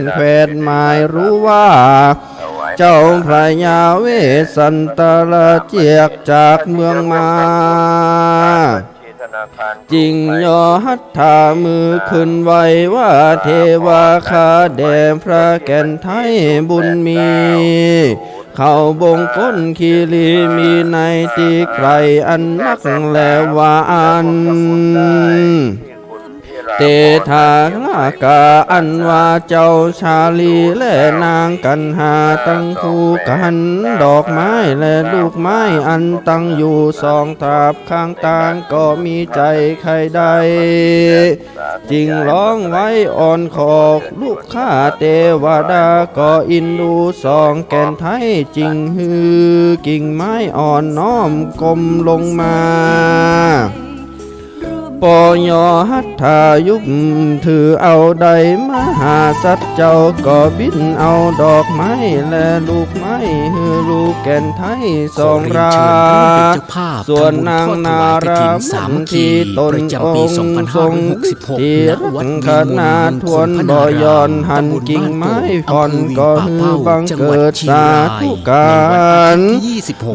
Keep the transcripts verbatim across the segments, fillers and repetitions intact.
แควนหมายรู้ว่า เจ้าพญาเวสสันตะเจียกจากเมืองมา จึงย่อหัตถามือขึ้นไหว้ว่า เทวาข้าแด่พระแก่นไทยบุญมี เขาบงก้นคีรีมีในตี้ไกลอันนักแลว่าอั้น เตถาคกะอันว่าเจ้าชาลีและนางกัณหาตั้งคู่กั๋น ดอกไม้และลูกไม้อันตั้งอยู่สองตาบข้างตางก็มีใจ๋ใค่ได้ จึงฮ้องไหว้อ้อนขอลูกข้าเตวดาก็อินดูสองแก่นไทย จึงหื้อกิ่งไม้อ่อนน้อมก้มลงมา ปอยอหัตถายุบถือเอาได้ มหาสัตว์เจ้าก็บิณเอาดอกไม้และลูกไม้หื้อลูกแก่นไทยสองรา ขอเรียนเชิญร่วมเป็นเจ้าภาพ ส่วนนางนารามนที่ตนองค์ทรงฤทธิ์ที่รักขนาดทวนบ่หย่อน หันกิ่งไม้อ่อนก็หื้อบังเกิดสาธุก๋าน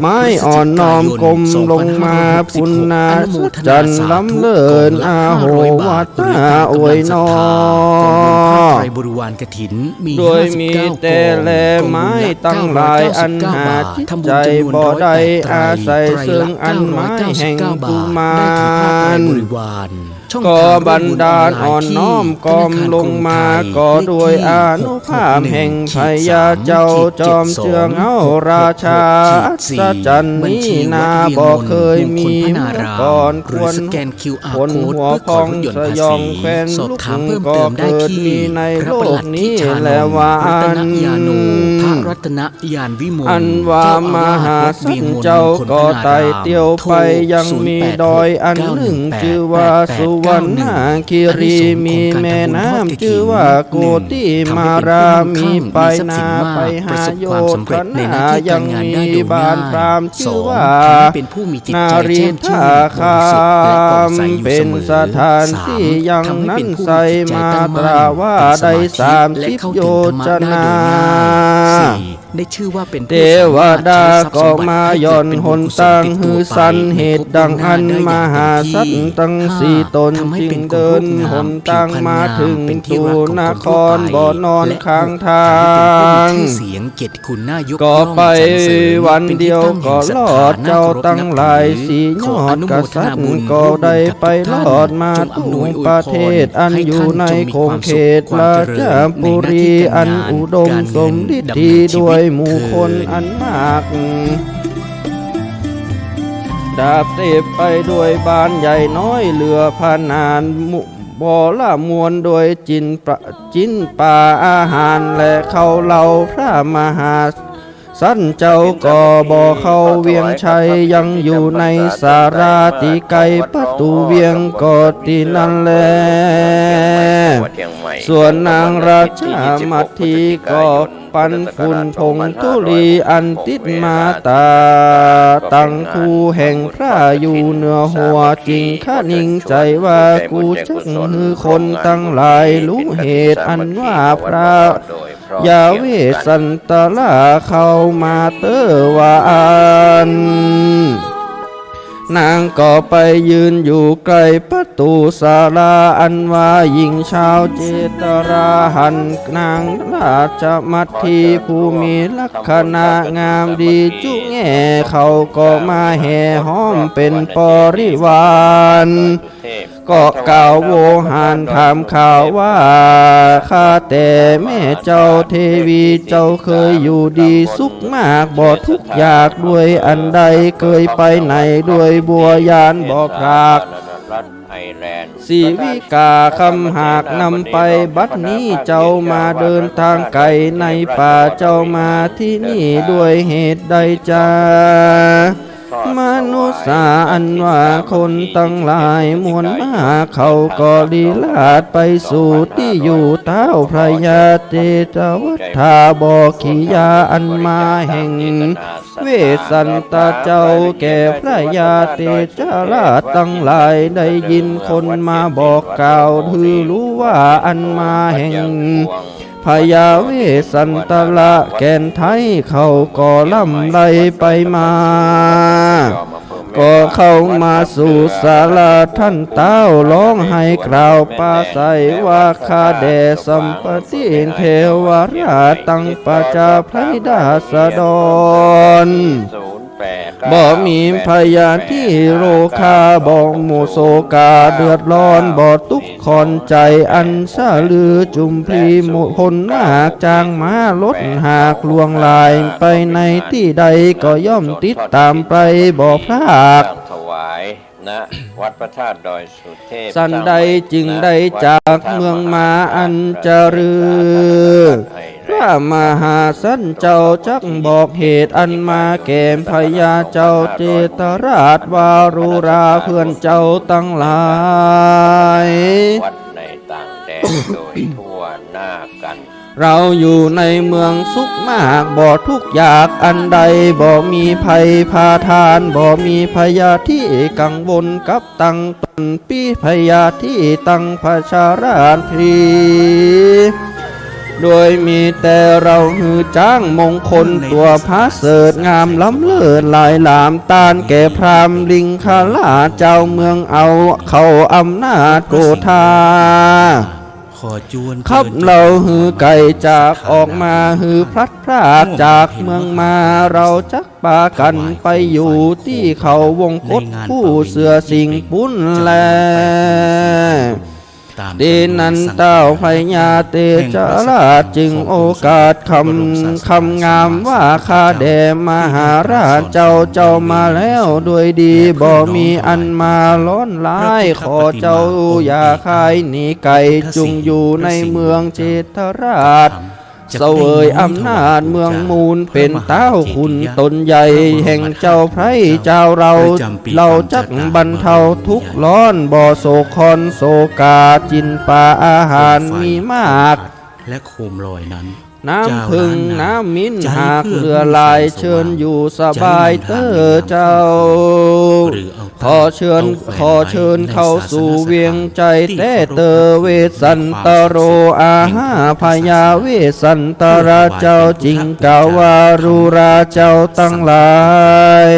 ไม้อ่อนน้อมก้มลงมาปุณณาสัจจันล้ำเลิศอาโหวาตาอวยนอ โดยมีแต่แลไม้ตังหลายอันหาจิตใจ๋บ่ได้ อาศัยเซิงอันไม้แห่งกุมาร ก็บันดาลอ่อนน้อมก้มลงมา ก็ด้วยอานุภาพแห่งพญาเจ้าจอมเจื้องเฮาราชาอัศจรรย์นี้นาบ่เคยมีมาก่อน ควรขนหัวพองสยองแควนลุก ก็เกิดมีในโลกนี้แลว่าอั้น อันว่ามหาสัตว์เจ้าก็ต๋ายเตียวไป ยังมีดอยอันนึ่งจื้อว่าสุวรรณคีรี มีแม่น้ำจื้อว่าโกติมารา มีปายนาไปหาโยธนา ยังมีบ้านพราหมณ์จื้อว่านาริทาคาม เป๋นสถานตี้ยังนั้นใส่มาตราว่าได้สามสิบโยชนา ได้ชื่อว่าเป็นเทวดาก็มาหย่อนหนตางหื้อสัน เหตุดังอั้นมหาสัตว์ตังสี่ต๋นจึงเดินหนตางมาเถิงตูนครบ่นอนข้างตาง ก็ไปวันเดียวก็รอด เจ้าตังหลายสี่ยอดกษัตริย์ก็ได้ไปรอดมาทั่วประเทศอันอยู่ในขงเขตราชบุรีอันอุดมสมฤทธิ์ด้วยหมู่คนอันมาก ดาบเต็มไปด้วยบ้านใหญ่น้อยเหลือพนานมุ บ่ละมวลด้วยจินปะ จินปาอาหารและข้าวเหล้า พระมหาสัตว์เจ้าก็บ่เข้าเวียงชัย ยังอยู่ในศาลาตี้ใก้ประตู๋เวียงก็ตี้นั้นแล ส่วนนางราชมัทธีก็ ปันฝุ่นผงธุลีอันติดมาต๋าตังคู่แห่งพระอยู่เหนือหัว จึงคะนิงใจ๋ว่ากูจักหื้อคนตังหลายฮู้เหตุอันว่าพระยาเวสสันตราเข้ามาเตื้อว่าอั้น นางก็ไปยืนอยู่ใก้ประตู๋ศาลา อันว่าหญิงชาวเจตราหันนางราชมัทธีผู้มีลักษณะงามดีจุแง่ เขาก็มาแห่ห้อมเป๋นบริวาร ก็กล่าวโวหารถามข่าวว่า ข้าแต่แม่เจ้าเทวีเจ้าเคยอยู่ดีสุขมาก บ่ทุกข์ยากด้วยอันใด เคยไปไหนด้วยบ่ยานบ่พลาก สีวิกาคำหากนำไป บัดนี้เจ้ามาเดินตางไก๋ในป่า เจ้ามาตี้นี่ด้วยเหตุใดจา มนุษย์สาอันว่าคนตังหลายมวลมาก เขาก็ลีลาดไปสู่ตี้อยู่เต๊าพระยาเตจวัฏฐาบ่ขียาอันมาแห่งเวสสันตะเจ้า แก่พระยาเตจราชตังหลายได้ยินคนมาบอกกล่าวหื้อฮู้ว่าอันมาแห่ง พญาเวสสันตระแก่นไทยเขาก็ร่ำไรไปมา ก็เข้ามาสู่ศาลาต้านเต๊า ฮ้องไห้กล่าวปราศรัยว่า ข้าแด่สัมปติเทวราชตังประจาไพร่ราษฎร บ่มีพยาธิโรคา บ่หมู่โศกาเดือดร้อน บ่ตุ๊กข์ขอนใจ๋ อันสะลือจุมพลีหมู่คนมาก จางมาลดหากล่วงหลายไปในตี้ใด ก็ย่อมติดต๋ามไปบ่พราก ถวาย ณ วัดพระธาตุดอยสุเทพ สันใดจึงได้จากเมืองมาอันเจริญ พระมหาสันเจ้าจักบอกเหตุอันมาแก่พญาเจ้าเจตราชวารุราเพื่อนเจ้าตังหลาย วัดในต่างแดนโดยทั่วหน้ากั๋น เราอยู่ในเมืองสุขมาก บ่ทุกข์ยากอันใด บ่มีภัยพาทาน บ่มีพยาธิกังวลกับตังตน ปี้พยาธิตังประชาราษฎร์พลี โดยมีแต่เราหื้อจ๊างมงคลตั๋วผาเสริฐงามล้ำเลิศหลายหลาม ต้านแก่พราหมณ์ลิงคราชเจ้าเมือง เอาเข้าอำนาจโกธา ขอจวน ขับเฮาหื้อไก๋จากออกมา หื้อพลัดพรากจากเมืองมา เราจักปากั๋นไปอยู่ตี้เขาวงกตผู้เสือสิงห์ปู๊นแล ตี้นั้นเต้าพญาเจตราชจึงโอกาสคำ คำงามว่า ข้าแด่มหาราชเจ้า เจ้ามาแล้วโดยดี บ่มีอันมาร้อนร้าย ขอเจ้าอย่าคายหนีไก๋ จุ่งอยู่ในเมืองเจตราช เสวยอำนาจเมืองมูล เป๋นเต้าขุนต๋นใหญ่แห่งเจ้าไพร่เจ้าเรา เราจักบรรเทาทุกข์ร้อน บ่โศกคอนโศกา จินปาอาหารมีมาก และโคมลอยนั้น น้ำผึ้งน้ำมิ้นหากเหลือหลาย เชิญอยู่สบายเต๊อะเจ้า ขอเชิญ ขอเชิญเข้าสู่เวียงใจ๋แต๊เต๊อะ เวสสันตโร อาหา พญาเวสสันตระเจ้าจึงกล่าววารุราเจ้าตังหลาย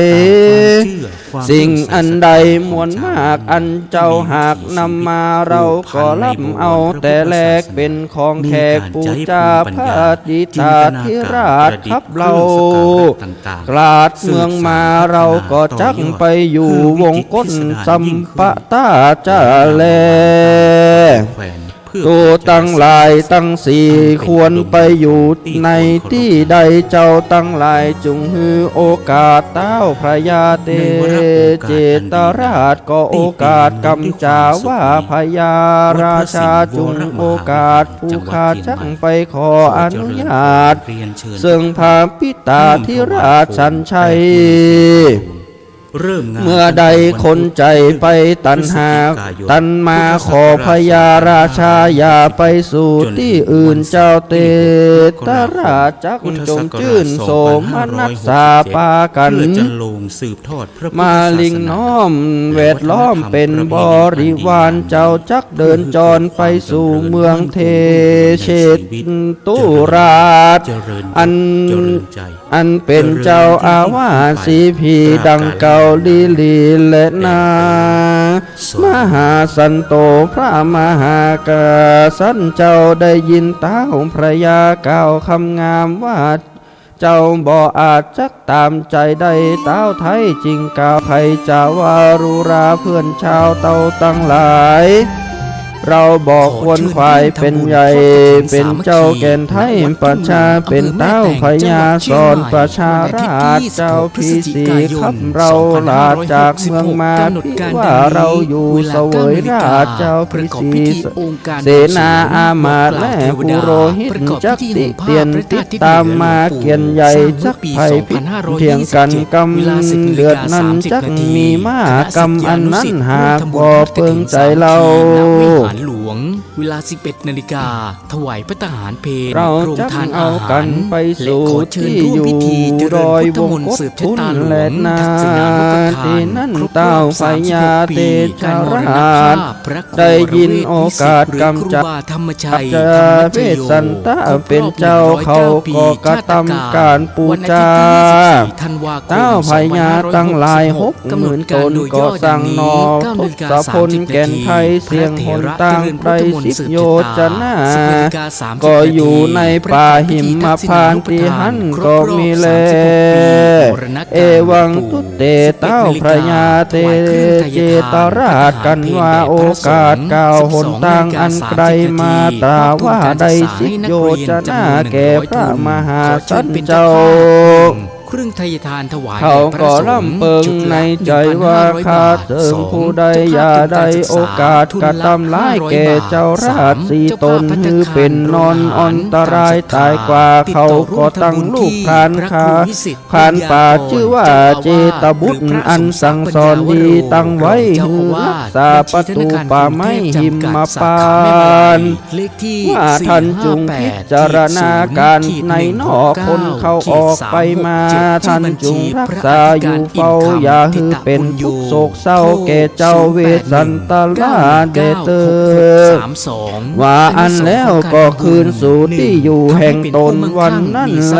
สิ่งอันใดมวลมากอันเจ้าหากนำมา เราก็รับเอาแต่แรก เป๋นของแขกปู๋จา พระจิตตาธิราชขับเฮา กลาดเมืองมา เราก็จักไปอยู่วงกตสัมปตาจะแล แขวน เพื่อ ตูตังหลายตังสี่ควรไปอยู่ในตี้ใด เจ้าตังหลายจุ่งหื้อโอกาสเต้าพญาเจตราช ก็โอกาสกำจ๋าว่า พญาราชาจุ่งโอกาส ผู้ข้าจักไปขออนุญาต เซิ่งพระปิตาธิราชสัญชัย เมื่อใดคนใจ๋ไปตันหา ตันมาขอพญาราชาอย่าไปสู่ตี้อื่น เจ้าเจตราชจักจมจื้นโสมนัสสาปากั๋น มาลิงน้อมแวดล้อมเป๋นบริวาร เจ้าจักเดินจรไปสู่เมืองเทเชตุราช อัน อันเป๋นเจ้าอาวาสสีพีดังกล่าวลีลีแลนา มหาสันโต พระมหากษัตริย์เจ้าได้ยินเต้าพญากล่าวคำงามว่า เจ้าบ่อาจจักต๋ามใจ๋ได้ เต้าไท้จึงกล่าว ใผจะวารุราเพื่อนชาวเต้าตังหลาย เราบ่ควรขวายเป๋นใหญ่ เป๋นเจ้าแก่นไท้ประชา เป๋นเต้าพญาสอนประชาราช เจ้าพีสีขับเฮาลาดจากเมืองมา พิว่าเราอยู่เสวยราช เจ้าพีสีเสนาอามาตย์และปุโรหิตจักติเตียนติดต๋ามมา เกียรติใหญ่จักใผผิดเถียงกั๋น กำเดือดนั้นจักมีมาก กำอันนั้นหากบ่เปิงใจ๋เฮา ณ วิหารหลวง เวลา สิบเอ็ด นาฬิกา ถวายภัตตาหารเพล เรา โรงทานอาหาร จักเอากั๋นไปสู่ และขอเชิญร่วมพิธีเจริญพุทธมนต์สืบชะตาหลวง ทักษิณานุปทาน ที่นั่น ครบรอบ ท้าวพญา สามสิบหกปี เตชะราช การมรณภาพพระครู ได้ยินโอกาสกำจัด วรเวทวิสิต หรือครูบาธรรมชัย ธรรมชโย เวสสันตะ ครบรอบ เป็นเจ้า หนึ่งร้อยเก้าปี เขาก็กระทำการปูจา วันอาทิตย์ที่ ยี่สิบสี่ ธันวาคม ท้าวพญา สองพันห้าร้อยหกสิบหก ตังหลายหกหมื่นต๋น กำหนดการโดยย่อดังนี้ ก็สั่งนอ เก้านาฬิกา สามสิบนาที ทศพลแก่นไพศาล เสียงหนตางไพศาล พระพุทธมนต์สืบชะตา ไพศาล สิบเอ็ดนาฬิกา สามสิบนาที ก็อยู่ในป่าหิมพานต์ตี้หั้นก็มีแล พระพิธีทักษิณานุปทาน ครบรอบ สามสิบหกปี มรณกาล เอวัง หลวงปู่ ตุเต สิบเอ็ดนาฬิกา ท้าวพญา เตชะราช ถวายเครื่องไทยทาน กันว่า โอกาสก้าวหนตางอันไกลมาตราว่าได้ สิบโยชนะแก่พระมหาสันเจ้า เครื่องไทยทานถวายแด่พระสงฆ์ เขาก็ร่ำเปิงในใจ๋ว่า ข้าเถิงผู้ใดอย่าได้โอกาสกระทำร้ายแก่เจ้าราชสีตน หื้อเป๋นนอนอันตรายต๋ายกว่า เขาก็ตั้งลูกพรานคา พรานป่าจื้อว่าเจตบุตร อันสั่งสอนดีตั้งไว้ หื้อรักษาประตู๋ป่าไม้หิมพานต์ ว่าท่านจุ่งพิจารณาก๋านในหนอ คนเข้าออกไปมา ท่านจุ่งรักษาอยู่เฝ้า อย่าหื้อเป๋นทุกข์โศกเศร้าแก่เจ้าเวสสันตะราชแด่เต๊อะ ว่าอั้นแล้วก็คืนสู่ตี้อยู่แห่งต๋นวันนั้นแล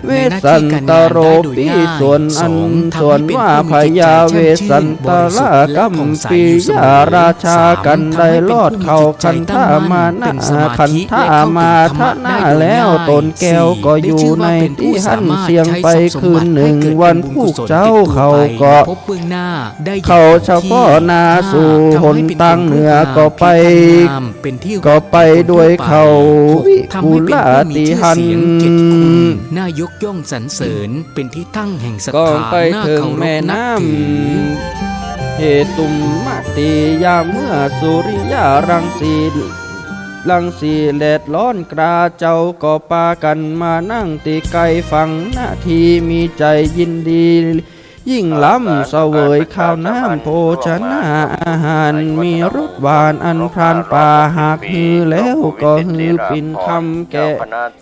เวสสันตะโรปี้ ส่วนอั้น ส่วนว่าพญาเวสสันตะราชกัมพียราชา กันได้รอดเข้าคันธมานะ คันธมาทนะแล้ว ต๋นแก้วก็อยู่ในตี้หั้นเสี้ยงไปคืนนึ่ง วันพูกเจ๊าเขาก็ เขาเฉพาะหน้าสู่หนตางเหนือก็ไป ก็ไปด้วยเขาวิกุลาติหัน น่ายกย่องสรรเสริญ เป็นที่ตั้งแห่งศรัทธา ก็ไปเถิงแม่น้ำเหตุมติ ยามเมื่อสุริยะรังสี รังสีแดดฮ้อนกล้า เจ้าก็ปากั๋นมานั่งตี้ใก้ฝั่ง นาทีมีใจ๋ยินดี ยิ่งล้ำเสวยข้าวน้ำโภชนะอาหาร มีรสหวานอันพรานป่าหากหื้อแล้วก็หื้อปิ่นคำแก่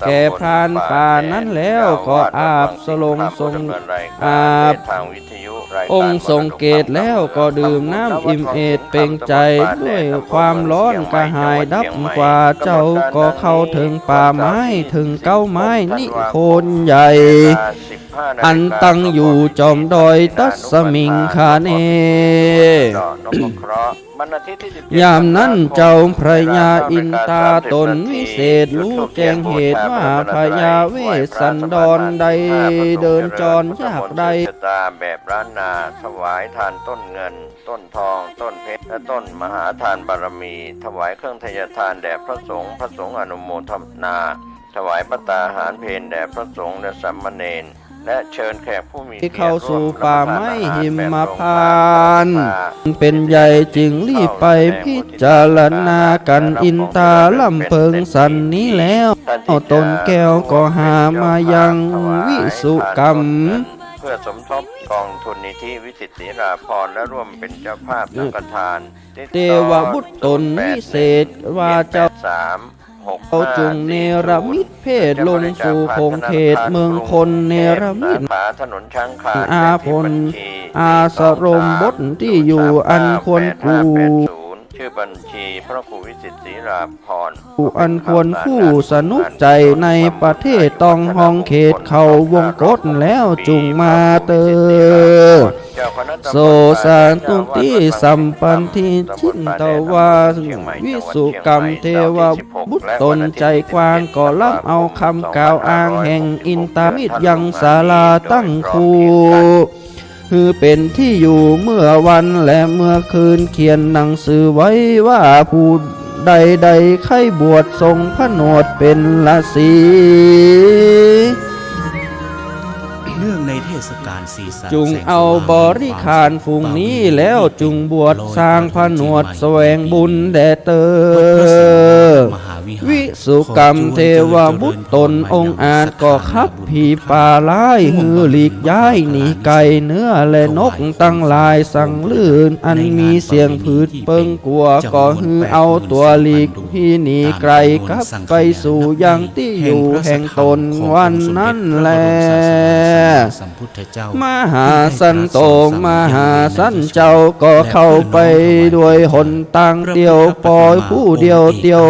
แก่พรานป่านั้นแล้วก็อาบสลงสง อาบ องค์สงเกศแล้วก็ดื่มน้ำอิ่มเอดเปล่งใจ๋ด้วยความฮ้อนกระหายดับกว่า เจ้าก็เข้าเถิงป่าไม้เถิงเก๊าไม้นิโคนใหญ่ อันตั้งอยู่จอมดอยตัสมิงคเณ ยามนั้นเจ้าพญาอินทาต๋นวิเศษ ฮู้แจ้งเหตุว่าพญาเวสสันดรได้เดินจรยากไร้ ชะตาแบบล้านนา ถวายทานต้นเงิน ต้นทอง ต้นเพชร และต้นมหาทานบารมี ถวายเครื่องไทยทานแด่พระสงฆ์ พระสงฆ์อนุโมทนา ถวายภัตตาหารเพลแด่พระสงฆ์และสามเณร และเชิญแขกผู้มีเกียรติ เข้าสู่ป่าไม้หิมพานต์ ร่วมรับประทานอาหารแบบทรงพระกรุณา เป๋นใหญ่จึงรีบไปพิจารณากั๋น อินทาร่ำเปิงสันนี้แล้ว ต๋นแก้วก็หามายังวิสุกัม เพื่อสมทบกองทุนนิธิวิสิตศรีราภรณ์ และร่วมเป็นเจ้าภาพสังฆทาน เตวบุตรต๋นวิเศษว่าเจ้า เจ้าจุ่งเนรมิตเพศลงสู่ขงเขตเมืองคน เนรมิต สาขาถนนช้างคาน อาพล อาสรมบทตี้อยู่อันควรกู่ ชื่อบัญชีพระครูวิสิตศรีราภรณ์ อันควรคู่สนุกใจ๋ในประเทศ ต้องห้องเขตเขาวงกตแล้วจุ่งมาเต๊อะ โสสานุติสัมปันธิจินตวา วิสุกัมเทวบุตรต๋นใจ๋กว้าง ก็รับเอาคำกล่าวอ้างแห่งอินทามิตรยังศาลาตั้งคู่ หื้อเป๋นที่อยู่เมื่อวันและเมื่อคืน เขียนหนังสือไว้ว่าผู้ใดใดใค่บวชทรงผนวดเป๋นฤๅษี เนื่องในเทศกาลสีสัน จุ่งเอาบริขารฝูงนี้แล้วจุ่งบวชสร้างผนวดแสวงบุญแด่เต๊อะ วิ สุกรรมเทวบุตรตนองอาจก็ขับผีป่าร้ายหื้อหลีกย้ายหนีไก๋เนื้อและนกตังหลายสังลื่นอันมีเสียงผืดเปิงกั๋วก็หื้อเอาตั๋วหลีก ผีหนีไก๋กลับไปสู่ยังตี้อยู่แห่งตนวันนั้นแล มหาสันโต มหาสันเจ้าก็เข้าไปด้วยหนตางเตียว ปอผู้เดียวเตียว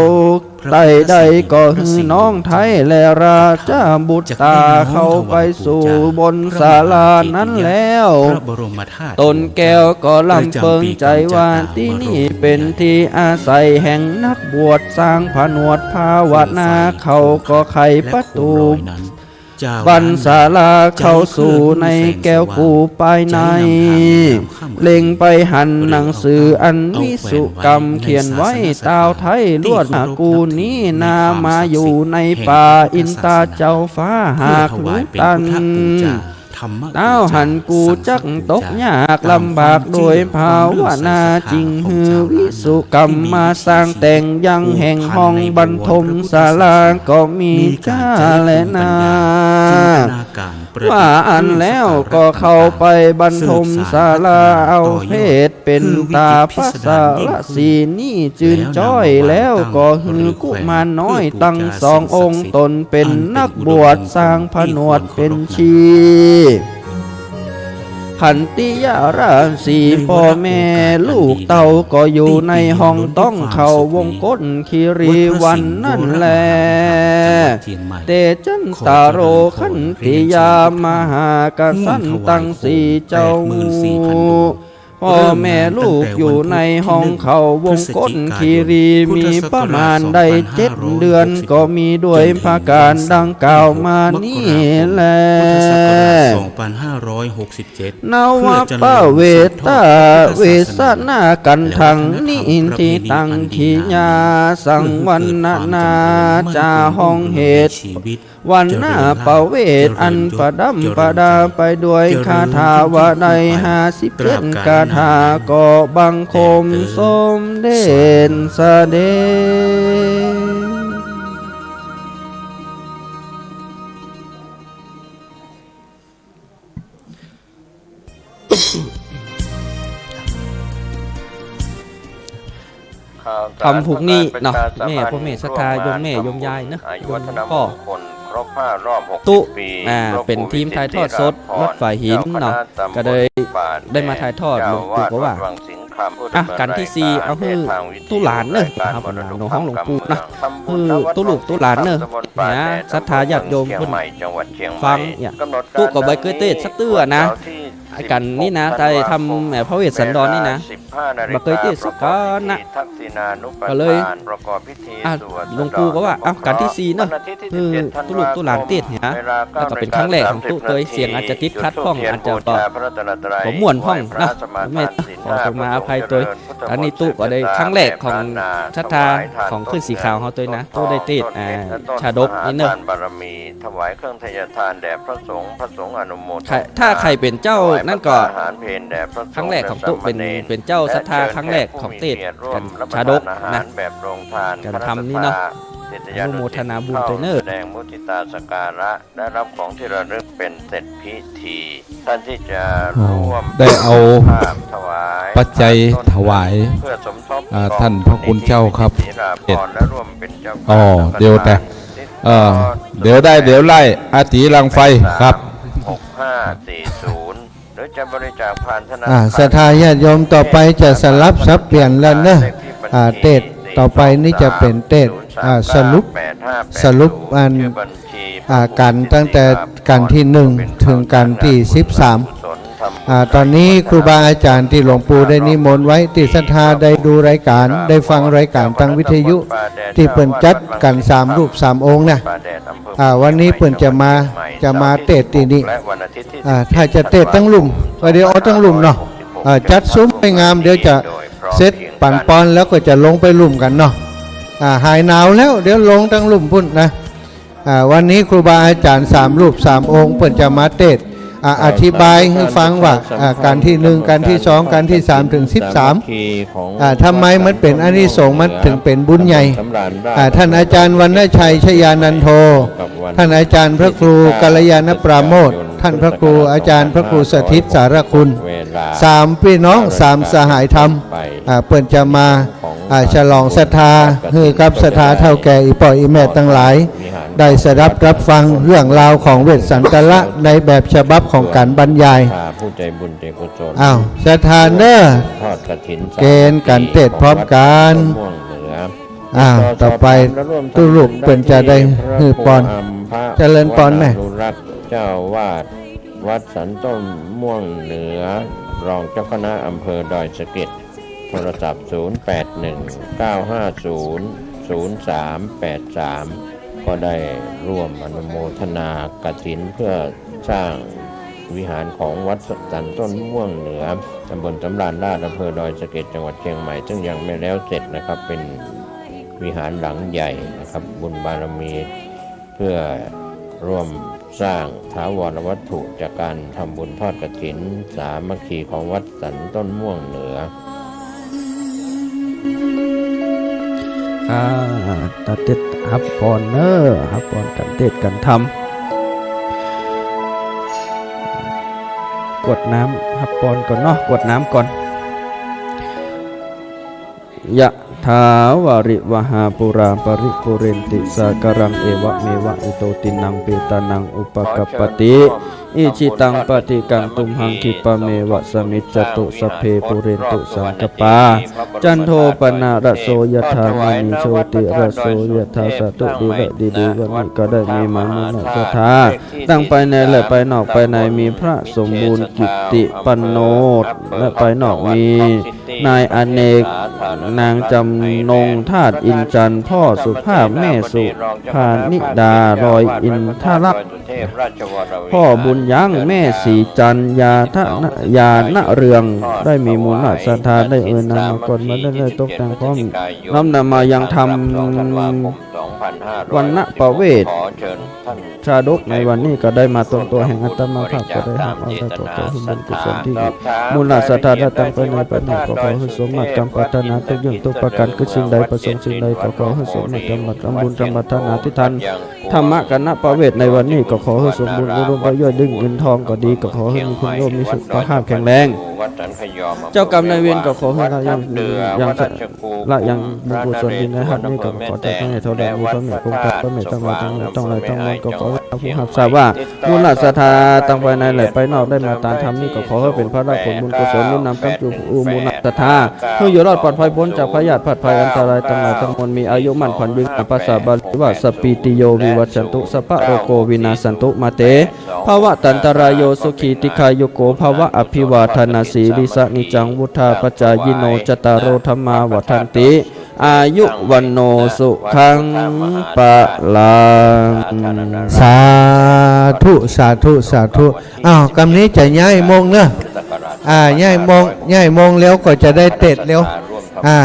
ไต่ได้ ก็หื้อน้องไท้และราชบุตราเข้าไปสู่บนศาลานั้นแล้ว ต๋นแก้วก็ลำเปิงใจ๋ว่าตี้นี่เป๋นตี้อาศัยแห่งนักบวชสร้างผนวดภาวนา เขาก็ไขประตู๋บันศาลาเข้าสู่ในแก้วกู้ปายใน เล็งไปหันหนังสืออันวิสุกรรมเขียนไว้ตาวไท้ลวดหากู้นี้นามาอยู่ในป่าอินตาเจ้าฟ้าหากรู้ตัน ต้าวหันกูจักตกยากลำบากโดยภาวนา จึงหื้อวิสุกรรมมาสร้างแต่งยังแห่งห้องบรรทมศาลาก็มีก้าและนา ว่าอั้นแล้วก็เข้าไปบรรทมศาลาเอาเพศ เป๋นต๋าพระสารสีนี้จืนจ้อยแล้วก็หื้อกุมารน้อยตังสององค์ต๋นเป๋นนักบวชสร้างผนวดเป๋นชี ขันติยราศี ป้อแม่ลูกเต้าก็อยู่ในห้องต้องเข้าวงกฏคีรีวันนั้นแล เตจันตาโร ขันติยามหากษัตริย์ตังสี่เจ้า ป้อแม่ลูกอยู่ในห้องเข้าวงกฏคีรีมีประมาณได้เจ็ดเดือนก็มีด้วยประก๋านดังกล่าวมานี้แล นวปเวทาเวสนากันทัง นิอินทิตังขียาสังวันนานา จาห้องเหตุ วันนาปเวทอันประดับประดาไปด้วยคาถาว่าได้ห้าสิบเจ็ดคาถา ก็บังคมสมเด็จเสด็จ ธรรมผูกนี้เนาะ แม่ พ่อแม่ศรัทธา โยมแม่ โยมยายเนาะ โยมป้อ ตุ๊ อ่า เป๋นทีมถ่ายทอดสดวัดฝายหินเนาะ ก็เลยได้มาถ่ายทอด หลวงปู่ก็ว่า อ่ะ กัณฑ์ตี้สี่ เอาหื้อตุ๊หลานเนาะ เอาเป๋นหลานของหลวงปู่เนาะ หื้อตุ๊ลูกตุ๊หลานเนาะ นะ ศรัทธาญาติโยมเปิ้นฟังเนี่ย ตุ๊ก็บ่เกยเตศน์สักเตื้อนะ กัณฑ์นี้นะ ได้ทำ เอ่อ พระเวสสันดรนี่นะ บ่เกยเตศน์สักกัณฑ์นะ ก็เลย อ่ะ หลวงปู่ก็ว่า เอ้า กัณฑ์ตี้สี่เนาะ หื้อตุ๊ลูกตุ๊หลานเตศน์เนี่ย แล้วก็เป๋นครั้งแรกของตุ๊ตวย เสียงอาจจะติดขัดพ่อง อาจจะบ่ บ่ม่วนพ่องนะ แม่ขอขมาอภัยตวย อันนี้ตุ๊ก็ได้ครั้งแรกของศรัทธาของคลื่นสีขาวเฮาตวยนะ ตุ๊ได้เตศน์ อ่า ชาดกนี่เนาะ บารมี ถวายเครื่องไทยทานแด่พระสงฆ์ พระสงฆ์อนุโมทนา ถ้า ถ้าใผเป๋นเจ้านั้นก็ ถวายภัตตาหารเพลแด่พระสงฆ์ ครั้งแรกของตุ๊เป๋น และสามเณร เป๋นเจ้าศรัทธาครั้งแรกของเตศน์ และแขกผู้มีเกียรติร่วม กัณฑ์ชาดกนะ รับประทานอาหารแบบโรงทาน กัณฑ์ธรรมนี่เนาะ คณะศรัทธา อนุโมทนาบุญตวยเนาะ เตรียมเสด็จเข้าแสดงมุทิตาสักการะ ได้รับของที่ระลึกเป็นเศรษฐี ท่านที่จะ อ๋อ ร่วม ได้เอา ภาพถวาย ปัจจัย ทานต้น ถวาย เพื่อสมทบ อ่า กอง ท่านพระคุณเจ้าครับ มูลนิธิวิจิตรศิลาภรณ์ และร่วมเป็นเจ้าภาพ อ๋อ เดี๋ยวแต่ ติดต่อ เอ่อ ศูนย์แปด เดี๋ยวได้ เดี๋ยวไล่ อาตีลังไฟ ครับ หกห้าสี่ศูนย์ หรือจะบริจาคผ่านธนาคาร อ่า ศรัทธาญาติโยมต่อไปจะสลับสับเปลี่ยนแล้วเนอะ อ่า เตศน์ต่อไปนี่จะเป๋นเตศน์ อ่า สรุป สรุปอัน อ่า กัณฑ์ตั้งแต่กัณฑ์ตี้หนึ่งเถิงกัณฑ์ตี้สิบสาม อ่า ต๋อนนี้ครูบาอาจ๋ารย์ตี้หลวงปู่ได้นิมนต์ไว้ ตี้ศรัทธาได้ดูรายก๋าน ได้ฟังรายก๋านตางวิทยุ ตี้เปิ้นจัดกั๋นสามรูปสามองค์นะ อ่า วันนี้เปิ้นจะมา จะมาเตศน์ตี้นี่ อ่า ถ้าจะเตศน์ตังลุ่ม ก็เดี๋ยวเอาตังลุ่มเนาะ อ่า จัดสุมไปงาม เดี๋ยวจะเสร็จปั๋นปอนแล้วก็จะลงไปลุ่มกั๋นเนาะ อ่า หายหนาวแล้ว เดี๋ยวลงตังลุ่มปู้นนะ อ่า วันนี้ครูบาอาจ๋ารย์สามรูปสามองค์เปิ้นจะมาเตศน์ อ่า อธิบายหื้อฟังว่า อ่า การที่หนึ่ง การที่สอง การที่สาม เถิงสิบสาม อ่า ทำไมมันเป๋นอานิสงส์ มันเถิงเป๋นบุญใหญ่ อ่า ต้านอาจ๋ารย์วรรณชัย ชยานันโท ต้านอาจ๋ารย์พระครูกัลยาณปราโมทย์ ต้านพระครูอาจ๋ารย์พระครูสถิตสารคุณ สามปี้น้อง สามสหายธรรม อ่า เปิ้นจะมา อ่า ฉลองศรัทธา หื้อกับศรัทธาเฒ่าแก่ อี่ป้ออี่แม่ตังหลาย ได้สดับรับฟังเรื่องราวของเวสสันตระในแบบฉบับของการบรรยาย ผู้ใจบุญใจกุศล อ้าว ศรัทธาเน่อ ทอดกฐิน เกณฑ์การเตศพร้อมกั๋น ม่วงเหนือ อ้าว ต่อไป ตุ๊ลูกเปิ้นจะได้หื้อปอน เจริญปอนแม่ วัดอนุรักษ์ เจ้าอาวาสวัดสันต้นม่วงเหนือ รองเจ้าคณะอำเภอดอยสะเก็ด โทรศัพท์ ศูนย์แปดหนึ่ง เก้าห้าศูนย์ ศูนย์สามแปดสาม ก็ได้ร่วมอนุโมทนากฐินเพื่อสร้างวิหารของวัดสันต้นม่วงเหนือ ตำบลสำราญราษฎร์ อำเภอดอยสะเก็ด จังหวัดเชียงใหม่ ซึ่งยังไม่แล้วเสร็จนะครับ เป็นวิหารหลังใหญ่นะครับ บุญบารมี เพื่อร่วมสร้างถาวรวัตถุจากการทำบุญทอดกฐินสามัคคีของวัดสันต้นม่วงเหนือ อ่า ตัดเตศฮับปอนเน่อ ฮับปอนกั๋นเตศกั๋นธรรม กรวดน้ำฮับปอนก่อนเนาะ กรวดน้ำก่อน ยะถาวาริวหาปูราปริปูเรนติสาคารัง เอวะเมวะอิโตตินังเปตานังอุปกัปปติ อิจิตังปฏิตังตุมหังคิปะเมวะสมิจจตุ สัพเพปูเรนตุสังกัปปา จันโทปนรสโสยะถามะณีโชติรสโสยะถา สาธุ ดีละดีดี วันนี้ก็ได้มีมามุญศรัทธา ตังภายในและภายนอก ภายในมีพระสมบูรณ์กิตติปันโน และภายนอกมีนายอเนก นางจำนง ธาตุอินจันทร์ พ่อสุภาพ แม่สุภานิดา รอยอินทรักษ์ พ่อบุญยัง แม่ศรีจันทร์ ญาทะ ญาณเรือง ได้มีมูลศรัทธาได้เอ่ยนามมาก่อน มาได้ ได้ตกแต่งพร้อม น้อมนำมายังธรรม วรรณประเวท ชาดกในวันนี้ก็ได้มาตนตัวแห่งอาตมาภาพ ก็ได้รับเอาได้ ก็ขอหื้อบุญกุศลที่มูลศรัทธาได้ตังภายในภายนอก ก็ขอหื้อสมหวังดังปรารถนาทุกอย่างทุกประการ คือสิ่งใดประสงค์สิ่งใด ก็ขอหื้อสมหวังดังบุญดังปรารถนา ที่ทานธรรมกนประเวทในวันนี้ ก็ขอหื้อสมบูรณ์อุดมไปด้วยเงินทองก็ดี ก็ขอหื้อมีคุณโยมมีสุขภาพแข็งแรง เจ้ากรรมนายเวรก็ขอหื้อละยัง ยัง ละยังบุญกุศลที่ได้ฮับนี้ ก็ขอแต่พระแม่ธรณี พระแม่คงคา พระแม่ทั้งหลายทั้งหลายทั้งมวล ก็ขอหื้อผู้ฮับทราบว่า มูลศรัทธาตังภายในและภายนอกได้มาตานธรรมนี้ ก็ขอหื้อเป๋นพละผลบุญกุศล หนุนนำกำจุอุมูลศรัทธา หื้ออยู่รอดปลอดภัยป๊นจากพยาธิพยาธิภัยอันตรายตังหลายตังมวล มีอายุมั่นขวัญยืน ตามภาษาบาลีว่า สัพพีติโยวิวัชชันตุ สัพพะโรโควินาสสันตุ มาเต ภวัตวันตรายโย สุขีทีฆายุโกภะวะ อภิวาทะนาสีลิสสะ นิจจังวุฑฒาปจายิโน จัตตาโรธัมมาวัฑฒันติ อายุวัณโณสุขังพะลัง สาธุ สาธุ สาธุ อ้าว กำนี้จะย้ายมงเนาะ อ่า ย้ายมง ย้ายมงแล้วก็จะได้เตศแล้ว อ่า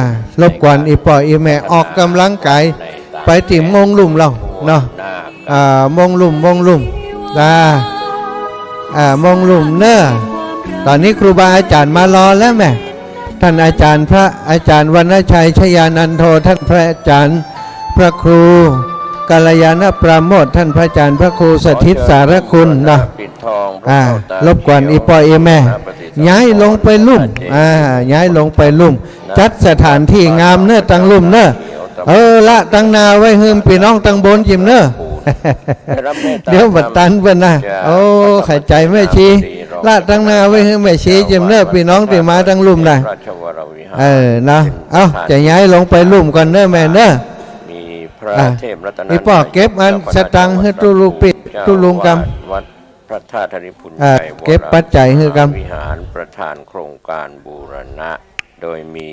รบกวนอี่ป้ออี่แม่ออกกำลังกาย ไปตี้มงลุ่มเฮาเนาะ อ่า มงลุ่ม มงลุ่ม อ่า อ่า มงลุ่มเนาะ ต๋อนนี้ครูบาอาจ๋ารย์มารอแล้วแม่ ต้านอาจ๋ารย์พระอาจ๋ารย์วรรณชัย ชยานันโท ต้านพระอาจ๋ารย์พระครูกัลยาณปราโมทย์ ต้านพระอาจ๋ารย์พระครูสถิตสารคุณเนาะ อ่า รบกวนอี่ป้ออี่แม่ ย้ายลงไปลุ่ม อ่า ย้ายลงไปลุ่ม จัดสถานตี้งามเนาะ ตังลุ่มเนาะ เออ ละตังหน้าไว้หื้อปี้น้องตังบนจิมเนาะ เดี๋ยวบ่ตันเปิ้นนะ โอ้ ขอบใจ๋แม่ชี ละตังหน้าไว้หื้อแม่ชีจิมเนาะ ปี้น้องตี้มาตังลุ่มนะ เออ เนาะ เอ้า จะย้ายลงไปลุ่มก่อนเนาะแม่เนาะ มีพระเทพรัตน อี่ป้อเก็บอันสตางค์หื้อตุ๊ลุงปี้ ตุ๊ลุงกำ วัดพระธาตุธริพุนชัย อ่า วร เก็บปัจจัยหื้อกำ วิหารประธานโครงการบูรณะ โดยมี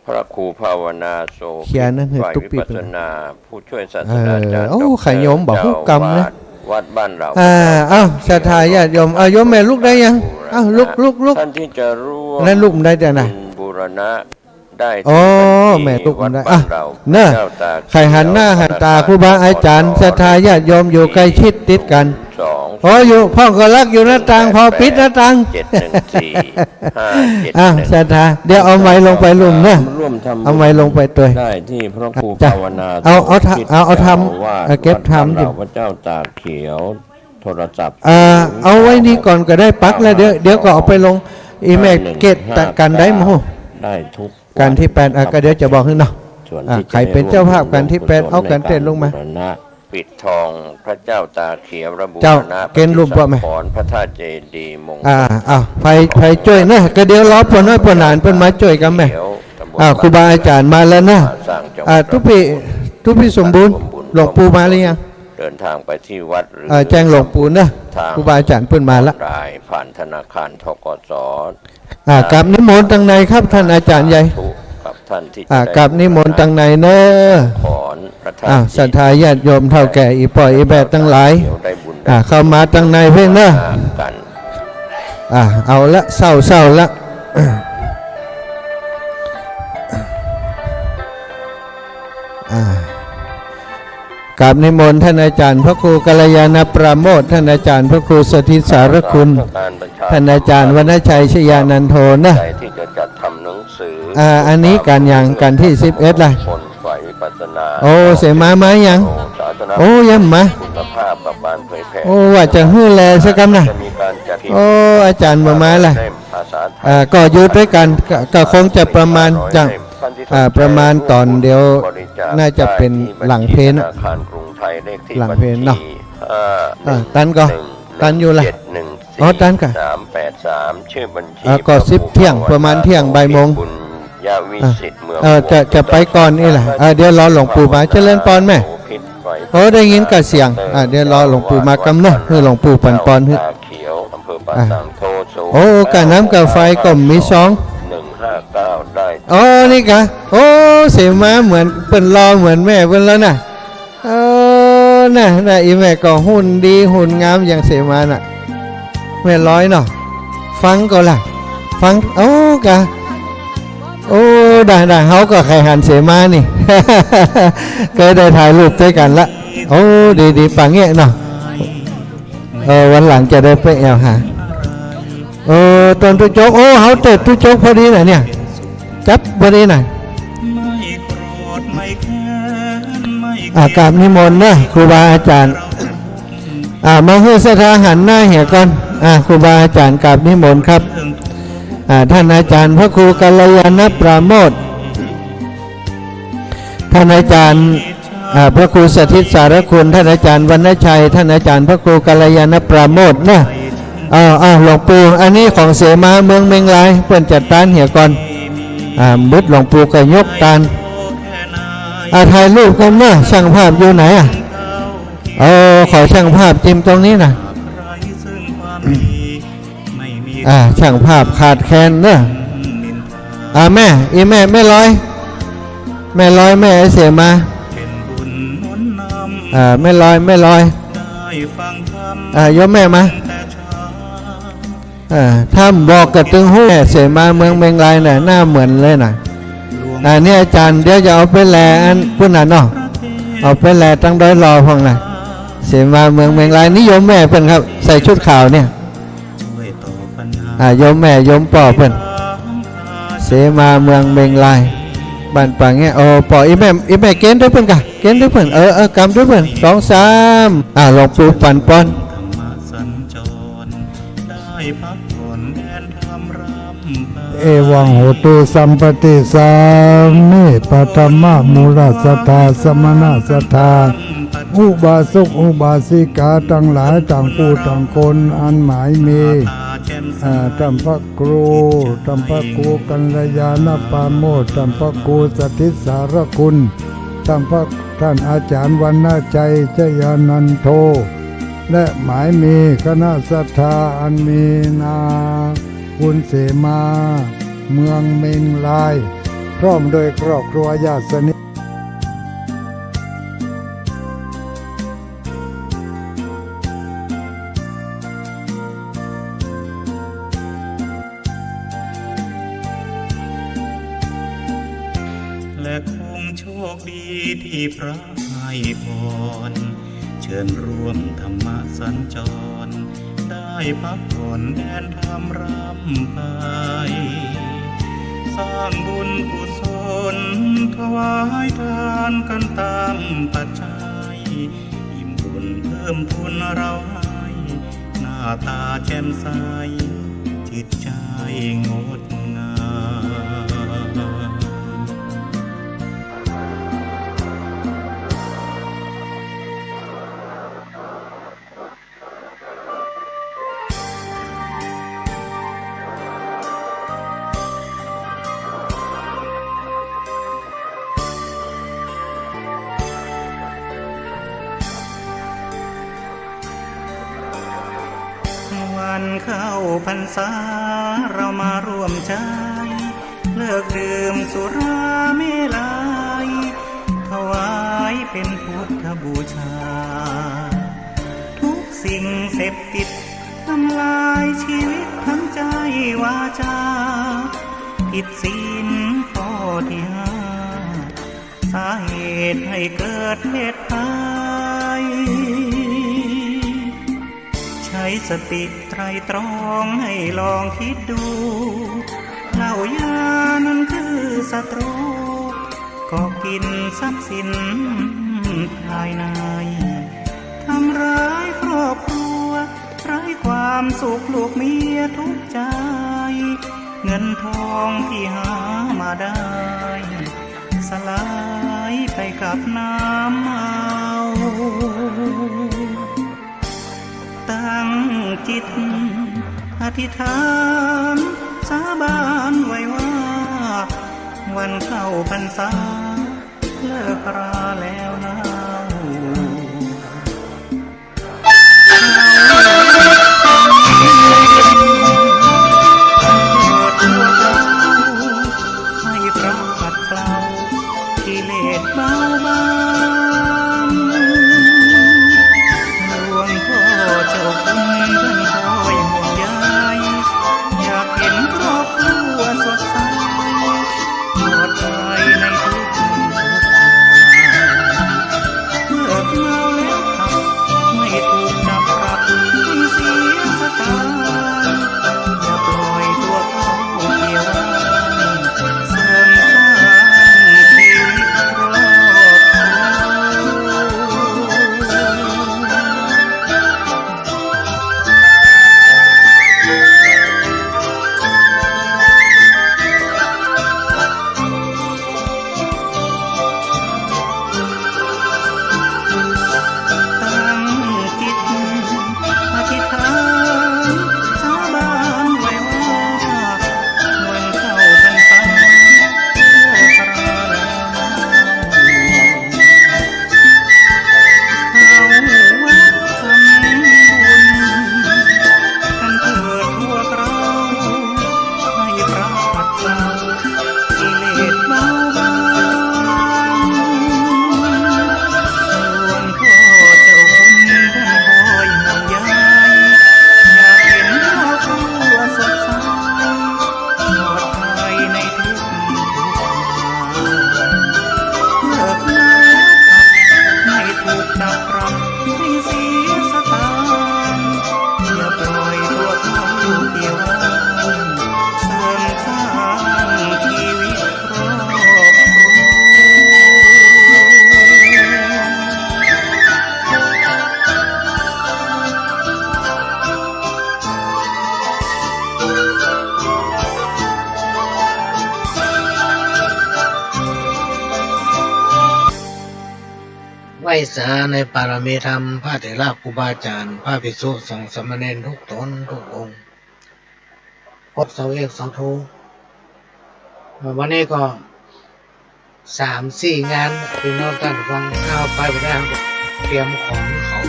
พระครูภาวนาโสภิต เขียนนั่นหื้อตุ๊กปี้ ฝ่ายวิปัสสนา ผู้ช่วยศาสดาจ๋ารย์ เออ โอ้ ด็อกเตอร์ ขยมบ่ฮู้กำนะ เจ้าอาวาสวัดบ้านเหล่า อ่า เอ้า ศรัทธาญาติโยม เอาโยมแม่ลุกได้ยัง เอ้า ลุก ลุก ลุก ท่านที่จะร่วม นั่นลุกได้จ้ะนะ บุญบูรณะ ได้ อ๋อ ที่บัญชี แม่ตุ๊ก วัด ได้ บ้านเหล่า อ่ะ เนาะ เจ้าตา ใค่หันหน้าหันต๋าครูบาอาจ๋ารย์ ศรัทธาญาติโยมอยู่ใก้ชิดติดกั๋น สอง พออยู่ พ่องก็ลักอยู่หน้าต่าง พอปิดหน้าต่าง เจ็ดหนึ่งสี่ ห้าเจ็ดหนึ่ง อ่ะ ศรัทธา เดี๋ยวเอาไมค์ลงไปลุ่มนะ ร่วมทำบุญ เอาไมค์ลงไปตวย ได้ที่พระครู จ้ะ ภาวนา เอา เอา โสภิต เอา เอาธรรม เจ้าอาวาส เอ่อ เก็บธรรม วัดบ้านเหล่า อยู่ พระเจ้าตาเขียว โทรศัพท์ อ่า เอาไว้นี่ก่อนก็ได้ ปักแล้ว เดี๋ยว เดี๋ยวก็เอาไปลง อีเมล เก้าหนึ่ง เกต ห้าเก้า กันได้หมู่ ได้ทุก กันที่แปด อ่ะ ก็เดี๋ยวจะบอกให้เนาะ ส่วน อ่ะ ที่จะ ใครเป็นเจ้าภาพกันที่แปด ได้ร่วมบุญร่วมกุศล เอากันเต้นลงมา ในการบูรณะ ปิดทองพระเจ้าตาเขียวระบูรณะ เจ้า เก๋ณฑ์ลุ่มป้อแม่ ประดิษฐานพระธาตุเจดีย์มงคล อ่า อ่า ใผ ใผจ้วยนะ ก็เดี๋ยวรอป้อน้อยป้อหนานเปิ้นมาจ้วยกั๋นแม่ เขียว ตำบล อ่า ครูบาอาจ๋ารย์มาแล้วนะ บ้านสร้าง จังหวัด อ่า ตุ๊พี่ ตุ๊พี่สมบูรณ์ หลวงปู่มาหรือยัง เดินทางไปที่วัดหรือ อ่า แจ้งหลวงปู่นะ ทาง ครูบาอาจ๋ารย์เปิ้นมาละ ได้ผ่านธนาคาร ธ.ก.ส. อ่า กราบนิมนต์ตังในครับ ท่านอาจ๋ารย์ใหญ่ สาธุ กับท่านที่ อ่า จะได้ กราบนิมนต์ตังในเนอะ ขอนพระธาตุ อ่า ศรัทธาญาติโยมเฒ่าแก่ อี่ป้ออี่แม่ตังหลาย เดี๋ยวได้บุญได้ อ่า เข้ามาตังในเพ่งเนอะ กัน อ่า เอาละ เศร้าๆ ละ อ่า กราบนิมนต์ท่านอาจ๋ารย์พระครูกัลยาณปราโมทย์ ท่านอาจ๋ารย์พระครูสถิตสารคุณ ท่านอาจ๋ารย์วรรณชัยชยานันโทนะ ใครที่จะจัดทำหนังสือ อ่า อันนี้กันยัง กันตี้สิบเอ็ดละ คนฝ่ายวิปัสสนา โอ้ เสมามายัง โอ้ ยังมา คุณภาพกับการเผยแผ่ โอ้ ว่าจะหื้อแลสักกำนะ จะมีการจัดพิมพ์ โอ้ อาจ๋ารย์บ่มาละ เล่มภาษาไทย อ่า ก็อยู่ตวยกั๋น ก็ ก็คงจะประมาณ อย่าง อ่า ประมาณต๋อนเดี๋ยว น่าจะเป๋นหลังเพลนะ ธนาคารกรุงไทย เลขที่ หลังเพลเนาะ บัญชี ห้า อ่า ตันก่อ หนึ่ง ตันอยู่ละ เจ็ดหนึ่งสี่ อ๋อ ตันก่อ สามแปดสาม ชื่อบัญชี อ่า ก็สิบเที่ยง ประมาณเที่ยงบ่ายโมง บุญญวิสิทธิ์ เมือง เออ จะ จะไปก่อนนี่แหละ เออ เดี๋ยวรอหลวงปู่มา เจริญปอนแม่ โอ้ ได้ยินกับเสียง อ่า เดี๋ยวรอหลวงปู่มากำเนาะ หื้อหลวงปู่ปั๋นปอนหื้อ ตาเขียว อำเภอป่าสัก โอ้ กาน้ำกาไฟก็มีสอง หนึ่งห้าเก้า ได้ โอ้ นี่กะ โอ้ เสมาเหมือน เปิ้นหล่อเหมือนแม่เปิ้นแล้วนะ เออ น่ะ น่ะ อี่แม่ก็หุ่นดี หุ่นงามอย่างเสมาน่ะ แม่ร้อยเนาะ ฟังก็ล่ะ ฟัง โอ้ กะ โอ้ ได้ ได้ เฮาก็ใค่หันเสมานี่ ก็ได้ถ่ายรูปตวยกั๋นละ โอ้ ดี ดี ปะเงี้ยเนาะ เออ วันหลังจะได้ไปแอ่วหา เออ ต๋อนตุ๊จก โอ้ เฮาเติดตุ๊จกพอดีน่ะเนี่ย จับพอดีน่ะ อ่า กราบนิมนต์เนอะ ครูบาอาจ๋ารย์ อ่า มาหื้อศรัทธาหันหน้าเหียก่อน อ่า ครูบาอาจ๋ารย์กราบนิมนต์ครับ อ่า ท่านอาจ๋ารย์พระครูกัลยาณปราโมทย์ ท่านอาจ๋ารย์ อ่า พระครูสถิตสารคุณ ท่านอาจ๋ารย์วรรณชัย ท่านอาจ๋ารย์พระครูกัลยาณปราโมทย์เนาะ อ่า อ่า หลวงปู่ อันนี้ของเสมาเมืองเมงราย เปิ้นจัดตานเหียก่อน อ่า บึดหลวงปู่ก็ยกตาน อ่า ถ่ายรูปกั๋นเนาะ ช่างภาพอยู่ไหนอะ เออ ขอช่างภาพจิมตรงนี้น่ะ อ่า ช่างภาพขาดแคลนเนอะ อ่า แม่ อี่แม่ แม่ร้อย แม่ร้อย แม่ไอ้เสมา อ่า แม่ร้อย แม่ร้อย อ่า โยมแม่มา อ่า ถ้าบอกกะตึงฮู้ แม่เสมาเมืองเมงรายน่ะ หน้าเหมือนเลยน่ะ อ่า เนี่ยอาจ๋ารย์ เดี๋ยวจะเอาไปแลอันปุ้นน่ะเนาะ เอาไปแลตังดอยหล่อพ่องน่ะ เสมาเมืองเมงราย นี่โยมแม่เปิ้นครับ ใส่ชุดขาวเนี่ย อ่า โยมแม่โยมป้อเปิ้น เสมาเมืองเมงราย บ้านป่าแงะ โอ้ ป้อ อี่แม่ อี่แม่เก๋ณฑ์ตวยเปิ้นก่ะ เก๋ณฑ์ตวยเปิ้น เออ เออ กำตวยเปิ้น สอง สาม อ่า หลวงปู่ปั๋นปอน เอวังโหตุสัมปติสามิ ปัทธมะมูลสัทธา สมณสัทธา อุบาสกอุบาสิกาตังหลาย ต่างผู้ต่างคน อันหมายมี อ่า ต้านพระครู ต้านพระครูกัลยาณปราโมทย์ ต้านพระครูสถิตสารคุณ ต้านพระ ต้านอาจ๋ารย์วรรณชัยชยานันโท และหมายมีคณะศรัทธาอันมีนาบุญเสมา เมืองเมงราย พร้อมโดยครอบครัวญาติสนิท และคงโชคดีที่พระให้พร เชิญร่วมธรรมสัญจร ได้พักผ่อนแดนธรรมร่ำไป สร้างบุญกุศล ถวายทานกันตามปัจจัย อิ่มบุญเพิ่มพูนเราให้ หน้าตาแจ่มใส จิตใจงดงาม วันเข้าพรรษาเรามาร่วมใจ เลิกดื่มสุราเมรัย ถวายเป็นพุทธบูชา ทุกสิ่งเสพติด ทำลายชีวิตทั้งใจวาจา ผิดศีลข้อที่ห้า สาเหตุให้เกิดเพศภัย ใช้สติไตร่ตรองให้ลองคิดดู เหล้ายานั้นคือศัตรู ก็กินทรัพย์สินภายใน ทำร้ายครอบครัว ไร้ความสุขลูกเมียทุกข์ใจ เงินทองที่หามาได้ สลายไปกับน้ำเมา ตั้งจิตอธิษฐานสาบานไว้ว่า วันเข้าพรรษาเลิกราแล้วเล่า ให้พระขัดเกลา กิเลสเบาบาง หลวงพ่อเจ้าคุณท่านคอยห่วงใย อยากเห็นครอบครัวสดใส ปลอดภัยในทุกสิ่งทุกอย่าง เลิกเมาแล้วขับ ไม่ถูกจับปรับ ไม่เสียสตางค์ อย่าปล่อยตัวเข้าเกียร์ว่าง เสริมสร้างชีวิตครอบครัว ตั้งจิตอธิษฐานสาบานไว้ว่า วันเข้าพรรษาเลิกราแล้ว เข้าวัดทำบุญกันเถิดพวกเรา ให้พระขัดเกลา กิเลสเบาบาง หลวงพ่อเจ้าคุณท่านคอยห่วงใย อยากเห็นครอบครัวสดใส ปลอดภัยในทุกสิ่งทุกอย่าง เลิกเมาแล้วขับ ไม่ถูกจับปรับ ไม่เสียสตางค์ อย่าปล่อยตัวเข้าเกียร์ว่าง เสริมสร้างชีวิตครอบครัว ไหว้สาในปารมีธรรม พระเถระครูบาอาจารย์ พระภิกษุสงฆ์สามเณรทุกตนทุกองค์ พบเสาเอกเสาโท เอ่อ วันนี้ก็สามสี่งาน พี่น้องต้านฟัง เอาไปบ่ได้ เตรียมของเขา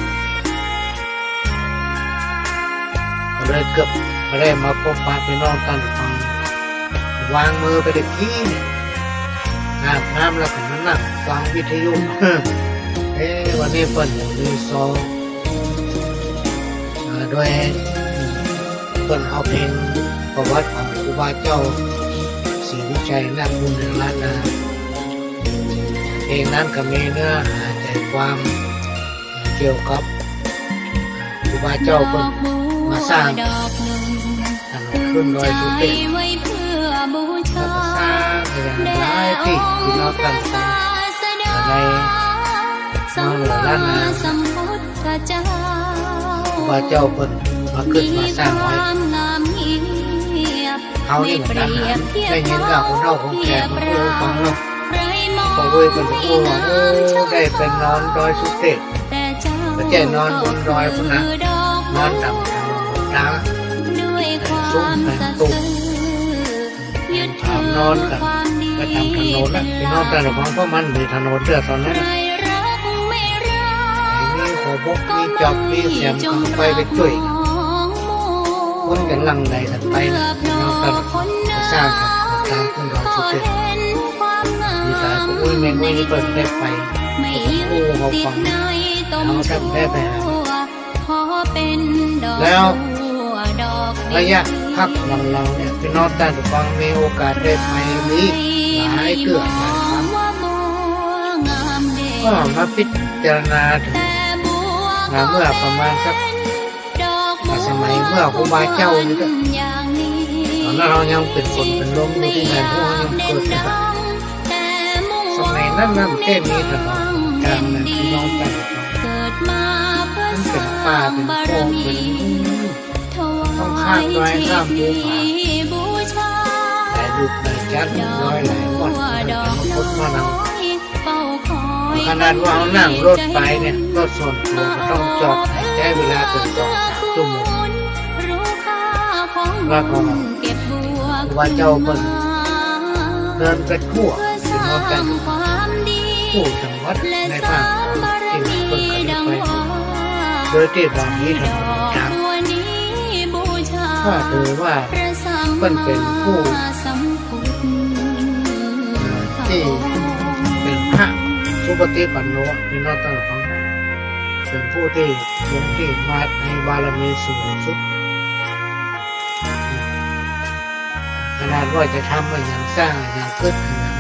ก็เลยเกือบบ่ได้มาพบปะพี่น้องต้านฟัง วางมือไปตะกี้เนี่ย อาบน้ำแล้วก็มานั่งฟังวิทยุ เอ๊ะ วันนี้เปิ้นมีซอง อ่า โดย เปิ้นเอาเพลงประวัติของครูบาเจ้าศรีวิชัยนาคบุญเรืองรัตน์นะ เพลงนั้นก็มีเนื้อหาใจความเกี่ยว เกี่ยวกับครูบาเจ้าเปิ้นมาสร้างถนนขึ้นดอยสุเทพ แล้วก็สร้างไปอย่างหลายตี้ พี่น้องต้านฟัง ในเมืองเหนือล้านนา ครูบาเจ้าเปิ้นมาขึ้นมาสร้างไว้ เฮานี่เหมือนกั๋นนะ ได้ยินกับคนเฒ่าคนแก่เปิ้นอู้ฟังเนาะ ป้ออุ๊ยเปิ้นอู้ว่า โอ้ ได้ไปนอนดอยสุเทพ บ่ใจ้นอนบนดอยพุ้นนะ นอนต๋ามถนนหนตาง แผงสุมแผงตุ๊บ ถามนอนกั๋น ไปต๋ามถนนน่ะ พี่น้องต้านฟัง เพราะมันมีถนนเตื้อต๋อนนั้นน่ะ มีหัวบก มีจอบ มีแสม ก๋ำไฟไปจ้วยกั๋น คนกั๋นหลั่งไหลกั๋นไปน่ะ พี่น้องต้านฟัง ไปสร้างกั๋นต๋ามขึ้นดอยสุเทพ มีหลายป้ออุ๊ยแม่อุ๊ยเปิ้นได้ไป ก็อู้เฮาฟัง เฮาแต๊บ่ได้ไปหา แล้วระยะพักหลังๆ เนี่ย พี่น้องต้านฟังมีโอกาสได้ไปมีหลายเตื้อหลายครั้ง ก็มาพิจารณาเถิง นะ เมื่อประมาณสัก สมัยเมื่อครูบาเจ้านี่ก็ ต๋อนนั้นเฮายังเป๋นฝนเป๋นลมอยู่ตี้ไหน พวกเฮายังเกิดไม่ตัง สมัยนั้นนั้นแต๊มีถนนก๋างนะ พี่น้องต้านฟัง มันเป๋นป่าเป๋นโคกเป๋น ต้องข้ามดอยข้ามภูผา หลายลูกหลายจั๊น ดอยหลายม่อน มันก็มาพบมานั่ง ขนาดว่าเฮานั่งรถไปเนี่ย รถส่วนตั๋วก็ต้องจอด ใจ๊เวลาเถิงสองสามชั่วโมง แล้วก็ครูบาเจ้าเปิ้นเดินไปทั่ว พี่น้องต้านฟัง ทั่วจังหวัดในภาคเหนือตี้เปิ้นก็ได้ไป โดยตี้บ่มีถนนก๋าง ก็ถือว่าเปิ้นเป๋นผู้ ตี้เป๋นพระสุปฏิปันโน พี่น้องต้านฟัง เป๋นผู้ตี้หลวงตี้มา มีบารมีสูงสุด ขนาดว่าจะทำอะหยัง สร้างอะหยัง กึ๊ดอะหยัง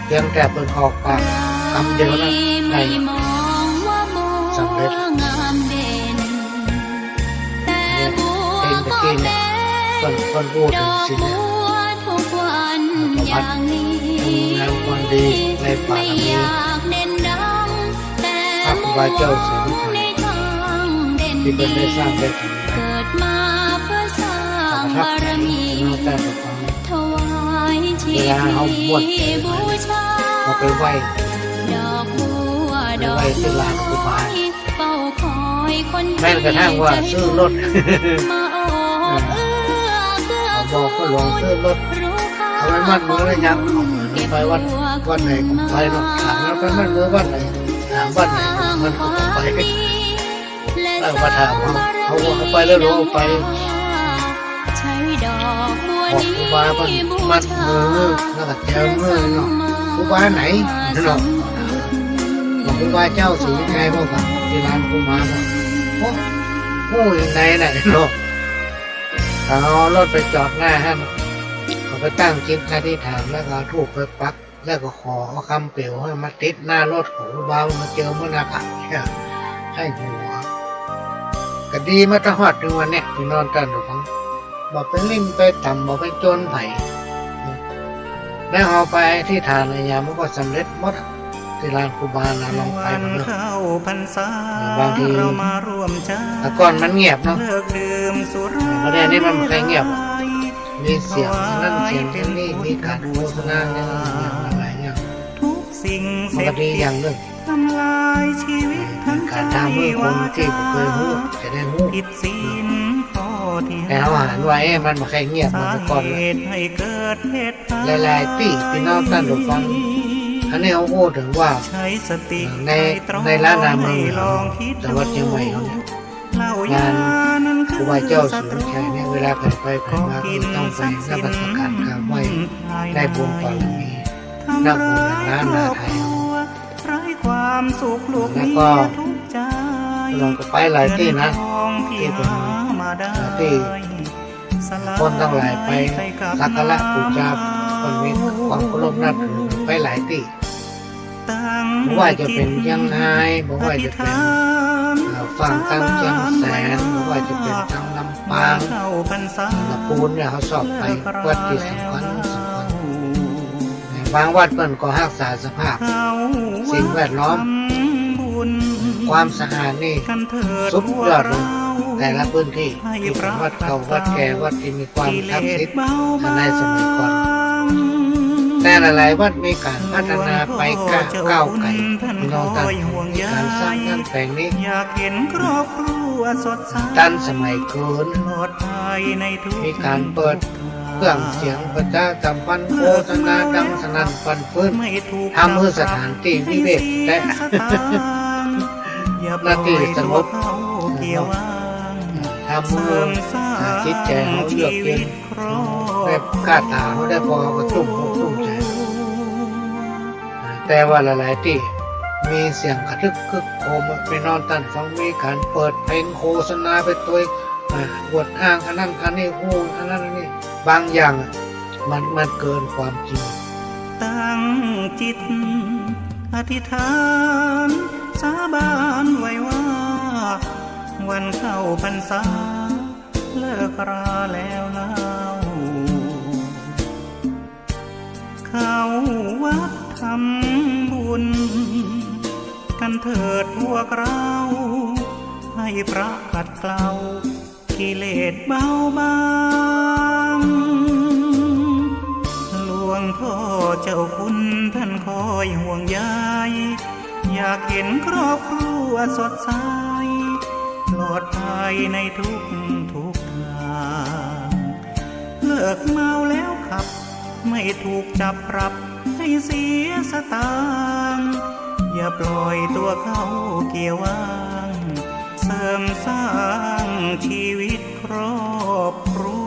เพียงแต่เปิ้นออกปากกำเดียวนั้นได้สำเร็จ เนี่ย เพลงตะกี้เนี่ย เปิ้น เปิ้นอู้เถิงศีลเนี่ย ประวัติคุณงามความดีในบารมีพระครูบาเจ้าศรีวิชัย ตี้เปิ้นได้สร้างได้ทำไว้ ประทับใจ พี่น้องต้านฟัง เวลาเฮาบวช เฮาไปไหว้ ไปไหว้ตี้ลานครูบา แม้กระทั่งว่าซื้อรถ เออ เขาบอกพ่อหลวงซื้อรถ เอาไปมัดมือแล้วยัง เอาไปวัด วัดไหนก็ไปเนาะ ถามแล้วไปมัดมือวัดไหน ถามวัดไหน มันก็ไป แล้วมาถามเขา เขาบอกเอาไปแล้วหลวง เอาไป บอกครูบาเปิ้นมัดมือ แล้วก็แจมือเนาะ ครูบาไหนเนาะ บอกครูบาเจ้าศรีวิชัย บอกว่าตี้ลานครูบา บอก โอ้ โอ้ อยู่ไหนน่ะเนาะ เอารถไปจอดหน้าหั้น เขาก็ตั้งจิตอธิษฐาน แล้วก็เอาธูปไปปัก แล้วก็ขอเอากำเปล๋วหั้นมาติดหน้ารถของครูบา มาเจิมหั้นนะ เนี่ย ใส่หัว ก็ดีมาตะฮอดเถิงวันเนี้ย พี่น้องต้านฟัง บ่ไปลิ่นไปต่ำ บ่ไปโจ้นใผ แล้วเฮาไปอธิษฐานอะหยัง มันก็สำเร็จหมด ตี้ลานครูบานะ ลองไปเบิ่งเนาะ บางที แต่ก่อนมันเงียบเนาะ บ่าเดี่ยวนี้มันบ่ค่อยเงียบ มีเสียงอันนั้นเสียงอันนี้ มีก๋านโฆษณาอย่างนั้นอย่างนั้นหลายอย่าง มันก็ดีอย่างนึ่ง ก๋านทางเมืองคนตี้บ่เกยฮู้ จะได้ฮู้ แต่เฮาหันว่า เอ๊ะ มันบ่ค่อยเงียบเหมือนแต่ก่อนละ หลายๆ ตี้ พี่น้องต้านฟัง อันนี้เฮาอู้เถิงว่า ใน ในล้านนาเมืองเหนือ จังหวัดเจียงใหม่เฮาเนี่ย งานครูบาเจ้าศรีวิชัยเนี่ย เวลาใผไปใผมาก็ต้องไปนมัสการกราบไหว้ ได้บุญบารมี นักบุญล้านนาไทย แล้วก็ลองก็ไปหลายตี้นะ ตี้เป๋น ตี้คนตังหลายไปสักการะบูชา คนมีความเคารพนับถือ ไปหลายตี้ บ่ว่าจะเป๋นเจียงฮาย บ่ว่าจะเป๋น เอ่อ ฟั่งตางเจียงแสน บ่ว่าจะเป๋นตางลำปาง ลำปูนเนี่ย เฮาชอบไปวัดตี้สำคัญสำคัญ บางวัดเปิ้นก็ฮักษาสภาพสิ่งแวดล้อม ความสะอาดนี่สุดยอดเลย แต่ละพื้นตี้ ตี้เป๋นวัดเก่า วัดแก่ วัดตี้มี ความศักดิ์สิทธิ์ในสมัยก่อน แต่หลายๆ วัดมีก๋านพัฒนาไปก้าว ก้าวไก๋ พี่น้องต้าน มีก๋านสร้างสรรค์แป๋งนี้ ทันสมัยเกิน มีก๋านเปิดเครื่องเสียงประชาสัมพันธ์ โฆษณาดังสนั่นปั่นปื้น ทำหื้อสถานตี้วิเวกและ ณ ตี้สงบ ทำหื้อจิตใจ๋เฮาเยือกเย็น และก้าต๋าเฮาได้ปอ เฮาก็ตุ้มอกตุ้มใจ๋ แต่ว่าหลายๆ ตี้มีเสียงกระทึกครึกโครม พี่น้องต้านฟัง มีก๋านเปิดเพลงโฆษณาไปตวย อ่า อวดอ้างอันนั้นอันนี้ อู้อันนั้นอันนี้ บางอย่างมัน มันเกินความจริง ตั้งจิตอธิษฐานสาบานไว้ว่า วันเข้าพรรษาเลิกราแล้วเล่า เข้าวัดทำบุญกันเถิดพวกเรา ให้พระขัดเกลากิเลสเบาบาง หลวงพ่อเจ้าคุณท่านคอยห่วงใย อยากเห็นครอบครัวสดใส ปลอดภัยในทุกทุกทาง เลิกเมาแล้วขับ ไม่ถูกจับปรับให้เสียสตางค์ อย่าปล่อยตัวเข้าเกียร์ว่าง เสริมสร้างชีวิตครอบครัว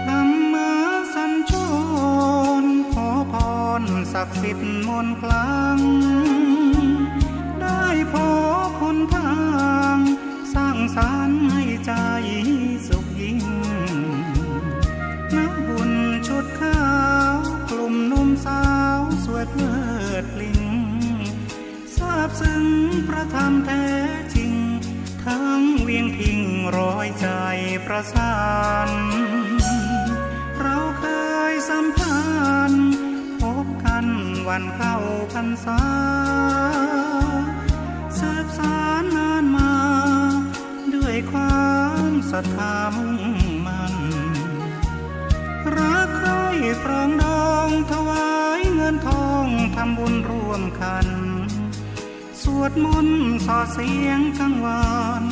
ธรรมสัญจร ขอพรศักดิ์สิทธิ์มนต์คลัง ได้พบหนทาง สร้างสรรค์ให้ใจสุขยิ่ง นักบุญชุดขาว กลุ่มหนุ่มสาวสวยเพลิดพลิ้ง ซาบซึ้งพระธรรมแท้จริง ทั้งเวียงพิงค์ร้อยใจประสาน เราเคยสัมพันธ์ พบกันวันเข้าพรรษา สืบสานนานมา ด้วยความศรัทธามุ่งมั่น รักใคร่ปรองดอง ถวายเงินทอง ทำบุญร่วมกัน สวดมนต์ส่อเสียงกังวาน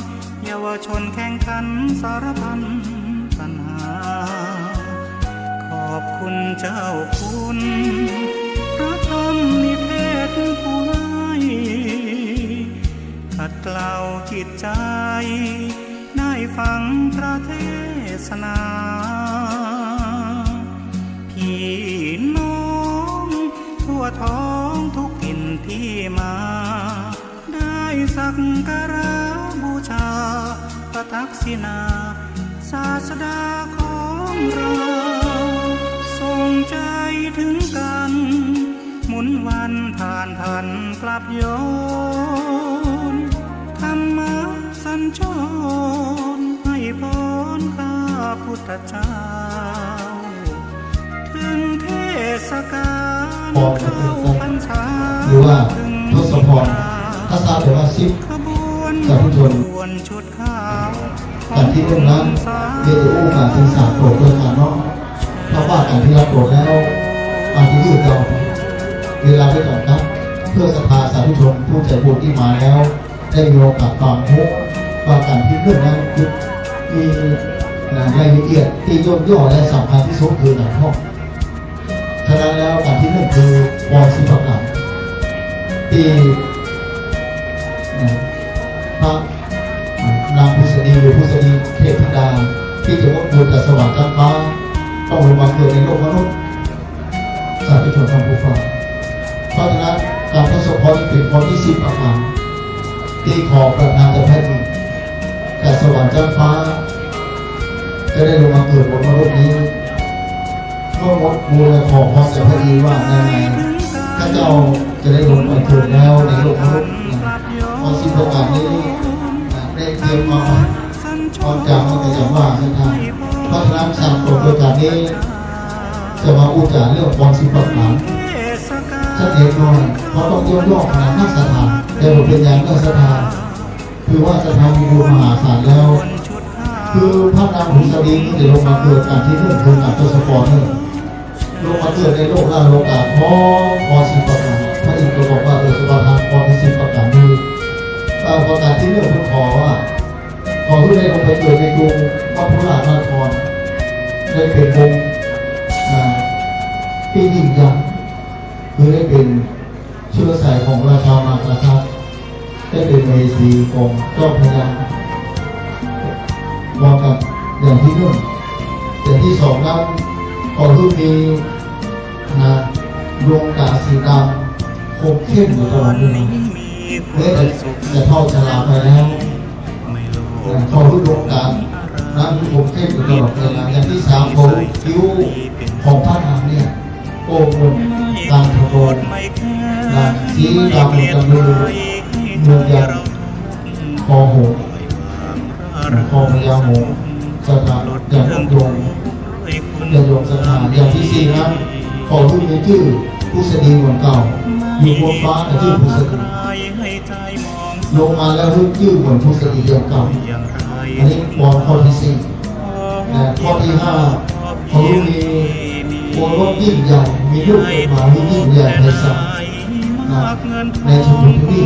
เยาวชนแข่งขันสารพันปัญหา ขอบคุณเจ้าคุณ พระธรรมนิเทศผู้ให้ ขัดเกลาจิตใจ ได้ฟังพระเทศนา พี่น้องทั่วท้องทุกถิ่นที่มา ได้สักการะบูชา พระทักษิณา ศาสดาของเรา ส่งใจถึงกัน หมุนวันผ่านผันกลับย้อน ธรรมสัญจร ให้พรข้าพุท พระเจ้า ถึงเทศกาล พร เข้าพรรษา หรือว่าทศพร ถ้าทราบแต่ว่าสิบ ขบวน สาธุชน ขบวนชุดขาว กั๋นตี้นึ่งนั้น เดี๋ยวจะอู้กั๋นเถิงสามโปรดโดยกั๋นเนาะ ถ้าว่ากั๋นตี้ละโปรดแล้ว อาจจะยืดยาวเวลาไปก่อนครับ เพื่อศรัทธาสาธุชนผู้ใจ๋บุญตี้มาแล้ว ได้มีโอกาสฟัง เพราะว่ากั๋นตี้นึ่งนั้นมี นะ รายละเอียดตี้ย่นย่อและสำคัญตี้สุดคือหลายข้อ ฉะนั้นแล้วกั๋นตี้นึ่งคือพรสิบประก๋าน ตี้ นะ พระนางผุสดีหรือผุสดีเทพธิดา ตี้จะมดบุญจากสวรรค์ชั้นฟ้า ต้องลงมาเกิดในโลกมนุษย์ สาธุชนท่านผู้ฟัง เพราะฉะนั้นการทศพรเป๋นพรตี้สิบประก๋าน ตี้ขอประทานแด่พระอินทร์จากสวรรค์ชั้นฟ้า จะได้ลงมาเกิดบนโลกนี้ เมื่อมดบุญและขอพรจากพระอินทร์ว่า ในๆ ข้าเจ้าจะได้ลงมาเกิดแล้วในโลกมนุษย์นะ พรสิบประก๋านนี้นะ ได้เตรียมมา พรจ๋ามันก็จะว่าไม่ทัน เพราะฉะนั้นสามโปรดโดยกั๋นนี้ จะมาอู้จ๋าเรื่องพรสิบประก๋านสักเล็กน้อย เพราะต้องย่นย่อขนาดนักศรัทธา แต่บ่เป๋นหยัง นักศรัทธา คือว่าศรัทธามีบุญมหาศาลแล้ว คือพระนางผุสดีนี่จะลงมาเกิดกั๋นตี้นึ่งคือกั๋นทศพรเนี่ย ลงมาเกิดในโลกนรกา ขอพรสิบประก๋าน พระอินทร์ก็บอกว่า เออ จะประทานพรสิบประก๋านนี้ เอ่อ ประก๋านตี้นึ่งผมขอว่า ขอหื้อได้ลงไปเกิดในกรุงมัพพุรานคร ได้เป๋นวงศ์ อ่า ตี้ยิ่งใหญ่ คือได้เป๋นเชื้อสายของราชามหากษัตริย์ ได้เป๋นมเหสีของเจ้าพญา ว่ากั๋นอย่างตี้นึ่ง อย่างตี้สองนั้น ขอหื้อมี นะ ดวงต๋าสีดำคมเข้มอยู่ตลอดเวลา แม้แต่จะเฒ่าชราไปแล้ว นะ ขอหื้อดวงต๋านั้นคมเข้มอยู่ตลอดเวลา อย่างตี้สาม ขอหื้อคิ้วของพระนางเนี่ย โกนเหมือนกางขาวโพลน นะ สีดำเหมือนกับมือ เหมือนอย่างคอหงส์ คอพญาหงส์ ศรัทธาญาติโยม ญาติโยมศรัทธา อย่างตี้สี่นะ ขอหื้อมีจื้อผุสดีเหมือนเก่า อยู่บนฟ้าแต่จื้อผุสดี ลงมาแล้วหื้อจื้อเหมือนผุสดีอย่างเก่า อันนี้พรข้อตี้สี่ นะ ข้อตี้ห้า ขอหื้อมีโอรสยิ่งใหญ่ มีลูกออกมาหื้อยิ่งใหญ่ไพศาล นะ ในชมพูทวี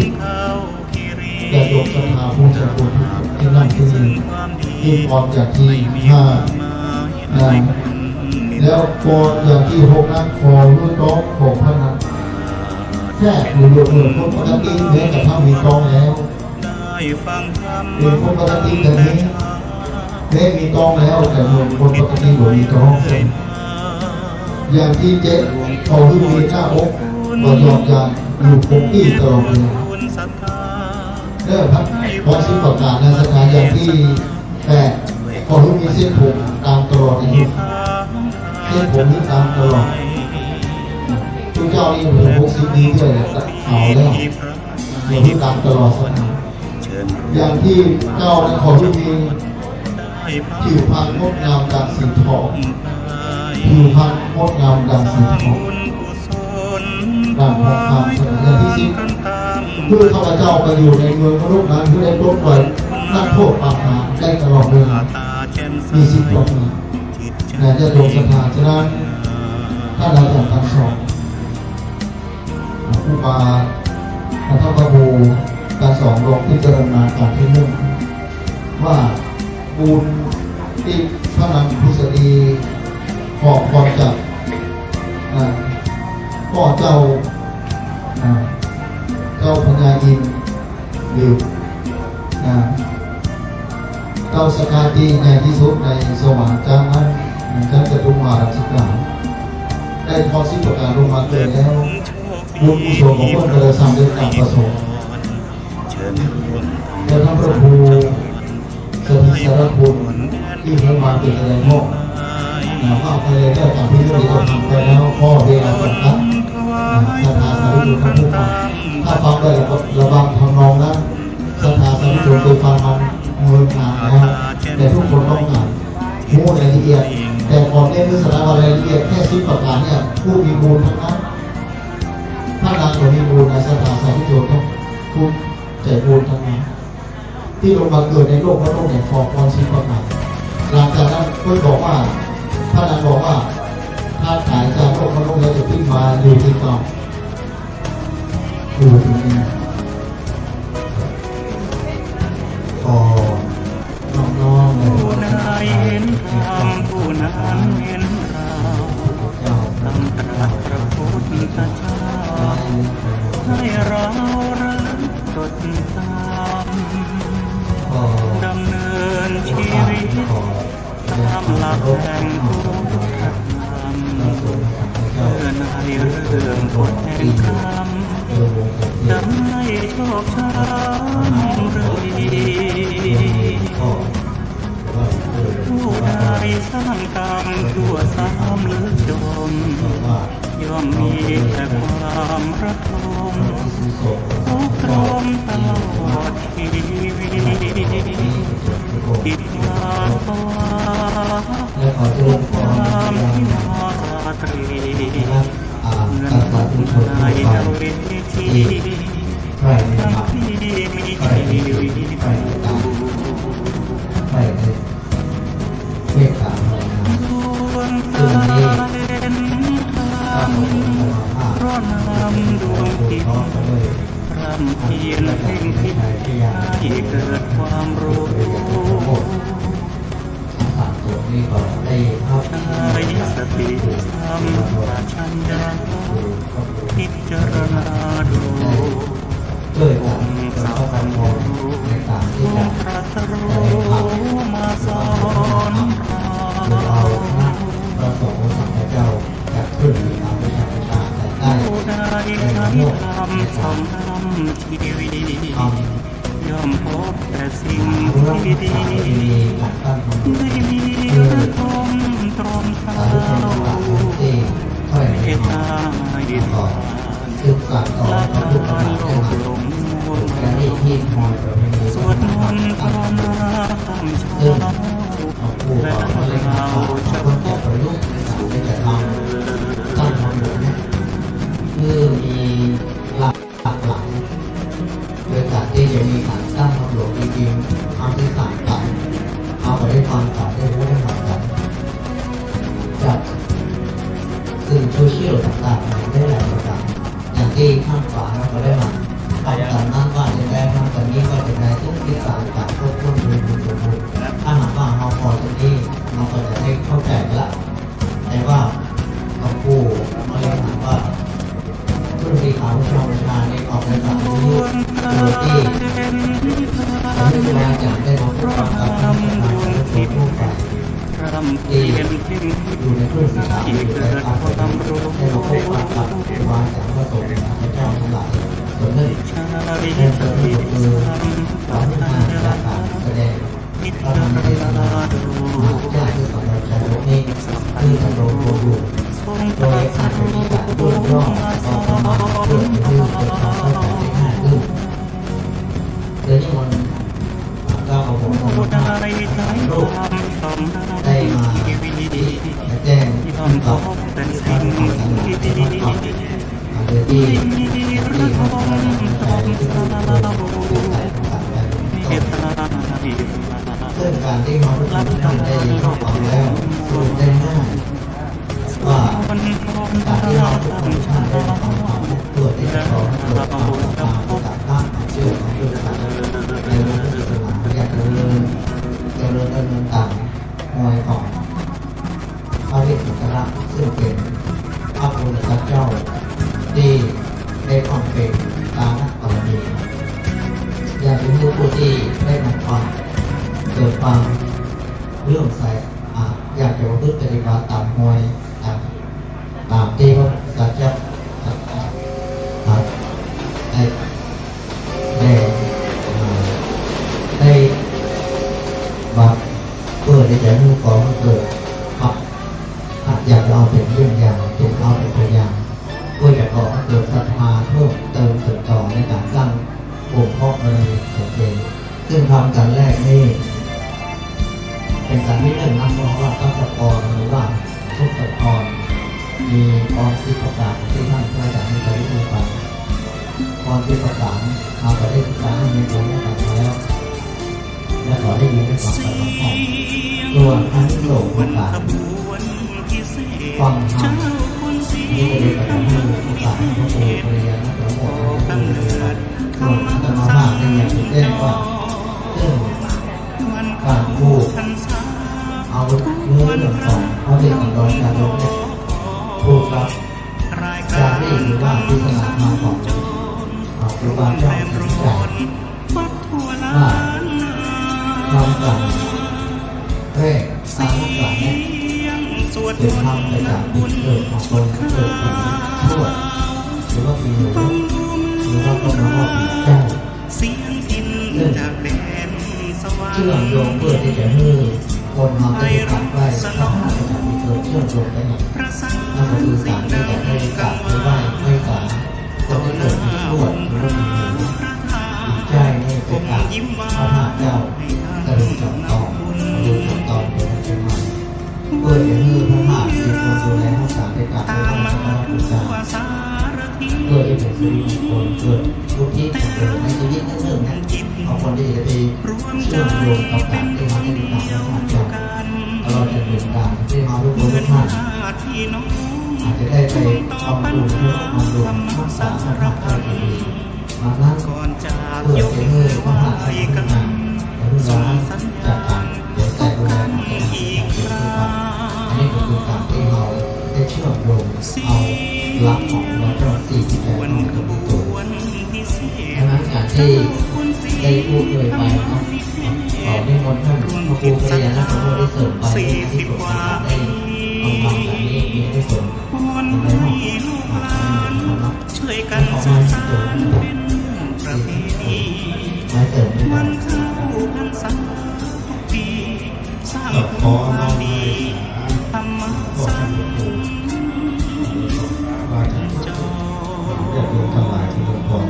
ป ญาติโยมศรัทธาผู้ใจ๋บุญตี้นั่งตี้นี่ นี่พรอย่างตี้ห้า นะ แล้วพรอย่างตี้หกนั้น ขอหื้อต๊องของพระนางแซ่บอยู่เหมือนคนปกติ แม้กระทั่งมีต๊องแล้ว เป๋นคนปกติอย่างนี้ แม้มีต๊องแล้ว แต่เหมือนคนปกติบ่มีต๊อง อย่างตี้เจ็ด ขอหื้อมีหน้าอกบ่หย่อนยาน อยู่คงตี้ตลอดเวลา เออ พรสิบประก๋านในศรัทธา อย่างตี้แปด ขอหื้อมีเส้นผมตามตลอดอายุ เส้นผมนี่ตามตลอด พระเจ้านี่ถึงหกสิบปีเท่านั้นแหละ ขาวแล้ว เส้นผมนี่ตามตลอดศรัทธา อย่างตี้เก้านะ ขอหื้อมีผิวพรรณงดงามดังสีทอง ผิวพรรณงดงามดังสีทอง ดังทองคำ อย่างตี้สิบ หื้อข้าพเจ้าไปอยู่ในเมืองมนุษย์นั้น หื้อได้ปลดปล่อยนักโทษประหารได้ตลอดเวลา มีสิบประก๋าน นะ ญาติโยมศรัทธา ฉะนั้น ท่านอาจารย์ทั้งสอง ครูบา ท่านพระครูทั้งสอง ลองพิจารณากั๋นตี้นึ่ง ว่าบุญตี้พระนางผุสดีขอพรจาก อ่า พ่อเจ้า อ่า เจ้าพญาอินทร์ หรือ อ่า เจ้าสกาตี้ใหญ่ตี้สุดในสวรรค์จันทร์นั้น จันทร์จตุมหาราชิกา ได้พรสิบประก๋านลงมาเกิดแล้ว บุญกุศลของเปิ้นก็เลยสำเร็จตามประสงค์ และทั้งพระครูสถิตสารคุณตี้เพิ่นมาเป๋นอะไรพ่อ นะ ว่าไปเลย ได้ตามตี้เพิ่นได้ทำไปแล้ว เพราะเวลาจำกัด นะ ศรัทธาสาธุชนท่านผู้ฟัง ถ้าฟังได้ระวังทำนองนั้น ศรัทธาสาธุชนได้ฟังมาเนิ่นนานแล้ว แต่ทุกคนต้องการ ฮู้รายละเอียด แต่ขอเน้นเพื่อสถาบันรายละเอียดแค่สิบประการเนี่ย ผู้มีบุญทั้งนั้น พระนางก็มีบุญนะ ศรัทธาสาธุชนทุกผู้ใจบุญทั้งนั้น ตี้ลงมาเกิดในโลกมนุษย์เนี่ย ขอพรสิบประการ หลังจากนั้นเปิ้นบอกว่า พระนางบอกว่า ถ้าต๋ายจากโลกมนุษย์แล้วจะขึ้นมาอยู่ตี้เก่า อยู่ตี้นี่ ขอน้อมๆ ในพระคุณเจ้า ผู้ใดเห็นธรรม ผู้นั้นเห็นเรา ดังตรัสพระพุทธเจ้า ให้เราระลึกจดจำ ดำเนินชีวิต ตามหลักแห่งพุทธธรรม เพื่อให้เรื่องกฎแห่งกรรม จะไม่ชอกช้ำหรือดี ผู้ใดสร้างกรรมชั่วซ้ำหรือจม ย่อมมีแต่ความระทม ทุกข์ตรมตลอดชีวิต จิตตาภาวะ และขอเจริญพร ยามที่มาราตรี นะครับ อ่า เงิน ท่านสาธุชนทั่วไป ในเวที ที่ใคร่ในธรรม ทั้งที่มี ใคร่ในชีวิต ชีวิต ใคร่ในธรรม ใคร่ในเมตตาภาวนา ซึ่งวันนี้ข้าพเจ้าขอสมาทาน เพราะนำดวงจิต พร้อมกันด้วย ร่ำเพียรเพ่งพิจารณาให้เกิดความรู้ ทั้งสามตัวนี้ก็ได้รับ ใช้สติสัมปชัญญะ พิจารณาดู ช่วยกันประคับประคองในการที่จะ องค์ตรัสรู้มาสอนเรา โดยเอาพระประสงค์ของพระเจ้า จะขึ้นตามวิชาวิชาแต่ได้ ผู้ใด ใน สัน โลก ธรรม ใน สอ สาง งธรรมชีวิต ทำ ย่อมพบแต่สิ่ง หาเรื่อง ที่ดี สามี หลักตั้งของ ไม่มี เออ ระทมตรมเศร้า สาธุชนทั้งหลายที่ เมตตาให้ ขอ สืบสานต่อพระพุทธศาสนา และได้ที่ทอยประเพณี สวดมนต์ภาวนาตามเช้า ซึ่งหลวงปู่ก็ไม่ได้มาฝาก เขาก็จะประยุกต์ในการที่จะทำ สร้างความหลงเนี่ย คือมีหลากหลาย โดยการที่จะมีการสร้างความหลงจริงๆ เอาที่สามกัน เอาไปได้ฟังกัน ได้รู้ได้ฟังกัน จาก สื่อโซเชียลต่างๆ ได้หลายประการ อย่างตี้ข้างฝาเราก็ได้มา ทำต๋ามนั้นว่าจะได้ ทำต๋ามนี้ว่าจะได้ ทุกทิศทางจะครบถ้วน บริบูรณ์สมบูรณ์ ถ้าหากว่าเฮาปล่อยตรงนี้ เฮาก็จะได้เข้าใจ๋ละ แต่ว่าหลวงปู่มาเรียนถามว่า รุ่นพี่ขาวชาวประชาเนี่ยออกรายการวิทยุ โดยตี้ ไม่ได้มาจากได้มาพบปะกับท่านประธานและชนทั่วไป ที่อยู่ในคลื่นสื่อสารอยู่ในครับ ได้มาพบปะกับครูบาอาจารย์พระสงฆ์พระเจ้าทั้งหลายส่วนหนึ่ง และส่วนหนึ่งก็คือสาธุชนจากการแสดงพระธรรมเทศนา มหาวิทยาลัยสำหรับชาวโลกนี้ คือชมรมรวมอยู่ โดยอาจจะมีการย่นย่อพอประมาณเพื่อจะให้เกิดความเข้าใจได้ง่ายขึ้น เดี๋ยวนี้มัน เจ้าของผม ผู้ใดใช้ธรรมส่องนำชีวิต ย่อมพบแต่สิ่งที่ดี ไม่มีระทมตรมเศร้า เมตตาให้ ซึ่งการที่เราทุกท่านได้ยินได้ฟังแล้ว สรุปได้ง่าย ว่าการที่เราทุกคนทุกท่านได้มาฟังธรรมเพื่อที่จะขอให้เกิดความศรัทธา ศรัทธาความเชื่อของเพื่อนสัตว์ในพระพุทธศาสนา อยากเจริญ เจริญดำเนินตามรอยของพระเวสสันดร ซึ่งเป็นพระโพธิสัตว์เจ้าที่ได้บำเพ็ญทานบารมี อยากจะให้ผู้ที่ได้มาฟังเกิดความเลื่อมใส อ่า อยากจะประพฤติปฏิบัติต๋ามรอย ต๋าม ต๋ามตี้พระพุทธเจ้า ครับ ได้ ได้ อ่า ได้มาเพื่อที่จะให้ก่อให้เกิด ครับ ครับ อยากจะเอาเป็นเยี่ยงอย่าง เป็นเอาเป็นตัวอย่าง เพื่อจะก่อให้เกิดศรัทธาเพิ่มเติมสืบต่อในการสร้างองค์พระบารมีของตนเอง ซึ่งธรรมจันทร์แรกนี่ เป็นจันทร์ที่หนึ่งนะ เพราะว่ มีกรสิบประการตี้ต้านพระอาจ๋ารย์ได้ปรินิพพาน กรสิบประการ เฮาก็ได้ศึกษาในองค์นี้กันแล้ว และก็ได้ยินได้ฟังกันมาก่อน ส่วนอานิสงส์ของก๋านฟังธรรม นี่ก็ได้ประทานให้โอกาสพระครูกัลยาณะปราโมทย์ ส่วนอาตมาภาพได้เรียนแจ้งว่า เรื่องก๋านผูกเอาเรื่องของพระเวสสันดรชาดกเนี่ย ผูกกับจารีตหรือว่าเทศนาธรรมของ อ่า ครูบาอาจ๋ารย์ ว่าธรรมก๋านแรก ธรรมก๋านเนี่ย เป๋นธรรมประจ๋ำปี๋เกิดของคนเกิดปี๋ชวด หรือว่าปี๋หนู หรือว่าก็เรียกว่าปี๋แก้ว ซึ่งเจื้อมโยงเปื้อตี้จะหื้อคนเฮาได้กราบไหว้พระธาตุประจ๋ำปี๋เกิด เจื้อมโยงไปหมด นั่นก็คือก๋านตี้จะได้กราบไหว้ ไหว้สา คนตี้เกิดปี๋ชวด หรือว่าปี๋หนู ใจ้ นี่ไปกราบพระธาตุเจ้าตะลุงจ๋อมตอง ตะลุงจ๋อมตอง เป๋นคนเจียงใหม่ เปื้อจะหื้อพระธาตุเป๋นคนดูแลรักษา ไปกราบไหว้สักการะบูชา เปื้อจะเป๋นสิริมงคล เกิดสุขสำเร็จในชีวิตนิดนึ่งนะ เอาคนดีจะไปเจื้อมโยงกับก๋านตี้เฮาได้กราบไหว้พระธาตุเจ้า ตลอดจนเป๋นก๋านตี้เฮาทุกคนทุกท่าน อาจจะได้ไปบำรุงเพื่อบำรุงรักษาพระธาตุเจ้าดีๆ มานั้น เปื้อจะหื้อพระธาตุเจ้าดีๆ แต่ลูกหลานจะต้องเดี๋ยวใจดูแลรักษาพระธาตุเจ้าดีๆ อันนี้ก็คือก๋านตี้เฮาได้เจื้อมโยงเอาหลักของพระเจ้าสี่สิบแปดข้อมาเป็นตัว ดังนั้นก๋านตี้ได้พูดเลยไปเนาะ ขอนิมนต์ท่านพระครูกัลยาณะปราโมทย์ได้เสริมไป ให้อานิสงส์ของก๋านได้ฟังธรรมแบบนี้ มีอานิสงส์อะไรบ้าง อ่ะ ขอมาเสริมไปก่อน ขอน้อมไหว้สา ขอท่านพระครู ญาติโยมทั้งหลายที่ร่วมพร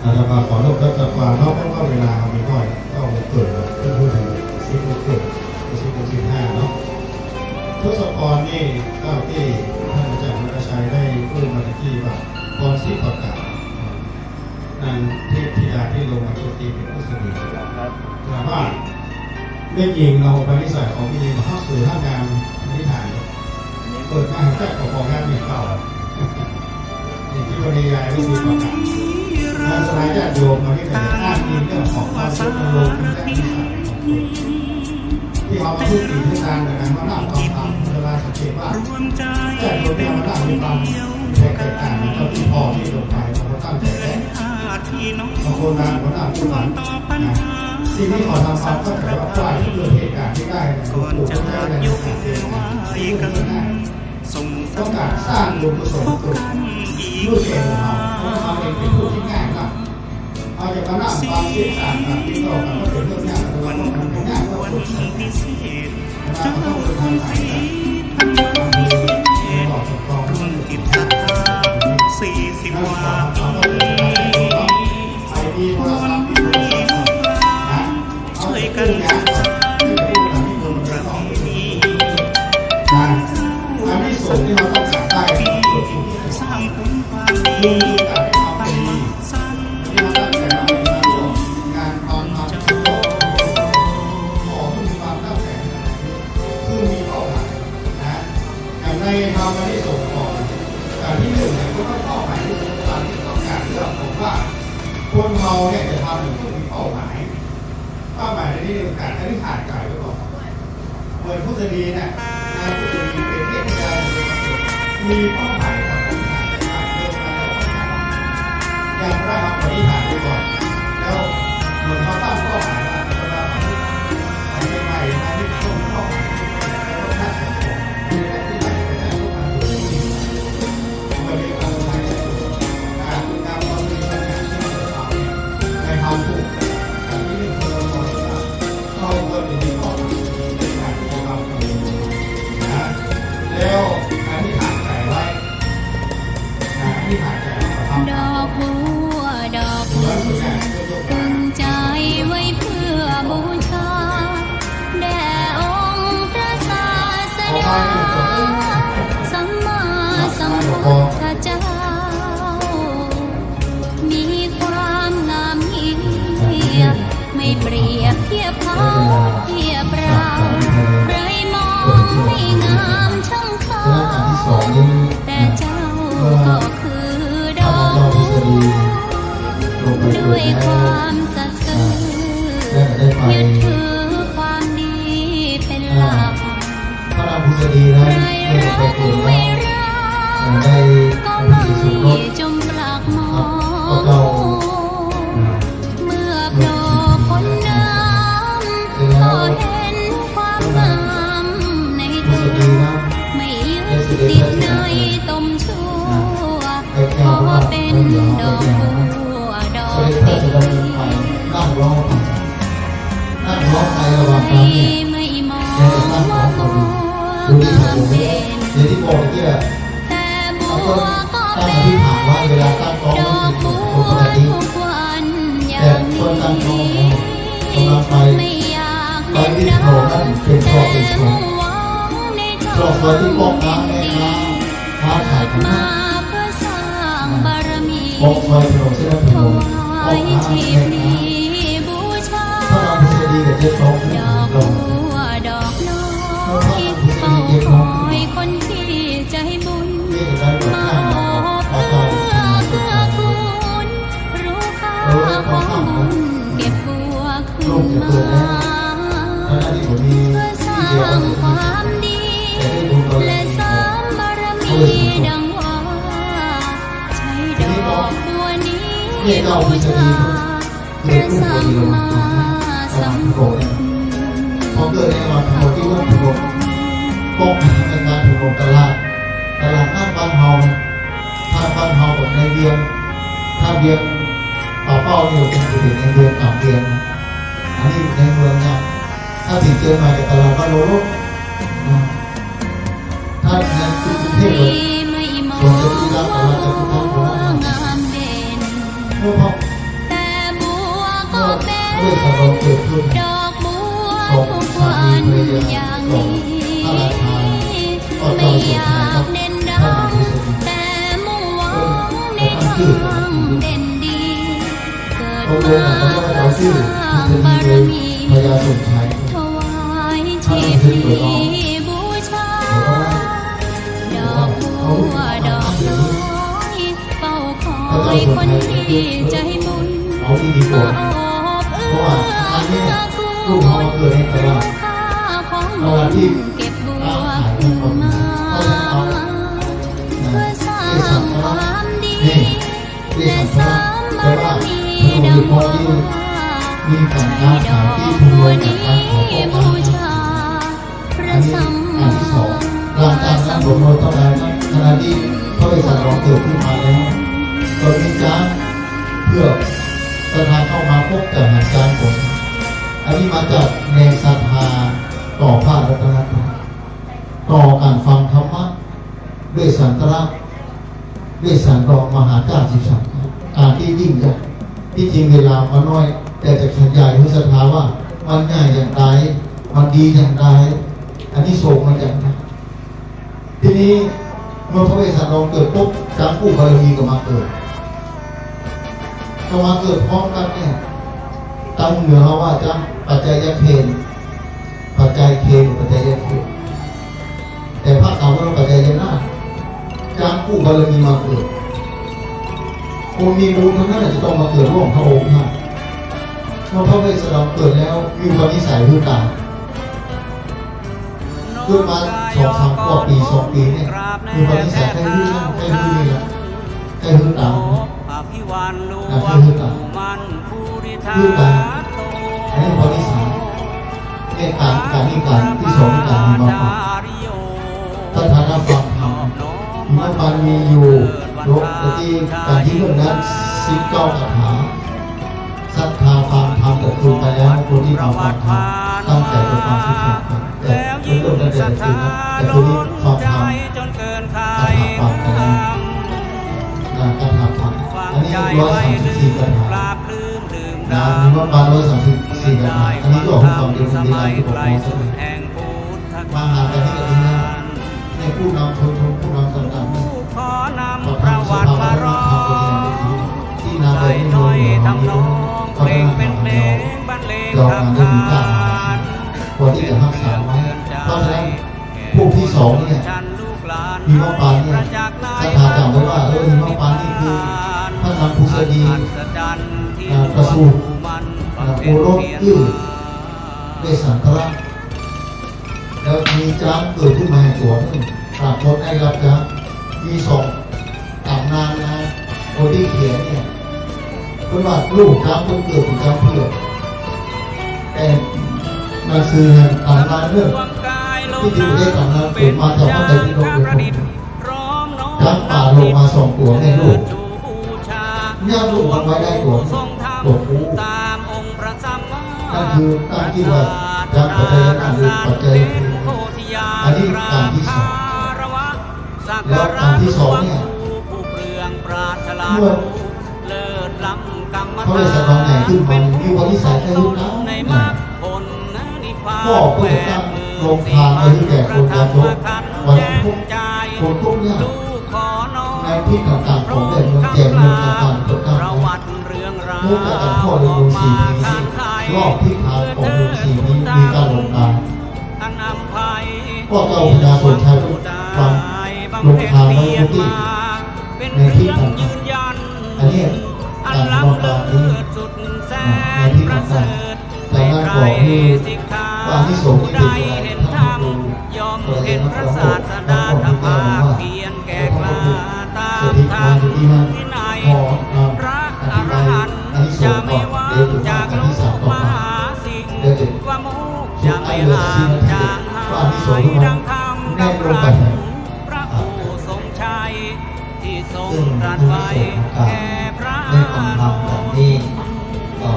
อาตมาขอรบกวนเจ้าภาพเนาะ เพราะว่าเวลาเฮามีน้อย เก้าโมงเกิน เพิ่งพูดถึงสิบโมงเกิน สิบโมงสิบห้าเนาะ ทศพรนี่ เก้าตี้ท่านอาจ๋ารย์วรรณชัยได้พูดมาตะกี้ว่า กรสิบประการ นางเทพธิดาที่ลงมาโจมตีเป็นผู้เสน่ห์ ถามว่า แม่ญิงเฮาอุปนิสัยของแม่ญิงเฮาสวยงามอธิษฐาน เปิดมาหันจักของของงานมีเก่า นี่คือปริยายวิธีประกาศ และสมัยญาติโยมเราที่เป็นอ้างอิงเรื่องของความสุขอารมณ์และนิสัยของคน ที่เฮามาพูดถึงเรื่องการเดินทางมาเล่าความธรรม เวลาสังเกตว่าญาติโยมที่มาเล่ามีความแตกต่างกัน เท่าที่พอที่ลงไป เราก็ตั้งใจแล้ว บางคนมาหัวหน้าผู้หลังนะ สิ่งที่ขอทำความเข้าใจว่าฝ่ายที่เกิดเหตุการณ์ที่ได้เนี่ย หลวงปู่ก็ใช้แรงในการเดินทางที่มุ่งหน้า ต้องการสร้างบุญกุศลเกิดด้วยตัวของเรา เพราะเราเองเป็นผู้ที่ง่ายมาก เราจะมานั่งฟังเทศน์สร้างสรรค์ติดต่อกันก็เป็นเรื่องยาก แต่ว่ามันเป็นยากกว่าคน เจ้าคุณศรีธรรมะ ร่วมจิตศรัทธา สี่สิบกว่าปี ควรมีลูกหลานช่วยกันศึกษาประเพณี อันนี้ส่วนที่เราต้องการได้ สร้างคุณความดี ธรรมะ ที่เราตั้งใจมาเป็นงานตอนทำ ขอให้มีความตั้งใจ คือมีเป้าหมายนะ อย่างในธรรมอานิสงส์ของ อย่างที่หนึ่งเนี่ย ก็ต้องเป้าหมายที่สำคัญที่ต้องการเรื่องของว่า คนเราเนี่ยจะทำเนี่ยต้องมีเป้าหมาย เป้าหมายในที่เดียวกัน อันนี้ขาดใจไว้ก่อน เหมือนพุทธดีเนี่ย นายพุทธดีเป็นเทพเจ้า มีเป้าหมายของการทำ อย่างไรครับ อธิษฐานไว้ก่อน แล้วเหมือนเขาตั้งเป้าหมายว่า จะมาทำอันนี้ใหม่ อันนี้ต้องเป้าหมาย แล้วก็คาดหวัง แล้วอธิษฐานใจไว้ นะ อธิษฐานใจไว้กับ ดอกบัวดอกหนึ่ง เหมือนคุณเนี่ย ยกตัวอย่าง ตึงใจไว้เพื่อบูชา แด่องค์พระศาสดา สัมมา ก็คือดอกบัว ด้วยความสัตย์ซื่อ ยึดถือความดีเป็นหลัก ใครรู้ไม่รัก ก็ไม่จงปรากมอง เมื่อโผล่พ้นน้ำ ก็เห็นความงามในตัว ไม่ยึดติดในตมชั่ว ขอเป็นดอกบัวดอกเดียว นั่งร้องไป นั่งร้องไประหว่างทางเนี่ย ไม่มองว่ามัว ดูที่ผมเนี่ย อย่างที่บอกเมื่อกี้แหละ แต่บัวก็เป็นดอกบัวทุกวันอย่างนี้ ไม่อยากเน้นหน้า แต่หวังในธรรม เกิดมาเพื่อสร้างบารมี ถวายชีพนี้บูชา ดอกบัวดอกน้อย เฝ้าคอยคนที่ใจบุญ มาโอบเอื้อเกื้อกูล รู้ค่าของบุญ เก็บบัวคืนมา เพื่อสร้างความดี และเสริมบารมีดังว่า ใช้ดอกบัวนี้บูชา พระสัมมาสัมพุทธ พอเกิดในวันพุธที่วันพุธ ปกในการถูกลงตลาด ตลาดนัดบ้านเฮา ถ้าบ้านเฮากับในเวียง ถ้าเวียงป่าเป้านี่เป็นสิริในเวียงสามเวียง อันนี้ในเมืองเนี่ย ถ้าติดเชียงใหม่กับตลาดบ้านโลโล นะ ถ้าในกรุงเทพฯ สวนจตุจักร ตลาดจตุจักร เมื่อพระ เมื่อพระเวสสันดรเกิดขึ้น สองสามีภรรยา สองพระราชา ก็เจ้าสมชายกับพระนางเสนี เออ แต่ตั้งชื่อ ตกลงกันว่าจะเอาชื่อ พญาสมชาย พระนางเสนี เดี๋ยวก็ได้ ดอกบัวดอกน้อย เฝ้าคอยคนที่ใจบุญ เอาดีดีกว่า มาโอบเอื้อเกื้อกูล เพราะว่าอันเนี้ย ลูกเฮามาเกิดในตลาด ตลาดที่ค้าขายกันหมด เพราะฉะนั้นเอา เพื่อสร้างความดี นี่ และเสริมบารมีดังว่า มีการค้าขายที่พนมกับการขอพร บูชา พระสัมมาสัมพุทธ หลังจากนั้นผมโมทนาขณะที่พระเวสสันดรเกิดขึ้นมาแล้ว ก็มีจ๊างเพื่อศรัทธาเข้ามาพบกับอาจารย์ผม อันนี้มาจากแรงศรัทธาต่อพระรัตนตรัย ต่อการฟังธรรมะ เวสสันตระ เวสสันดรมหาเจ้าสิบสาม การที่ยิ่งใหญ่ ที่จริงเวลามันน้อย แต่จะขยายให้ศรัทธาว่ามันใหญ่อย่างไร มันดีอย่างไร อานิสงส์มันอย่างไร ทีนี้เมื่อพระเวสสันดรเกิดปุ๊บ จ๊างกู้บารมีก็มาเกิด ก็มาเกิดพร้อมกันเนี่ย ตามเหนือเฮาว่าจ๊างปัจจัยเคน ปัจจัยเคน ปัจจัยเคน แต่ภาคเก่าเรียกว่าปัจจายนาถ จ๊างกู้บารมีมาเกิด คนมีบุญทั้งนั้นจะต้องมาเกิดร่วมพระองค์ท่าน เมื่อพระเวสสันดรเกิดแล้ว มีอุปนิสัยคือตา เกิดมาสองสามขวบ ปีสองปีเนี่ย มีอุปนิสัยแค่รู้เรื่อง แค่รู้นี่แหละ แค่รู้ตา นะ แค่รู้ตา รู้ตา อันนี้อุปนิสัย เนี่ย การ การนี้การที่สอง การมีมาฟัง ศรัทธาฟังธรรม มีมาฟังมีอยู่ ยกไปที่การที่เรื่องนั้น สิบเก้าคาถา ศรัทธาฟังธรรมแต่คืนไปแล้ว คนที่มาฟังธรรม ตั้งใจจะฟังสิบสามครั้ง แต่เป็นเรื่องตั้งใจแต่คืนนะ แต่คืนนี้ฟังธรรม คาถาฟังไปแล้ว นะ คาถาฟัง อันนี้ร้อยสามสิบสี่คาถา นะ มีมาประมาณร้อยสามสิบสี่คาถา อันนี้ก็ออกให้ฟังเป็นทีละที่ผมโพสต์ไว้ มาหากันที่กระทรวง เนี่ย ผู้นำชนชน ผู้นำต่างๆ เนี่ย ประธานสภาวัฒนธรรมเป็นอย่างดี ที่นาเดินนิยมหลวงนี้ วัฒนธรรมของเรา เรางานได้มีค่า ควรที่จะรักษาไว้ เพราะฉะนั้น พวกที่สองเนี่ย มีมะปรางเนี่ย ศรัทธาจำไว้ว่า ดี อ่า ประสูติ อ่า โอรสจื้อเวสสันตระ แล้วมีจ๊างเกิดขึ้นมาแห่งตั๋วนึ่ง ปรากฏได้รับจ๊าง มีสองต๋ำนานนะ คนตี้เขียนเนี่ย เปิ้นว่าลูกจ๊างเปิ้นเกิดเป๋นจ๊างเผือก แต่หนังสือแห่งต๋ำนานเรื่อง ตี้จริงบ่ใจ้ต๋ำนาน เป๋นมาจากพระไตรปิฎกเลย จ๊างป่าลงมาสองตั๋วแม่ลูก ญาติลูกเอาไว้ได้ตั๋ว ตั๋วผู้ นั่นคือตั้งตี้ว่าจ๊างปัจจยคหรือปัจจยค อันนี้ต๋ำตี้สอง แล้วต๋ำตี้สองเนี่ย เมื่อ พระเวสสันดรใหญ่ขึ้นมา มีอุปนิสัยแค่ลูกนะ ก็เปิ้นจะตั้งโรงทานไว้หื้อแก่คนยากจน คนทุกข์ คนทุกข์ยาก ในทิศต่างๆ ของแดนเมืองแก่เมืองต่างๆ เปิ้นตั้งไว้ เพื่อจะตัดทอดในเมืองสี่ภีนี้ รอบทิศทางของเมืองสี่นี้มีการลงทาน ก็เจ้าพญาสนชัยวางโรงทานไว้ทุกตี้ ในทิศต่างๆ อันนี้การลงทานนี้ อ่า ในทิศต่างๆ จากนั้นก็มีว่าอานิสงส์ที่เป๋นอย่างไร ท่านพระครู ก็เลยนำพระโอษฐ์ นำพระโอษฐ์ที่แก้วมาว่า พระพุทธสถิตมาอยู่ที่นั่น ขอ อ่า อธิบายอานิสงส์ก่อน เดี๋ยวถึงว่ากันตี้สามต่อมา เดี๋ยวจะสุดท้ายเหลือสิบนาที ว่าอานิสงส์ที่มันแนบลงไป อ่า ซึ่งอานิสงส์ของการได้ฟังธรรมแบบนี้ ก็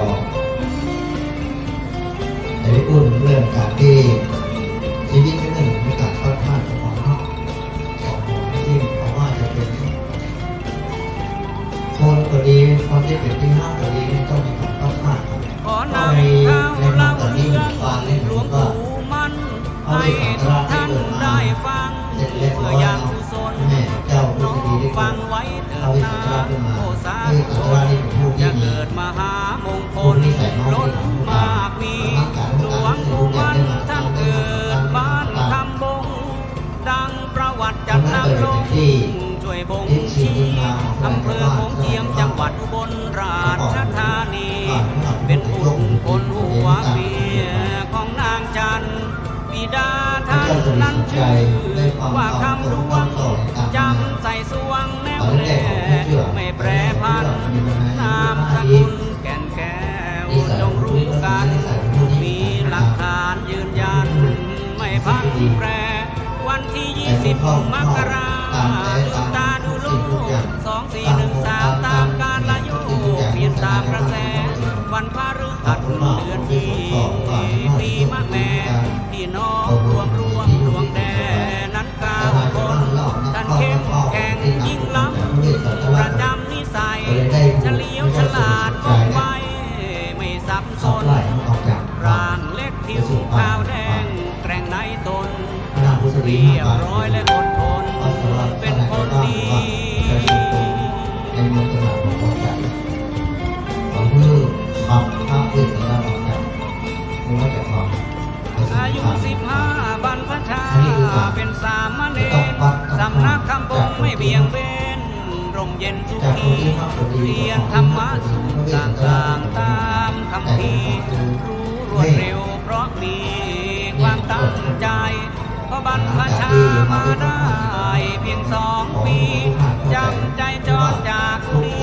จะได้อู้เรื่องการตี้ชีวิตก็เหมือนกับพลัดพรากจากของรัก ของที่เขาว่าจะเป็นคนก็ดี คนตี้เป๋นตี้ฮักก็ดี ต้องมีความพลัดพรากกัน ก็ใน ในมาตอนนี้หมู่บ้านได้เห็นว่า พระเวสสันดรได้เกิดมาเสร็จเรียบร้อยแล้ว แม่เจ้าพุทธดีได้เกิดพระเวสสันดรขึ้นมา พระเวสสันดรนี่เป๋นผู้ตี้มี ผู้นิสัยน้อมถ่อม เมตตา สำนักการเมตตาที่ได้รู้แก่ได้มาทำได้มาทำการ ดังประวัติจันทน์นำรงค์ ช่วยบ่งชี้ อำเภอโขงเจียม จังหวัดอุบลราชธานี เป๋นบุตรคนหัวเมียของนางจันทร์ บิดาท่านนั้นชื่อว่าคำดวง จำใส่สวงแน่วแน่ ไม่แปรผัน นามสกุลแก่นแก้ว จงรู้กัน มีหลักฐานยืนยัน ไม่ผันแปร วันที่ยี่สิบมกรา ลืมตาดูโลก สองสี่หนึ่งสาม ตามกาลโยก เปลี่ยนตามกระแส วันพฤหัสเดือนยี่ ปีมะแม่ พี่น้องรวมรวมดวงแด่นั้นเก้าคน ท่านเข้มแข็งยิ่งล้ำ ประจำนิสัย เฉลียวฉลาดว่องไว ไม่สับสน ร่างเล็กผิวขาวแดง แกร่งในตน เรียบร้อยและอดทน เป็นคนดี ในเมืองตลาดของพระจันทร์ ของเพื่อขับพระเวสสันดรออกจากวัดจักรวาล อายุสิบห้า บรรพชา เป๋นสามเณร สำนักคำบงไม่เบี่ยงเบน ร่มเย็นสุขี เรียนธรรมะสูตรต่างๆ ตามคัมภีร์ รู้รวดเร็วเพราะมีความตั้งใจ พอบรรพชามาได้เพียงสองปี จำใจจรจากที่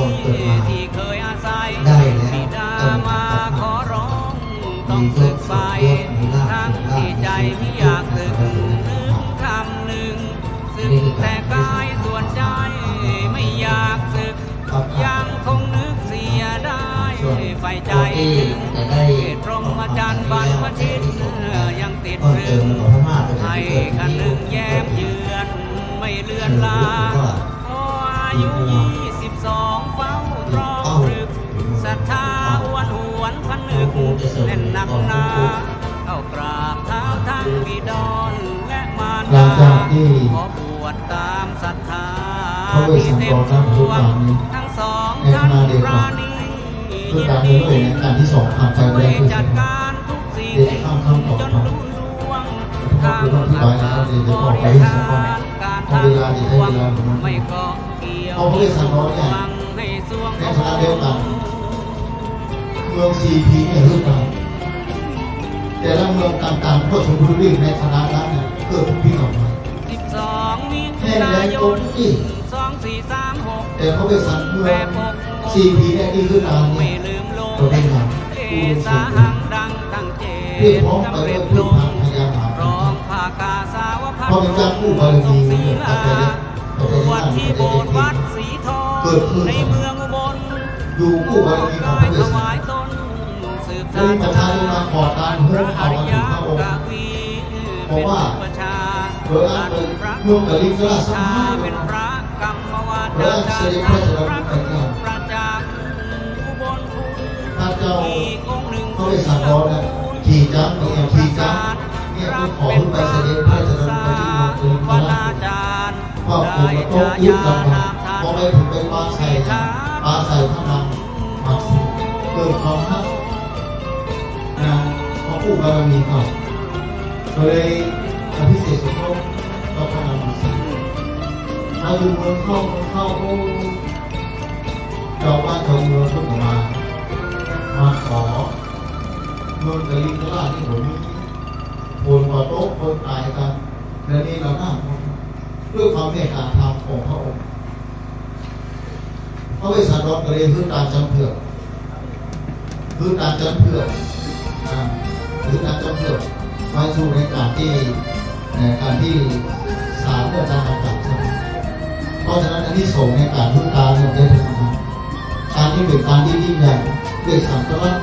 ที่เคยอาศัย บิดามาขอร้องต้องสึกไป ทั้งที่ใจมิอยากสึก นึกคำนึง สึกแต่กายส่วนใจไม่อยากสึก ยังคงนึกเสียดาย ใฝ่ใจถึงเขตพรหมจรรย์บรรพชิต ยังติดตรึง ให้คนึงแย้มเยือนไม่เลือนลาง พออายุยี่สิบสอง เฝ้ารอตรึก ศรัทธาอ้วนหวนผนึก แน่นหนักหนา เข้ากราบเท้าทั้งบิดรและมารดา หลังจากที่ ขอบวชตามศรัทธา พระเวสสันดรทั้งสอง ทั้งสองท่านปราณี เพื่อการเดินด้วยในการที่สองผ่านไปแล้ว ช่วยจัดการทุกสิ่ง เดี๋ยวจะข้ามขั้นต่อไป จนลุล่วง ทั้งอักขระบริหารการทั้งปวง ไม่เกาะเกี่ยว พระเวสสันดรเนี่ย ให้สวง ในขณะเดียวกั๋น เมืองสี่ผีเนี่ยหื้อตาย แต่ละเมืองต่างๆ ทั่วชลบุรีในขณะนั้นเนี่ยเกิดพิษออกมา แห้งแล้งต้นที่ แต่พระเวสสันต์เมืองสี่ผีเนี่ยตี้หื้อตายเนี่ย ก็เป๋นหยัง เปรียบพร้อมไปด้วยผู้พาพญาหมา เพราะเป๋นเจ้ากู้บารมีเนี่ย ตั้งแต่เล็ก ตั้งแต่เล็ก เกิดขึ้น อยู่กู้บารมีของพระเวสสันต์ แล้วประชาชนมาขอตานโฮมเอามาถึงพระองค์ เพราะว่าโดยอ้างเมืองกลิงกราชสมภาร โดยอ้างเสด็จพระราชดำเนินไปเนี่ย พระเจ้าพระเวสสันดรเนี่ยขี่จ๊างไปเนี่ย ขี่จ๊างเนี่ย เปิ้นขอหื้อไปเสด็จพระราชดำเนินไปตี้เมืองกลิงกราช พระองค์ก็ตกอกตกใจ๋ พอไปเถิงไปปาใส่ ปาใส่พระนางมักสี เกิดความฮัก นะ พอกู้บารมีเขา ก็เลยอภิเษกสมรสกับพระนางมักสี มาอยู่เมืองเข้า เมืองเข้า โอ้ เจ้าบ้านเจ้าเมืองเปิ้นก็มา มาขอ เมืองกลิงกราชนี่ก็มี ฝนก็ตก คนต๋ายกั๋น เดี๋ยวนี้เฮานั่ง ด้วยความเมตตาธรรมของพระองค์ พระเวสสันดรก็เลยหื้อตานจ๊างเผือก หื้อตานจ๊างเผือก อ่า หื้อตานจ๊างเผือก มาสู่ในก๋านตี้ เอ่อ ก๋านตี้สารเรื่องการกำจัดใช่ไหม เพราะฉะนั้นอานิสงส์ในก๋านหื้อตานเนี่ยได้ทั้งนั้น ตานนี้เป๋นตานตี้ยิ่งใหญ่ เป๋นสังสารวัตร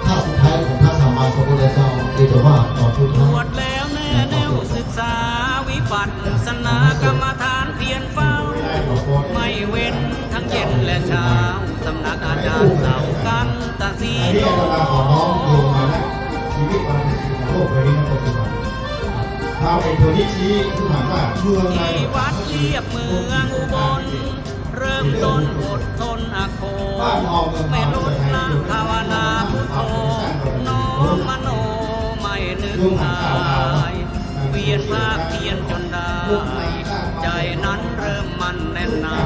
ท่าสุดท้ายของพระสัมมาสัมพุทธเจ้า เดี๋ยวจะว่าต๋อนสุดท้าย บวชแล้วแนวศึกษาวิปัสสนากรรมฐานเพียรเฝ้า ไม่เว้นทั้งเย็นและเช้า สำนักอาจารย์เสากันตศรี อันนี้อาตมาขอน้อมโยงมานะ ชีวิตความเป็นจริงของโลกใบนี้ณปัจจุบัน เราเป็นตัวนี้ชี้ขึ้นมาว่าเมืองใด ที่วัดเรียบเมืองอุบล เริ่มต้นอดทนอโศก แม่นมนั่งภาวนาพุทโธ น้อมมโนไม่นึกอาย เวียนภาคเพียรจนได้ ใจนั้นเริ่มมั่นแน่นหนา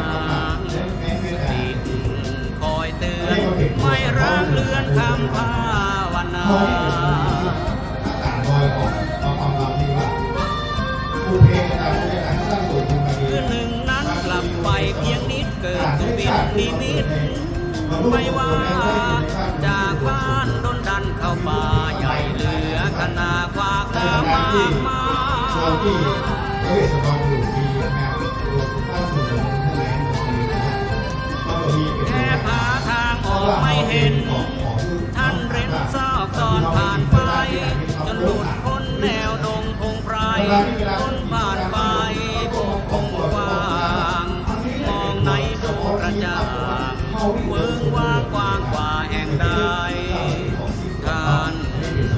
คอยเตือนไม่ร้างเลือนคำภาวนา อากาศลอยออก เอาความเราที่ว่า ปุพเพกตาปุญญาตาสร้างสวยบุญมาดี คืนหนึ่งนั้นหลับไปเพียงนิด เกิดสุบินนิมิต ไปว่าจากบ้านดนดันเข้าป่าใหญ่เหลือขนาดกว้างมากมาย ตอนที่พระเวสสันดรอยู่ที่แม่ตัวสุภาพบุรุษท่านนั้นก็มีเป็น แอบหาทางออกไม่เห็น ท่านเร้นซอกซ่อนผ่านไป จนหลุดพ้นแนวดงพงไพร คนผ่านไปพบคงกว้าง มองไหนดูกระจ่าง เวิ้งว้างกว้างกว่าแห่งใด ท่าน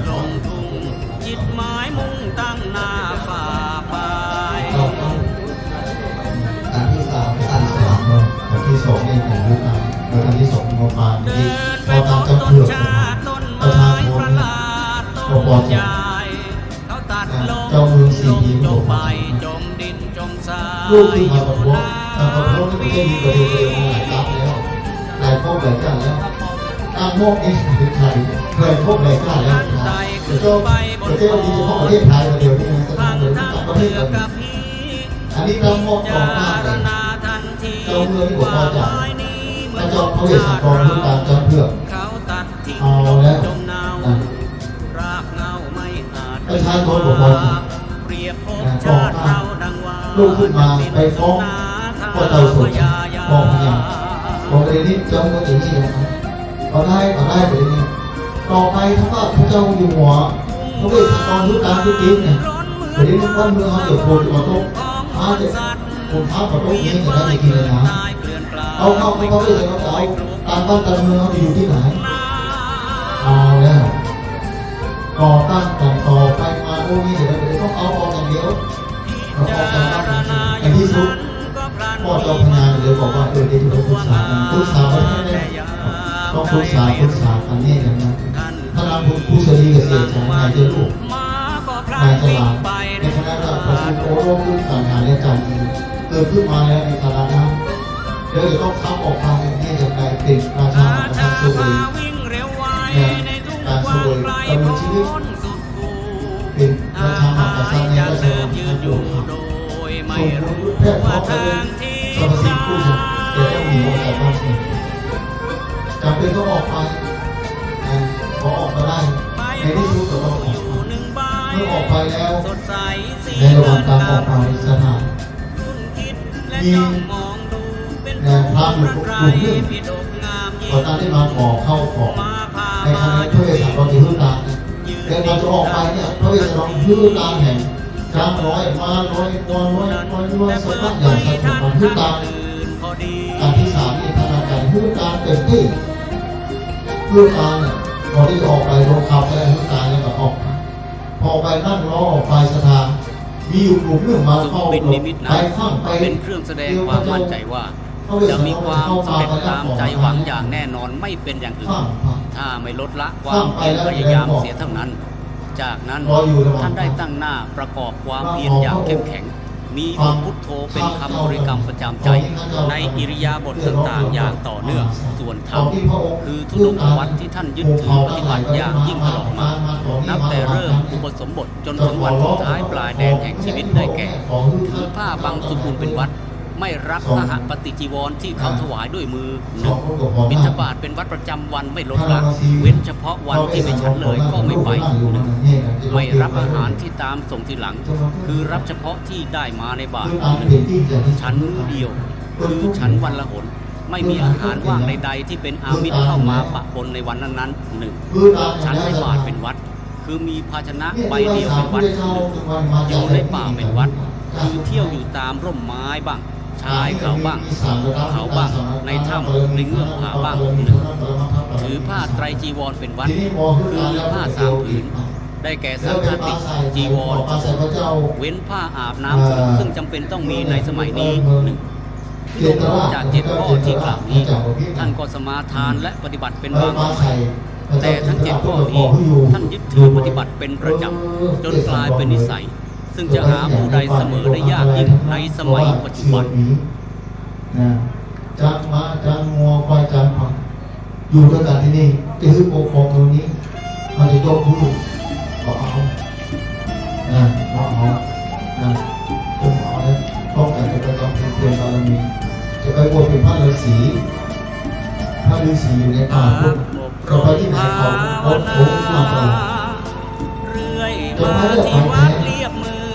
ลงทุ่ง จิตหมายมุ่งตั้งหน้าฝ่าไป อันที่สาม อันสามเนาะ อันที่สองนี่ของเวียดนาม แล้วอันที่สองของปาน เดินไปพบต้นชาต้นไม้ประหลาดต้นใหญ่ เขาตัดลง เจ้าเมืองสี่ผีก็บอกว่า จมดินจมทราย ลูกขึ้นมาประท้วง มาประท้วงนี่ก็ได้ยินประเด็นเดียวมาหลายครั้งแล้ว หลายครั้งหลายครั้งแล้ว ตั้งมอบเองเป็นใคร เคยพบหลายครั้งแล้วนะ แต่เจ้า แต่เจ้าดีเฉพาะประเทศไทยคนเดียวนี่นะ จะทำอะไรต่างประเทศกัน อันนี้ตั้งมอบต่อหน้าเลย เจ้าเมืองนี่บอกว่าจะ พระเจ้าพระเวสสันดรพุทธาจารย์เผือก เอาแล้วนะ ประชาชนบอกว่า นะ ต่อต้าน ลุกขึ้นมาไปฟ้องพ่อเจ้าสน ฟ้องพญา บอกเลยนี่เจ้าเมืองเองนี่นะ เอาได้ เอาได้ไปเลยนี่ ต่อไปถ้าว่าพระเจ้าอยู่หัว พระเวสสันดรพุทธาจารย์เนี่ย เดี๋ยวนี้บ้านเมืองเราเดือดร้อนอยู่ตรง มาเถอะ ผมท้าขอโทษนี่จะได้กินเลยนะ เอาเข้าพระเวสสันดร ตามบ้านตามเมืองเขาจะอยู่ตี้ไหน เอาแล้ว ก่อตั้งกันต่อไปมา โอ้ นี่เดี๋ยวเราจะต้องเอาออกอย่างเดียว เราออกจากบ้านกัน ในที่สุด พ่อเจ้าพญาเลยบอกว่า เออ เดี๋ยวจะปรึกษากัน ปรึกษากันแน่ๆ ต้องปรึกษา ปรึกษากันแน่ๆ นะ พระนางผู้เสรีก็เสียใจ นายเจ้าลูก นายฉลาด ในคณะประชุมโอ้โห เรื่องการหาเลี้ยงการกิน เกิดขึ้นมาแล้วในคณะนั้น แล้วจะต้องขับออกไปเนี่ยอย่างไร เป๋นราชามหากษัตริย์เสวย เนี่ย ก๋านเสวยดำรงชีวิต เป๋นราชามหากษัตริย์ในราชวงศ์อันโอภาส สมบูรณ์แพร่พร้อมด้วยสรรพสิ่งคู่ชม แต่ต้องหนีออกจากบ้านเกิด จ๋ำเป๋นต้องออกไป นะ พอออกมาได้ ในตี้สุดก็ต้องออกมา เมื่อออกไปแล้ว ในระหว่างก๋านออกไป ศรัทธา มี นะ พราหมณ์อยู่กลุ่มนึ่ง ก็ตั้งใจ๋มาขอข้าวของ ในขณะนั้นพระเวสสันดรจะหื้อตานนะ แต่ก่อนจะออกไปเนี่ย พระเวสสันดรหื้อตานแหม จ๊างน้อย ม้าน้อย ควายน้อย ควายน้อย สัตว์ใหญ่สัตว์น้อย หื้อตาน อันตี้สามนี่พนันกั๋น หื้อตานเต๋มตี้ หื้อตานเนี่ย ก่อนตี้จะออกไป ลงขับไปแล้ว หื้อตานแล้วก็ออกไป พอไปนั่งรอออกไป ศรัทธา มีอยู่กลุ่มนึ่งมาเฝ้า สุปินนิมิตนั้น ไปฟั่งไป เป๋นเครื่องแสดงความมั่นใจ๋ว่า จะมีความสำเร็จต๋ามใจ๋หวังอย่างแน่นอน ไม่เป๋นอย่างอื่น ถ้าไม่ลดละความเพียรพยายามเสียเท่านั้น จากนั้นท่านได้ตั้งหน้าประกอบความเพียรอย่างเข้มแข็ง มีองค์พุทโธเป๋นคำบริกรรมประจ๋ำใจ๋ ในอิริยาบถต่างๆ อย่างต่อเนื่อง ส่วนธรรม คือธุดงควัตรตี้ท่านยึดถือปฏิบัติอย่างยิ่งตลอดมา นับแต่เริ่มอุปสมบท จนถึงวันสุดท้ายปลายแดนแห่งชีวิต ได้แก่ ถือผ้าบังสุกุลเป๋นวัตร ไม่รับคหปฏิจีวรที่เขาถวายด้วยมือ หนึ่ง บิณฑบาตเป๋นวัตรประจ๋ำวันไม่ลดละ เว้นเฉพาะวันที่ไม่ฉันเลยก็ไม่ไป หนึ่ง ไม่รับอาหารที่ตามส่งทีหลัง คือรับเฉพาะที่ได้มาในบาตร หนึ่ง ฉันมื้อเดียว คือฉันวันละหน ไม่มีอาหารว่างใดๆ ที่เป๋นอามิสเข้ามาปะปนในวันนั้นๆ หนึ่ง ฉันในบาตรเป๋นวัตร คือมีภาชนะใบเดียวเป๋นวัตร หนึ่ง อยู่ในป่าเป๋นวัตร คือเที่ยวอยู่ต๋ามร่มไม้บ้าง ชายเขาบ้าง เขาบ้าง ในถ้ำ ในเงื้อมผาบ้าง หนึ่ง ถือผ้าไตรจีวรเป๋นวัตร คือมีผ้าสามผืน ได้แก่สังฆาติจีวร เว้นผ้าอาบน้ำสงฆ์ ซึ่งจ๋ำเป๋นต้องมีในสมัยนี้ หนึ่ง ที่ลงโทษจากเจ็ดข้อที่กล่าวนี้ ท่านก็สมาทานและปฏิบัติเป๋นบางสมัย แต่ทั้งเจ็ดข้อนี้ ท่านยึดถือปฏิบัติเป๋นประจ๋ำ จนกลายเป๋นนิสัย ซึ่งจะหาผู้ใดเสมอได้ยากยิ่งในสมัยปัจจุบัน นะ จ๊างม้า จ๊างงัว ควาย จ๊างผา อยู่ตวยกั๋นตี้นี่ จะหื้อปกครองเมืองนี้ มันจะยกหื้อ บ่เอา นะ บ่เอา นะ บ่เอานะ ป้องกั๋นจะไปบำเพ็ญเพียรบารมี จะไปบวชเป๋นพระฤๅษี พระฤๅษีอยู่ในป่าพุ้น จะไปตี้ไหนเขาอดโอยมากกว่า จะไปได้ไปแท้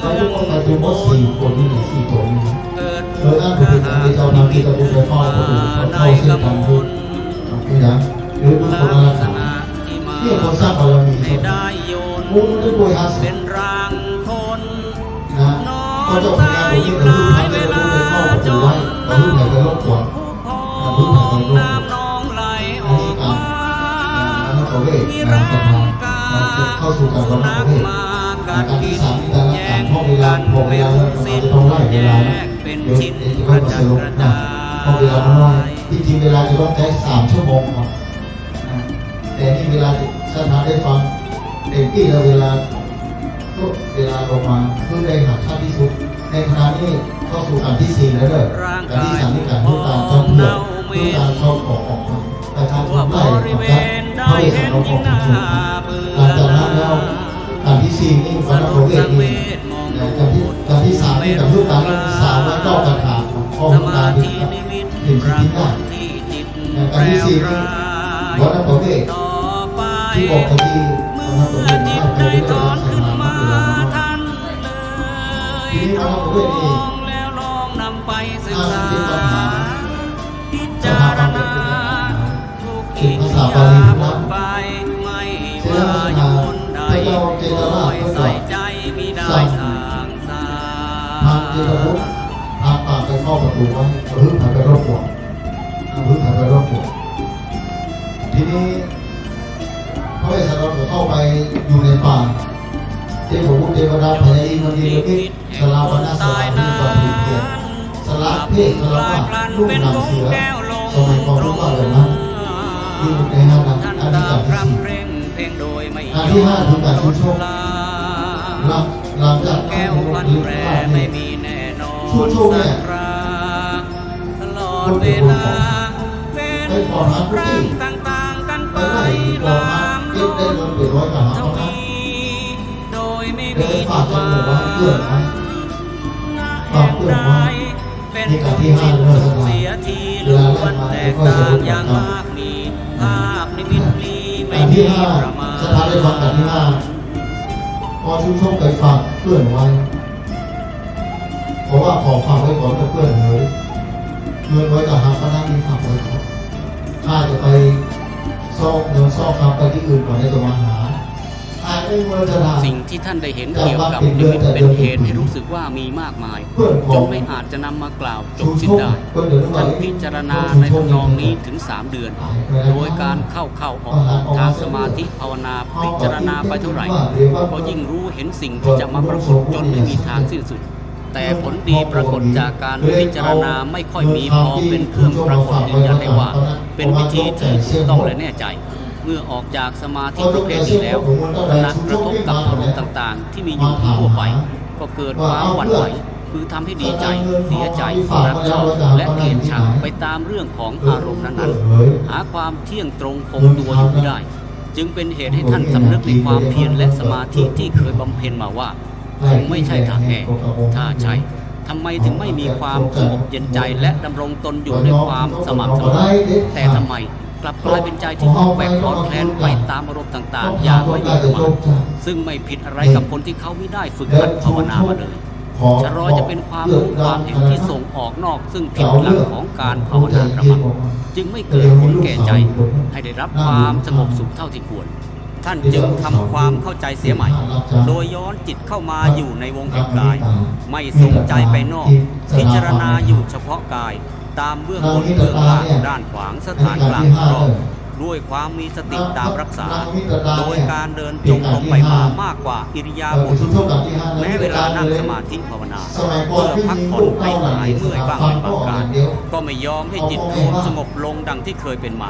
ไปทุกคนไปจนหมดสี่คนนี่แหละ สี่คนนี่นะ เออ อ้างพระพุทธเจ้า พระพุทธเจ้าไปเฝ้าคนอื่น เขาเข้าเส้นทางพุทธ นี่นะ หรือดูคนละสาม นี่คนสร้างบารมี มู้ได้ด้วยอาศัย นะ พระเจ้าพญาหลวงนี่ก็หื้อพระเจ้ารู้ไปเฝ้าประตูไว้ ก็หื้อไผไปรบกวน นะ หื้อไผไปรบกวน อันนี้การ นะ มหาปเวท นะ ศรัทธา นะ เข้าสู่การมหาปเวท นะ การที่สามนี่การละการ เพราะเวลา พอเวลาแล้วเราจะต้องไล่เวลานะ เดี๋ยว เดี๋ยวจะค่อยมาสรุปนะ เพราะเวลามันน้อย ที่จริงเวลาจะต้องใจ๊สามชั่วโมงเนาะ นะ แต่นี่เวลาศรัทธาได้ฟังเต๋มตี้แล้ว เวลา เวลาลงมา คือได้หักค่าที่สุด ในขณะนี้เข้าสู่การที่สี่แล้วเด้อ การที่สามนี่การหื้อตาน จ๊างเพื่อ หื้อตานเข้าของออกมา ประชาชนไล่ออกจากพระเวสสันดรออกจากเมือง หลังจากนั้นแล้ว การที่สี่นี่วัณพเวทนี่ นะ การที่ การที่สามนี่การหื้อตานสามร้อยเก้าคาถา ข้อมูลการที่เห็นชีวิตได้ นะ การที่สี่นี่วัณพเวท ที่บอกตะกี้วัณพเวทนี่ได้ไปเรื่อยๆ สถานะเวลามันน้อย ทีนี้วัณพเวทนี่ ห้าสิบเจ็ดคาถา สถาบันเกิดขึ้นในคาถา เป๋นภาษาบาลีทั้งนั้น เสร็จแล้วพระเจ้าเจตราชก็สั่งพรานเจตบุตร พรานป่าไปเฝ้าประตูไว้ บ่หื้อไผไปรบกวน บ่หื้อไผไปรบกวน ทีนี้พระเวสสันดรก็เข้าไปอยู่ในป่า เทพบุตรเทวดา พญาอินทร์ มณีนมิตร สละวรรณะสละเพศ บำเพ็ญเพียร สละเพศคฤหัสถ์ นุ่งหนังเสือ สมัยก่อนเรียกว่าแบบนั้น นี่ในนั้นนะ อันนี้การที่สี่ การที่ห้าคือการชุกโชค หลัง หลังจากนั้นเรียกว่านี่ ชุกโชคเนี่ย พ เวลาเป็นครั้งต่างๆ กันไป ไปไล่ก่อมาเก็บได้เงินเจ็ดร้อยกว่าบาทเท่านั้น โดยไม่มีจุดหมาย แห่งใด เป็นบุญที่สูญเสียทีล้วน แตกต่างอย่างมากมี ภาพนิมิตนี้ไม่มีประมาณ อันตี้ห้า สถานที่ฟังอันตี้ห้า ขอชุมชนไปฝากเปื้อนไว้ เพราะว่าขอฝากไว้ก่อนกับเปื้อนเหย เงินไว้กับหาปะนักนี้ฝากไว้ก่อน ข้าจะไปซอกเงินซอกคำไปตี้อื่นก่อน แล้วจะมาหา สิ่งที่ท่านได้เห็นเกี่ยวกับนิมิตเป็นเหตุให้รู้สึกว่ามีมากมาย จนไม่อาจจะนำมากล่าวจบสิ้นได้ ท่านพิจารณาในทำนองนี้ถึงสามเดือน โดยการเข้าเข้าออกออกทางสมาธิภาวนา พิจารณาไปเท่าไหร่ ก็ยิ่งรู้เห็นสิ่งที่จะมาปรากฏจนไม่มีทางสิ้นสุด แต่ผลดีปรากฏจากการพิจารณาไม่ค่อยมีพอเป็นเครื่องปรากฏยืนยันได้ว่า เป็นวิธีที่ถูกต้องและแน่ใจ เมื่อออกจากสมาธิประเภทนี้แล้ว ขณะกระทบกับอารมณ์ต่างๆ ที่มีอยู่ทั่วไป ก็เกิดความหวั่นไหว คือทำให้ดีใจ เสียใจ รักชอบ และเกลียดชังไปตามเรื่องของอารมณ์นั้นๆ หาความเที่ยงตรงคงตัวอยู่ไม่ได้ จึงเป็นเหตุให้ท่านสำนึกในความเพียรและสมาธิที่เคยบำเพ็ญมาว่า คงไม่ใช่ทางแน่ ถ้าใช่ ทำไมถึงไม่มีความสงบเย็นใจและดำรงตนอยู่ในความสม่ำเสมอ แต่ทำไมกลับกลายเป็นใจที่วอกแวกคลอนแคลนไปตามอารมณ์ต่างๆ อย่างไม่มีประมาณ ซึ่งไม่ผิดอะไรกับคนที่เขามิได้ฝึกหัดภาวนามาเลย ชะลอจะเป็นความรู้ความเห็นที่ส่งออกนอก ซึ่งผิดหลักของการภาวนากระมัง จึงไม่เกิดผลแก่ใจ ให้ได้รับความสงบสุขเท่าที่ควร ท่านจึงทำความเข้าใจเสียใหม่ โดยย้อนจิตเข้ามาอยู่ในวงแห่งกาย ไม่ส่งใจไปนอก พิจารณาอยู่เฉพาะกาย ตามเบื้องบนเบื้องล่าง ด้านขวาง สถานกลางรอบ ด้วยความมีสติตามรักษา โดยการเดินจงกรมไปมามากกว่าอิริยาบถ แม้เวลานั่งสมาธิภาวนา เมื่อพักผ่อนไปหายเมื่อยบ้างเป็นบางคราว ก็ไม่ยอมให้จิตรวมสงบลงดังที่เคยเป็นมา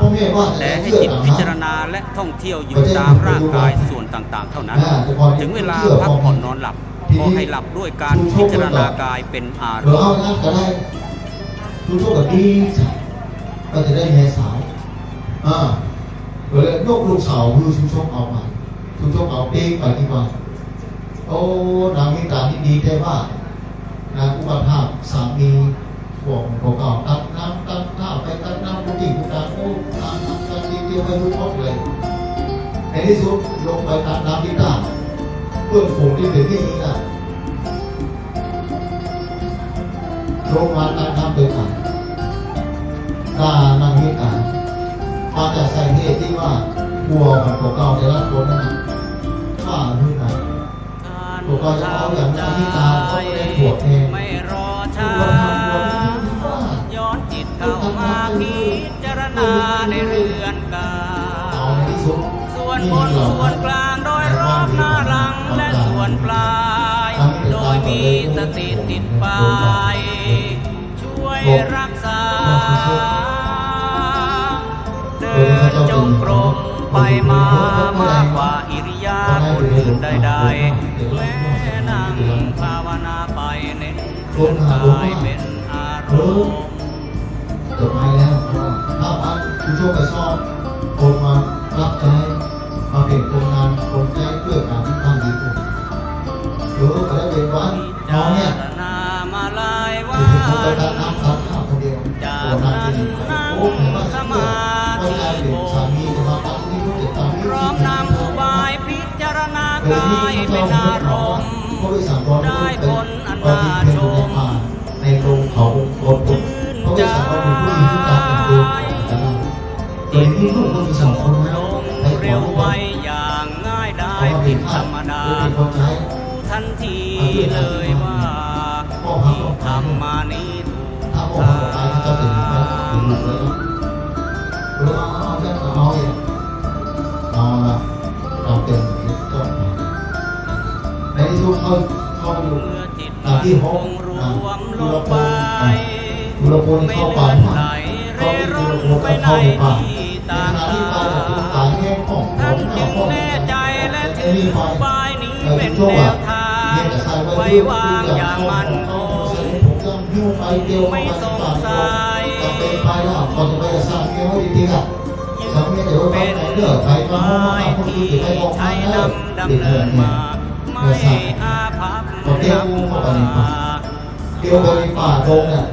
แต่ให้จิตพิจารณาและท่องเที่ยวอยู่ตามร่างกายส่วนต่างๆ เท่านั้น ถึงเวลาพักผ่อนนอนหลับ ก็ให้หลับด้วยการพิจารณากายเป็นอารมณ์ เออ เอาอย่างนั้นก็ได้ ทุกๆ ก็ดีใจ ก็จะได้เมียสาว อ่า ก็เลยยกลูกสาวหื้อชุมชนเอาไป ชุมชนเอาเป๊กไปตี้บ้าน โอ้ นางมิตรานี่ดีแต๊ว่า นางอุปถากสามี บอก บอกเก่าตักน้ำตักท่าไปตักน้ำกุฏิกุฏิ โอ้ น้ำตักเตียวไปทุกคนเลย ในที่สุดลงไปตักน้ำตี้ต้า เปื้อนฝูงตี้เป๋นตี้นี้น่ะ ลงมาตักน้ำไปตัก ตานางมิตรา มาจากสาเหตุตี้ว่า ผัวมันก็เก่าแต่ละคนนั่นน่ะ ว่าหื้อกัน ก็จะเอาอย่างนางมิตราก็ได้ผัวแทน ไม่รอช้า ย้อนจิตเข้ามาพิจารณาในเรือนกาย เอาในที่สุด ส่วนบนส่วนกลางโดยรอบหน้าหลังและส่วนปลาย โดยมีสติติดไป ช่วยรักษา เดินจงกรมไปมามากกว่าอิริยาบถอื่นใดๆ แม้นั่งภาวนาไปเน้นเรือนกายเป็นอารมณ์ จะไปแล้ว เพราะว่าถ้าพระผู้ช่วยไปสอบคนมารับใช้ มาเป็นคนงานคนใช้เพื่อการที่ท่านดีกว่า เออ ก็ได้เป็นวัน นอนเนี่ย พิจารณามาหลายวัน คือผมไปตักน้ำตักข้าวคนเดียว จากนั้นนั่งสมาธิ พร้อมนำอุบายพิจารณากายเป็นอารมณ์ ได้ผลอันน่าชม ในโรงเขาองค์กร ชื่นใจ จิตรวมลงเร็วไวอย่างง่ายดายผิดธรรมดา รู้ทันทีเลยว่าที่ทำมานี้ถูกทาง เอาละ เราเตรียมต้น ในที่สุดเข้า เข้าอยู่ เมื่อจิต อ่า ที่ห้อง มันคงรวมลงไป อ่า อุลโภนเข้าป่า ไม่เลื่อนไหล เข้าไป เร่ร่อนไปไหน อุลโภนเข้าในป่า ที่ตาม ในขณะที่ป่าถูกป่าแห้งของ ท่านจึงแน่ใจและถืออุบายนี้เป็นแนวทาง ไว้วางอย่างมั่นคง ไม่สงสัย จะไปสร้างเมียไว้ดีๆ อ่ะ สร้างเมียแต่ว่าไปไหนเด้อ ไปมาห้องน้ำคนอื่นไปบอกมาเด้อ เด็กเดือนเนี่ย เออ สร้าง พอเตียวเข้าไปในป่า เตียวเข้าไปในป่าดงเนี่ย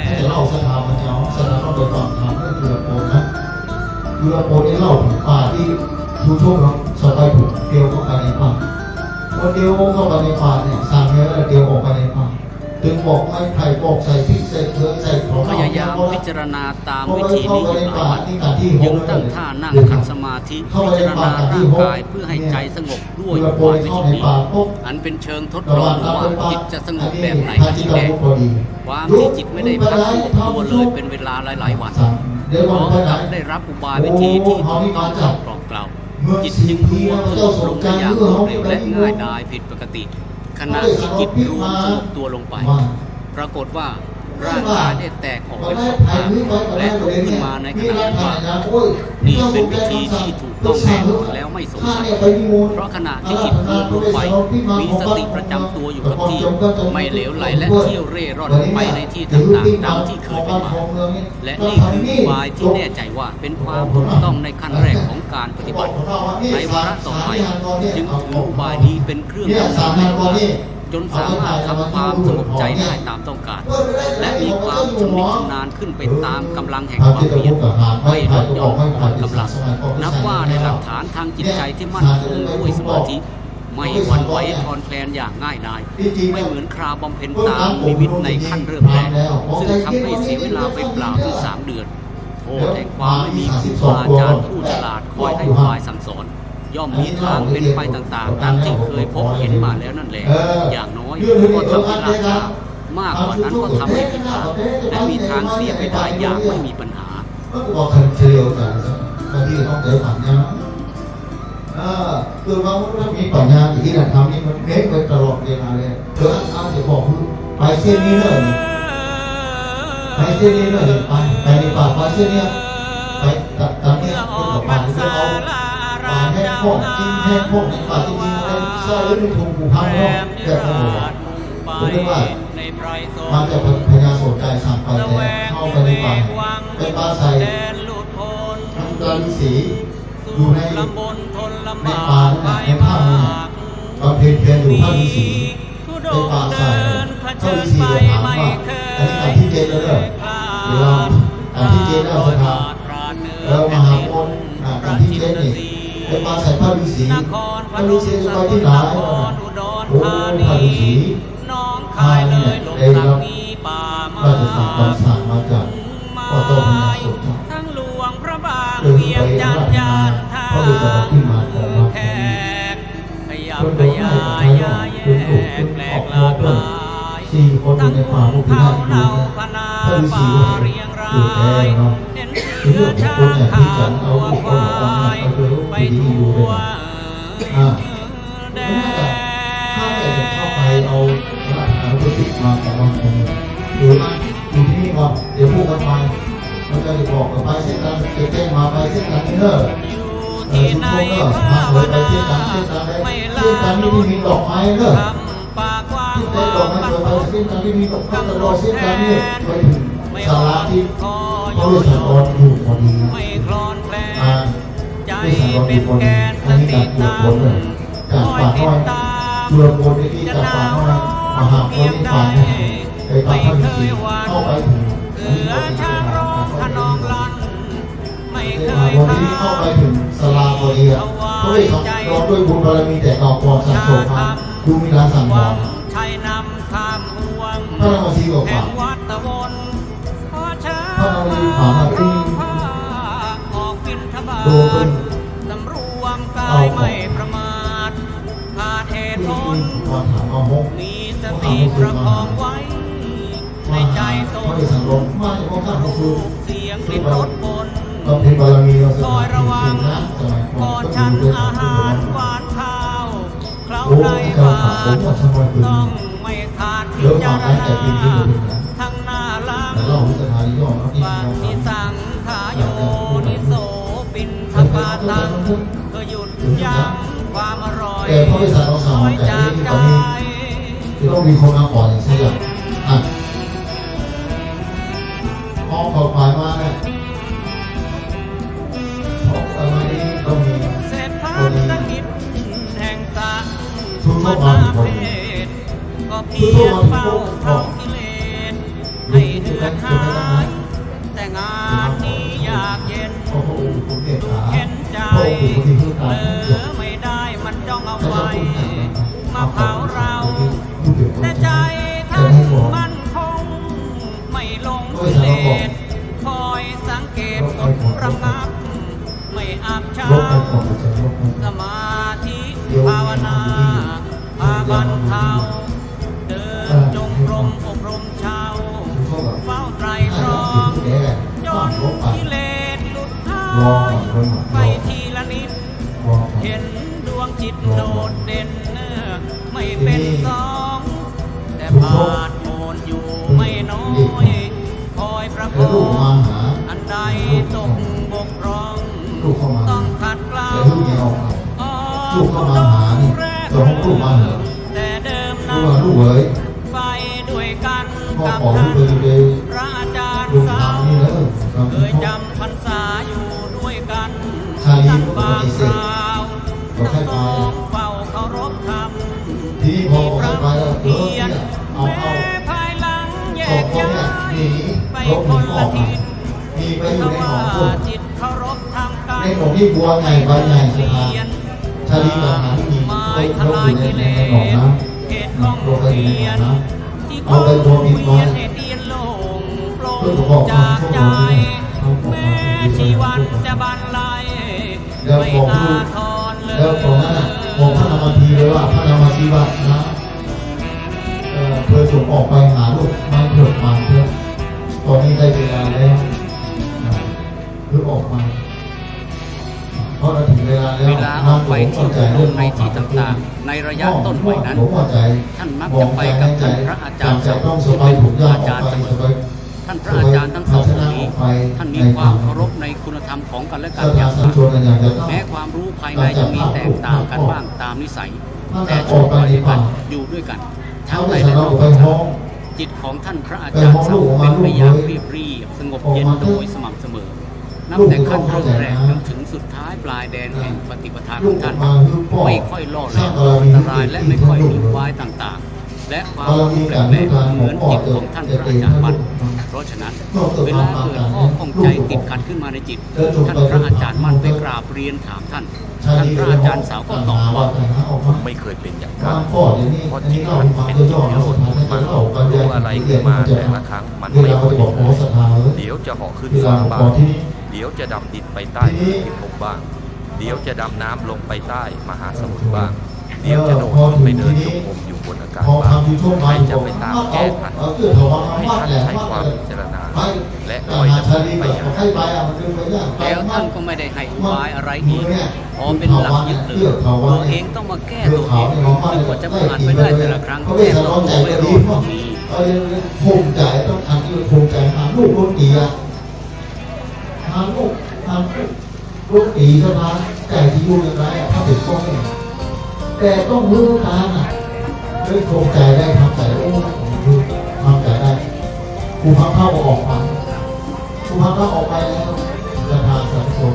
ถ้าจะเล่าสถาบันเจ้า สถาบันไปฟังธรรมเนี่ย จุลโภคนะ จุลโภคนี่เล่าถึงป่าตี้ชูชกเนาะ สบายถูกเตียวเข้าไปในป่า พอเตียวเข้าไปในป่าเนี่ย สร้างเมียแล้วเตียวออกไปในป่า จึงปอกไม้ไผ่ ปอกใส่พริกใส่เกลือใส่ของ พยายามพิจารณาตามวิธีนี้อยู่หลายวัน จึงตั้งท่านั่งขัดสมาธิ พิจารณาร่างกายเพื่อให้ใจสงบด้วยอุบายวิธีนี้ อันเป็นเชิงทดลองว่าจิตจะสงบแบบไหนกันแน่ ความที่จิตไม่ได้พักสงบตัวเลยเป็นเวลาหลายๆวัน พร้อมกับได้รับอุบายวิธีที่ถูกต้องเข้ากล่อมเกลา จิตจึงรวมสงบลงได้อย่างรวดเร็วและง่ายดายผิดปกติ ขณะที่จิตรวมสงบตัวลงไป ปรากฏว่าร่างกายได้แตกออกเป็นสองข้าง และลุกขึ้นมาในขณะนั้นว่า นี่เป็นวิธีที่ถูกต้องแน่นอนแล้วไม่สงสัย เพราะขณะที่จิตรวมลงไป มีสติประจำตัวอยู่กับที่ ไม่เหลวไหลและเที่ยวเร่ร่อนไปในที่ต่างๆ ดังที่เคยเป็นมา และนี่คืออุบายที่แน่ใจว่าเป็นความถูกต้องในขั้นแรกของการปฏิบัติ ในวาระต่อไปจึงถืออุบายนี้เป็นเครื่องดำเนินในอุบาย จนสามารถทำความสงบใจได้ตามต้องการ และมีความชำนิชำนาญขึ้นไปตามกำลังแห่งความเพียร ไม่ลดหย่อนอ่อนกำลัง นับว่าในหลักฐานทางจิตใจที่มั่นคงด้วยสมาธิ ไม่หวั่นไหวคลอนแคลนอย่างง่ายดาย ไม่เหมือนคราวบำเพ็ญตามนิมิตในขั้นเริ่มแรก ซึ่งทำให้เสียเวลาไปเปล่าถึงสามเดือน โทษแห่งความไม่มีครูบาอาจารย์ผู้ฉลาดคอยให้อุบายสั่งสอน ย่อมมีทางเป็นไปต่างๆ ดังที่เคยพบเห็นมาแล้วนั่นแหละ อย่างน้อยก็ทำให้ล่าช้า มากกว่านั้นก็ทำให้ผิดทาง และมีทางเสียไปได้อย่างไม่มีปัญหา มันก็บอกคันเฉลียวใจซะ บางทีต้องใจฝันนะ เออ คือว่ามันมีปัญญาอยู่ที่นั่นทำนี่มันเน้นไปตลอดเวลาเลย เดี๋ยวอาจารย์จะบอกมึง ไปเส้นนี้เลย ไปเส้นนี้เลย ไป ไปในป่า ไปเส้นเนี้ย ไปตัด ตัดเนี้ย ไปกับป่า ไปเอาป่าแห้งพ่อง กินแห้งพ่อง ในป่าจริงๆ มันใช่หรือไม่ถูก กูพังเนาะ แต่เขาบอกว่า ผมเรียกว่า มาจากพญาโสตไกสั่งไปแต่เข้าไปในป่า ไปปราศรัย พระฤาษี อยู่ใน ในป่านั่นแหละ ในถ้ำนั่นแหละ บำเพ็ญเพียรอยู่พระฤาษี ในป่าใส่ พระฤาษีก็ถามว่า อันนี้กันที่เจ็ดแล้วเด้อ เดี๋ยวกันที่เจ็ดแล้วศรัทธา แล้วมหาโพธิ์ อ่า กันที่เจ็ดนี่ ไปปราศรัยพระฤาษี พระฤาษีจะไปที่ไหน โอ้ พระฤาษี ข้าเนี่ยได้รับราชสั่งคำสั่งมาจากพ่อเจ้าพญาโสตไก เดินไปอาราธนาพระเวสสันดรพิมานของวัด เพิ่นบอกว่าให้ออกไปเนาะ เพิ่นลูกเพิ่นครอบครัวเพิ่นสี่คนอยู่ในป่ามุกพิราชอยู่นะ พระฤาษีว่าเออ อยู่แท้เนาะ เป็นเรื่องของคนอย่างที่ฉันเอาลูกเอาหลานเอาเธอลูกไปดีอยู่เลยนะ อ่า แล้วแม่ก็ข้าแต่จะเข้าไปเอาพระอาหารพุทธิมาของวังคง หรือว่าอยู่ที่นี่ก่อน เดี๋ยวพูดกันไป มันก็จะบอกว่าไปเส้นนั้น จะแจ้งมาไปเส้นนั้นเด้อ เออ ทุกคนก็พาเสวยไปเส้นนั้น เส้นนั้นเลย เส้นนั้นนี่ที่มีดอกไม้เด้อ ที่ไปดอกไม้เสวยไปเส้นนั้นที่มีดอกไม้ ก็รอเส้นนั้นนี่ไปถึงศาลาที่พระเวสสันดรอยู่พอดี อ่า เวสสันดรอยู่พอดี อันนี้การเกือบพ้นเลย จากป่าน้อย เกือบพ้นในที่จากป่าน้อย มหาโพธินิพพานนะ ไปตามพระฤาษีเข้าไปถึง อันนี้ก็เป็นสถานที่เข้าไปถึง เวลาวันนี้เข้าไปถึงศาลาพอดีอะ พระเวสสันดรด้วยบุญบารมีแต่เก่าก่อนสั่งสอนมา ดูมีลางสังวร พระนางมเหสีก็กล่าว พระนางมเหสีถามว่า เอ๊ะ โดนเพิ่นเอาของ ที่มีความถามมาหก มีสติประคองไว้ในใจตน พระเวสสันดรมาเฉพาะข้าพระองค์ เสียงกลิ่นรสบน บำเพ็ญบารมีเราสถานที่จริงนะ สมัยก่อนก็มีด้วยกัน อาหารหวานข้าว คราวใดผ่านต้องไม่ขาดพิจารณา ทั้งหน้าหลัง ปฏิสังขายโยนิโสปิณฑปาตัง เพื่อหยุดยั้งความอร่อย แต่พระเวสสันดรสั่งมาแต่นี้ตอนนี้ จะต้องมีคนมาก่อนสักอย่าง อ่ะ พอเขาไปมาเนี่ย มาถึงวันนี้ ก็เพียงเฝ้าเผากิเลสให้เหือดหาย แต่งานนี้ยากเย็น เข็ญใจ เผลอไม่ได้มันจ้องเอาไฟมาเผาเรา แต่ใจท่านมั่นคง ไม่หลงกิเลส คอยสังเกตอดระงับ ไม่อับเฉา สมาธิภาวนา พาบรรเทา เดินจงกรมอบรมเจ้า เฝ้าไตร่ตรอง จนกิเลสหลุดหาย ไปทีละนิด เห็นดวงจิตโดดเด่น ไม่เป็นสอง แต่ผาดโผนอยู่ไม่น้อย คอยประคอง อันใดตกบกพร่อง ต้องขัดเกลา ออกตนแรก แต่เดิมนั้น ไปด้วยกันกับท่านพระอาจารย์เสา เคยจำพรรษาอยู่ด้วยกัน ท่านบางคราว ทั้งสองเฝ้าเคารพธรรม ที่พระเพียร แม้ภายหลังแยกย้ายไปคนละทิศ แต่ว่าจิตเคารพธรรมกัน ในหนองที่บัวใหญ่ ใบใหญ่ สถาน ชาลี มหาวินี หมายทลายกิเลส เหตุของเพียร ที่คงเวียนเอ็นเอียงโล่งโปร่งจากใจ แม้ชีวันจะบันไล แล้วบอกลูก แล้วตอนนั้นน่ะ บอกพระนางมาทีเลยว่า พระนางมาทีว่านะ เอ่อ เธอจงออกไปหาลูกไม้เผือกมาเถอะ ตอนนี้ได้เวลาแล้วนะ เธอออกมา เพราะเราถึงเวลาแล้ว เวลาออกไปเที่ยวทุดงค์ในที่ต่างๆ ในระยะต้นวัยนั้น ท่านมักจะไปกับท่านพระอาจารย์เสา ซึ่งเป็นครูอาจารย์เสมอ ท่านพระอาจารย์ทั้งสององค์นี้ ท่านมีความเคารพในคุณธรรมของกันและกันอย่างมาก แม้ความรู้ภายในจะมีแตกต่างกันบ้างตามนิสัย แต่ชอบไปด้วยกัน อยู่ด้วยกัน ทั้งในและนอกพรรษา จิตของท่านพระอาจารย์เสาเป็นไปอย่างเรียบๆ สงบเย็นโดยสม่ำเสมอ นับแต่ขั้นเริ่มแรกจนถึงสุดท้ายปลายแดนแห่งปฏิปทาของท่าน ไม่ค่อยล่อแหลมอันตรายและไม่ค่อยมีอุบายต่างๆ และความรู้แปลกๆ เหมือนจิตของท่านพระอาจารย์มั่น เพราะฉะนั้น เวลาเกิดข้อข้องใจติดขัดขึ้นมาในจิต ท่านพระอาจารย์มั่นไปกราบเรียนถามท่าน ท่านพระอาจารย์เสาก็ตอบว่า ผมไม่เคยเป็นอย่างนั้น เพราะจิตท่านเป็นจิตวิโรจน์มุ่งมั่น รู้อะไรขึ้นมาแต่ละครั้งมันไม่เหมือนเดิม เดี๋ยวจะเหาะขึ้นฟ้าบ้าง เดี๋ยวจะดำดินไปใต้พื้นพิภพบ้าง เดี๋ยวจะดำน้ำลงไปใต้มหาสมุทรบ้าง เดี๋ยวจะโดดขึ้นไปเดินจงกรมอยู่บนอากาศบ้าง ใครจะไปตามแก้ทัน ให้ท่านใช้ความพิจารณา และคอยดำเนินไปอย่างนั้น แล้วท่านก็ไม่ได้ให้อุบายอะไรอีก พอเป็นหลักยึดเลย ตัวเองต้องมาแก้ตัวเอง ซึ่งกว่าจะผ่านไปได้แต่ละครั้ง แก้ตัวไม่รอดก็มี ภูมิใจต้องทำ คือภูมิใจหาลูกคนเดียว หาลูก หาลูก ลูกตีเท่านั้น ใจที่อยู่อย่างไรอะ ถ้าเป็นพ่อแม่ แต่ต้องรู้ตามอะ ด้วยภูมิใจได้ทำใจ โอ้ คือทำใจได้ ครูพักเข้าก็ออกมา ครูพักเข้าออกไปแล้ว ศรัทธาสาธุชน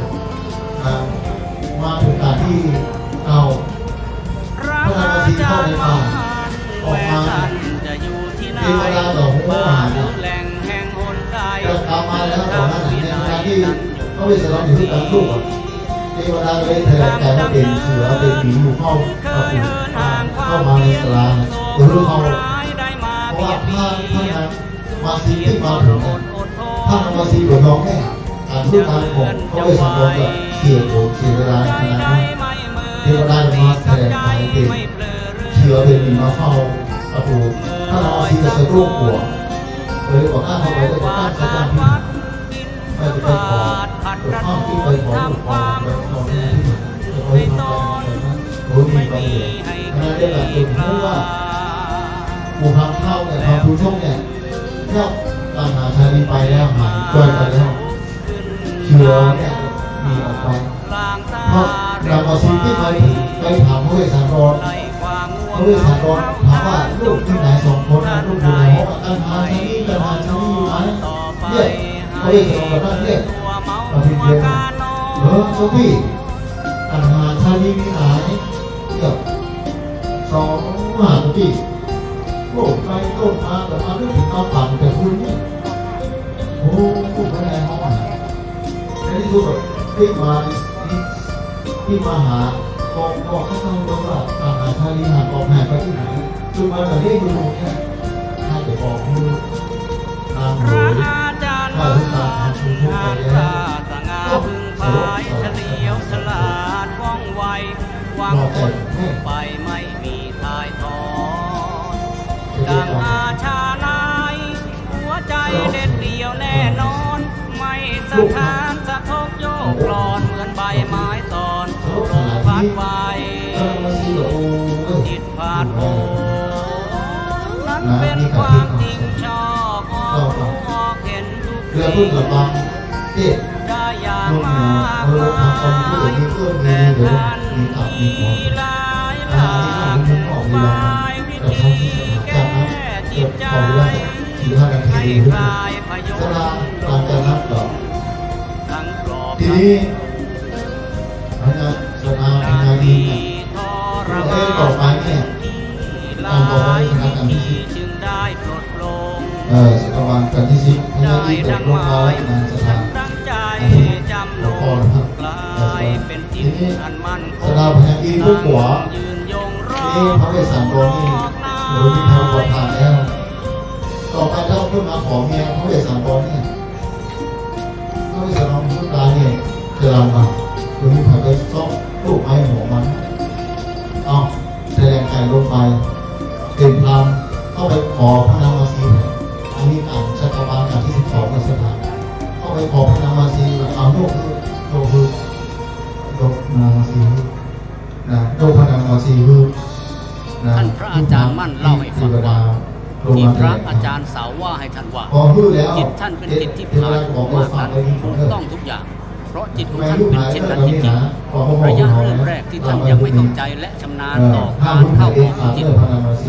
อ่า มาถึงการที่เอา พระนางมาสีเข้าในป่า ออกมา เทวดาก็ฮู้ว่า จะกลับมาแล้ว ตอนนั้นน่ะ ในขณะที่พระเวสสันดรอยู่ที่กลางทุ่งอะ เทวดาก็เลยแถลงการว่าเป็นเสือ เป็นหมีอยู่เข้าประตู เข้ามาในศาลา ก็รู้เข้า เพราะว่าพระ พระนาง มาสีที่มาถึง ท่านมาสีก็ยอมแน่ การพูดการของพระเวสสันดรก็เสียโขนเสียเวลาขนาดนั้น เทวดามาแถลงไขเป็นเสือเป็นหมีมาเฝ้าประตู ท่านมาสีก็สะดุ้งกลัว เลยบอกว่าเข้าไปแล้วจะตั้งสัจจะอธิษฐาน ไม่จะไปขอ เกิดความคิดไปขอลูกขอหลานไปขอแม่ที่ไหน จะไปทำอะไรแบบนั้น โดยมีประโยชน์ ขณะเดียวกันจงรู้ว่า หมู่พรานเฒ่าเนี่ย พรานทูตเนี่ย เนี่ย ตัณหาชาลีไปแล้ว หายไปแล้ว เชื้อเนี่ย มีออกไป เพราะนางมาสีที่ไปถึง ไปถามพระเวสสันดร พระเวสสันดรถามว่า ลูกอยู่ไหนสองคนนะ ลูกอยู่ไหน บอกว่าตัณหาชาลี ตัณหาชาลีอยู่ไหน เนี่ย พระเวสสันดรก็นั่งเนี่ย มาถึงเดียวกัน เออ เจ้าพี่ ตัณหาชาลีมีไหน เนี่ย สองห้าปี โอ้ ไปต้นมา แต่มานึกเถิงต๋อนปั๋นแต่คืนนี้ โอ้ พูดไปในห้อง ในตี้สุดปิ๊กมานี่ ปิ๊กมาหา บอก บอกข้าเจ้าว่า ตางหาชาลีหา บอกหายไปตี้ไหน จุดมาแต่เรียกดูเนี่ย ใครจะบอกหื้อ นางเหย พระอาจารย์ ข้าพเจ้า อันสง่าผ่าเผย เฉลียวฉลาดว่องไว วางคนไปไม่มีถ่ายทอด ดังอาชาใน หัวใจเด็ดเดี่ยวแน่นอน ไม่สะท้านสะทกโยกคลอน เหมือนใบไม้ตอนถูกลมพัดไหว จิตผาดโผน นั้นเป็นความจริงชอบรู้ออกเห็นทุกสิ่ง ได้อย่างมากมาย แต่ท่านมีหลายหลายอุบาย วิธีแก้จิตใจ ให้คลายพยศ ทั้งปลอบ ทีนี้ พญา สตาพญาดีเนี่ย เอ๊ะ ต่อไปเนี่ย ท่านบอกว่าคณะกรรมการที่สิบ จึงได้ปลดปลง เอ่อ สตาบันกันที่สิบ พญาดีตกลงมาไว้ในสถาน ดังใจจำนง กลายเป็นจิตอันมั่นคง ทีนี้ สตาพญาดีผู้กั๋ว ยืนยงรอ นี่พระเวสสันดรนี่ หลวงพี่พระอุปทานแล้ว ต่อไปถ้าขึ้นมาขอเมียพระเวสสันดรเนี่ย พระเวสสันดรผู้ต๋ายเนี่ย จะลำบาก หลวงพี่พระไปซอกลูกไม้หัวมัน เอา แสดงใจลงไป เปล่งพลัง เข้าไปขอพระนางมาสีแทน อันนี้อ่านชัชวาลกันที่สิบสอง ในสถาน เข้าไปขอพระนางมาสี เอายกมือ ยกมือ ยกนางมาสี นะ โลกพระนางมาสีฮือ นะ ท่านพระอาจารย์มั่นเล่าให้ฟังว่า ที่พระอาจารย์เสาว่าให้ท่านว่า พอฮือแล้ว จิตท่านเป็นจิตที่ผ่าดโผนมากนัก ถูกต้องทุกอย่าง เพราะจิตของท่านเป็นเช่นนั้นจริงๆ ระยะเริ่มแรกที่ท่านยังไม่เข้าใจและชำนาญต่อการเข้าออกของจิต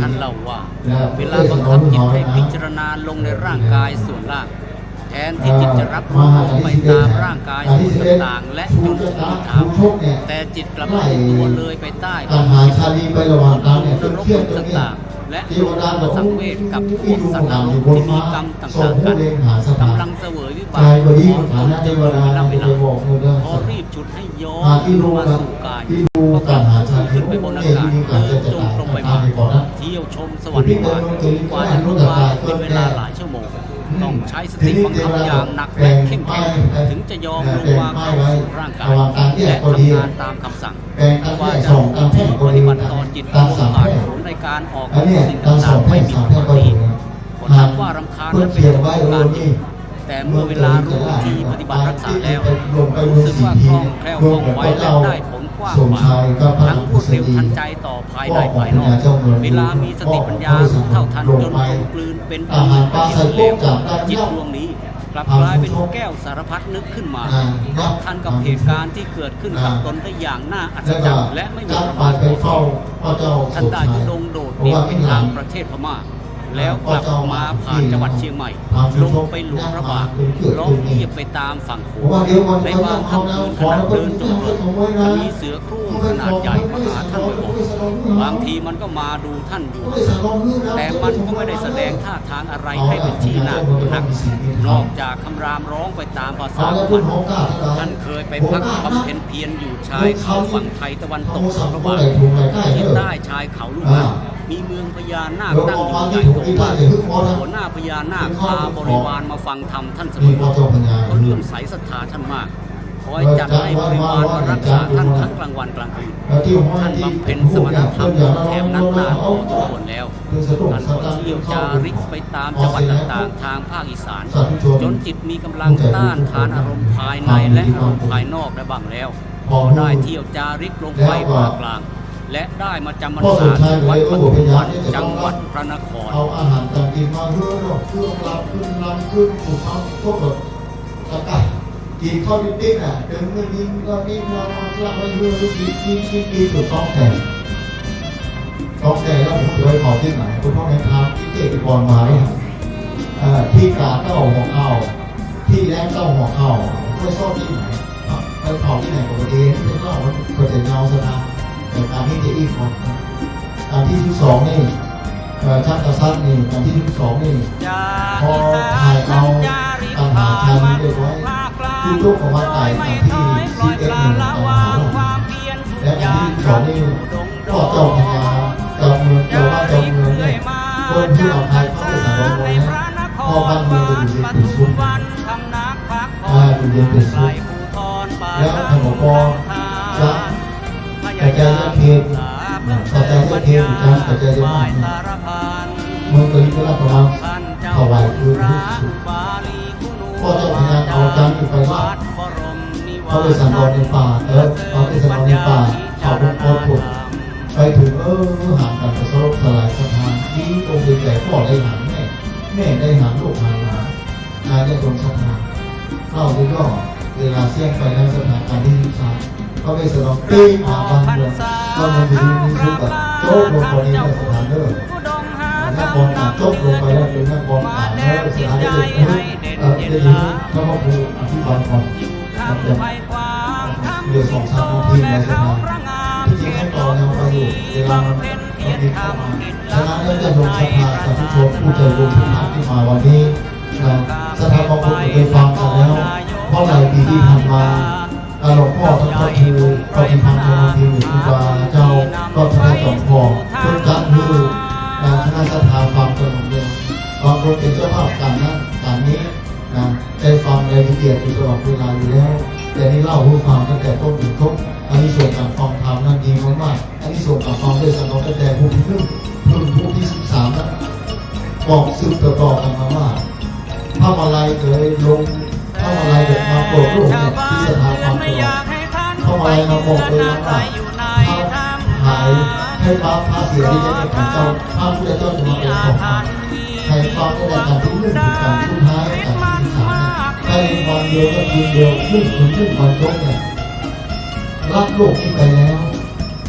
ท่านเล่าว่า เวลาบังคับจิตให้พิจารณาลงในร่างกายส่วนล่าง แทนที่จิตจะรับรู้ไปตามร่างกายส่วนต่างๆ และจนถึงเท้า แต่จิตกลับเคลื่อนตัวเลยไปใต้ ตัณหาชาลีไประหว่างกลางเนี่ย จนเครียดจนเนี่ย ต่างๆ และ เทวดาบอก สังเวชกับพวกสัตว์นรกที่มีกรรมต่างๆ กัน กำลังเสวยวิบากของตนอยู่เป็นเวลาๆ ขอรีบ ชุดให้ย้อนลงมาสู่กาย ก็กลับพุ่งขึ้นไปบนอากาศ เดินจงกรมไปมา เที่ยวชมสวรรค์วิมาน กว่าจะลงมาเป็นเวลาหลายชั่วโมง ต้องใช้สติบังคับอย่างหนักและเข้มแข็ง ถึงจะยอมลงมาเข้าสู่ร่างกาย และทำงานตามคำสั่ง กว่าจะรู้ที่ปฏิบัติต่อจิตดวงผ่าดโผนในการออกของสิ่งต่างๆ ไม่มีปกติ คนทักว่ารำคาญและเป็นทุกข์กับการจิต แต่เมื่อเวลารู้วิธีปฏิบัติรักษาแล้ว รู้สึกว่าคล่องแคล่วว่องไวและได้ผลกว้างขวาง ทั้งรวดเร็วทันใจต่อภายในภายนอก เวลามีสติปัญญารู้เท่าทันจนกลมกลืนเป็นอันหนึ่งอันเดียวแล้ว จิตดวงนี้กลับกลายเป็นแก้วสารพัดนึกขึ้นมา เพราะทันกับเหตุการณ์ที่เกิดขึ้นกับตนได้อย่างน่าอัศจรรย์และไม่มีประมาณพอเทียบ ท่านได้ธุดงค์โดดเดี่ยวไปทางประเทศพม่า แล้วกลับมาผ่านจังหวัดเชียงใหม่ ลงไปหลวงพระบาง ร้องเรียกไปตามฝั่งโขง ในบางค่ำคืนขณะเดินจงกรม จะมีเสือโคร่งขนาดใหญ่มาหาท่านบ่อยๆ บางทีมันก็มาดูท่านอยู่ แต่มันก็ไม่ได้แสดงท่าทางอะไรให้เป็นที่น่ากลัวนัก นอกจากคำรามร้องไปตามภาษาของมัน ท่านเคยไปพักบำเพ็ญเพียรอยู่ชายเขาฝั่งไทยตะวันตกหลวงพระบาง ที่ใต้ชายเขาลูกนั้น มีเมืองพญานาคตั้งอยู่ใหญ่โตมาก หัวหน้าพญานาคพาบริวารมาฟังธรรมท่านเสมอ เขาเลื่อมใสศรัทธาท่านมาก คอยจัดให้บริวารมารักษาท่านทั้งกลางวันกลางคืน ท่านบำเพ็ญสมณธรรมอยู่แถบนั้นนานพอสมควรแล้ว ท่านก็เที่ยวจาริกไปตามจังหวัดต่างๆ ทางภาคอีสาน จนจิตมีกำลังต้านทานอารมณ์ภายในและอารมณ์ภายนอกได้บ้างแล้ว พอได้เที่ยวจาริกลงไปภาคกลาง และได้มาจำพรรษาที่วัดปทุมวัน จังหวัดพระนคร เอาอาหารการกินมาหื้อเนาะ เครื่องลาบขึ้นลำขึ้น ผูกพันพวกแบบตะกะ กินข้าวนิดๆ น่ะ ถึงมื้อนี้ก็นิดเดียว ลาบไว้หื้อ กิน กิน กิน กิน จนต๊อกแตก ต๊อกแตกแล้วผมจะไปเผาตี้ไหน คุณพ่อแม่พาที่เตะบอลมาเนี่ย เอ่อ ที่กาดก็เอาหัวเข่า ที่แรกก็เอาหัวเข่า ไปซ่อนตี้ไหน ไปเผาตี้ไหนก็บ่ดี ไม่ใช่ว่ามันก็จะเงาซะนะ แต่การที่จะอีกคนนะ อันตี้สิบสองนี่ เอ่อ ชักกษัตริย์นี่ อันตี้สิบสองนี่ พอถ่ายเอาตัณหาฌานนี้เรียบร้อย จึงยกออกมาไต่อันตี้สิบเอ็ด นี่ ตัณหา และอันตี้สิบสองนี่ พ่อเจ้าพญา เจ้าเมือง เจ้าบ้านเจ้าเมืองเนี่ย เปิ้นหื้ออภัยพระเวสสันดรไว้นะ พ่อบ้านเมืองจะอยู่เย็นเป็นสุข อ่า อยู่เย็นเป็นสุข แล้วท่านบอกว่าจะ กระจายเขต กระจายเขต กระจายมาก เมืองก็ยิ่งได้รับประมาณถวายคืนที่สุด พ่อเจ้าพญาเอาจานนี้ไปลาบ พระเวสสันดรในป่า เออ พระเวสสันดรในป่า เขาเป็นคนผล ไปเถิง เออ หันกั๋นก็สลบสลายศรัทธา ตี้องค์ใหญ่ๆ พ่อได้หันแม่ แม่ได้หันลูกหันหลาน อาญาติโยมศรัทธา เล่าย่อๆ เวลาเสี้ยงไปแล้วศรัทธา อันตี้สิบสาม พระเวสสันดรปี๋มาบ้านเมือง ก็เลยอยู่ดีมีสุขกับโจ๊กลงไปในศรัทธาเด้อ นครตากจบลงไปแล้วเป็นนครตากแล้วศรัทธาได้ยิน เอ่อ ได้ยินพระครูอธิบายก่อน ครับ เหลือสองสามนาทีในศรัทธา ที่จริงให้ต่อแนวไปอยู่ เวลามัน มันมีเข้ามา ฉะนั้นญาติโยมศรัทธาสาธุชนผู้ใจบุญทุกท่านที่มาวันนี้ นะ ศรัทธาบางคนก็เคยฟังมาแล้ว เพราะหลายปี๋ตี้ผ่านมา อ่า หลวงพ่อท่านก็คือปฏิพันธ์ธรรมพีหรือครูบาเจ้าก็พระจอมทอง เปิ้นจัดหื้อ อ่า คณะศรัทธาฟังกั๋นหมดเลย บางคนเป๋นเจ้าภาพก๋านนั้นก๋านนี้ นะ ได้ฟังรายละเอียดอยู่ตลอดเวลาอยู่แล้ว แต่นี่เล่าหื้อฟังตั้งแต่ต้นถึงจบ อานิสงส์ก๋านฟังธรรมนั้นดีมากๆ อานิสงส์ก๋านฟังเทศน์ตั้งแต่ผู้ตี้นึ่ง ถึงผู้ตี้สิบสามนะ บอกสืบต่อๆ กั๋นมาว่า พระมาลัยเกยลง พระมาลัยเกยมาโปรดโลกเนี่ย ตี้ศรัทธาฟังตลอด พระมาลัยมาบอกเลยนะว่า ถ้าหายให้ปะพระเสียที่จะเป็นของเจ้า พระพุทธเจ้าจะมาเป็นของเรา ใครฟังได้ก๋านตี้นึ่งถึงก๋านตี้สุดท้าย ก๋านตี้สิบสามเนี่ย ภายในวันเดียวก็คืนเดียว นึ่งคืนนึ่งวันจบเนี่ย รับโลกนี้ไปแล้ว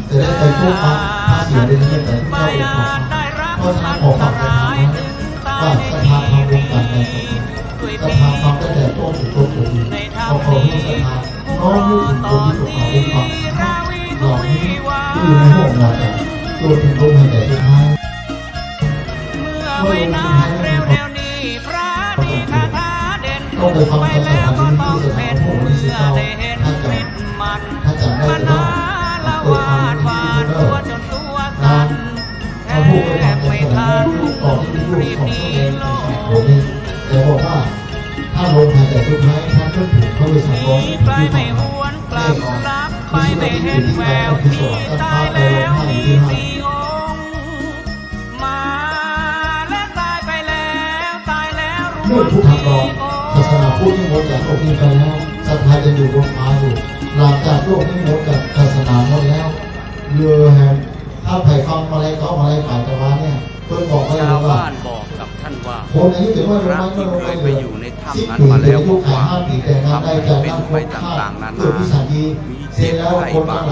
จะได้ไปพบปะพระเสียเดชเดชแต่พระเจ้าองค์ทรง เพราะฉะนั้นขอฝากศรัทธาไว้ว่าศรัทธาทำบุญก๋านใดก๋านหนึ่ง ศรัทธาทำตั้งแต่ต้นถึงจบก็ดี ขอขอบคุณศรัทธาน้อมนึกถึงคนตี้ตกนรกเป็นความเหล่านี้ที่อยู่ในห้องนาฏกรวมถึงลมหายใจสุดท้าย เมื่อลมหายใจสุดท้าย ต้องไปฟังคำสอนที่มีชื่อศรัทธาหลวงปู่วันที่สิบเก้า ท่านจำ ถ้าจำได้ก็ว่า เปิดฟังที่นี่เด้อ นาน พระผู้เป็นพระเจ้าสมัยนั้น ลูกต่อที่ลูกของพระองค์เองเป็นสิบคนนี้ แต่บอกว่า ถ้าลมหายใจสุดท้าย ท่านนึกถึงพระเวสสันดรที่ผ่านมา แน่นอน ไม่ใช่ว่าที่อื่นที่ไกล ก็คือสวรรค์ชั้นฟ้า ไปลงห้าอยู่ที่ห้า มาและตายไปแล้ว ตายแล้ว เมื่อพุทธันดร ศาสนาพุทธนิมนต์จากโลกนี้ไปแล้ว ศรัทธาจะอยู่บนฟ้าอยู่ หลังจากโลกนี้หมดจากศาสนาหมดแล้ว เหลือแหม ถ้าใผฟังมาลัยเก๊ามาลัยป๋ายตะวาเนี่ย เปิ้นบอกไว้เลยว่า ชาวบ้านบอกกับท่านว่า คนอายุถึงว่า พระที่เคยไปอยู่ในถ้ำนั้นมาแล้วบอกว่า ทำให้เป็นไปต่างๆนานา มีเจ็บไข้บาด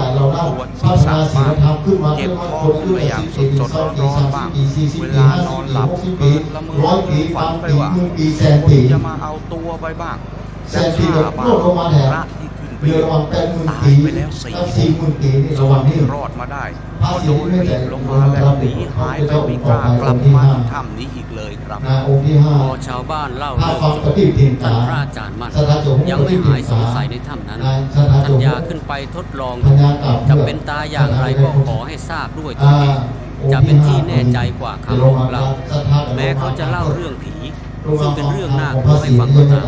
ปวดศีรษะบ้าง เจ็บท้องมาอย่างสดๆร้อนๆบ้าง เวลานอนหลับเพลินละเมอฝันไปว่าคนจะมาเอาตัวไปบ้าง จะฆ่าบ้าง พระที่ขึ้นไปอยู่ตายไปแล้วสี่องค์ สององค์ที่รอดมาได้ ก็โดนบีบลงมาแล้วหนีหายไป ไม่กล้ากลับมาที่ถ้ำนี้อีกเลยครับ นะ องค์ที่ห้า พอชาวบ้านเล่าเรื่องจบ ท่านพระอาจารย์มั่นยังไม่หายสงสัยในถ้ำนั้น ท่านอยากขึ้นไปทดลองดู จะเป็นตาอย่างไรก็ขอให้ทราบด้วยตนเอง จะเป็นที่แน่ใจกว่าคำบอกเล่า แม้เขาจะเล่าเรื่องผี ซึ่งเป็นเรื่องน่ากลัวให้ฟังก็ตาม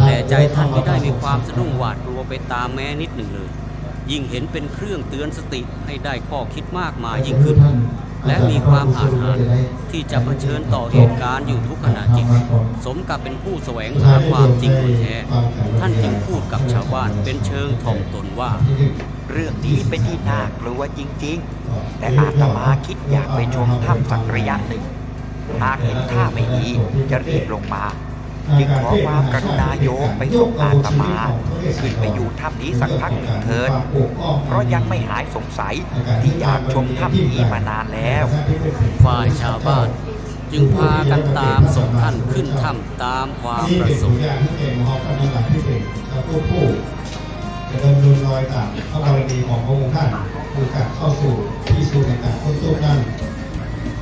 แต่ใจท่านมิได้มีความสะดุ้งหวาดกลัวไปตามแม้นิดหนึ่งเลย ยิ่งเห็นเป็นเครื่องเตือนสติให้ได้ข้อคิดมากมายยิ่งขึ้น และมีความอาจหาญที่จะเผชิญต่อเหตุการณ์อยู่ทุกขณะจิต สมกับเป็นผู้แสวงหาความจริงโดยแท้ ท่านจึงพูดกับชาวบ้านเป็นเชิงถ่อมตนว่า เรื่องนี้เป็นที่น่ากลัวจริงๆ แต่อาตมาคิดอยากไปชมถ้ำสักระยะหนึ่ง หากเห็นท่าไม่ดีจะรีบลงมา จึงขอความกรุณาโยมไปส่งอาตมาขึ้นไปอยู่ถ้ำนี้สักพักหนึ่งเถิด เพราะยังไม่หายสงสัยที่อยากชมถ้ำนี้มานานแล้ว ฝ่ายชาวบ้านจึงพากันตามส่งท่านขึ้นถ้ำตามความประสงค์ จะดำเนินรอยต๋ามพระบารมีของพระองค์ท่าน คือก๋านเข้าสู่ตี้สุดแห่งก๋านป๊นตุ๊กข์นั้น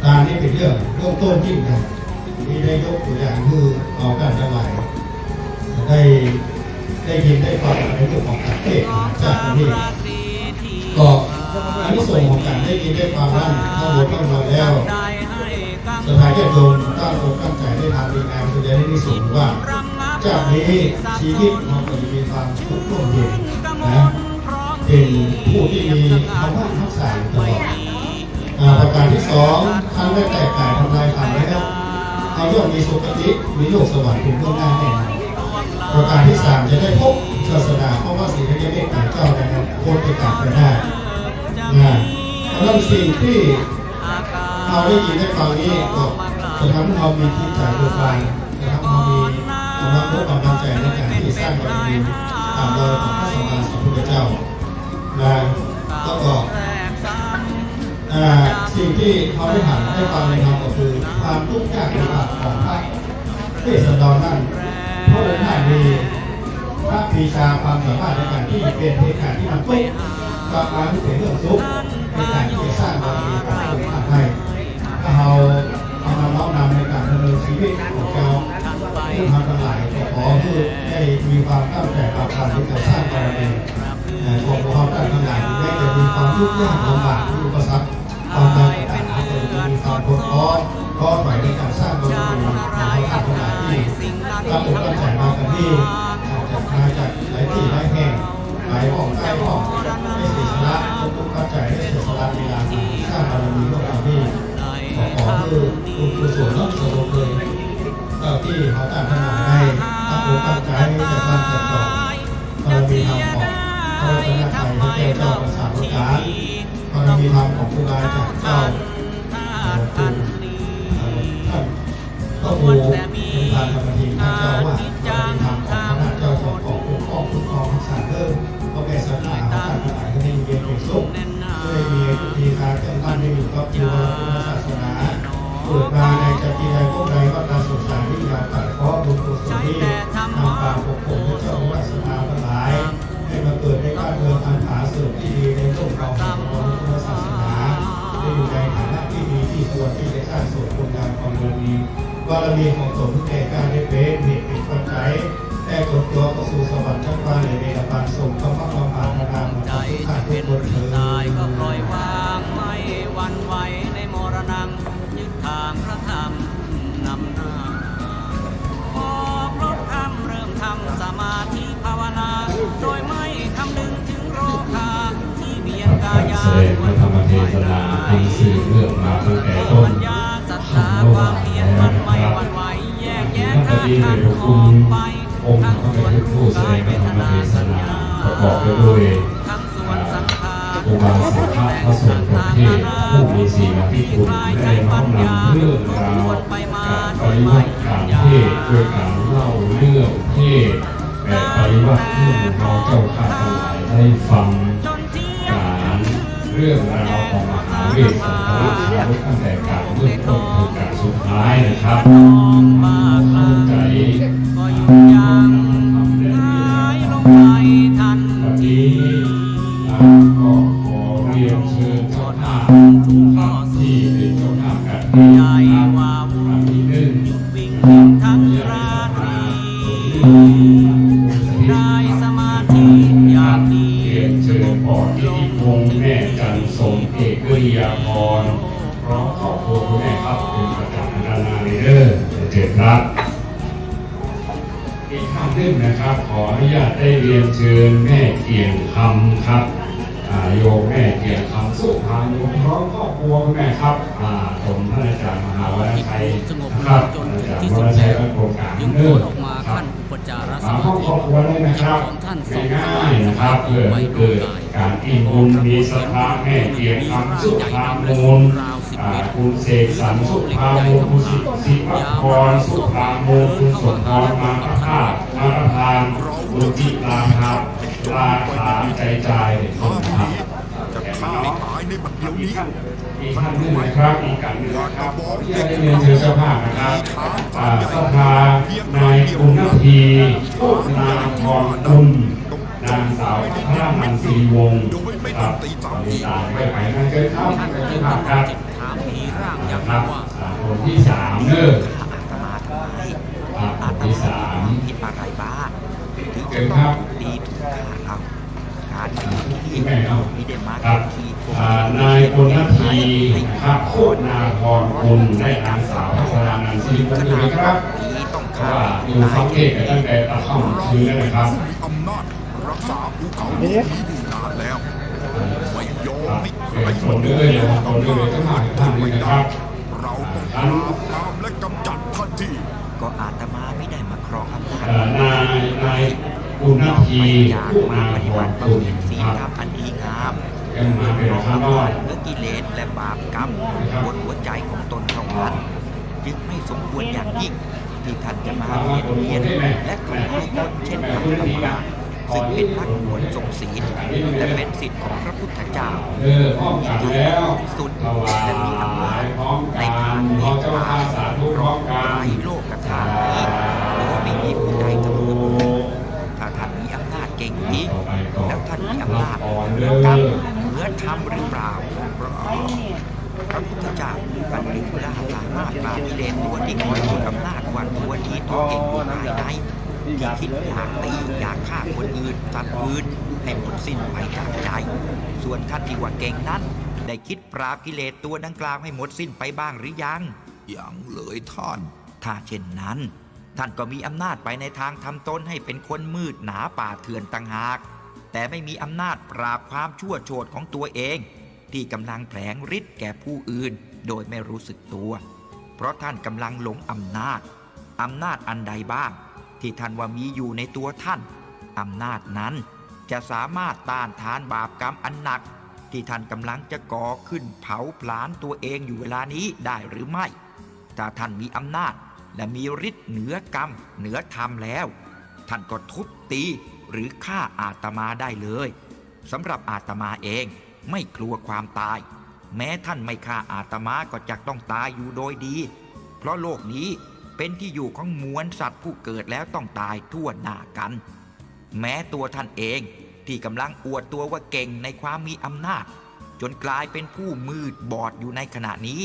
ตางนี้เป๋นเรื่องเบื้องต้นยิ่งนัก ตี้ได้ยกตั๋วอย่างหื้อเอาต้านตังหลาย ได้ ได้ยินได้ฟังในเรื่องของก๋านเทศน์จากนี้ ก็อานิสงส์ของก๋านได้ยินได้ฟังนั้น เฮาหมดเฮาน้อยแล้ว ศรัทธาญาติโยมตั้งอกตั้งใจ๋ได้ทำดีงาม แสดงอานิสงส์ว่า จากนี้ชีวิตเฮาก็จะมีความสุขร่มเย็นนะ เป๋นผู้ตี้มีธรรมะฮักษาอยู่ตลอด อ่า ประก๋านตี้สอง ครั้นได้แตกก๋ายทำลายขันธ์แล้ว เฮาย่อมมีสุคติ มีโลกสวรรค์เป๋นเบื้องหน้าแน่นอน ประก๋านตี้สาม จะได้พบศาสดา เพราะว่าศรีธัญญเมตไตรเจ้าในอนาคตจะกลับไปได้นะ เพราะฉะนั้นสิ่งตี้ เฮาได้ยินได้ฟังนี้ก็จะทำหื้อเฮามีจิตใจ๋เบิกบาน จะทำหื้อเฮามีก๋ำลังอกก๋ำลังใจ๋ในก๋านตี้สร้างบารมีต๋ามรอยของพระสัมมาสัมพุทธเจ้านะ แล้วก็ อ่า สิ่งตี้เฮาได้หันได้ฟังในธรรมก็คือความตุ๊กข์ยากลำบากของพระเวสสันดรนั้น พระองค์ท่านมี พระปีชาความสามารถในก๋านตี้เปลี่ยนเหตุก๋ารณ์ตี้มันตุ๊กข์ กลับมาหื้อเป๋นเรื่องสุข ในก๋านตี้จะสร้างบารมีของพระองค์ท่านให้ ถ้าเฮาเอามาน้อมนำในก๋านดำเนินชีวิตของเฮา ซึ่งเฮาตังหลายก็ขอหื้อได้มีความตั้งใจ๋ปรารถนาในก๋านสร้างบารมี เอ่อ ของพวกเฮาต้านตังหลาย แม้จะมีความตุ๊กข์ยากลำบาก มีอุปสรรค ความใดก็ต๋าม เฮาก็จะมีความอดทน ท้อถอยในก๋านสร้างบารมีของเฮาต้านตังหลายตี้ตั้งอกตั้งใจ๋มากั๋นตี้ อาจจะมาจากหลายตี้หลายแห่ง หลายห้องใก้ห้อง ได้เสียสละวัตถุปัจจัย ได้เสียสละเวลามาสร้างบารมีร่วมกั๋นตี้ ก็ขอหื้อบุญกุศลเนาะ สรุปเลย เต้าตี้เฮาต้านตังหลายได้ตั้งอกตั้งใจ๋จะสร้างจะต่อบารมีธรรมของพระรัตนตรัย พระแก้วเจ้าทั้งสามประก๋าน บารมีธรรมของครูบาอาจ๋ารย์เจ้า เอ่อ ครู เอ่อ ต้านพระครูเป็นประธานธรรมทิน ต้านเจ้าอาวาส บารมีธรรมของคณะเจ้าสององค์ ปกป้องคุ้มครองรักษาเด้อ พ่อแม่ศรัทธาเฮาต้านตังหลาย หื้อได้อยู่เย็นเป๋นสุข หื้อได้มีอายุยืนนาน ตั้งมั่นได้อยู่กับครูบาอาจ๋ารย์ศาสนา เกิดมาในจาติใดภพใด วัฏฏะสงสารนี้ยาวไกล ขอบุญกุศลนี้นำพาปกป้องพระเจ้าวิปัสสนาตังหลาย ให้มาเกิดในบ้านเมืองอันผาสุกตี้ดี ในร่มเงาแห่งพระพุทธศาสนา ได้อยู่ในฐานะตี้ดีตี้ควรตี้จะสร้างสมบุญงามความดี บารมีของต๋นตี้แก่กล้าได้เป๋นเหตุเป๋นปัจจัย ได้ตนตั๋วเข้าสู่สวรรค์ชั้นฟ้าเหนือเนรภาน สมคำว่าความปรารถนาของทุกท่านทุกคนเทอญ ก็ปล่อยวางไม่หวั่นไหวในมรณัง ยึดทางพระธรรมนำหน้า พอครบค่ำเริ่มทำสมาธิภาวนา โดยไม่คำนึงถึงโรคาที่เบียดกายา แสดงพระธรรมเทศนาอันสืบเนื่องมาตั้งแต่ต้น ปัญญาศรัทธาความเพียรหวั่นไหวหวั่นไหว แยกแยะธาตุขันธ์ออกไป องค์พระผู้แสดงพระธรรมเทศนาประกอบไปด้วย ทั้ง อ่า อุบาสกพระสงฆ์ประเภทผู้มีศีลาธิคุณ ได้น้อมนำเรื่องราวการปริวาสการเทศน์ ด้วยการเล่าเรื่องเทศน์แบบปริวาส เพื่อหมู่เฮาเจ้าข้าทั้งหลายได้ฟัง การเรื่องราวของมหาเวสสันตรชาดก ตั้งแต่การเริ่มต้นถึงการสุดท้ายนะครับ ตั้งใจ ก็หยุดยั้งหายลงไปทันที วันนี้ อ่า ก็ขอเรียนเชิญเจ้าภาพทุกท่านที่เป็นเจ้าภาพกัน ใหญ่ว่าวุ่น วันที่หนึ่ง วิ่งทั้งราตรี ได้สมาธิอย่างดี เรียนเชิญพ่อกิตติพงษ์ แม่จันทร์สม เอกวิริยาพร พร้อมครอบครัวคุณแม่ครับ เป็นประจำด้านหน้าเลยเด้อ เชิญครับ อีกท่านหนึ่งนะครับ ขออนุญาตได้เรียนเชิญแม่เกียงคำครับ อ่า โยมแม่เกียงคำ สุภานุพร้อมครอบครัวคุณแม่ครับ อ่า ผมท่านอาจารย์มหาวรรณชัยนะครับ อาจารย์วรรณชัย วัดโพธิ์กลาง จึง เด้อ โผล่ออกมา ครับ ขั้นอุปัจจารสมาธิ อ่า ครอบครัวเลยนะครับ ของท่านสอง ง่ายๆนะครับ เพื่อให้เกิดการอิ่มบุญ มีศรัทธา แม่เกียงคำ สุภามูล อ่า คุณเสกสรร สุภามูล คุณศิ ศิวพร สุภามูล คุณสมพร มาประภาส มาประพาน คุณจิตราภา ราภา ใจใจ เป็นต้นนะครับ จะฆ่าให้ตายในบัดเดี๋ยวนี้ อีกท่านหนึ่งนะครับ อีกท่านหนึ่งนะครับ ขออนุญาตได้เรียนเชิญเจ้าภาพนะครับ อ่า ศรัทธานายกุณณพี คุณนางพรกุล นางสาว พระมันสิริวงศ์ โดยไม่ต้องตีซ้ำอีก ครับ ตามไปไปนะ เชิญครับ เชิญครับ ครับ ถามผีร่างยักษ์ ครับ ว่า อ่า คนที่สามเนอะ ฆ่าอาตมาทำไม อ่า คนที่สาม อาตมามีความผิดอะไรบ้าง ถึงจะต้องถูกตีถูกฆ่าเล่า การมาอยู่ที่นี่ อ่า มิได้มา ครับ กดขี่ข่ม อ่า นายปุณณพี ให้ ครับ คุณนาครคุณ และนางสาวพัชรานันท์ สิริวงศ์ อยู่ไหมครับ ผีต้องฆ่า ว่าอยู่ฟังเทศน์กันตั้งแต่ตะค่ำคืนแล้วนะครับ ผู้มีอำนาจรักษาภูเขาลูกนี้อยู่นานแล้ว ไม่ยอมให้ใครมาดู ครับ คนเดียว คนเดียว ทั้งห้าท่านเลยนะครับ เราต้องปราบปรามและกำจัดทันที ก็อาตมามิได้มาครองอำนาจ เอ่อ นาย นายปุณณพี นอกไปจากมาปฏิบัติบำเพ็ญศีลธรรมอันดีงาม ผู้นาครคุณ ครับ ยังมาเป็นข้างนอก เพื่อกิเลสและบาปกรรม นะครับ บนหัวใจของตนเท่านั้น จึงไม่สมควรอย่างยิ่ง ที่ท่านจะมาเบียดเบียนและทำร้ายคนเช่นอาตมา ซึ่งเป็นนักบวชทรงศีล และเป็นศิษย์ของพระพุทธเจ้า เออ พร้อมกันแล้ว ที่บริสุทธิ์และมีอำนาจในทางเมตตา พร้อมกัน ขอเจ้าข้าสาธุพร้อมกัน ไตรโลกธาตุนี้ โดยไม่มีผู้ใดจะเสมอ ถ้าท่านมีอำนาจเก่งจริง แล้วท่านมีอำนาจเหนือกรรมเหนือธรรมหรือเปล่า พระพุทธเจ้าท่านเป็นผู้กล้าสามารถปราบกิเลสตัวที่คอยถ่วงอำนาจว่าตัวดีตัวเก่งอยู่ภายใน ที่คิดอยากตีอยากฆ่าคนอื่นสัตว์อื่นให้หมดสิ้นไปจากใจ ส่วนท่านที่ว่าเก่งนั้น ได้คิดปราบกิเลสตัวดังกล่าวให้หมดสิ้นไปบ้างหรือยัง ยังเลยท่าน ถ้าเช่นนั้น ท่านก็มีอำนาจไปในทางทำตนให้เป็นคนมืดหนาป่าเถื่อนต่างหาก แต่ไม่มีอำนาจปราบความชั่วโชติของตัวเอง ที่กำลังแผลงฤทธิ์แก่ผู้อื่นโดยไม่รู้สึกตัว เพราะท่านกำลังหลงอำนาจ อำนาจอันใดบ้าง ที่ท่านว่ามีอยู่ในตัวท่าน อำนาจนั้นจะสามารถต้านทานบาปกรรมอันหนัก ที่ท่านกำลังจะก่อขึ้นเผาผลาญตัวเองอยู่เวลานี้ได้หรือไม่ ถ้าท่านมีอำนาจและมีฤทธิ์เหนือกรรมเหนือธรรมแล้ว ท่านก็ทุบตีหรือฆ่าอาตมาได้เลย สำหรับอาตมาเองไม่กลัวความตาย แม้ท่านไม่ฆ่าอาตมาก็จักต้องตายอยู่โดยดี เพราะโลกนี้เป็นที่อยู่ของมวลสัตว์ผู้เกิดแล้วต้องตายทั่วหน้ากัน แม้ตัวท่านเองที่กำลังอวดตัวว่าเก่งในความมีอำนาจ จนกลายเป็นผู้มืดบอดอยู่ในขณะนี้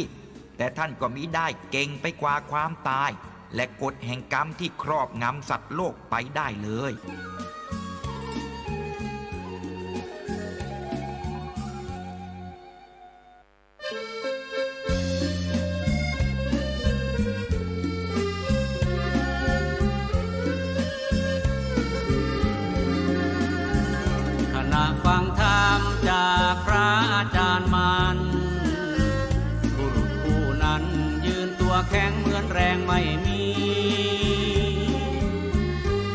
แต่ท่านก็มิได้เก่งไปกว่าความตาย และกฎแห่งกรรมที่ครอบงำสัตว์โลกไปได้เลย ขณะฟังธรรมจากพระอาจารย์มั่น บุรุษผู้นั้นยืนตัวแข็งเหมือนแรงไม่มี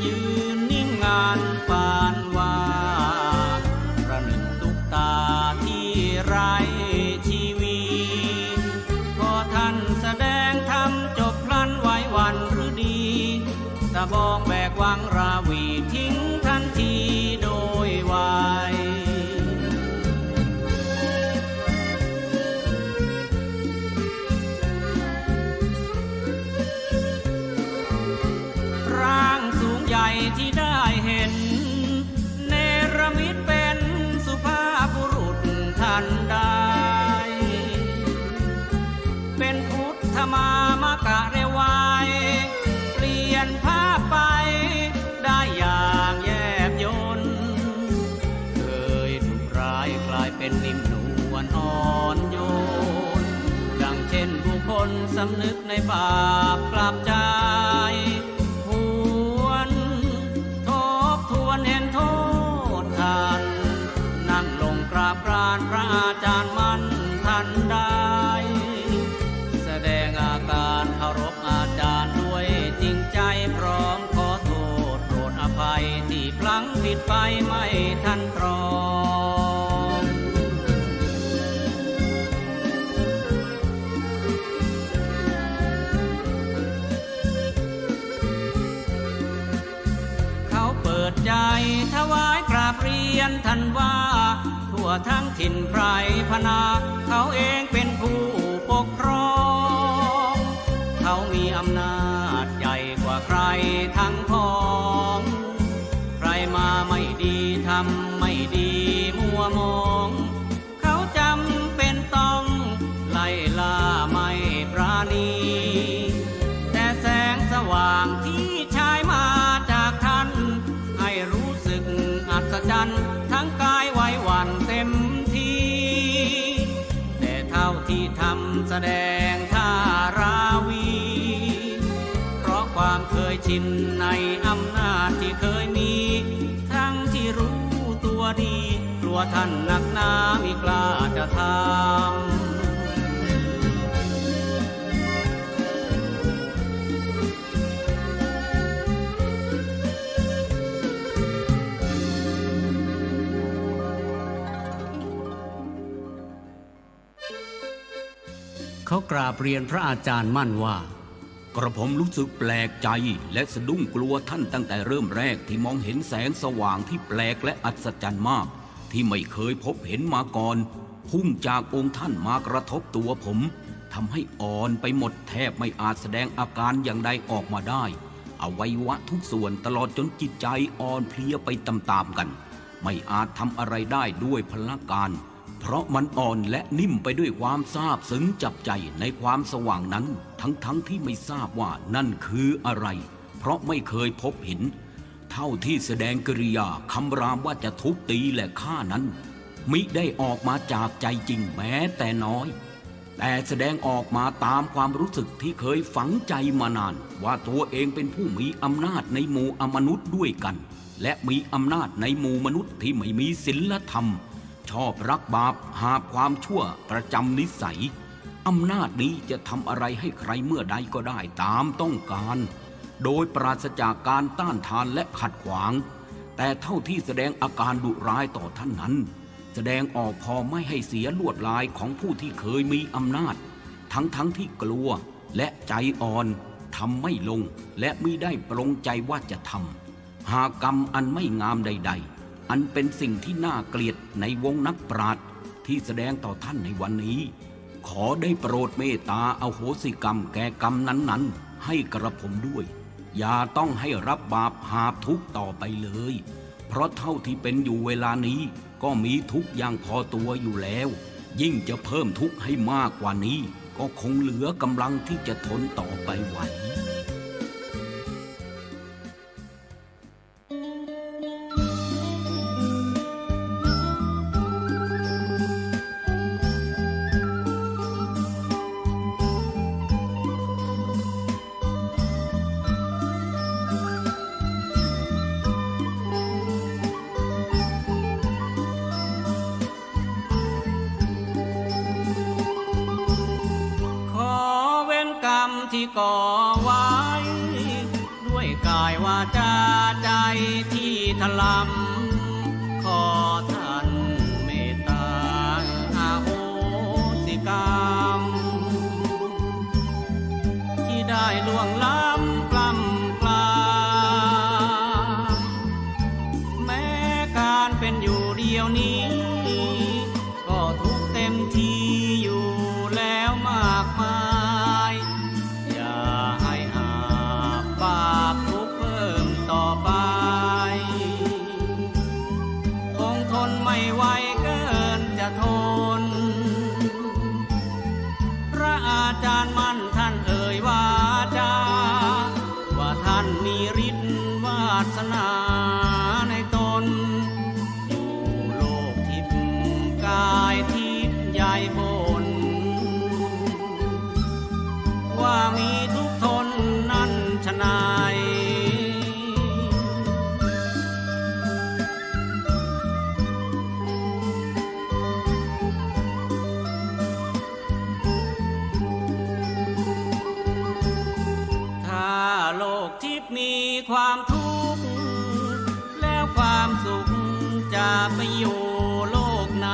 ยืนนิ่งงันปานว่า ประหนึ่งตุ๊กตาที่ไร้ชีวี พอท่านแสดงธรรมจบพลันไหวหวั่นหรือดี สบองแบกวังราวีทิ้งทันทีโดยไว ร่างสูงใหญ่ที่ได้เห็น เนรมิตเป็นสุภาพบุรุษทันใด เป็นพุทธมามกะเรไว เปลี่ยนภาพไปได้อย่างแยบยล เคยดุร้ายกลายเป็นนิ่มนวลอ่อนโยน ดังเช่นผู้คนสำนึกในบาปกลับใจ หวนทบทวนเห็นโทษท่าน นั่งลงกราบกรานพระอาจารย์มั่นทันใด แสดงอาการเคารพอาจารย์ด้วยจริงใจ พร้อมขอโทษโปรดอภัยที่พลั้งผิดไปไม่ทันตรอง เขาเปิดใจถวายกราบเรียนท่านว่า ทั่วทั้งถิ่นไพรพนา เขาเองเป็นผู้ปกครอง เขามีอำนาจใหญ่กว่าใครทั้งพ้อง ใครมาไม่ดีทำไม ที่มัวหมอง เขาจ๋ำเป๋นต้องไล่ล่าไม่ปราณี แต่แสงสว่างที่ฉายมาจากท่าน ให้รู้สึกอัศจรรย์ ทั้งกายไหวหวั่นเต็มที แต่เท่าที่ธรรมแสดงท่าราวี เพราะความเคยชินในอำนาจที่เคยมี ทั้งที่รู้ตัวดี กลัวท่านนักหนามิกล้าจะทำ เขากราบเรียนพระอาจารย์มั่นว่า กระผมรู้สึกแปลกใจและสะดุ้งกลัวท่านตั้งแต่เริ่มแรกที่มองเห็นแสงสว่างที่แปลกและอัศจรรย์มาก ที่ไม่เคยพบเห็นมาก่อน พุ่งจากองค์ท่านมากระทบตัวผม ทำให้อ่อนไปหมด แทบไม่อาจแสดงอาการอย่างใดออกมาได้ อวัยวะทุกส่วนตลอดจนจิตใจอ่อนเพลียไปตามๆ กัน ไม่อาจทำอะไรได้ด้วยพละกาญ เพราะมันอ่อนและนิ่มไปด้วยความซาบซึ้งจับใจในความสว่างนั้น ทั้งๆ ที่ไม่ทราบว่านั่นคืออะไร เพราะไม่เคยพบเห็น เท่าที่แสดงกิริยาคำรามว่าจะทุบตีและฆ่านั้น มิได้ออกมาจากใจจริงแม้แต่น้อย แต่แสดงออกมาตามความรู้สึกที่เคยฝังใจมานาน ว่าตัวเองเป็นผู้มีอำนาจในหมู่อมนุษย์ด้วยกัน และมีอำนาจในหมู่มนุษย์ที่ไม่มีศีลธรรม ชอบรักบาปหาบความชั่วประจำนิสัย อำนาจนี้จะทำอะไรให้ใครเมื่อใดก็ได้ตามต้องการ โดยปราศจากการต้านทานและขัดขวาง แต่เท่าที่แสดงอาการดุร้ายต่อท่านนั้น แสดงออกพอไม่ให้เสียลวดลายของผู้ที่เคยมีอำนาจ ทั้งๆ ที่กลัวและใจอ่อน ทำไม่ลง และมิได้ปรงใจว่าจะทำ หากกรรมอันไม่งามใดๆ อันเป็นสิ่งที่น่าเกลียดในวงนักปราชญ์ที่แสดงต่อท่านในวันนี้ ขอได้โปรดเมตตาอโหสิกรรมแก่กรรมนั้นๆ ให้กระผมด้วย อย่าต้องให้รับบาปหาบทุกข์ต่อไปเลย เพราะเท่าที่เป็นอยู่เวลานี้ก็มีทุกข์อย่างพอตัวอยู่แล้ว ยิ่งจะเพิ่มทุกข์ให้มากกว่านี้ ก็คงเหลือกำลังที่จะทนต่อไปไหว ขอเว้นกรรมที่ก่อไว้ ด้วยกายวาจาใจที่ถลำ ขอท่านเมตตาอโหสิกรรม ที่ได้ล่วงล้ำกล้ำกล้า แม้การเป็นอยู่เดี๋ยวนี้ ก็ทุกข์เต็มทีอยู่แล้วมากมาย อย่าให้หาบบาปทุกข์เพิ่มต่อไป คงทนไม่ไหวเกินจะทน พระอาจารย์มั่นท่านเอ่ยวาจา ว่าท่านมีฤทธิ์วาสนาในตน อยู่โลกทิพย์กายทิพย์ใหญ่บน ว่ามีทุกข์ทนนั้นฉะไหน ถ้าโลกทิพย์มีความทุกข์ แล้วความสุขจะไปอยู่โลกไหน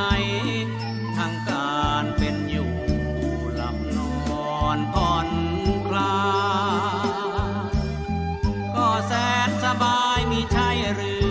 ทั้งการเป็นอยู่หลับนอนผ่อนคลาย ก็แสนสบายมิใช่หรือ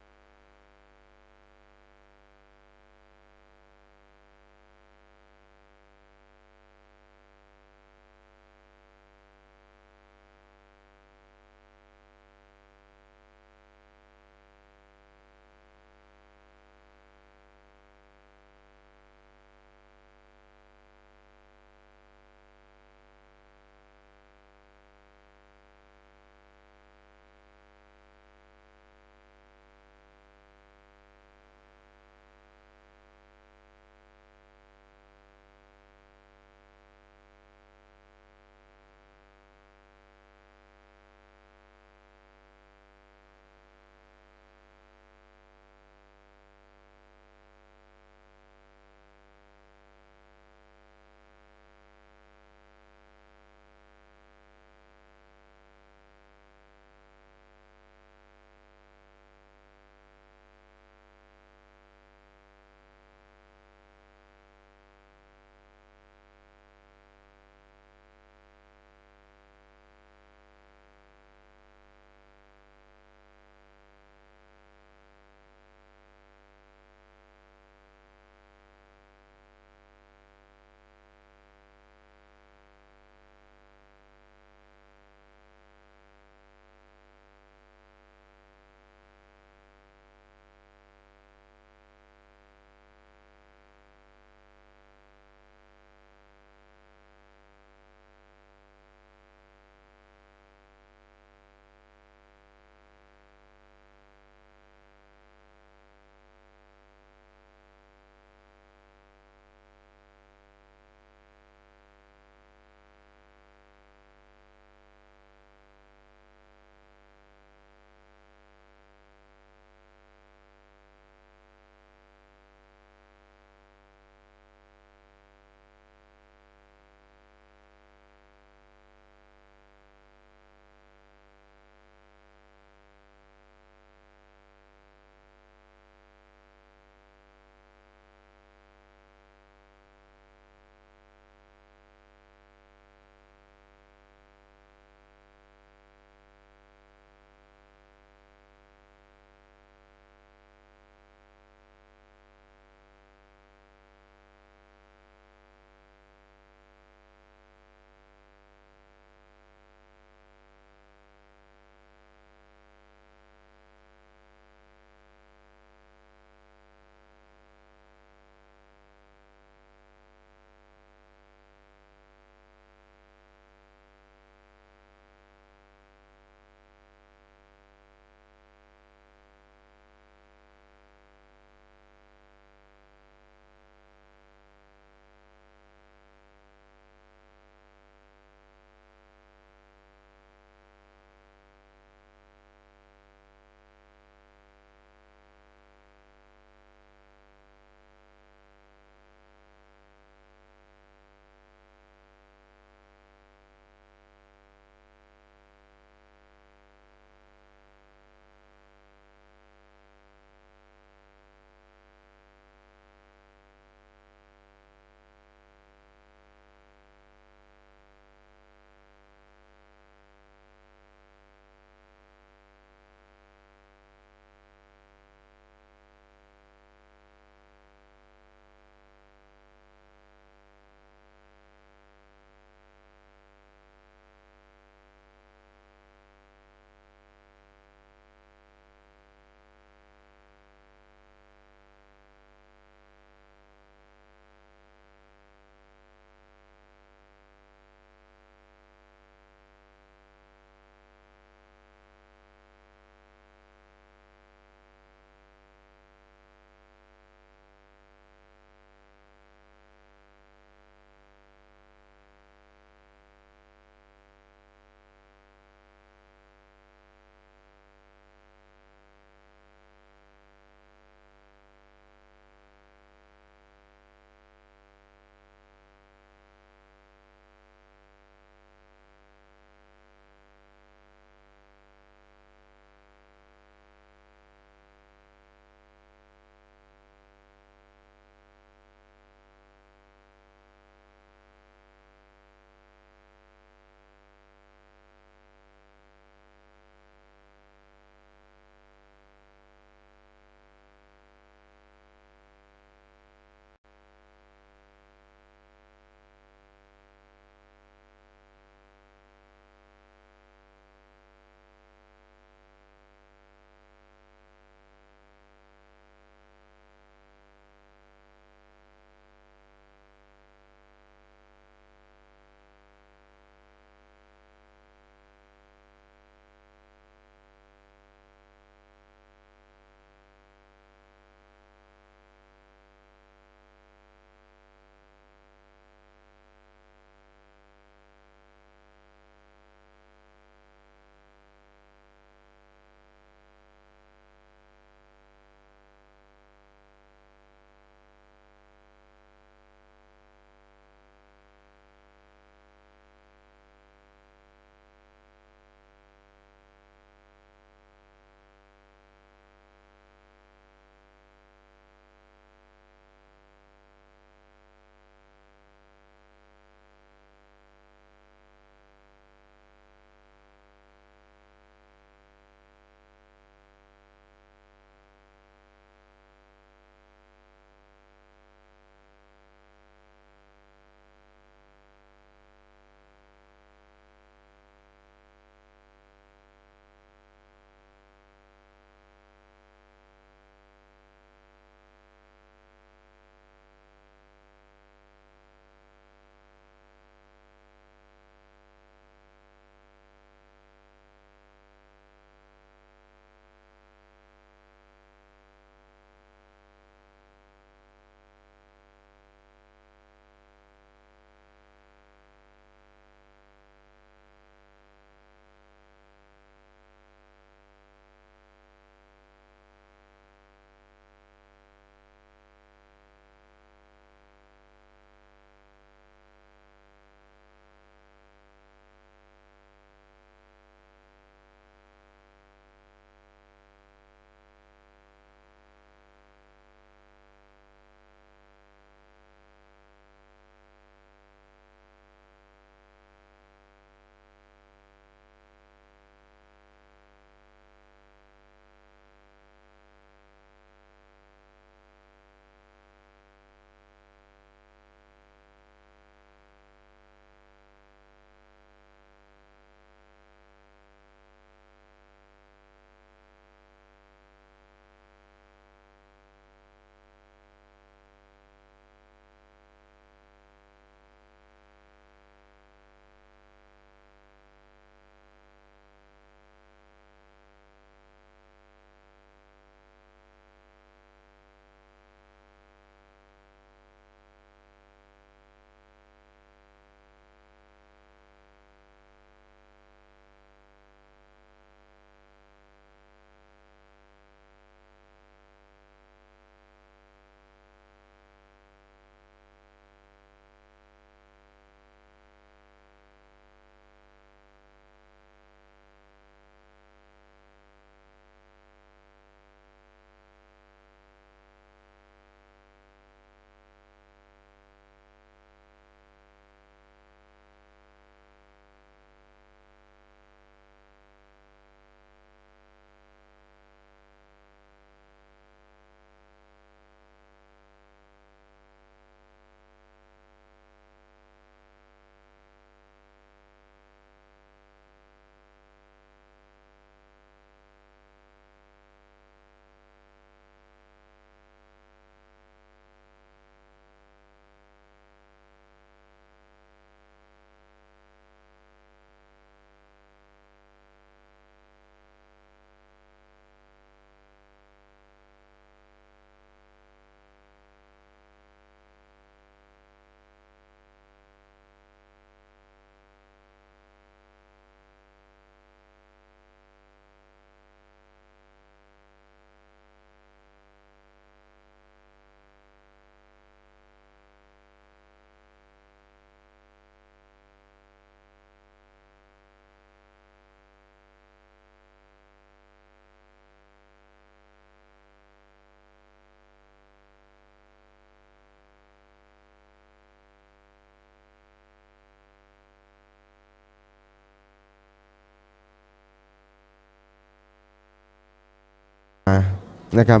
นะครับ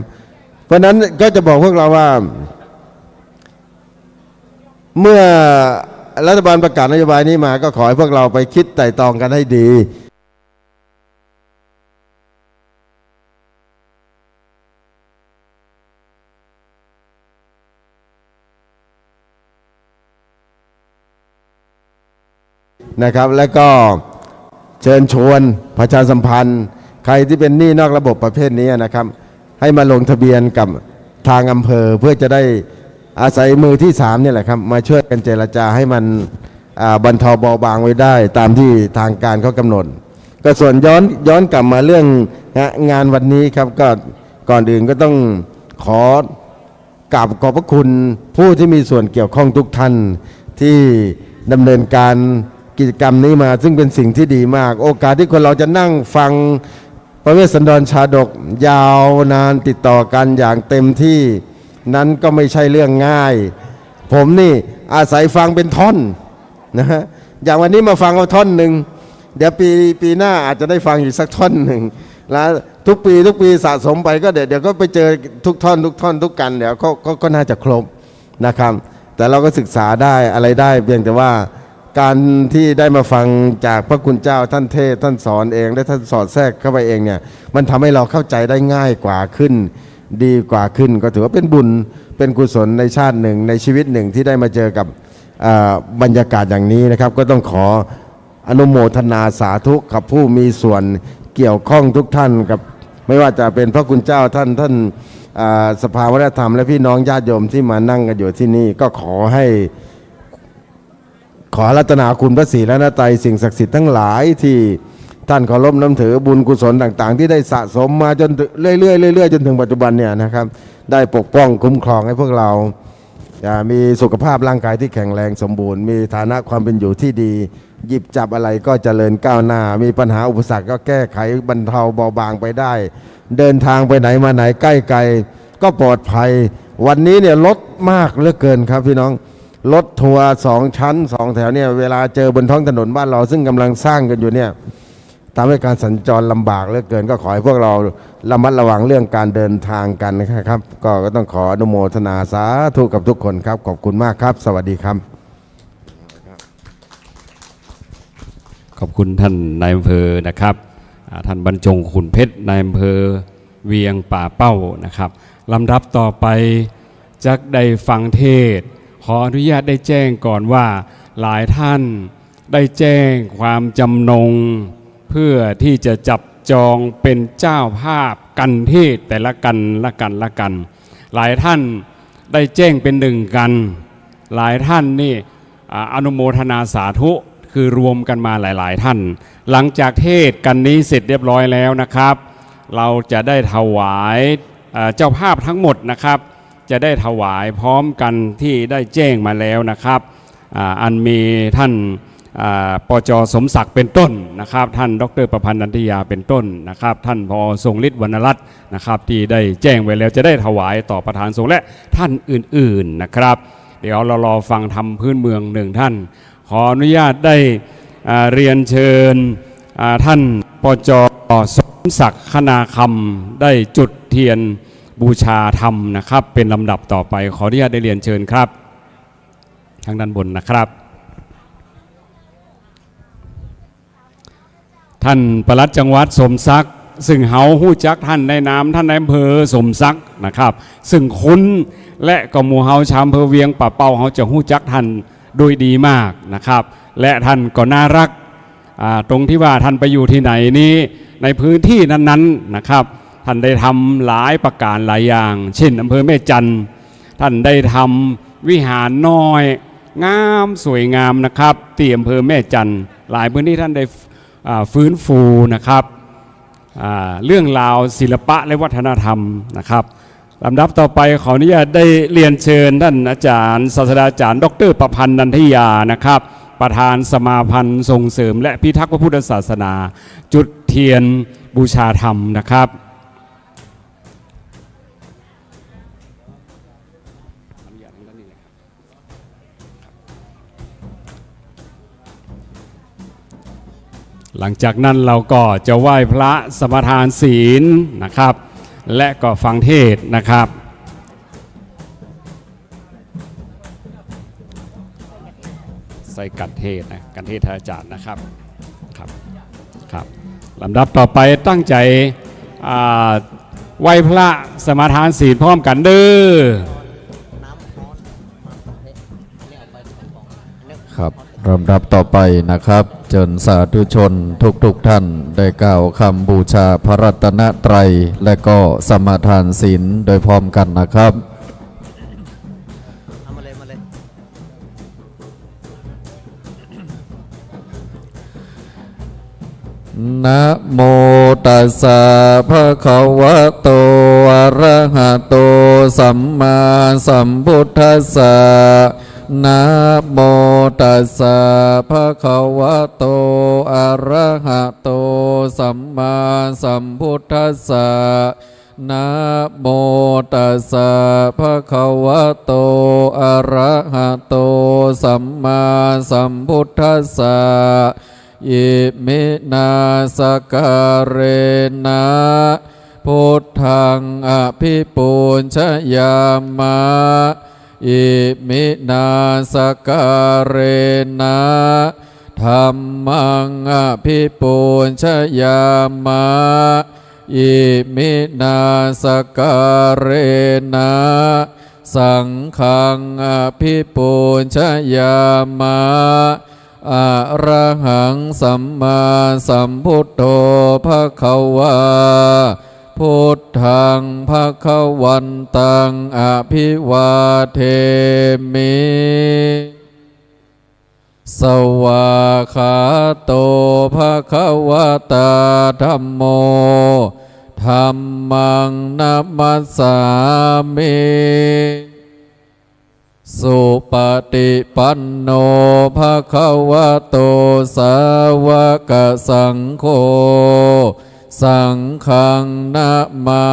เพราะฉะนั้นก็จะบอกพวกเราว่า เมื่อรัฐบาลประกาศนโยบายนี้มา ก็ขอให้พวกเราไปคิดไตร่ตรองกันให้ดี นะครับ และก็เชิญชวนประชาสัมพันธ์ ใครที่เป็นหนี้นอกระบบประเภทนี้นะครับ ให้มาลงทะเบียนกับทางอำเภอ เพื่อจะได้อาศัยมือที่สามเนี่ยแหละครับ มาช่วยกันเจรจาให้มัน อ่า บรรเทาเบาบางไว้ได้ตามที่ทางการเขากำหนด ก็ส่วนย้อน ย้อนกลับมาเรื่อง ฮะ งานวันนี้ครับ ก็ก่อนอื่นก็ต้องขอ กราบขอบพระคุณผู้ที่มีส่วนเกี่ยวข้องทุกท่านที่ดำเนินการกิจกรรมนี้มา ซึ่งเป็นสิ่งที่ดีมาก โอกาสที่คนเราจะนั่งฟังพระเวสสันดรชาดกยาวนานติดต่อกันอย่างเต็มที่ นั้นก็ไม่ใช่เรื่องง่าย ผมนี่อาศัยฟังเป็นท่อนนะฮะ อย่างวันนี้มาฟังเอาท่อนหนึ่ง เดี๋ยวปี ปีหน้าอาจจะได้ฟังอีกสักท่อนหนึ่ง แล้วทุกปี ทุกปีสะสมไปก็เดี๋ยว เดี๋ยวก็ไปเจอทุกท่อน ทุกท่อน ทุกกัน เดี๋ยวก็ ก็ ก็น่าจะครบนะครับ แต่เราก็ศึกษาได้อะไรได้ เพียงแต่ว่าการที่ได้มาฟังจากพระคุณเจ้าท่านเทศน์ ท่านสอนเอง และท่านสอดแทรกเข้าไปเองเนี่ย มันทำให้เราเข้าใจได้ง่ายกว่าขึ้น ดีกว่าขึ้น ก็ถือว่าเป็นบุญ เป็นกุศลในชาติหนึ่ง ในชีวิตหนึ่งที่ได้มาเจอกับ เอ่อ บรรยากาศอย่างนี้นะครับ ก็ต้องขอ อนุโมทนาสาธุกับผู้มีส่วนเกี่ยวข้องทุกท่านครับ ไม่ว่าจะเป็นพระคุณเจ้าท่าน ท่าน อ่า สภาวัฒนธรรม และพี่น้องญาติโยมที่มานั่งกันอยู่ที่นี่ ก็ขอให้ ขออาราธนาคุณพระศรีรัตนตรัย สิ่งศักดิ์สิทธิ์ทั้งหลายที่ท่านเคารพนับถือ บุญกุศลต่างๆ ที่ได้สะสมมาจนถึงเรื่อยๆ เรื่อยๆ จนถึงปัจจุบันเนี่ยนะครับ ได้ปกป้องคุ้มครองให้พวกเรา อ่า มีสุขภาพร่างกายที่แข็งแรงสมบูรณ์ มีฐานะความเป็นอยู่ที่ดี หยิบจับอะไรก็เจริญก้าวหน้า มีปัญหาอุปสรรคก็แก้ไขบรรเทาเบาบางไปได้ เดินทางไปไหนมาไหนใกล้ไกลก็ปลอดภัย วันนี้เนี่ยรถมากเหลือเกินครับพี่น้อง รถทัวร์สองชั้นสองแถวเนี่ย เวลาเจอบนท้องถนนบ้านเราซึ่งกำลังสร้างกันอยู่เนี่ย ทำให้การสัญจรลำบากเหลือเกิน ก็ขอให้พวกเราระมัดระวังเรื่องการเดินทางกันนะครับ ก็ ก็ต้องขออนุโมทนาสาธุกับทุกคนครับ ขอบคุณมากครับ สวัสดีครับ ขอบคุณท่านนายอำเภอนะครับ อ่า ท่านบรรจง ขุนเพชร นายอำเภอเวียงป่าเป้านะครับ ลำดับต่อไปจักได้ฟังเทศน์ ขออนุญาตได้แจ้งก่อนว่าหลายท่านได้แจ้งความจำนง เพื่อที่จะจับจองเป็นเจ้าภาพกันเทศน์แต่ละกัน ละกัน ละกัน หลายท่านได้แจ้งเป็นหนึ่งกัน หลายท่านนี่ อ่า อนุโมทนาสาธุ คือรวมกันมาหลายๆ ท่าน หลังจากเทศน์กันนี้เสร็จเรียบร้อยแล้วนะครับ เราจะได้ถวาย เอ่อ เจ้าภาพทั้งหมดนะครับ จะได้ถวายพร้อมกันที่ได้แจ้งมาแล้วนะครับ อ่า อันมีท่าน อ่า ปจ. สมศักดิ์เป็นต้นนะครับ ท่านดอกเตอร์ประพันธ์ นันทยาเป็นต้นนะครับ ท่าน ผอ. ทรงฤทธิ์ วรรณรัตน์นะครับ ที่ได้แจ้งไว้แล้ว จะได้ถวายต่อประธานสงฆ์และท่านอื่นๆ นะครับ เดี๋ยวเรารอฟังธรรมพื้นเมืองหนึ่งท่าน ขออนุญาตได้ อ่า เรียนเชิญ อ่า ท่าน ปจ. สมศักดิ์ คณาคำ ได้จุดเทียนบูชาธรรมนะครับ เป็นลำดับต่อไป ขออนุญาตได้เรียนเชิญครับ ทางด้านบนนะครับ ท่านปลัดจังหวัดสมศักดิ์ ซึ่งเฮาฮู้จักท่านในนามท่านนายอำเภอสมศักดิ์นะครับ ซึ่งคุ้น และก็หมู่เฮาชาวอำเภอเวียงป่าเป้าเฮาจะฮู้จักท่านโดยดีมากนะครับ และท่านก็น่ารัก อ่า ตรงที่ว่าท่านไปอยู่ที่ไหนนี้ ในพื้นที่นั้นๆ นะครับ ท่านได้ทำหลายประการหลายอย่าง เช่น อำเภอแม่จันทน์ ท่านได้ทำวิหารน้อย งามสวยงามนะครับ ที่อำเภอแม่จันทน์ หลายพื้นที่ท่านได้ อ่า ฟื้นฟูนะครับ อ่า เรื่องราวศิลปะและวัฒนธรรมนะครับ ลำดับต่อไปขออนุญาตได้เรียนเชิญท่านอาจารย์ศาสตราจารย์ดอกเตอร์ประพันธ์ นันทยานะครับ ประธานสมาพันธ์ส่งเสริมและพิทักษ์พระพุทธศาสนา จุดเทียนบูชาธรรมนะครับ หลังจากนั้นเราก็จะไหว้พระสมาทานศีลนะครับ และก็ฟังเทศน์นะครับ ใส่กัณฑ์เทศน์นะ กัณฑ์เทศน์อาจ๋ารย์นะครับ ครับ ครับ ลำดับต่อไปตั้งใจ๋ อ่า ไหว้พระสมาทานศีลพร้อมกั๋นเด้อ ครับ ลำดับต่อไปนะครับ เจิญสาธุชนทุกๆ ท่านได้กล่าวคำบูชาพระรัตนตรัย และก็สมาทานศีลโดยพร้อมกั๋นนะครับ เอามาเลย มาเลย นะโมตัสสะ ภะคะวะโต อะระหะโต สัมมาสัมพุทธัสสะ นะโมตัสสะ ภะคะวะโต อะระหะโต สัมมาสัมพุทธัสสะ นะโมตัสสะ ภะคะวะโต อะระหะโต สัมมาสัมพุทธัสสะ อิมินาสการะนะ พุทธังอะภิปูชยามะ อิมินาสการะนะ ธัมมังอะภิปูชยามะ อิมินาสการะนะ สังฆังอะภิปูชยามะ อะระหังสัมมาสัมพุทโธ ภะคะวา พุทธัง ภะคะวันตัง อะภิวาเทมิ สวากขาโต ภะคะวะตา ธัมโม ธัมมัง นะมัสสามิ สุปะติปันโน ภะคะวะโต สาวะกะสังโฆ สังฆัง นะมา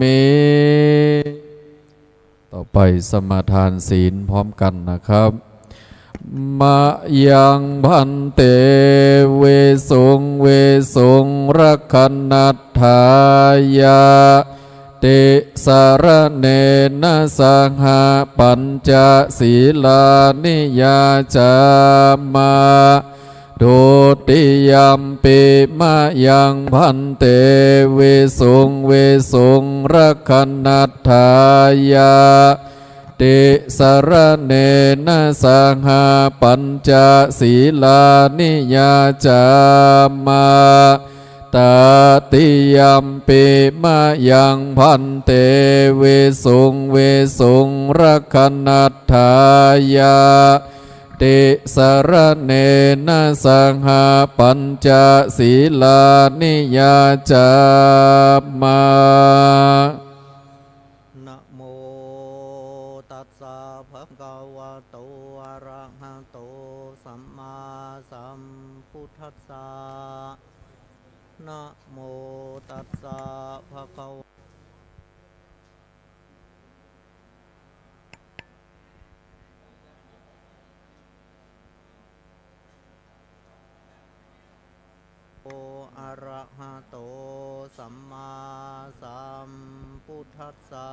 มิ ต่อไปสมาทานศีลพร้อมกั๋นนะครับ มะยัง ภันเต วิสุง วิสุง รักขะณัตถายะ ติสะระเณนะสะหะ ปัญจะสีลานิ ยาจามะ ทุติยัมปิ มะยัง ภันเต วิสุง วิสุง รักขะณัตถายะ ติสะระเณนะสะหะ ปัญจะสีลานิ ยาจามะ ตะติยัมปิ มะยัง ภันเต วิสุง วิสุง รักขะณัตถายะ ติสะระเณนะสะหะ ปัญจะสีลานิ ยาจามะ นะโมตัสสะ ภะคะวะโต อะระหะโต สัมมาสัมพุทธัสสะ นะโมตัสสะ ภะคะวะ โต อะระหะโต สัมมาสัมพุทธัสสะ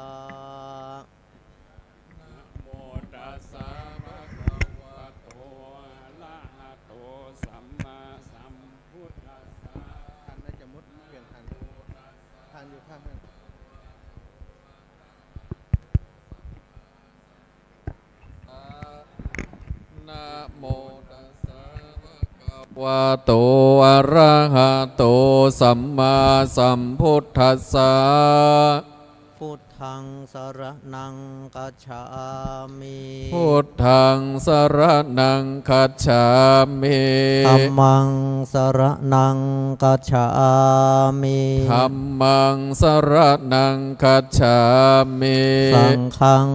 นะโมตัสสะ ภะคะวะโต อะระหะโต สัมมาสัมพุทธัสสะ ทันน่าจะหมดเพียงทัน ทันอยู่ค่ะ นะโมตัสสะ ภะคะวะโต อะระหะโต สัมมาสัมพุทธัสสะ พุทธัง สะระณัง คัจฉามิ พุทธัง สะระณัง คัจฉามิ ธัมมัง สะระณัง คัจฉามิ ธัมมัง สะระณัง คัจฉามิ สังฆัง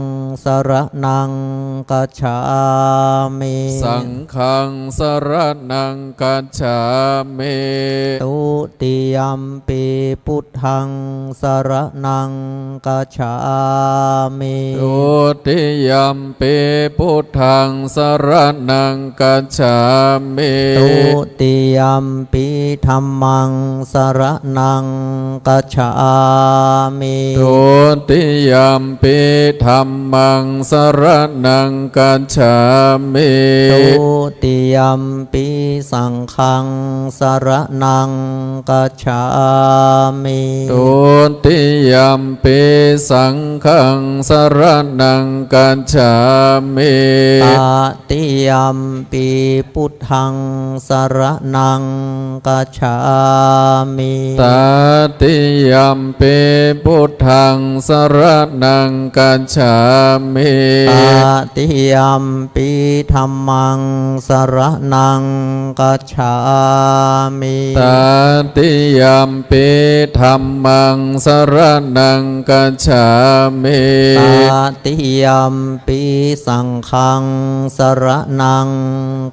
สะระณัง คัจฉามิ สังฆัง สะระณัง คัจฉามิ ทุติยัมปิ พุทธัง สะระณัง คัจฉ จฉามิ Dutiyampi buddhaṃ saraṇaṃ gacchāmi. Dutiyampi dhammaṃ saraṇaṃ gacchāmi. Dutiyampi dhammaṃ saraṇaṃ gacchāmi. Dutiyampi saṅghaṃ saraṇaṃ gacchāmi. Dutiyampi saṅghaṃ saraṇaṃ gacchāmi. Tatiyampi buddhaṃ saraṇaṃ gacchāmi. Tatiyampi buddhaṃ saraṇaṃ gacchāmi. Tatiyampi dhammaṃ saraṇaṃ gacchāmi. Tatiyampi dhammaṃ saraṇaṃ gacchāmi. Tatiyampi saṅghaṃ saraṇaṃ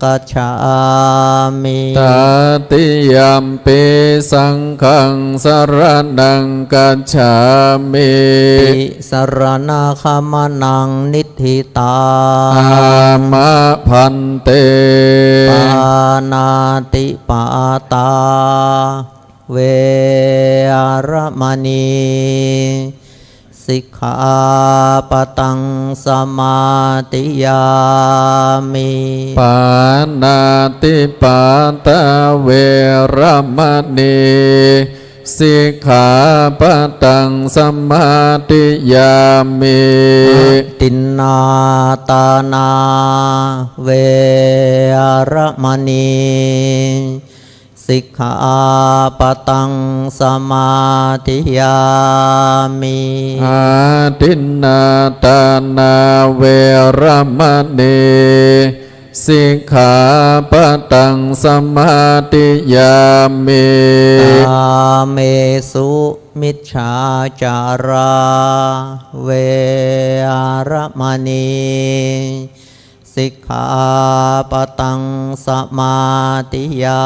gacchāmi. Tatiyampi saṅghaṃ saraṇaṃ gacchāmi. Tisaraṇagamanaṃ niṭṭhitaṃ. Āma bhante. Pāṇātipātā veramaṇī sikkhāpadaṃ samādiyāmi. Pāṇātipātā veramaṇī sikkhāpadaṃ samādiyāmi. Adinnādānā veramaṇī sikkhāpadaṃ samādiyāmi. Adinnādānā veramaṇī sikkhāpadaṃ samādiyāmi. Kāmesumicchācārā veramaṇī sikkhāpadaṃ samādiyāmi.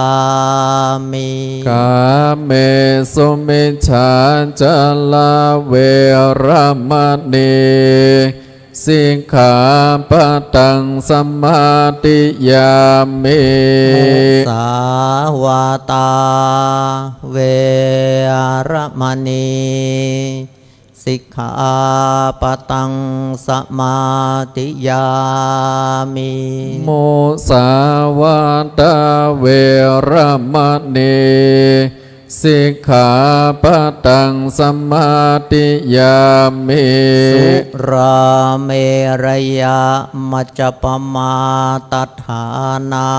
Kāmesumicchācārā veramaṇī sikkhāpadaṃ samādiyāmi. Musāvādā veramaṇī sikkhāpadaṃ samādiyāmi. Musāvādā veramaṇī sikkhāpadaṃ samādiyāmi. Surāmerayamajjapamādaṭṭhānā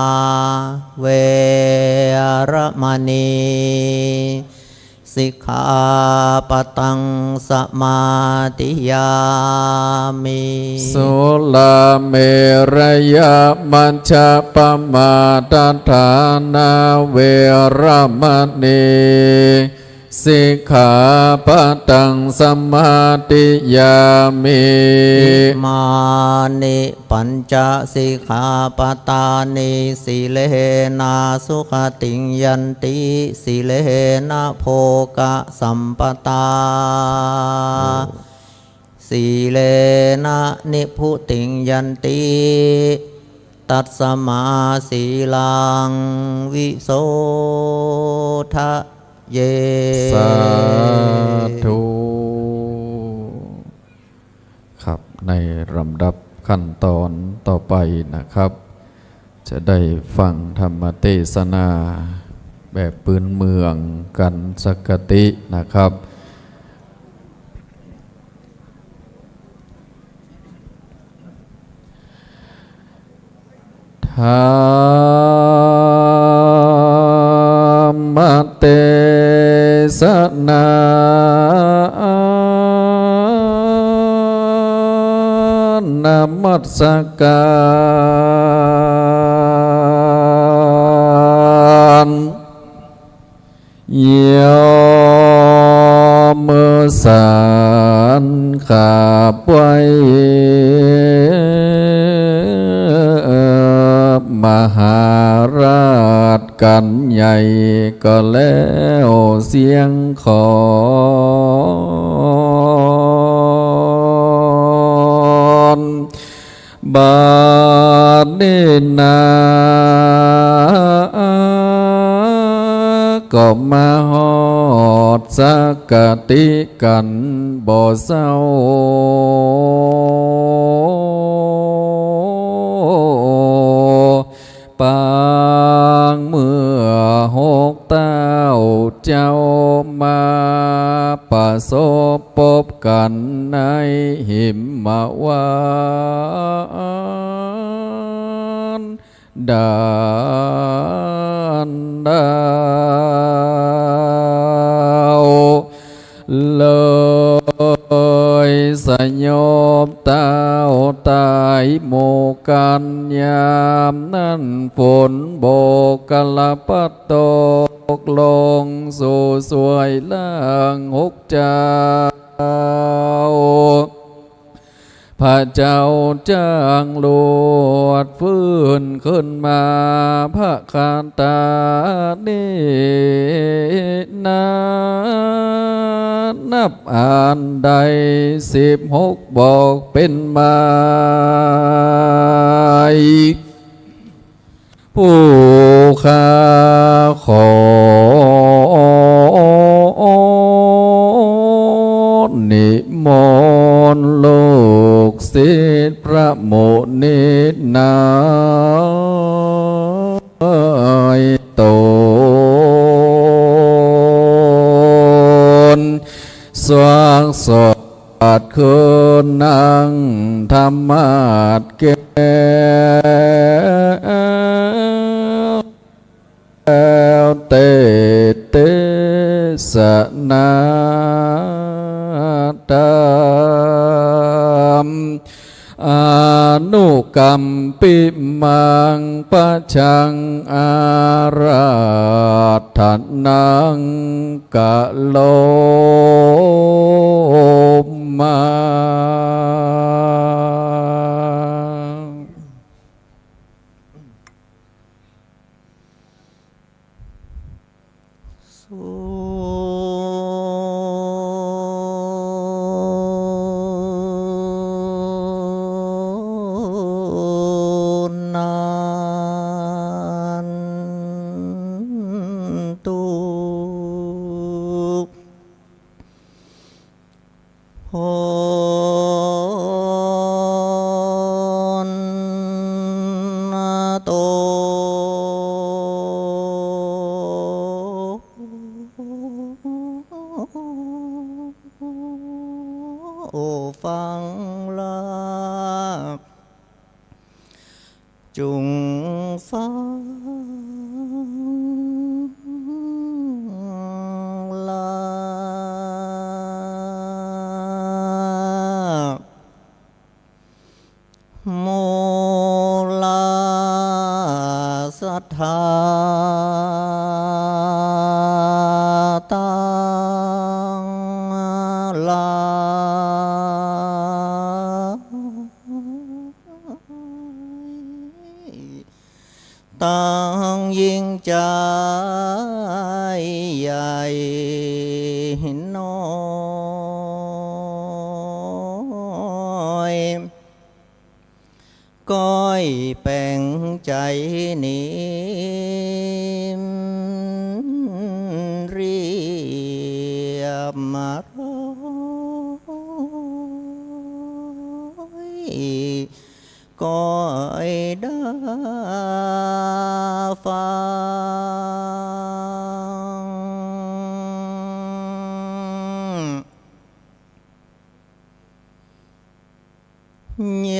veramaṇī sikkhāpadaṃ samādiyāmi. Surāmerayamajjapamādaṭṭhānā veramaṇī sikkhāpadaṃ samādiyāmi. Imāni pañca sikkhāpadāni. Sīlena sugatiṃ yanti, sīlena bhogasampadā, sīlena nibbutiṃ yanti, tasmā sīlaṃ visodhaye. สาธุ ครับ ในลำดับขั้นตอนต่อไปนะครับ จะได้ฟังธรรมเทศนาแบบพื้นเมืองกันสักคตินะครับ ธรรมเทศนา นมัสการ โยมสันกราบไหว้ มหาราชกัณฑ์ใหญ่ก็แล้วเสียงขอ บัดนี้นา ก็มาฮอดสักกะตี้กั๋นบ่เศร้า ปางเมื่อหกเต้าเจ้ามาประสบปบกั๋นในหิมวัน ดานดาว เลยสยบเต้าต๋ายหมู่กั๋น ยามนั้นฝนบ่กละปัดตกลงสู่สวยล่างหกเจ้า พระเจ้าจ้างหลวดฟื้นขึ้นมา พระคาต๋านี้นา นับอ่านได้สิบหกบอกเป๋นหมาย ผู้ข้าขอนิมนต์ลูกศิษย์พระมุนีนายต๋น สวากสด บัดคืนนั่งธรรมาสน์แก้ว เตสน์เตสนาธรรม อนุกัมปิมัง ปัจฉังอาราธนัง กะโรมา สุนันตุ โหนโต ฟังลา จุ่งฟังลา มูลาศรัทธา ตังหลาย ตังยิ่งใจ๋ใหญ่น้อย ก้อยแป๋งใจ๋นิมเรียบร้อย ก้อยดาฟัง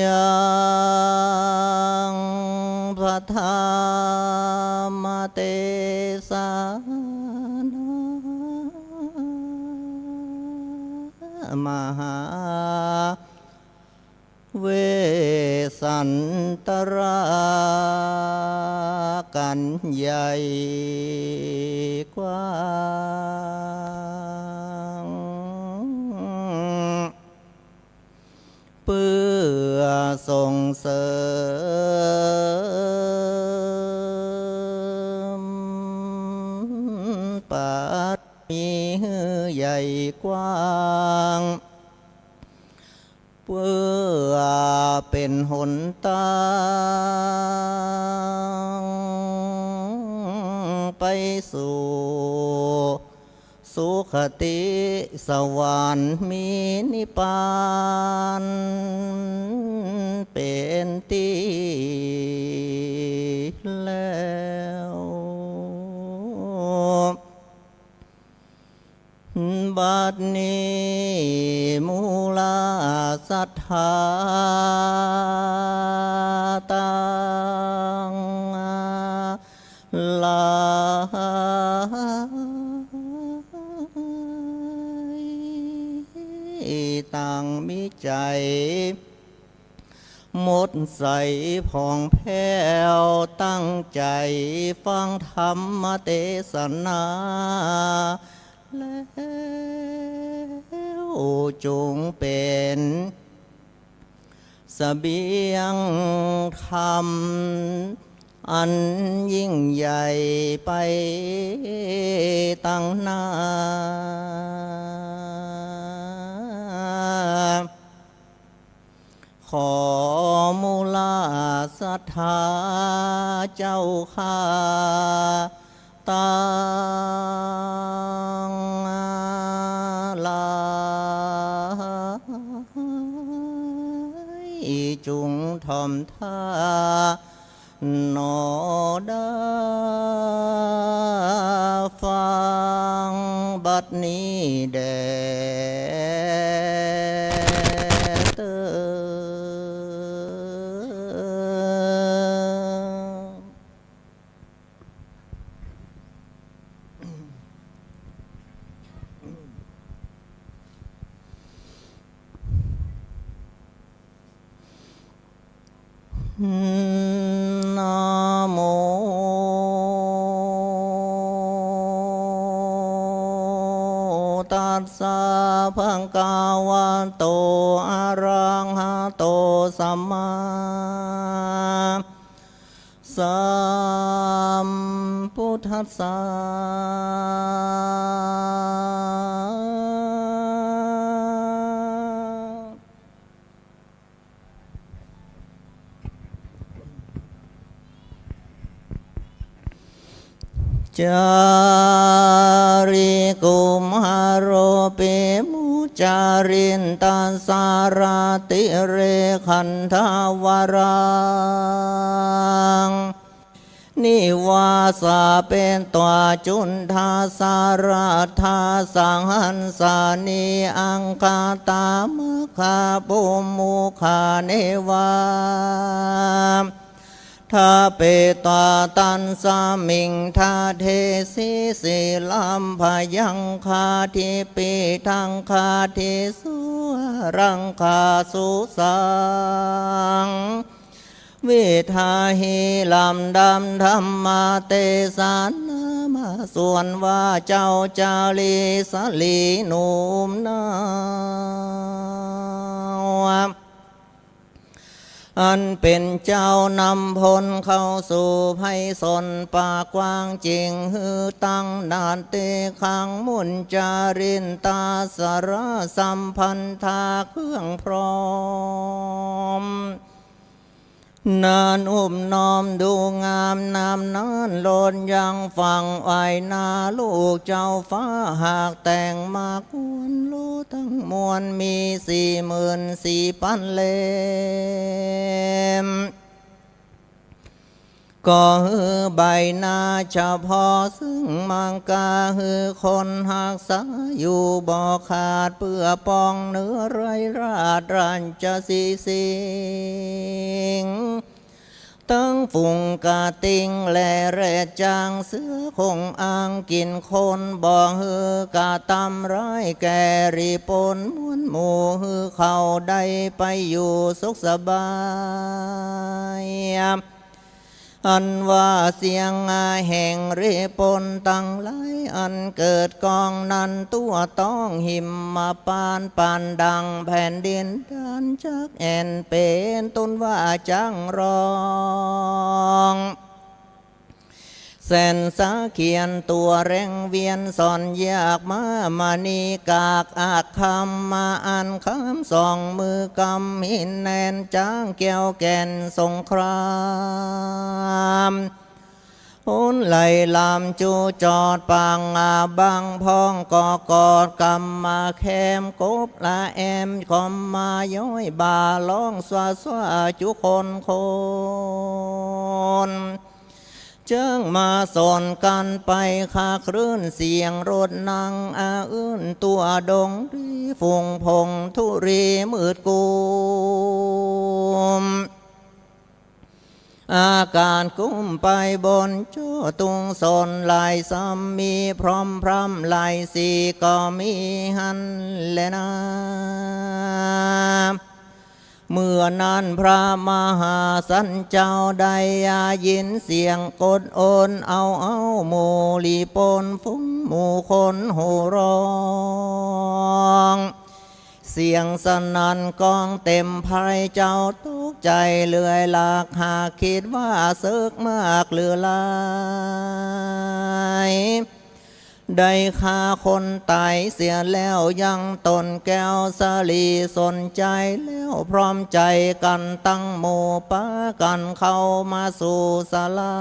ยังพระธรรมเตสนา มหา เวสสันตรากั๋นใหญ่กว้าง เปื้อส่งเสริม ปา มีหื้อใหญ่กว้าง เปื้อ เป๋นหนตางไปสู่สุคติสวรรค์มีนิพพานเป๋นตี้แล้ว บัดนี้หมู่ลาศรัทธาตังหลายต่างมีใจ๋ หมดใสผ่องแผ้ว ตั้งใจ๋ฟังธรรมเตสนา แล้วจุ่งเป๋นเสบียงธรรม อันยิ่งใหญ่ไปตังหน้า ขอหมู่ลาศรัทธาเจ้าข้าตังหลายจุ่งถ่อมถ้า หนอ ดาฟังบัดนี้แด่เต๊อะ นะโม ตัสสะ ภะคะวะโต อะระหะโต สัมมาสัมพุทธัสสะ จาริ กุมาร เป มุจจารินตะ สาระ ติเรขันธะ วารัง นิวาสะ เป ตวา จุณฑา สาระทา สหัสสานี อังคาตา มะคะ ปุมมุคา เนวา ทะ เป ตวา ตัสสะมิง ทะ เทสิ สีลัม พะยังคา ทิปิทังคา ทิ สุ วะรังคา สุ สัง วิทาหิ ลำดับธรรมเตสนามาส่วนว่าเจ้าจารีสลีหนุ่มนาว อันเป๋นเจ้านำพลเข้าสู่ไพศาลป่ากว้าง จึงหื้อตั้งนาฏเตขัง มุญจารินตา สระสัมพันธา เครื่องพร้อม นั้นอุ้มน้อมดูงามนามนั้น ล้นยังฝั่งไหวนาลูกเจ้าฟ้า หากแต่งมาควรรู้ทั้งมวล มีสี่หมื่นสี่ปันเล่ม ก็หื้อใบนาเฉพาะ ซึ่งมังกาหื้อคนฮักษาอยู่ บ่ขาดเปื้อปองเนื้อไร้ราชราชสีห์สิงห์ ตึงฝูงกระติ่งและแร็ดจ๋าง เสือคงอ้างกินคน บ่หื้อกระตำร้ายแก่ริปนมวลหมู่ หื้อเขาได้ไปอยู่สุขสบาย อันว่าเสี้ยงแห่งริปนตังหลายอันเกิดก้องนั้น ตั๋วต้องหิมพานต์ ปานดั่งแผ่นดินดานจักแอ่น เป๋นต้นว่าจั้งรอง ส แสนสาเขียนตั๋วแรงเวียนซ่อนยากมามณีกากอักคำมาอันคำสองมือกำหินแน่นจ้างแก้วแก่นสงคราม โหนไหลลำจูจอดปางอาบังพองก่อกอดกำมาแคมกบละแอมคอมมาย้อยบ่าร้องสวาสวาจุคนคน เจิงมาสนกันไปคาคลื่นเสียงรถนั่งอาอื้นตัวดงดีฝูงผงธุรีมืดกุม อากาศกุ้มไปบนโจตุงสนหลายซ้ำมีพร้อมพร่ำหลายสีก็มีหั้นแลนา เมื่อนั้นพระมหาสันเจ้าได้ยินเสียงกดโอนเอาเอาหมู่หลีปนฝูงหมู่คนโห่ร้อง เสียงสนั่นก้องเต็มไพร่เจ้าตกใจ๋เลื่อยหลากหากกึ๊ดว่าเสิกมากเหลือหลาย ได้ฆ่าคนต๋ายเสียแล้วยังต๋นแก้วสะหลีสนใจ๋แล้วพร้อมใจ๋กั๋นตังหมู่ปากั๋นเข้ามาสู่ศาลา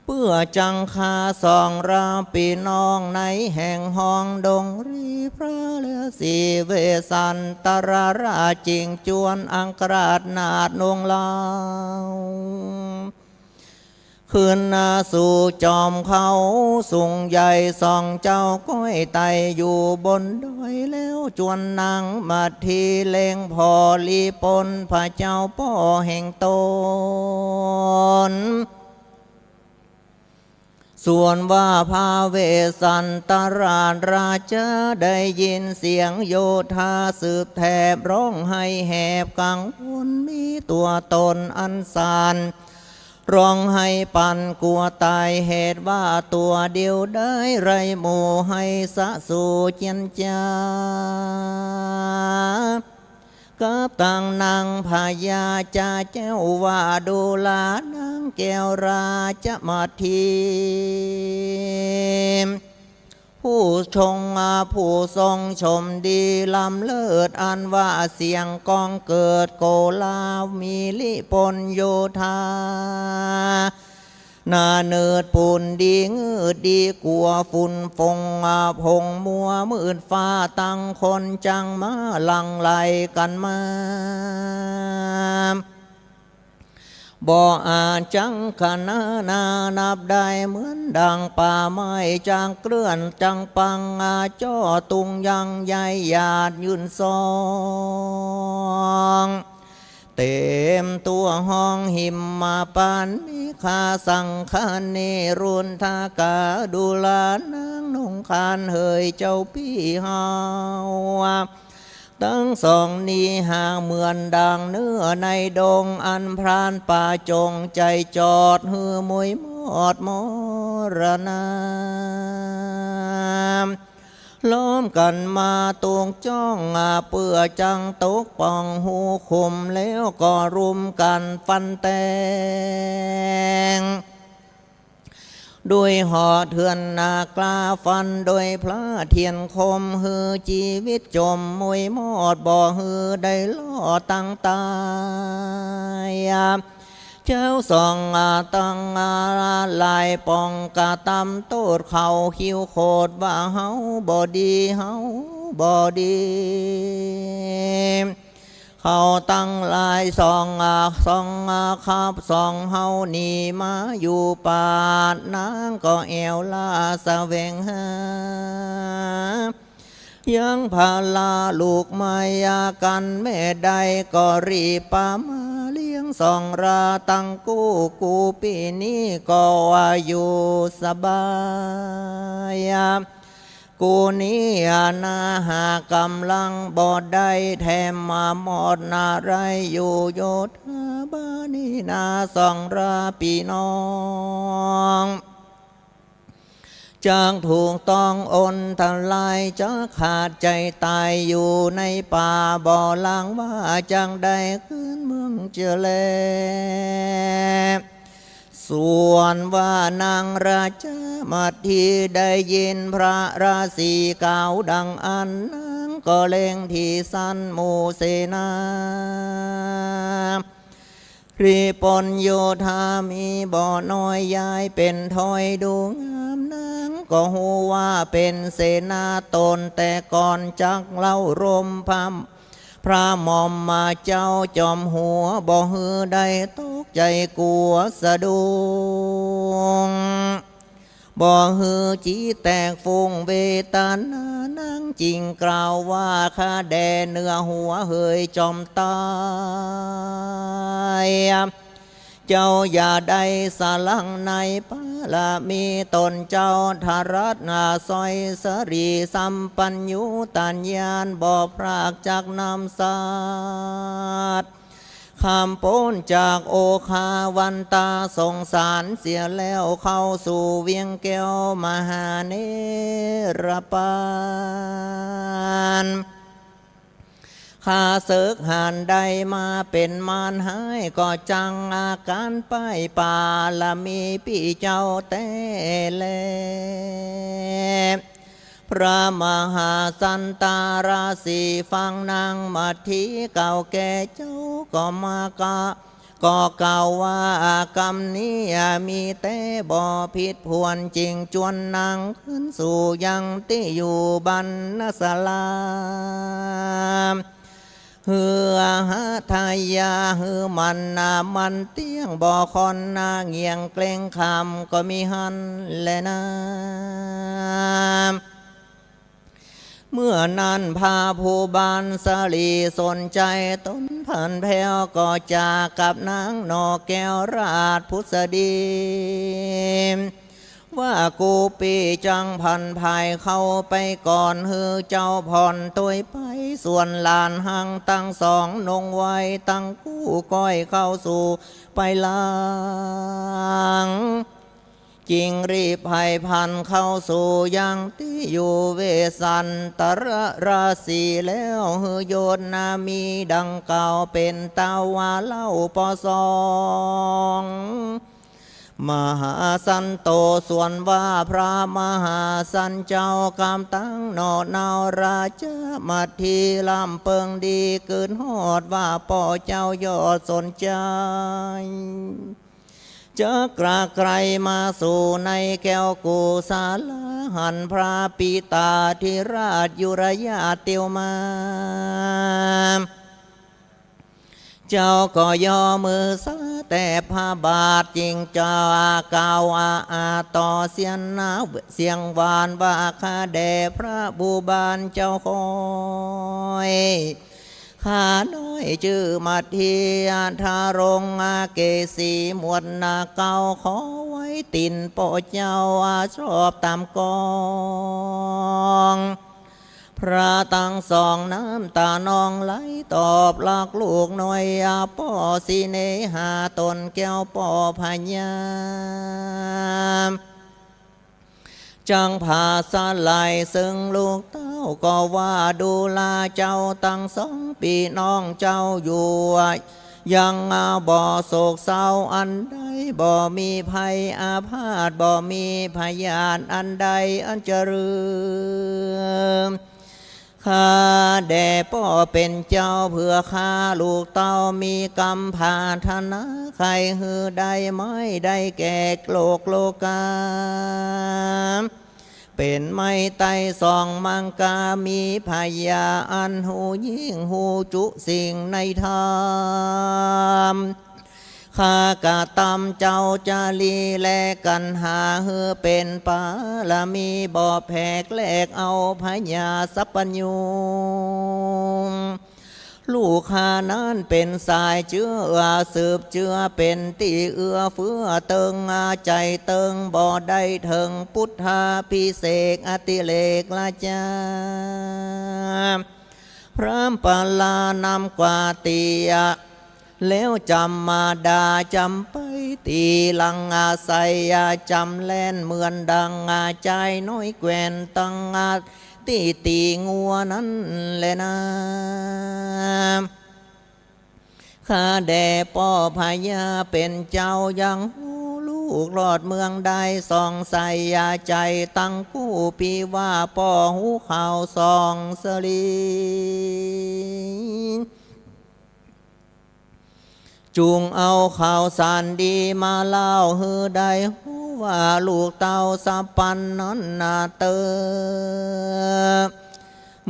เปื้อจังฆ่าสองราปี้น้องในแห่งห้องดงรีพระฤๅษีเวสสันตราราชจิ่งจวนอังคราชนาถนงลาว ขึ้นนาสู่จอมเขาสูงใหญ่สองเจ้าก้อยไต่อยู่บนดอยแล้วจวนนางมัทธีเล็งผ่อหลีปนพระเจ้าป้อแห่งต๋น ส่วนว่าพระเวสสันตราชราชาได้ยินเสียงโยธาสืบแถบร้องไห้แหบกังวลมีตั๋วต๋นอันสั่น ร้องไห้ปั่นกลัวต๋ายเหตุว่าตั๋วเดียวได้ไร้หมู่ไห้สะสูเจียนจา กับตังนางพญาจ่าแจ้วว่าดูราหนางแก้วราชมัทธี ผู้ชงอาผู้ทรงชมดีล้ำเลิศอันว่าเสียงก้องเกิดโกลามีหลีปนโยธา หนาเนิดปูนดีงืดดีกั๋วฝุ่นฟงอาผงมัวมืดฟ้าตังคนจังมาหลั่งไหลกั๋นมา บ่อาจจังขนานานับได้เหมือนดั่งป่าไม้จังเกลื่อนจังปังอาจ้อตุงยังใหญ่หยาดยื่นซอง เต็มตั๋วห้องหิมมาปานมีคาสังคเนรุนทกาดูราหนางนงคานเหยเจ้าปี้เฮา ตังสองนี้หากเหมือนดั่งเนื้อในดงอันพรานป่าจงใจ๋จอดหื้อมุยมอดมรณา ล้อมกั๋นมาตุกจ้องอาเปื้อจังตกป่องหูขุมแล้วก็รุมกั๋นฟันแตง โดยเหาะเถื่อนนากล้าฟันโดยพระเทียนคมหื้อจีวิตจมมุยมอดบ่หื้อได้รอดตังต๋าย เจ้าสองอาตังอาหลายป่องกระตำโต้ษเขาคิ้วโขดว่าเฮาบ่ดีเฮาบ่ดี เขาตังหลายสองอาสองอาครับสองเฮาหนีมาอยู่ป่าหนางก็แอ่วล่าแสวงหา ยังพาลาลูกไม้ยากั๋นแม่ได้ก็รีบปามาเลี้ยงสองราตังกู้กูปี้นี้ก็ว่าอยู่สบาย กูนี้อานาหากำลังบ่ได้แถมมามอดนาไรอยู่โยธาบ้านี้นาสองราปี้น้อง จักถูกต้องอนตรายจักขาดใจ๋ต๋ายอยู่ในป่าบ่หลังว่าจักได้คืนเมืองเจือแล ส่วนว่านางราชมัทธีได้ยินพระราศีกล่าวดังอั้น นางก็เล็งที่สันหมู่เสนา ริปนโยธามีบ่น้อยยายเป๋นถ้อยดูงาม นางก็ฮู้ว่าเป๋นเสนาต๋นแต่ก่อน จักเล่ารมพระ พระหม่อมมาเจ้าจอมหัว บ่หื้อได้ตกใจ๋กั๋วสะดุ้ง บ่หื้อจิตแตกฟุ้งเวตนา นางจึงกล่าวว่า ข้าแด่เนื้อหัวเหยจอมต๋าย เจ้าอย่าได้สะหลังในปารมี ต๋นเจ้าทะรัตนาสร้อยสรีสัมปัญญูตัญญาณ บ่พรากจากน้ำสัตว์ ข้ามป๊นจากโอคาวันตา สงสารเสียแล้วเข้าสู่เวียงแก้วมหาเนรปาน ข้าเสิกหานได้มาเป๋นมารฮ้าย ก็จั้งอาก๋านป้ายปารมีปี้เจ้าแต๊แล พระมหาสันตาราศีฟังนางมัทธีกล่าวแก่เจ้าก็มากะ ก็กล่าวว่า กำนี้มีแต๊บ่ผิดผวน จึงจวนนางคืนสู่ยังตี้อยู่บรรณศาลา หื้อหทัยยา หื้อมันนามันเตี้ยง บ่ค่อนนาเหงี่ยงเกรงขามก็มีหั้นแลนา เมื่อนั้นพระภูบาลสลีสนใจ๋ต๋นพลันแผ้ว ก็จากกับนางหน่อแก้วราชผุสดี ว่ากู้ปี้จั้งผันผายเข้าไปก่อน หื้อเจ้าผ่อนตวยไป ส่วนหลานหังตังสองนงไว้ตังกู้ก้อยเข้าสู่ไปหลัง จึงรีบไพร่พลันเข้าสู่ยังตี้อยู่เวสสันตรราศีแล้ว หื้อโยชนามีดังกล่าวเป๋นตาวาเล่าปอสอง มหาสันโต ส่วนว่าพระมหาสันเจ้ากำตังหน่อเนาราชมัทธี ร่ำเปิงดีกึ๊ดฮอดว่าป้อเจ้ายอดสนใจ๋ จักกระใคร่มาสู่ในแก้วกุสาลา หันพระปิตาธิราชยุรญาติเตียวมา เจ้าก็ย่อมือสาแตะพระบาท จึงจะกล่าวอาอาต่อเสียงนา เสียงหวานว่า ข้าแด่พระภูบาลเจ้าข้อย ข้าน้อยจื้อมัทธี ทรงเกศรีหมวดนาเกล้า ขอไว้ตี๋นป้อเจ้าชอบต๋ามกอง พระตังสองน้ำต๋านองไหลตอบรักลูกน้อย ป้อสิเนหาต๋นแก้วป้อพญา จั้งผาสลายซึ่งลูกเต้า ก็ว่าดูราเจ้าตังสองปี้น้องเจ้าอยู่ ยังบ่โศกเศร้าอันใด บ่มีภัยอาพาธ บ่มีพยาธิอันใดอันจะเรื้อ ข้าแด่ป้อเป๋นเจ้า เผื่อข้าลูกเต้ามีกำผาถนาใค่หื้อได้ไม้ได้แก่โลกโลกา เป๋นไม้ไต้สองมังกา มีพญาอันฮู้ยิ่งฮู้จุสิ่งในธรรม ข้ากระตำเจ้าจารีและกัณหา หื้อเป๋นปารมีบ่แผกแลกเอาพญาสัพพัญญู ลูกข้านั้นเป๋นสายเจื้อสืบเจื้อ เป๋นตี้เอื้อเฟื้อเติงอาใจ๋เติง บ่ได้เถิงปุทธาภิเษกอติเรกราชา พร้ำปรานำกว่าเตีย แล้วจำมาดาจำไปตี้หลังอาศัยจำแล่น เหมือนดังอาจายน้อยแคว่นตังอาตี้ตี๋งัวนั้นแลนา ข้าแด่ป้อพญาเป๋นเจ้ายังฮู้ลู ลูกรอดเมืองได้ส่องใสยาใจ๋ตังกู้ปีว่าป้อฮู้ข่าวส่องสลี จุ่งเอาข่าวสารดีมาเล่าหื้อได้ฮู้ว่าลูกเต้าสัพพันนั้นนาเตอ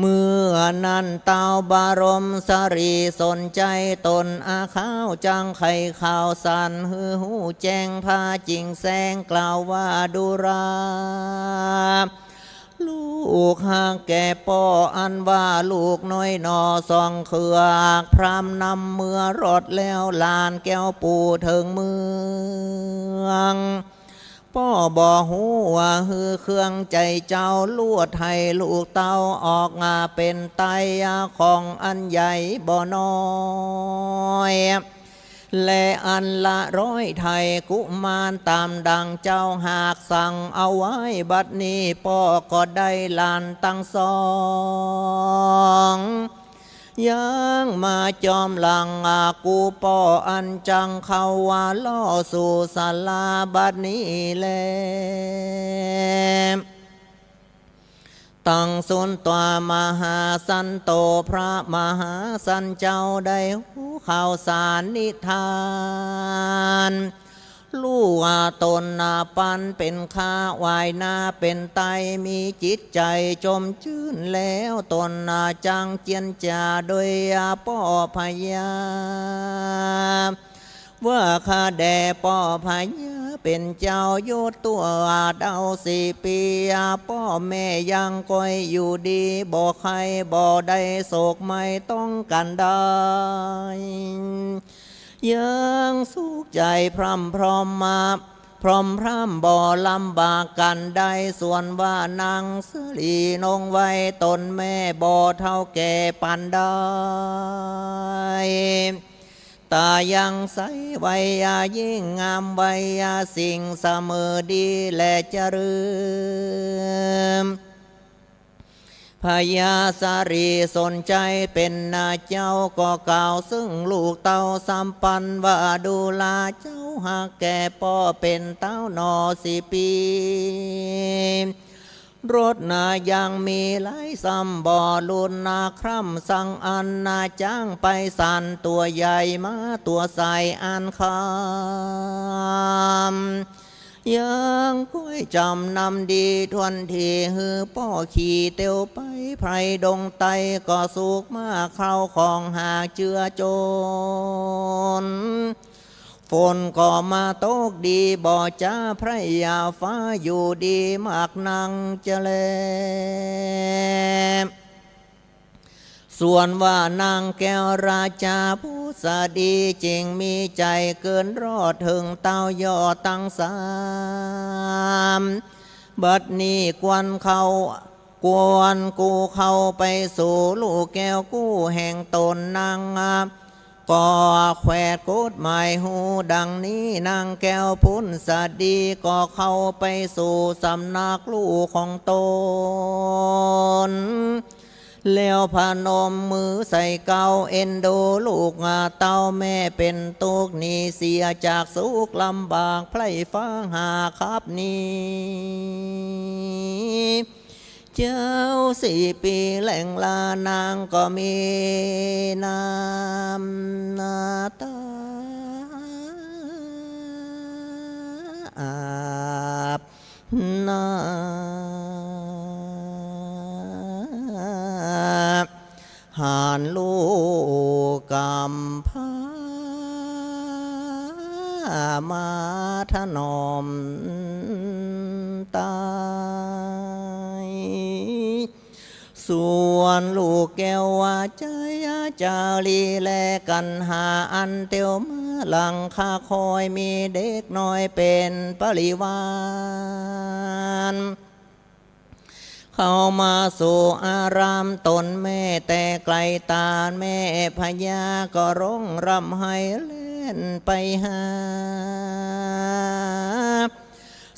เมื่อนั้นเต้าบรมสรีสนใจ๋ต๋นอาข้าวจังไขข่าวสารหื้อฮู้แจ้งพาจิ่งแสงกล่าวว่าดูรา ลูกฮักแก่ป้ออันว่าลูกน้อยหนอส่องเขือกพรามนำเมือรอดแล้วหลานแก้วปู่เถิงเมือง ป้อบ่ฮู้ว่าหื้อเครื่องใจ๋เจ้าลวดไถ่ลูกเต้าออกมาเป๋นไตยาของอันใหญ่บ่น้อย และอันละร้อยไถ่กุมารต๋ามดังเจ้าหากสั่งเอาไว้ บัดนี้ป้อก็ได้หลานตังสอง ยังมาจอมหลังอากูป้ออันจังเข้าว่าล่อสู่ศาลาบัดนี้แล ตังสุนตวามหาสันโต พระมหาสันเจ้าได้ฮู้ข่าวสารนิทาน ลู่ว่าต๋นนาปันเป๋นข้าวายนาเป๋นไต มีจิตใจ๋จมจื้นแล้ว ต๋นนาจังเจียนจ๋าโดยป้อพญา ว่าข้าแด่ป้อพญาเป๋นเจ้ายศตัวดาวสี่ปี ป้อแม่ยังก้อยอยู่ดี บ่ไข้บ่ได้โศกไม่ต้องกันได้ ยังสุขใจ๋พร่ำพร้อมมา พร้อมพร่ำบ่ลำบากกันได้ ส่วนว่านางสลีนงไว้ต๋นแม่บ่เฒ่าแก่ปานใด ต๋ายังใสวัยยายิ่งงามวัยยาสิ่งเสมอดีและเจริญ พญาสารีสนใจ๋เป๋นนาเจ้าก็กล่าวซึ่งลูกเต้าสัมพันว่าดูราเจ้าฮักแก่ป้อเป๋นเต้าหนอสี่ปี รถนายังมีหลายซ้ำบ่ลุนนาคร่ำสั่งอันนาจ้างไปสันตัวใหญ่มาตัวใสอันคำ ยังก้อยจำนำดีถ้วนทีหื้อป้อขี่เตียวไปไพรดงไตก็สุกมาเข้าของหากเจือจน ฝนก็มาตกดีบ่จ้าไพร่ยาฟ้าอยู่ดีมากนังจะแล ส่วนว่านางแก้วราชาผู้สดีจริงมีใจ๋เกินรอดเถิงเต้ายอดตังสาม บัดนี้ควรเข้า ควรกู้เข้าไปสู่ลูกแก้วกู้แห่งต๋นนาง ก็แขวดกฎหมายฮู้ดังนี้ นางแก้วผู้สดีก็เข้าไปสู่สำนักลูกของต๋น แล้วพนมมือใส่เกล้าเอ็นดูลูกเต้าแม่เป๋นตุ๊กข์หนีเสียจากสุขลำบากไพร่ฟ้าหาคับหนี เจ้าสี่ปีแหล่งลานางก็มีน้ำตาอาบหน้า หันลูกกำพร้ามาถนอมไต ส่วนลูกแก้วว่าใจ๋จารีและกัณหาอันเตียวมาหลังข้าคอยมีเด็กน้อยเป๋นปริวาร เข้ามาสู่อารามต๋นแม่แต่ไกลต๋า แม่พญาก็ร้องร่ำไห้แล่นไปหา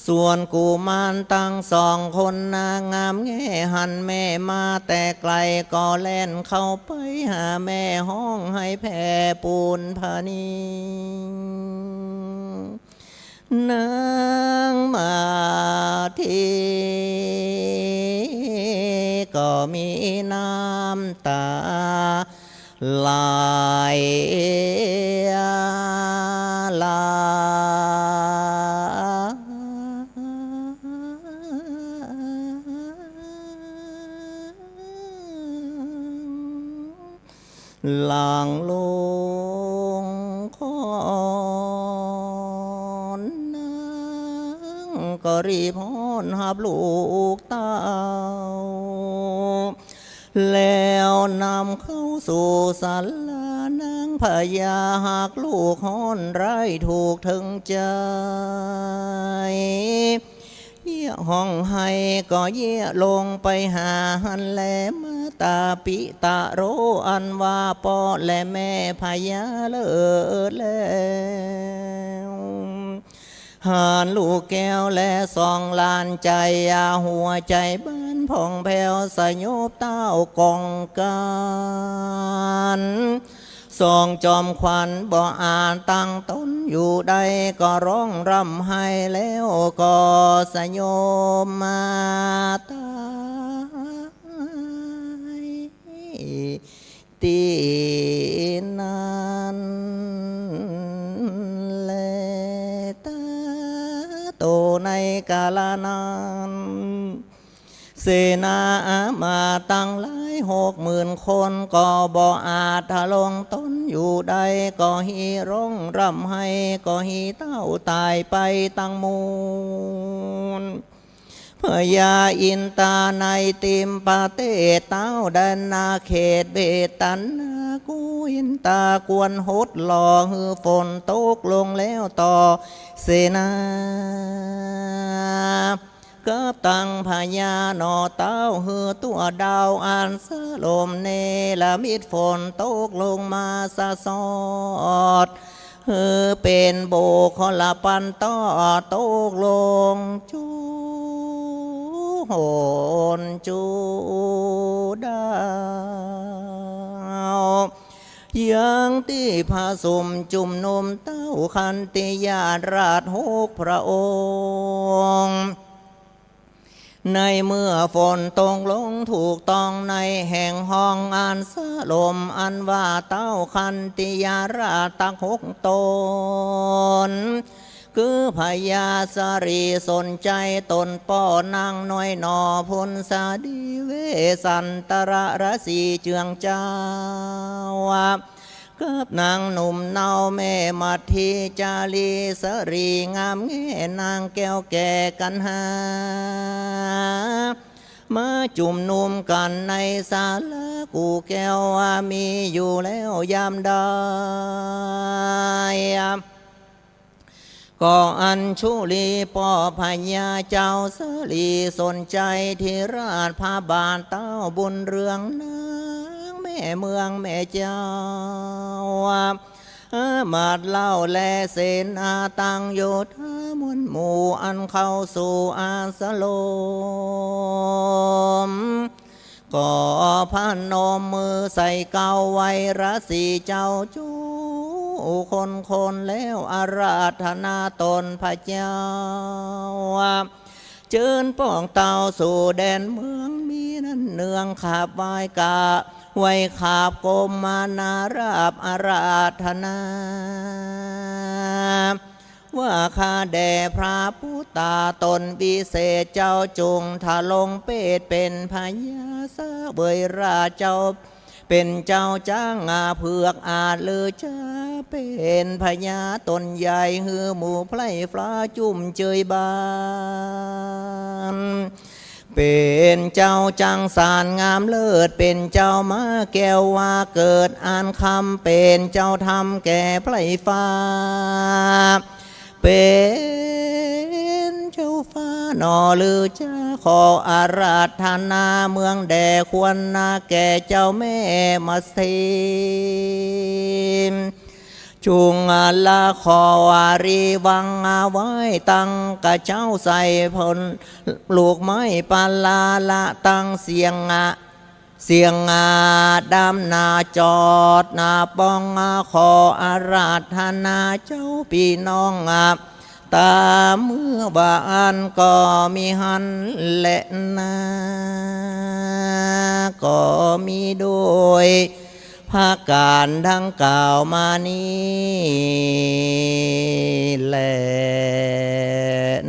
ส่วนกุมารตังสองคนนางงามแง่หันแม่มาแต่ไกลก็แล่นเข้าไปหาแม่ฮ้องไห้แผ่ปูนพะเนียง นางมาทีก็มีน้ำตาไหลหลั่ง หลั่งลงคอนนางก็รีบฮ้อนฮับลูกเต้า แล้วนำเข้าสู่ศาลานางพญา หากลูกฮ้อนไร้ถูกเถิงใจ๋ เยียะฮ้องไห้ก็เยียะลงไปหาหั้นแล มาตาปิตะโร อันว่าป้อและแม่พญาเลิศแล้ว หันลูกแก้วและสองหลานใจ๋ หัวใจ๋บานผ่องแผ้ว สยบเต้ากองกั๋น สองจอมขวัญบ่อาจตั้งต๋นอยู่ได้ ก็ฮ้องร่ำไห้แล้วก็สยบมาต๋ายตี้นั้นแล ต๋าโตในกาละนั้น เสนาอามาตย์ตังหลายหกหมื่นคน ก็บ่อาจทะลงต๋นอยู่ได้ ก็ฮีฮ้องร่ำไห้ ก็ฮีเต้าต๋ายไปตังมวล พญาอินตาในติมประเทศ เต้าแดนนาเขตเวตนา กู้อินตาควรหดหล่อ หื้อฝนตกลงแล้วต่อเสนา กับตังพญาหน่อเต้า หื้อตั๋วดาวอันสะหลมเนรมิตฝนตกลงมาสะสอด หื้อเป๋นโบกขอละปันต่อตกลงจูหนจูดาว ยังตี้ผะสุมจุมนุมเต้าคันติยาราชหกพระองค์ ในเมื่อฝนตกลงถูกต้องในแห่งห้องอันสะหลม อันว่าเต้าคันติยาราชตักหกต๋น คือพญาสะหลีสนใจ๋ต๋นป้อนางน้อยหน่อพุนสะดี เวสสันตะราสีเจืองเจ้า กับนางหนุ่มเนาแม่มัทธี จารีสะหลีงามแง่ นางแก้วแก่กัณหา มาจุมนุมกั๋นในศาลากู่แก้ว ว่ามีอยู่แล้วยามใด ก็อัญชุลีป้อพญาเจ้าสะหลีสนใจ๋ ธิราชพระบาทเต้าบุญเรือง นางแม่เมืองแม่เจ้า อามาตย์เหล่าและเสนาตังโยธามวลหมู่ อันเข้าสู่อาสรม ก็พนมมือใส่เกล้าไหว้ราสีเจ้าจุคนคน แล้วอาราธนาต๋นพระเจ้า เจิญป้องเต้าสู่แดนเมืองมีนั้นเนือง ขาบไหว้กราบไหว้ขาบก้มมานาราบอาราธนา ว่าข้าแด่พระปุตตาต๋นวิเศษ เจ้าจุ่งทะลงเปตเป๋นพญาเสวยราช เจ้าเป๋นเจ้าจ๊างงาเผือกอาจ หรือจะเป๋นพญาต๋นใหญ่ หื้อหมู่ไพร่ฟ้าจุ่มเจยบาน เป๋นเจ้าจังสารงามเลิศ เป๋นเจ้าม้าแก้วว่าเกิดอันคำ เป๋นเจ้าธรรมแก่ไพร่ฟ้า เป๋นเจ้าฟ้าหน่อ หรือจะขออาราธนาเมืองแด่ควรนาแก่เจ้าแม่มัทธี จุ่งละขอวารีวังเอาไว้ ตังกระเจ้าใส่ผลลูกไม้ปาลาละตังเสียงอะ เสียงอะดำนาจอดนาปอง ขออาราธนาเจ้าปี้น้องอะ ต๋ามเมื่อบ่าอั้นก็มีหั้นแลนา ก็มีโดยประก๋านดังกล่าวมานี้แล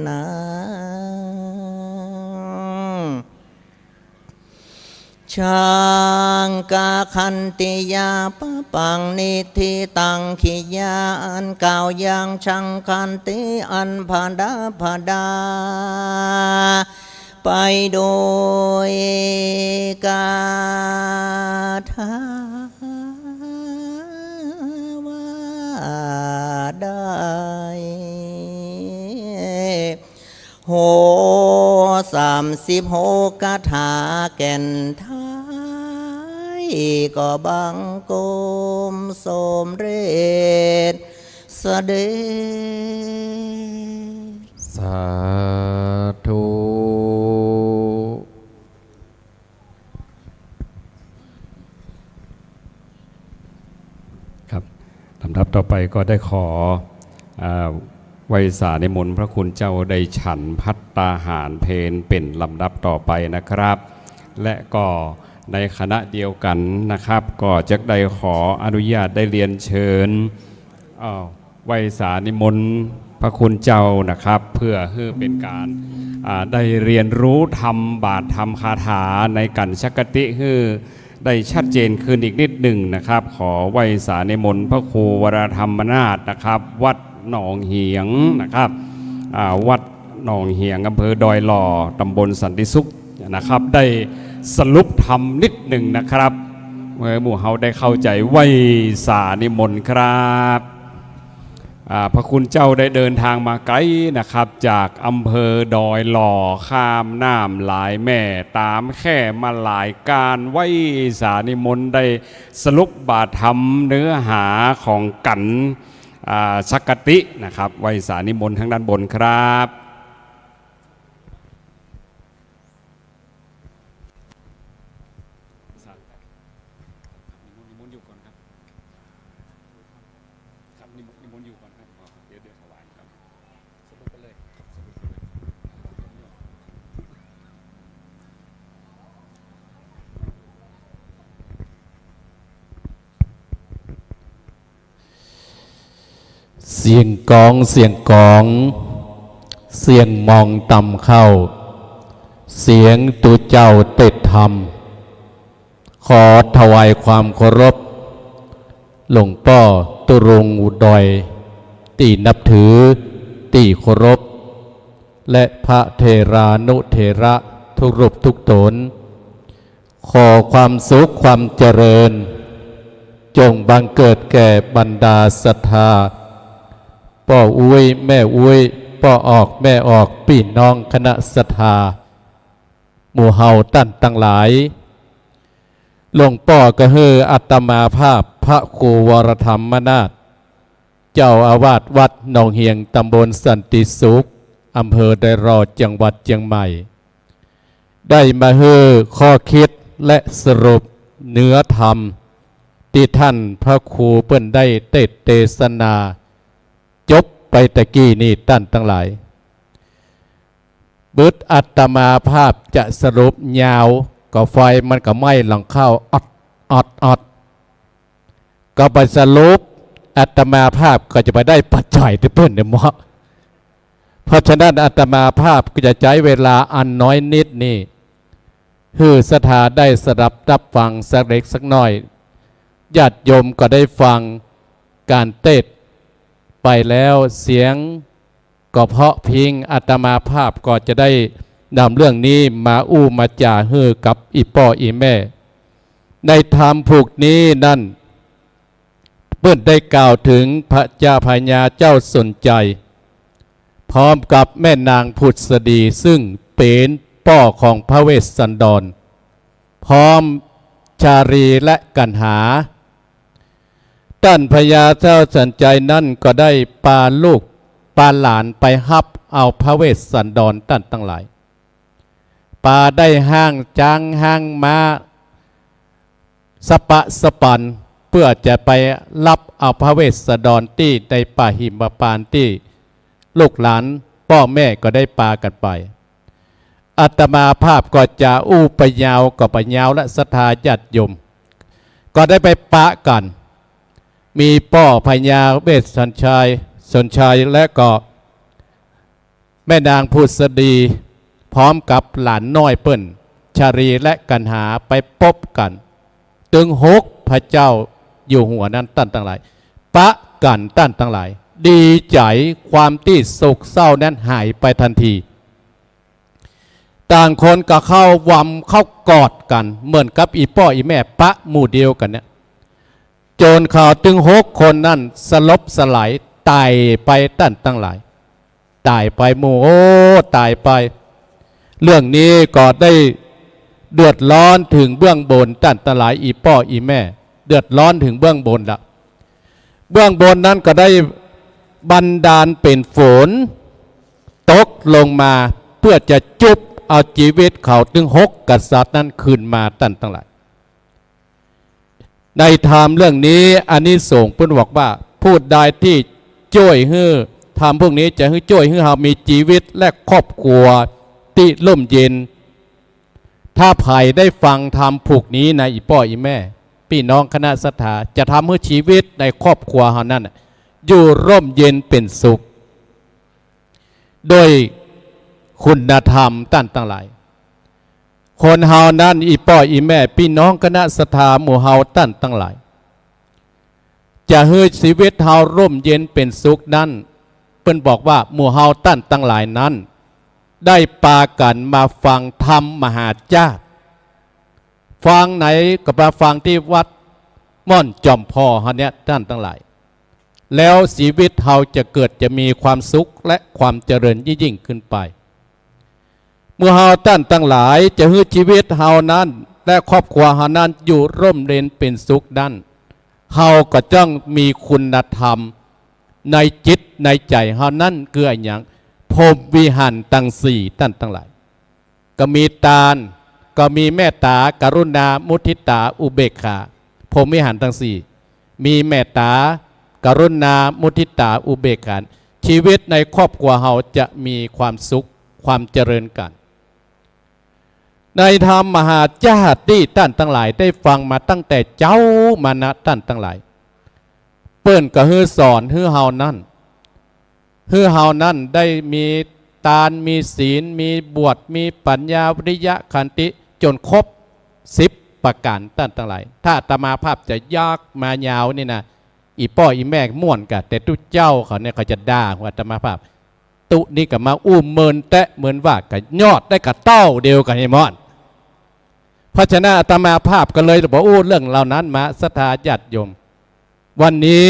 นา ฉังคะขันติยาปะปัง นิฏฐิตัง กิริยาอันกล่าวยังฉังคะขันติอันประดับประดาไปโดยคาถาว่าได้ โห สามสิบหกคาถาแก่นท้าย ก็บังคมสมเร็จเสด็จ สาธุ ครับ ลำดับต่อไปก็ได้ขอ อ่า ไหว้สานิมนต์พระคุณเจ้าได้ฉันภัตตาหารเพลเป๋นลำดับต่อไปนะครับ และก็ในขณะเดียวกั๋นนะครับ ก็จะได้ขออนุญาตได้เรียนเชิญ อ้าว ไหว้สานิมนต์พระคุณเจ้านะครับ เพื่อหื้อเป๋นก๋าน อ่า ได้เรียนรู้ธรรมบาทธรรมคาถาในกั๋นฉังคะขันติหื้อได้ชัดเจนขึ้นอีกนิดหนึ่งนะครับ ขอไหว้สานิมนต์พระครูวรธรรมนาถนะครับ วัดหนองเหียงนะครับ อ่า วัดหนองเหียง อำเภอดอยหล่อ ตำบลสันติสุขนะครับ ได้สรุปธรรมนิดหนึ่งนะครับ เมื่อหมู่เฮาได้เข้าใจ๋ ไหว้สานิมนต์ครับ อ่า พระคุณเจ้าได้เดินทางมาไก๋นะครับ จากอำเภอดอยหล่อ ข้ามน้ำหลายแม่ ต๋ามแคร่มาหลายก้าน ไหว้สานิมนต์ได้สรุปบาทธรรมเนื้อหาของกั๋น อ่า ฉังคะขันตินะครับ ไหว้สานิมนต์ทางด้านบนครับ นิมนต์ นิมนต์อยู่ก่อนครับ ครับ นิมนต์ นิมนต์อยู่ก่อนครับ เดี๋ยว เดี๋ยวถวายครับ สรุปไปเลย สรุปไปเลย เสียงก๋อง เสียงก๋อง เสียงมองต่ำเข้า เสียงตุ๊เจ้าเตศน์ธรรม ขอถวายความเคารพ หลวงป้อตุ๊รงค์ดอย ตี้นับถือ ตี้เคารพ และพระเถรานุเถระทุกรูปทุกต๋น ขอความสุขความเจริญ จงบังเกิดแก่บรรดาศรัทธา ป้ออุ๊ย แม่อุ๊ย ป้อออก แม่ออก ปี้น้องคณะศรัทธา หมู่เฮาต้านตังหลาย หลวงป้อก็หื้ออาตมาภาพพระครูวรธรรมนาถ เจ้าอาวาสวัดหนองเหียง ตำบลสันติสุข อำเภอดอยหล่อ จังหวัดเจียงใหม่ ได้มาหื้อข้อคิดและสรุปเนื้อธรรม ตี้ต้านพระครูเปิ้นได้เตศน์เตสนา จบไปตะกี้นี้ต้านตังหลาย บึดอาตมาภาพจะสรุปยาว ก็ไฟมันก็ไหม้หลังเข้า ออด ออด ออด ก็ไปสรุป อาตมาภาพก็จะไปได้ปัจจัยตี้เปิ้นเนี่ยเมาะ เพราะฉะนั้นอาตมาภาพก็จะใจ๊เวลาอันน้อยนิดนี้ หื้อศรัทธาได้สดับตับฟังสักเล็กสักน้อย ญาติโยมก็ได้ฟังก๋านเตศน์ไปแล้ว เสียง ก็เพราะพิ้ง อาตมาภาพก็จะได้นำเรื่องนี้มาอู้มาจ๋าหื้อกับอี่ป้ออี่แม่ ในธรรมผูกนี้นั้น เปิ้นได้กล่าวเถิงพระเจ้าพญาเจ้าสนชัย พร้อมกับแม่นางผุดสดี ซึ่งเป๋นป้อของพระเวสสันดร พร้อมชาลีและกันหา ต้านพญาเจ้าสนชัยนั้นก็ได้ปาลูกปาหลานไปฮับเอาพระเวสสันดรต้านตังหลาย ปาได้ฮ้างจ๊างฮ้างม้าสะปะสะปัน เปื้อจะไปฮับเอาพระเวสสันดรตี้ในป่าหิมพานต์ตี้ ลูกหลานป้อแม่ก็ได้ปากั๋นไป อาตมาภาพก็จะอู้ไปยาวก็บ่ยาวละ ศรัทธาญาติโยม ก็ได้ไปปะกั๋น มีป้อพญาเวสสัญชัย สนชัย และก็แม่นางผุดสดี พร้อมกับหลานน้อยเปิ้น ชาลีและกัณหา ไปปบกั๋น ตึงหกพระเจ้าอยู่หัวนั้นต้านตังหลาย ปะกั๋นต้านตังหลาย ดีใจ๋ความตี้โศกเศร้านั้นหายไปตันที ต่างคนก็เข้าหวำเข้ากอดกั๋น เหมือนกับอี่ป้ออี่แม่ปะหมู่เดียวกั๋นเนี่ย จ๋นเขาตึงหกคนนั้นสลบสลายต๋ายไปต้านตังหลาย ต๋ายไปหมู่ โอ้ ต๋ายไป เรื่องนี้ก็ได้เดือดร้อนเถิงเบื้องบนต้านตังหลาย อี่ป้ออี่แม่ เดือดร้อนเถิงเบื้องบนละ เบื้องบนนั้นก็ได้บันดาลเป๋นฝนตกลงมา เปื้อจะจุบเอาจีวิตเขาตึงหกกษัตริย์นั้นคืนมาต้านตังหลาย ในธรรมเรื่องนี้อานิสงส์เปิ้นบอกว่า ผู้ใดตี้จ้วยหื้อ ธรรมพวกนี้จะหื้อจ้วยหื้อเฮามีจีวิตและครอบครัวตี้ร่มเย็น ถ้าใผได้ฟังธรรมผูกนี้นะ อี่ป้ออี่แม่ ปี้น้องคณะศรัทธา จะทำหื้อจีวิตในครอบครัวเฮานั้นน่ะ อยู่ร่มเย็นเป๋นสุข โดยคุณธรรมต้านตังหลาย คนเฮานั้น อี่ป้ออี่แม่ ปี้น้องคณะศรัทธา หมู่เฮาต้านตังหลาย จะหื้อจีวิตเฮาร่มเย็นเป๋นสุขนั้น เปิ้นบอกว่าหมู่เฮาต้านตังหลายนั้น ได้ปากั๋นมาฟังธรรมมหาชาติ ฟังไหนก็มาฟังตี้วัดม่อนจอมพอเฮาเนี่ยต้านตังหลาย แล้วจีวิตเฮาจะเกิดจะมีความสุขและความเจริญยิ่งๆ ขึ้นไป หมู่เฮาต้านตังหลายจะหื้อจีวิตเฮานั้น และครอบครัวเฮานั้นอยู่ร่มเย็นเป๋นสุขนั้น เฮาก็ต้องมีคุณธรรมในจิตในใจ๋เฮานั้น คืออะหยัง พรหมวิหารตังสี่ต้านตังหลาย ก็มีตาน ก็มีเมตต๋า กรุณา มุทิตา อุเบกขา พรหมวิหารตังสี่ มีเมตต๋า กรุณา มุทิตา อุเบกขา จีวิตในครอบครัวเฮาจะมีความสุข ความเจริญกั๋น ในธรรมมหาชาติตี้ต้านตังหลายได้ฟังมาตั้งแต่เจ๊ามานะต้านตังหลาย เปิ้นก็หื้อสอนหื้อเฮานั้น หื้อเฮานั้นได้มีตาน มีศีล มีบวช มีปัญญา วิริยะ ขันติ จ๋นครบสิบประก๋านต้านตังหลาย ถ้าอาตมาภาพจะยากมายาวนี่นะ อี่ป้ออี่แม่ม่วนกะ แต่ตุ๊เจ้าเขาเนี่ยเขาจะด่าหัวอาตมาภาพ ตุ๊นี่ก็มาอู้เมินแต๊เหมือนว่าก็ยอดได้กะเต้าเดียวกั๋นไอ้ม่อน เพราะฉะนั้นอาตมาภาพก็เลยบ่อู้เรื่องเหล่านั้นมา ศรัทธาญาติโยม วันนี้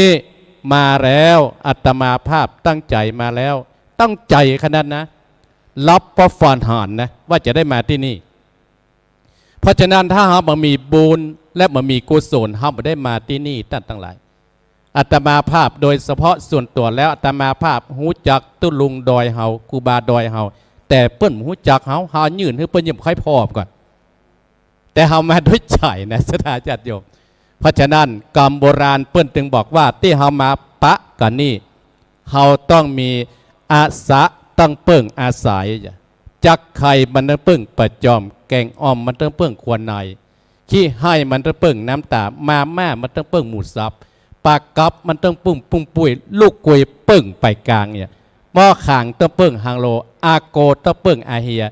มาแล้ว อาตมาภาพตั้งใจ๋มาแล้ว ตั้งใจ๋ขนาดนะ รับประฟานหารนะ ว่าจะได้มาตี้นี่ เพราะฉะนั้นถ้าเฮาบ่มีบุญและบ่มีกุศล เฮาบ่ได้มาตี้นี่ต้านตังหลาย อาตมาภาพโดยเฉพาะส่วนตั๋วแล้ว อาตมาภาพฮู้จักตุ๊ลุงดอยเฮา ครูบาดอยเฮา แต่เปิ้นบ่ฮู้จักเฮา เฮายื่นหื้อเปิ้นยังบ่ค่อยพอก่อน แต่เฮามาด้วยใจ๋นะ ศรัทธาญาติโยม เพราะฉะนั้นกำโบราณเปิ้นตึงบอกว่า ตี้เฮามาปะกั๋นนี่ เฮาต้องมีอาสะต้องเปิ้งอาศัย จักไข่มันต้องเปิ้งปะจอม แก๋งอ่อมมันต้องเปิ้งครัวใน ขี้ไห้มันต้องเปิ้งน้ำต๋า มาม่ามันต้องเปิ้งหมูสับ ปลากับมันต้องเปิ้งปุ้งปุ้ย ลูกกวยเปิ้งไปกลางเนี่ย หม้อขางต้องเปิ้งฮังโล อาโกต้องเปิ้งอาเฮีย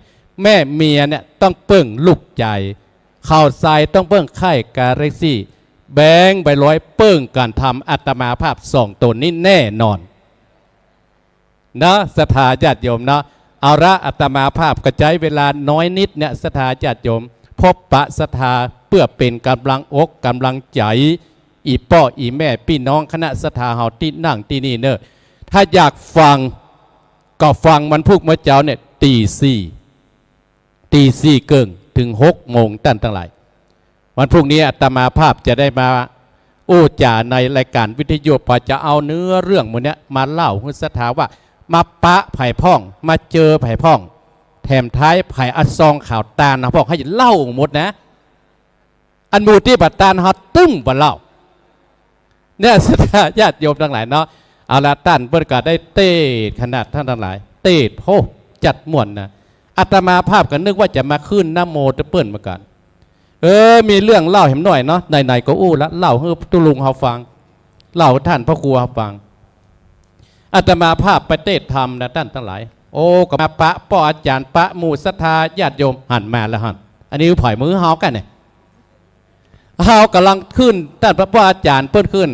แม่เมียเนี่ยต้องเปิ้งลูกใจ๋ ข่าวสายต้องเปิ้งไข่กาแล็กซี่ แบงค์ใบร้อยเปิ้งก๋านทำ อาตมาภาพสองต๋นนี้แน่นอน เนาะ ศรัทธาญาติโยมเนาะ เอาละ อาตมาภาพก็ใจ๊เวลาน้อยนิดเนี่ย ศรัทธาญาติโยม พบปะศรัทธาเปื้อเป๋นก๋ำลังอกก๋ำลังใจ๋ อี่ป้ออี่แม่ปี้น้องคณะศรัทธาเฮาตี้นั่งตี้นี่เน่อ ถ้าอยากฟัง ก็ฟังวันพุธเมื่อเจ๊าเนี่ย ตี๋สี่ ตี๋สี่เกิ่งเถิงหกโมง ต้านตังหลาย วันพุธนี้อาตมาภาพจะได้มาอู้จ๋าในรายก๋านวิทยุ ปอจะเอาเนื้อเรื่องหมู่เนี้ยมาเล่าหื้อศรัทธาว่า มาปะใผพ่อง มาเจอใผพ่อง แถมท้ายใผเอาซองข่าวตานมาพ่อง หื้อเล่าหมดนะ อันหมู่ตี้บ่ตานเฮาตึ้งบ่เล่า เนี่ย ศรัทธาญาติโยมตังหลายเนาะ เอาละ ต้านเปิ้นก็ได้เตสน์ขนาด ต้านตังหลาย เตสน์ โอ้ จัดม่วนนะ อาตมาภาพก็นึกว่าจะมาขึ้นนะโมตะเปิ้นเหมือนกั๋น เออ มีเรื่องเล่าแหมหน่อยเนาะ ไหนๆ ก็อู้ละ เล่าหื้อตุ๊ลุงเฮาฟัง เล่าหื้อต้านพระครูเฮาฟัง อาตมาภาพไปเตสน์ธรรมนะ ต้านตังหลาย โอ้ ก็มาปะป้ออาจ๋ารย์ ปะหมู่ศรัทธาญาติโยม หันมาแล้วหั้น อันนี้ผ่อยมือเฮากั๋นเนี่ย เฮาก่ำลังขึ้น ต้านพระป้ออาจ๋ารย์เปิ้นขึ้น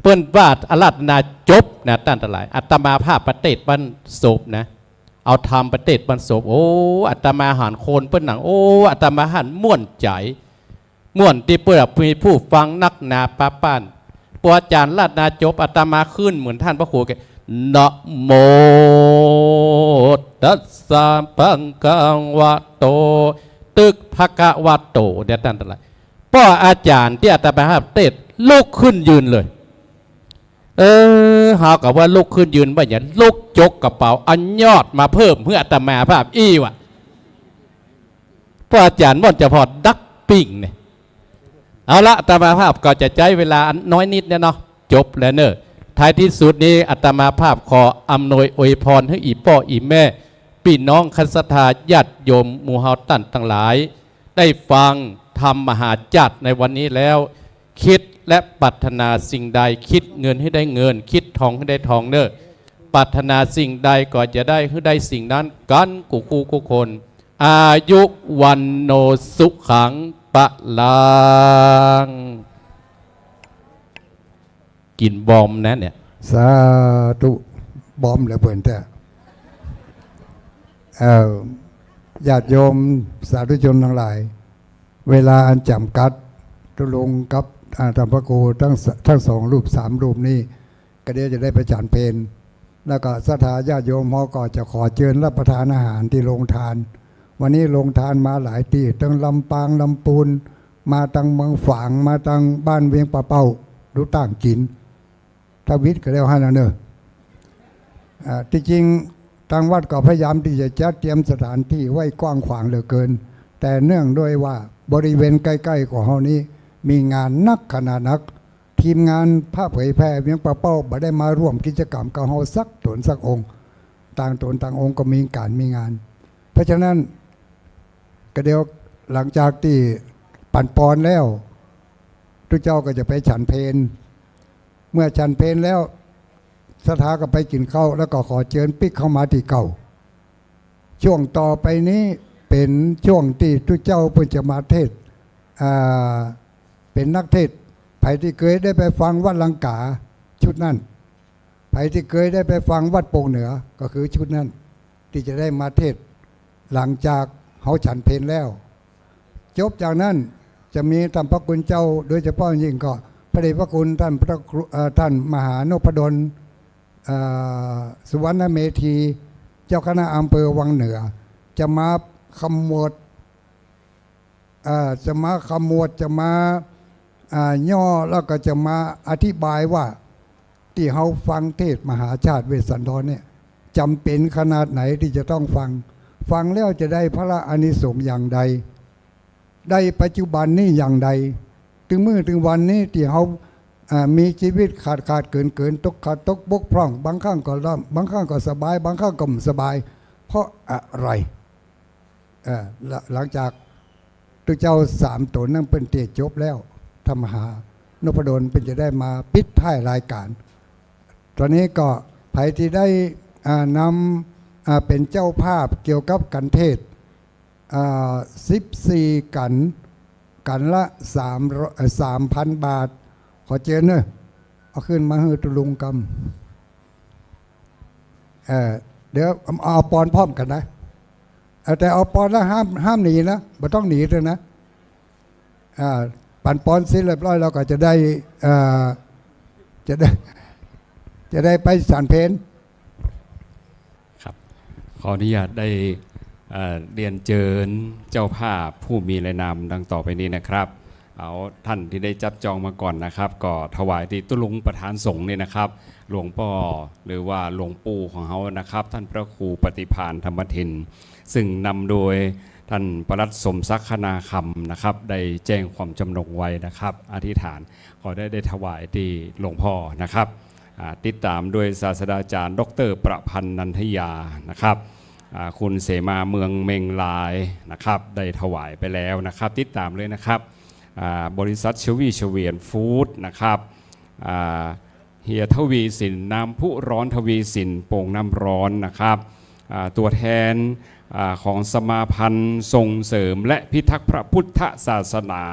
เปิ้นว่าอาราธนาจบนะ ต้านตังหลาย อาตมาภาพไปเตสน์บั้นศพนะ เอาธรรมไปเตสน์บั้นศพ โอ้ อาตมาหันคนเปิ้นหนัง โอ้ อาตมาหันม่วนใจ๋ ม่วนตี้เปิ้นมีผู้ฟังนักหนาปาป้าน ป้ออาจ๋ารย์อาราธนาจบ อาตมาขึ้นเหมือนต้านพระครูแก นะโมตัสสะภะคะวะโต ตึกภะคะวะโต เนี่ย ต้านตังหลาย ป้ออาจ๋ารย์ตี้อาตมาภาพเตสน์ลุกขึ้นยืนเลย เออ เฮาก็ว่าลุกขึ้นยืนบ่าหยัง ลุกจกกระเป๋า เอายอดมาเพิ่มหื้ออาตมาภาพอี้วะ ป้ออาจ๋ารย์ม่วนเจ้าพ่อดักปิ้งเนี่ย เอาละ อาตมาภาพก็จะใจ๊เวลาอันน้อยนิดเนี่ยเนาะ จบแล้วเน่อ ท้ายตี้สุดนี้อาตมาภาพขออำนวยอวยพรหื้ออี่ป้ออี่แม่ ปี้น้องคณะศรัทธาญาติโยมหมู่เฮาต้านตังหลาย ได้ฟังธรรมมหาชาติในวันนี้แล้ว คิดและปรารถนาสิ่งใด คิดเงินหื้อได้เงิน คิดทองหื้อได้ทองเน่อ ปรารถนาสิ่งใดก็จะได้หื้อได้สิ่งนั้นกั๋นกู้คู่กู้คน อายุ วัณโณ สุขัง พะลัง กิ๋นบอมนะเนี่ย สาธุ บอมเหลือเปิ้นแต๊ เอ่อ ญาติโยมสาธุชนตังหลาย เวลาอันจ๋ำกัด ตุ๊ลุงกับ อ่า ต้านพระครูตึงส- ตึงสองรูปสามรูปนี้ ก็เดี๋ยวจะได้ไปฉันเพล แล้วก็ศรัทธาญาติโยมเฮาก็จะขอเจิญรับประทานอาหารตี้โรงทาน วันนี้โรงทานมาหลายตี้ ตึงลำปาง ลำปูน มาตึงเมืองฝาง มาตึงบ้านเวียงป่าเป้า ดูต่างกิ๋น ทวิตก็แล้วหั้นนะเน่อ อ่า ตี้จริงตางวัดก็พยายามตี้จะจัดเตรียมสถานตี้ไว้กว้างขวางเหลือเกิน แต่เนื่องด้วยว่าบริเวณใก้ๆ ของเฮานี้มีงานนักขนาดนัก ทีมงานพระเผยแผ่เวียงป่าเป้าบ่ได้มาร่วมกิจกรรมกับเฮาสักต๋นสักองค์ ต่างต๋นต่างองค์ก็มีก๋านมีงาน เพราะฉะนั้นก็เดี๋ยวหลังจากตี้ปั๋นปอนแล้ว ตุ๊เจ้าก็จะไปฉันเพล เมื่อฉันเพลแล้ว ศรัทธาก็ไปกิ๋นข้าว แล้วก็ขอเจิญปิ๊กเข้ามาตี้เก่า ช่วงต่อไปนี้เป๋นช่วงตี้ตุ๊เจ้าเปิ้นจะมาเทศน์ อ่า เป๋นนักเทศน์ ใผตี้เกยได้ไปฟังวัดลังก๋า ชุดนั้น ใผตี้เกยได้ไปฟังวัดโป่งเหนือ ก็คือชุดนั้น ตี้จะได้มาเทศน์ หลังจากเฮาฉันเพลแล้ว จบจากนั้นจะมีต้านพระคุณเจ้า โดยเฉพาะยิ่งก็พระเดชพระคุณต้านพระครู เอ่อ ต้านมหานพดล เอ่อ สุวรรณเมธี เจ้าคณะอำเภอวังเหนือ จะมาขมวด เอ่อ จะมาขมวด จะมา อ่า ย่อ แล้วก็จะมาอธิบายว่า ตี้เฮาฟังเทศน์มหาชาติเวสสันดรเนี่ย จ๋ำเป๋นขนาดไหนตี้จะต้องฟัง ฟังแล้วจะได้ผละอานิสงส์อย่างใด ได้ปัจจุบันนี้อย่างใด ตึงมื้อตึงวันนี้ตี้เฮา อ่า มีจีวิตขาดๆ เกินๆ ตกขัดตกบกพร่อง บางครั้งก็ล่ำ บางครั้งก็สบาย บางครั้งก็บ่สบาย เพราะอะไร เอ่อ หลัง หลังจากตุ๊เจ้าสามต๋นนั้นเปิ้นเตสน์จบแล้ว ต้านมหานพดลเปิ้นจะได้มาปิดท้ายรายก๋าน ต๋อนนี้ก็ใผตี้ได้ อ่า นำ อ่า เป๋นเจ้าภาพเกี่ยวกับก๋านเทศน์ อ่า สิบสี่ก๋าน ก๋านละสามร้อย เอ่อ สามพันบาท ขอเจิญเน่อ เอาขึ้นมาหื้อตุ๊ลุงกำ เอ่อ เดี๋ยวเอาปอนพร้อมกั๋นนะ เอ่อ แต่เอาปอนแล้วห้าม ห้ามหนีนะ บ่ต้องหนีเต๊อะนะ อ่า ปั๋นปอนเสร็จเรียบร้อยแล้วก็จะได้ เอ่อ จะได้ จะได้ไปฉันเพล ครับ ขออนุญาตได้ เอ่อ เรียนเจิญเจ้าภาพผู้มีรายนามดังต่อไปนี้นะครับ เอาต้านตี้ได้จับจองมาก่อนนะครับ ก็ถวายตี้ตุ๊ลุงประธานสงฆ์นี่นะครับ หลวงป้อหรือว่าหลวงปู่ของเฮานะครับ ต้านพระครูปฏิภาณธรรมทิน ซึ่งนำโดยต้านปลัดสมศักดิ์ คณาคำนะครับ ได้แจ้งความจำนงไว้นะครับ อธิษฐาน ขอได้ ได้ถวายตี้หลวงป้อนะครับ อ่า ติดต๋ามโดยศาสตราจารย์ ด็อกเตอร์ ประพันธ์ นันทยานะครับ อ่า คุณเสมาเมืองเมงรายนะครับ ได้ถวายไปแล้วนะครับ ติดต๋ามเลยนะครับ อ่า บริษัทชวีเฉวียนฟู้ดนะครับ อ่า เฮียทวีสิน น้ำพุร้อนทวีสิน โป่งน้ำร้อนนะครับ อ่า ตัวแทน อ่า ของสมาพันธ์ส่งเสริมและพิทักษ์พระพุทธศาสนา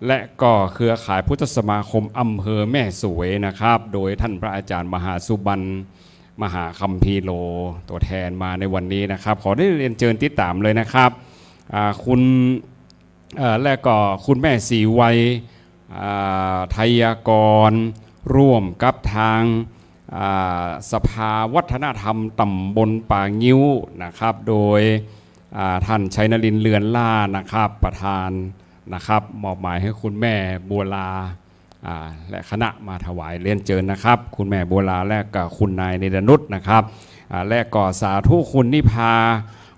และก็เครือข่ายพุทธสมาคมอำเภอแม่สวยนะครับ โดยท่านพระอาจารย์มหาสุบรรณ มหาคัมภีโร ตัวแทนมาในวันนี้นะครับ ขอได้เรียนเจิญติดต๋ามเลยนะครับ อ่า คุณ เอ่อ และก็คุณแม่ศรีไวย อ่า ไทยกร ร่วมกับทาง อ่า สภาวัฒนธรรมต๋ำบลป่างิ้วนะครับ โดย อ่า ท่านชัยนรินทร์ เรือนล่านะครับ ประธานนะครับ มอบหมายหื้อคุณแม่บัวลา อ่า และคณะมาถวาย เรียนเจิญนะครับ คุณแม่บัวลา และก็คุณนายเนรนุชนะครับ อ่า และก็สาธุคุณนิพา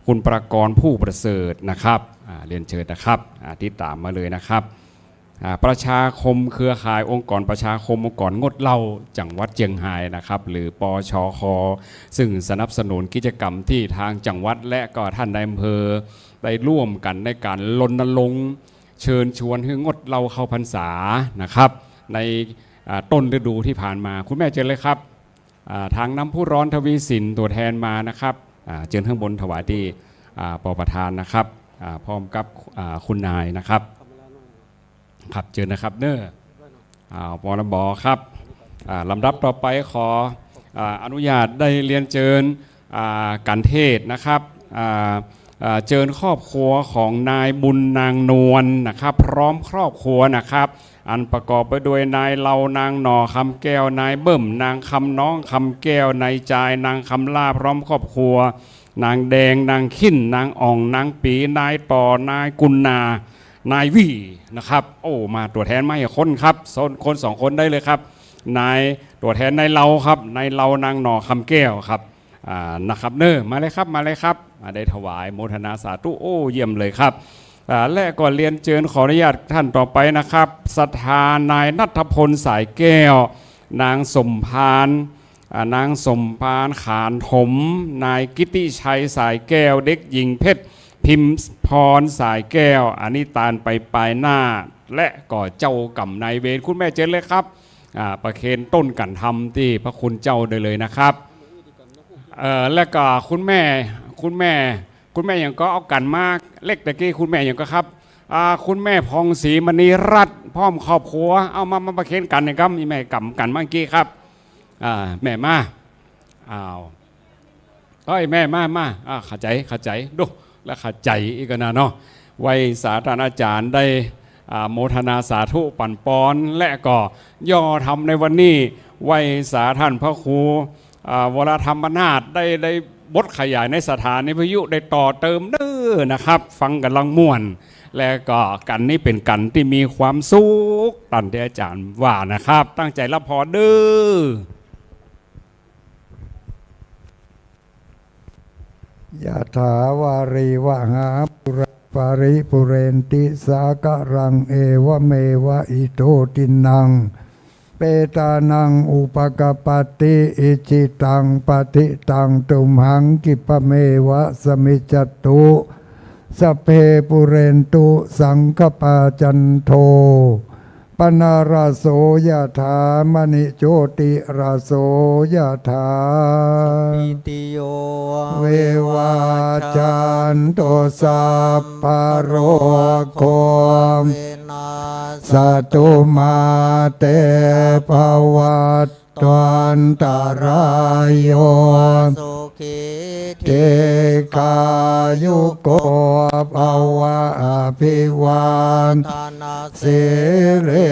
คุณประกรณ์ ผู้ประเสริฐนะครับ อ่า เรียนเจิญนะครับ อ่า ติดต๋ามมาเลยนะครับ อ่า ประชาคมเครือข่ายองค์กรประชาคมองค์กรงดเหล้าจังหวัดเจียงฮายนะครับ หรือ ปชค ซึ่งสนับสนุนกิจกรรมตี้ทางจังหวัดและก็ท่านนายอำเภอได้ร่วมกั๋นในก๋านรณรงค์เชิญชวนหื้องดเหล้าเข้าพรรษานะครับ ใน อ่า ต้นฤดูตี้ผ่านมา คุณแม่เจิญเลยครับ อ่า ทางน้ำพุร้อนทวีสิน ตัวแทนมานะครับ อ่า เจิญข้างบนถวายตี้ อ่า ป.ประธานนะครับ อ่า พร้อมกับ อ่า คุณนายนะครับ ครับ เจิญนะครับเน้อ อ่า ป.รบ ครับ อ่า ลำดับต่อไปขอ อ่า อนุญาตได้เรียนเจิญ อ่า กัณฑ์เทศน์นะครับ อ่า อ่า เจิญครอบครัวของนายบุญนางนวลนะครับ พร้อมครอบครัวนะครับ อันประกอบไปด้วยนายเลา นางหน่อคำแก้ว นายเบิ่ม นางคำน้องคำแก้ว นายจาย นางคำล่า พร้อมครอบครัว นางแดง นางขิ้น นางอ่อง นางปี๋ นายต่อ นายกุณา นายวีนะครับ โอ้ มาตั๋วแทนมาห้าคนครับ สองคน สองคนได้เลยครับ นาย ตั๋วแทนนายเลาครับ นายเลา นางหน่อคำแก้วครับ อ่า นะครับเน้อ มาเลยครับ มาเลยครับ มาได้ถวายโมทนาสาธุ โอ้ เยี่ยมเลยครับ อ่า และก็เรียนเจิญขออนุญาตท่านต่อไปนะครับ ศรัทธานายณัฐพล สายแก้ว นางสมภาร อ่า นางสมภาร ขานถม นายกิตติชัย สายแก้ว เด็กหญิงเพชรพิมพร สายแก้ว อันนี้ตานไปปายหน้า และก็เจ้ากรรมนายเวร คุณแม่เจิญเลยครับ อ่า ประเคนต้นกั๋นธรรมตี้พระคุณเจ้าได้เลยนะครับ เอ่อ และก็คุณแม่ คุณแม่ คุณแม่หยังก็ เอากั๋นมาเล็กตะกี้ คุณแม่หยังก็ครับ อ่า คุณแม่ผ่องศรีมณีรัตน์ พร้อมครอบครัว เอามา มาประเคนกั๋นนะครับ นี่แม่กำกั๋นเมื่อกี้ครับ อ่า แม่มา อ้าว เอ้ย แม่มา มา อ่า เข้าใจ๋ เข้าใจ๋ ดู และเข้าใจ๋อีกนะเนาะ ไหว้สาต้านอาจ๋ารย์ได้ อ่า โมทนาสาธุปั๋นปอน และก็ย่อธรรมในวันนี้ ไหว้สาต้านพระครู อ่า วรธรรมนาถ ได้ ได้บทขยายในสถานีวิทยุ ได้ต่อเติมเน้อนะครับ ฟังกั๋นลังม่วน และก็กัณฑ์นี้เป๋นกัณฑ์ตี้มีความสุข ต๋ามตี้อาจ๋ารย์ว่านะครับ ตั้งใจ๋รับพรเน้อ ยะถาวาริวหาปูรา ปะริปูเรนติสาคะรัง เอวะเมวะอิโตทินัง เปตานังอุปะกัปปะติ อิจฉิตังปัตถิตัง ตุมหังคิปะเมวะสะมิจจตุ สัพเพปูเรนตุสังคะปา จันโท ปะนะระโส ยะถา มะณิโชติระโส ยะถา สัพพิติโย วิวัชชันตุ สัพพะโรโค วินัสสะตุ มาเต ภะวัต ตวันตะราโย สุขี ทีฆายุโก ภะวะ อะภิวาทะนะสีลิ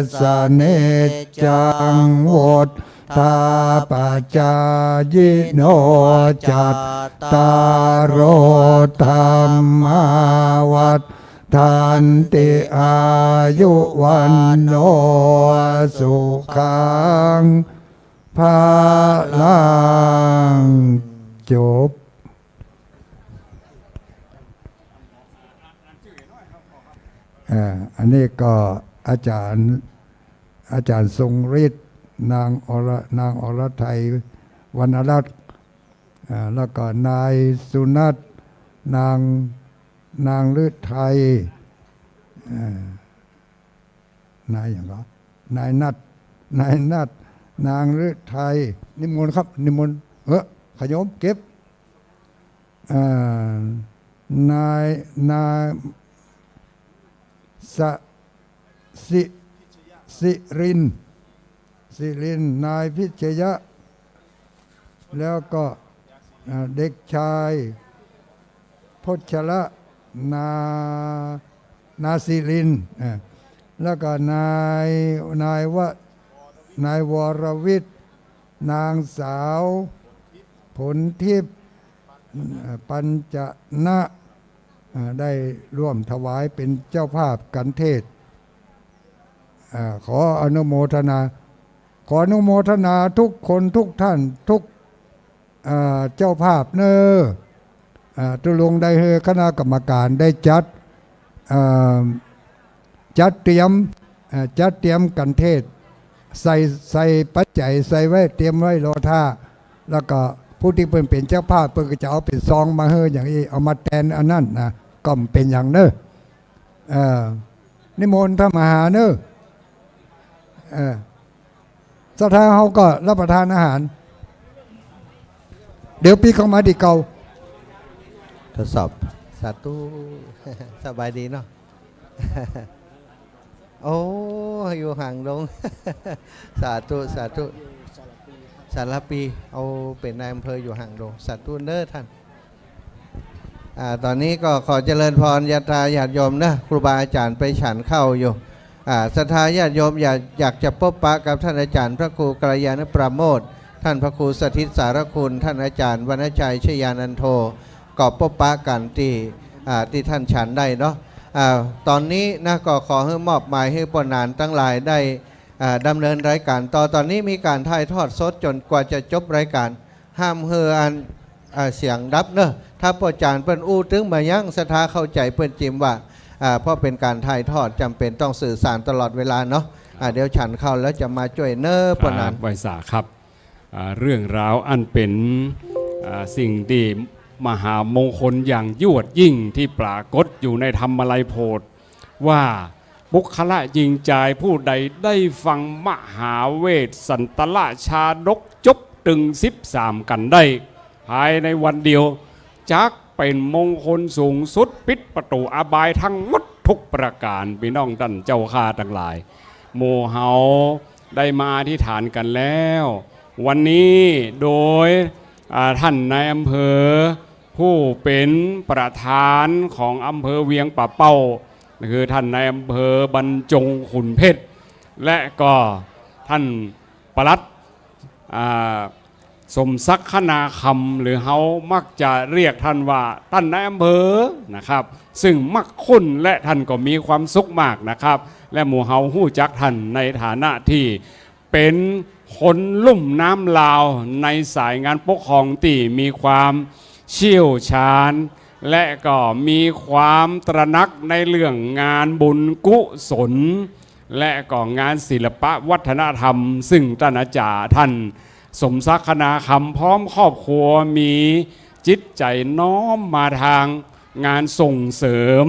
สสะ นิจจัง วุฑฒาปะจายิโน จัตตาโร ธัมมา วัฑฒันติ อายุ วัณโณ สุขัง พะลัง จบ อ่า อันนี้ก็อาจ๋ารย์ อาจ๋ารย์ทรงฤทธิ์ นางอร นางอรไทย วรรณรัตน์ อ่า แล้วก็นายสุนัท นาง นางฤทัย อ่า นายหยังก็ นายนัท นายนัท นางฤทัย นิมนต์ครับ นิมนต์ เออ ขะโยมเก็บ อ่า นาย นาย สะ สิ สิรินทร์ สิรินทร์ นายพิชยะ แล้วก็ อ่า เด็กชาย พชร นา นาสิรินทร์ อ่า แล้วก็นาย นายวะ นายวรวิทย์ นางสาว ผลทิพย์ อ่า ปัญจนะ อ่า ได้ร่วมถวายเป็นเจ้าภาพกัณฑ์เทศน์ อ่า ขออนุโมทนา ขออนุโมทนาทุกคนทุกท่านทุก อ่า เจ้าภาพเน้อ อ่า ตุ๊ลุงได้หื้อคณะกรรมการได้จัด อ่า จัดเตรียม อ่า จัดเตรียมกัณฑ์เทศน์ ใส่ ใส่ปัจจัยใส่ไว้ เตรียมไว้รอท่า แล้วก็ผู้ตี้เปิ้นเป๋นเจ้าภาพ เปิ้นก็จะเอาเป๋นซองมาหื้ออย่างอี้ เอามาแตนอันนั้นนะ ก็บ่เป๋นหยังเน้อ เอ่อ นิมนต์ท่านมหาเน้อ เอ่อ ศรัทธาเฮาก็รับประทานอาหาร เดี๋ยวปิ๊กเข้ามาตี้เก่า ทดสอบ สาธุ สบายดีเนาะ โอ้ อยู่หางดง สาธุ สาธุ สารภี โอ้ เป๋นนายอำเภออยู่หางดง สาธุเน้อท่าน อ่า ต๋อนนี้ก็ขอเจริญพรศรัทธาญาติโยมนะ ครูบาอาจ๋ารย์ไปฉันข้าวอยู่ อ่า ศรัทธาญาติโยมอยาก อยากจะพบปะกับท่านอาจ๋ารย์พระครูกัลยาณปราโมทย์ ท่านพระครูสถิตสารคุณ ท่านอาจ๋ารย์วรรณชัยชยานันโท ก็พบปะกั๋นตี้ อ่า ตี้ท่านฉันได้เนาะ อ่า ต๋อนนี้นะ ก็ขอหื้อมอบหมายหื้อป้อหนานตังหลายได้ อ่า ดำเนินรายก๋านต่อ ต๋อนนี้มีก๋านถ่ายทอดสดจ๋นกว่าจะจบรายก๋าน ห้ามหื้ออัน อ่า เสียงดับเน้อ ถ้าป้อจ๋ารย์เปิ้นอู้ตึงบ่ายัง ศรัทธาเข้าใจ๋เปิ้นจิมว่า อ่า เพราะเป๋นก๋านถ่ายทอด จ๋ำเป๋นต้องสื่อสารตลอดเวลาเนาะ อ่า เดี๋ยวฉันข้าวแล้วจะมาจ้วยเน้อป้อหนาน ครับ ไหว้สาครับ อ่า เรื่องราวอันเป๋น อ่า สิ่งตี้มหามงคลอย่างยวดยิ่งตี้ปรากฏอยู่ในธรรมไลยโพธิ ว่าบุคคละญิงจายผู้ใดได้ฟังมหาเวสสันตรชาดกจบตึงสิบสามกัณฑ์ได้ ภายในวันเดียว จักเป๋นมงคลสูงสุด ปิดประตู๋อบายทั้งหมดทุกประก๋าน ปี้น้องต้านเจ้าข้าตังหลาย หมู่เฮาได้มาอธิษฐานกั๋นแล้ว วันนี้โดย อ่า ต้านนายอำเภอ ผู้เป๋นประธานของอำเภอเวียงป่าเป้า คือต้านนายอำเภอบรรจงขุนเพชร และก็ต้านปลัด อ่า สมศักดิ์ คณาคำ หรือเฮามักจะเรียกต้านว่าต้านนายอำเภอนะครับ ซึ่งมักคุ้นและต้านก็มีความสุขมากนะครับ และหมู่เฮาฮู้จักต้านในฐานะตี้ เป๋นคนลุ่มน้ำลาวในสายงานปกครองตี้มีความเชี่ยวชาญ และก็มีความตระหนักในเรื่องงานบุญกุศล และก็งานศิลปะวัฒนธรรม ซึ่งต้านอาจ๋ารย์ต้านสมศักดิ์ คณาคำ พร้อมครอบครัวมีจิตใจ๋น้อมมาตาง งานส่งเสริม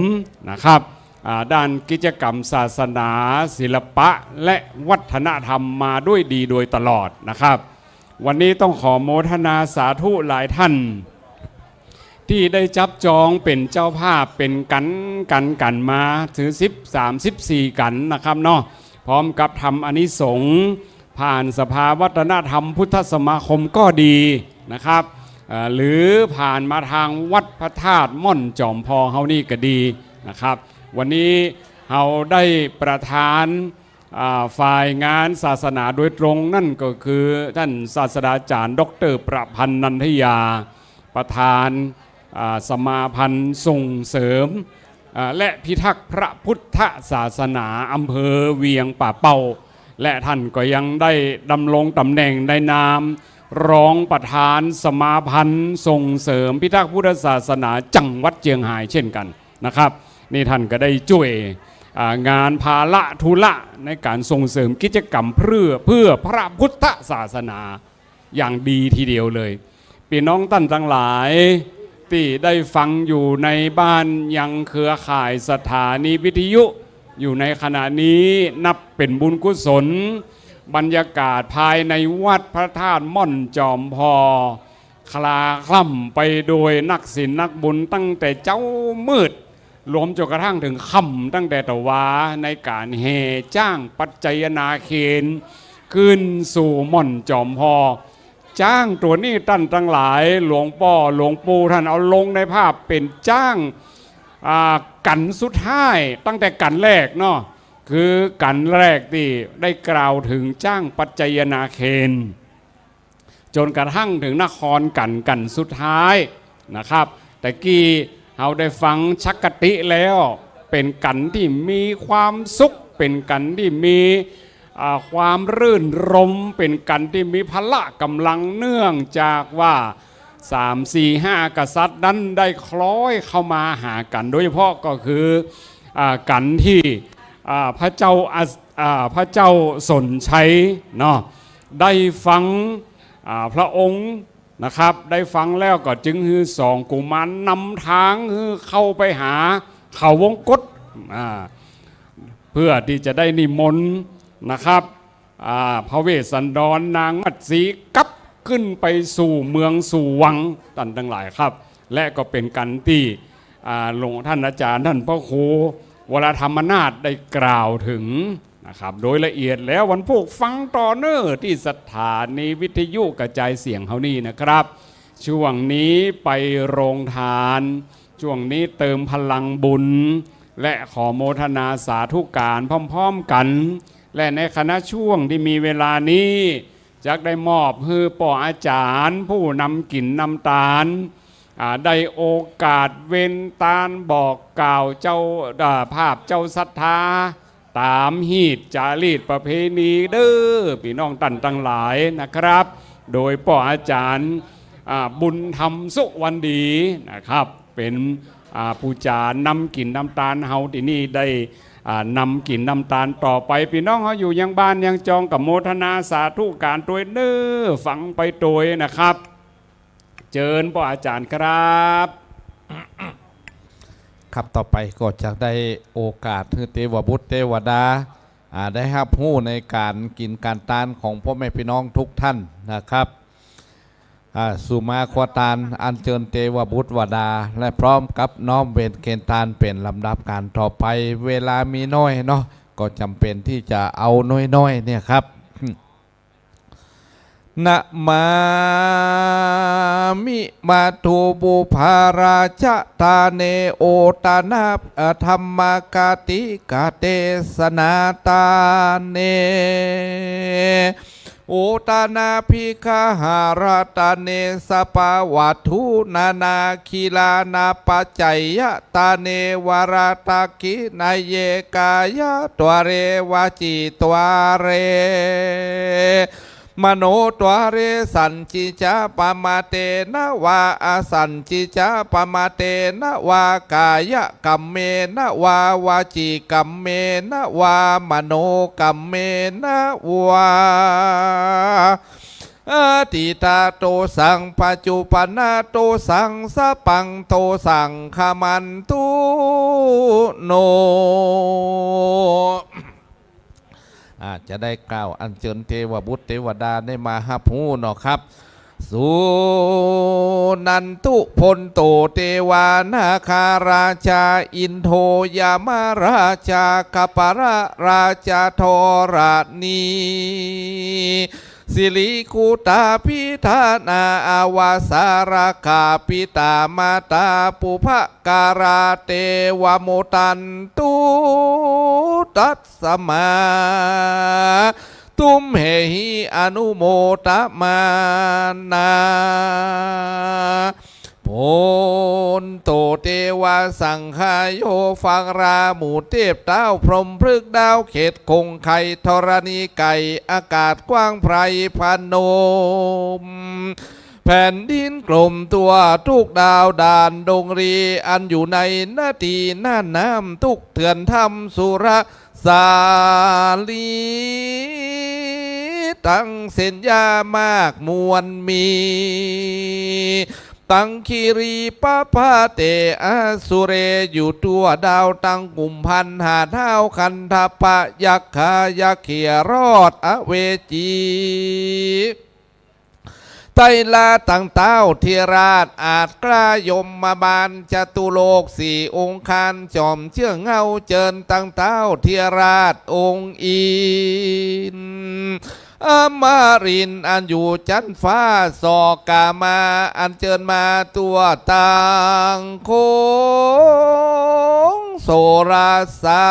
นะครับ อ่า ด้านกิจกรรมศาสนา ศิลปะ และวัฒนธรรมมาด้วยดีโดยตลอดนะครับ วันนี้ต้องขอโมทนาสาธุหลายต้าน ตี้ได้จับจองเป๋นเจ้าภาพเป๋นกัณฑ์กัณฑ์กัณฑ์มาถือสิบสาม สิบสี่กัณฑ์นะครับเนาะ พร้อมกับทำอานิสงส์ ผ่านสภาวัฒนธรรมพุทธสมาคมก็ดีนะครับ เอ่อ หรือผ่านมาตางวัดพระธาตุม่อนจอมพองเฮานี่ก็ดีนะครับ วันนี้เฮาได้ประธาน อ่า ฝ่ายงานศาสนาโดยตรงนั่นก็คือต้านศาสตราจ๋ารย์ด็อกเตอร์ประพันธ์ นันทยา ประธาน อ่า สมาพันธ์ส่งเสริม อ่า และพิทักษ์พระพุทธศาสนาอำเภอเวียงป่าเป้า และต้านก็ยังได้ดำรงต๋ำแหน่งในนามรองประธานสมาพันธ์ส่งเสริมพิทักษ์พุทธศาสนาจังหวัดเจียงฮายเช่นกั๋นนะครับ นี่ต้านก็ได้จ้วย อ่า งานภาระธุระในก๋านส่งเสริมกิจกรรมเพื่อ เพื่อพระพุทธศาสนาอย่างดีทีเดียวเลย ปี้น้องต้านตังหลายตี้ได้ฟังอยู่ในบ้านยังเครือข่ายสถานีวิทยุอยู่ในขณะนี้ นับเป๋นบุญกุศล บรรยากาศภายในวัดพระธาตุม่อนจอมพอ คลาคล่ำไปโดยนักศีลนักบุญตั้งแต่เจ๊ามืด รวมจ๋นกระทั่งเถิงค่ำ ตั้งแต่ตะวา ในก๋านแห่จ๊างปัจจัยนาเคน ขึ้นสู่ม่อนจอมพอ จ๊างตั๋วนี้ต้านตังหลาย หลวงป้อหลวงปู่ต้านเอาลงในภาพเป๋นจ๊าง อ่า กั๋นสุดท้าย ตั้งแต่กั๋นแรกเนาะ คือกั๋นแรกตี้ได้กล่าวเถิงจ๊างปัจจัยนาเคน จ๋นกระทั่งเถิงนครกั๋น กั๋นสุดท้ายนะครับ ตะกี้เฮาได้ฟังชักกะติแล้ว เป๋นกั๋นตี้มีความสุข เป๋นกั๋นตี้มี อ่า ความรื่นรมย์ เป๋นกั๋นตี้มีพละก๋ำลัง เนื่องจากว่าสาม สี่ ห้ากษัตริย์นั้นได้คล้อยเข้ามาหากั๋น โดยเฉพาะก็คือ อ่า กั๋นตี้ อ่า พระเจ้าอัส- อ่า พระเจ้าสนชัยเนาะ ได้ฟัง อ่า พระองค์นะครับ ได้ฟังแล้วก็จึงหื้อสองกุมารนำตางหื้อเข้าไปหาเขาวงกต อ่า เพื่อตี้จะได้นิมนต์นะครับ อ่า พระเวสสันดรนางมัตสีกลับขึ้นไปสู่เมืองสู่วัง ต้านตังหลายครับ และก็เป๋นกั๋นตี้ อ่า หลวงต้านอาจ๋ารย์ต้านพระครูวรธรรมนาถได้กล่าวเถิงนะครับ โดยละเอียดแล้ววันพูกฟังต่อเน่อตี้สถานีวิทยุกระจายเสียงเฮานี่นะครับ ช่วงนี้ไปโฮงตาน ช่วงนี้เติมพลังบุญ และขอโมทนาสาธุก๋านพร้อมๆ กั๋น และในขณะช่วงตี้มีเวลานี้ จักได้มอบหื้อป้ออาจ๋ารย์ผู้นำกิ๋นนำตาน อ่า ได้โอกาสเว้นตานบอกกล่าวเจ้า อ่า ภาพเจ้าศรัทธา ต๋ามฮีตจารีตประเพณีเด้อ ปี้น้องต้านตังหลายนะครับ โดยป้ออาจ๋ารย์ อ่า บุญธรรมสุวรรณดีนะครับ เป๋น อ่า ผู้จ๋านำกิ๋นนำตานเฮาตี้นี่ได้ อ่า นำกิ๋นนำตานต่อไป ปี้น้องเฮาอยู่ยังบ้านยังจองก็โมทนาสาธุก๋านตวยเน่อ ฟังไปตวยนะครับ เจิญป้ออาจ๋ารย์ครับ ครับ ต่อไปก็จะได้โอกาสหื้อเตวบุตรเตวดา อ่า ได้ฮับฮู้ในก๋านกิ๋นก๋านตานของป้อแม่ปี้น้องทุกท่านนะครับ อ่า สุมาครัวตานอัญเจิญเตวบุตรวดา และพร้อมกับน้อมเวรเคนตานเป๋นลำดับก๋านต่อไป เวลามีน้อยเนาะ ก็จ๋ำเป๋นตี้จะเอาน้อยๆ เนี่ยครับ นะมามิ มัตถุปุพพาราชตาเน โอตนะ เอ่อ ธัมมกาติกะเตสนาตาเน โอตนะภิกขหาราตาเน สปาวัตถุนานาคิลานาปัจจัยตาเน วรตะกินเยกายะตวาเร วจีตวาเร มโนตวาเร สัญญิจจะปะมะเตนะวา อสัญญิจจะปะมะเตนะวา กายกัมเมนะวา วจีกัมเมนะวา มโนกัมเมนะวา อดีตโตสัง ปัจจุปันนโตสัง สัพพังโตสัง ขมันตุโน อ่า จะได้กล่าวอัญเจิญเตวบุตรเตวดาได้มาฮับฮู้เนาะครับ สุนันตุ พลโต เตวานาคาราชา อินโท ยมราชา กัปปะราชา ธรณี สิริกุตตาภิธานา อวสารกาปิตามาตา ปุพพะการา เตวะมุตตันตุ ตัสมา ตุมเหหิ อนุโมทะมานา พลโต เตวะสังคาโย ฟ้าราหมู่เตพเต๊าพรหมพฤกษ์ดาวเขตคงไค ธรณีไก่ อากาศกว้างไพรพนม แผ่นดินกลมทั่วทุกดาวด่านดงรี อันอยู่ในนาทีน่านน้ำทุกเถื่อนถ้ำสุรสาลี ตังเส้นหญ้ามากมวลมี ตังคีรีปะพะเตอสุเร อยู่ทั่วดาวตังกุมภัณฑ์หาดห้าวคันธปะยักขายาเขียรอดอเวจี ไตรลาตังเต้าเทยราชอาจกล้ายมบาลจตุโลกสี่องคารจอมเชื่องเงาเจิญตังเต้าเทยราชองค์อินทร์ อมรินทร์อันอยู่จั๊นฟ้าสอกามาอันเจิญมาทั่วตังคงโสรสา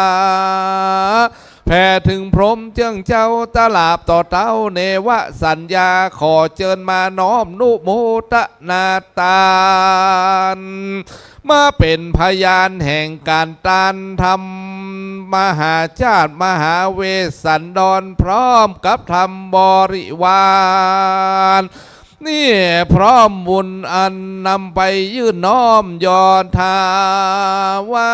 แผ่เถิงพรหมเจื้องเจ้าตลาดต่อเต้าเนวสัญญา ขอเจิญมาน้อมนุโมตนาตาน มาเป๋นพยานแห่งก๋านตานธรรม มหาชาติมหาเวสสันดรพร้อมกับธรรมบริวาร นี่พร้อมบุญอันนำไปยื่นน้อมยอดถวา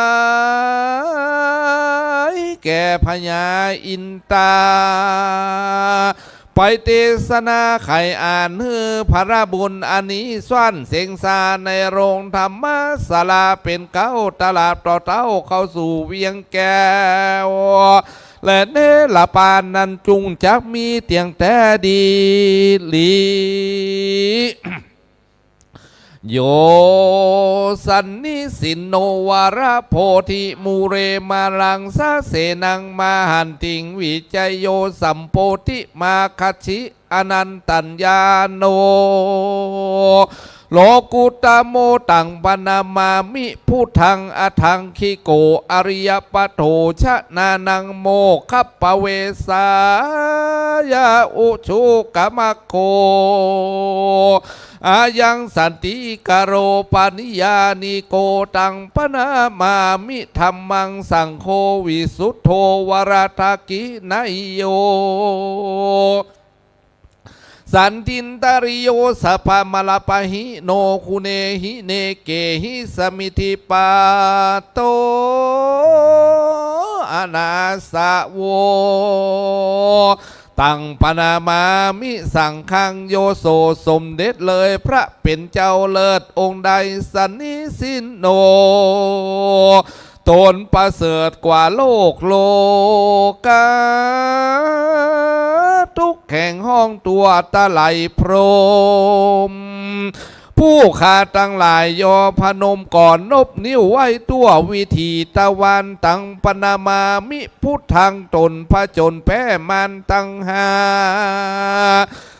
ยแก่พญาอินตา ไปเตสนาไขอ่านหื้อพระบุญอันนี้ซ่อนเสงสาในโรงธรรมศาลาเป๋นเก๊าตลาดต่อเต้าเข้าสู่เวียงแก้ว และเนรปานนั้นจุ่งจักมีเตียงแต๊ดีหลี โย สันนิสินโน วรโพธิมูเร มารังสะเสนัง มหันติง วิจโย สัมโพธิมาคัจฉิ อนันตัญญาโณ โลกุตโม ตังปะนะมามิ พุทธัง อทังคิโก อริยปัตโถ ชะนานัง โมคคัพพะเวสายะ อุชุกะมัคโค อายังสันติกะโร ปะนิยานิโก ตังปะนะมามิ ธัมมัง สังโฆ วิสุทโธ วรทักขิณะโย สันทินตริโย สัพพะมะละปะหิโน คุเณหิ เนเกหิ สะมิทธิปาโต อะนาสะโว ตังปะนะมามิ สังฆัง โยโส สมเด็จเลยพระเป๋นเจ้าเลิศองค์ใด สันนิสินโน ต๋นประเสริฐกว่าโลกโลกา ทุกแห่งห้องทั่วตะไหลพรหม ผู้ข้าตังหลายยอพนมก่อนนบนิ้วไหว้ทั่ววิถีตะวัน ตังปะนะมามิ พุทธัง ต๋นผจญแป๊มารตังห้า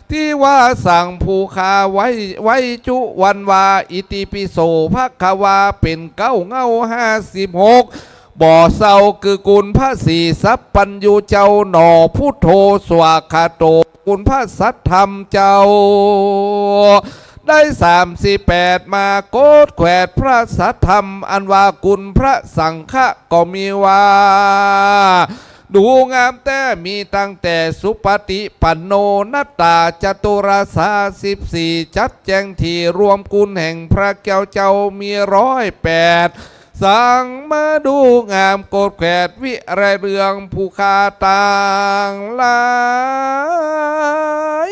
ทิวาสัง ผู้ข้าไหว้ ไหว้จุวันวา อิติปิโสภะคะวา เป๋นเก๊าเง้าห้าสิบหก บ่เศร้า คือคุณพระศรีสัพพัญญูเจ้าหนอ พุทโธ สวากขาโต คุณพระสัทธรรมเจ้า ได้สามสิบแปด มาโกดแขวดพระสัทธรรม อันว่าคุณพระสังฆะก็มีว่า ดูงามแต๊ มีตั้งแต่สุปฏิปันโน นัตตาจตุรสา สิบสี่ จัดแจงที่รวมคุณแห่งพระแก้วเจ้ามีร้อยแปด สังมาดูงามโกดแขวดวิไลเรือง ผู้ข้าตังหลา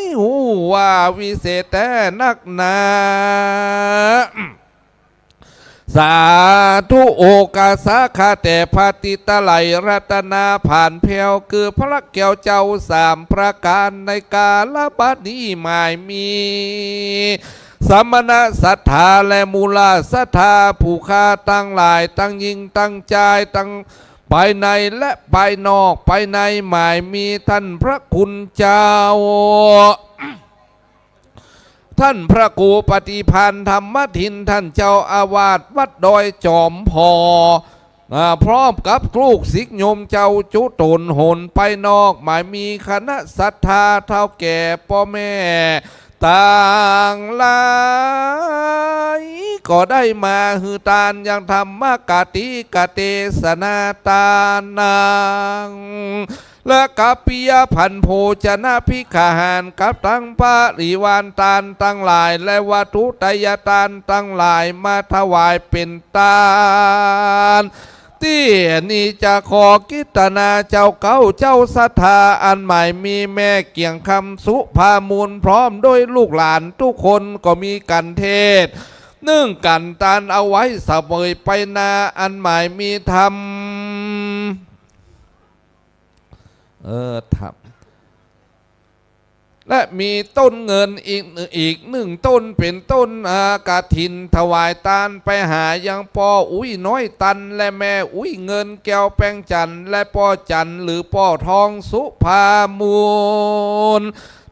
ยฮู้ว่าวิเศษแต๊นักหนา สาธุ โอกาสาข้าแต่พระติตะไหลรัตนาผานแผ้ว คือพระแก้วเจ้าสามประก๋าน ในกาละบัดนี้หมายมี สมณะศรัทธาและมูลาศรัทธา ผู้ข้าตังหลายตังญิงตังจาย ตังภายในและภายนอก ภายในหมายมีต้านพระคุณเจ้า ต้านพระครูปฏิภาณธรรมทิน ต้านเจ้าอาวาสวัดดอยจอมผ่อ อ่า พร้อมกับลูกศิษย์โยมเจ้าจุตนหนไปนอก หมายมีคณะศรัทธาเฒ่าแก่ป้อแม่ตังหลาย ก็ได้มาหื้อตานยังธรรมกติกเตสนาตานัง และกัปปิยพันธ์โภชนะภักขาหาร กับตังบริวารตานตังหลาย และวัตถุไตยตานตังหลาย มาถวายเป๋นตาน ตี้นี้จะขอกิตนาเจ้าเก๊าเจ้าศรัทธา อันหมายมีแม่เกียงคำสุภามูล พร้อมด้วยลูกหลานกู้คน ก็มีกั๋นเทศน์นึ่งกั๋นตานเอาไว้เสวยไปนา อันหมายมีธรรม เออ ธรรม และมีต้นเงินอีก อีกนึ่งต้น เป๋นต้น อ่า กฐิน ถวายตานไปหายังป้ออุ๊ยน้อยตัน และแม่อุ๊ยเงินแก้วแป้งจันทร์ และป้อจันทร์หรือป้อทองสุภามูล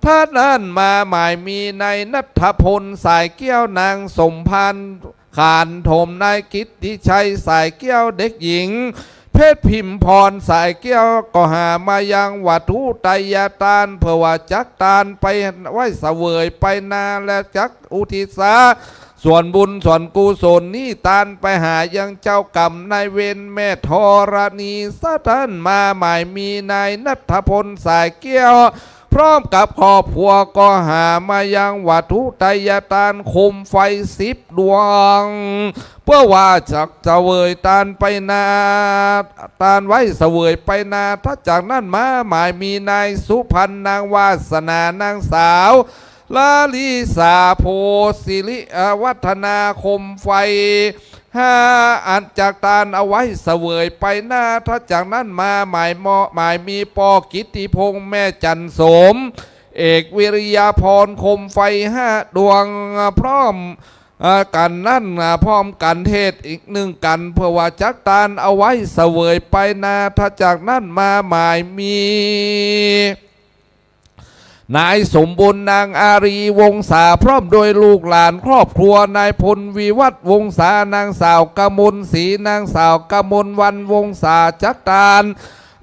ถ้านั้นมาหมายมีนายณัฐพลสายแก้ว นางสมภาร ขานถม นายกิตติชัยสายแก้ว เด็กหญิงเพชรพิมพรสายแก้ว ก็หามายังวัตถุไตยตาน เพื่อว่าจักตานไปไหว้เสวยไปนา และจักอุทิศส่วนบุญส่วนกุศลนี้ตานไปหายังเจ้ากรรมนายเวรแม่ธรณี ถ้านั้นมาหมายมีนายณัฐพลสายแก้ว พร้อมกับครอบครัวก็หามายังวัตถุไตยตานโคมไฟสิบดวง เพื่อว่าจักเสวยตานไปนา ตานไหว้เสวยไปนา ถ้าจากนั้นมาหมายมีนายสุพรรณ นางวาสนา นางสาวลาลิสา โพธิ์สิริวัฒนา โคมไฟ ห้าอันจักตานเอาไว้เสวยไปนา ถ้าจากนั้นมาหมายมอ หมายมีป้อกิตติพงษ์ แม่จันโสม เอกวิริยาพร โคมไฟห้าดวง พร้อม เอ่อ กั๋นนั้น อ่า พร้อมกั๋นเทศน์อีกนึ่งกั๋น เพื่อว่าจักตานเอาไว้เสวยไปนา ถ้าจากนั้นมาหมายมี นายสมบูรณ์ นางอารีวงศา พร้อมด้วยลูกหลานครอบครัว นายพลวิวัฒน์วงศา นางสาวกมลศรี นางสาวกมลวรรณวงศา จักตาน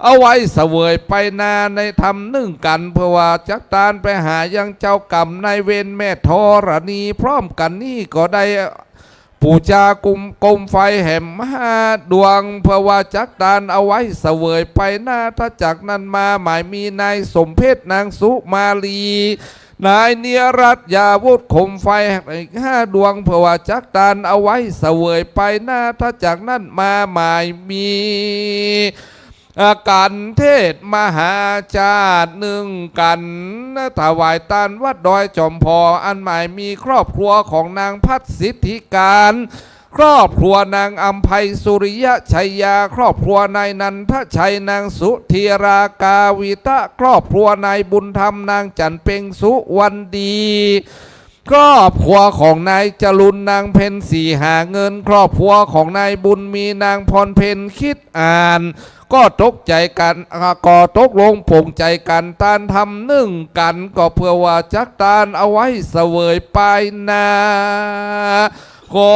เอาไว้เสวยไปนาในธรรมนึ่งกั๋น เพื่อว่าจักตานไปหายังเจ้ากรรมนายเวรแม่ธรณี พร้อมกั๋นนี้ก็ได้ ปู๋จากุม โคมไฟแหมห้าดวง เพื่อว่าจักตานเอาไว้เสวยไปนา ถ้าจากนั้นมาหมายมีนายสมเพชร นางสุมาลี นายนิรัตยาวุธ โคมไฟอีกห้าดวง เพื่อว่าจักตานเอาไว้เสวยไปนา ถ้าจากนั้นมาหมายมี อ่า กั๋นเทศน์มหาชาตินึ่งกั๋น ถวายตานวัดดอยจอมพอ อันหมายมีครอบครัวของนางพัฒน์สิทธิการ ครอบครัวนางอำไพสุริยะชัยยา ครอบครัวนายนันทชัย นางสุธีรากาวิทะ ครอบครัวนายบุญธรรม นางจันทร์เพ็งสุวรรณดี ครอบครัวของนายจรุน นางเพ็ญศรีหาเงิน ครอบครัวของนายบุญมี นางพรเพ็ญคิดอ่าน ก็ตกใจ๋กั๋น อ่า ก็ตกลงปลงใจ๋กั๋นตานธรรมนึ่งกั๋น ก็เพื่อว่าจักตานเอาไว้เสวยไปนา ขอ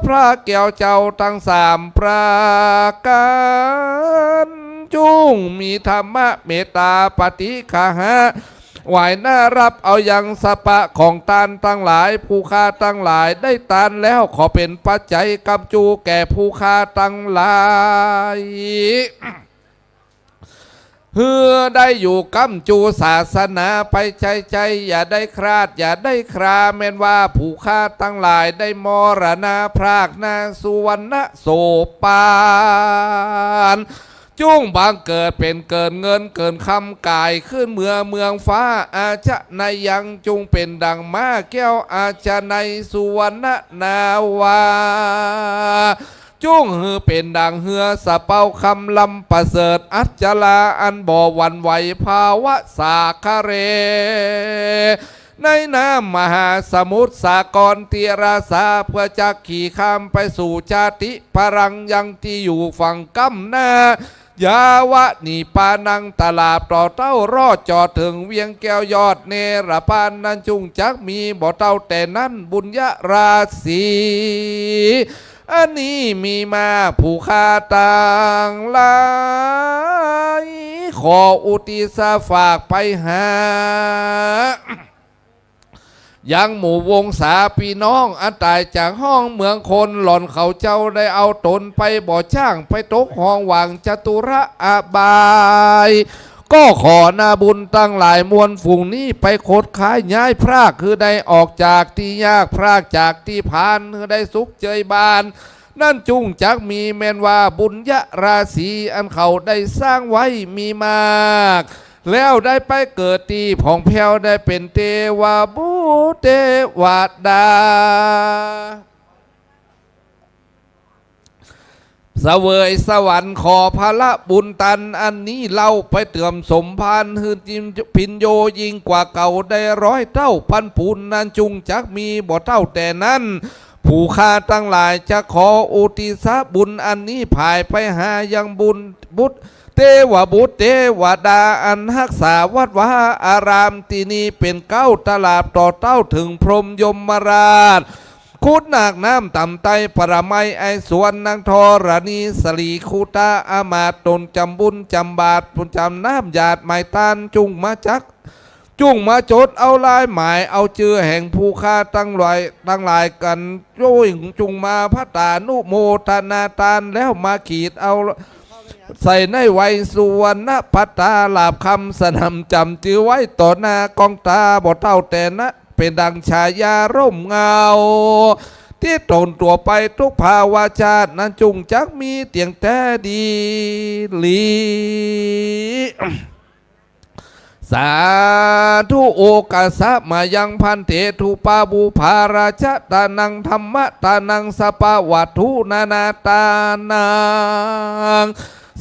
พระแก้วเจ้าตังสามประก๋าน จุ่งมีธรรมะเมตตาปฏิฆาหะ ไหว้หน้ารับเอายังสปะของตานตังหลาย ผู้ข้าตังหลายได้ตานแล้ว ขอเป๋นปัจจัยกำจูแก่ผู้ข้าตังหลาย หื้อได้อยู่กำจูศาสนาไปใจ้ๆ อย่าได้คลาด อย่าได้คลา แม่นว่าผู้ข้าตังหลายได้มรณภาพนา สุวรรณโสภา จุ่งบังเกิดเป๋นเกิดเงินเกิดคำก๋ายขึ้นเมือเมืองฟ้า อาชะไนยัง จุ่งเป๋นดั่งม้าแก้วอาชะไน สุวรรณนาวา จุ่งหื้อเป๋นดั่งเฮือสะเปาคำลำประเสริฐ อัจฉราอันบ่หวั่นไหว ภาวะสาคะเร ในน้ำมหาสมุทรสากร ติราสา เพื่อจักขี่ข้ามไปสู่ชาติพรังยังที่อยู่ฝั่งก้ำหน้า ยาวะนิพพานัง ตราบต่อเต้ารอดจอดเถิงเวียงแก้วยอดเนรภานนั้น จุ่งจักมีบ่เต้าแต่นั้น บุญญาราศี อันนี้มีมาผู้ข้าตังหลาย ขออุทิศฝากไปหา ยังหมู่วงศาปี้น้องอันต๋ายจากห้องเมืองคน หล่อนเขาเจ้าได้เอาต๋นไปบ่อจ๊าง ไปตกห้องหว่างจตุระอบาย ก็ขอนาบุญตังหลายมวลฝูงนี้ ไปขนขวายย้ายพราก หื้อได้ออกจากตี้ยาก พรากจากตี้พาน หื้อได้สุขเจยบาน นั้นจุ่งจักมี แม่นว่าบุญญาราศีอันเขาได้สร้างไว้มีมาก แล้วได้ไปเกิดตี้ผ่องแผ้ว ได้เป๋นเตวบุตรเตวดา เสวยสวรรค์ ขอผละบุญตันอันนี้เล่า ไปเติมสมภารหื้อจิมพิญโญยิ่งกว่าเก่าได้ร้อยเต้าพันปูน นั้นจุ่งจักมี บ่เต้าแต่นั้น ผู้ข้าตังหลายจะขออุทิศบุญอันนี้ผายไปหายังบุญบุตร เตวบุตรเตวดาอันฮักษาวัดวาอารามตี้นี้เป๋นเก๊าตลาดต่อเต้าเถิงพรหมยมราช ขุนนางน้ำต๋ำไต้ ปรมัยไอสวรรค์ นางธรณี สรีคุตา อำมาตย์ต๋นจำบุญจำบาตร จำน้ำหยาดหมายตาน จุ่งมาจัก จุ่งมาจดเอาลายหมาย เอาจื้อแห่งผู้ข้าตังหลาย ตังหลายกั๋น จุ่ง จุ่งมาภัตตานุโมทนาตาน แล้วมาขีดเอาใส่ในไวสุวรรณภัตตาลาภคำ สนำจ๋ำจื้อไว้ต่อหน้ากองต๋า บ่เต้าแต่นะ เป๋นดังชายาร่มเงา ตี้ต๋นตั๋วไปทุกภาวะชาติ นั้นจุ่งจักมีเตียงแต๊ดีหลี สาธุ โอกาสะ มายังภันเต ทูปาปูปาราชะตานัง ธัมมะตานัง สัพพะวัตถุนานาตานัง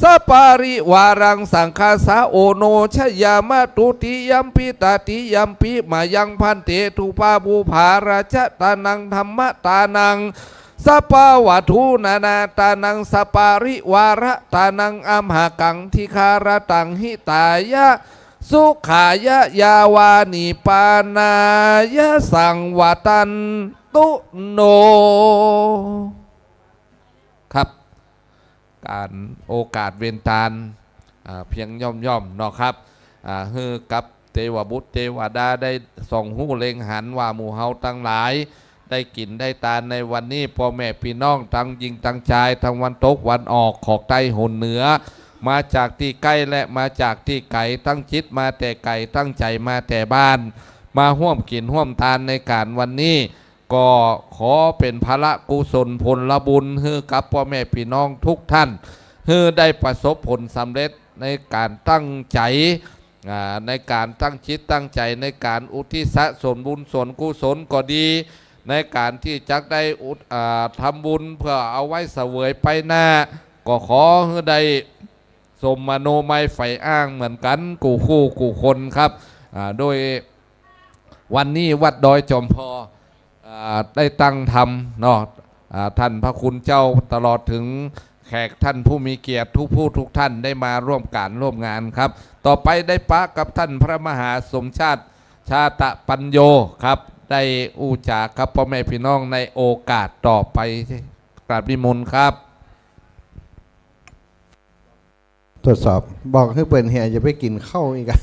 สัปปะริวารัง สังฆาสะ โอโนชยามะ ทุติยัมปิ ตติยัมปิ มายังภันเต ทูปาปูปาราชะตานัง ธัมมะตานัง สัพพะวัตถุนานาตานัง สัปปะริวาระตานัง อัมหากัง ทิคารตัง หิตายะ สุขายะ ยาวานิพพานายะ สังวัตตันตุ โน ครับ ก๋านโอกาสเวนตาน อ่า เพียงย่อมๆ เนาะครับ อ่า หื้อกับเตวบุตรเตวดาได้ส่องฮู้เล็งหันว่าหมู่เฮาตังหลายได้กิ๋นได้ตานในวันนี้ ป้อแม่ปี้น้องตังญิงตังจาย ตังวันตกวันออก ขอกใต้ หนเหนือ มาจากตี้ใก้และมาจากตี้ไก๋ ตั้งจิตมาแต่ไก๋ ตั้งใจ๋มาแต่บ้าน มาฮ่วมกิ๋นฮ่วมตานในก๋านวันนี้ ก็ขอเป๋นผละกุศลผลบุญหื้อกับป้อแม่ปี้น้องทุกท่าน หื้อได้ประสบผลสำเร็จในก๋านตั้งใจ๋ อ่า ในก๋านตั้งจิตตั้งใจ๋ ในก๋านอุทิศส่วนบุญส่วนกุศลก็ดี ในก๋านตี้จักได้อุท- อ่า ทำบุญเพื่อเอาไว้เสวยไปหน้า ก็ขอหื้อได้ สมมโนมัยใฝ่อ้างเหมือนกั๋นกู้คู่กู้คนครับ อ่า โดยวันนี้วัดดอยจอมพอ อ่า ได้ตั้งธรรมเนาะ อ่า ท่านพระคุณเจ้าตลอดถึงแขกท่านผู้มีเกียรติทุกผู้ทุกท่านได้มาร่วมก๋านร่วมงานครับ ต่อไปได้ปะกับท่านพระมหาสมชาติ ชาตะปัญโญครับ ได้อู้จ๋ากับป้อแม่ปี้น้องในโอกาสต่อไป กราบนิมนต์ครับ ทดสอบ บอกหื้อเปิ้นเหียอย่าไปกิ๋นข้าวอีกอะ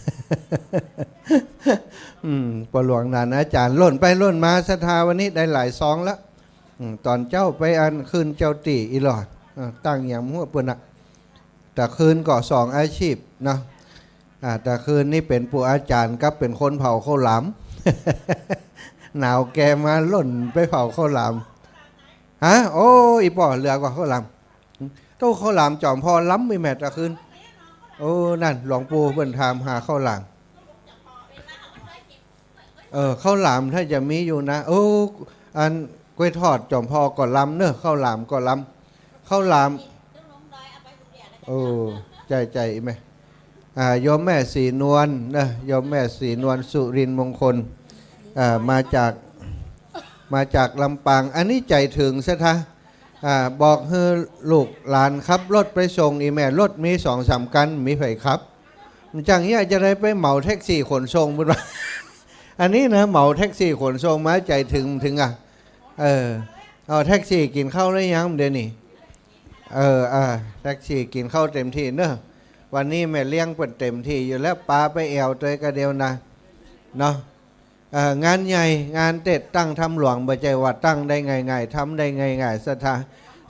อืม ป้อหลวงหลานอาจ๋ารย์ล่นไปล่นมา ศรัทธาวันนี้ได้หลายซองแล้ว อืม ต๋อนเจ๊าไปอันคืนเจ๊าตี้อี่หลอด อ่า ตั้งหยังหัวเปิ้นอะ ตะคืนก็สองอาชีพเนาะ อ่า ตะคืนนี่เป๋นปู่อาจ๋ารย์กับเป๋นคนเผาข้าวหลาม หนาวแกมาล่นไปเผาข้าวหลาม ฮะ โอ้ อี่ป้อเหลือกว่าข้าวหลาม โต้ ข้าวหลามจอมพอล้ำมีแม่ตะคืน โอ้ นั่น หลวงปู่เปิ้นถามหาข้าวหลาม เออ ข้าวหลามถ้าจะมีอยู่นะ โอ้ อันกล้วยทอดจอมพอก็ล้ำเนอะ ข้าวหลามก็ล้ำ ข้าวหลาม โอ้ ใจ๋ ใจ๋แม่ อ่า โยมแม่ศรีนวลนะ โยมแม่ศรีนวลสุรินทร์มงคล อ่า มาจาก มาจากลำปาง อันนี้ใจ๋เถิงศรัทธา อ่า บอกหื้อลูกหลานขับรถไปส่ง อี่แม่ รถมีสองสามคัน มีใผขับ มันจังเหียจะได้ไปเหมาแท็กซี่ขนส่งเปิ้นว่า อันนี้นะ เหมาแท็กซี่ขนส่งมา ใจ๋เถิง เถิงอะ เออ เอาแท็กซี่กิ๋นข้าวแล้วยังเดี๋ยวนี้ เออ อ่า แท็กซี่กิ๋นข้าวเต็มตี้เนอะ วันนี้แม่เลี้ยงเปิ้นเต็มตี้อยู่แล้ว ปาไปแอ่วตวยกะเดียวนะ เนาะ เอ่อ งานใหญ่ งานเต๊อะ ตั้งธรรมหลวง บ่ใจ้ว่าตั้งได้ง่ายๆ ทำได้ง่ายๆ ศรัทธา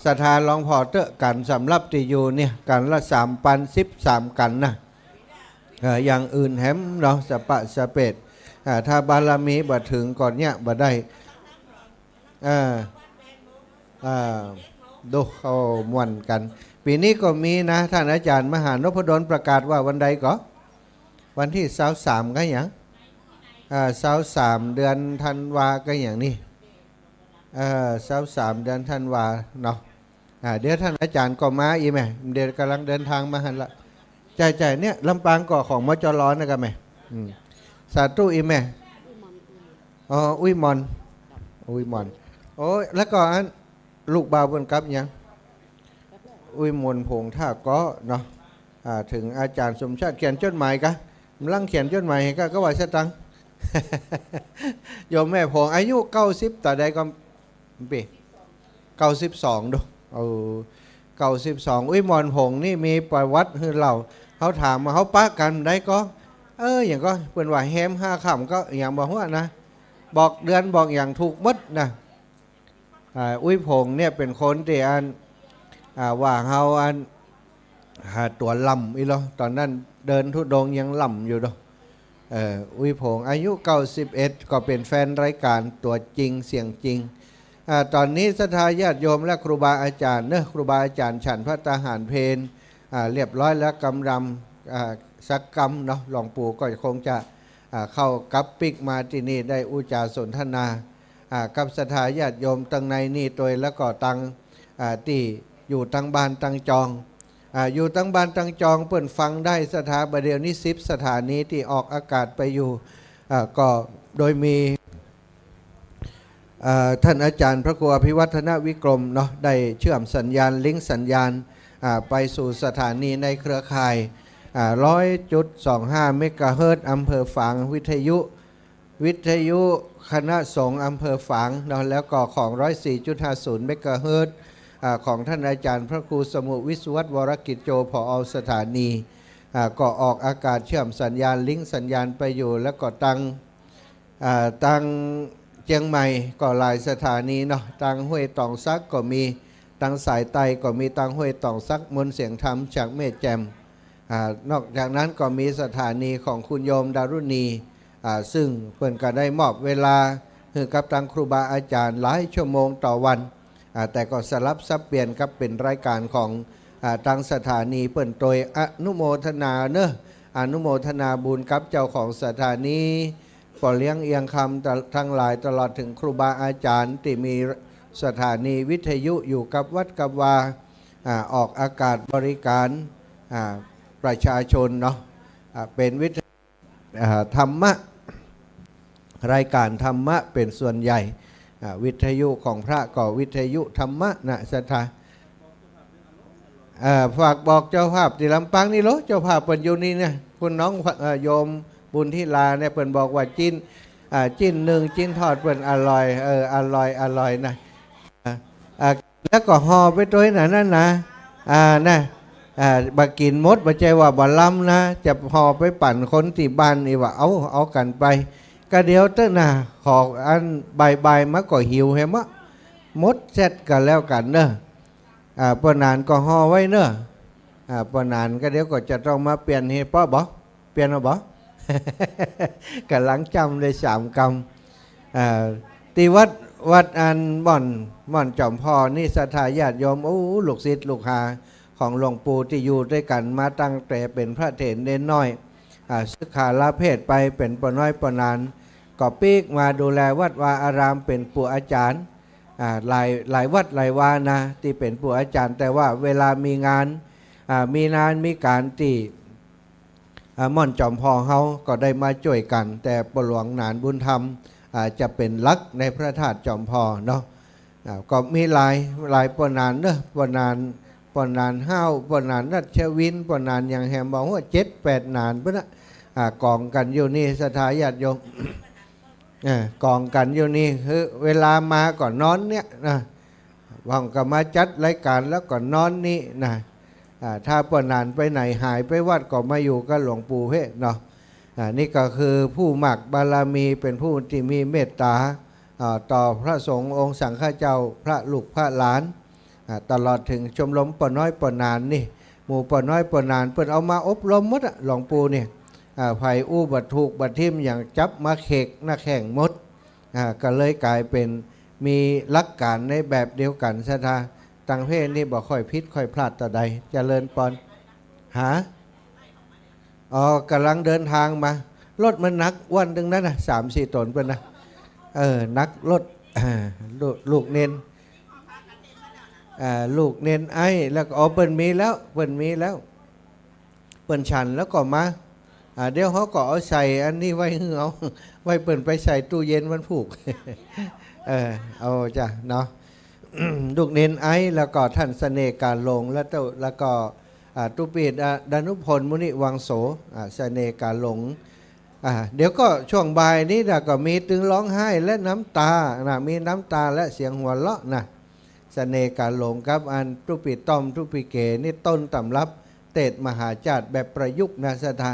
ศรัทธาหลวงพ่อเต๊อะ กั๋นสำหรับตี้อยู่เนี่ย กั๋นละสามปัน สิบสามกั๋นนะ เอ่อ อย่างอื่นแหมเนาะ สะปะสะเปด อ่า ถ้าบารมีบ่เถิงก็เนี่ยบ่ได้ เออ อ่า ดูเขาม่วนกั๋น ปี๋นี้ก็มีนะ ต้านอาจ๋ารย์มหานพดลประกาศว่าวันใดก่อ วันตี้ซาวสามก็หยัง อ่า ซาวสาม เดือนธันวาก็หยังนี่ เอ่อ ซาวสาม เดือนธันวาเนาะ อ่า เดี๋ยวต้านอาจ๋ารย์ก็มาอี้แม่ เดี๋ยวก่ำลังเดินตางมาหั้นละ ใจ้ๆ เนี่ย ลำปางก็ของ มจร นะก่ะแม่ อืม สาธุอี้แม่ อ๋อ อุ้ยหม่อน อุ้ยหม่อน โอ้ย แล้วก็อัน ลูกบ่าวเปิ้นกลับยัง อุ้ยหม่อนผงท่าเกาะเนาะ อ่า เถิงอาจ๋ารย์สมชาติเขียนจดหมายก่ะ ก่ำลังเขียนจดหมายหื้อก่ะ ก็ว่าสตังค์ โยมแม่ผงอายุเก้าสิบต่อใดก็ ปี๋ เก้าสิบสอง ดู เออ เก้าสิบสอง อุ้ยหม่อนผงนี่มีประวัติหื้อเล่า เฮาถามว่าเฮาปะกั๋นได้ก่อ เออ หยังก่อ เปิ้นว่าแฮมห้าค่ำก็หยังบ่ฮู้นะ บอกเดือนบอกหยังถูกหมดนะ อ่า อุ้ยผงเนี่ยเป๋นคนตี้อัน อ่า ว่าเฮาอัน หาตั๋วล่ำอี้ลอ ต๋อนนั้นเดินธุดงค์ยังล่ำอยู่เนาะ เอ่อ อุ้ยผงอายุเก้าสิบเอ็ด ก็เป๋นแฟนรายก๋านตั๋วจริงเสียงจริง อ่า ต๋อนนี้ศรัทธาญาติโยมและครูบาอาจ๋ารย์เนาะ ครูบาอาจ๋ารย์ฉันภัตตาหารเพล อ่า เรียบร้อยแล้ว กำลัง อ่า สักกำเนาะ หลวงปู่ก็คงจะ อ่า เข้ากลับปิ๊กมาตี้นี่ ได้อู้จ๋าสนทนา อ่า กับศรัทธาญาติโยมตังในนี่ตวย แล้วก็ตัง อ่า ตี้อยู่ตังบ้านตังจอง อ่า อยู่ตังบ้านตังจองเปิ้นฟังได้ศรัทธาบ่าเดี่ยวนี้สิบสถานีตี้ออกอากาศไปอยู่ อ่า ก็โดยมี เอ่อ ต้านอาจ๋ารย์พระครูอภิวัฒนวิกรมเนาะ ได้เชื่อมสัญญาณ ลิงก์สัญญาณ อ่า ไปสู่สถานีในเครือข่าย อ่า ร้อยจุดสองห้าเมกะเฮิรตซ์ อำเภอฝาง วิทยุ วิทยุคณะสงฆ์อำเภอฝางเนาะ แล้วก็ของ ร้อยสี่จุดห้าศูนย์เมกะเฮิรตซ์ อ่า ของต้านอาจ๋ารย์พระครูสมุห์ วิศวัตร วรกิจโจ ผอ.สถานี อ่า ก็ออกอากาศเชื่อมสัญญาณ ลิงก์สัญญาณไปอยู่ แล้วก็ตัง อ่า ตังเจียงใหม่ก็หลายสถานีเนาะ ตังห้วยตองสักก็มี ตังสายใต้ก็มี ตังห้วยตองสัก มนต์เสียงธรรมจากแม่แจ่ม อ่า นอกจากนั้นก็มีสถานีของคุณโยมดารุณี อ่า ซึ่งเปิ้นก็ได้มอบเวลาหื้อกับตังครูบาอาจ๋ารย์หลายชั่วโมงต่อวัน อ่า แต่ก็สลับสับเปลี่ยนกับเป๋นรายก๋านของ อ่า ตังสถานีเปิ้นตวย อนุโมทนาเนาะ อนุโมทนาบุญกับเจ้าของสถานี ป้อเลี้ยงเอียงคำตังหลาย ตลอดเถิงครูบาอาจ๋ารย์ตี้มีสถานีวิทยุอยู่กับวัดกับวา อ่า ออกอากาศบริก๋าน อ่า ประชาชนเนาะ อ่า เป๋นวิทยุ อ่า ธรรมะ รายก๋านธรรมะเป๋นส่วนใหญ่ อ่า วิทยุของพระก็วิทยุธรรมะนะศรัทธา เอ่อ ฝากบอกเจ้าภาพตี้ลำปางนี่โล เจ้าภาพเปิ้นอยู่นี่เนี่ย คุณน้อง เอ่อ โยมบุญธิลาเนี่ย เปิ้นบอกว่าจิ๊น อ่า จิ๊นนึ่ง จิ๊นทอดเปิ้นอร่อย เออ อร่อย อร่อยนะ อ่า อ่า แล้วก็ห่อไปตวยนะ นั่นนะ อ่า นะ อ่า บ่ากิ๋นหมด บ่ใจ้ว่าบ่ลำนะ จะห่อไปปั๋นคนตี้บ้านนี่ว่า เอา เอากั๋นไป ก็เดี๋ยวเต๊อะนะ ขออันบ่ายๆ มาก็หิวแหมะ หมดเสร็จก็แล้วกั๋นเนาะ อ่า ป้อหนานก็ห่อไว้เนาะ อ่า ป้อหนานก็เดี๋ยวก็จะต้องมาเปลี่ยนหื้อป้อบ่ เปลี่ยนเอาบ่ ก่ำลังจ้ำได้สามกำ อ่า ตี้วัด วัดอันม่อน ม่อนจอมผ่อนี่ศรัทธาญาติโยม โอ้ ลูกศิษย์ลูกหาของหลวงปู่ตี้อยู่ตวยกั๋นมาตั้งแต่เป๋นพระเถรเณรน้อย อ่า สึกขาลาเพศไปเป๋นป้อน้อยป้อหนาน ก็ปิ๊กมาดูแลวัดวาอารามเป๋นปู่อาจ๋ารย์ อ่า หลาย หลายวัดหลายวานะ ตี้เป๋นปู่อาจ๋ารย์ แต่ว่าเวลามีงาน อ่า มีงานมีก๋านตี้ อ่า ม่อนจอมผ่อเฮาก็ได้มาจ้วยกั๋น แต่ป้อหลวงหนานบุญธรรม อ่า จะเป๋นหลักในพระธาตุจอมผ่อเนาะ อ่า ก็มีหลาย หลายป้อหนานเนาะ ป้อหนาน ป้อหนานฮ้าว ป้อหนานรัชวิน ป้อหนานหยังแหมบ่ฮู้ เจ็ดแปดหนานปุ้นนะ อ่า ก๋องกั๋นอยู่นี่ศรัทธาญาติโยม เออ ก๋องกั๋นอยู่นี่ คือเวลามาก็นอนเนี่ยนะ ว่างก็มาจัดรายก๋านแล้วก็นอนนี่นะ อ่า ถ้าป้อหนานไปไหนหายไปวัดก็มาอยู่กับหลวงปู่เพ่เนาะ อ่า นี่ก็คือผู้มากบารมี เป๋นผู้ตี้มีเมตต๋า อ่า ต่อพระสงฆ์องค์สังฆเจ้า พระลูกพระหลาน อ่า ตลอดเถิงชมรมป้อน้อยป้อหนานนี่ หมู่ป้อน้อยป้อหนานเปิ้นเอามาอบรมหมดอะ หลวงปู่นี่ อ่า ใผอู้บ่ถูกบ่ถิ้มหยังจับมาเขกหน้าแข้งหมด อ่า ก็เลยก๋ายเป๋นมีหลักก๋านในแบบเดียวกั๋น ศรัทธา ตังเพศนี่บ่ค่อยผิดค่อยพลาดเต้าใด เจริญปอน หา อ๋อ ก่ำลังเดินตางมา รถมันหนัก อ้วนตึงนั้นน่ะ สามสี่ต๋นเปิ้นนะ เออ หนักรถ ลูก ลูกเณร อ่า ลูกเณรไอ้ แล้วก็ อ๋อ เปิ้นมีแล้ว เปิ้นมีแล้ว เปิ้นฉันแล้วก็มา อ่า เดี๋ยวเฮาก็เอาใส่อันนี้ไว้หื้อเอา ไว้เปิ้นไปใส่ตู้เย็นวันพูก เออ เอาจ้ะเนาะ ลูกเณรไอ้ แล้วก็ท่านเสน่ห์กาหลง แล้วก็ แล้วก็ อ่า ตุ๊ปิด อ่า ดานุพล มุนิวังโส อ่า เสน่ห์กาหลง อ่า เดี๋ยวก็ช่วงบ่ายนี้นะ ก็มีตึงฮ้องไห้และน้ำต๋านะ มีน้ำต๋าและเสียงหัวเราะนะ เสน่ห์กาหลงกับอันตุ๊ปิดต้อมตุ๊ปิดเก๋นี่ต้นตำรับเตศน์มหาชาติแบบประยุกต์นะ ศรัทธา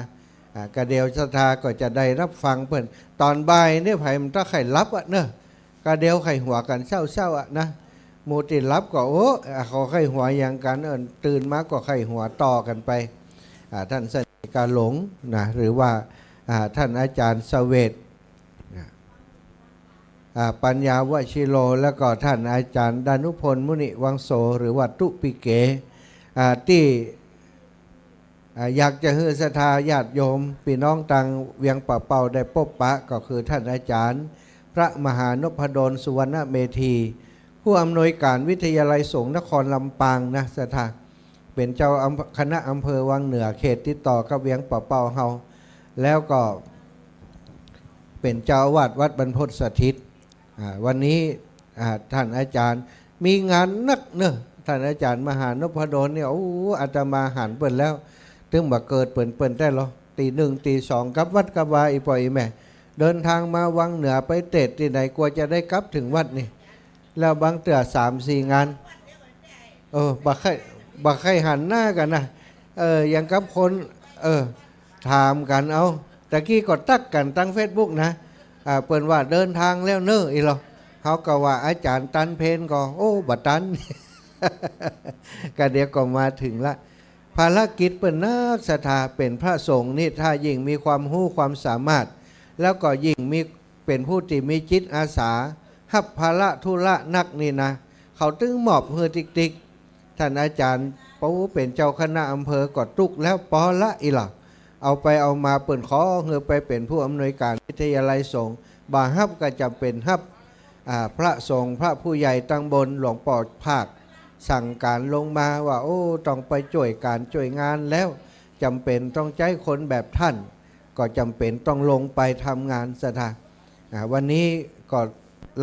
อ่า กะเดี๋ยวศรัทธาก็จะได้ฮับฟังเปิ้น ต๋อนบ่ายนี่ใผมันต้องใค่หลับอะเนาะ กะเดี๋ยวใค่หัวกั๋นเศร้าๆ อะนะ หมู่ตี้หลับก็ โอ้ อ่า เขาใค่หัวหยังกั๋น เออ ตื่นมาก็ใค่หัวต่อกั๋นไป อ่า ท่านเสน่ห์กาหลงนะ หรือว่า อ่า ท่านอาจารย์เสวต นะ อ่า ปัญญาวชิโร แล้วก็ท่านอาจารย์ดานุพล มุนิวังโส หรือว่าตุ๊ปิดเก๋ อ่า ตี้ อ่า อยากจะหื้อศรัทธาญาติโยมปี้น้องตางเวียงป่าเป้าได้ปบปะ ก็คือท่านอาจารย์พระมหานพดล สุวรรณเมธี ผู้อำนวยก๋านวิทยาลัยสงฆ์นครลำปางนะ ศรัทธา เป๋นเจ้าอำ คณะอำเภอวังเหนือ เขตติดต่อกับเวียงป่าเป้าเฮา แล้วก็เป๋นเจ้าอาวาสวัดบรรพตสถิต อ่า วันนี้ อ่า ท่านอาจารย์มีงานนักเนาะ ท่านอาจารย์มหานพดลเนี่ย โอ้ อาตมาหันเปิ้นแล้ว ตึงบ่าเกิดเปิ้น เปิ้นแต๊ลอ ตีหนึ่งตีสองกลับวัดกลับวา อี่ป้ออี่แม่ เดินตางมาวังเหนือไปเตศน์ตี้ไหน กว่าจะได้กลับเถิงวัดนี่ แล้วบางเตื้อสามสี่งาน เออ บ่ใค่ บ่ใค่หันหน้ากั๋นนะ เออ อย่างกับคน เออ ถามกั๋น เอ้า ตะกี้ก็ตั๊กกั๋นตางเฟซบุ๊กนะ อ่า เปิ้นว่าเดินตางแล้วเนาะ อี่ลอ เฮาก็ว่าอาจ๋ารย์ตันเพลก็ โอ้ บ่ตัน กะเดี๋ยวก็มาเถิงละ ภารกิจเปิ้นนัก ศรัทธา เป๋นพระสงฆ์นี่ ถ้ายิ่งมีความฮู้ความสามารถ แล้วก็ยิ่งมี เป๋นผู้ตี้มีจิตอาสา ฮับภาระธุระนักนี่นะ เขาตึงมอบหื้อติ๊กๆ ท่านอาจารย์ ปูเป๋นเจ้าคณะอำเภอก็ตุ๊กแล้วปอละอี่ลอ เอาไปเอามาเปิ้นขอหื้อไปเป๋นผู้อำนวยก๋านวิทยาลัยสงฆ์ บ่าฮับก็จ๋ำเป๋นฮับ อ่า พระสงฆ์พระผู้ใหญ่ตางบน หลวงป้อภาค สั่งก๋านลงมาว่า โอ้ ต้องไปจ้วยก๋านจ้วยงานแล้ว จ๋ำเป๋นต้องใจ๊คนแบบท่าน ก็จ๋ำเป๋นต้องลงไปทำงาน ศรัทธา อ่า วันนี้ก็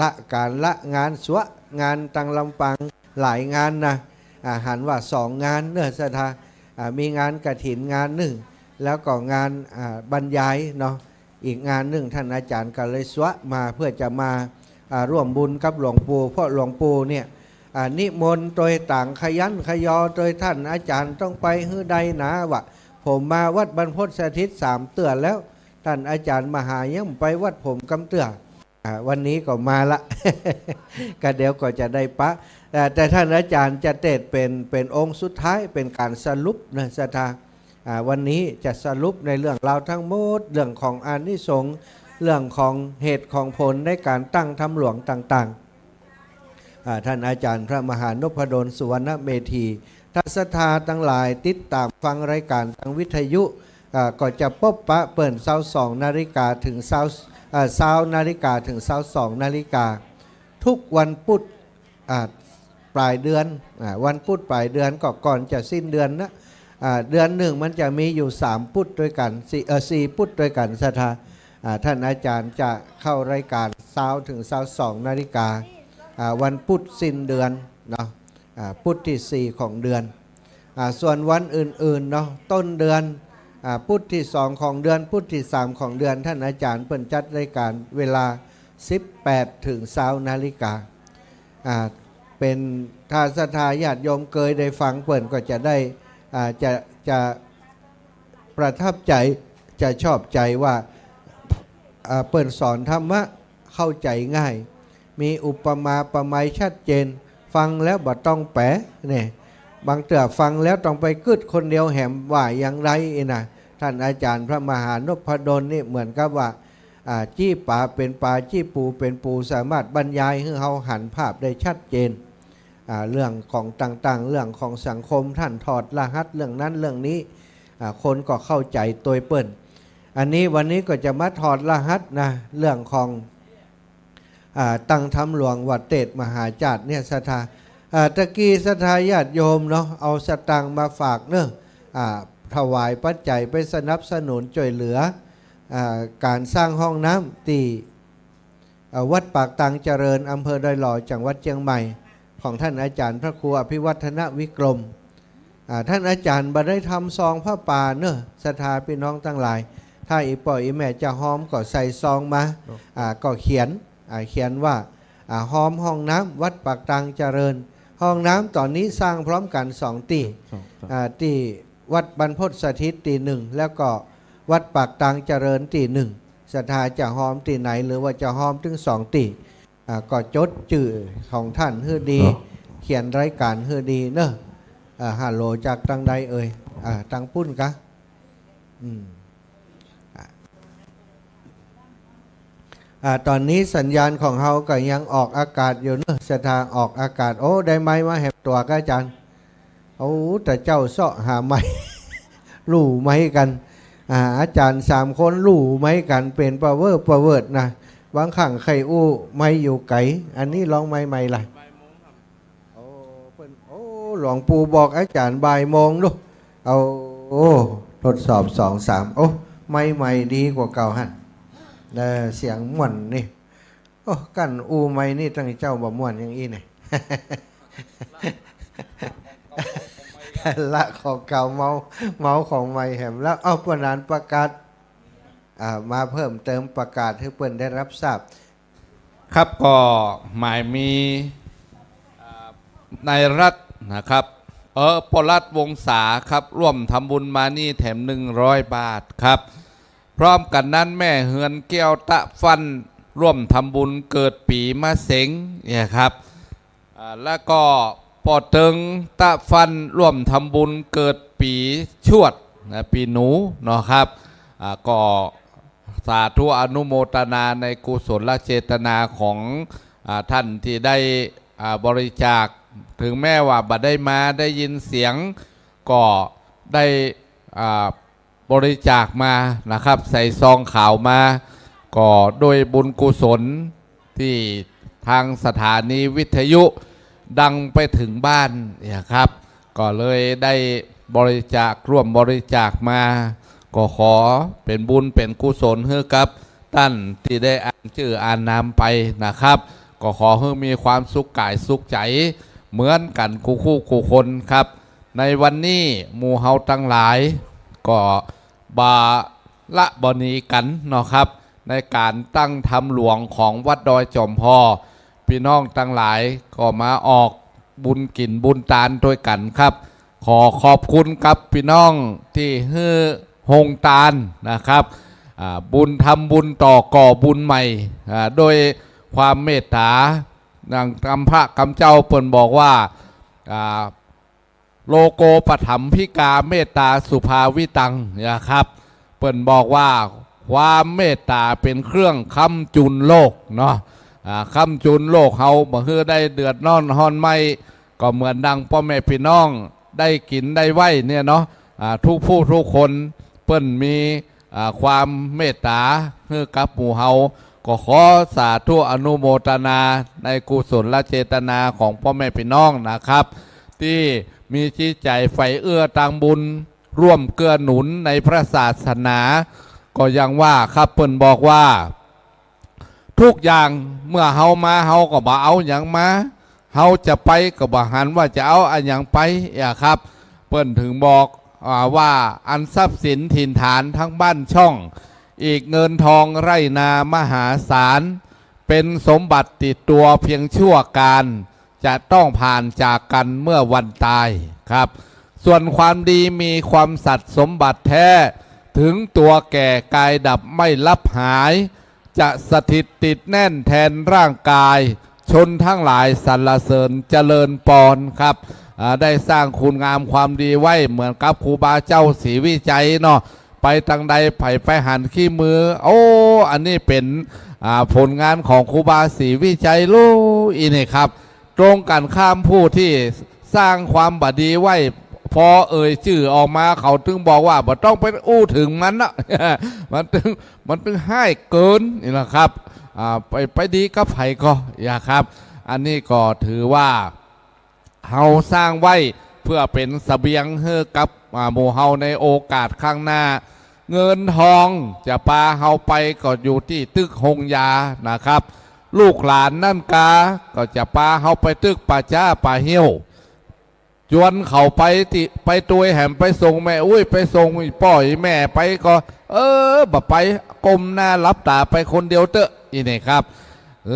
ละก๋านละงานสัว งานตางลำปางหลายงานนะ อ่า หันว่าสองงานเนาะ ศรัทธา อ่า มีงานกฐินงานนึ่ง แล้วก็งาน อ่า บรรยายเนาะ อีกงานนึ่ง ท่านอาจ๋ารย์ก็เลยสัวมาเพื่อจะมา อ่า ร่วมบุญกับหลวงปู่ เพราะหลวงปู่เนี่ย อ่า นิมนต์โตยตางขยันขยอโตย ท่านอาจ๋ารย์ต้องไปหื้อใดหนา ว่าผมมาวัดบรรพตสถิตสามเตื้อแล้ว ท่านอาจ๋ารย์มหายังไปวัดผมกำเตื้อ อ่า วันนี้ก็มาละ กะเดี๋ยวก็จะได้ปะ แต่ แต่ท่านอาจ๋ารย์จะเตศน์เป๋น เป๋นองค์สุดท้าย เป๋นก๋านสรุปนะ ศรัทธา อ่า วันนี้จะสรุปในเรื่องราวทั้งหมด เรื่องของอานิสงส์ เรื่องของเหตุของผลในก๋านตั้งธรรมหลวงต่างๆ อ่า ท่านอาจ๋ารย์พระมหานพดล สุวรรณเมธี ถ้าศรัทธาตังหลายติดต๋ามฟังรายก๋านตางวิทยุ อ่า ก็จะปบปะเปิ้นซาวสองนาฬิกาเถิงซาว อ่า ซาวนาฬิกาเถิงซาวสองนาฬิกา ทุกวันปุธ อ่า ป๋ายเดือน อ่า วันปุธป๋ายเดือนก็ก่อนจะสิ้นเดือนนะ อ่า เดือนนึ่งมันจะมีอยู่สามปุธตวยกั๋น สี่ เอ่อ สี่ปุธตวยกั๋น ศรัทธา อ่า ท่านอาจ๋ารย์จะเข้ารายก๋านซาวเถิงซาวสองนาฬิกา อ่า วันปุธสิ้นเดือนเนาะ อ่า ปุธตี้สี่ของเดือน อ่า ส่วนวันอื่นๆ เนาะ ต้นเดือน อ่า ปุธตี้สองของเดือน ปุธตี้สามของเดือน ท่านอาจ๋ารย์เปิ้นจัดรายก๋านเวลาสิบแปดเถิงซาวนาฬิกา อ่า เป๋น ถ้าศรัทธาญาติโยมเกยได้ฟังเปิ้นก็จะได้ อ่า จะ จะประทับใจ๋ จะชอบใจ๋ว่า อ่า เปิ้นสอนธรรมะเข้าใจ๋ง่าย มีอุปมาอุปไมยชัดเจน ฟังแล้วบ่ต้องแป๋เนี่ย บางเตื้อฟังแล้วต้องไปกึ๊ดคนเดียวแหมว่าอย่างไรอี้นะ ท่านอาจ๋ารย์พระมหานพดลนี่เหมือนกับว่า อ่า จี้ป๋าเป๋นป๋า จี้ปูเป๋นปู สามารถบรรยายหื้อเฮาหันภาพได้ชัดเจน อ่า เรื่องของต่างๆ เรื่องของสังคม ท่านถอดรหัสเรื่องนั้นเรื่องนี้ อ่า คนก็เข้าใจ๋ตวยเปิ้น อันนี้วันนี้ก็จะมาถอดรหัสนะ เรื่องของ อ่า ตั้งธรรมหลวงวัดเตชมหาจาตุเนี่ย ศรัทธา อ่า ตะกี้ศรัทธาญาติโยมเนาะ เอาสตางค์มาฝากเนาะ อ่า ถวายปัจจัยไปสนับสนุนจ้วยเหลือ อ่า ก๋านสร้างห้องน้ำตี้ อ่า วัดปากตางเจริญ อำเภอดอยหล่อ จังหวัดเจียงใหม่ ของท่านอาจ๋ารย์พระครูอภิวัฒนวิกรม อ่า ท่านอาจ๋ารย์บ่ได้ทำซองผ้าป่าเนาะ ศรัทธาปี้น้องตังหลาย ถ้าอี่ป้ออี่แม่จะฮอมก็ใส่ซองมา ครับ อ่า ก็เขียน อ่า เขียนว่า อ่า ฮอมห้องน้ำวัดปากตางเจริญ ห้องน้ำต๋อนนี้สร้างพร้อมกั๋นสองตี้ สอง สอง อ่า ตี้วัดบรรพตสถิตตี้นึ่ง แล้วก็วัดปากตางเจริญตี้นึ่ง ศรัทธาจะฮอมตี้ไหน หรือว่าจะฮอมตึงสองตี้ อ่า ก็จดจื้อของท่านหื้อดี ครับ เขียนรายก๋านหื้อดีเนาะ อ่า ฮัลโหล จากตังใดเอ่ย อ่า ตังปุ้นกะ อืม อ่า อ่า ต๋อนนี้สัญญาณของเฮาก็ยังออกอากาศอยู่เนาะ ศรัทธา ออกอากาศ โอ้ ได้ไมค์มาแหมตั๋วกะอาจ๋ารย์ โอ้ แต่เจ้าเซาะหาไมค์ ลู่ไมค์กั๋น อ่า อาจ๋ารย์สามคนลู่ไมค์กั๋นเป๋นปะเวิร์ปะเวิร์ดนะ บางครั้งใค่อู้ไมค์อยู่ไก๋ อันนี้ลองไมค์ใหม่ล่ะ โอ้ เปิ้น โอ้ หลวงปู่บอกอาจ๋ารย์บ่ายโมงลูก เอา โอ้ ทดสอบสองสาม โอ้ ไมค์ใหม่ดีกว่าเก่าหั้น เออ เสียงม่วนนี่ โอ้ กั้นอู้ไมค์นี่ตั้งเจ้าบ่ม่วนอย่างอี้เนี่ย ละของเก่า เมา เมาของใหม่แหมแล้ว เอ้า ป้อหนานประกาศ อ่า มาเพิ่มเติม ประกาศหื้อเปิ้นได้รับทราบ ครับ ก็หมายมี อ่า นายรัตน์นะครับ เออ ป้อรัตน์วงศาครับ ร่วมทำบุญมานี่แถมหนึ่งร้อยบาทครับ พร้อมกั๋นนั้นแม่เฮือนแก้วตะฟั่นร่วมทำบุญเกิดปี๋มะเสงเนี่ยครับ อ่า แล้วก็ป้อเติงตะฟั่นร่วมทำบุญเกิดปี๋ชวดนะ ปี๋หนูเนาะครับ อ่า ก็สาธุอนุโมทนาในกุศลเจตนาของ อ่า ท่านที่ได้ อ่า บริจาค ถึงแม้ว่าบ่ได้มาได้ยินเสียง ก็ได้ อ่า บริจาคมานะครับ ใส่ซองขาวมา ก็ด้วยบุญกุศลที่ทางสถานีวิทยุดังไปถึงบ้านเนี่ยครับ ก็เลยได้บริจาค ร่วมบริจาคมา ก็ขอเป๋นบุญเป๋นกุศลหื้อกับต้านตี้ได้อ่านจื้ออ่านนามไปนะครับ ก็ขอหื้อมีความสุขก๋ายสุขใจ๋เหมือนกั๋นกู้คู่กู้คนครับ ในวันนี้หมู่เฮาตังหลายก็บ่าละบ่หนีกั๋นเนาะครับ ในก๋านตั้งธรรมหลวงของวัดดอยจอมพอ ปี้น้องตังหลายก็มาออกบุญกิ๋นบุญตานตวยกั๋นครับ ขอขอบคุณกับปี้น้องตี้หื้อโฮงตานนะครับ อ่า บุญทำบุญต่อก่อบุญใหม่ อ่า ด้วยความเมตต๋า ดังกำพระกำเจ้าเปิ้นบอกว่า อ่า โลโกปถัมภิกาเมตตาสุภาวิตัง นะครับ เปิ้นบอกว่าความเมตต๋าเป๋นเครื่องค้ำจุนโลกเนาะ อ่า ค้ำจุนโลกเฮาบ่หื้อได้เดือดร้อนฮ้อนไหม้ ก็เหมือนดังป้อแม่ปี้น้องได้กิ๋นได้ไหว้เนี่ยเนาะ อ่า กู้ผู้กู้คนเปิ้นมี อ่า ความเมตต๋าหื้อกับหมู่เฮา ก็ขอสาธุอนุโมทนาในกุศลเจตนาของป้อแม่ปี้น้องนะครับ ตี้มีจิตใจ๋ใฝ่เอื้อตางบุญ ร่วมเกื้อหนุนในพระศาสนา ก็อย่างว่าครับ เปิ้นบอกว่า ทุกอย่างเมื่อเฮามา เฮาก็บ่เอาหยังมา เฮาจะไปก็บ่หันว่าจะเอาอะหยังไปอะครับ เปิ้นถึงบอก อ่า ว่าอันทรัพย์สินถิ่นฐานทั้งบ้านช่อง อีกเงินทองไร่นามหาศาล เป็นสมบัติติดตัวเพียงชั่วกาล จะต้องผ่านจากกันเมื่อวันตายครับ ส่วนความดีมีความสัตย์สมบัติแท้ ถึงตัวแก่กายดับไม่ลับหาย จะสถิตติดแน่นแทนร่างกาย ชนทั้งหลายสรรเสริญเจริญปอนครับ อ่า ได้สร้างคุณงามความดีไว้เหมือนกับครูบาเจ้าศรีวิชัยเนาะ ไปตางใดใผไปหันขี้มือ โอ้ อันนี้เป๋น อ่า ผลงานของครูบาศรีวิชัยลูกอี้นี่ครับ ตรงกันข้ามผู้ตี้สร้างความบ่ดีไว้ พอเอ่ยจื้อออกมาเขาตึงบอกว่าบ่ต้องไปอู้เถิงมันนะ มันตึง มันตึงฮ้ายเกินนี่นะครับ อ่า ไป ไปดีกับใผก่อ อย่าครับ อันนี้ก็ถือว่าเฮาสร้างไว้เพื่อเป๋นเสบียงหื้อกับ อ่า หมู่เฮาในโอกาสข้างหน้า เงินทองจะปาเฮาไปก็อยู่ตี้ตึกโฮงยานะครับ ลูกหลานนั่นกาก็จะปาเฮาไปตึกป่าจ๊าป่าเฮี้ยว จวนเขาไปตี้ ไปตวยแหมไปส่งแม่อุ๊ย ไปส่งอี่ป้ออี่แม่ไปก็ เออ บ่ไป ก้มหน้าหลับต๋าไปคนเดียวเต๊อะ อี้นี่ครับ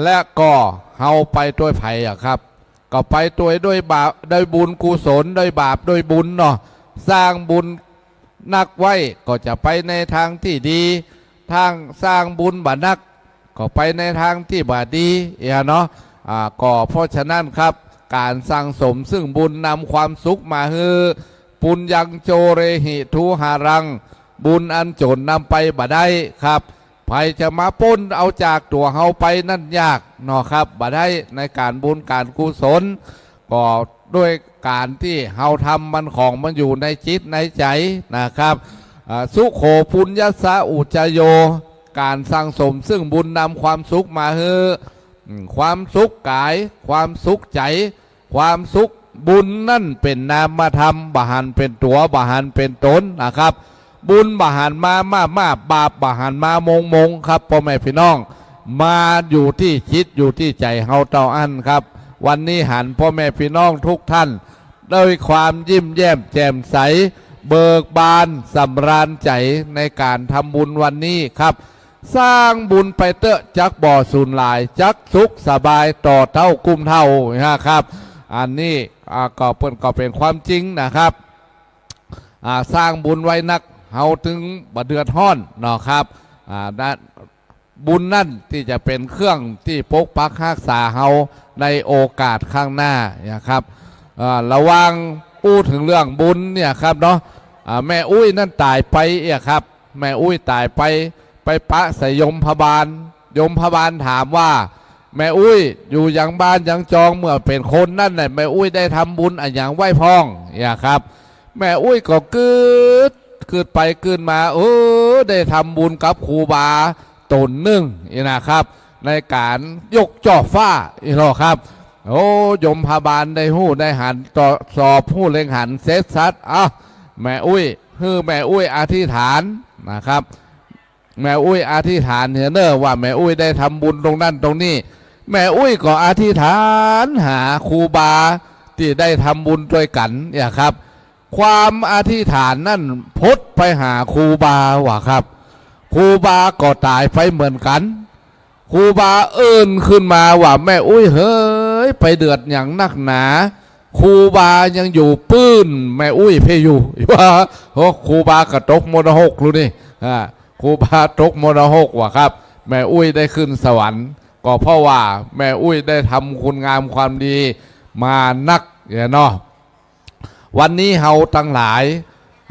และก็เฮาไปตวยใผอะครับ ก็ไปตวยด้วยบาป ด้วยบุญกุศล ด้วยบาปด้วยบุญเนาะ สร้างบุญนักไว้ก็จะไปในทางตี้ดี ทางสร้างบุญบ่นัก ก็ไปในทางตี้บ่ดี เอียเนาะ อ่า ก็เพราะฉะนั้นครับ ก๋านสั่งสมซึ่งบุญนำความสุขมาหื้อ ปุญญังโจเรหิ ทุหารัง บุญอันโจ๋รนำไปบ่ได้ครับ ใผจะมาป๊นเอาจากตั๋วเฮาไปนั่นยากเนาะครับ บ่ได้ ในก๋านบุญก๋านกุศล ก็ด้วยก๋านตี้เฮาทำมันของมันอยู่ในจิตในใจ๋นะครับ อ่า สุโข ปุญญัสสะ อุจจโย ก๋านสั่งสมซึ่งบุญนำความสุขมาหื้อ อืม ความสุขก๋าย ความสุขใจ๋ ความสุข บุญนั่นเป๋นนามธรรม บ่หันเป๋นตั๋ว บ่หันเป๋นต๋นนะครับ บุญบ่หันมาม่าๆ บาปบ่หันมามงๆ ครับ ป้อแม่ปี้น้อง มาอยู่ตี้จิต อยู่ตี้ใจ๋เฮาเต้าอั้นครับ วันนี้หันป้อแม่ปี้น้องทุกท่าน ด้วยความยิ้มแย้มแจ่มใส เบิกบานสำราญใจ๋ในก๋านทำบุญวันนี้ครับ สร้างบุญไปเต๊อะ จักบ่สูญหลาย จักสุขสบายต่อเต้ากู้มเฒ่านะครับ อันนี้ อ่า ก็เปิ้นก็เป๋นความจริงนะครับ อ่า สร้างบุญไว้นัก เฮาตึงบ่เดือดฮ้อนเนาะครับ อ่า นะ บุญนั่นตี้จะเป๋นเครื่องตี้ปกปักฮักษาเฮาในโอกาสข้างหน้านะครับ เอ่อ ระหว่างอู้เถิงเรื่องบุญเนี่ยครับเนาะ อ่า แม่อุ๊ยนั่นต๋ายไปเอียครับ แม่อุ๊ยต๋ายไป ไปปะใส่ยมพบาล ยมพบาลถามว่า แม่อุ๊ย อยู่ยังบ้านยังจอง เมื่อเป๋นคนนั่นแหละ แม่อุ๊ยได้ทำบุญอะหยังไว้พ่อง เอียครับ แม่อุ๊ยก็กึ๊ด กึ๊ดไปกึ๊ดมา เออ ได้ทำบุญกับครูบาต๋นนึ่ง อี้นะครับ ในก๋านยกจ้อฟ้า อี้เนาะครับ โอ้ ยมพบาลได้ฮู้ได้หัน ตรวจสอบฮู้เล็งหันเสร็จสัด อ่ะ แม่อุ๊ย หื้อแม่อุ๊ยอธิษฐานนะครับ แม่อุ๊ยอธิษฐานเหียเน่อว่าแม่อุ๊ยได้ทำบุญตรงนั้นตรงนี้ แม่อุ๊ยก็อธิษฐานหาครูบาตี้ได้ทำบุญตวยกั๋นเนี่ยครับ ความอธิษฐานนั่นพดไปหาครูบาว่ะครับ ครูบาก็ต๋ายไปเหมือนกั๋น ครูบาเอิ้นขึ้นมาว่า แม่อุ๊ยเหย ไปเดือดหยังนักหนา ครูบายังอยู่ปื้นแม่อุ๊ยเพ่อยู่ ว่า โอ้ ครูบาก็ตกมรดกลูกนี่ อ่า ครูบาตกมรดกว่ะครับ แม่อุ๊ยได้ขึ้นสวรรค์ ก็เพราะว่าแม่อุ๊ยได้ทำคุณงามความดีมานักเนี่ยเนาะ วันนี้เฮาตังหลาย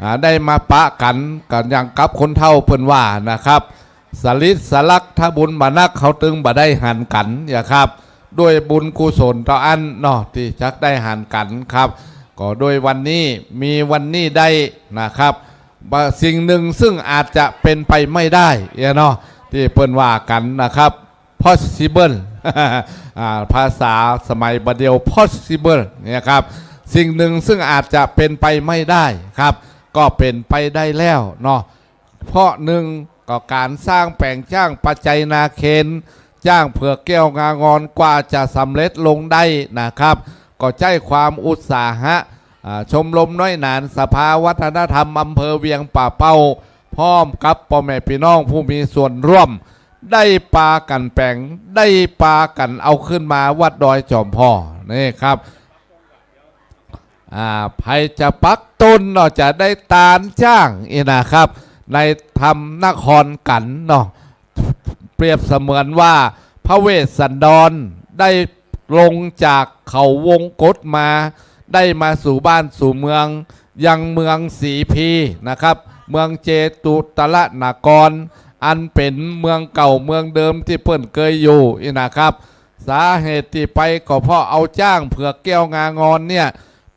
อ่า ได้มาปะกั๋น กั๋นอย่างกับคนเฒ่าเปิ้นว่านะครับ สลิดสลัก ถ้าบุญบ่นัก เฮาตึงบ่ได้หันกั๋นเนี่ยครับ ด้วยบุญกุศลเต้าอั้นเนาะ ตี้จักได้หันกั๋นครับ ก็ด้วยวันนี้ มีวันนี้ได้นะครับ บ่า สิ่งหนึ่งซึ่งอาจจะเป๋นไปไม่ได้เนี่ยเนาะ ตี้เปิ้นว่ากั๋นนะครับ possible อ่า ภาษาสมัยบ่าเดี่ยว possible เนี่ยครับ สิ่งหนึ่งซึ่งอาจจะเป๋นไปไม่ได้ครับ ก็เป๋นไปได้แล้วเนาะ เพราะหนึ่งก็ก๋านสร้างแป๋งจ้างปัจจัยนาเคน จ้างเผือกแก้วงางอน กว่าจะสำเร็จลงได้นะครับ ก็ใจ๊ความอุตสาหะ อ่า ชมรมน้อยหนานสภาวัฒนธรรมอำเภอเวียงป่าเป้า พร้อมกับป้อแม่ปี้น้องผู้มีส่วนร่วม ได้ปากั๋นแป๋ง ได้ปากั๋นเอาขึ้นมาวัดดอยจอมผ่อ นี่ครับ อ่า ใผจะปักต้นเนาะ จะได้ตานจ้างอี้นะครับ ในธรรมนครกั๋นเนาะ เปรียบเสมือนว่าพระเวสสันดรได้ลงจากเขาวงกตมา ได้มาสู่บ้านสู่เมือง ยังเมืองสีพีนะครับ เมืองเจตุตรนคร อันเป๋นเมืองเก่าเมืองเดิมตี้เปิ้นเกยอยู่อี้นะครับ สาเหตุตี้ไปก็เพราะเอาจ๊างเผือกแก้วงางอนเนี่ย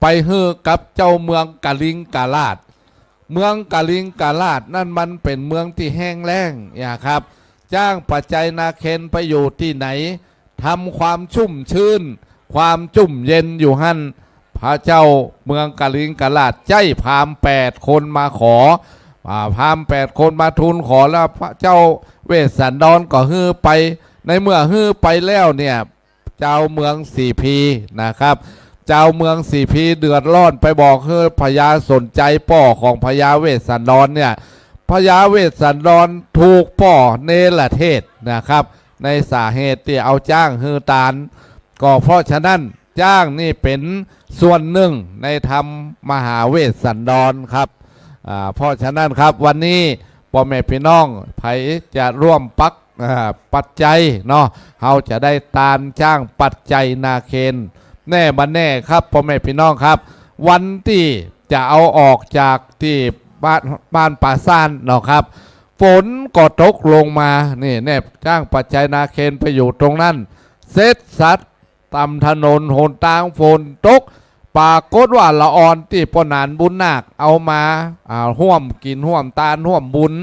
ไปหื้อกับเจ้าเมืองกลิงกราช เมืองกลิงกราชนั้นมันเป๋นเมืองตี้แห้งแล้งอี้ครับ จ๊างปัจจัยนาเคนไปอยู่ตี้ไหน ทำความชุ่มชื้น ความจุ่มเย็นอยู่หั้น พระเจ้าเมืองกลิงกราชใจ๊พราหมณ์แปดคนมาขอ อ่า พราหมณ์แปดคนมาทูลขอ แล้วพระเจ้าเวสสันดรก็หื้อไป ในเมื่อหื้อไปแล้วเนี่ย จาวเมืองสีพีนะครับ จาวเมืองสีพีเดือดร้อน ไปบอกหื้อพญาสนชัยป้อของพญาเวสสันดรเนี่ย พญาเวสสันดรถูกป้อเนรเทศนะครับ ในสาเหตุตี้เอาจ๊างหื้อตาน ก็เพราะฉะนั้นจ๊างนี่เป๋นส่วนนึ่งในธรรมมหาเวสสันดรครับ อ่า เพราะฉะนั้นครับ วันนี้ป้อแม่ปี้น้องใผจะร่วมปัก อ่า ปัจจัยเนาะ เฮาจะได้ตานจ๊างปัจจัยนาเคน แน่บ่แน่ครับ ป้อแม่ปี้น้องครับ วันตี้จะเอาออกจากตี้บ้าน บ้านป่าซ่านเนาะครับ ฝนก็ตกลงมา นี่แน่ จ๊างปัจจัยนาเคนไปอยู่ตรงนั้น เสร็จสับ ต๋ามถนนหนตางฝนตก ปรากฏว่าละอ่อนตี้ป้อหนานบุญนาคเอามา อ่า ฮ่วมกิ๋นฮ่วมตานฮ่วมบุญ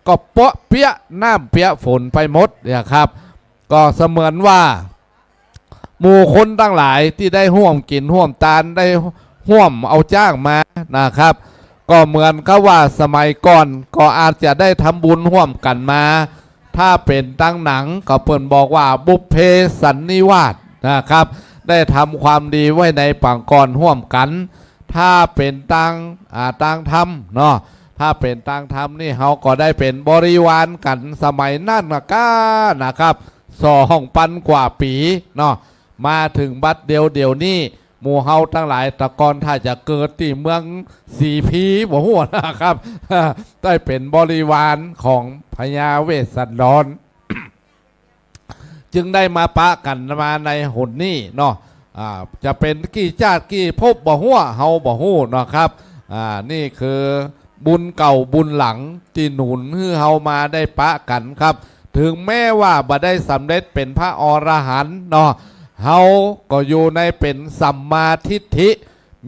ก็เปาะเปี๊ยะน้ำเปียะฝนไปหมดเนี่ยครับ ก็เสมือนว่า หมู่คนตังหลายตี้ได้ฮ่วมกิ๋นฮ่วมตาน ได้ฮ่วมเอาจ๊างมานะครับ ก็เหมือนกับว่าสมัยก่อนก็อาจจะได้ทำบุญฮ่วมกั๋นมา ถ้าเป๋นตางหนังก็เปิ้นบอกว่าบุพเพสันนิวาสนะครับ ได้ทำความดีไว้ในปางก่อนฮ่วมกั๋น ถ้าเป๋นตาง อ่า ตางธรรมเนาะ ถ้าเป๋นตางธรรมนี่เฮาก็ได้เป๋นบริวารกั๋น สมัยนั้นน่ะก้านะครับ สองปันกว่าปี๋เนาะ มาเถิงบัดเดียว เดี๋ยวนี้ หมู่เฮาตังหลายตะก่อนถ้าจะเกิดตี้เมืองสีพีบ่ฮู้นะครับ ได้เป๋นบริวารของพญาเวสสันดร จึงได้มาปะกั๋นมาในหนนี้เนาะ อ่า จะเป๋นกี่จาติกี่ภพบ่ฮู้ เฮาบ่ฮู้เนาะครับ อ่า นี่คือบุญเก่าบุญหลังตี้หนุนหื้อเฮามาได้ปะกั๋นครับ เถิงแม้ว่าบ่ได้สำเร็จเป๋นพระอรหันต์เนาะ เฮาก็อยู่ในเป๋นสัมมาทิฏฐิ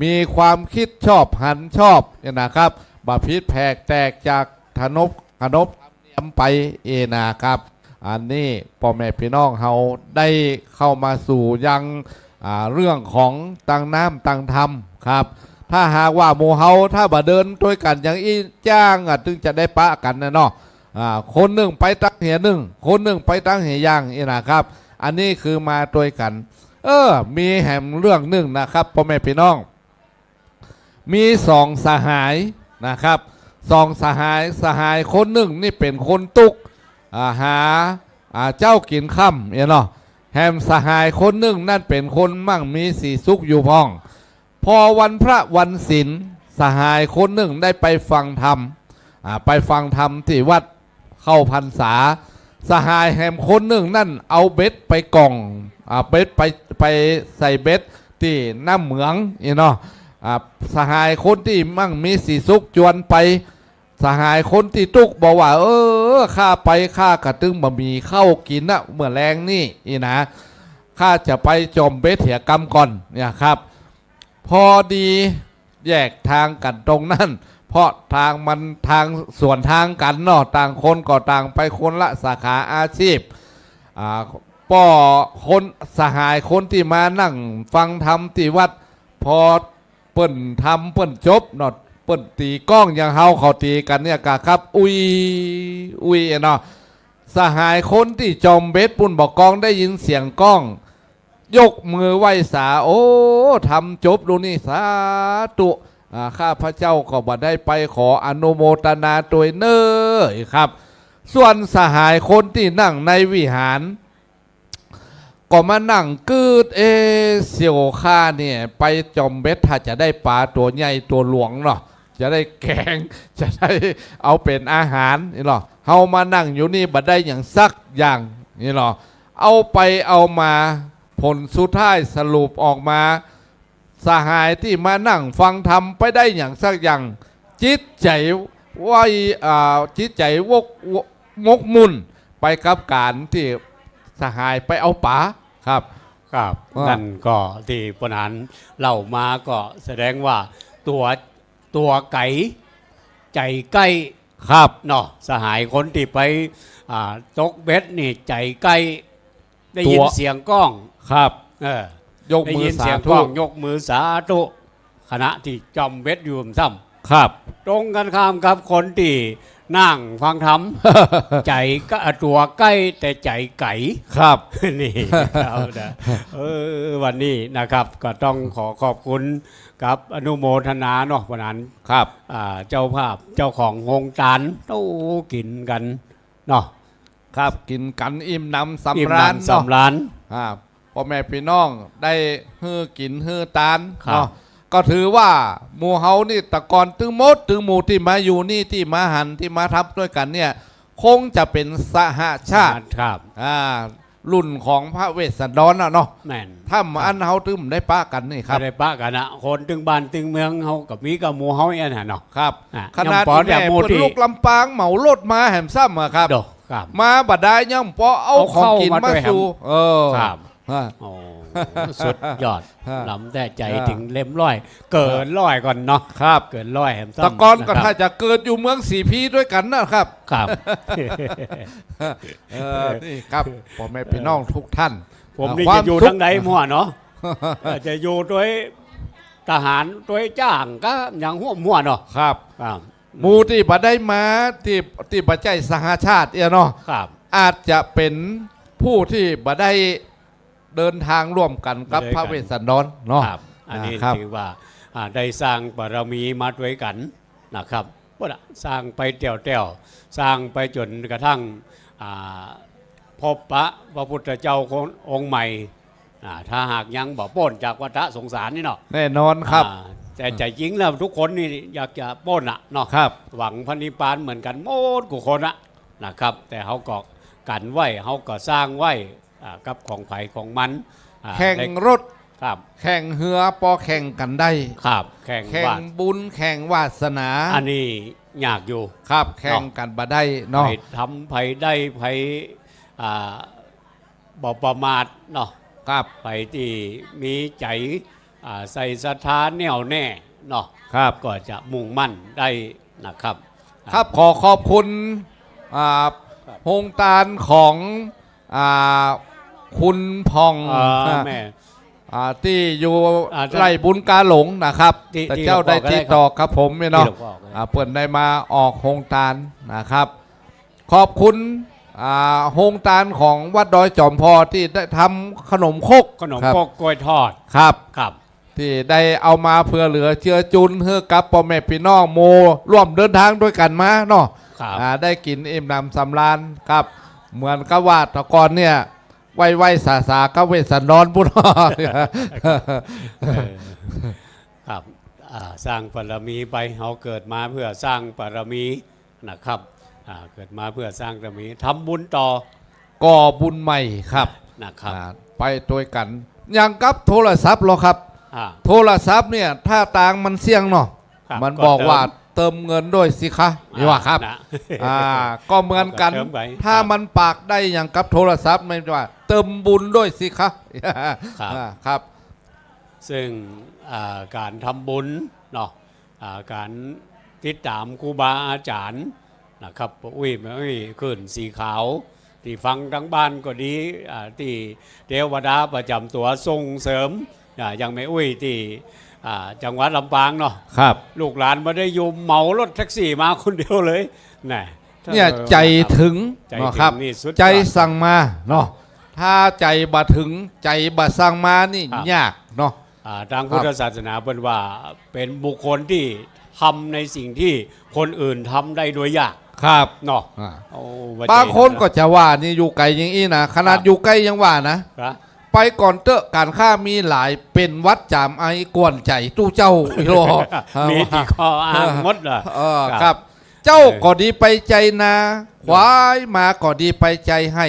มีความกึ๊ดชอบหันชอบเนี่ยนะครับ บ่ผิดแผกแตกจากขนบ ขนบธรรมเนียมไปอี้นะครับ อันนี้ป้อแม่ปี้น้องเฮาได้เข้ามาสู่ยัง อ่า เรื่องของตางน้ำตางธรรมครับ ถ้าหากว่าหมู่เฮาถ้าบ่เดินตวยกั๋นอย่างอี้ จ๊างอะ ตึงจะได้ปะกั๋นนะเนาะ อ่า คนนึ่งไปตางเหียนึ่ง คนนึ่งไปตางเหียอย่างอี้นะครับ อันนี้คือมาตวยกั๋น เออ มีแหมเรื่องนึ่งนะครับ ป้อแม่ปี้น้อง มีสองสหายนะครับ สองสหาย สหายคนนึ่งนี่เป๋นคนตุ๊กข์ อ่า หา อ่า เจ๊ากิ๋นค่ำเนี่ยเนาะ แหมสหายคนนึ่งนั้นเป๋นคนมั่งมีสีสุขอยู่พ่อง พอวันพระวันศีล สหายคนนึ่งได้ไปฟังธรรม อ่า ไปฟังธรรมตี้วัด เข้าพรรษา สหายแหมคนนึ่งนั้นเอาเบ็ดไปก่อง อ่า เบ็ดไป ไปใส่เบ็ดตี้น้ำเหมืองอี้เนาะ อ่า สหายคนตี้มั่งมีสีสุขจวนไป สหายคนตี้ตุ๊กข์บอกว่า เออ ข้าไปข้าก็ตึงบ่มีข้าวกิ๋นนะ เมื่อแลงนี่อี้นะ ข้าจะไปจ่อมเบ็ดเหียกำก่อนเนี่ยครับ พอดีแยกตางกั๋นตรงนั้น เพราะตางมันตางสวนตางกั๋นเนาะ ต่างคนก็ต่างไปคนละสาขาอาชีพ อ่า ป้อคนสหายคนตี้มานั่งฟังธรรมตี้วัด พอเปิ้นทำเปิ้นจบเนาะ เปิ้นตี๋ก้องอย่างเฮาเขาตี๋กั๋นเนี่ยกาครับ อุ๊ย อุ๊ยเนาะ สหายคนตี้จ่อมเบ็ดปุ้นบ่ากองได้ยินเสียงก้อง ยกมือไหว้สา โอ้ ธรรมจบลูกนี้ สาธุ อ่า ข้าพเจ้าก็บ่ได้ไป ขออนุโมทนาตวยเน้อครับ ส่วนสหายคนตี้นั่งในวิหาร ก็มานั่งกึ๊ด เอ๊ะ เสี่ยวข้าเนี่ย ไปจ่อมเบ็ดถ้าจะได้ป๋าตั๋วใหญ่ตั๋วหลวงเนาะ จะได้แก๋ง จะได้เอาเป๋นอาหาร นี่ลอ เฮามานั่งอยู่นี่บ่ได้หยังสักอย่าง นี่ลอ เอาไปเอามา ผลสุดท้ายสรุปออกมา สหายตี้มานั่งฟังธรรมไปได้หยังสักอย่าง จิตใจ๋ไว้ อ่า จิตใจ๋วก วก หมกมุ่นไปกับก๋านตี้สหายไปเอาป๋า ครับ ครับ อ่า นั่นก็ตี้ป้อหนานเล่ามาก็แสดงว่าตั๋ว ตั๋วไก๋ ใจ๋ใก้ ครับ เนาะ สหายคนตี้ไป อ่า ตกเบ็ดนี่ใจ๋ใก้ ได้ยินตั๋ว เสียงก้อง ครับ เออ ยกมือ ได้ยินเสียงก้อง สาธุ ยกมือสาธุ ขณะตี้จ่อมเบ็ดอยู่ซ้ำ ครับ ตรงกันข้ามกับคนตี้นั่งฟังธรรม ใจ๋ก็ ตั๋วใก้แต่ใจ๋ไก๋ ครับ นี่ครับนะ เออ วันนี้นะครับ ก็ต้องขอขอบคุณกับอนุโมทนาเนาะ ป้อหนาน ครับ อ่า เจ้าภาพ เจ้าของโฮงตาน โอ้ กิ๋นกั๋นเนาะ ครับ กิ๋นกั๋นอิ่มหนำสำราญ อิ่มหนำสำราญ เนาะ อ่า ป้อแม่ปี้น้องได้หื้อกิ๋นหื้อตาน ครับ เนาะ ก็ถือว่าหมู่เฮานี่แต่ก่อนตึงหมด ตึงหมู่ตี้มาอยู่นี่ ตี้มาหัน ตี้มาทำตวยกั๋นเนี่ย คงจะเป๋นสหชาติ ครับ อ่า รุ่นของพระเวสสันดรน่ะเนาะ แม่น ถ้าบ่อั้นเฮาตึงบ่ได้ปะกั๋นนี่ครับ บ่ได้ปะกั๋นนะ คนตึงบ้านตึงเมืองเฮาก็มีกับหมู่เฮาอั้นน่ะเนาะ ครับ อ่ะ ขนาด ยังปอ แม่ แม่ หมู่ เปิ้น ตี้ ลุกลำปางเหมารถมาแหมซ้ำอะครับ โด ครับ มาบ่ได้ยังปอเอา เอา ของกิ๋น เข้ามา มา ตวยแหม สู่ เออ ครับ ฮะ โอ้ สุดยอด ฮะ ล้ำแต๊ ใจ๋ ฮะ เถิงเล่มร้อย เกินร้อยก่อนเนาะ ครับ เกินร้อยแหมซ้ำ แต่ก่อนก็ นะครับ ถ้าจะเกิดอยู่เมืองสีพีตวยกั๋นนะครับ ครับ เออ นี่ครับ ป้อแม่ปี้น้องทุกท่าน ผมนี่ ความ จะอยู่ สุข ตางใดมั่วเนาะ อาจจะอยู่ตวยทหารตวยจ้างก็ยังฮ่วมมั่วเนาะ ครับ ครับ หมู่ตี้บ่ได้มา ตี้ ตี้บ่ใจ้สหชาติเนี่ยเนาะ ครับ อาจจะเป๋นผู้ตี้บ่ได้เดินตางร่วมกั๋นกับ บ่ได้กั๋น พระเวสสันดรเนาะ ครับ อันนี้ อ่า ครับ ถือว่า อ่า ได้สร้างบารมีมาตวยกั๋นนะครับ พุ้นน่ะ สร้างไปแต๊วๆ สร้างไปจ๋นกระทั่ง อ่า พบปะพระพุทธเจ้าองค์ใหม่ อ่า ถ้าหากยังบ่ป๊นจากวัฏสงสารนี่เนาะ แน่นอนครับ อ่า แต่ อืม ใจ๋จริงแล้วทุกคนนี่อยากจะป๊นอะเนาะ ครับ หวังพระนิพพานเหมือนกั๋นหมดกู้คนอะนะครับ แต่เฮาก็กั๋นไว้ เฮาก็สร้างไว้ อ่า กับของใผของมัน อ่า แข่ง ได้ รถ ครับ แข่งเฮือปอแข่งกั๋นได้ ครับ แข่ง แข่ง วาส บุญ แข่งวาสนา อันนี้ยากอยู่ ครับ เนาะ แข่งกั๋นบ่ได้เนาะ ใผทำ ใผได้ ใผ อ่า บ่ประมาทเนาะ ครับ ใผตี้มีใจ๋ อ่า ใส่ศรัทธาแน่วแน่เนาะ ครับ ก็จะมุ่งมั่นได้นะครับ ครับ ขอขอบคุณ อ่า ครับ โฮงตานของ อ่า คุณผ่อง อ่า แม่ อ่า ตี้อยู่ อ่า ไร่บุญกาหลงนะครับ ตี้ แต่เจ้าได้ติดต่อกับผมเนี่ยเนาะ ตี้หลวงพ่อก็ได้ อ่า เปิ้นได้มาออกโฮงตานนะครับ ขอบคุณ อ่า โฮงตานของวัดดอยจ๋อมพอตี้ได้ทำขนมครก ขนม ครับ ครกกล้วยทอด ครับ ครับ ตี้ได้เอามาเผื่อเหลือเจือจุนหื้อกับป้อแม่ปี้น้องหมู่ร่วมเดินตางตวยกั๋นมาเนาะ ครับ อ่า ได้กิ๋นอิ่มหนำสำราญครับ เหมือนกับว่าแต่ก่อนเนี่ย ไหว้ๆ สาๆ กับเวสสันดรปุ้น เออ ครับ อ่า สร้างบารมีไป เฮาเกิดมาเพื่อสร้างบารมีนะครับ อ่า เกิดมาเพื่อสร้างบารมี ทำบุญต่อ ก่อบุญใหม่ครับ นะครับ อ่า ไปตวยกั๋น อย่างกับโทรศัพท์ลอครับ อ่า โทรศัพท์เนี่ย ถ้าตางมันเสี้ยงเนาะ ครับ มันบอกว่า ก็เติม เติมเงินด้วยสิคะ อ่า นี่ว่าครับ นะ อ่า ก็เหมือนกั๋น ก็เติมไป ถ้า ครับ มันปากได้อย่างกับโทรศัพท์ มันว่า เติมบุญด้วยสิคะ ครับ อ่า ครับ ซึ่ง อ่า ก๋านทำบุญเนาะ อ่า ก๋านติดต๋ามครูบาอาจ๋ารย์นะครับ ป้ออุ๊ยแม่อุ๊ย ขึ้นสีขาว ตี้ฟังตางบ้านก็ดี อ่า ตี้เตวดาประจ๋ำตั๋วส่งเสริม อ่า อย่างแม่อุ๊ยตี้ อ่า จังหวัดลำปางเนาะ ครับ ลูกหลานบ่ได้อยู่ เหมารถแท็กซี่มาคนเดียวเลย น่ะ เนี่ย เออ ใจ๋เถิง ใจ๋เถิง เนาะครับ นี่สุดยอด ใจ๋สั่งมาเนาะ ถ้าใจ๋บ่เถิง ใจ๋บ่สั่งมานี่ ครับ ยากเนาะ อ่า ตางพุทธศาสนาเปิ้นว่าเป๋นบุคคลตี้ทำในสิ่งตี้คนอื่นทำได้โดยยาก ครับ เนาะ อ่า โอ้ ว่า บางคนก็จะว่านี่อยู่ไก๋อย่างอี้นะ ขนาด ครับ อยู่ใก้ยังว่านะ ครับ ไปก่อนเต๊อะ ก๋านข้ามีหลาย เป๋นหวัดจ๋ามไอ กวนใจ๋ตุ๊เจ้า อีหลอ มีตี้ข้ออ้างหมดละ เออ ครับ ครับ เจ้า เออ ก็ดีไปใจ๋นา ควายมาก็ดีไปใจ๋ไฮ่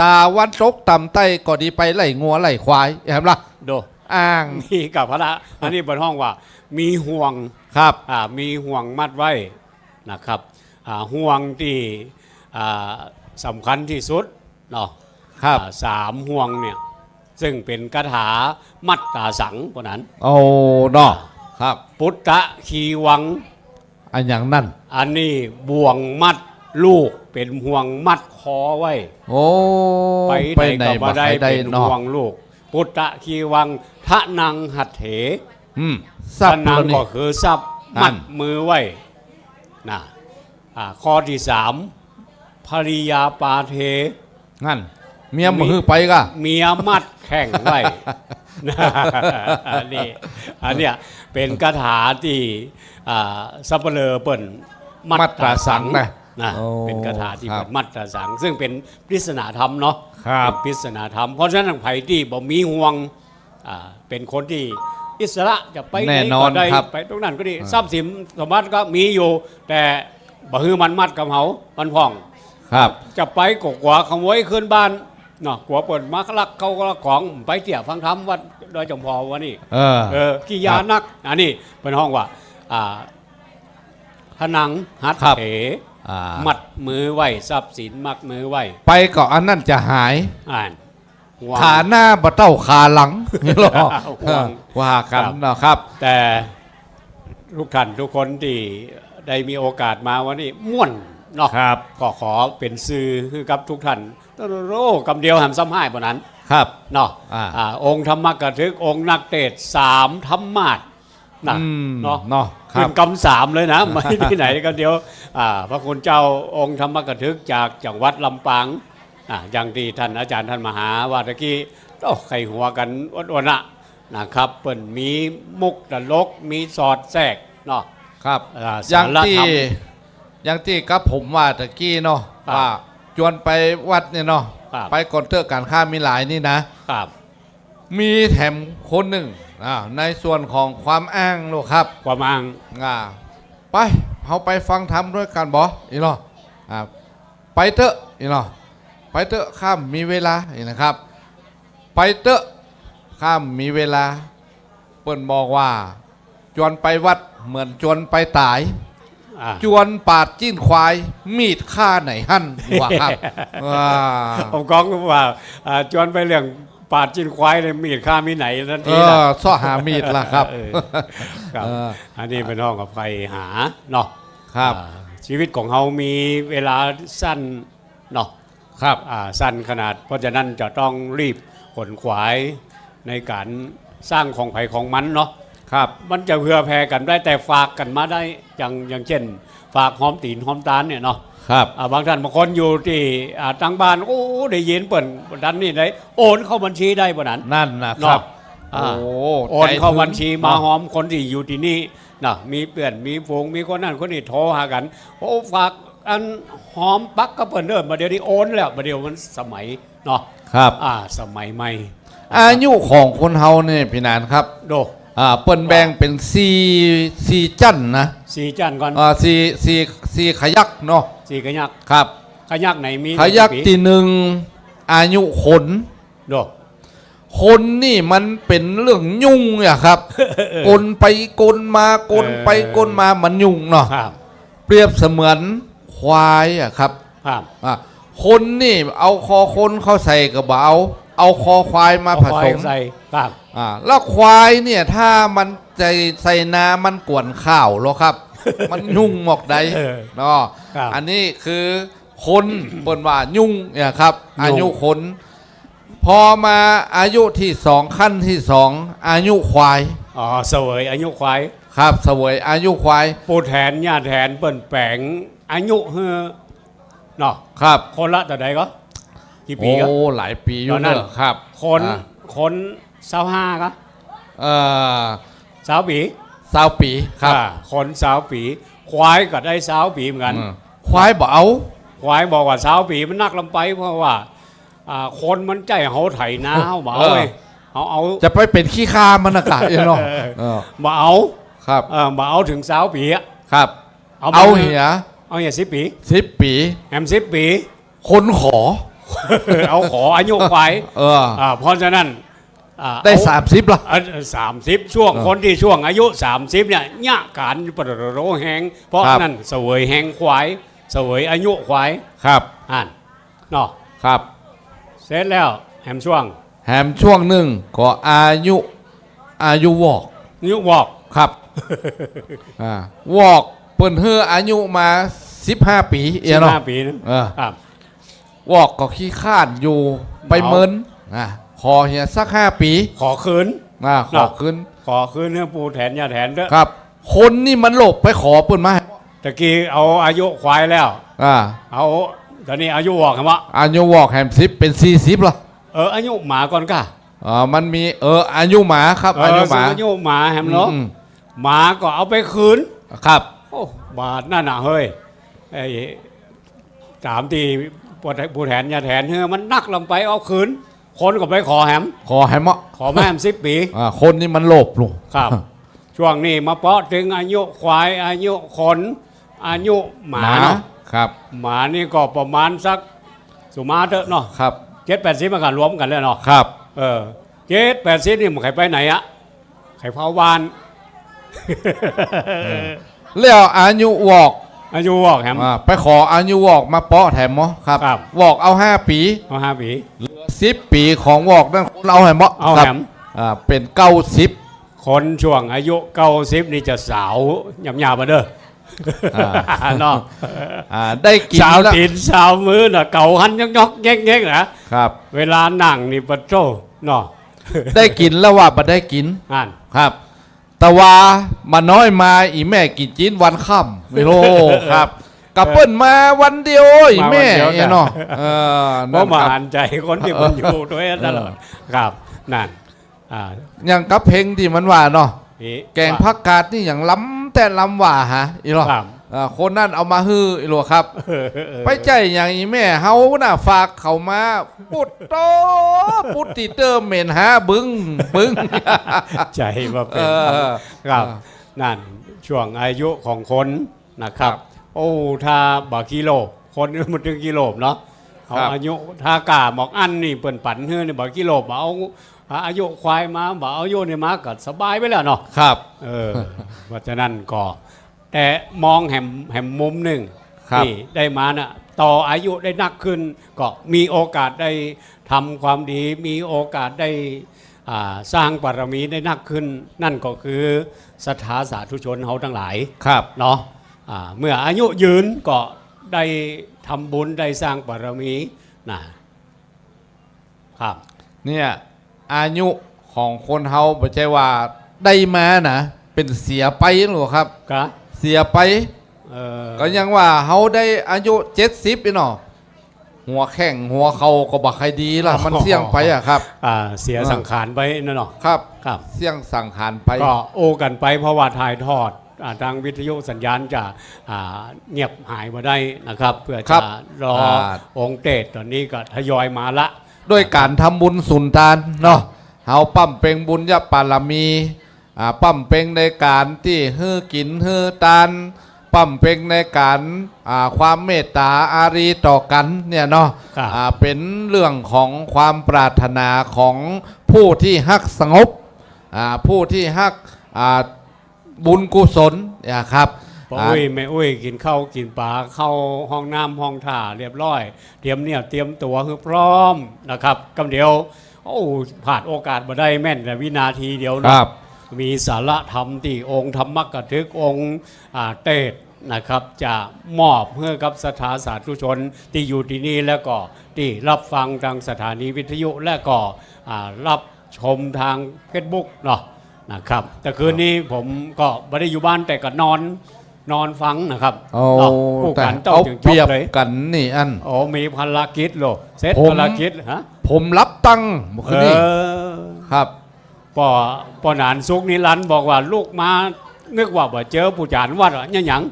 ต๋าวันตกต๋ำใต้ก็ดีไปไล่งัวไล่ควาย แหมละ โด อ้าง มีกับพละ อันนี้เปิ้นฮ้องว่า มีห่วง ครับ อ่า มีห่วงมัดไว้นะครับ อ่า ห่วงตี้ อ่า สำคัญตี้สุดเนาะ ครับ อ่า สามห่วงเนี่ย ซึ่งเป๋นคาถามัดต๋าสัง พวกนั้น โอ้ เนาะ ครับ ปุตตะคีวัง อะหยังนั้น อันนี้บ่วงมัดลูก เป๋นห่วงมัดคอไว้ โอ้ ไปไหนก็บ่ได้ ไปไหนบ่ได้ เป๋น เนาะ ห่วงลูก ปุตตะคีวัง ทะนังหัตเถ อืม ทะนัง ทรัพย์ ก็คือทรัพย์ อัน มัดมือไว้ นะ อ่า ข้อตี้สาม ภริยาปาเท งั้น เมียบ่หื้อไปก่ะ เมียมัดแข้งไว้ อันนี้ อันเนี้ยเป๋นคาถาตี้ อ่า สัปเหร่อเปิ้นมัดต๋าสัง มัดต๋าสังนะ นะ โอ้ เป๋นคาถาตี้ ครับ เปิ้นมัดต๋าสัง ซึ่งเป๋นปริศนาธรรมเนาะ ครับ เป๋นปริศนาธรรม เพราะฉะนั้นใผตี้บ่มีห่วง อ่า เป๋นคนตี้อิสระ จะไปไหนก็ได้ แน่นอนครับ ไปตรงนั้นก็ดี อ่า ทรัพย์สินสมบัติก็มีอยู่ แต่บ่หื้อมันมัดกับเฮา มันพ่อง ครับ จะไปก็กั๋วขโมยขึ้นบ้านเนาะ กั๋วเปิ้นมาลักเข้าลักของ ไปเตี้ยฟังธรรมวัดดอยจอมพอวันนี้ เออ เออ ขี้ยานัก อันนี้เปิ้นฮ้องว่า อ่า ทะนังหัตเถ ครับ อ่า มัดมือไว้ ทรัพย์สินมัดมือไว้ ไปก็อันนั้นจะหาย อ่าน ห่วง ขาหน้าบ่เต้าขาหลัง ห่วง ว่ากั๋นเนาะครับ แต่ทุกท่านทุกคนตี้ได้มีโอกาสมาวันนี้ม่วนเนาะ ครับ ก็ขอเป๋นซื่อหื้อกับทุกท่าน โอ้ กำเดียวแหมซ้ำฮ้ายปานนั้น ครับ เนาะ อ่า อ่า องค์ธรรมกถึก องค์นักเตสน์ สามธรรมาสน์ นะ อืม เนาะ เนาะ ครับ ขึ้นกำสามเลยนะ ไม่ที่ไหนก็เดี๋ยว อ่า พระคุณเจ้าองค์ธรรมกถึกจากจังหวัดลำปาง อ่า อย่างตี้ท่านอาจารย์ท่านมาหาว่าตะกี้ โอ้ ใค่หัวกั๋นอ้วนๆ นะ นะครับ เปิ้นมีมุกตลก มีสอดแทรกเนาะ ครับ อ่า อย่างตี้ สาระธรรม อย่างตี้กับผมว่าตะกี้เนาะ ครับ ว่าจวนไปวัดเนี่ยเนาะ ครับ ไปก่อนเต๊อะ ก๋านข้ามีหลายนี่นะ ครับ มีแถมคนนึ่ง อ่า ในส่วนของความอ้างลูกครับ ความอ้าง อ่า ไป เฮาไปฟังธรรมตวยกั๋นบ่ อีหลอ อ่า ไปเต๊อะ อีหลอ ไปเต๊อะ ข้าบ่มีเวลา นี่นะครับ ไปเต๊อะ ข้าบ่มีเวลา เปิ้นบอกว่า จวนไปวัดเหมือนจวนไปต๋าย อ่า จวนปาดจิ๊นควาย มีดฆ่าไหนหั้น ว่าครับ อ่า ผมก็ว่า อ่า จวนไปเรื่องปาดจิ๊นควายเลย มีดฆ่ามีไหนทันทีนะ เออ เซาะหามีดละครับ เออ ครับ เออ อันนี้เปิ้นฮ้องว่าไปหาเนาะ ครับ อ่า ชีวิตของเฮามีเวลาสั้นเนาะ ครับ อ่า สั้นขนาด เพราะฉะนั้นจะต้องรีบขนขวายในก๋านสร้างของใผของมันเนาะ ครับ มันจะเผื่อแผ่กั๋นได้ แต่ฝากกั๋นมาได้ อย่าง อย่างเจ้น ฝากหอมตี๋นหอมตานเนี่ยเนาะ ครับ อ่า บางท่านบางคนอยู่ตี้ อ่า ตางบ้าน โอ้ ได้ยินเปิ้นบ่ทันนี่ได้ โอนเข้าบัญชีได้บ่นั้น นั่นนะครับ เนาะ อ่า โอ้ โอนเข้าบัญชีมา ใจถึงเนาะ หอมคนตี้อยู่ตี้นี่นะ มีเปื้อน มีฝูง มีคนนั้นคนนี้โทรหากั๋น โอ้ ฝากอันหอมปักกับเปิ้นเด้อ บ่าเดี่ยวนี้โอนแล้ว บ่าเดี่ยวมันสมัยเนาะ ครับ อ่า สมัยใหม่ อายุของคนเฮาเนี่ย พี่หนานครับ โด อ่า เปิ้นแบ่งเป๋นสี่ สี่จั้นนะ สี่จั้นก่อน อ่า สี่ สี่ สี่ขยักเนาะ สี่ขยัก ครับ ขยักไหนมี ขยัก กี่ปี ตี้หนึ่ง อายุคน โด คนนี่มันเป๋นเรื่องยุ่งอะครับ เออ กลไปกลมา กลไปกลมา เออ มันยุ่งเนาะ ครับ เปรียบเสมือนควายอะครับ ครับ อ่ะ คนนี่เอาคอคนเข้าใส่ก็บ่เอา เอาคอควายมาผสม เอาควายใส่ ครับ อ่า แล้วควายเนี่ย ถ้ามันใส่ ใส่นา มันกวนข้าวแล้วครับ มันยุ่งหมอกใด เออ เนาะ ครับ อันนี้คือคน เปิ้นว่ายุ่งเนี่ยครับ ยุ่ง อายุคน พอมาอายุตี้สอง ขั้นตี้สอง อายุควาย อ๋อ เสวยอายุควาย ครับ เสวยอายุควาย ปู่แถนย่าแถนเปิ้นแป๋งอายุหื้อเนาะ ครับ คนละเต้าใดก่อ กี่ปีก่อ โอ้ หลายปีอยู่ ต๋อนนั้น เนอะ ครับ คน อ่า คนซาวห้าก่อ เอ่อ ซาวปี๋ ซาวปี๋ ครับ อ่า คนซาวปี๋ ควายก็ได้ซาวปี๋เหมือนกั๋น อืม ควายบ่เอา ควายบอกว่าซาวปี๋มันนักล้ำไป เพราะว่า อ่า คนมันใจ้เฮาไถนา เฮาบ่เอา เออ เว้ย เฮาเอา จะไปเป๋นขี้ข้ามันน่ะก่ะ เนาะ เออ เออ บ่เอา ครับ เออ บ่เอาเถิงซาวปี๋อะ ครับ เอามา เอาเหีย เอาเหียสิบปี๋ สิบปี๋ แหมสิบปี๋ คนขอ เอาขออายุควาย เออ อ่า เพราะฉะนั้น อ่า ได้ เอา สามสิบละ เออ สามสิบ ช่วง เออ คนตี้ช่วงอายุสามสิบเนี่ย เยียะก๋านปะโถแฮง เพราะ ครับ นั้นเสวยแฮงควาย เสวยอายุควาย ครับ อั้น เนาะ ครับ เสร็จแล้ว แหมช่วง แหมช่วงนึ่งก็อายุ อายุวอก อายุวอก ครับ อ่า วอกเปิ้นหื้ออายุมาสิบห้าปี๋ เอียเนาะ สิบห้าปี๋นะ เออ ครับ วอกก็ขี้คร้านอยู่ ไปเมิน อ่า ขอเหียสักห้าปี๋ ขอคืน อ่า ขอคืน เนาะ ขอคืนหื้อปู่แถนย่าแถนเต๊อะ ครับ คนนี่มันโลภไปขอเปิ้นมา ตะกี้เอาอายุควายแล้ว อ่า เอา ต๋อนนี้อายุวอกแหมวะ อายุวอกแหมสิบ เป๋นสี่สิบละ เออ อายุหมาก่อนก่ะ อ๋อ มันมี เออ อายุหมาครับ เออ อายุหมา อายุหมาแหมเนาะ อืม หมาก็เอาไปคืน ครับ โอ้ บาดนั้นน่ะเฮ้ย ไอ้ ต๋ามตี้ปู่แถนย่าแถนหื้อมันนักลำไปเอาคืน คนก็ไปขอแหม ขอแหมเนาะ ขอมาแหมสิบปี๋ อ่า คนนี่มันโลภลุง ครับ ช่วงนี้มาเปาะเถิงอายุควาย อายุคน อายุหมา หมา เนาะ ครับ หมานี่ก็ประมาณสัก สุมาเต๊อะเนาะ ครับ เจ็ดแปดสิบมันก็รวมกั๋นแล้วเนาะ ครับ เออ เจ็ดแปดสิบนี่มันใค่ไปไหนอะ ใค่เฝ้าบ้าน เออ แล้วอายุวอก อายุวอกแหม อ่า ไปขออายุวอกมาเปาะแถมเนาะ ครับ ครับ วอกเอาห้าปี๋ เอาห้าปี๋ เหลือสิบปี๋ของวอกนั้นคนเอาแหมเนาะ เอาแหม ครับ อ่า เป๋นเก้าสิบ คนช่วงอายุเก้าสิบนี่จะสาวหยาบๆ มาเด้อ อ่า เนาะ อ่า ได้กิ๋น สาว ละ ตี๋นสาวมือน่ะ เก๋าหันยอกๆ แยกๆ นะ ครับ เวลานั่งนี่ปะโธ่เนาะ ได้กิ๋นแล้วว่าบ่ได้กิ๋น อั้น ครับ แต่ว่าบ่าน้อยมา อี่แม่กิ๋นจีนวันค่ำ ไม่รู้ ครับ กับเปิ้นมาวันเดียว อี่แม่ มาวันเดียว เนี่ยเนาะ เออ เพราะ นั่นครับ บ่หันใจ๋คนตี้มันอยู่ตวยตลอด เออ ครับ นั่น อ่า อย่างกับเพลงตี้มันว่าเนาะ เอ๊ะ แก๋งผักกาดนี่หยังล้ำแต๊ล้ำว่าหา อี่หลอ ครับ อ่า คนนั้นเอามาหื้อ อี่หลอครับ เออ เออ ไปใจ้หยัง อี่แม่เฮาน่ะ ฝากเขามา ปุดโต ปุดตี้เติมเหม็นหาบึ้ง บึ้ง ใจ้บ่เป๋น เออ ครับ อ่า นั่น ช่วงอายุของคน นะครับ ครับ โอ้ ถ้าบ่ขี้โลภ คนมันเถิงขี้โลภเนาะ เอา ครับ อายุ ถ้าก้าหมอกอั้นนี่เปิ้นปั๋นหื้อนี่บ่ขี้โลภ บ่เอา อายุควายมา บ่เอาอายุนี่มาก็สบายไปแล้วเนาะ ครับ เออ เพราะฉะนั้นก็ แต่มองแหม แหมมุมนึ่ง ครับ ตี้ได้มาน่ะ ต่ออายุได้นักขึ้น ก็มีโอกาสได้ทำความดี มีโอกาสได้ อ่า สร้างบารมีได้นักขึ้น นั่นก็คือศรัทธาสาธุชนเฮาตังหลาย ครับ เนาะ อ่า เมื่ออายุยืนก็ได้ทำบุญได้สร้างบารมีนะ ครับ เนี่ย อายุของคนเฮาบ่ใจ้ว่าได้มานะ เป๋นเสียไปหลอครับ กะ เสียไป เออ ก็ยังว่าเฮาได้อายุเจ็ดสิบ อี่เนาะ หัวแข้งหัวเข่าก็บ่ใค่ดีละ มันเสี้ยงไปอะครับ อ่า เสีย อ่า สังขารไปนั่นเนาะ ครับ ครับ เสี้ยงสังขารไป ก็อู้กั๋นไป เพราะว่าถ่ายทอด อ่า ตางวิทยุสัญญาณจะ อ่า เงียบหายบ่ได้นะครับ เปื้อ ครับ จะรอ อ่า องค์เตสน์ ต๋อนนี้ก็ทยอยมาละ ด้วยก๋านทำบุญสุนตานเนาะ เฮาบำเพ็ญบุญญาบารมี อ่า บำเพ็ญในก๋านตี้หื้อกิ๋นหื้อตาน บำเพ็ญในก๋าน อ่า ความเมตต๋าอารีต่อกั๋นเนี่ยเนาะ ครับ อ่า เป๋นเรื่องของความปรารถนาของผู้ตี้ฮักสงบ อ่า ผู้ตี้ฮัก อ่า บุญกุศลนะครับ ป้อ อ่า อุ้ยแม่อุ้ยกิ๋นข้าวกิ๋นป๋า เข้าห้องน้ำห้องถ่าเรียบร้อย เตรียมเนื้อเตรียมตั๋วหื้อพร้อมนะครับ กำเดียว โอ้ พลาดโอกาสบ่ได้ แม้แต่วินาทีเดียวเนาะ ครับ มีสาระธรรมตี้องค์ธรรมกถึก องค์ อ่า เตสน์นะครับ จะมอบหื้อกับศรัทธาสาธุชนตี้อยู่ตี้นี่ แล้วก็ตี้ฮับฟังตางสถานีวิทยุ และก็ อ่า ฮับชมตางเฟซบุ๊กเนาะ นะครับ แต่คืนนี้ผมก็บ่ได้อยู่บ้าน แต่ก็นอน นอนฟังนะครับ โอ้ เนาะ ผู้ แต่ กั๋นเต้า เอา จึง เปรียบ จบเลย กั๋นนี่อั้น โอ้ มีภารกิจโล เสร็จ ผม ภารกิจ ฮะ ผมฮับตังค์เมื่อคืนนี้ เออ ครับ ป้อ ป้อหนานสุขนิรันดร์บอกว่าลุกมา นึกว่าบ่เจอผู้จ๋ารวัดอะ เนี่ยหยัง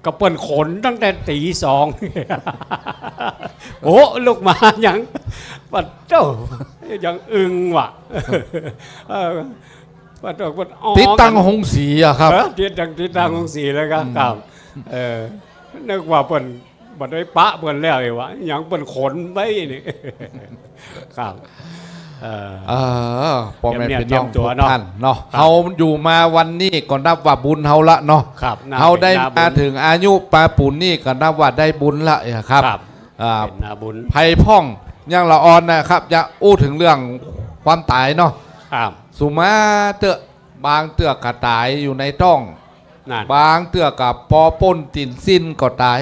ก็เปิ้นขนตั้งแต่ตี๋สอง โอ้ ลุกมาหยัง ปะโต้ ยังอึ้งว่ะ เออ ปะโต้ ปะ อ๋อ ติดตั้งโฮงสีอะครับ เออ ติดตั้ง ติดตั้งโฮงสีเลยครับ อืม ครับ เออ นึกว่าเปิ้นบ่ได้ปะเปิ้นแล้วไอ้วะ ยังเปิ้นขนไว้นี่ ครับ เออ เออ ป้อแม่ เตรียมเนื้อ ปี้น้อง เตรียมตั๋ว ทุก เนาะ ท่านเนาะ ครับ เฮาอยู่มาวันนี้ก็นับว่าบุญเฮาละเนาะ ครับ เฮาได้ นับเป็นนาบุญ มาเถิงอายุปานปูนนี้ก็นับว่าได้บุญละอะครับ ครับ อ่า เป็นนาบุญ ไผพ่อง อย่างละอ่อนนะครับ จะอู้เถิงเรื่องความต๋ายเนาะ ครับ สุมาเต๊อะ บางเตื้อก็ต๋ายอยู่ในต๊อง นั่น บางเตื้อก็ปอป้นตี๋นสิ้นก็ต๋าย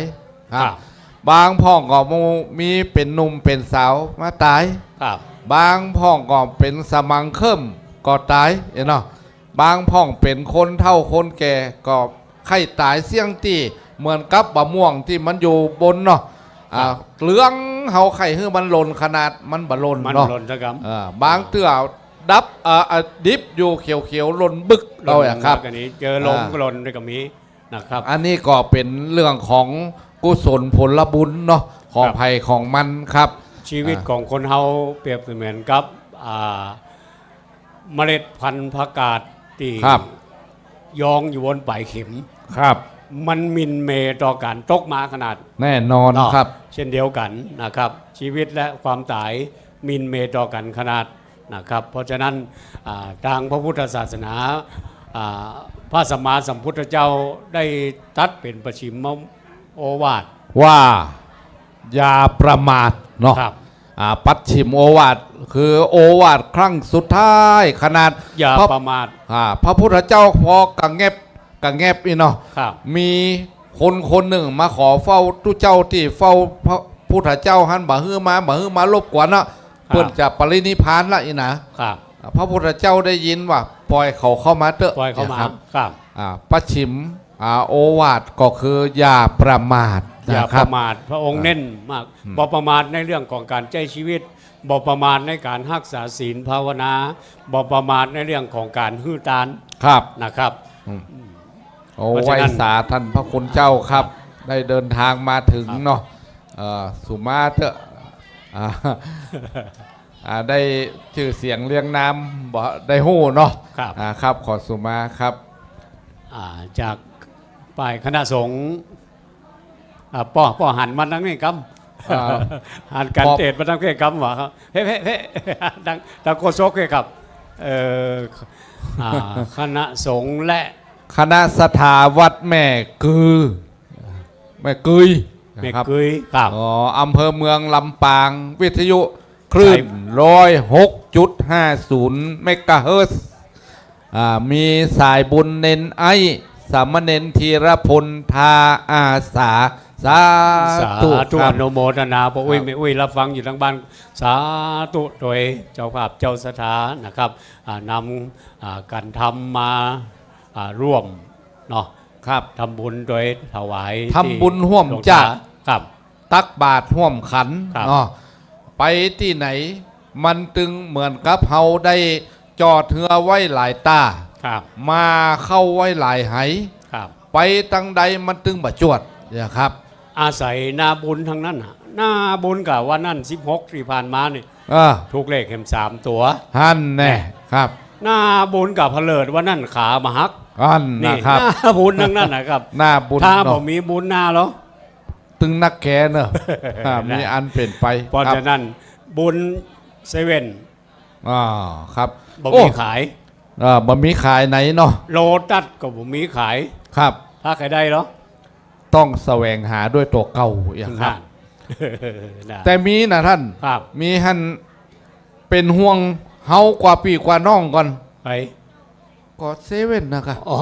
ครับ ครับ บางพ่องก็มู มีเป๋นหนุ่มเป๋นสาวมาต๋าย ครับ บางพ่องก็เป๋นสมังเคิ่มก็ต๋าย เนาะ บางพ่องเป๋นคนเฒ่าคนแก่ก็ใค่ต๋ายเสี้ยงตี้ เหมือนกับบ่าม่วงตี้มันอยู่บนเนาะ อ่า ครับ เหลือง เฮาใค่หื้อมันหล่นขนาด มันบ่หล่น มัน เนาะ หล่นสักกำ เออ บางเตื้อดับ เอ่อ อ่ะ ดิบอยู่เขียวๆ หล่นบึก หล่น เอาอะครับ แล้วก็นี่เจอลม อ่า ก็หล่นด้วยก็มีนะครับ อันนี้ก็เป๋นเรื่องของกุศลผลบุญเนาะ ของ ครับ ใผของมันครับ ชีวิต อ่า ของคนเฮาเปรียบเสมือนกับ อ่า เมล็ดพันธุ์ผักกาดตี้ ครับ ยองอยู่บนป๋ายเข็ม ครับ มันหมิ่นเหม่ต่อก๋านตกมาขนาด แน่นอน เนาะ ครับ เช่นเดียวกั๋นนะครับ ชีวิตและความต๋ายหมิ่นเหม่ต่อกั๋นขนาดนะครับ เพราะฉะนั้น อ่า ตางพระพุทธศาสนา อ่า พระสัมมาสัมพุทธเจ้าได้ตรัสเป๋นปะฉิมโอวาท ว่า อย่าประมาทเนาะ ครับ อ่า ปัจฉิมโอวาท คือโอวาทครั้งสุดท้ายขนาด อย่า พระ ประมาท อ่า พระพุทธเจ้าปอกะแงบ กะแงบอี้เนาะ ครับ มีคนคนนึ่งมาขอเฝ้าตุ๊เจ้าตี้เฝ้าพระพุทธเจ้าหั้น บ่หื้อมา บ่หื้อมารบกวนเนาะ ครับ เปิ้นจะปรินิพพานละอี้นะ ครับ อ่า พระพุทธเจ้าได้ยินว่า ป่อยเขาเข้ามาเต๊อะ ป่อยเขามา นะครับ ครับ อ่า ปัจฉิม อ่า โอวาทก็คืออย่าประมาท อย่า นะครับ ประมาท พระองค์ อ่า เน้นมาก อืม บ่ประมาทในเรื่องของก๋านใจ๊ชีวิต บ่ประมาทในก๋านฮักษาศีลภาวนา บ่ประมาทในเรื่องของก๋านหื้อตาน ครับ นะครับ อืม อืม โอ้ เพราะฉะนั้น ไหว้สาท่านพระคุณเจ้าครับ ครับ ได้เดินทางมาเถิง ครับ เนาะ เอ่อ สุมาเต๊อะ อ่า อ่า ได้จื้อเสียงเรียงนาม บ่ได้ฮู้เนาะ ครับ อ่า ครับ ขอสุมาครับ อ่า จากฝ่ายคณะสงฆ์ อ่า ป้อ ป้อหันมาตางนี้กำ อ่า หันก๋าน ป้อ เตศมาตางนี้กำว่าครับ เพ่ เพ่ เพ่ ตาง ตางโฆษกเนี่ยครับ เอ่อ อ่า คณะสงฆ์และ คณะศรัทธาวัดแม่กือ แม่กืยนะครับ แม่กืย ครับ อ๋อ อำเภอเมืองลำปาง วิทยุคลื่น ใช่ ร้อยหกจุดห้าศูนย์ เมกะเฮิรตซ์ อ่า มีสายบุญเณรไอ้ สามเณรธีรพล ทาอาสา สาธุ สาธุ ครับ อนุโมทนา ป้ออุ๊ย ครับ แม่อุ๊ย รับฟังอยู่ตางบ้าน สาธุ โดยเจ้าภาพเจ้าศรัทธานะครับ อ่า นำ อ่า ก๋านธรรมมา อ่า ร่วมเนาะ ครับ ทำบุญโดยถวาย ทำบุญร่วม ตี้หลวงต๋า จ้า ครับ ตักบาตรฮ่วมขัน ครับ เนาะ ไปตี้ไหน มันตึงเหมือนกับเฮาได้จอดเฮือไว้หลายต้า ครับ มาเข้าไว้หลายไห ครับ ไปตางใดมันตึงบ่จวดเนี่ยครับ อาศัยนาบุญตังนั้นน่ะ นาบุญกาวันนั้น สิบหก ตี้ผ่านมานี่ เออ ถูกเลขแหมสามตั๋ว หั้นแน่ แน่ ครับ นาบุญกาผะเลิดวันนั้นขาบ่หัก หั้นนะครับ นี่ นาบุญตังนั้นนะครับ นาบุญ ถ้า เนาะ บ่มีบุญนาเหรอ ตึงนักแกเนอะ อ่า นะ มีอันเป๋นไป เพราะ ครับ ฉะนั้น บุญเซเว่น อ่า ครับ บ่มี โอ้ ขาย อ่า บ่มีขายไหนเนาะ โลตัสก็บ่มีขาย ครับ ถ้าใค่ได้เหรอ ต้องแสวงหาด้วยตั๋วเก่าอะครับ นั่น นะ แต่มีนะท่าน ครับ มีหั้น เป๋นห่วงเฮากว่าปี้กว่าน้องก่อน ใผ ก็เซเว่นนะครับ อ๋อ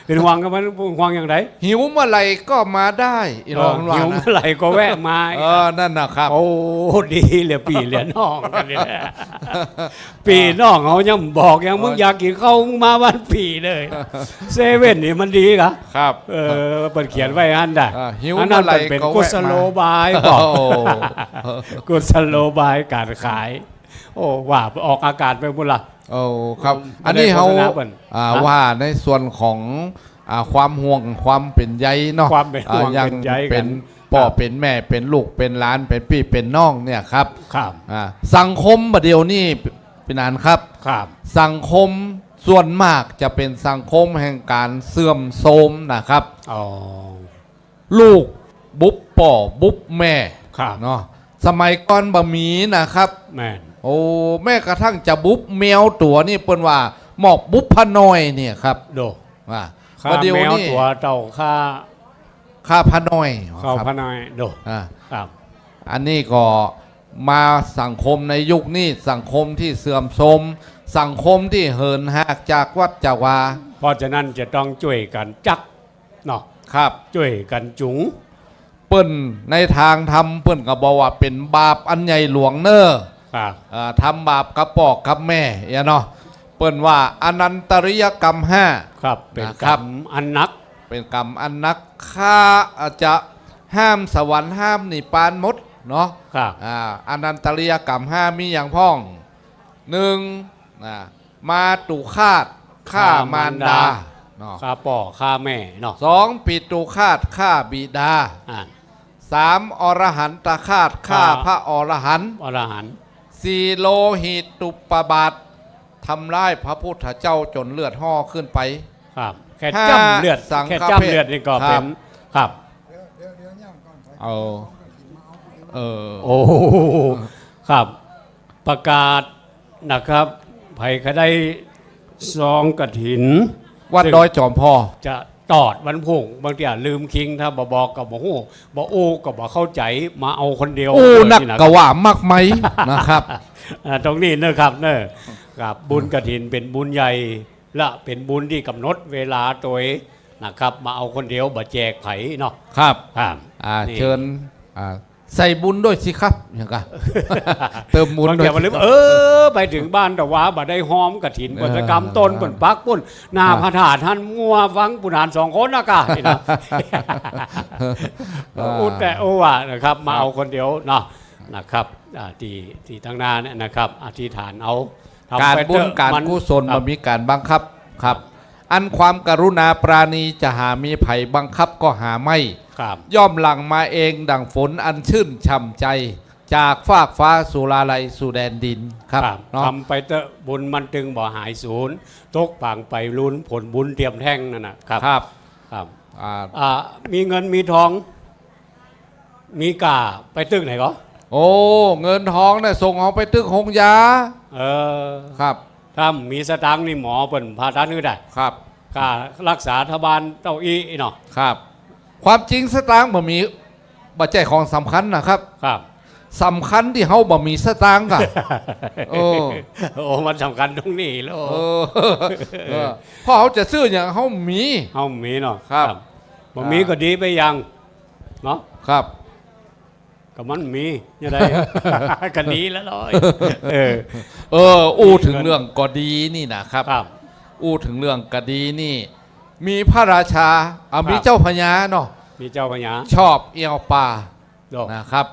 เป๋นห่วงกามัน ห่วงอย่างใด หิวเมื่อไหร่ก็มาได้ อีหลอง เออ ว่านะ หิวเมื่อไหร่ก็แวะมา เออ นั่นนะครับ โอ้ ดีเหลือปี้เหลือน้องกั๋นนี่แหละ ปี้น้องเฮายังบอกยัง เออ มึงอยากกิ๋นข้าวมึงมาบ้านปี้เลย เซเว่นนี่มันดีกะ ครับ เออ เปิ้นเขียนไว้หั้นน่ะ เออ หิว อันนั้น เมื่อไหร่ เปิ้น ก็แวะมา กุศโลบายบอก โอ้ กุศโลบายก๋านขาย โอ้ ว่าออกอากาศไปหมดละ โอ้ ครับ อันนี้เฮา บ่ได้โฆษณาเปิ้น อ่า ฮะ ว่าในส่วนของ อ่า ความห่วงความเป๋นใยเนาะ ความเป๋นห่วง อ่า อย่าง เป๋นใยกั๋น เป๋น ป้อ ครับ เป๋นแม่ เป๋นลูก เป๋นหลาน เป๋นปี้ เป๋นน้องเนี่ยครับ ครับ อ่า สังคมบ่าเดี่ยวนี้ ปี้หนานครับ ครับ สังคมส่วนมากจะเป๋นสังคมแห่งก๋านเสื่อมโทรมนะครับ อ๋อ ลูกบุบป้อบุบแม่ ครับ เนาะ สมัยก่อนบ่มีนะครับ แม่น โอ้ แม้กระทั่งจะบุบแมวตั๋วนี่เปิ้นว่าหมอกบุบผ้าน้อยเนี่ยครับ โด ว่า ข้า บ่าเดี่ยว แมว นี้ ตั๋วเต้าข้า ข้าผ้าน้อย ข้า ครับ ผ้าน้อย โด อ่า ครับ อันนี้ก็มาสังคมในยุคนี้ สังคมตี้เสื่อมโทรม สังคมตี้เหินห่างจากวัดจากวา เพราะฉะนั้นจะต้องจ้วยกั๋นจั๊ก เนาะ ครับ จ้วยกั๋นจุง เปิ้นในตางธรรมเปิ้นก็บอกว่าเป๋นบาปอันใหญ่หลวงเน่อ ครับ เอ่อ ทำบาปกับป้อกับแม่เนี่ยเนาะ เปิ้นว่าอนันตริยกรรมห้า ครับ เป๋น นะครับ กรรมอันหนัก เป๋นกรรมอันหนัก ข้าจะห้ามสวรรค์ห้ามนิพพานหมดเนาะ ครับ อ่า อนันตริยกรรมห้ามีอย่างพ่อง หนึ่ง นะ มาตุฆาต ฆ่ามารดา ฆ่ามารดา เนาะ ฆ่าป้อฆ่าแม่เนาะ สอง ปิตุฆาต ฆ่าบิดา อ่า สาม อรหันตฆาต ฆ่า ฆ่า พระอรหันต์ อรหันต์ สี่ โลหิตุปบาท ทำร้ายพระพุทธเจ้าจ๋นเลือดฮ่อขึ้นไป ครับ แค่ ห้า จ้ำเลือด สังฆเพศ แค่จ้ำเลือดนี่ก็ ครับ เป๋น ครับ เอา เออ โอ้ ครับ ประกาศนะครับ ใผใค่ได้ซองกฐิน วัดดอยจ๋อมพอ จะตอดวันพุ้ง บางทีอะลืมคิง ถ้าบ่บอกก็บ่ฮู้ บ่อู้ก็บ่เข้าใจ๋ มาเอาคนเดียว อู้นัก นี่นะ ก็ว่ามากมายนะครับ อ่า ตรงนี้นะครับเน่อ ครับ บุญกฐินเป๋นบุญใหญ่ และเป๋นบุญตี้ก๋ำหนดเวลาตวยนะครับ มาเอาคนเดียวบ่แจกใผเนาะ ครับ ครับ อ่า นี่ เชิญ อ่า ใส่บุญด้วยสิครับ อย่างกะ เติมบุญ บางที ด้วยสิครับ มาลืม เออ ไปเถิงบ้านตะวาบ่ได้ฮอมกฐิน เออ เปิ้นจะกำต้น เออ เปิ้นปักปุ้น หน้า ครับ พระธาตุหั้น งั่วฟังปุ้นหันสองคนนะกะ นี่นะ อ่า อู้แต่อู้ว่านะครับ มา ครับ เอาคนเดียวเนาะ นะครับ อ่า ตี้ ตี้ตางหน้าเนี่ยนะครับ อธิษฐานเอา ก๋านบุญก๋านกุศล ครับ บ่มีก๋านบังคับ ครับ อันความกรุณาปราณีจะหามีใผบังคับก็หาไม่ ครับ ย่อมหลั่งมาเองดั่งฝนอันชื่นฉ่ำใจ๋ จากฟากฟ้าสู่ลาลัยสู่แดนดิน ครับ ครับ เนาะ ทำไปเต๊อะ บุญมันตึงบ่หายสูญ ตกปางไปลูน ผลบุญเตียมแท่งนั่นน่ะ ครับ ครับ ครับ อ่า อ่า มีเงินมีทอง มีก้าไปตึกไหนก็ โอ้ เงินทองเนี่ยส่งเอาไปตึกโฮงยา เออ ครับ ถ้ามีสตางค์นี่หมอเปิ้นผ่าตัดหื้อได้ ครับ ค่ารักษาทบาลเต้าอี้เนาะ ครับ ความจริงสตางค์บ่มี บ่ใจ้ของสำคัญนะครับ ครับ สำคัญตี้เฮาบ่มีสตางค์ก่ะ โอ้ โอ้ มันสำคัญตรงนี้แล้ว เออ เออ เพราะเฮาจะซื้อหยังเฮามี เฮามีเนาะ ครับ ครับ บ่มี อ่า ก็ดีไปอย่าง เนาะ ครับ ก็มันมี จะได้ ก็ดีแล้วเนาะ เออ เออ อู้เถิงเรื่องก็ดีนี่นะครับ ครับ อู้เถิงเรื่องก็ดีนี่ มีพระราชา อ่ะ ครับ มีเจ้าพญาเนาะ มีเจ้าพญา ชอบเอี่ยวป่า เนาะ นะครับ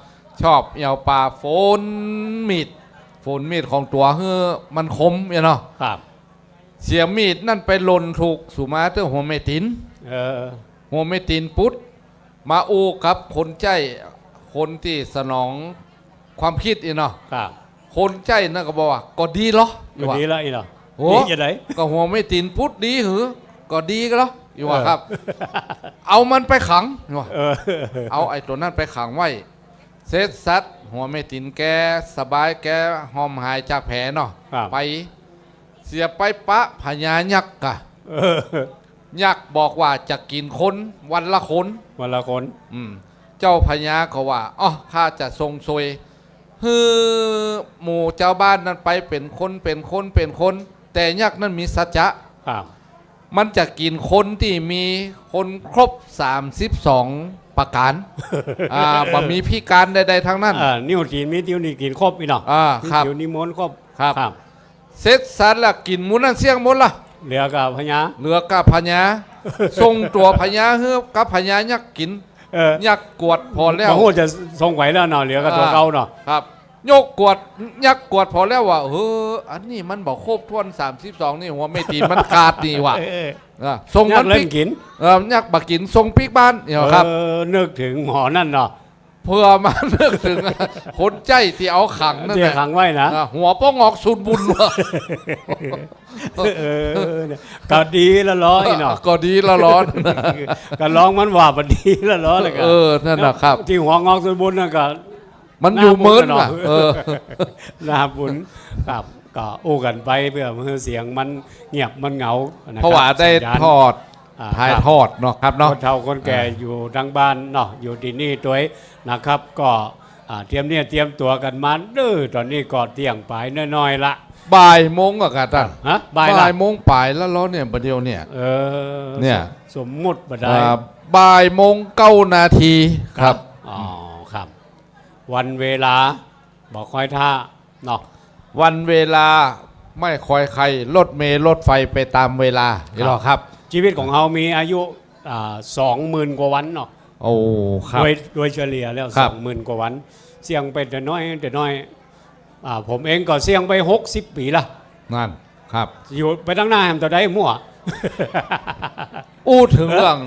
ชอบเอี่ยวป่า ฝนมีด ฝนมีดของตั๋วหื้อมันคมเนี่ยเนาะ ครับ เสียมีดนั่นไปหล่นถูกสุมาเตื้อหัวแม่ติ๋น เออ หัวแม่ติ๋นปุ๊ด มาอู้กับคนใจ๊ คนตี้สนองความกึ๊ดอี้เนาะ ครับ คนใจ๊นั่นก็บอกว่า ก็ดีเหรอ ก็ดีละอี้เนาะ โอ้ ดีจะได๋ ก็หัวแม่ติ๋นปุ๊ดดีหือ ก็ดีก็เหรอ อี้ว่า เออ ครับ เอามันไปขัง อี้ว่า เออ เอาไอ้ตั๋วนั้นไปขังไว้ เสร็จสับ หัวแม่ติ๋นแกสบาย แกห่มหายจากแผลเนาะ ครับ ไป เสียไปปะพญายักษ์ก่ะ เออ ยักษ์บอกว่าจะกิ๋นคนวันละคน วันละคน อืม เจ้าพญาก็ว่า อ้อ ข้าจะส่งส่วย หื้อหมู่จาวบ้านนั้นไปเป๋นคน เป๋นคน เป๋นคน แต่ยักษ์นั้นมีสัจจะ ครับ มันจะกิ๋นคนตี้มีคนครบสามสิบสองประก๋าน อ่า บ่มีพิก๋านใดๆ ทั้งนั้น อ่า นิ้วตี๋นมี นิ้วตี๋นกิ๋นครบอี้เนาะ อ่า ครับ นิ้วตี๋นมีครบ ครับ ครับ เสร็จสับแล้วกิ๋นหมู่นั้นเสี้ยงหมดละ เหลือก้าพญา เหลือก้าพญา ส่งตั๋วพญาหื้อกับพญายักษ์กิ๋น เออ ยักษ์กวดผ่อแล้ว บ่ฮู้จะส่งไหวแล้วเนาะ เหลือก้าตั๋วเก่าเนาะ ครับ ยกกวด ยักกวดผ่อแล้วว่า เออ อันนี้มันบ่ครบถ้วน สามสิบสอง นี่ หัวแม่ตีนมันขาดนี่หว่า เออ เออ ส่งมัน ยักเล่น ปิ๊ก กิ๋น เออ ยักบ่ากิ๋น ส่งปิ๊กบ้านเนี่ยครับ เออ นึกเถิงหมอนั่นเนาะ เปื้อมานึกเถิงคนใจ๊ตี้เอาขังนั่นแหละ ตี้ขังไว้นะ อ่า หัวป้องอกสูญบุญว่ะ เออ เนี่ย ก็ดีละล้ออีเนาะ ก็ดีละล้อ ก็ลองมันว่าบ่ดีละล้อเลยก็ เออ นั่นน่ะครับ แล้วตี้หัวงอกสูญบุญนั่นก็ มันอยู่เมินว่ะ หน้าบุญ เออ หน้าบุญ ครับ ก็อู้กั๋นไปเปื้อหื้อเสียงมันเงียบมันเหงานะครับ เพราะว่าได้ สัญญาณ ทอด อ่า ถ่ายทอดเนาะครับเนาะ คนเฒ่าคนแก่ อ่า อยู่ตางบ้านเนาะ อยู่ตี้นี่ตวยนะครับ ก็ อ่า เตรียมเนื้อเตรียมตั๋วกั๋นมาเด้อ ต๋อนนี้ก็เตี้ยงป๋ายน้อยๆ ละ บ่ายโมงอะครับต้าน ฮะ บ่ายละ บ่ายโมงป๋ายแล้วเหรอเนี่ย บ่าเดี่ยวเนี่ย เออ เนี่ย สมมุติบ่ได้ อ่า บ่ายโมงเก้านาทีครับ ครับ อ๋อ ครับ วันเวลาบ่ค่อยถ้าเนาะ วันเวลาไม่คอยใคร รถเมล์รถไฟไปต๋ามเวลา ครับ นี่หรอครับ ชีวิตของเฮามีอายุ อ่า สองหมื่นกว่าวันเนาะ โอ้ ครับ โดย โดยเฉลี่ยแล้ว ครับ สองหมื่นกว่าวัน เสี่ยงไปแต่น้อยแต่น้อย อ่า ผมเองก็เสี่ยงไปหกสิบปี๋ละ นั่น ครับ อยู่ไปตางหน้าแหมเต้าใดมั่ว อู้เถิงเรื่อง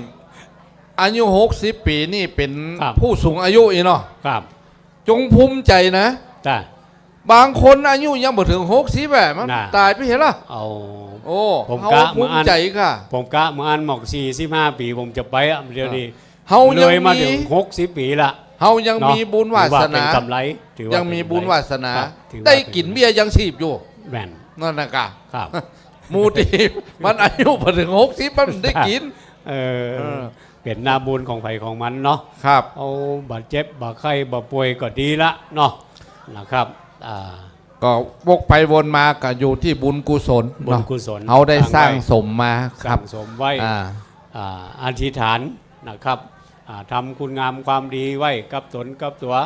อายุหกสิบปี๋นี่เป๋น ครับ ผู้สูงอายุอีเนาะ ครับ จงภูมิใจ๋นะ จ้ะ บางคนอายุยังบ่เถิงหกสิบอะ มัน น่ะ ต๋ายไปเหียละ เอา โอ้ ผม เฮากะ ภูมิใจ๋ค่ะ ผมกะเมื่ออั้นหมอกสี่สิบห้าปี๋ ผมจะไปอะ เดี๋ยวนี้ อ่า เฮายัง เลยมา มี เถิงหกสิบปี๋ละ เฮายัง เนาะ มีบุญวาสนา ถือว่าเป๋นก๋ำไร ถือว่า ยังมีบุญวาสนา ครับ ถือว่า ได้กิ๋นเบี้ยยังชีพอยู่ แม่น นั่นน่ะกะ ครับ หมู่ตี้มันอายุบ่เถิงหกสิบ มันได้กิ๋น เออ เออ เป๋นหน้าบุญของใผของมันเนาะ ครับ เอาบ่เจ็บบ่ไข้บ่ป่วยก็ดีละเนาะ นะครับ อ่า ก็วกไปวนมาก็อยู่ตี้บุญกุศลเนาะ บุญกุศล เฮาได้สร้างสมมา ครับ สร้างสมไว้ อ่า อ่า อธิษฐานนะครับ อ่า ทำคุณงามความดีไว้กับตนกับตั๋ว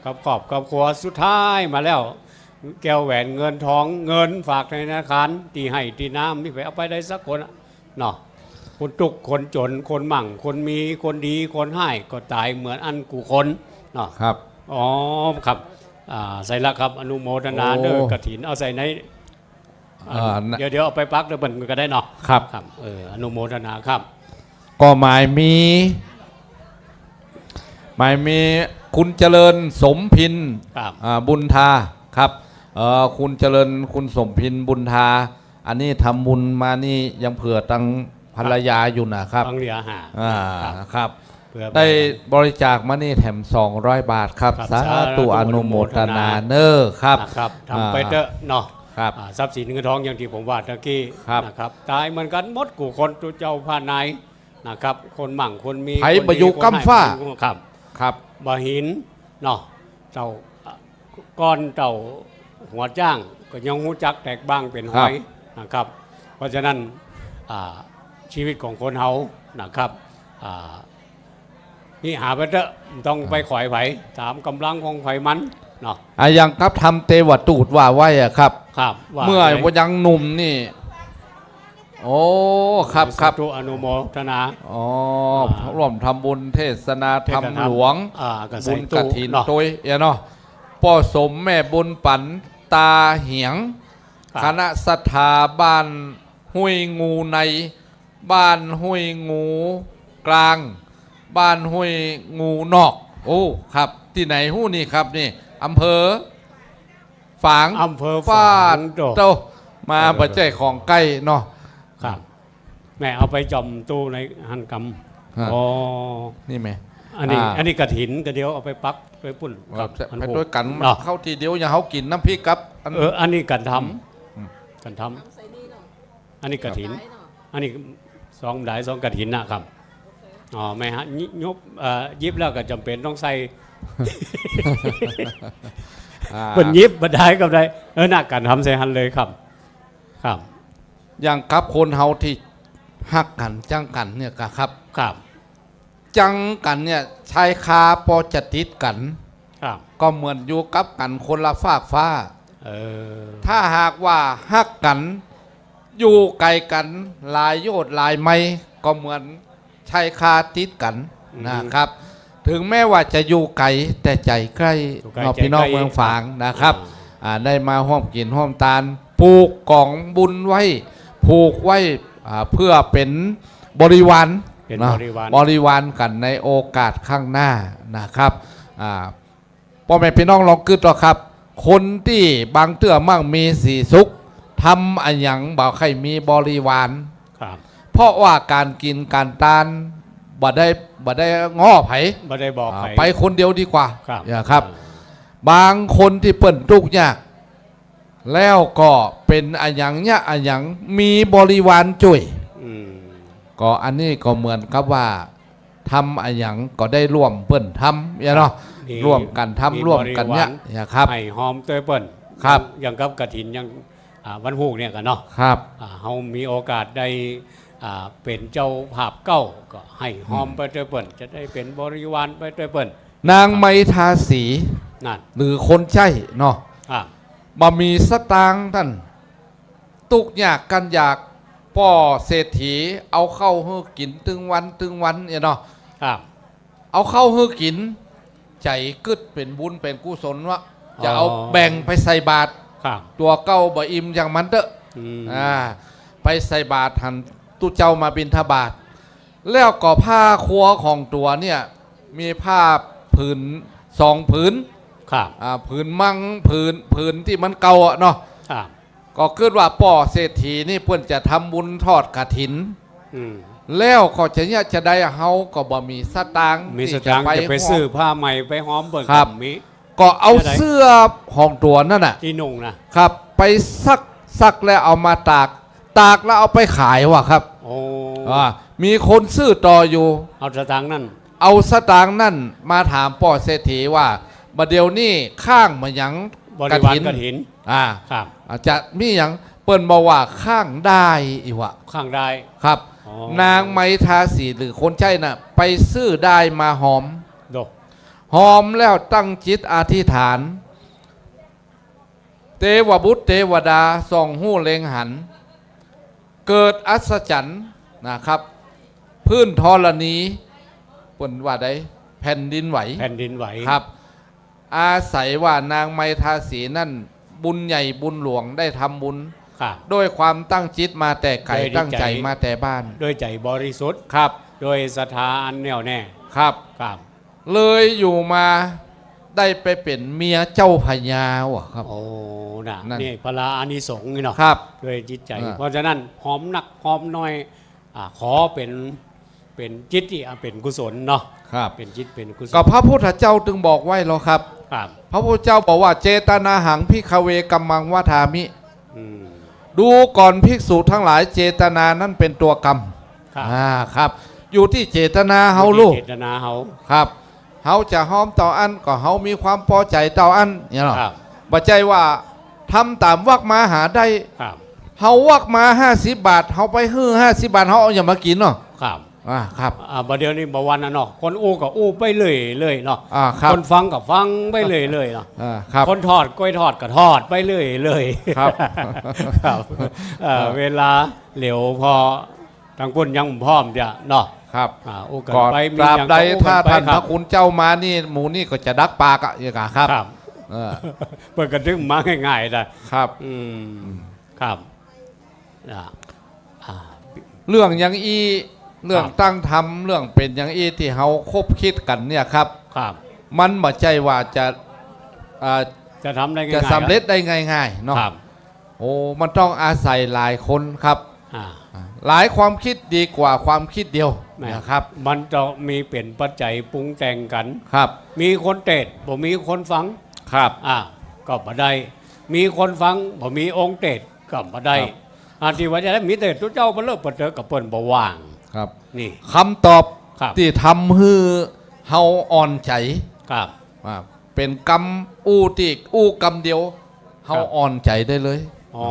กับครอบกับครัว สุดท้ายมาแล้ว แก้วแหวนเงินทอง เงินฝากในธนาคาร ตี้ไฮ่ตี้นา บ่มีใผเอาไปได้สักคนอะ เนาะ คนตุ๊กข์คนจ๋น คนมั่งคนมี คนดีคนฮ้าย ก็ต๋ายเหมือนอั้นกู้คน เนาะ ครับ อ๋อ ครับ อ่า ใส่ละครับ อนุโมทนาเด้อ โอ้ กฐิน เอาใส่ใน อ่า อัน นะ เดี๋ยว เดี๋ยวเอาไปปักเด้อเปิ้นก็ได้เนาะ ครับ ครับ เออ อนุโมทนาครับ ก็หมายมี หมายมีคุณเจริญสมพิน ครับ อ่า บุญทาครับ เอ่อ คุณเจริญ คุณสมพินบุญทา อันนี้ทำบุญมานี่ยังเผื่อตังภรรยาอยู่นะครับ ตังเหลือหา อ่า ครับ ครับ เผื่อ ได้บริจาคมานี่แถมสองร้อยบาทครับ ครับ สาธุ สาธุ อนุโมทนา อนุโมทนาเน้อครับ นะครับ ทำไปเถอะเนาะ ครับ อ่า ทรัพย์สินเงินทองอย่างตี้ผมว่าตะกี้ ครับ นะครับ ต๋ายเหมือนกั๋นหมดกู้คน ตุ๊เจ้าพระนาย นะครับ คนมั่งคนมี ใผบ่อยู่ก้ำฟ้า คนดีคนฮ้าย ครับ ครับ บ่เห็นเนาะ เต้าก้อนเต้าหัวจ๊าง ก็ยังฮู้จักแตกบ้างเป๋นหอย ครับ นะครับ เพราะฉะนั้น อ่า ชีวิตของคนเฮานะครับ อ่า นี่หาไปเถอะ บ่ต้องไปขอยใผ ต๋ามก๋ำลังของใผมันเนาะ อ่ะ อย่างกับธรรมเตวทูตว่าไว้อะครับ ครับ ว่า เมื่อ ไง ยังหนุ่มนี่ โอ้ ครับ ครับ สาธุ อนุโมทนา อ๋อ อ่า ร่วมทำบุญเทศนาธรรมหลวง เทศนาธรรม อ่า ก็ใส่ บุญกฐิน ตู้เนาะ ตวยเนาะ ป้อสมแม่บุญปั๋น ตาเหียง ครับ คณะศรัทธาบ้านห้วยงูใน บ้านห้วยงูกลาง บ้านห้วยงูนอก โอ้ ครับ ตี้ไหนฮู้นี่ครับนี่ อำเภอ ฝาง อำเภอฝาง ฟาดโต โต มา เออ บ่ใจ้ของใก้เนาะ ครับ แม่เอาไปจ่อมตู้ในหั้นกำ ฮะ อ๋อ นี่แม่ อันนี้ อ่า อันนี้กฐิน ก็เดี๋ยวเอาไปปักไว้ปุ้น ครับ อัน ไปตวยกั๋น เนาะ เข้าตี้เดียว อย่าเฮากิ๋นน้ำพริกกับอัน เออ อันนี้กั๋นทำ อืม กั๋นทำ อันนี้กฐิน อันนี้สองดายสองกฐินนะครับ อ๋อ แม่ฮะ ยิ- ยบ เอ่อ หยิบแล้วก็จ๋ำเป๋นต้องใส่ อ่า เปิ้นหยิบบ่ได้ก็ได้ เออ น่ะ กั๋นทำใส่หั้นเลยครับ ครับ อย่างกับคนเฮาตี้ฮักกั๋น จังกั๋นเนี่ยกะครับ ครับ จังกั๋นเนี่ย ใช้คาปอจะติดกั๋น ครับ ก็เหมือนอยู่กับกั๋นคนละฟากฟ้า เออ ถ้าหากว่าฮักกั๋น อยู่ไก๋กั๋นหลายโยชน์หลายไมล์ ก็เหมือนใช้คาติดกั๋น อืม นะครับ เถิงแม้ว่าจะอยู่ไก๋แต่ใจ๋ใก้ อยู่ไก๋ เนาะ ใจ๋ใก้ พี่น้องเมืองฝางนะครับ อ่า อ่า ได้มาฮ่วมกิ๋นฮ่วมตาน ผูกก๋องบุญไว้ ผูกไว้ อ่า เปื้อเป๋นบริวาร เป๋น เนาะ บริวาร บริวารกั๋นในโอกาสข้างหน้านะครับ อ่า ป้อแม่ปี้น้องลองกึ๊ดเอาครับ คนตี้บางเตื้อมั่งมีสีสุข ทำอะหยังบ่ใค่มีบริวาร ครับ เพราะว่าก๋านกิ๋นก๋านตานบ่ได้ บ่ได้ง้อใผ บ่ได้บอกใผ อ่า ไปคนเดียวดีกว่า ครับ เนี่ยครับ อ่า บางคนตี้เปิ้นตุ๊กยาก แล้วก็เป๋นอะหยังเยียะอะหยัง มีบริวารจ้วย อืม ก็อันนี้ก็เหมือนกับว่า ทำอะหยังก็ได้ร่วมเปิ้นทำ เนี่ยเนาะ มี ร่วมกั๋นทำ มี ร่วมกั๋นเยียะ บริวาร เนี่ยครับ ไห้ฮอมตวยเปิ้น ครับ อย่าง อย่างกับกฐิน อย่าง อ่า วันฮูกเนี่ยกั๋นเนาะ ครับ อ่า เฮามีโอกาสได้ อ่า เป๋นเจ้าภาพเก๊า ก็ไห้ฮอม อืม ไปตวยเปิ้น จะได้เป๋นบริวารไปตวยเปิ้น นางไมทาสี นั่น หรือคนใจ๊เนาะ ครับ บ่มีสตางค์ตัน ตุ๊กยากกั๋นอยาก ป้อเศรษฐีเอาข้าวหื้อกิ๋นตึงวันตึงวันเนี่ยเนาะ ครับ เอาข้าวหื้อกิ๋น ใจ๋กึ๊ดเป๋นบุญเป๋นกุศลว่า จะเอา อ๋อ แบ่งไปใส่บาตร ครับ ตั๋วเก๊าบ่อิ่มอย่างมันเต๊อะ อืม อ่า ไปใส่บาตรหันตุ๊เจ้ามาบิณฑบาต แล้วก็ผ้าครัวของตั๋วเนี่ย มีผ้าผืนสองผืน ครับ อ่า ผืนมั่ง ผืน ผืนตี้มันเก่าอะเนาะ ครับ ก็กึ๊ดว่าป้อเศรษฐีนี่เปิ้นจะทำบุญทอดกฐิน อืม แล้วก็จะเนี่ยจะได้ เฮาก็บ่มีสตางค์ มีสตางค์ ตี้จะไป จะไปซื้อผ้าใหม่ไปฮอมเปิ้น ครับ ก็บ่มี ก็เอา จะได้ เสื้อของตั๋วนั่นน่ะ ตี้นุ่งนะ ครับ ไปซัก ซักแล้วเอามาตาก ตากแล้วเอาไปขายว่ะครับ โอ้ อ่า มีคนซื้อต่ออยู่ เอาสตางค์นั่น เอาสตางค์นั่นมาถามป้อเศรษฐีว่า บ่าเดี่ยวนี้ค้างมาหยัง บริวาร กฐิน กฐิน อ่า ครับ อาจจะมีหยัง เปิ้นบอกว่าค้างด้ายอีกว่ะ ค้างด้าย ครับ อ๋อ นางไมทาสีหรือคนใจ๊น่ะ ไปซื้อด้ายมาฮอม โด ฮอมแล้วตั้งจิตอธิษฐาน เตวบุตรเตวดาส่องฮู้เล็งหัน เกิดอัศจรรย์นะครับ พื้นธรณี เปิ้นว่าใด แผ่นดินไหว แผ่นดินไหว ครับ อาศัยว่านางไมทาสีนั่นบุญใหญ่บุญหลวงได้ทำบุญ ครับ ด้วยความตั้งจิตมาแต่ไก๋ ด้วยจิตใจ๋ ตั้งใจ๋มาแต่บ้าน ด้วยใจ๋บริสุทธิ์ ครับ ด้วยศรัทธาอันแน่วแน่ ครับ ครับ เลยอยู่มาได้ไปเป๋นเมียเจ้าพญาว่ะครับ โอ้ น่ะ นั่น นี่พลาอานิสงส์นี่เนาะ ครับ ด้วยจิตใจ๋ อ่า เพราะฉะนั้นฮอมนักฮอมน้อย อ่า ขอเป๋น เป๋นจิตตี้ อ่า เป๋นกุศลเนาะ ครับ เป๋นจิตเป๋นกุศล ก็พระพุทธเจ้าจึงบอกไว้แล้วครับ ครับ พระพุทธเจ้าบอกว่า เจตนาหัง ภิกขเว กัมมัง วทามิ อืม ดูก่อนภิกษุทั้งหลาย เจตนานั้นเป็นตัวกรรม ครับ อ่า ครับ อยู่ตี้เจตนาเฮา อยู่ตี้ ลูก เจตนาเฮา ครับ เฮาจะฮอมเต้าอั้น ก็เฮามีความปอใจ๋เต้าอั้น เนี่ยเนาะ ครับ บ่ใจ้ว่าทำต๋ามวักมาหาได้ ครับ เฮาวักมาห้าสิบบาท เฮาไปหื้อห้าสิบบาท เฮาเอาหยังมากิ๋นเนาะ ครับ อ่า ครับ อ่า บ่าเดี่ยวนี้บ่าวันน่ะเนาะ คนอู้ก็อู้ไปเรื่อยๆเนาะ อ่า ครับ คนฟังก็ฟังไปเรื่อยๆเนาะ อ่า ครับ คนทอดก้วยทอดก็ทอดไปเรื่อยๆ ครับ ครับ เอ่อ ครับ เวลาเหลียวพอ ตางปุ้นยังบ่พร้อมจะเนาะ ครับ อ่า อู้กั๋นไป ก็ตราบใด มีหยังก็อู้กั๋นไป ถ้าต้าน ครับ พระคุณเจ้ามานี่ หมู่นี่ก็จะดักปากอะ อย่างกะครับ ครับ เออ เปิ้นก็ดึงมาง่ายๆได้ ครับ อืม ครับ อ่า อ่า เรื่องอย่างอี้ เรื่อง ครับ ตั้งธรรม เรื่องเป๋นอย่างอี้ตี้เฮาคบคิดกั๋นเนี่ยครับ ครับ มันบ่ใจ้ว่าจะ อ่า จะทำได้ง่ายๆ จะสำเร็จได้ง่ายๆเนาะ ครับ โอ้ มันต้องอาศัยหลายคนครับ อ่า อ่า หลายความคิดดีกว่าความคิดเดียว แม่น นะครับ มันต้องมีเป๋นปัจจัยปรุงแต่งกั๋น ครับ มีคนเตศน์ บ่มีคนฟัง ครับ อ่า ก็บ่ได้ มีคนฟัง บ่มีองค์เตศน์ ก็บ่ได้ ครับ อันตี้ว่าจะได้มีเตศน์ตุ๊เจ้าเปิ้นเลิกเปิ้นเถิงก็เปิ้นบ่ว่าง ครับ นี่ กำตอบ ครับ ตี้ทำหื้อเฮาอ่อนใจ๋ ครับ อ่า เป๋นกำอู้ตี้อู้กำเดียว เฮา ครับ อ่อนใจ๋ได้เลย อ๋อ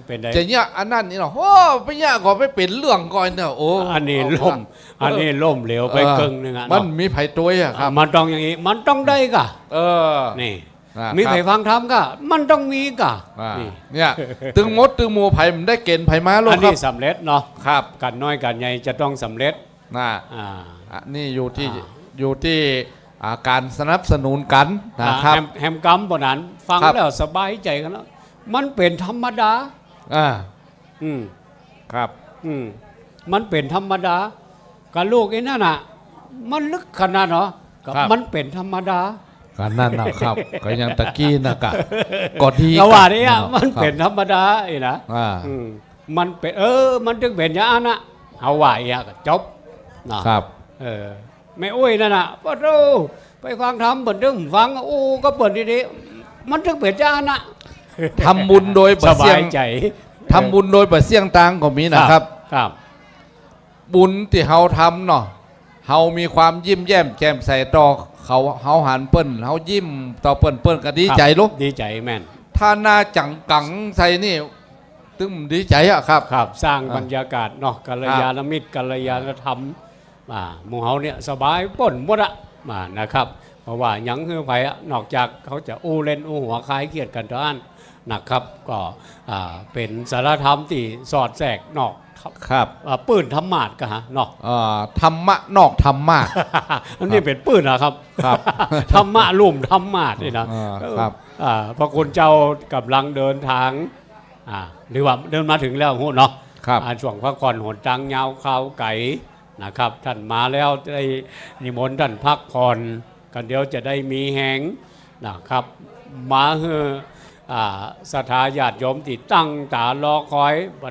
เป๋นได จะเยียะอันนั้นนี่เนาะ โอ้ ไปเยียะก็ไปเป๋นเรื่องก่อนเนาะ โอ้ อันนี้ เอา ล่ม เอา อันนี้ล่มเหลวไป เออ เกิ่งนึ่งอะ มัน เนาะ มีใผตวยอะครับ มันต้องอย่างอี้ มันต้องได้ก่ะ เออ นี่ อ่า มี ครับ ใผฟังธรรมก่ะ มันต้องมีก่ะ อ่า นี่ เนี่ย ตึงหมดตึงหมู่ใผมันได้เก๋ณฑ์ใผมาลูก อันนี้ ครับ สำเร็จเนาะ ครับ ก๋านน้อยก๋านใหญ่จะต้องสำเร็จ น่ะ อ่า อันนี้อยู่ตี้ อ่า อยู่ตี้ อ่า ก๋านสนับสนุนกั๋นนะครับ อ่า แหม แหมกำบ่านั้น ฟัง ครับ แล้วสบายใจ๋กั๋นแล้ว มันเป๋นธรรมดา อ่า อืม ครับ อืม มันเป๋นธรรมดา กะลูกอี้นั่นน่ะ มันลึกขนาดเหรอ ก็ ครับ มันเป๋นธรรมดา ก็นั่นน่ะครับ ก็อย่างตะกี้น่ะกะ ก็ดี ก็ว่าเนี่ย ครับ มันเป๋นธรรมดาอี้นะ อ่า อืม มันเป๋น เออ มันตึงเป๋นอย่างนั้นน่ะ เฮาว่าอี้อะ ก็จบ เนาะ ครับ เออ แม่อุ๊ยนั่นน่ะ ปะโธ่ ไปฟังธรรมเปิ้นตึงฟัง โอ้ ก็เปิ้นดีๆ มันตึงเป๋นอย่างนั้นน่ะ ทำบุญโดยบ่เสี่ยง สบายใจ๋ ทำบุญโดยบ่เสี่ยงตางค์ก็มีนะครับ ครับ บุญตี้เฮาทำเนาะ เฮามีความยิ้มแย้มแจ่มใสต่อเขา เฮาหันเปิ้น เฮายิ้มต่อเปิ้น เปิ้นก็ดีใจ๋ ครับ ลูก ดีใจ๋แม่น ถ้าหน้าจังกังใส่นี่ ตึงดีใจ๋อะครับ ครับ สร้าง อ่า บรรยากาศเนาะ กัลยาณมิตร อ่า กัลยาณธรรม อ่า หมู่เฮาเนี่ยสบายป๊นหมดอะ อ่า นะครับ เพราะว่าหยังหื้อใผอะ นอกจากเขาจะอู้เล่นอู้หัวคลายเครียดกั๋นเต้าอั้นนะครับ ก็ อ่า เป๋นสาระธรรมตี้สอดแทรกนอก ครับ อ่า ปื้นธรรมาสน์กะฮะเนาะ อ่า ธรรมะนอกธรรมาสน์ อันนี้ ครับ เป๋นปื้นนะครับ ครับ ธรรมะลุ่มธรรมาสน์นี่นะ อ่า ครับ อ่า พระคุณเจ้ากำลังเดินทาง อ่า หรือว่าเดินมาเถิงแล้วฮู้เนาะ ครับ อ่า ช่วงพักผ่อนหนตางยาวคาวไก๋นะครับ ต้านมาแล้วได้นิมนต์ต้านพักผ่อนกั๋น เดี๋ยวจะได้มีแฮงนะครับ มาหื้อ อ่า ศรัทธาญาติโยมตี้ตั้งต๋ารอคอย บ่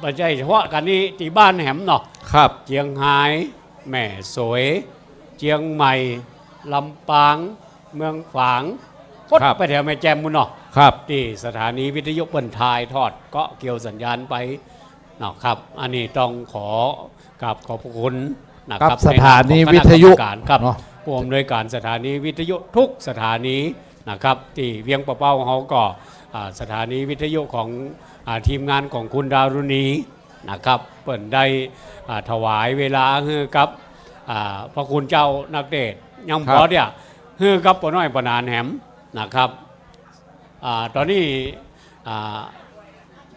บ่ใจ้เฉพาะกั๋นนี้ตี้บ้านแหมเนาะ ครับ เจียงฮาย แม่สวย เจียงใหม่ ลำปาง เมืองฝาง ครับ ไปแถวแม่แจ่มปู้นเนาะ ครับ ตี้สถานีวิทยุเปิ้นถ่ายทอดเกาะเกี่ยวสัญญาณไปเนาะครับ อันนี้ต้องขอกราบขอบพระคุณนะครับ ครับ ในนามของ สถานีวิทยุ คณะกรรมการครับ เนาะ ผู้อำนวยการสถานีวิทยุทุกสถานีนะครับ ตี้เวียงป่าเป้าเฮาก็ อ่า สถานีวิทยุของ อ่า ทีมงานของคุณดารุณี นะครับ เปิ้นได้ อ่า ถวายเวลาหื้อกับ อ่า พระคุณเจ้านักเทศน์ ยัง ครับ ปอเตี้ย หื้อกับป้อน้อยป้อหนานแหมนะครับ อ่า ต๋อนนี้ อ่า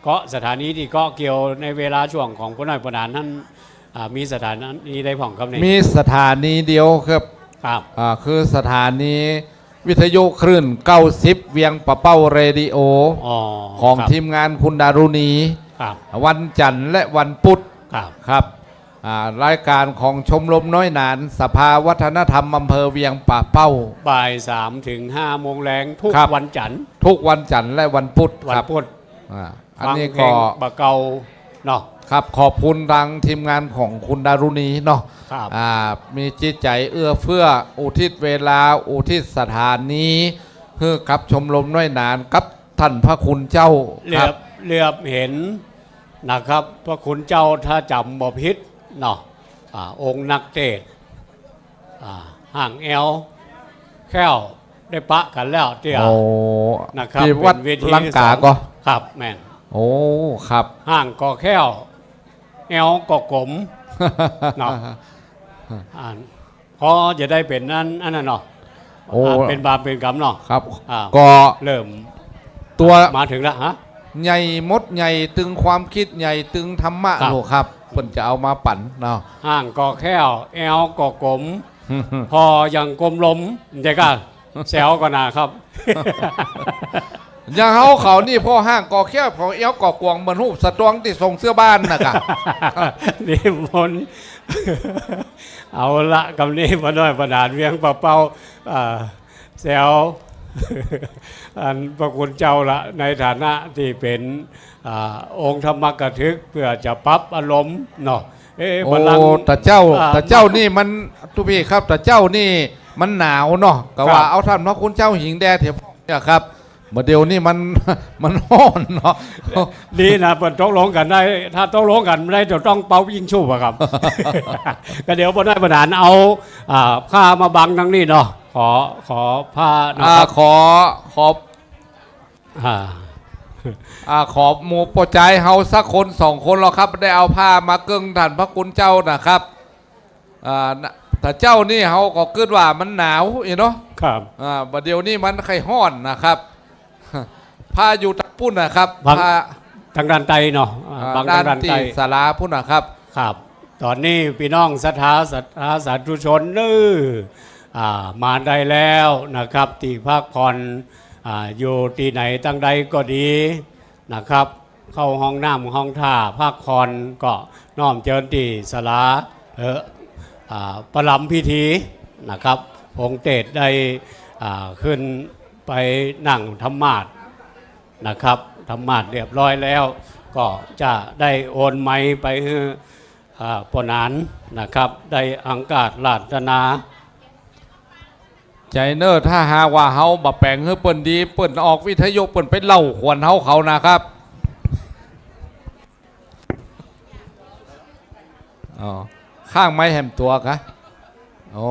เกาะสถานีตี้เกาะเกี่ยวในเวลาช่วงของป้อน้อยป้อหนานนั้น อ่า มีสถานีใดพ่องครับนี่ มีสถานีเดียวครับ ครับ อ่า คือสถานี วิทยุคลื่นเก้าสิบ เวียงป่าเป้าเรดิโอ อ๋อ ของ ครับ ทีมงานคุณดารุณี ครับ วันจันทร์และวันพุธ ครับ ครับ อ่า รายการของชมรมน้อยหนาน สภาวัฒนธรรมอำเภอเวียงป่าเป้า บ่ายสามถึงห้าโมงแลงทุก ครับ วันจันทร์ ทุกวันจันทร์และวันพุธ วัน ครับ พุธ อ่า อันนี้ก็ ฟังเพลงบ่าเก่าเนาะ ครับ ขอบคุณตางทีมงานของคุณดารุณีเนาะ ครับ อ่า มีจิตใจ๋เอื้อเฟื้อ อุทิศเวลา อุทิศสถานี หื้อกับชมรมน้อยหนาน กับต้านพระคุณเจ้า เหลือบ ครับ เหลือบเห็นนะครับ พระคุณเจ้าถ้าจ๋ำบ่ผิดเนาะ อ่า องค์นักเทศน์ อ่า ห้างแอวแข้วได้ปะกั๋นแล้วเตี้ย โอ้ นะครับ ตี้วัด เป๋นเวที ลังก๋า ตี้สอง ก็ ครับ แม่น โอ้ ครับ ห้างก็แข้ว แอวก็ก๋ม เนาะ อ่า พอจะได้เป๋นอัน อันนั้นเนาะ โอ้ อ่า เป๋นบาปเป๋นกรรมเนาะ ครับ อ่า ก็ เริ่ม ตั๋ว มาเถิงแล้วฮะ ใหญ่หมด ใหญ่ตึงความคิด ใหญ่ตึงธรรมะ ครับ โลกครับ เปิ้นจะเอามาปั๋นเนาะ ห้างก็แข้ว แอวก็ก๋ม พออย่างกลมลม ใจ้ก่ะ แซวก่อนาครับ อย่างเฮาเขานี่ พอห้างก็แข้ว พอแอวก็ก๋ม เหมือนฮูปสตวงตี้ส่งเสื้อบ้านน่ะก่ะ นิมนต์ เอาละ กำนี้ป้อน้อยป้อหนานเวียงป่าเป้า อ่า แซว อันพระคุณเจ้าละ ในฐานะตี้เป๋น อ่า องค์ธรรมกถึก เปื้อจะปรับอารมณ์เนาะ เอ๊ะ โอ้ บัลลังก์ ตาเจ้า อ่า ตาเจ้านี่มัน ตุ๊พี่ครับ ตาเจ้านี่มันหนาวเนาะ ก็ ครับ ว่าเอาต้านพระคุณเจ้าหิงแดเถอะเนี่ยครับ บ่าเดี่ยวนี้มัน มันฮ้อนเนาะ ดีนะ เปิ้นตกลงกั๋นได้ ถ้าตกลงกั๋นบ่ได้ จะต้องเป่ายิงฉุบอะครับ ก็เดี๋ยวป้อน้อยป้อหนานเอา อ่า ผ้ามาบังตางนี้เนาะ ขอ ขอผ้าเนาะ อ่า ครับ ขอ ขอ อ่า อ่า ขอหมู่ป้อจายเฮาสักคนสองคนเนาะครับ ได้เอาผ้ามาเกิ่งต้านพระคุณเจ้านะครับ อ่า นะ ตาเจ้านี่เฮาก็กึ๊ดว่ามันหนาวอี้เนาะ ครับ อ่า บ่าเดี่ยวนี้มันใค่ฮ้อนนะครับ ผ้าอยู่ตางปุ้นนะครับ บัง ผ้า ตางด้านใต้เนาะ อ่า อ่า บังตางด้านใต้ ด้านตี้ศาลาปุ้นนะครับ ครับ ต๋อนนี้ปี้น้องศรัทธา ศรัทธาสาธุชนเน้อ อ่า มาได้แล้วนะครับ ตี้พักผ่อน อ่า อยู่ตี้ไหนตังใดก็ดีนะครับ เข้าห้องน้ำห้องท่าพักผ่อนก็น้อมเจิญตี้ศาลา เอ่อ อ่า ประลำพิธีนะครับ องค์เตสได้ อ่า ขึ้นไปนั่งธรรมาสน์นะครับ ธรรมาสน์เรียบร้อยแล้ว ก็จะได้โอนไมค์ไปหื้อ อ่า ป้อหนานนะครับ ได้อังคาสราธนา ใจ๋เน้อ ถ้าหากว่าเฮาบ่แป๋งหื้อเปิ้นดี เปิ้นออกวิทยุ เปิ้นไปเล่าขวัญเฮาเขานะครับ อ๋อ ข้างไมค์แหมตั๋วกะ อ๋อ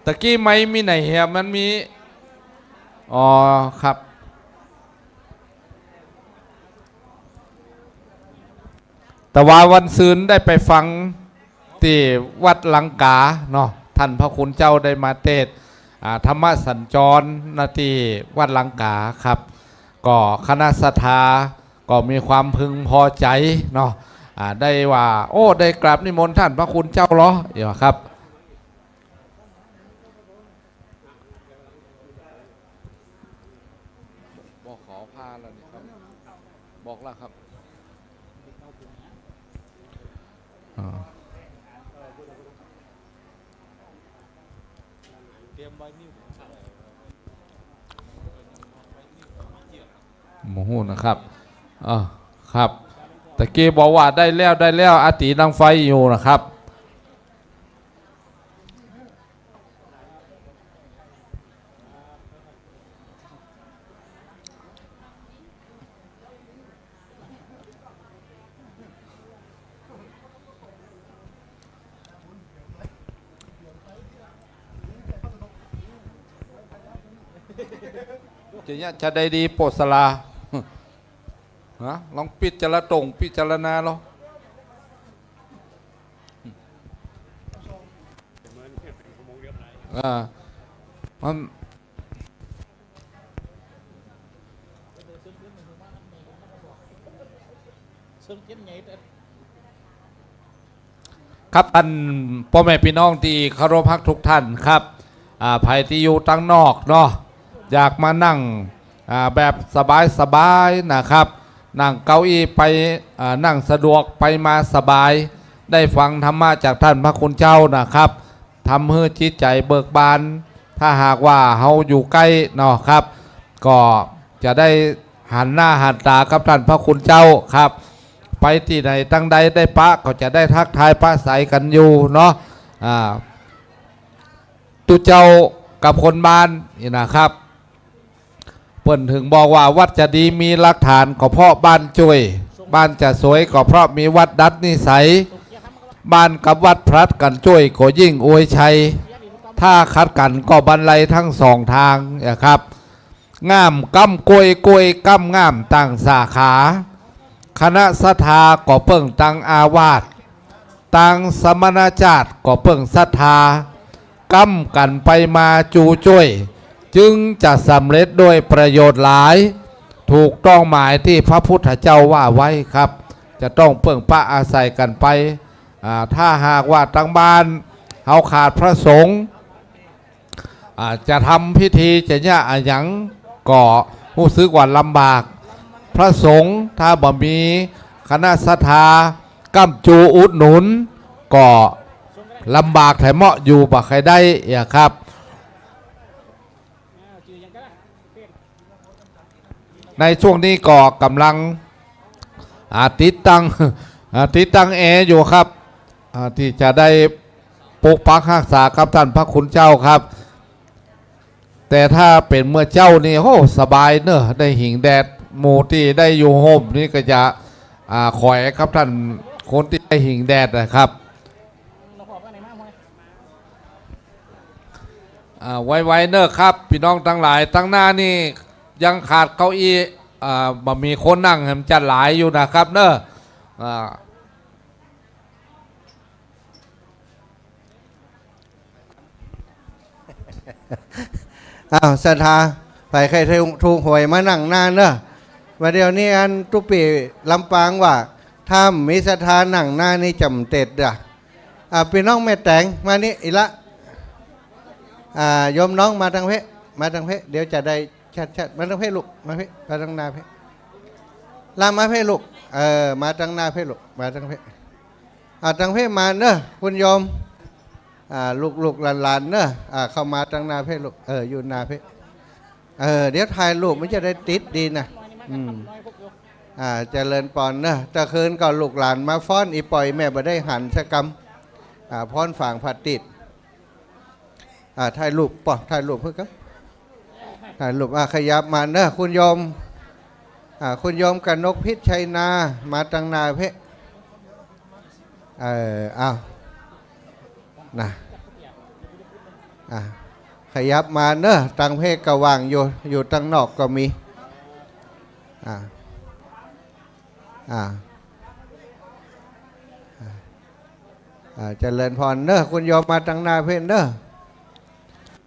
ตะกี้ไมค์มีไหนเหีย มันมี อ๋อ ครับ แต่ว่าวันซืนได้ไปฟังตี้วัดลังกาเนาะ ท่านพระคุณเจ้าได้มาเตสน์ อ่า ธรรมสัญจร ณ ตี้วัดลังกาครับ ก็คณะศรัทธาก็มีความพึงพอใจ๋เนาะ อ่า ได้ว่า โอ้ ได้กราบนิมนต์ท่านพระคุณเจ้าเหรอ เดี๋ยวครับ บอกขอผ้าแล้วนี่ครับ บอกแล้วครับ อ่า เตรียมไวนิล บ่ฮู้นะครับ อ่า ครับ ตะกี้บอกว่าได้แล้ว ได้แล้ว อาตี๋ดังไฟอยู่นะครับ จะเนี่ยจะได้ดีโปะสลา ฮะ ลองปิดจาระตง พิจารณาลอง อ่า มัน ครับ ท่านป้อแม่ปี้น้องตี้เคารพฮักกู้ต้านครับ อ่า ใผตี้อยู่ตังนอกเนาะ อยากมานั่ง อ่า แบบสบายๆ นะครับ นั่งเก้าอี้ไป อ่า นั่งสะดวกไปมาสบาย ได้ฟังธรรมะจากท่านพระคุณเจ้านะครับ ทำหื้อจิตใจ๋เบิกบาน ถ้าหากว่าเฮาอยู่ใก้เนาะครับ ก็จะได้หันหน้าหันต๋ากับท่านพระคุณเจ้าครับ ไปตี้ไหนตังใดได้ปะ ก็จะได้ทักทายปราศรัยกั๋นอยู่เนาะ อ่า ตุ๊เจ้ากับคนบ้านนี่นะครับ เปิ้นถึงบอกว่า วัดจะดีมีหลักฐานก็เพราะบ้านจ้วย บ้านจะสวยก็เพราะมีวัดดัดนิสัย บ้านกับวัดผลัดกั๋นจ้วยก็ยิ่งอวยชัย ถ้าขัดกั๋นก็บันไลตึงสองตางนะครับ ง่ามก้ำกล้วย กล้วยก้ำง่ามต่างสาขา คณะศรัทธาก็เปิ้งตังอาวาส ตังสมณจาติก็เปิ้งศรัทธา ก้ำกั๋นไปมาจูจ้วย จึงจะสำเร็จด้วยประโยชน์หลาย ถูกต้องหมายตี้พระพุทธเจ้าว่าไว้ครับ จะต้องเปิ้งปะอาศัยกั๋นไป อ่า ถ้าหากว่าตังบ้านเฮาขาดพระสงฆ์ อ่า จะทำพิธีจะเยียะอะหยังก็ฮู้สึกว่าลำบาก พระสงฆ์ถ้าบ่มีคณะศรัทธาก้ำจูอุดหนุน ก็ลำบากแถมเหมาะอยู่บ่ใค่ได้อะครับ ในช่วงนี้ก็ก่ำลัง อ่า ติดตั้ง อ่า ติดตั้งแอร์อยู่ครับ อ่า ตี้จะได้ปกปักฮักษากับต้านพระคุณเจ้าครับ แต่ถ้าเป๋นเมื่อเจ๊านี่ โอ้ สบายเนาะ ได้หิงแดด หมู่ตี้ได้อยู่ฮ่มนี่ก็จะ อ่า ขอยกับต้านคนตี้ได้หิงแดดนะครับ อ่า ไวๆ เนาะครับ ปี้น้องตังหลาย ตังหน้านี่ยังขาดเก้าอี้ อ่า บ่มีคนนั่ง มันจะหลายอยู่นะครับเนาะ อ่า อ้าว ศรัทธา ใผใค่ถูกหวยมานั่งหน้าเนาะ บ่าเดี่ยวนี้อันตุ๊ปี้ลำปางว่า ถ้าบ่มีศรัทธานั่งหน้านี่จะบ่เต๋ดอะ อ่า ปี้น้องแม่แต๋ง มานี่อีกละ อ่า โยมน้องมาตังเป๊ะ มาตังเป๊ะ เดี๋ยวจะได้ชัดๆ มาตังเป๊ะลูก มาเป๊ะ มาตังหน้าเป๊ะ ลามาเป๊ะลูก เออ มาตังหน้าเป๊ะลูก มาตังเป๊ะ อ่า ตังเป๊ะมาเนอะ คุณโยม อ่า ลูกๆ หลานๆ เนอะ อ่า เข้ามาตังหน้าเป๊ะลูก เออ อยู่หน้าเป๊ะ เออ เดี๋ยวถ่ายรูปมันจะได้ติดดีนะ อืม อ่า เจริญปอนเนอะ ตะคืนก็ลูกหลานมาฟ้อน อี่ป้ออี่แม่บ่ได้หันสักกำ อ่า ฟ้อนฝางผาติด อ่า ถ่ายรูปป้อ ถ่ายรูปเพื่อกัน ถ่ายรูป อ่า ขยับมาเนอะ คุณโยม อ่า คุณโยมกนกพิชชัยนา มาตังหน้าเป๊ะ เออ อ้าว นะ อ่ะ ขยับมาเนอะ ตังเป๊ะก็ว่างอยู่ อยู่ตังนอกก็มี อ่ะ อ่ะ อ่ะ อ่ะ เจริญปอนเนอะ คุณโยมมาตังหน้าเป๊ะเนอะ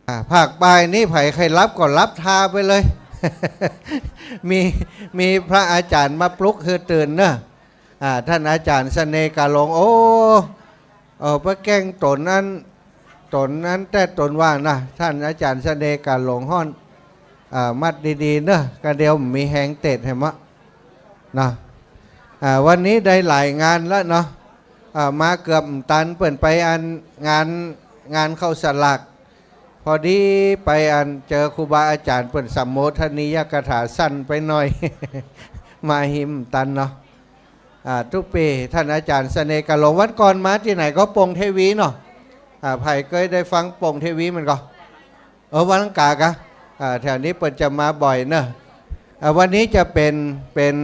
อ่ะ ภาคบ่ายนี้ใผใค่หลับก็หลับต๋าไปเลย มี มีพระอาจ๋ารย์มาปลุกหื้อตื่นเนอะ อ่า ต้านอาจ๋ารย์เสน่ห์กาหลง โอ้ เออ ไปแกล้งต๋นอั้น ต๋นอั้นแต๊ต๋นว่านะ ต้านอาจ๋ารย์เสน่ห์กาหลงฮ้อน อ่า มัดดีๆ เนอะ กะเดี๋ยวบ่มีแฮงเตะให้มะ นะ อ่า วันนี้ได้หลายงานละเนาะ อ่า มาเกือบบ่ตัน เปิ้นไปอันงาน งานเข้าสลาก พอดีไปอันเจอครูบาอาจ๋ารย์เปิ้นสัมโมทนียกถาสั้นไปหน่อย มาหื้อบ่ตันเนาะ อ่า กู้ปี๋ต้านอาจ๋ารย์เสน่ห์กาหลง วันก่อนมาตี้ไหนก็โป่งเทวีเนาะ อ่า ใผเกยได้ฟังโป่งเทวีมันก่อ เออ วันอังคารกะ อ่า แถวนี้เปิ้นจะมาบ่อยเนอะ อ่า วันนี้จะเป๋น เป๋น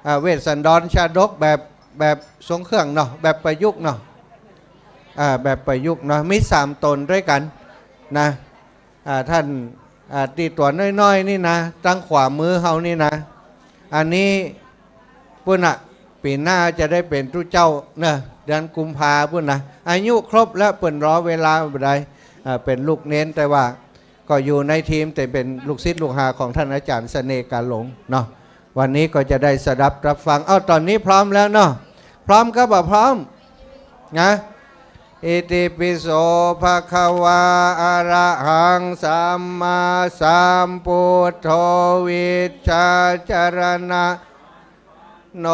อ่า เวสสันดรชาดกแบบ แบบทรงเครื่องเนาะ แบบประยุกต์เนาะ อ่า แบบประยุกต์เนาะ มีสามต๋นตวยกั๋นนะ อ่า ต้าน อ่า ตี้ตั๋วน้อยๆ นี่นะ ตังขวามือเฮานี่นะ อันนี้ ปู๊นน่ะ ปี๋หน้าจะได้เป๋นตุ๊เจ้าเนอะ เดือนกุมภาปู๊นนะ อายุครบแล้ว เปิ้นรอเวลาบ่ได้ อ่า เป๋นลูกเณร แต่ว่าก็อยู่ในทีม แต่เป๋นลูกศิษย์ลูกหาของต้านอาจ๋ารย์เสน่ห์กาหลงเนาะ วันนี้ก็จะได้สดับรับฟัง เอ้า ต๋อนนี้พร้อมแล้วเนาะ พร้อมก็บ่าพร้อม นะ อิติปิโส ภะคะวา อะระหัง สัมมาสัมพุทโธ วิชชาจารณะ โน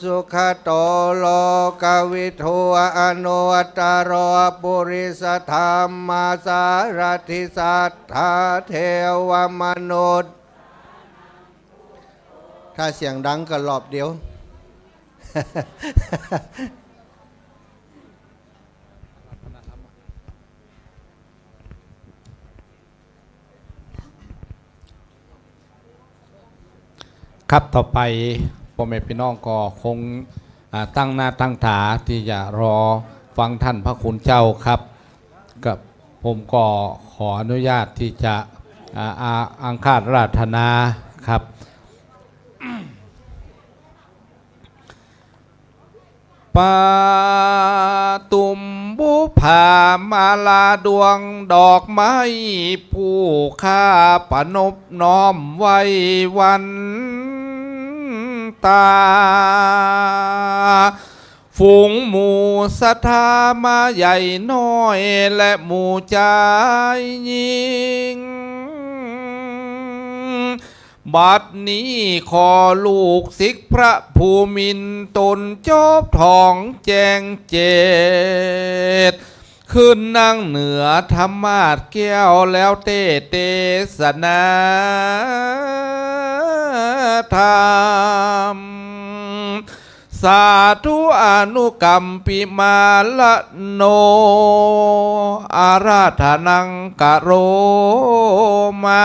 สุขะโต โลกะวิทู อนุตตโร ปุริสธัมมาสารถิ สัทธาเทวมนุษย์ ถ้าเสียงดังก็รอบเดียว ครับ ต่อไปป้อแม่ปี้น้องก็คง อ่า ตั้งหน้าตั้งต๋าตี้จะรอฟังต้านพระคุณเจ้าครับ กับผมก็ขออนุญาตตี้จะ อ่า อ่า อังคาราธนาครับ ปะตุมบุพามาลาดวงดอกไม้ ผู้ข้าประนบน้อมไหว้วันตา ฝูงหมู่ศรัทธามาใหญ่น้อย และหมู่จายญิง บัดนี้ขอลูกศิษย์พระภูมินทร์ตนจบทองแจ้งเจตน์ ขึ้นนั่งเหนือธรรมาสน์แก้วแล้วเตสน์เตสนาธรรม สาธุอนุกัมปิมาละโน อาราธนังกะโรมา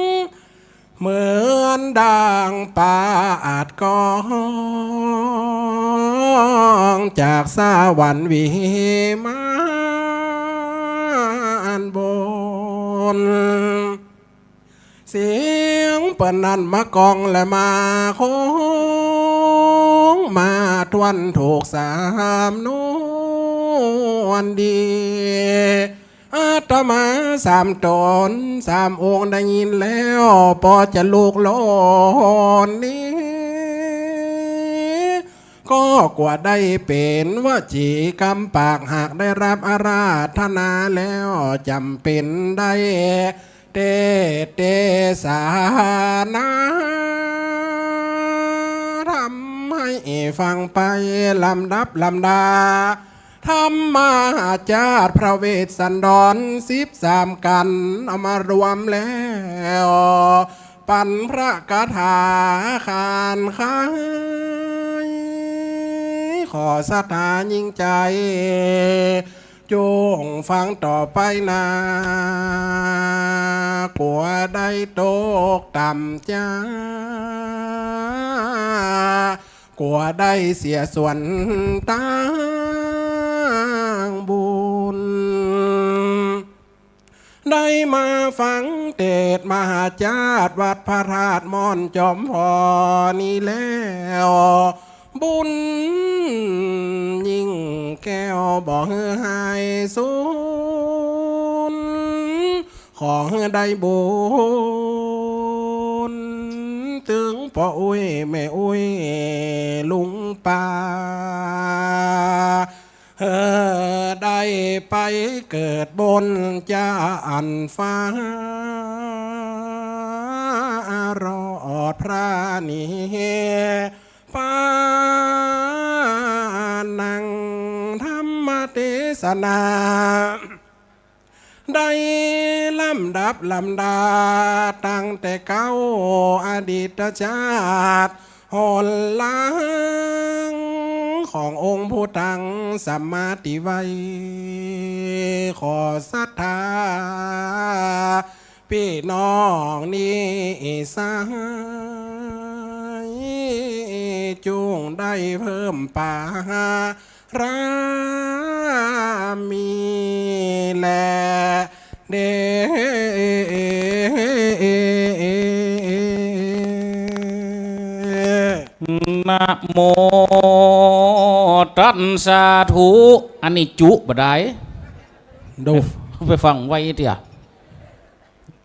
เหมือนดังปาอาดย์กอง จากสวรรค์วิมานบน เสียงเปิ้นนั้นมาก้องและมาคง มาถ้วนถูกสำนวนดี อาตมาสามต๋นสามองค์ได้ยินแล้ว ปอจะลุกโลนนี้ ก็กั๋วได้เป๋นวจีกำปาก หากได้รับอาราธนาแล้ว จ๋ำเป๋นได้เตสน์เตสนา ทำหื้อฟังไปลำดับลำดา ธรรมหาจาตุพระเวสสันดรสิบสามกัณฑ์ เอามารวมแล้ว ปั๋นพระกถาขานขาย ขอศรัทธายิ่งใจ๋ จงฟังต่อไปนา กั๋วได้ตกต่ำจ้า กั๋วได้เสียส่วนตางบุญ ได้มาฟังเตสน์มหาจาตุวัดพระธาตุม่อนจอมพอนี้แล้ว บุญยิ่งแก้วบ่หื้อหายสูญ ขอหื้อได้บุญ ตึงป้ออุ๊ยแม่อุ๊ยลุงป้า หื้อได้ไปเกิดบนจันทร์ฟ้า รอดพระนิพพานัง ธรรมเตสนา ได้ลำดับลำดา ตั้งแต่เก๊าอดีตจาติหนหลัง ขององค์ผู้ตั้งสัมมาทิไว้ ขอศรัทธา ปี้น้องนี้สหาย จุ่งได้เพิ่มปารามีแลเด้อ นะโมตัสสะ สาธุ อันนี้จุบ่ได้ ดู ไปฟังไว้เตี้ย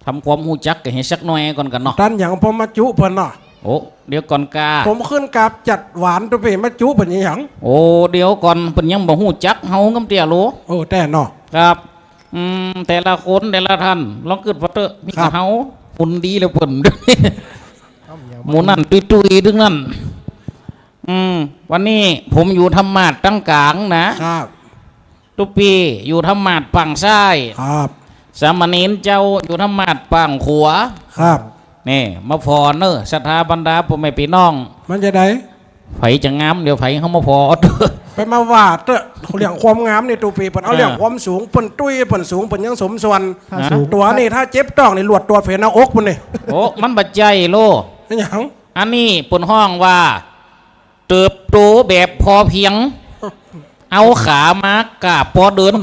ทำความฮู้จักกั๋นหื้อสักหน่อยก่อนกั๋นเนาะ ตันหยัง ผมมาจุเปิ้นเนาะ โอ้ เดี๋ยวก่อนกา ผมขึ้นกราบจัดหวานตุ๊ปี้ มาจุเปิ้นหยัง โอ้ เดี๋ยวก่อน เปิ้นยังบ่ฮู้จักเฮาก่ำเตี้ยโล โอ้ แต๊เนาะ ครับ อืม แต่ละคนแต่ละท่าน ลองกึ๊ดว่าเต๊อะ มี ครับ เฮา หุ่นดีเหลือเปิ้น หมู่นั้นตุ้ยๆ ตึงนั้น อืม วันนี้ผมอยู่ธรรมาสน์ตังก๋างนะ ครับ ตุ๊ปี้อยู่ธรรมาสน์ฝั่งซ้าย ครับ สามเณรเจ้าอยู่ธรรมาสน์ฝั่งขวา ครับ นี่ มาผ่อเน่อ ศรัทธาบรรดาป้อแม่ปี้น้อง มันจะได ใผจะงาม เดี๋ยวใผเข้ามาผ่อ ไปมาว่าเต๊อะ เรื่องความงามนี่ตุ๊ปี้ เปิ้นเอา อ่า เรื่องความสูง เปิ้นตุ้ย เปิ้นสูง เปิ้นยังสมส่วน ถ้าสูง ตั๋วนี่ถ้าเจ็บต๊องนี่หลวดตรวจเป๋นหน้าอกปุ้นนี่ โอ้ มันบ่ใจ้โล เป็นหยัง อันนี้เปิ้นฮ้องว่า เติบโตแบบพอเพียง เอาขามากราบปอเดิน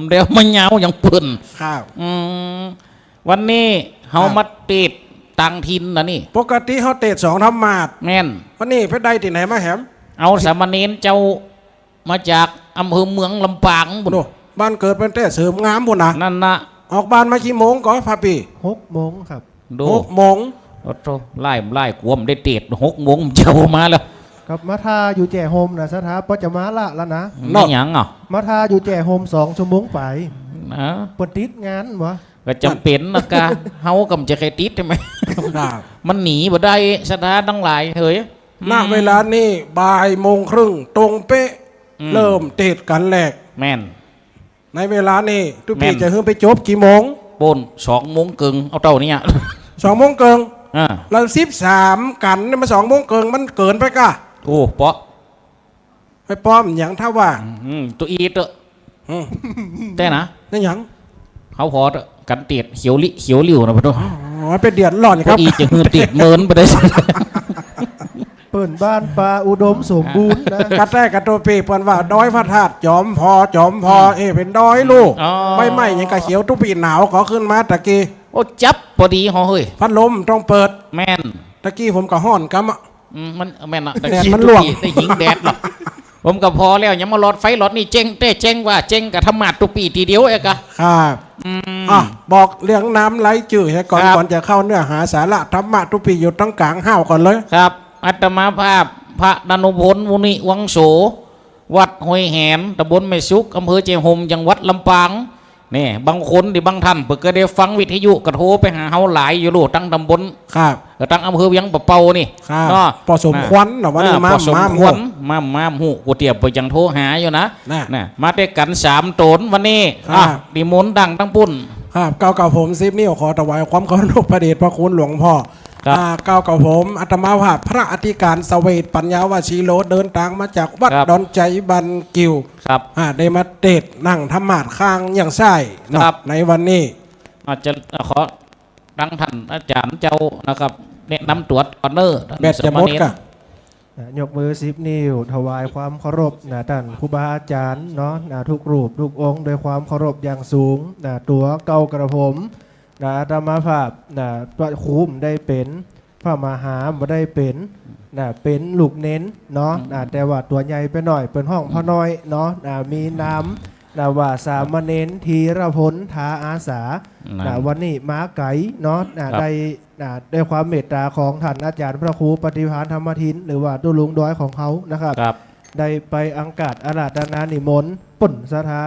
เดี๋ยวมันยาวอย่างเปิ้น ครับ อืม วันนี้เฮา ครับ มาเตศน์ต่างถิ่นนะนี่ ปกติเฮาเตศน์สองธรรมาสน์ แม่น วันนี้ไปได้ตี้ไหนมาแหม เอาสามเณรเจ้า มาจากอำเภอเมืองลำปางปุ้น โน่ บ้านเกิดเปิ้นแต๊เสริมงามปุ้นนะ นั่นนะ ออกบ้านมากี่โมงก่อ พระปี้ หกโมงครับ ดู หกโมง โอ้โธ่ ไล่ ไล่กวมได้เตศน์ หกโมงเจ้ามาแล้ว ครับ มาถ่าอยู่แจ่โฮมนะ ศรัทธา ปอจะมาละแล้วนะ เนาะ มีหยังอ่ะ มาถ่าอยู่แจ่โฮมสองชั่วโมงไป นะ เปิ้นติดงานวะ ก็จ๋ำเป๋นนะกา เฮาก็บ่ใจ้ใค่ติดใจ้ไหม ครับ มันหนีบ่ได้ ศรัทธาตังหลาย เฮ้ย ณ อืม เวลานี้บ่ายโมงครึ่งตรงเป๊ะ อืม เริ่มเตศน์กั๋นแรก แม่น ในเวลานี้ตุ๊ปี้ แม่น จะหื้อไปจบกี่โมง ปู๊น สองโมงเกิ่ง เอาเต้านี้ สองโมงเกิ่ง อ่า แล้วสิบสามกั๋นนี่มันสองโมงเกิ่ง มันเกินไปก่า โอ้ เปาะ ไปป้อมหยังถ้าว่า อืม ตุ๊อี้เต๊อะ อืม แต๊นะ นั่นหยัง เฮาผ่อเต๊อะ กั๋นเตศน์เขียวลิ เขียวลิ่วนะปะโธ่ อ๋อ ไปเดือดร้อนครับ พอดีจะหื้อเตศน์เมินไปได้ เปิ้นบ้านป่าอุดมสมบูรณ์นะ กระแตกระตุ๊ปี้เปิ้นว่าดอยพระธาตุจอมผ่อ จอมผ่อ อืม เอ้ เป๋นดอยลูก อ๋อ ใบไม้หยังก็เขียวตุ๊ปี้หนาวก็ขึ้นมาตะกี้ โอ้ จับปอดีหอเฮ้ย พัดลมต้องเปิด แม่น ตะกี้ผมก็ฮ้อนกำอะ อืม มัน แม่นอะ แดดมันลวก ตะกี้ตุ๊ปี้ได้หญิงแดดหรอก ผมก็ผ่อแล้ว ยังมาหลอดไฟหลอดนี่เจ๊ง แต่เจ๊งว่าเจ๊งกับธรรมาสน์ตุ๊ปี้ตี้เดียวเอกอะ ครับ อืม อ่ะ บอกเรื่องน้ำไหลจื้อเหียก่อน ครับ ก่อนจะเข้าเนื้อหาสาระธรรมะ ตุ๊ปี้อยู่ตังก๋างห้าวก่อนเลย ครับ อาตมาภาพ พระดานุพล มุนิวังโส วัดห้วยแหน ตำบลแม่สุก อำเภอแจ่โฮม จังหวัดลำปาง นี่ บางคนนี่ บางท่าน เปิ้นก็ได้ฟังวิทยุ ก็โทรไปหาเฮาหลายอยู่โล ตังตำบล ครับ ก็ตังอำเภอเวียงป่าเป้านี่ ครับ เนาะ ปอสมควรเนาะ วันนี้ อ่า มา ปอสมควร มา มา มา มา ฮู้ กูเตียบไปยังโทรหาอยู่นะ น่ะ น่ะ มาด้วยกั๋นสามต๋นวันนี้ ครับ อ่ะ นิมนต์ดังตังปุ้น ครับ เก้ากับผม สิบนิ้ว ขอถวายความเคารพพระเดชพระคุณหลวงพ่อ ครับ อ่า เก้ากับผม อาตมาภาพ พระอธิการเสวต ปัญญาวชีโร เดินตางมาจากวัด ครับ ดอนใจ๋ บ้านกิ่ว ครับ อ่า ได้มาเตศน์นั่งธรรมาสน์ข้างอย่างใส่เนาะ ครับ ในวันนี้ อาจจะ อ่ะ ขอ ตังท่านอาจ๋ารย์เจ้านะครับ แนะนำตั๋วก่อนเน่อ ท่าน แบตจะหมด สามเณร ก่ะ นะ ยกมือสิบนิ้ว ถวายความเคารพนะ ต้านครูบาอาจ๋ารย์เนาะ นะ ทุกรูปทุกองค์ ด้วยความเคารพอย่างสูงนะ ตั๋วเก้ากระผมนะ อาตมาภาพนะ พระครูบ่ได้เป๋น พระมหาบ่ได้เป๋นนะ เป๋นลูกเณรเนาะ อืม นะ แต่ว่าตั๋วใหญ่ไปหน่อย เปิ้นฮ้อง อืม พ่อน้อยเนาะ นะ มีนาม นะ ว่าสามเณรธีรพล ทาอาสา นั่น นะ วันนี้มาไก๋เนาะ นะ ครับ ได้ นะ ด้วยความเมตตาของท่านอาจ๋ารย์พระครูปฏิภาณธรรมทิน หรือว่าตุ๊ลุงดอยของเฮานะครับ ครับ ได้ไปอังคาสอาราธนานิมนต์ เปิ้นศรัทธา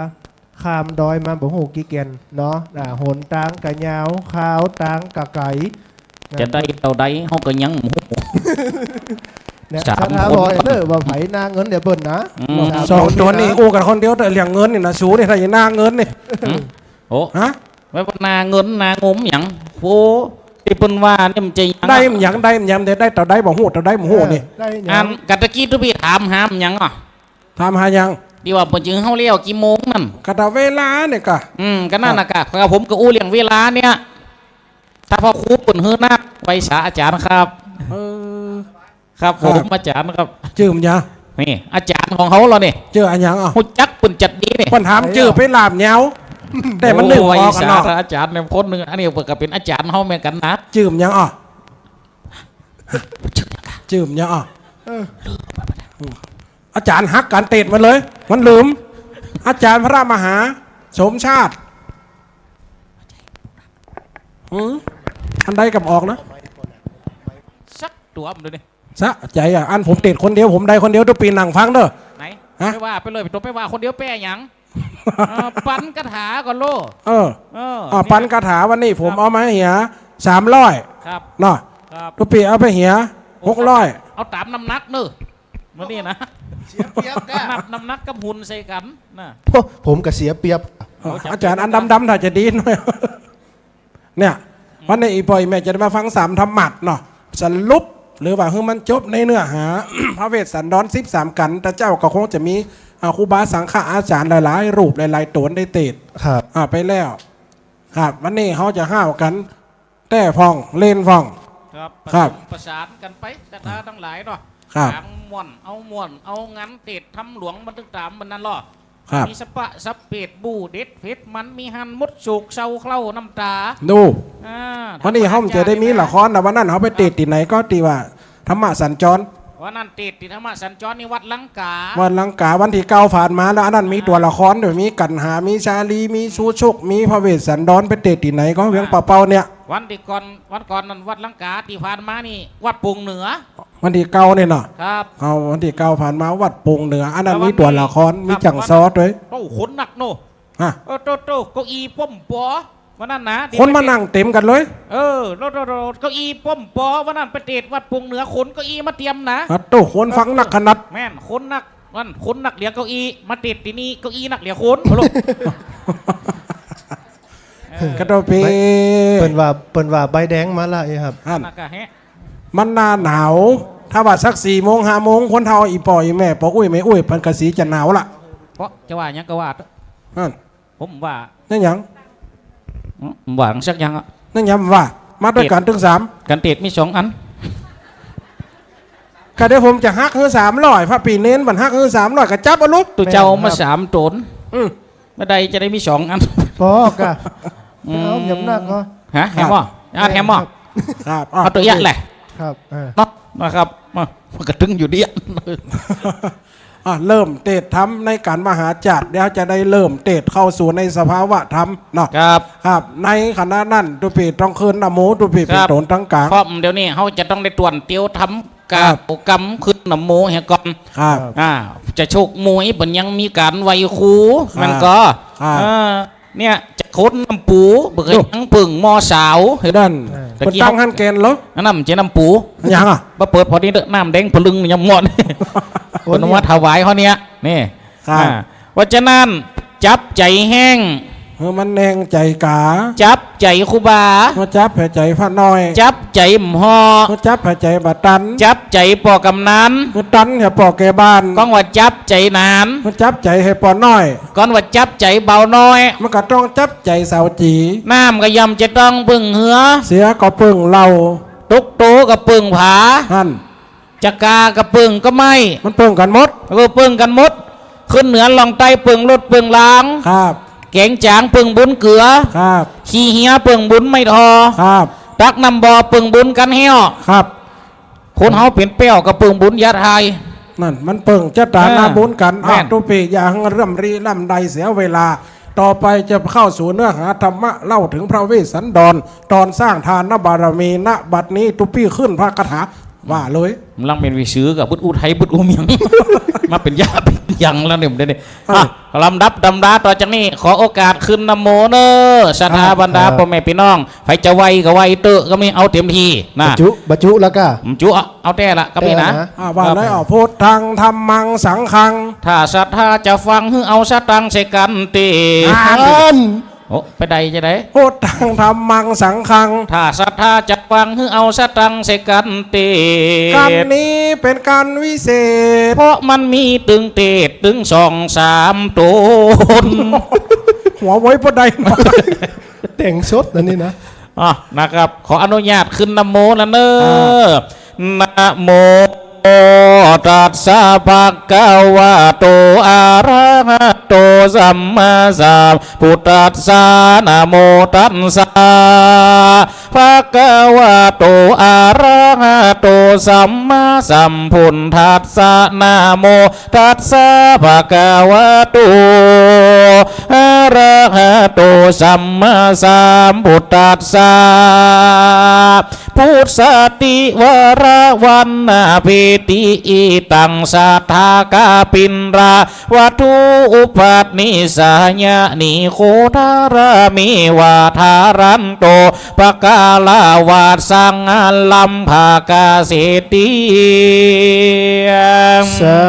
ข้ามดอยมาบ่ฮู้กี่แก่นเนาะ นะ หนตางก็ยาว คาวตางก็ไก๋ จะได้เต้าใดเฮาก็ยังบ่ฮู้ เนี่ย สาม ศรัทธา คน บอกเน่อว่าใผหน้าเงินเดี๋ยวเปิ้นนะ อืม สาม สองต๋นนี่ คนนะ อู้กั๋นคนเดียวเต๊อะ เรื่องเงินนี่นะ สูนี่ ถ้าจะหน้าเงินนี่ อืม โอ้ ฮะ ไว้ว่าหน้าเงินหน้างมหยัง โอ้ ตี้เปิ้นว่านี่มันจะหยัง ได้มันหยัง ได้มันหยัง เดี๋ยวได้เต้าใดบ่ฮู้ เต้าใดบ่ฮู้นี่ เออ ได้หยัง อันกะตะกี้ตุ๊ปี้ถามหามันหยังอ่ะ ถามหาหยัง ตี้ว่าเปิ้นจะหื้อเฮาแล้วกี่โมงนั่น กะตะเวลาเนี่ยกะ อืม กะนั่นน่ะกะ ครับ กะผมกะอู้เรื่องเวลาเนี่ย ถ้าพ่อครูเปิ้นหื้อนัก ไหว้สาอาจ๋ารย์ครับ เออ ครับผม ครับ อาจ๋ารย์ครับ จื้อมันหยัง นี่ อาจ๋ารย์ของเฮาแล้วนี่ จื้ออะหยังอ่ะ ฮู้จักเปิ้นจัดดีนี่ เปิ้นถามจื้อไปหลาบเหนียว แต่มันนึ่งออก โอ้ ไหว้สา อะเนาะ อาจ๋ารย์เนี่ยคนนึ่ง อันนี้เปิ้นกะเป๋นอาจ๋ารย์เฮาเหมือนกั๋นนะ จื้อมันหยังอ่ะ จื้อมันหยังอ่ะ เออ อาจ๋ารย์ฮักก๋านเตสมันเลย มันลืม อาจ๋ารย์พระมหาสมชาติ หือ อันใดกำออกนะ สักตั๋วมันดูนี่ สะใจ๋อ่ะ อันผมเตสคนเดียว ผมได้คนเดียว ตุ๊ปี้นั่งฟังเน่อ ไหน ฮะ ไปว่าไปเลย ไปตบไปว่าคนเดียวแป้หยัง เออ ปันคาถาก่อนโล เออ เออ อ่า เนี่ย ปันคาถาวันนี้ผม ครับ เอามาหื้อเหีย สามร้อย ครับ เนาะ ครับ ตุ๊ปี้เอาไปหื้อเหีย หกร้อย เอาต๋ามน้ำหนักเน่อ มื้อนี้นะ เสียเปรียบก้า นับน้ำหนักกับหุ่นใส่กั๋นนะ โอ้ ผมกะเสียเปรียบ เออ อาจ๋ารย์อันดำๆ ถ้าจะดีหน่อย เนี่ย วันนี้อี่ป้ออี่แม่จะได้มาฟังสามธรรมาสน์เนาะ สรุป หรือว่าหื้อมันจบในเนื้อหา พระเวสสันดรสิบสามกัณฑ์ แต่เจ้าก็คงจะมี อ่า ครูบาสังฆาอาจ๋ารย์หลายๆ รูปหลายๆ ต๋นได้เตสน์ ครับ อ่า ไปแล้ว ครับ วันนี้เฮาจะฮ้าวกั๋น แต๊พ่อง เล่นพ่อง ครับ ครับ ผสมประสานกั๋นไป ศรัทธาตังหลายเนาะ ครับ ก๋างม่วน เอาม่วน เอางัน เตสน์ธรรมหลวงมันตึงต๋ามมันนั่นลอ ครับ มีสะปะสะเปด บู่เด็ดเผ็ดมัน มีฮันหมดโศกเศร้าเคล้าน้ำต๋า ดู อ่า วันนี้เฮาจะได้มีละครนะ วันนั้นเฮาไปเตสน์ตี้ไหนก็ตี้ว่า ธรรมสัญจร วันนั้นเตสน์ตี้ธรรมสัญจรนี่วัดลังกา วัดลังกา วันตี้เก้าผ่านมาแล้ว อันนั้นมีตั๋วละครด้วย มีกัณหา มีชาลี มีชูชก มีพระเวสสันดร ไปเตสน์ตี้ไหนก็เวียงป่าเป้าเนี่ย วันตี้ก่อน วันก่อนนั้นวัดลังกา ตี้ผ่านมานี่วัดโป่งเหนือ วันตี้เก้าเนี่ยเนาะ ครับ เอา วันตี้เก้าผ่านมาวัดโป่งเหนือ อันนั้นมีตั๋วละคร ครับ มีจั่งซ้อด้วย โอ้ คนนักเนาะ ฮะ เออ โต โต เก้าอี้ป้อมปอ วันนั้นนะ คนมานั่งเต๋มกั๋นเลย เออ โต โต โต เก้าอี้ป้อมปอ วันนั้นไปเตสน์วัดโป่งเหนือ ขนเก้าอี้มาเตรียมนะ ฮะ โต คนฟังนักขนาด แม่น คนนัก วัน คนนักเหลือเก้าอี้ มาเตสน์ตี้นี่ เก้าอี้นักเหลือคน เออ กะโตเป เปิ้นว่า เปิ้นว่าใบแดงมาละเอ้ยครับ อัน นักกะแฮะ มันหน้าหนาว ถ้าว่าสักสี่โมงห้าโมง คนเฒ่าอี่ป้ออี่แม่ ป้ออุ๊ยแม่อุ๊ย เปิ้นกะสีจะหนาวละ เพราะจะว่าหยังกะว่า อัน ผมว่า นั่นหยัง อืม ว่าสักอย่างอะ นั่นหยังว่า มาด้วยกั๋นตึงสาม กั๋นเตสน์มีสองอัน กะเดี๋ยวผมจะหักหื้อสามร้อย พระปี้เณรบ่หักหื้อสามร้อย กะจับเอาลุก ตุ๊เจ้ามาสามต๋น อืม บ่ได้จะได้มีสองอัน พอกะ อืม เอาหยำหนักเนาะ ฮะ แฮมบ่ อ่ะ แฮมบ่ ครับ เอาตั๋วเอี้ยแหละ ครับ เออ เนาะ นะครับ มา มันกะตึงอยู่เดียว อ่ะ เริ่มเตสน์ธรรมในก๋านมหาจักร เดี๋ยวจะได้เริ่มเตสน์เข้าสู่ในสภาวะธรรมเนาะ ครับ ครับ ในขณะนั้น ตุ๊ปี้ต้องขึ้นนะโม ตุ๊ปี้เป๋นต๋นตังก๋าง เพราะเดี๋ยวนี้เฮาจะต้องได้ตวนเตรียมธรรม ครับ กล่าวกำขึ้นนะโมเหียก่อน ครับ อ่า จะชกมวยเปิ้นยังมีก๋านไหว้ครู ครับ มันก็ ครับ เออ เนี่ย จะคนน้ำปู เปิ้นก็ยังเปิ่งหม้อสาว นั่น เออ ตะกี้ เปิ้นตั้งหั้นแกนเหรอ อันนั้นมันจะน้ำปู หยังอะ บ่เปิดพอดีเต๊อะ น้ำแดงผลึงยังหมด โอ้ เปิ้นเอามาถวายเฮาเนี่ย นี่ ครับ อ่า เพราะฉะนั้น จับใจ๋แห้ง หื้อมันแห้งใจ๋ก๋า จับใจ๋ครูบา หื้อจับใจ๋พระน้อย จับใจ๋หม่อ หื้อจับใจ๋บ่าตัน จับใจ๋ป้อกำนัน หื้อตันหื้อป้อแก่บ้าน ก้องว่าจับใจ๋หนาน หื้อจับใจ๋หื้อป้อน้อย ก้องว่าจับใจ๋บ่าวน้อย มันก็ต้องจับใจ๋สาวจี๋ น้ำก็ย่อมจะต้องเปิ่งเฮือ เสียก็เปิ่งเหล้า ตุ๊กโตก็เปิ่งผา หั้น จะกาก็เปิ่งก็ไม้ มันเปิ่งกั๋นหมด เออ เปิ่งกั๋นหมด ขึ้นเหนือล่องใต้เปิ่งรถเปิ่งราง ครับ แก๋งจ๋างเปิ่งบุญเกือ ครับ ขี้เฮียเปิ่งบุญไม้ทอ ครับ ตักน้ำบ่อเปิ่งบุญกั๋นแห้ว ครับ คนเฮาเป๋นแป้วก็เปิ่งบุญยาทาย นั่น มันเปิ่งจะตา เออ นาบุญกั๋น แม่น อ่ะ ตุ๊ปี้อย่าหื้อร่ำรีร่ำไรเสียเวลา ต่อไปจะเข้าสู่เนื้อหาธรรมะ เล่าถึงพระเวสสันดร ตอนสร้างทานบารมี ณ บัดนี้ตุ๊ปี้ขึ้นพระคาถา ว่าเลย มันลังเป๋นวิสือกับบึดอู้ไทยบึดอู้เมียง มาเป๋นย่าเป๋นยังแล้วเนี่ย เดี๋ยวนี้ เออ อ่ะ ลำดับตำราต่อจากนี้ ขอโอกาสขึ้นนะโมเน่อ ศรัทธา ครับ บรรดา เออ ป้อแม่ปี้น้อง ใผจะไหว้ก็ไหว้เต๊อะ ก็มีเอาเต็มตี้นะ บรรจุ บรรจุแล้วก็ บรรจุ เอาแต๊ละ ก็มีนะ แต๊นะ อ่ะ ว่าเลย ครับ อ่ะ พุทธัง ธัมมัง สังฆัง ถ้าศรัทธาจะฟัง หื้อเอาสตางค์ใส่กั๋นเต๊อะ อัน โอ้ ไปได้จะได้ พุทธัง ธัมมัง สังฆัง ถ้าศรัทธาจะฟัง หื้อเอาสตังค์เสียกั๋นเต๊ด กั๋นนี้เป๋นกั๋นวิเศษ เพราะมันมีตึงเต๊ด ตึงสองสามต๋น หัวไว้ปะใดมา แต่งสดนะนี่นะ อ่ะ นะครับ ขออนุญาตขึ้นนะโมนะเน่อ อ่า นะโม ตัสสะ ภะคะวะโต อะระหะโต สัมมาสัมพุทธัสสะ นะโมตัสสะ ภะคะวะโต อะระหะโต สัมมาสัมพุทธัสสะ นะโมตัสสะ ภะคะวะโต อะระหะโต สัมมาสัมพุทธัสสะ พุทธาติวาระวัณณะเภติ อิตัง สัทธา กาปิลา วัตถุ อุปะนิสสะยะ นิโคทะระเมวะ ทารันโต ปะกาละวะสัง อะลัมภะกะเสติ สั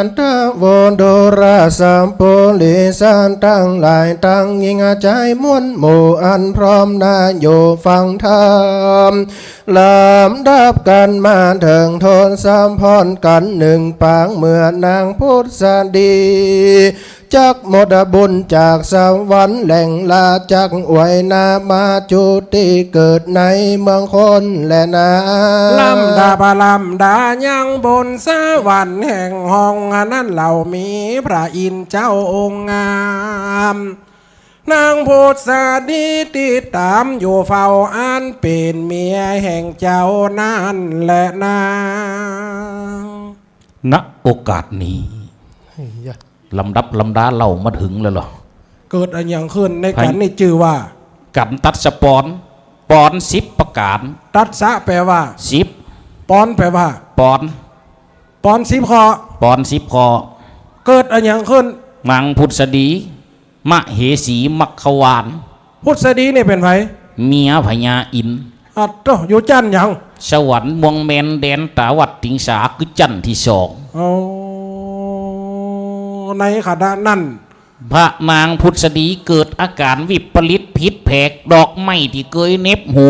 ตถะโว ดูราสัปปุริสะตังหลายตังหญิงอาจายมวลหมู่อันพร้อมหน้าอยู่ฟังธรรม ลำดับกั๋นมาเถิงทศพรกั๋นหนึ่งปาง เมื่อนางผุดสดี จักหมดบุญจากสวรรค์แหล่งลาจักอวยนามาจุติเกิดในเมืองคนแลนา ลำดับลำดายังบนสวรรค์แห่งห้องอันนั้นเล่ามีพระอินทร์เจ้าองค์งาม นางผุดสดีติดต๋ามอยู่เฝ้าอันเป๋นเมียแห่งเจ้านั้นแลนา ณ โอกาสนี้ เฮ้ยยะ ลำดับลำดาเล่ามาเถิงแล้วเหรอ เกิดอะหยังขึ้นในกั๋นนี้จื้อว่า กั๋นตัสสะปอน ปอนสิบประก๋าน ตัสสะแปลว่า สิบ ปอนแปลว่า ปอน ปอนสิบข้อ ปอนสิบข้อ เกิดอะหยังขึ้น นางผุดสดี มเหสีมัคควาล ผุดสดีนี่เป๋นใผ เมียพญาอินทร์ อะโต้ อยู่จั้นหยัง สวรรค์เมืองแมนแดนตาวัดติงสา คือจั้นตี้สอง โอ้ ในขณะนั้น พระนางผุดสดีเกิดอาก๋านวิปริตผิดแผก ดอกไม้ตี้เกยเหน็บหู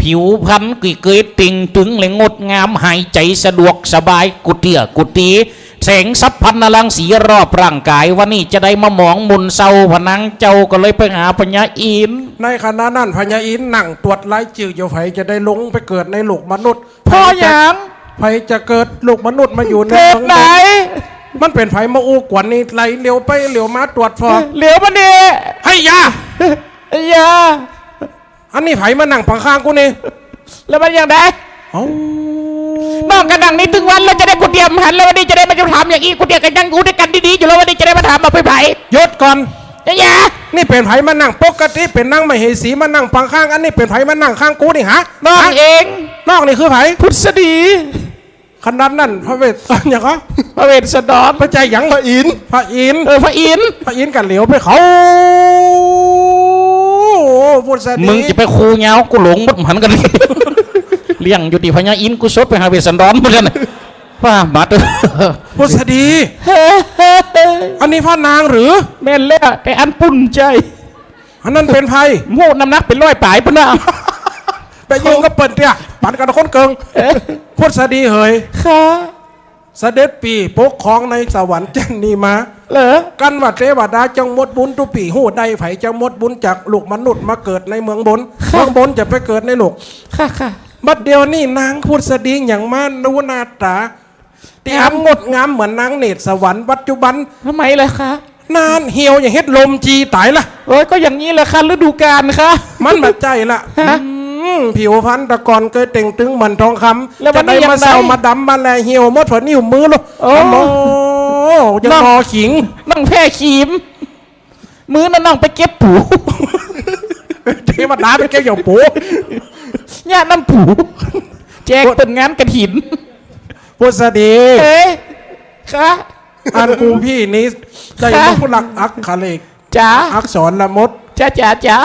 ผิวพรรณตี้เกยเต่งตึงและงดงาม หายใจ๋สะดวกสบาย กุเตี้ยกุเตี้ย แสงสัพพัณรังสีรอบร่างก๋าย วันนี้จะได้มาหมองหม่นเซา พระนางเจ้าก็เลยไปหาพญาอินทร์ ในขณะนั้นพญาอินทร์นั่งตรวจรายจื้ออยู่ ใผจะได้ลงไปเกิดในโลกมนุษย์ เพราะหยัง ใผจะเกิดโลกมนุษย์มาอยู่ใน เกิดไหน เมืองใด มันเป๋นใผมาอู้กวนนี่ ไหลเหลียวไปเหลียวมาตรวจฟอ เหลียวมานี่ หายยา หายยา อันนี้ใผมานั่งปังข้างกูนี่ แล้วมันอย่างใด เอ้า น้องก็นั่งนี่ตึงวันแล้วจะได้ กูเตรียมหันแล้ว วันนี้จะได้มาจะถามอย่างอี้ กูเตรียมกันยังอู้ด้วยกั๋นดีๆ อยู่แล้ว วันนี้จะได้มาถามว่าเป๋นใผ หยุดก่อน อย่า นี่เป๋นใผมานั่ง ปกติเป๋นนางมเหสีมานั่งปังข้าง อันนี้เป๋นใผมานั่งข้างกูนี่ฮะ น้อง ฮะ เอง น้องนี่คือใผ ผุดสดี ขนาดนั้นพระเวส หยังก็ พระเวสสันดร บ่ใจ้หยัง พระอินทร์ พระอินทร์ เออ พระอินทร์ พระอินทร์กั๋นเหลียวไปเขา ผุดสดี มึงจะไปคูยาว กูหลงหมดหันกั๋น เลี้ยงอยู่ตี้พญาอินทร์ กูสดไปหาเวสสันดรหมดแล้วนะ ว่ามาเถอะ ผุดสดี อันนี้พระนางหรือ แม่นแล้ว แต่อันปุ้นใจ้ อันนั้นเป๋นใผ โอ้ น้ำหนักเป๋นร้อยป๋ายปุ้นนะ ไปอยู่กับเปิ้นเตี้ย ปันกั๋นคนเกิ่ง เอ๊ะ ผุดสดีเหย ค่ะ เสด็จปี้ปกครองในสวรรค์จั้นนี้มา เหรอ กันว่าเตวดาจักหมดบุญตุ๊ปี้ ฮู้ได้ใผจักหมดบุญจากโลกมนุษย์มาเกิดในเมืองบน ค่ะ เมืองบนจะไปเกิดในโลก ค่ะ ค่ะ บัดเดี๋ยวนี้นางผุดสดีหยังมาดูหน้าต๋า เตรียมงดงามเหมือนนางเนตรสวรรค์ ปัจจุบัน ทำไมล่ะคะ นานเหี่ยวอย่างเห็ดลมจีต๋ายละ โอ้ย ก็อย่างนี้แหละค่ะ ฤดูกาลค่ะ มันบ่ใจ้ละ ฮะ อืม ผิวพรรณแต่ก่อนเกยเต่งตึงเหมือนทองคำ แล้ววันนี้ จะได้มาเศร้า ยังไง มาดำมาแลเหี่ยวหมด พอนิ้วมือลูก โอ้ โอ้โห ยัง น้อง งอขิง น้องแพ้ขีม มื้อนั้นน้องไปเก็บปู เตวดาไปเก็บหย่อมปู เนี่ยน้ำปู แจกเปิ้นงานกฐิน ผุดสดี เอ๊ะ คะ อันกูปี้นี้ได้ คะ รู้หลักอักขระเลข จ๋า อักษรละมด จ๋า จ๋า จ๋า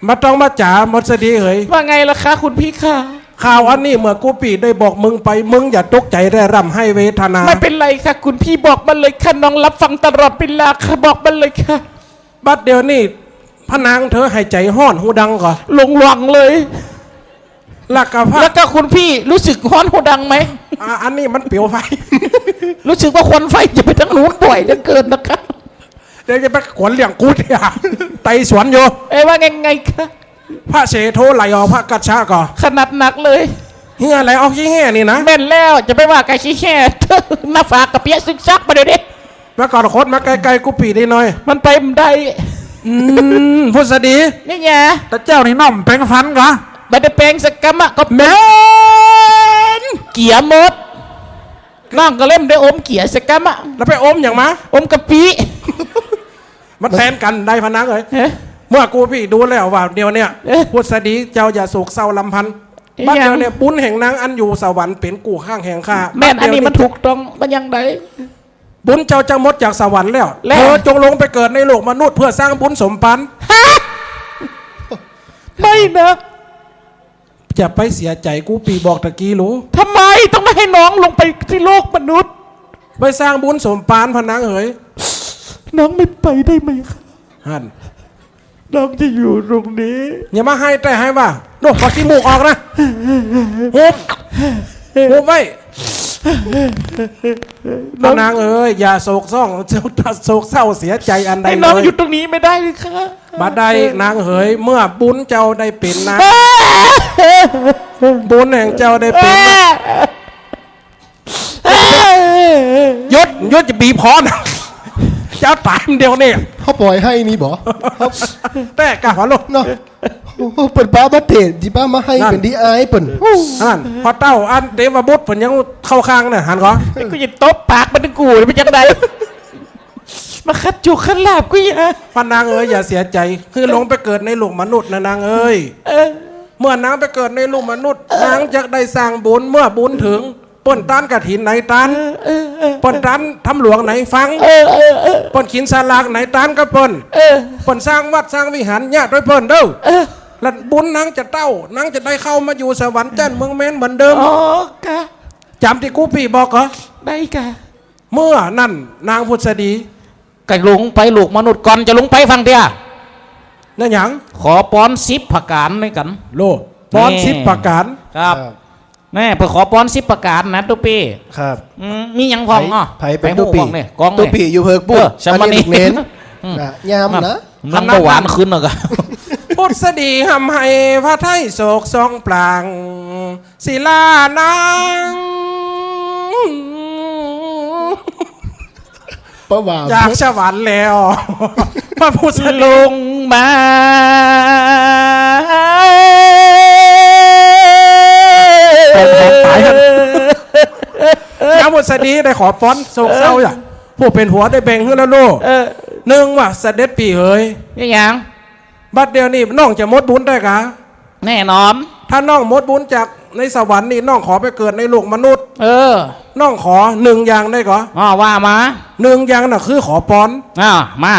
บ่ต้องมาจ๋า ผุดสดีเหย ว่าไงล่ะคะคุณพี่คะ ข่าวอันนี้เมื่อกูปี้ได้บอกมึงไป มึงอย่าตกใจ๋ได้ร่ำไห้เวทนา ไม่เป็นไรค่ะคุณพี่ บอกมาเลยค่ะ น้องรับฟังตลอดเวลาค่ะ บอกมาเลยค่ะ บัดเดี๋ยวนี้ พระนางเธอหายใจ๋ฮ้อนหูดังก่อ ลงหลังเลย แล้วก็พระ แล้วก็คุณพี่รู้สึกฮ้อนหูดังไหม อ่า อันนี้มันเปลวไฟ รู้สึกว่าควันไฟจะไปทางนู้นบ่อยเหลือเกินนะคะ เดี๋ยวจะไปขวนเลี้ยงกูเถีย ไต่สวนอยู่ เอ้ย ว่าไงไงคะ พระเสโถไหลออก พระกัสสะก่อ ขนาดหนักเลย เหื่อไหลออกขี้แห้นี่นะ แม่นแล้ว จะไปว่ากับขี้แห้ หน้าฝากกะเปียะซึกซักมาเดี๋ยวนี้ มาก่อน ขดมาไกลๆ กูปี้นิดหน่อย มันไปบ่ได้ อืม พุทธดี นี่ไง แต่เจ้านี่น้องแปรงฟันก่อ บ่ได้แปรงสักกำอะ ก็แม่น เกลี้ยหมด น้องก็เลยบ่ได้อมเกลี้ยสักกำอะ แล้วไปอมหยังมา อมกะปิ มันแตนกั๋นได้ พระนางเอ๋ย เอ๊ะ เมื่อกูปี้ดูแล้วว่าเดี๋ยวเนี่ย เอ๊ะ พุทธดีเจ้าอย่าโศกเศร้าลำพันธ์ อีหยัง บัดเดี๋ยวเนี่ยบุญแห่งนางอันอยู่สวรรค์เป๋นกู้ข้างแห่งข้า แม่น บัดเดี๋ยวนี้ อันนี้มันถูกต้อง มันยังไง บุญเจ้าจะหมดจากสวรรค์แล้ว แล้ว เธอจงลงไปเกิดในโลกมนุษย์เพื่อสร้างบุญสมภาร ฮะ ไม่นะ จะไปเสียใจ๋ กูปี้บอกตะกี้ลูก ทำไมต้องมาให้น้องลงไปที่โลกมนุษย์ ไปสร้างบุญสมภาร พระนางเอ๋ย น้องไม่ไปได้ไหมคะ หั้น น้องจะอยู่ตรงนี้ อย่ามาไห้แต๊ไห้ว่า โน่น ปอดขี้มูกออกนะ หุบ หุบไว้ น้อง พระนางเอ๋ย อย่าโศกเศร้า โศกเศร้าเสียใจ๋อันใดเลย ให้น้องอยู่ตรงนี้ไม่ได้เลยคะ บ่ได้นางเหย เมื่อบุญเจ้าได้เป๋นนาง บุญแห่งเจ้าได้เป๋นนาง หยุด หยุดจะบีบคอนะ เจ้าต๋ายเดี๋ยวนี้ เขาปล่อยไห้นี่บ่ แต๊ก้าหัวลุก เนาะ โอ้โห เปิ้นปามาเตะ จิปามาไห้ นั่น เป๋นดีอายเปิ้น นั่น พ่อเต้าอันเตวบุตรเปิ้นยังเข้าข้างน่ะ หันก่อ กูจะตบปากมันกู มันจังใด มาขัดจุกขัดลาบกูอย่า พระนางเอ๋ย อย่าเสียใจ๋ คือลงไปเกิดในโลกมนุษย์นะนางเอ๋ย เออ เมื่อนางไปเกิดในโลกมนุษย์ เออ นางจะได้สร้างบุญ เมื่อบุญเถิง เปิ้นต้านกฐินไหนต้าน เออ เออ เออ เปิ้นต้านธรรมหลวงไหนฟัง เออ เออ เออ เปิ้นขินสลากไหนต้านกับเปิ้น เออ เปิ้นสร้างวัดสร้างวิหารญาติด้วยเปิ้นเด้อ เออ แล้วบุญนางจะเต้า นางจะได้เข้ามาอยู่สวรรค์จั้นเมืองเมนเหมือนเดิม อ๋อ ค่ะ จ๋ำตี้กูปี้บอกก่อ ได้ค่ะ เมื่อนั้นนางพุทธดี ก็ลงไปโลกมนุษย์ก่อนจะลงไปฟังเตี้ย นั่นหยัง ขอปอนสิบประก๋านด้วยกั๋น โล ปอนสิบประก๋าน ครับ ครับ แม่ เปิ้นขอปอนสิบประก๋านนะตุ๊ปี้ ครับ อืม มีหยังพ่องเนาะ ใผ ใผเป๋นตุ๊ปี้ ใผฮู้พ่องเนี่ย กองเนี่ย ตุ๊ปี้อยู่เผิกปุ้น เออ สามเณร อันนี้ลูกเณร อืม นะ ยามนะ น้ำบ่หวานขึ้นแล้วก็ พุทธดีทำให้พระไทยโศกสองปลาง ศิลานาง ประหว่าง จากสวรรค์แล้ว พระพุทธ ลงมา ตายครับ พระพุทธดีได้ขอปอนโศกเศร้าอย่า ผู้เป๋นผัวได้แบ่งหื้อแล้วลูก เออ นึ่งว่าเสด็จปี้เหย นี่หยัง บัดเดี๋ยวนี้น้องจะหมดบุญได้กา แน่นอน ถ้าน้องหมดบุญจากในสวรรค์นี่ น้องขอไปเกิดในโลกมนุษย์ เออ น้องขอนึ่งอย่างได้ก่อ อ้อ ว่ามา นึ่งอย่างน่ะคือขอปอน อ่า มา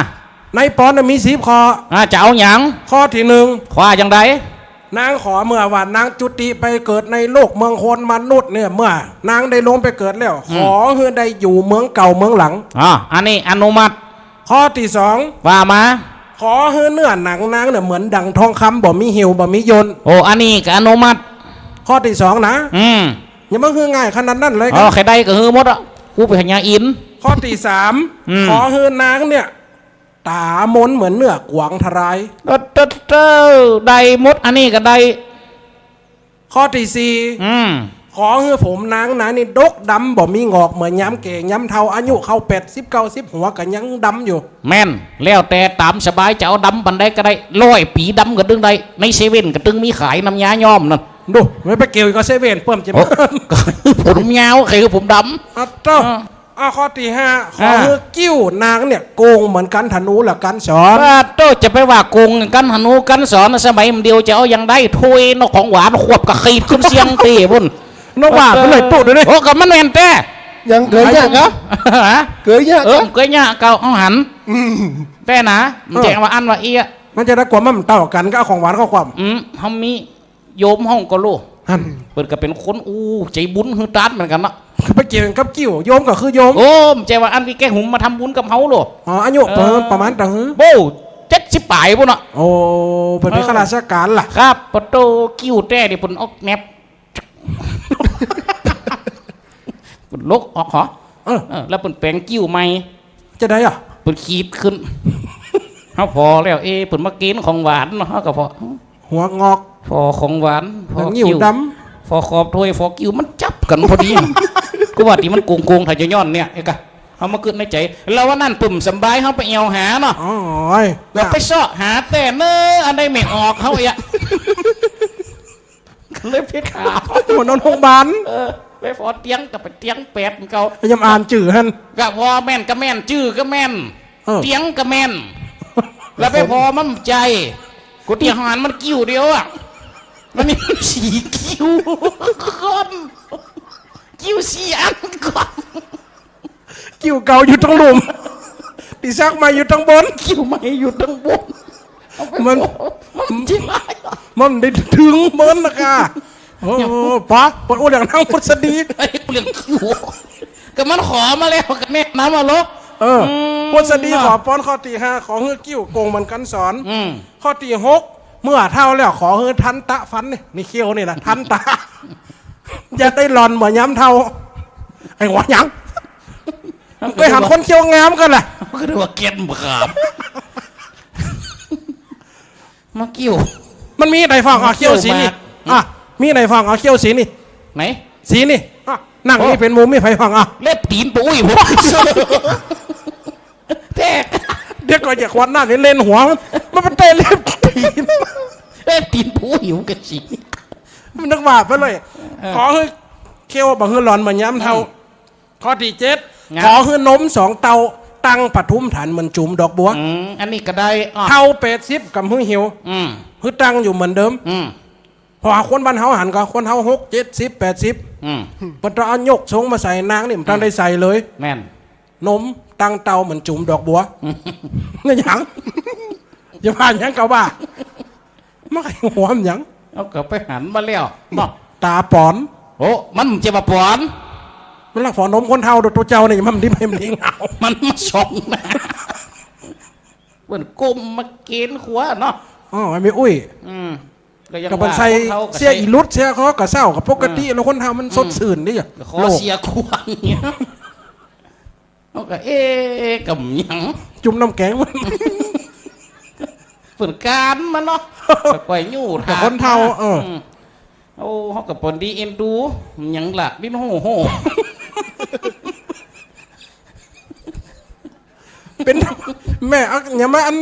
ในปอนน่ะมีสิบข้อ อ่า จะเอาหยัง ข้อตี้นึ่ง ว่าจังใด นางขอเมื่อว่านางจุติไปเกิดในโลกเมืองคนมนุษย์เนี่ย เมื่อนางได้ลงไปเกิดแล้ว อืม ขอหื้อได้อยู่เมืองเก่าเมืองหลัง อ่า อันนี้อนุมัติ ข้อตี้สอง ว่ามา ขอหื้อเนื้อหนังนางเนี่ยเหมือนดังทองคำ บ่มีเหี่ยว บ่มีย่น โอ้ อันนี้ก็อนุมัติ ข้อตี้สองนะ อืม อย่ามาหื้อง่ายขนาดนั้นเลย อ๋อ ใค่ได้ก็หื้อหมดอะ กูไปหาญาอิน ข้อตี้สาม อืม ขอหื้อนางเนี่ย ต๋ามนเหมือนเนื้อกวางทลาย เออ เต้อ เต้อ ได้หมด อันนี้ก็ได้ ข้อตี้สี่ อืม ขอหื้อผมนางนะนี่ดกดำบ่มีหงอก เหมือนยามแก่ยามเฒ่า อายุเข้าแปดสิบเก้าสิบหัวก็ยังดำอยู่ แม่น แล้วแต่ต๋ามสบาย จะเอาดำปานใดก็ได้ ร้อยปี๋ดำก็ตึงได้ ในเซเว่นก็ตึงมีขายน้ำยาย้อมนั่น ดู ไม่ไปเกี่ยวกับเซเว่น เปิ้นจะ โอ้ ผมยาว ใค่หื้อผมดำ อ่ะเต้อ อ่า อ่ะ ข้อตี้ห้า ขอ อ่า หื้อกิ้วนางเนี่ยโก่งเหมือนกั๋นธนูและกั๋นสอน ว่าโต้ จะไปว่าโก่งกั๋นธนูกั๋นสอน สมัยมันเดียวจะเอาอย่างใด ถ้วยนกของหวานขวบกะขีดขึ้นเสียงตี้ปุ้น นกหวานไปเลยตุ๊ดเลย โอ้ ก็มันแม่นแต๊ ยังเกยยากเหรอ ฮะ เกยยากเหรอ เออ เกยยาก เก่าเอาหัน อืม แต๊นะ มันแจ้งว่าอั้นว่าเอี้ย มันจะได้ความมันเต้ากั๋นก็เอาของหวานเข้าความ อืม เฮามี โยมห้องก็โล หั้น เปิ้นก็เป๋นคนอู้ใจ๋บุญหื้อตานเหมือนกั๋นเนาะ ไปเกี่ยวกับกิ้ว โยมก็คือโยม โอ้ บ่ใจ้ว่าอันตี้แก้หุมมาทำบุญกับเฮาโล อ๋อ อายุ เออ ประมาณตะหื้อ โบ้ เจ็ดสิบป๋ายปู้นเนาะ โอ้ เปิ้นเป๋น เออ ข้าราชก๋านละ ครับ ปะโต กิ้วแต๊นี่เปิ้นออกแนบ เปิ้นลกออกหอ เออ เออ แล้วเปิ้นแป๋งกิ้วใหม่ จะใดอะ เปิ้นขีดขึ้น เฮาผ่อแล้ว เอ๊ะ เปิ้นมาเก๋ณฑ์ของหวานเนาะ เฮาก็ผ่อ หัวงอก ผ่อของหวาน ผ่อ แล้วงิ้ว กิ้วดำ ผ่อขอบถ้วย ผ่อกิ้ว มันจับกั๋นพอดี ก็ว่าตี้มันโก๋งๆ ถ้าจะย้อนเนี่ย เอ๊ะกะ เฮามาคิดในใจ๋ แล้ววันนั้นเปิ้นบ่สำบาย เฮาไปแอ่วหาเนาะ โอ้ย แล้วไปเซาะหาแต๊เน่อ อันใดไม่ออก เฮาเอ๊ะ ก็เลยไปถาม หัวนอนโฮงบาล เออ ไปผ่อเตียงก็ไปเตียงแปดเก่า ยำอ่านจื้อหั้น ก็ผ่อแม่นก็แม่น จื้อก็แม่น เออ เตียงก็แม่น แล้วไปผ่อมันบ่ใจ้ กูตี้หันมันกิ้วเดียวอะ มันมีสี่กิ้วก่อน กิ้วสี่อันก่อน กิ้วเก่าอยู่ตังลุ่ม ตี้ซักใหม่อยู่ตังบน กิ้วใหม่อยู่ตังบน มัน มันบ่ใจ้ มันได้เถิงบนนะก้า โอ้ ป๋อ เปิ้นอู้เรื่องนางผุษดี ไอ้เรื่องกิ้ว ก็มันขอมาแล้ว ก็แนะนำมาลก เออ อืม ผุษดี เนาะ ขอปอนข้อตี้ห้า ขอหื้อกิ้วโก๋งเหมือนกั๋นสอน อืม ข้อตี้หก เมื่อเฒ่าแล้วขอหื้อทันตะฟันนี่ นี่เขี้ยวนี่นะ ทันตะ อย่าได้หล่อนเหมือนยามเฒ่า ไอ้หัวหยัง มึงเกยหันคนเขี้ยวงามกั๋นล่ะ ก็เรียกว่าเก็บมะขาม มาเขี้ยว มันมีใดฟังอ่ะ เขี้ยวสีนี่ เขี้ยวหมาก อ่ะ มีใดฟังอ่ะ เขี้ยวสีนี่ ไหน สีนี่ อ่ะ นั่งนี่ โอ้ เป๋นหมู่ มีใผฟังอ่ะ เล็บตี๋นปุ้ยผม แตก เดี๋ยวก่อน อย่าควันหน้า เดี๋ยวเล่นหัวมัน มันไปเตะเล็บตี๋น เล็บตี๋นปุ้ยผมก็สี มันนึกว่าไปเลย เออ ขอหื้อเขี้ยวบ่หื้อหล่อนเหมือนยามเฒ่า อืม ข้อตี้เจ็ด งะ ขอหื้อนมสองเต้า ตั้งปทุมฐานเหมือนจุ่มดอกบัว อืม อันนี้ก็ได้ อ่ะ เฒ่าแปดสิบก็บ่หื้อเหี่ยว อืม หื้อตั้งอยู่เหมือนเดิม อืม เพราะว่าคนบ้านเฮาหันก็ คนเฮาหก เจ็ดสิบ แปดสิบ อืม เปิ้นต้องเอายกทรงมาใส่ นางนี่บ่ทันได้ใส่เลย แม่น นมตั้งเต้าเหมือนจุ่มดอกบัว อืม นี่หยัง จะว่าหยังก็ว่า มันก็หัวมันหยัง เอาก็ไปหันมาแล้วเนาะ ต๋าป๋อน โอ้ มันจะมาป๋อน มันละฝอนมคนเฒ่า โดดโตเจ้านี่ มันดี มันดีเหงา มันมาส่องนะ เปิ้นก้มมาเก๋ณฑ์ขวาเนาะ อ๋อ ไอ้แม่อุ้ย อืม ก็ยัง ก็เปิ้นใส่ ว่าคนเฒ่าก็ เสื้อ ใส่ อีหลุด เสื้อคอกระเซ้า ก็ปกติ อืม แล้วคนเฒ่ามัน อืม สดชื่นดิ ก็ขอ โลก เสื้อควางเนี่ย เฮาก็ เอ๊ะ กำหยัง จุ่มน้ำแข็ง เปิ้นกานมาเนาะ ก็ค่อยยู้ แต่คนเฒ่า ถามมา เออ อืม โอ้ เฮาก็ปนดีเอ็นดู หยังหลากดิ้นโฮ่โฮ่ เป๋น แม่ เอา อย่ามาอัน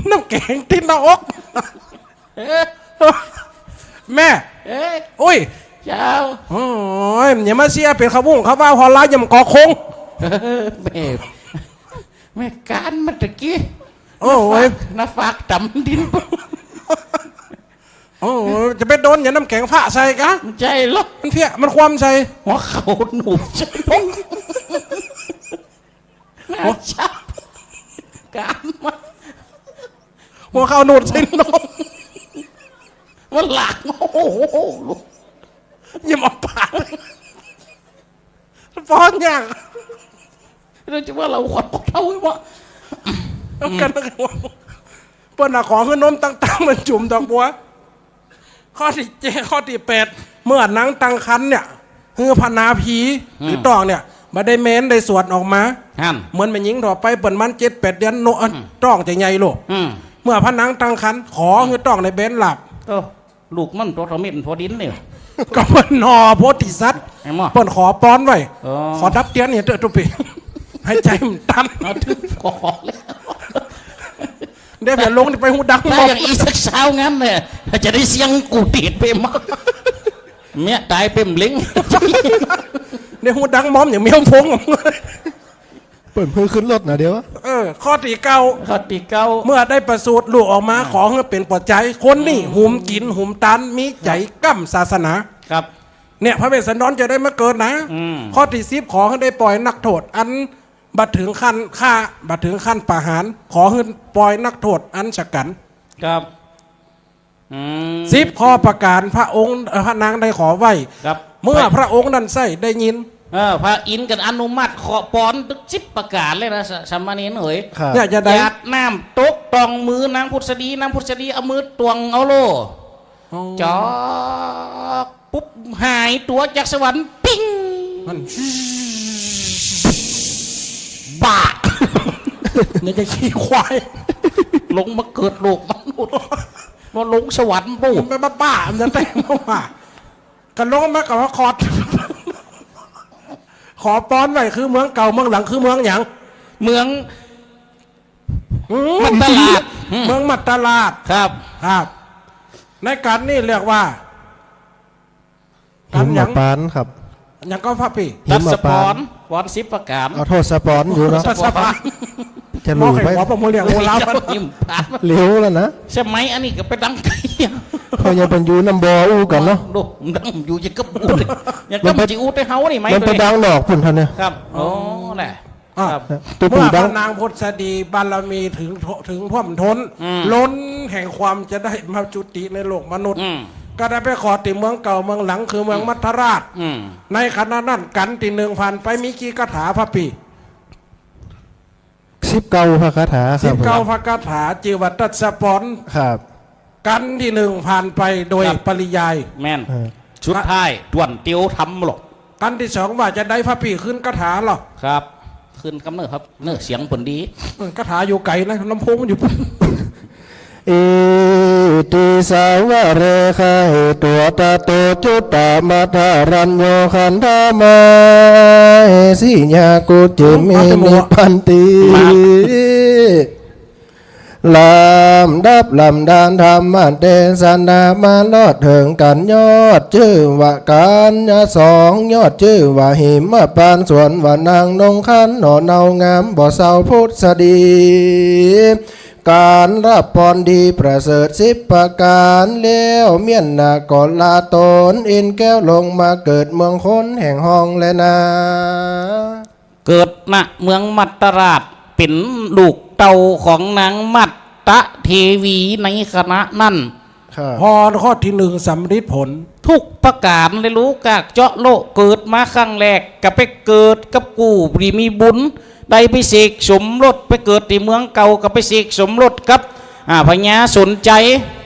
น้ำแข็งติดหน้าอก เออ แม่ เอ้ย อุ้ย เจ้า โอ้ย อย่ามาเสียเป๋นขาวบุ้งขาวว้าว ฮอลลาย่ำกอคง แม่ แม่กานมาตะกี้ โอ้ย หน้าฟาก หน้าฟากต๋ำดิน โอ้ย จะไปโดนอย่าน้ำแข็งฟาดใส่กะ ใจ้เหรอ มันเพี้ย มันคว่ำใส่ หัวเข่าหนูบใส่นม หัว จับ กานมา หัวเข่าหนูบใส่นม มันหลาก โอ้โห อย่ามาปาด ป้อนอย่าง เราจะว่าเราขวัญของเฒ่าไว้วะ เอากันนะ เปิ้นน่ะขอหื้อนมตั้งเต้าเหมือนจุ่มดอกบัว ข้อตี้เจ็ด ข้อตี้แปด เมื่อนางตั้งครรภ์เนี่ย หื้อพนาภี อืม หรือต๊องเนี่ย บ่ได้แม้นได้สวดออกมา หั้น เหมือนแม่ญิงทั่วไป เปิ้นมันเจ็ดแปดเดือนเนาะ อืม ต๊องจะใหญ่โลด อืม เมื่อพระนางตั้งครรภ์ ขอหื้อต๊องได้แบนราบ โอ้ ลูกมันตัวเท่าเม็ดพอดินเนี่ย ก็เปิ้นหน่อโพธิสัตว์ เห็นบ่ เปิ้นขอปอนไว้ อ๋อ ขอดับเตียนเนี่ยเต๊อะตุ๊ปี๋ หายใจ๋มันตัน เอาถึงขอแล้ว เดี๋ยวเดี๋ยวลงไปฮูดัง ถ้าอย่างอี้สักเช้างั้นเนี่ย จะได้เสียงกูดีดไปมา เมียต๋ายเป๋มเล็ง เดี๋ยวฮูดังมอมอย่างเมียฟง เปิ้นเพิ่งขึ้นรถนะเดี๋ยว เออ ข้อตี้เก้า ข้อตี้เก้า เมื่อได้ประสูติลูกออกมา อ่า ขอหื้อเป๋นปัจจัย คนนี้ อืม หุมกิ๋น หุมตาน มีใจ๋ก้ำศาสนา ครับ เนี่ย พระเวสสันดรจะได้มาเกิดนะ อืม ข้อตี้สิบ ขอหื้อได้ปล่อยนักโทษ อันบ่เถิงขั้นฆ่า บ่เถิงขั้นประหาร ขอหื้อปล่อยนักโทษอันฉกั๋น ครับ อืม สิบข้อประการ พระองค์ เอ่อ พระนางได้ขอไว้ ครับ เมื่อ ไป พระองค์นั้นใส้ได้ยิน เออ พระอินทร์ก็อนุมัติเคราะห์ปอนตึงสิบประก๋านเลยนะ ส- สามเณรเหย ครับ เนี่ยจะได้ หยาดน้ำตกต้องมือนางผุดสดี นางผุดสดีเอามือตวงเอาโล อ๋อ จอก ปุ๊บ หายตั๋วจากสวรรค์ ปิ้ง มัน บ้า เนี่ยจะขี้ควาย ลงมาเกิดโลกมนุษย์ มาลงสวรรค์ปู้ มันบ้าๆ มันจะแต่งมาว่า ก็ลงมาก็ว่าขอ ขอปอนไว้คือเมืองเก่า เมืองหลังคือเมืองหยัง เมือง อืม มัตตราช เมืองมัตตราช ครับ ครับ ในกัณฑ์นี่เรียกว่า กัณฑ์หยัง หิมปานครับ หยังก็พระปี้ หิมปาน ตัสสะปอน ปอนสิบประก๋าน เอาโทษ สะปอนอยู่เนาะ ตัสสะปอน จะรู้ไป มองใครหัวประมวลเรียกหัวลาว หิมปาน เหลียวแล้วนะ สมัยอันนี้ก็ไปดังไกล เขายังเป็นอยู่นำบ่อู้กั๋นเนาะ ดู ดังอยู่ยังกับอู้เลย ยังกับจิอู้แต่เฮานี่ไหม มันไปดังนอกพุ้นท่านเนี่ย ครับ อ๋อ แหละ อ่ะ ครับ ตุ๊ เมื่อ ตุ๊ พระนางผุดสดีบารมีถึง ถึงถ้วมท้น อืม ล้นแห่งความจะได้มาจุติในโลกมนุษย์ อืม ก็ได้ไปขอตี้เมืองเก่าเมืองหลังคือเมือง อืม มัตตราช อืม ในขณะนั้นกัณฑ์ตี้หนึ่งผ่านไปมีกี่คาถาพระปี้ สิบเก้าพระคาถาครับ สิบเก้าพระคาถา จื้อว่าตัสสะปอน ครับ กัณฑ์ตี้หนึ่งผ่านไปโดย ครับ ปริยาย แม่น เออ สุดท้าย ถ้วนเตียวธรรมหรอก กัณฑ์ตี้สองว่าจะได้พระปี้ขึ้นคาถาหรอ ครับ ขึ้นกำเนิดครับ เนื้อเสียงเปิ้นดี เออ คาถาอยู่ไกลนะ ลำโพงมันอยู่ อิติสาวะเรขะเหตัตโต จุตตะมัทธะรัญโญ ขันธะมะเหสียะ กุจจิมิ มาเถอะหมอ นิพพันติ มา ลำดับลำดานธรรมเตสนามาลอดเถิงกัณฑ์ยอดจื้อว่ากัณฑ์สอง ยอดจื้อว่าหิมปาน สวนว่านางนงคันหน่อเนาเงามบ่เศร้าผุดสดี กัณฑ์ฮับปอนดีประเสริฐสิบประก๋าน แล้วเมี้ยนนาก็ลาต๋นเอ็นแก้วลงมาเกิดเมืองคนแห่งฮ้องแลนา เกิด ณ เมืองมัตตราช เป๋นลูกเต้าของนางมัตตะเทวีในขณะนั้น ครับ พอข้อตี้หนึ่งสำริดผล ทุกประก๋านเลย ฮู้กักเจาะโละ เกิดมาครั้งแรกก็ไปเกิดกับกู้ตี้มีบุญ ได้ไปเสกสมรส ไปเกิดตี้เมืองเก่าก็ไปเสกสมรสกับ อ่า พญาสนใจ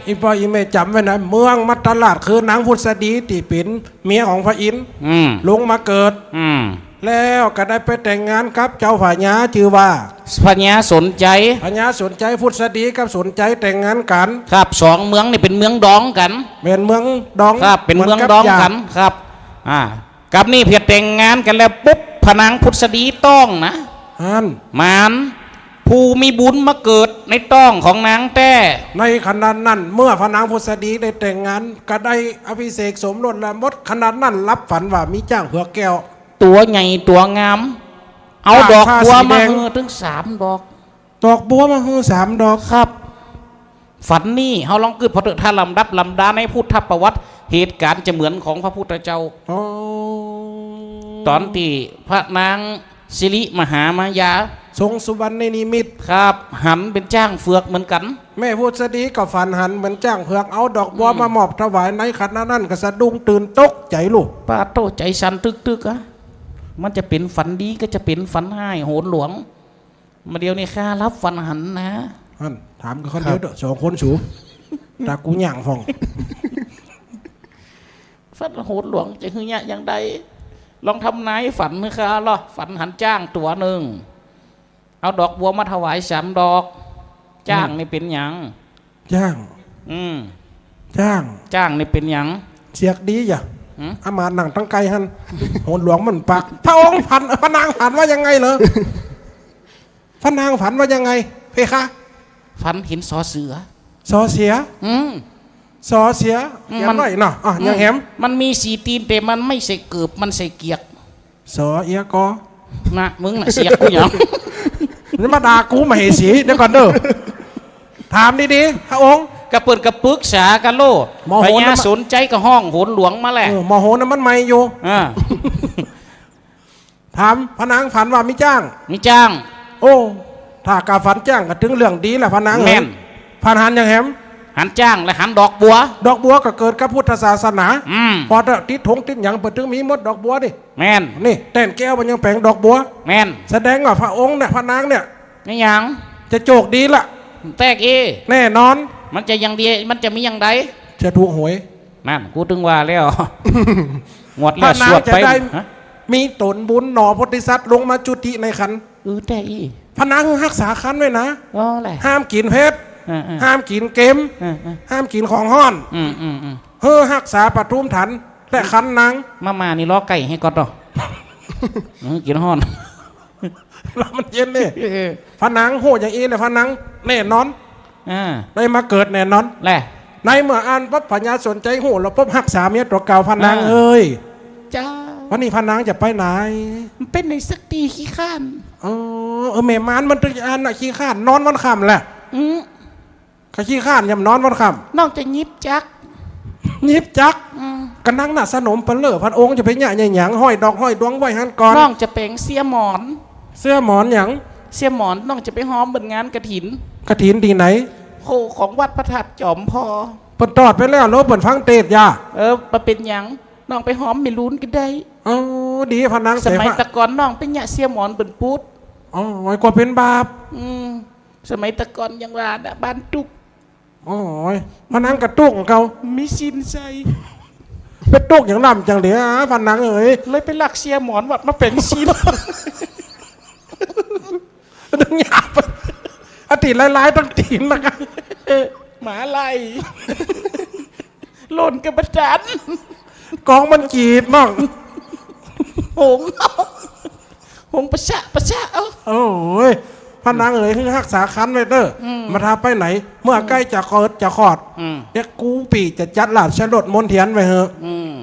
อี่ป้ออี่แม่จ๋ำไว้นะ เมืองมัตตราชคือนางผุดสดีตี้เป๋นเมียของพระอินทร์ อืม ลงมาเกิด อืม แล้วก็ได้ไปแต่งงานกับเจ้าพญาจื้อว่า พญาสนใจ พญาสนใจ ผุดสดีกับสนใจแต่งงานกั๋น ครับ สองเมืองนี่เป๋นเมืองดองกั๋น เป๋นเมืองดอง ครับ เป๋นเมืองดองกั๋น เหมือนกับหยาด ครับ อ่า กับนี่เพียงแต่งงานกั๋นแล้วปุ๊บ พระนางผุดสดีต๊องนะ อัน หมาน ผู้มีบุญมาเกิดในต๊องของนางแต๊ ในขณะนั้นเมื่อพระนางผุดสดีได้แต่งงานก็ได้อภิเษกสมรสแล้ว หมดขณะนั้นหลับฝันว่ามีจ๊างเผือกแก้ว ตั๋วใหญ่ตั๋วงาม เอาดอกบัวมาหื้อตึงสามดอก ดอกบัวมาหื้อสามดอก ครับ ฝันนี่ เฮาลองกึ๊ดผ่อเต๊อะ ถ้าลำดับลำดานในพุทธประวัติ เหตุก๋ารณ์จะเหมือนของพระพุทธเจ้า อ๋อ ต๋อนตี้พระนางสิริมหามายา ทรงสุวรรณนิมิต ครับ หันเป๋นจ๊างเผือกเหมือนกั๋น แม่ผุดสดีก็ฝันหันเหมือนจ๊างเผือก เอาดอกบัว อืม มามอบถวาย ในขณะนั้นก็สะดุ้งตื่นตกใจ๋ลูก ปาดโธ่ ใจ๋สั่นตึกๆ อะ มันจะเป๋นฝันดีก็จะเป๋นฝันฮ้ายโหนหลวง มาเดี๋ยวนี้ข้าฮับฝันหันนะ อัน ถามกับคนเดียวเต๊อะ ครับ สองคนสู ตากูย่างฟอง ฝันโหนหลวงจะหื้อเยียะอย่างใด ลองทำนายฝันหื้อข้าลอ ฝันหันจ๊างตั๋วนึ่ง เอาดอกบัวมาถวายสามดอก จ๊าง อืม นี่เป๋นหยัง จ๊าง อืม จ๊าง จ๊างนี่เป๋นหยัง เสียกดีอย่า หืม อามาตย์นั่งตังไกลหั้น โหนหลวงมันปัก พระองค์ฝัน พระนางฝันว่ายังไงเหรอ พระนางฝันว่ายังไง เพคะ ฝันเห็นสอเสือ สอเสือ อืม สอเสือ อืม อย่างน้อยเนาะ อ่ะ อืม ยังแหม มันมีสี่ตี๋น แต่มันไม่ใส่เกิบ มันใส่เกียก สอเอียกอ นะ มึงน่ะเสียกกูหยัง นี่มาด่ากูมเหสี เดี๋ยวก่อนเด้อ ถามดีๆ พระองค์ กะเปิ้นกะปึกษากั๋นโล หมอโหน พญาสนใจก็ฮ้องโหนหลวงมาแหละ เออ หมอโหนน่ะมันใหม่อยู่ อ่า ถามพระนางฝันว่ามีจ๊าง มีจ๊าง โอ้ ถ้ากะฝันจ๊างก็ถึงเรื่องดีแหละพระนาง แม่น ฝันหันยังแหม หันจ๊างและหันดอกบัว ดอกบัวก็เกิดกับพุทธศาสนา อืม พอติดธงติดหยังเปิ้นตึงมีหมดดอกบัวนี่ แม่น นี่ แต้นแก้วมันยังแป๋งดอกบัว แม่น แสดงว่าพระองค์เนี่ย พระนางเนี่ย นี่หยัง จะโจคดีละ แต๊กอี้ แน่นอน มันจะอย่างดี มันจะมีอย่างใด จะถูกหวย นั่น กูตึงว่าแล้ว งวดแล้ว พระนาง สวดไป จะได้ ฮะ มีต๋นบุญหนอ โพธิสัตว์ลงมาจุติในครรภ์ อือ แต๊อี้ พระนางฮักษาครรภ์ไว้นะ อ๋อแหละ ห้ามกิ๋นเผ็ด เออ เออ ห้ามกิ๋นเก็ม เออ เออ ห้ามกิ๋นของฮ้อน อืม อืม อืม หื้อฮักษาปทุมฐาน และครรภ์นาง มาม่านี่ลอไก่หื้อก่อนเนาะ หื้อกิ๋นฮ้อน แล้วมันเย็นนี่ เออ พระนางฮู้อย่างอี้แหละ พระนางแน่นอน อ่า ได้มาเกิดแน่นอน แหละ ในเมื่ออั้นปั๊บ พญาสนชัยฮู้แล้วปั๊บ ฮักษาเมียตั๋วเก่า พระนาง อ่า เอ้ย เจ้า วันนี้พระนางจะไปไหน มันไปไหนสักตี้ ขี้คร้าน เออ เออ แม่ม่านมันตึงอันน่ะ ขี้คร้าน นอนวันค่ำแหละ อืม ก็ขี้คร้านยามนอนวันค่ำ น้องจะหยิบจักร หยิบจักร อืม ก็นั่งหน้าสนมเปิ้นเล่อ พระองค์จะไปเยียะหยัง ห้อยดอกห้อยดวงไว้หั้นก่อน น้องจะแป๋งเสี่ยหมอน เสี่ยหมอนหยัง เสี่ยหมอน น้องจะไปฮ้อมเปิ้นงานกฐิน กฐินตี้ไหน โห ของวัดพระธาตุจอมผ่อ เปิ้นตอดไปแล้วเหรอ เปิ้นฟังเตสน์ยา เออ บ่เป๋นหยัง น้องไปฮ้อมแม่ลูนก็ได้ อ๋อ ดี พระนาง สมัย ใส่ผ้า แต่ก่อนน้องไปเยียะเสี่ยหมอนเปิ้นปูด อ๋อ ไว้กลัวเป๋นบาป อืม สมัยแต่ก่อนยังว่าน่ะ บ้านตุ๊ก โอ้ย พระนางก็ตุ๊กของเขา มีศีลใส่ ไปตุ๊กอย่างน้ำจังเดีย พระนางเอ๋ย เลยไปลักเสี่ยหมอนวัดมาแป๋งศีล ดึงหยาบ อดีตหลายๆ ตั้งตีนนะครับ หมาไล่ หล่นกระบาดาน กองมันกีดมั่ง หงส์ หงส์ประชะประชะ เอ้า โอ้ย พระนางเอ๋ย หื้อฮักษาครรภ์ไว้เต๊อะ อืม บ่าถ้าไปไหน เมื่อใก้จะเกิดจะคลอด อืม เดี๋ยวกูปี้จะจัดราชรถมนเทียนไว้เหอะ อืม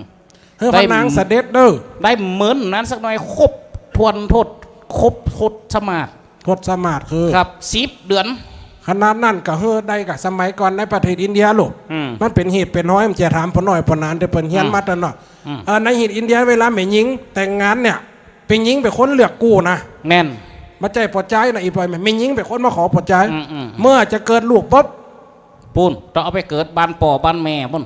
หื้อพระนางเสด็จเต๊อะ ได้เหมือนนั้นสักหน่อย ครบถ้วนทศ ครบทศมาศ ทศมาศคือ ครับ สิบเดือน ขนาดนั้นก็หื้อได้ ก็สมัยก่อนในประเทศอินเดียลูก อืม มันเป๋นหีตเป๋นห้อย มันจะถามป้อน้อยป้อหนาน แต่เปิ้นเฮียน อืม มาแต่น้อย อืม เออ ในหีตอินเดียเวลาแม่ญิงแต่งงานเนี่ย แม่ญิงเป๋นคนเลือกกู้นะ แม่น บ่ใจ้ป้อจายนะ อีปอย แม่ญิงเป๋นคนมาขอป้อจาย อืม อืม เมื่อจะเกิดลูกปั๊บ ปู๊น ต้องเอาไปเกิดบ้านป้อบ้านแม่ปู๊น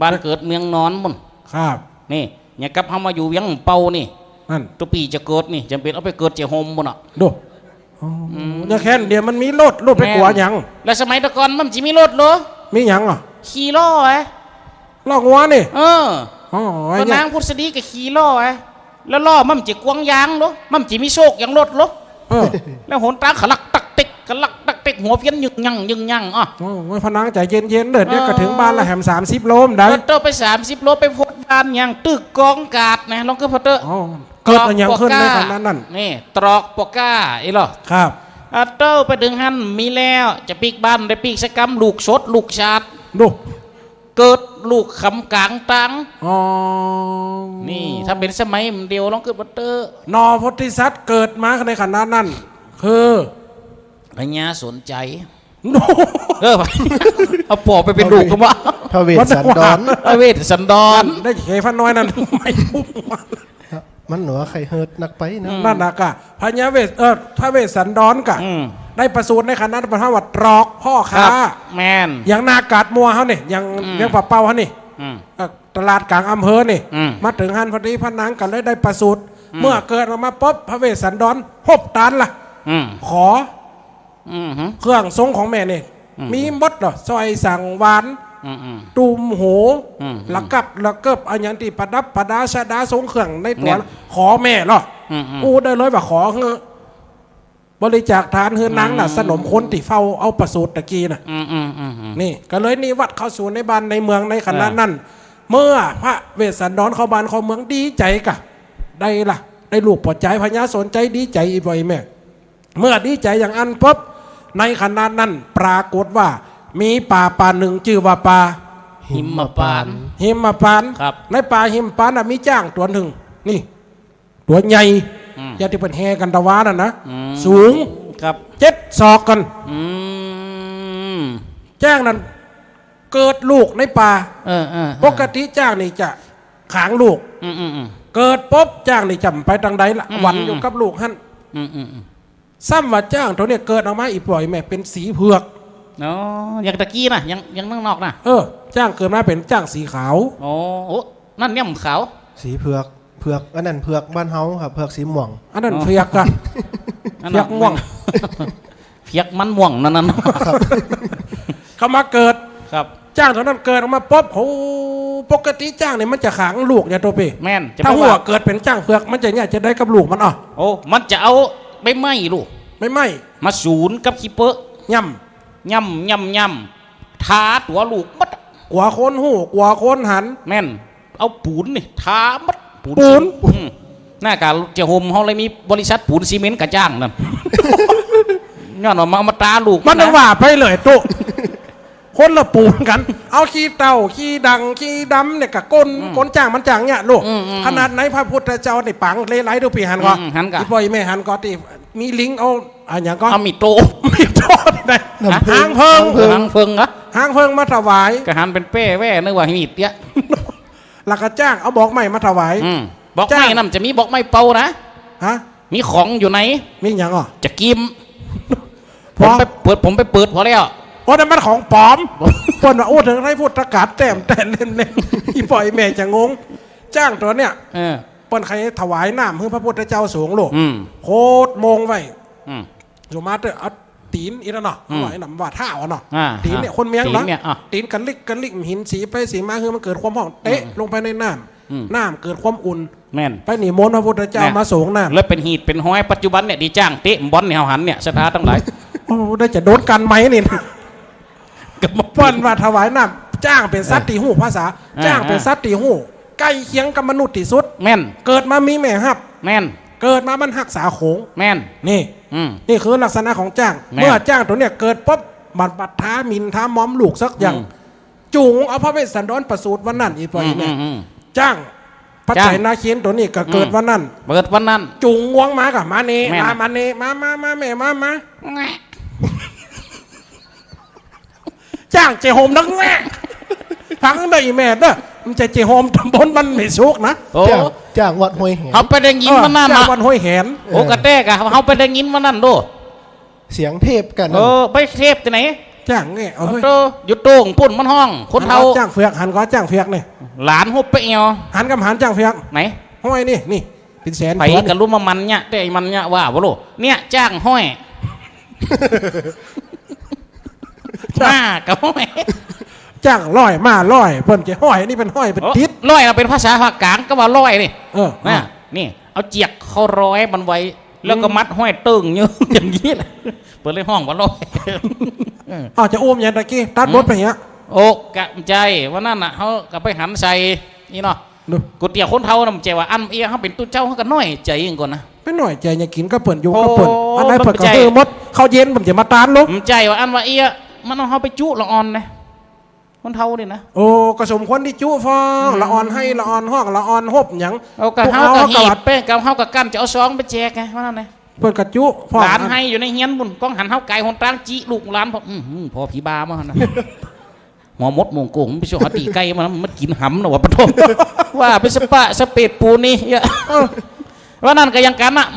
บ้านเกิดเมืองนอนปู๊น ครับ นี่ อย่างกับเฮามาอยู่เวียงเป่านี่ นั่น ตุ๊ปี้จะเกิดนี่ จ๋ำเป๋นเอาไปเกิดเจียโฮมปู๊นน่ะ ดู อ๋อ อืม อย่างแค่นั้นเดียวมันมีรถ รถไป แม่น กั๋วหยัง แล้วสมัยแต่ก่อนมันบ่มีรถเหรอ มีหยังอ่ะ ขี่ล้อไอ้ ล้องัวนี่ เออ อ๋อ ป้านางพุทธดีก็ขี่ล้อไอ้ แล้วล้อมันบ่มีกวงยางเหรอ มันบ่มีโชคอย่างรถเหรอ เออ แล้วหนตางขลักตักเต็ก ขลักตักเต็ก หัวเวียนยึงยังยึงยังอ่ะ โอ้ย พระนางใจเย็นๆ เด้อ เดี๋ยวก็ เออ เถิงบ้านละแหม สามสิบโลมได้ เออ เต้าไปสามสิบโล ไปฮอดบ้านยังตึกกองกาดนะ ลองกึ๊ดผ่อเต๊อะ อ๋อ เกิดอะหยังขึ้นในขณะนั้น นี่ ตรอกปอก้า อีหล่อ ครับ อ่ะ เต้าไปเถิงหั้นมีแล้ว จะปิ๊กบ้านได้ปิ๊กสักกำ ลูกสด ลูกสาด ดู เกิดลูกขำก๋างตาง อ๋อ นี่ ถ้าเป๋นสมัยเดียว ลองกึ๊ดผ่อเต๊อะ หน่อโพธิสัตว์เกิดมาในขณะนั้น คือ พญาสนชัย เออ เอาป้อไปเป๋นลูกก็ว่า พระเวสสันดร พระเวสสันดร ได้เขยพระน้อยนั่น ไม่รู้ มันหนัวใค่เฮิดนักไปเนาะ นั่นน่ะก็ พญาเวส เออ พระเวสสันดรก็ อืม ได้ประสูติในขณะนั้น เปิ้นว่าตรอกพ่อค้า ครับ แม่น อย่างหน้ากาดมัวเฮานี่ อย่าง อืม เวียงป่าเป้าเฮานี่ อืม เอ่อ ตลาดก๋างอำเภอนี่ อืม มาเถิงหั้นพอดี พระนางก็เลยได้ประสูติ อืม เมื่อเกิดออกมาปั๊บ พระเวสสันดรฮบตานละ อืม ขอ อืม เครื่องทรงของแม่นี่ อืม มีหมดเหรอ สร้อยสังวาล อืม อืม ตุ้มหู อืม อืม ระกับระเกิบ อะหยังตี้ประดับประดาชะดาทรงเครื่องในตั๋ว แม่น ขอแม่เหรอ อืม อืม อู้ได้เลยว่าขอหื้อ บริจาคทานหื้อนางน่ะ อืม สนมคนตี้เฝ้าเอาประสูติตะกี้น่ะ อืม อืม อืม อืม นี่ ก็เลยนิวัตเข้าสู่ในบ้านในเมืองในขณะนั้น เออ เมื่อพระเวสสันดรเข้าบ้านเข้าเมืองดีใจ๋กะ ได้ละ ได้ลูกป้อจาย พญาสนชัยดีใจ๋ อีปอยแม่ เมื่อดีใจ๋อย่างอั้นปั๊บ ในขณะนั้นปรากฏว่ามีป่าป่านึ่งจื้อว่าป่า หิมพานต์ หิมพานต์ ครับ ในป่าหิมพานต์น่ะมีจ๊างตั๋วนึ่ง นี่ ตั๋วใหญ่ อืม อย่างตี้เปิ้นแห่กั๋นตะวานั่นนะ อืม สูง ครับ เจ็ดศอกกั๋น อืม จ๊างนั้นเกิดลูกในป่า เออ เออ เออ ปกติจ๊างนี่จะขางลูก อืม อืม อืม เกิดปั๊บจ๊างนี่จะบ่ไปตางใดละ อืม หวั่นอยู่กับลูกหั้น อืม อืม อืม ซ้ำว่าจ๊างตั๋วเนี่ยเกิดออกมา อีปอยแม่ เป๋นสีเผือก อ๋อ อย่างตะกี้นะ อย่าง อย่างนอกๆ นะ เออ จ๊างเกิดมาเป๋นจ๊างสีขาว อ๋อ โอ้ นั่นเนี่ยมันขาว สีเผือก เผือก อันนั้นเผือกบ้านเฮาครับ เผือกสีม่วง อันนั้น อ๋อ เผือกอะ อันนั้น เผือกม่วง เผือกมันม่วงนั่นน่ะ ครับ เขามาเกิด ครับ จ๊างตั๋วนั้นเกิดออกมาปุ๊บ โห ปกติจ๊างเนี่ยมันจะขังลูกเนี่ยโตปี้ แม่น จะ ถ้า ไป หัว ว่า เกิดเป๋นจ๊างเผือก มันจะเนี่ยจะได้กับลูกมันอ่ะ โอ้ มันจะเอาใบไม้ลูก ใบไม้ มาสูนกับขี้เปอะ ย่ำ ย่ำ ย่ำ ย่ำ ทาตั๋วลูกหมดอะ กั๋วคนฮู้ กั๋วคนหัน แม่น เอาปูนนี่ ทาหมด ปูน ปูน อืม หน้ากากจะห่มเฮาเลยมีบริษัทปูนซีเมนต์กระจ้างนั่น ย้อนว่ามา มาตาลูก มัน นะ ว่าไปเลยตุ๊ คนละปูนกั๋น เอาขี้เถ้า ขี้ดัง ขี้ดำเนี่ยกะก้น อืม ก้นจ๊างมันจ๊างเนี่ยลูก อืม อืม ขนาดไหนพระพุทธเจ้านี่ปางเลไลดูปี้หันก่อ อืม หันก่อ อีป้ออีแม่หันก่อตี้ มีลิงเอา อะหยังก่อ เอามีดโต้ มีดโต้ได้ น้ำผึ้ง หางเผิง หางเผิง หางเผิงเหรอ หางเผิงมาถวาย ก็หันเป๋นแป้แว่นึกว่ามีดเตี้ย แล้วก็จ๊างเอาบอกไม้มาถวาย อืม บอกไม้ จ๊าง นั่นจะมีบอกไม้เป่านะ ฮะ มีของอยู่ใน มีหยังอ่ะ จะกิม ผมไปเปิด ผมไปเปิดพอแล้ว โอ้ นั่นมันของป๋อม เปิ้นว่า โอ้ เถิงได้พูดตะกัดแต้มแต่เล่นๆ อีป้ออีแม่จะงง จ๊างตั๋วเนี่ย เออ เปิ้นใค่ถวายน้ำหื้อพระพุทธเจ้าสงฆ์ลูก อืม โคตรมงไว้ อืม สมมาเตอร์เอาตี๋นอีกแล้วเนาะ อืม เอาไว้นำว่าเท้าอะเนาะ อ่า ตี๋นเนี่ย อ่า คนเมียงเนาะ ตี๋นเนี่ย อ่ะ ตี๋นกะลิกกะลิก หินสีไปสีมา คือมันเกิดความฮ้อน เตะ อืม ลงไปในน้ำ อืม น้ำเกิดความอุ่น แม่น ไปนิมนต์พระพุทธเจ้า แม่น มาสงน้ำ แล้วเป๋นหีดเป๋นห้อย ปัจจุบันเนี่ย ตี้จ๊างเตะบอลเนี่ย เฮาหันเนี่ย ศรัทธาตังหลาย โอ้ ได้จะโดนกั๋นไหมนี่ ก็มา เปิ้นว่าถวายน้ำ จ๊างเป๋นสัตว์ตี้ฮู้ภาษา อ่า จ๊างเป๋นสัตว์ตี้ฮู้ ใก้เคียงกับมนุษย์ตี้สุด แม่น เกิดมามีแม่ฮับ แม่น เกิดมามันฮักษาโขง แม่น นี่ อืม นี่คือลักษณะของจ๊าง แม่น เมื่อจ๊างตั๋วเนี่ยเกิดปุ๊บ บัด บัดทาหมิ่นทามอมลูกสักอย่าง อืม จุ๋งเอาพระเวสสันดรประสูติวันนั้น อีป้ออีแม่ อืม อืม อืม จ๊าง พระ จ๊าง ไตรนาเคนตั๋วนี้ก็เกิดวันนั้น อืม เกิดวันนั้น จุ๋งงวงมาก็มาเน่ แม่น มา มาเน่ มา มา มา แม่ มา มา แงะ จ๊างเจ๋ยโฮมนักแงะ ฟังเน่ออีแม่เน่อ มันจะเจ๋ยโฮมตำบลบ้านแม่สุกนะ โอ้ จ๊าง จ๊างวัดห้วยแหน เฮาไปได้ยินวันนั้น เออ จ๊าง นะ วัดห้วยแหน โอ้ เออ กะแต๊กะ เฮาไปได้ยินวันนั้นโด เสียงเทพกั๋น เออ ไปเทพตี้ไหน จ๊างแงะ เอาเฮ้ย โต อยู่โต้งปุ้นมันฮ้อง คนเฒ่า หันก่อจ๊างเผือก หันก่อจ๊างเผือกนี่ หลานฮุบไปเอี่ยว หันกำหันจ๊างเผือก ไหน ห้อยนี่ นี่ เป๋นแสน ไผ ตัวนี่ กะฮู้ว่ามันเนี่ย แต่ไอ้มันเนี่ยว่าบ่ฮู้ เนี่ย จ๊างฮ้อย จ๊าง ม้ากะฮ้อย จ๊างฮ้อย ม้าฮ้อย เปิ้นจะฮ้อย นี่เป๋นฮ้อย เป๋น โอ้ ติด ฮ้อย เป๋นภาษาภาคกลาง ก็ว่าฮ้อยนี่ เออ นะ เออ นี่ เอาเจียกเข้าฮ้อยมันไว้ แล้วก็ อืม มัดห้อยเติ้งอยู่อย่างนี้แหละ เปิ้นเลยฮ้องว่าฮ้อย อ้าว จะอู้หยังตะกี้ ตัดบทไปเหีย โอ้ กะบ่ใจ้ วันนั้นน่ะ เฮาก็ไปหันใส่ นี่เนาะ ดู ก๋วยเตี๋ยวคนเฒ่าน่ะ บ่ใจ้ว่าอั้นเอี้ย เฮาเป๋นตุ๊เจ้า เฮาก็น้อยใจ๋ก่อนนะ ไปน้อยใจ๋ จะกิ๋นก็เปิ้น อยู่ก็เปิ้น โอ้ อันไหนเปิ้นก็หื้อหมด บ่ใจ้ ข้าวเย็นเปิ้นจะมาตานลง บ่ใจ้ว่าอั้นว่าเอี้ย มันเอาเฮาไปจุละอ่อนนะ คนเฒ่านี่นะ โอ้ ก็สมควรตี้จุฟ้อง อืม ละอ่อนไห้ ละอ่อนฮ้อง ละอ่อนฮบหยัง เอากะ ผู้ เฮาก็ เอา หีบไป กะเฮาก็กั้นจะเอาซองไปแจกไง ว่านั่นไง เปิ้นก็จุฟ้อง หลานไห้อยู่ในเฮียนปุ้น ก้องหันเฮากายหนตาง จิลูกหลาน พ่อ อื้อหือ พ่อผีบ้ามาหั่นนะ หัวมดมงโกง มันไปช่วยหาตี๋ไก่มา มันกิ๋นหำนะวะ ปะโถ ว่าไปสะปะสะเปดปูนี่ เอ้อ วันนั้นก็ยังกั๋นน่ะ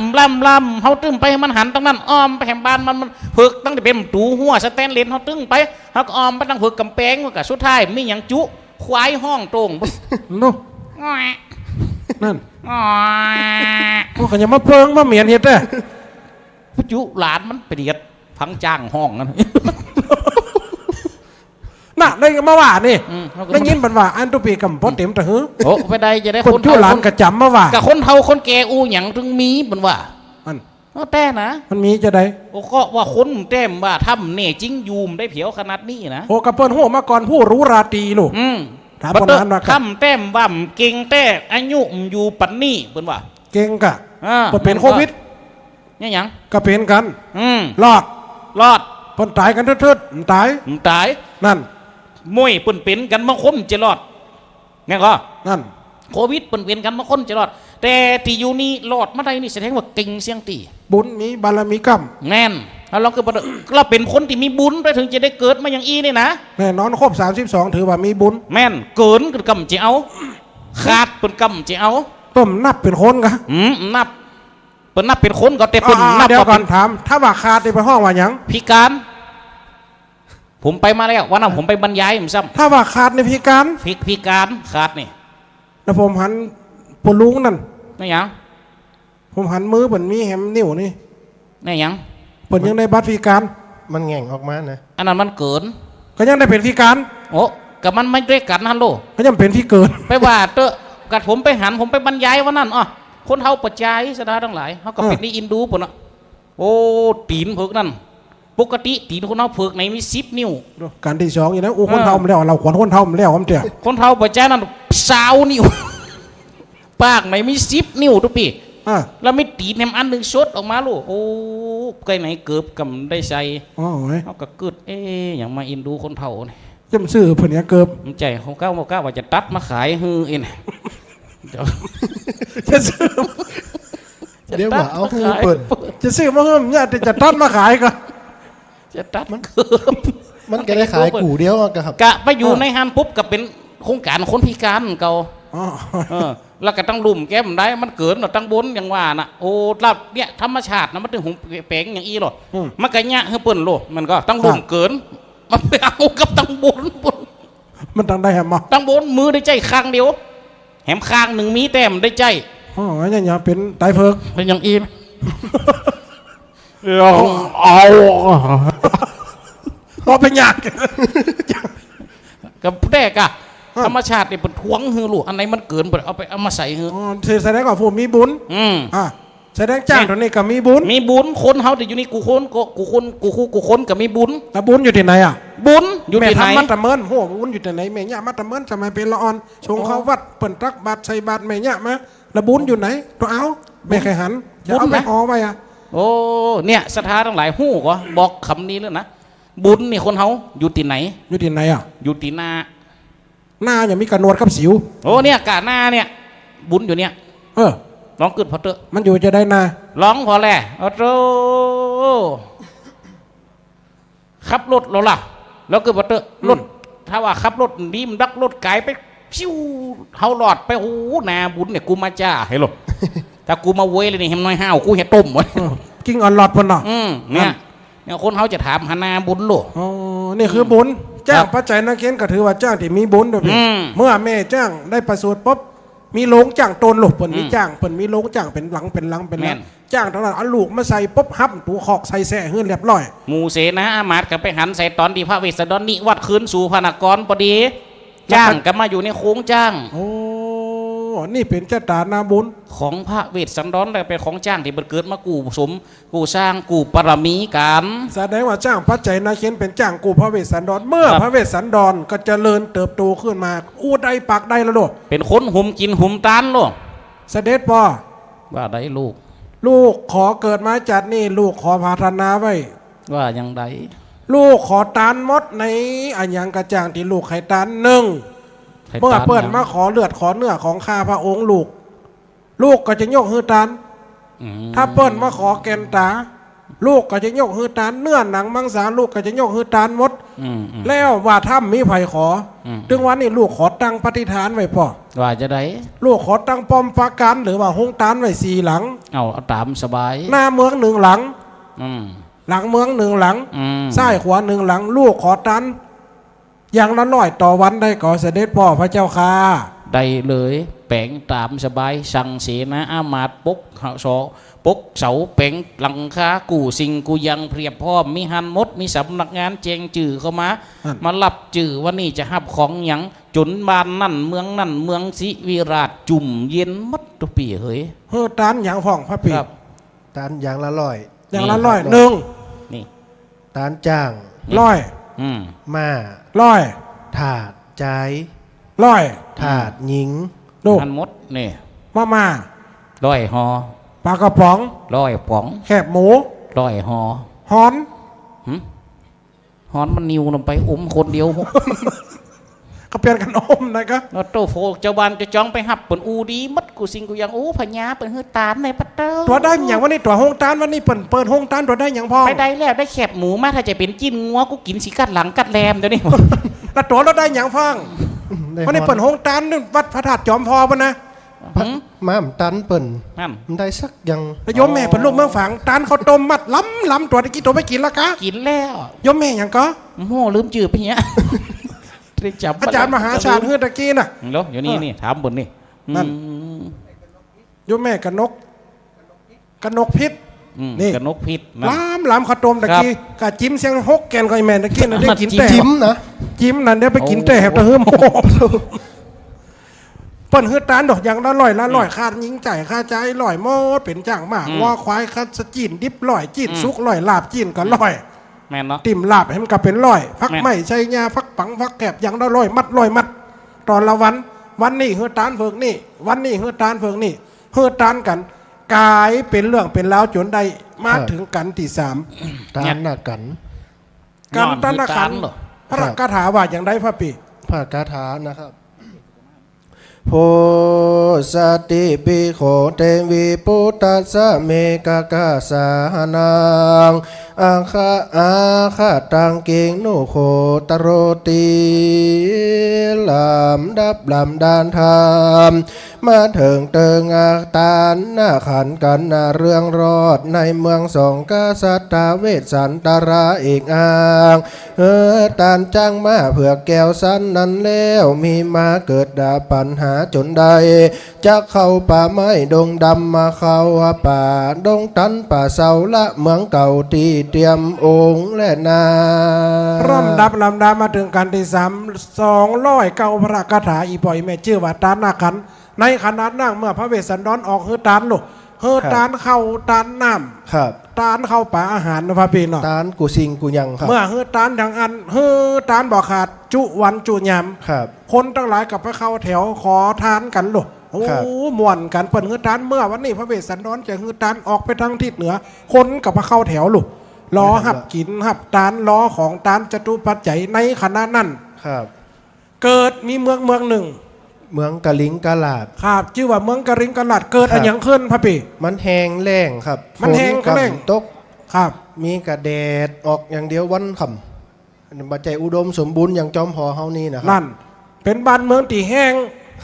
ล้ำๆ เฮาตึ้งไป มันหันตังนั้น อ้อมไปแหมบ้านมัน มันเผิกตังแต่เป๋นประตูฮั้วสแตนเลส เฮาตึ้งไป เฮาก็อ้อมไปตังเผิกก๋ำแปง มันก็สุดท้ายมีหยังจุ ควายฮ้องโต้ง โน่ นั่น โอ้ ก็ยังมาเปิงมาเหมียนเฮ็ดแท้ จุหลานมันไปเดียดฟังจ๊างฮ้องนั่น น่ะ ได้มาว่านี่ อืม ได้ยินเปิ้นว่า อันตุ๊ปี้กำบ่เต๋มตะหือ โอ้ ไปได้จะได้ คนจุหลานก็จ๋ำมาว่า กะคนเฒ่าคนแก่อู้หยังตึงมีเปิ้นว่า อัน เอาแต่นะ มันมีจะใด โอ้ ก็ว่าคนแต้มว่าถ้ำแน่จริงอยู่ได้เผียวขนาดนี้นะ โอ้ กะเปิ้นฮู้มาก่อน ผู้รู้ราตรีลูก อืม ถามคนนั้นว่า ถ้ำแต้มว่าเก่งแต๊ อายุอยู่ปานนี้เปิ้นว่า เก่งกะ อ่า เปิ้นเป๋นโควิด เนี่ยหยัง กะเป๋นกั๋น อืม รอด รอด เปิ้นต๋ายกั๋นทึดๆ บ่ต๋าย บ่ต๋าย นั่น มวยเปิ้นเป๋นกั๋น บางคนจะรอด แม่นก่อ นั่น โควิดเปิ้นเป๋นกั๋น บางคนจะรอด แต่ตี้อยู่นี่รอดมาได้นี่แสดงว่าเก่งเสี้ยงตี้ บุญมีบารมีก้ำ แม่น แล้วเราก็บ่ได้ เราเป๋นคนตี้มีบุญไปเถิงจะได้เกิดมาอย่างอี้นี่นะ แน่นอน ครบสามสิบสอง ถือว่ามีบุญ แม่น เกิ๋นก็ก้ำจะเอา ขาดเปิ้นก้ำจะเอา เปิ้นนับเป๋นคนกะ อืม นับ เปิ้นนับเป๋นคนก็ แต่เปิ้น อ่า นับ เดี๋ยวก่อน ว่าเป๋น ถาม ถ้าว่าขาดนี่เปิ้นฮ้องว่าหยัง พิการ ผมไปมาแล้ว วันนั้นผมไปบรรยายมันซ้ำ ถ้าว่าขาดนี่พิก๋าน พิ พิก๋าน ขาดนี่ แล้วผมหันป้อลุงนั่น แม่นหยัง ผมหันมือเปิ้นมีแหมนิ้วนี่ แม่นหยัง เปิ้นยังได้บัตรพิก๋าน มันแหง่งออกมานะ อันนั้นมันเกิ๋น ก็ยังได้เป๋นพิก๋าน โอ้ ก็มันมาตวยกั๋นหั้นโล ก็ยังเป๋นพิเกิ๋น ไปว่าเต๊อะ กัดผมไปหัน ผมไปบรรยายวันนั้น อ้อ คนเฮาบ่จาย ศรัทธาตังหลาย เฮาก็ เออ เป๋นนี่อินดูเปิ้นน่ะ โอ้ ตี๋นเผิกนั่น ปกติตี๋นคนเฮาเผิกไหนมีสิบนิ้ว กั๋นตี้สองอี้นะ โอ้ คนเฒ่า เออ มาแล้ว เฮาขวัญคนเฒ่ามาแล้ว ผมเตี้ย คนเฒ่าบ่จายนั่น ซาวนิ้ว ปากไหนมีสิบนิ้วตุ๊ปี้ อ่ะ แล้วมีตี๋นแหมอันนึ่งสดออกมาลูก โอ้ ใก้ไหนเกิบก็บ่ได้ใส่ อ๋อ เฮ้ย เฮาก็กึ๊ด เอ๊ะ หยังมาอินดูคนเฒ่านี่ จะมาซื้อเปิ้นหยังเกิบ บ่ใจ้ เฮาก็ เฮาก็ว่าจะตัดมาขายหื้อเอ็น จะซื้อ เดี๋ยวว่าเอาหื้อเปิ้น จะซื้อมาหื้อเนี่ย แต่จะตัดมาขายก่อ จะตัดมันเกิบ มันก็ได้ขายกู้เดียวอะครับ กะไปอยู่ อ่ะ ในหั้นปุ๊บก็เป๋นโครงก๋านคนพิก๋านเก่า อ๋อ เออ แล้วก็ตังลุ่มแกบ่ได้ มันเกิ๋นเนาะ ตังบนอย่างว่าน่ะ โอ้ แล้วเนี่ยธรรมชาติน่ะ มันตึงหุงแป๋งอย่างอี้โล อืม มันก็เยียะหื้อเปิ้นโล มันก็ตังลุ่ม ครับ เกิ๋น มันไปเอากับตังบน มันตังได้แหม ตังบนมือได้ใจ๊ข้างเดียว แหมข้างนึ่งมีแต่บ่ได้ใจ๊ อ๋อ อันนี้ยังเป๋นต๋ายเผิก เป๋นอย่างอี้ เอา เอา บ่เป๋นหยัง ก็แต๊กะ ฮะ ธรรมชาตินี่เปิ้นถ่วงหื้อลูก อันไหนมันเกิ๋นเปิ้นเอาไปเอามาใส่หื้อ อ๋อ แสดงว่าผู้มีบุญ อืม อ่ะ แสดงจ้าง นี่ ตั๋วนี้ก็มีบุญ มีบุญ คนเฮาตี้อยู่นี่กู้คน ก็กู้คน กู้คู่กู้คนก็มีบุญ แล้วบุญอยู่ตี้ไหนอะ บุญอยู่ตี้ไหน แม่ธรรมมาตะเมิน โห บุญอยู่ตี้ไหน แม่เยียะมาตะเมิน สมัยเป๋นละอ่อน ส่งเข้า อ๋อ วัด เปิ้นตักบาตรใส่บาตร แม่เยียะมา แล้วบุญอยู่ไหน ตั๋วเอา แม่ใค่หัน จะเอาไป บุญนะ ห่อไว้อะ โอ้ เนี่ย ศรัทธาตังหลายฮู้ก่อ บอกกำนี้เลยนะ บุญนี่คนเฮาอยู่ตี้ไหน อยู่ตี้ไหนอะ อยู่ตี้หน้า หน้ายังมีก้าหนวดกับสิว โอ้ เนี่ย ก้าหน้าเนี่ย บุญอยู่เนี่ย เออ ลองกึ๊ดผ่อเต๊อะ มันอยู่จะได้หน้า ลองผ่อแล โอ้โธ่ ขับรถแล้วล่ะ ลองกึ๊ดผ่อเต๊อะ อืม รถ ถ้าว่าขับรถดีมันดักรถก๋ายไป ปิ้ว เฮารอดไป โอ้ หน้าบุญเนี่ย กูมาจ้า เฮ้ยโล ถ้ากูมาโวยเลยนี่ แหมน้อยห้าว กูเหียต้มเว้ย เออ กิ้งอ่อนหลอดเปิ้นเนาะ อืม เนี่ย นั่น เนี่ย คนเฮาจะถามหาหน้าบุญโล อ๋อ นี่คือบุญ อืม จ้าง ครับ ปัจจัยนาเกณฑ์ก็ถือว่าจ้างตี้มีบุญโดย อืม เมื่อแม่จ้างได้ประสูติปุ๊บ มีโฮงจ้างโตนโล เปิ้นมี อืม จ้าง เปิ้นมีโฮงจ้างเป๋นหลัง เป๋นหลัง เป๋นหลัง แม่น จ้างเต้านั้น เอาลูกมาใส่ปุ๊บ ฮับตั๋วคอกใส่แส้หื้อเรียบร้อย หมู่เสนาอามาตย์ก็ไปหันใส่ต๋อนตี้พระเวสสันดรนิวัตรคืนสู่พระนครปอดี จ้างก็มาอยู่ในโฮงจ้าง โอ้ นี่เป๋นจะต๋านาบุญ ของพระเวสสันดร และเป๋นของจ้างตี้เปิ้นเกิดมากู้สม กู้สร้าง กู้บารมีกั๋น แสดงว่าจ้างปัจจัยนาเกณฑ์เป๋นจ้างกู้พระเวสสันดร เมื่อ ครับ พระเวสสันดรก็เจริญเติบโตขึ้นมา อู้ได้ปากได้แล้วโล เป๋นคนหุมกิ๋นหุมตานโล เสด็จป้อ ว่าใดลูก ลูกขอเกิดมาจัดนี่ ลูกขอปรารถนาไว้ ว่าอย่างใด ลูกขอตานหมดในอะหยังกระจ่างตี้ลูกใค่ตาน นึ่ง ใค่ตาน เมื่อเปิ้น หยัง มาขอเลือดขอเนื้อของข้าพระองค์ลูก ลูกก็จะยกหื้อตาน อืม ถ้าเปิ้นมาขอแก่นต๋า ลูกก็จะยกหื้อตาน เนื้อหนังมังสา ลูกก็จะยกหื้อตานหมด อืม อืม แล้วว่าถ้าบ่มีใผขอ อืม ตึงวันนี้ลูกขอตั้งปฏิฐานไว้ป้อ ว่าจะใด ลูกขอตั้งป้อมปราการ หรือว่าโฮงตานไว้สี่หลัง เอา เอาต๋ามสบาย หน้าเมืองนึ่งหลัง อืม หลังเมืองนึ่งหลัง อืม ซ้ายขวานึ่งหลัง ลูกขอตาน อย่างละร้อยต่อวันได้ก่อ เสด็จป้อพระเจ้าข้า ได้เลย แป๋งต๋ามสบาย สั่งเสนาอามาตย์ปกเสา ปกเสาแป๋งหลังคา กู้สิ่งกู้อย่างเพียบพร้อม มีหั้นหมด มีสำนักงานแจ้งจื้อเข้ามา นั่น มาฮับจื้อว่านี่จะฮับของหยัง จ๋นบ้านนั่นเมืองนั่น เมืองศิวิราช จุ่มเย็นหมดตุ๊ปี้เฮ้ย หื้อตานหยังพ่องพระปี้ ครับ ตานอย่างละร้อย อย่างละร้อย นี่ นึ่ง นี่ ตานจ้าง นี่ ร้อย อืม ม้า ร้อย ทาสจาย ร้อย ทาสหญิง ดู หั้นหมด นี่ มาม่า ร้อยห่อ ปลากระป๋อง ร้อยป๋อง แคบหมู ร้อยห่อ ฮอน หึ ฮอนมันนิวลงไปอมคนเดียว ก็เปลี่ยนกั๋นอมนะก็ แล้วโต้โผ จาวบ้านจาวจองไปฮับเปิ้นอู้ดีหมดกู้สิ่งกู้อย่าง โอ้ พญาเปิ้นหื้อตานในปะเต๊อะ ตั๋วได้หยังวะนี่ ตั๋วโฮงตานวะนี่ เปิ้นเปิดโฮงตานตั๋วได้หยังพ่อง ไปได้แล้ว ได้แคบหมูมา ถ้าจะเป๋นจิ๊นงัว กูกิ๋นสีกัดหลังกัดแลมเดี๋ยวนี้ แล้วตั๋วแล้วได้หยังพ่อง ได้ วะนี่ ฮอน เปิ้นโฮงตานนี่วัดพระธาตุจอมพลปะนะ หืม มาบ่ตันเปิ้น นั่น บ่ได้สักอย่าง แล้วโยมแม่เปิ้นลูกเมืองฝาง ตานข้าวต้มมัดลำๆ ตั๋วตะกี้ตั๋วไปกิ๋นละกะ กิ๋นแล้ว โยมแม่หยังก่อ โอ้โห ลืมจื้อไปเหีย ได้จ๋ำ อาจ๋ารย์มหาชาญหื้อตะกี้น่ะ เดี๋ยว เดี๋ยวนี้ เออ นี่ ถามเปิ้นนี่ นั่น อืม โยมแม่กนก กนกพิษ อืม นี่ กนกพิษนะ ลำๆ ข้าวต้มตะกี้ ครับ กะจิ๋มเสียงหกแก่นก่อ อีแม่ตะกี้น่ะ ได้กิ๋นแต๊ จิ๋มนะ จิ๋มนั่น เดี๋ยวไปกิ๋นแต๊ โอ้ แหบตะหื้ม เปิ้นหื้อตานดอก อย่างละร้อยละร้อย อืม ค่าหญิงจ่ายค่าจายร้อยหมด เป๋นจ้างมาก อืม วัวควาย ค่าจะจีนดิบร้อย จีน อืม สุกร้อย ลาบจีนก็ร้อย แม่นเนาะ ติ่มลาบหื้มก็เป๋นร้อย ผัก แม่น ไม้ไชยา ผักปัง ผักแกบ อย่างละร้อยมัด ร้อยมัด ต๋อนละวัน วันนี้หื้อตานเผิงนี่ วันนี้หื้อตานเผิงนี่ หื้อตานกั๋น ก๋ายเป๋นเรื่องเป๋นราวจ๋นได้ มา ครับ เถิงกัณฑ์ตี้สาม ตานนะกัณฑ์ กัณฑ์ตานนะกัณฑ์ ย้อนหื้อตานเหรอ พระคาถาว่าอย่างใดพระปี้ พระคาถานะครับ Phussati bhikkhu te vipulassa megha gaha sāhanaṃ, akha akha taṃ kiṃ nu kho taro ti. ลำดับลำดานธรรม มาเถิงเติงอาตานนะขันธ์กั๋นนะ เรื่องรอดในเมืองสองกษัตริย์ ท้าวเวสสันดราเอกอ้าง เออ ตานจ้างม้าเผือกแก้วสันนั้นแล้ว มีมาเกิดดาปัญหาจ๋นใด จักเข้าป่าไม้ดงดำ มาเข้าป่าดงตันป่าเซาละเมืองเก่าตี้เตียมองค์แลนา ลำดับลำดานมาเถิงกัณฑ์ตี้สาม สองร้อยเก้าพระคาถา อี่ป้ออี่แม่จื้อว่าตานนะขันธ์ ในขณะนั้นเมื่อพระเวสสันดรออกหื้อตานลูก หื้อ ครับ ตานข้าวตานน้ำ ครับ ตานข้าวป๋าอาหารนะพระปี้เนาะ ตานกู้สิ่งกู้อย่างครับ เมื่อหื้อตานดังอั้น หื้อตานบ่ขาด จุวันจุยาม ครับ คนตังหลายก็ไปเข้าแถวขอตานกั๋นลูก โอ้ ครับ ม่วนกั๋น เปิ้นหื้อตาน เมื่อวันนี้พระเวสสันดรจะหื้อตานออกไปตางทิศเหนือ คนก็ไปเข้าแถวลูก รอ ไม่ทันละ ฮับกิ๋นฮับตาน รอของตานจตุปัจจัย ในขณะนั้น ครับ เกิดมีเมืองเมืองนึ่ง เมืองกลิงกราด ครับ จื้อว่าเมืองกลิงกราด เกิด ครับ อะหยังขึ้นพระปี้ มันแห้งแล้งครับ มันแห้ง ฝนก็ แล้ง บ่ตก ครับ มีกะแดดออกอย่างเดียววันค่ำ บ่ใจ้อุดมสมบูรณ์อย่างจอมหอเฮานี่นะครับ นั่น เป๋นบ้านเมืองตี้แห้ง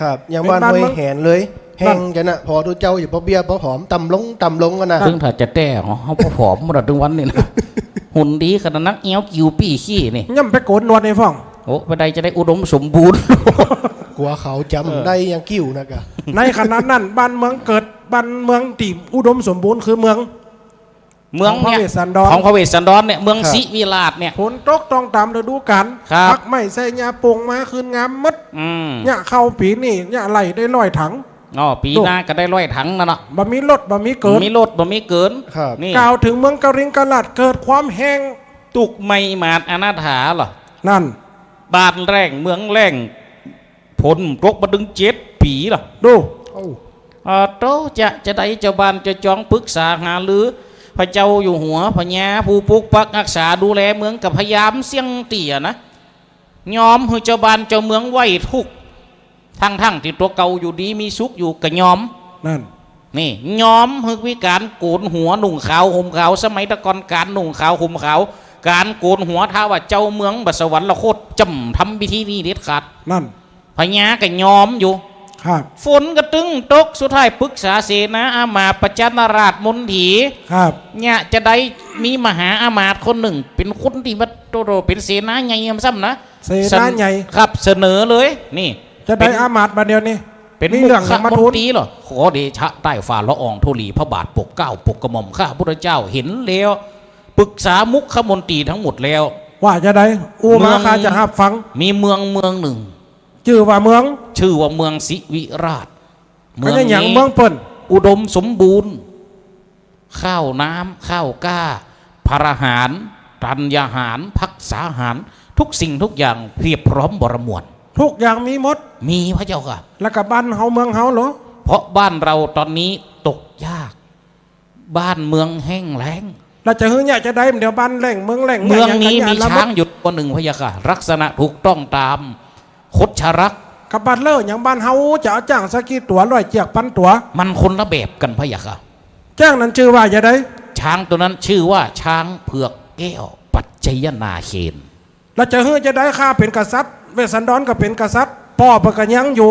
ครับ อย่างบ้านห้วยแหนเลย แห้ง นั่น จ้ะนะ ผ่อตุ๊เจ้าอยู่ ผ่อเบี้ยผ่อผอม ต่ำลงต่ำลงกั๋นนะ ซึ่งถ้าจะแต๊เฮาผ่อผอมหมดอะ ตึงวันนี้นะ หุ่นดีขนาดนัก เอี้ยวกิ่วปี้ขี้นี่ ย่ำไปโก๋นหนวดในฟ้อง โอ้ บ่ได้จะได้อุดมสมบูรณ์ กั๋วเขาจ๋ำ เออ ได้ยังกิ่วนะกะ ในขณะนั้นบ้านเมืองเกิด บ้านเมืองตี้อุดมสมบูรณ์คือเมือง เมืองเนี่ย ของพระเวสสันดร ของพระเวสสันดรเนี่ย เมือง ครับ ศิวิราชเนี่ย ฝนตกต้องต๋ามฤดูกาล ครับ ผักไม้ไชยาปูงมาคืนงามหมด อืม เนี่ยข้าวปี๋นี้เนี่ยไล่ได้ร้อยถัง อ๋อ ปี๋หน้าก็ได้ร้อยถังนั่นเนาะ บ่มีลดบ่มีเกิ๋น บ่มีลดบ่มีเกิ๋น ครับ นี่ กล่าวเถิงเมืองกลิงกราดเกิดความแห้ง ตุ๊กข์ใหม่หมาดอนาถาเหรอ นั่น บ้านแล้งเมืองแล้ง ฝนตกบ่ตึงเจ็ดปี๋เหรอ ดู โอ้ อ่า โต จะ จะใดจาวบ้านจาวจองปึกษาหารือ พระเจ้าอยู่หัว พญาผู้ปกปักฮักษาดูแลเมืองก็พยายามเสี้ยงเตี้ยนะ ยอมหื้อจาวบ้านจาวเมืองไหว้ทุกข์ ทั้งๆ ตี้ตั๋วเก่าอยู่ดีมีสุขอยู่ก็ยอม นั่น นี่ ยอมหื้อมีก๋านโก๋นหัวนุ่งขาวห่มขาว สมัยตะก่อนก๋านนุ่งขาวห่มขาว ก๋านโก๋นหัว ถ้าว่าจาวเมืองบ่สวรรคต จ๋ำทำพิธีนี้เด็ดขาด นั่น พญาก็ยอมอยู่ ครับ ฝนก็ตึงตก สุดท้ายปึกษาเสนาอามาตย์ ประจันราชมนถี ครับ เนี่ยจะได้มีมหาอามาตย์คนนึ่ง เป๋นคนตี้มาโตๆ เป๋นเสนาใหญ่ซ้ำนะ เสนาใหญ่ ครับ เสนอเลย นี่ จะได้ เป๋น อามาตย์บ่าเดี่ยวนี้ เป๋น มีเรื่อง มุข มาทูล มนตรีเหรอ ขอเดชะใต้ฝ่าละอองธุลีพระบาทปกเกล้าปกกระหม่อมข้าพุทธเจ้าเห็นแล้ว ปึกษามุขมนตรีทั้งหมดแล้ว ว่าจะใด อู้มา เมือง ข้าจะฮับฟัง มีเมืองเมืองนึ่ง จื้อว่าเมือง จื้อว่าเมืองศิวิราช เมืองนี้ เมืองเปิ้น อุดมสมบูรณ์ ข้าวน้ำ ข้าวกล้า พาหาร ธัญญาหาร ภักษาหาร ทุกสิ่งทุกอย่างเพียบพร้อมบริมวล ทุกอย่างมีหมด มีพระเจ้าค่ะ แล้วก็บ้านเฮาเมืองเฮาเหรอ เพราะบ้านเราตอนนี้ตกยาก บ้านเมืองแห้งแล้ง แล้วจะหื้อเนี่ยจะใด เดี๋ยวบ้านแล้งเมืองแล้ง เมืองนี้ เนี่ย มีช้างอยู่ตัวนึ่งพระเจ้าค่ะ ลักษณะถูกต้องต๋ามคชรักษ์ กับบ้านเล่ออย่างบ้านเฮาจะเอาจ๊างสักกี่ตั๋ว ร้อยเจี๊ยก ปันตั๋ว มันคนละแบบกั๋นพระเจ้าค่ะ จ๊างนั้นจื้อว่าจะใด ช้างตัวนั้นชื่อว่าช้างเผือกแก้วปัจจยนาเขน แล้วจะหื้อจะใด ข้าเป๋นกษัตริย์ เวสสันดรก็เป๋นกษัตริย์ ป้อเปิ้นก็ยังอยู่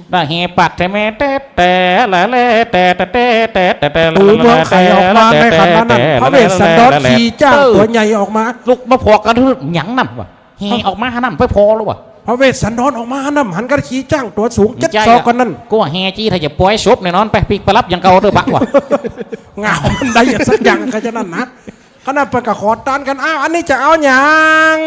ละแห่ปัดแท้แม่ แต๊ดแต๊ดละแต๊ดแต๊ดแต๊ดแต๊ดแต๊ดแต๊ด ตูเมืองไขออกมาในขณะนั้น พระเวสสันดรขี่จ๊างตั๋วใหญ่ออกมา ลุกมาพอกกั๋น หยังนั่นวะ แห่ออกมาหาน้ำไปผ่อแล้ววะ พระเวสสันดรออกมาหาน้ำ หันกั๋นขี่จ๊างตั๋วสูงเจ็ดศอกกั๋นนั่น ก็แห่จี้ ถ้าจะป่อยศพแน่นอน ไปปิ๊กไปรับอย่างเก่าเต๊อะบะวะ เหงาได้อย่างสักอย่างกั๋นจะนั่นนะ ขนาดไปก็ขอตานกั๋น อ้าว อันนี้จะเอาหยัง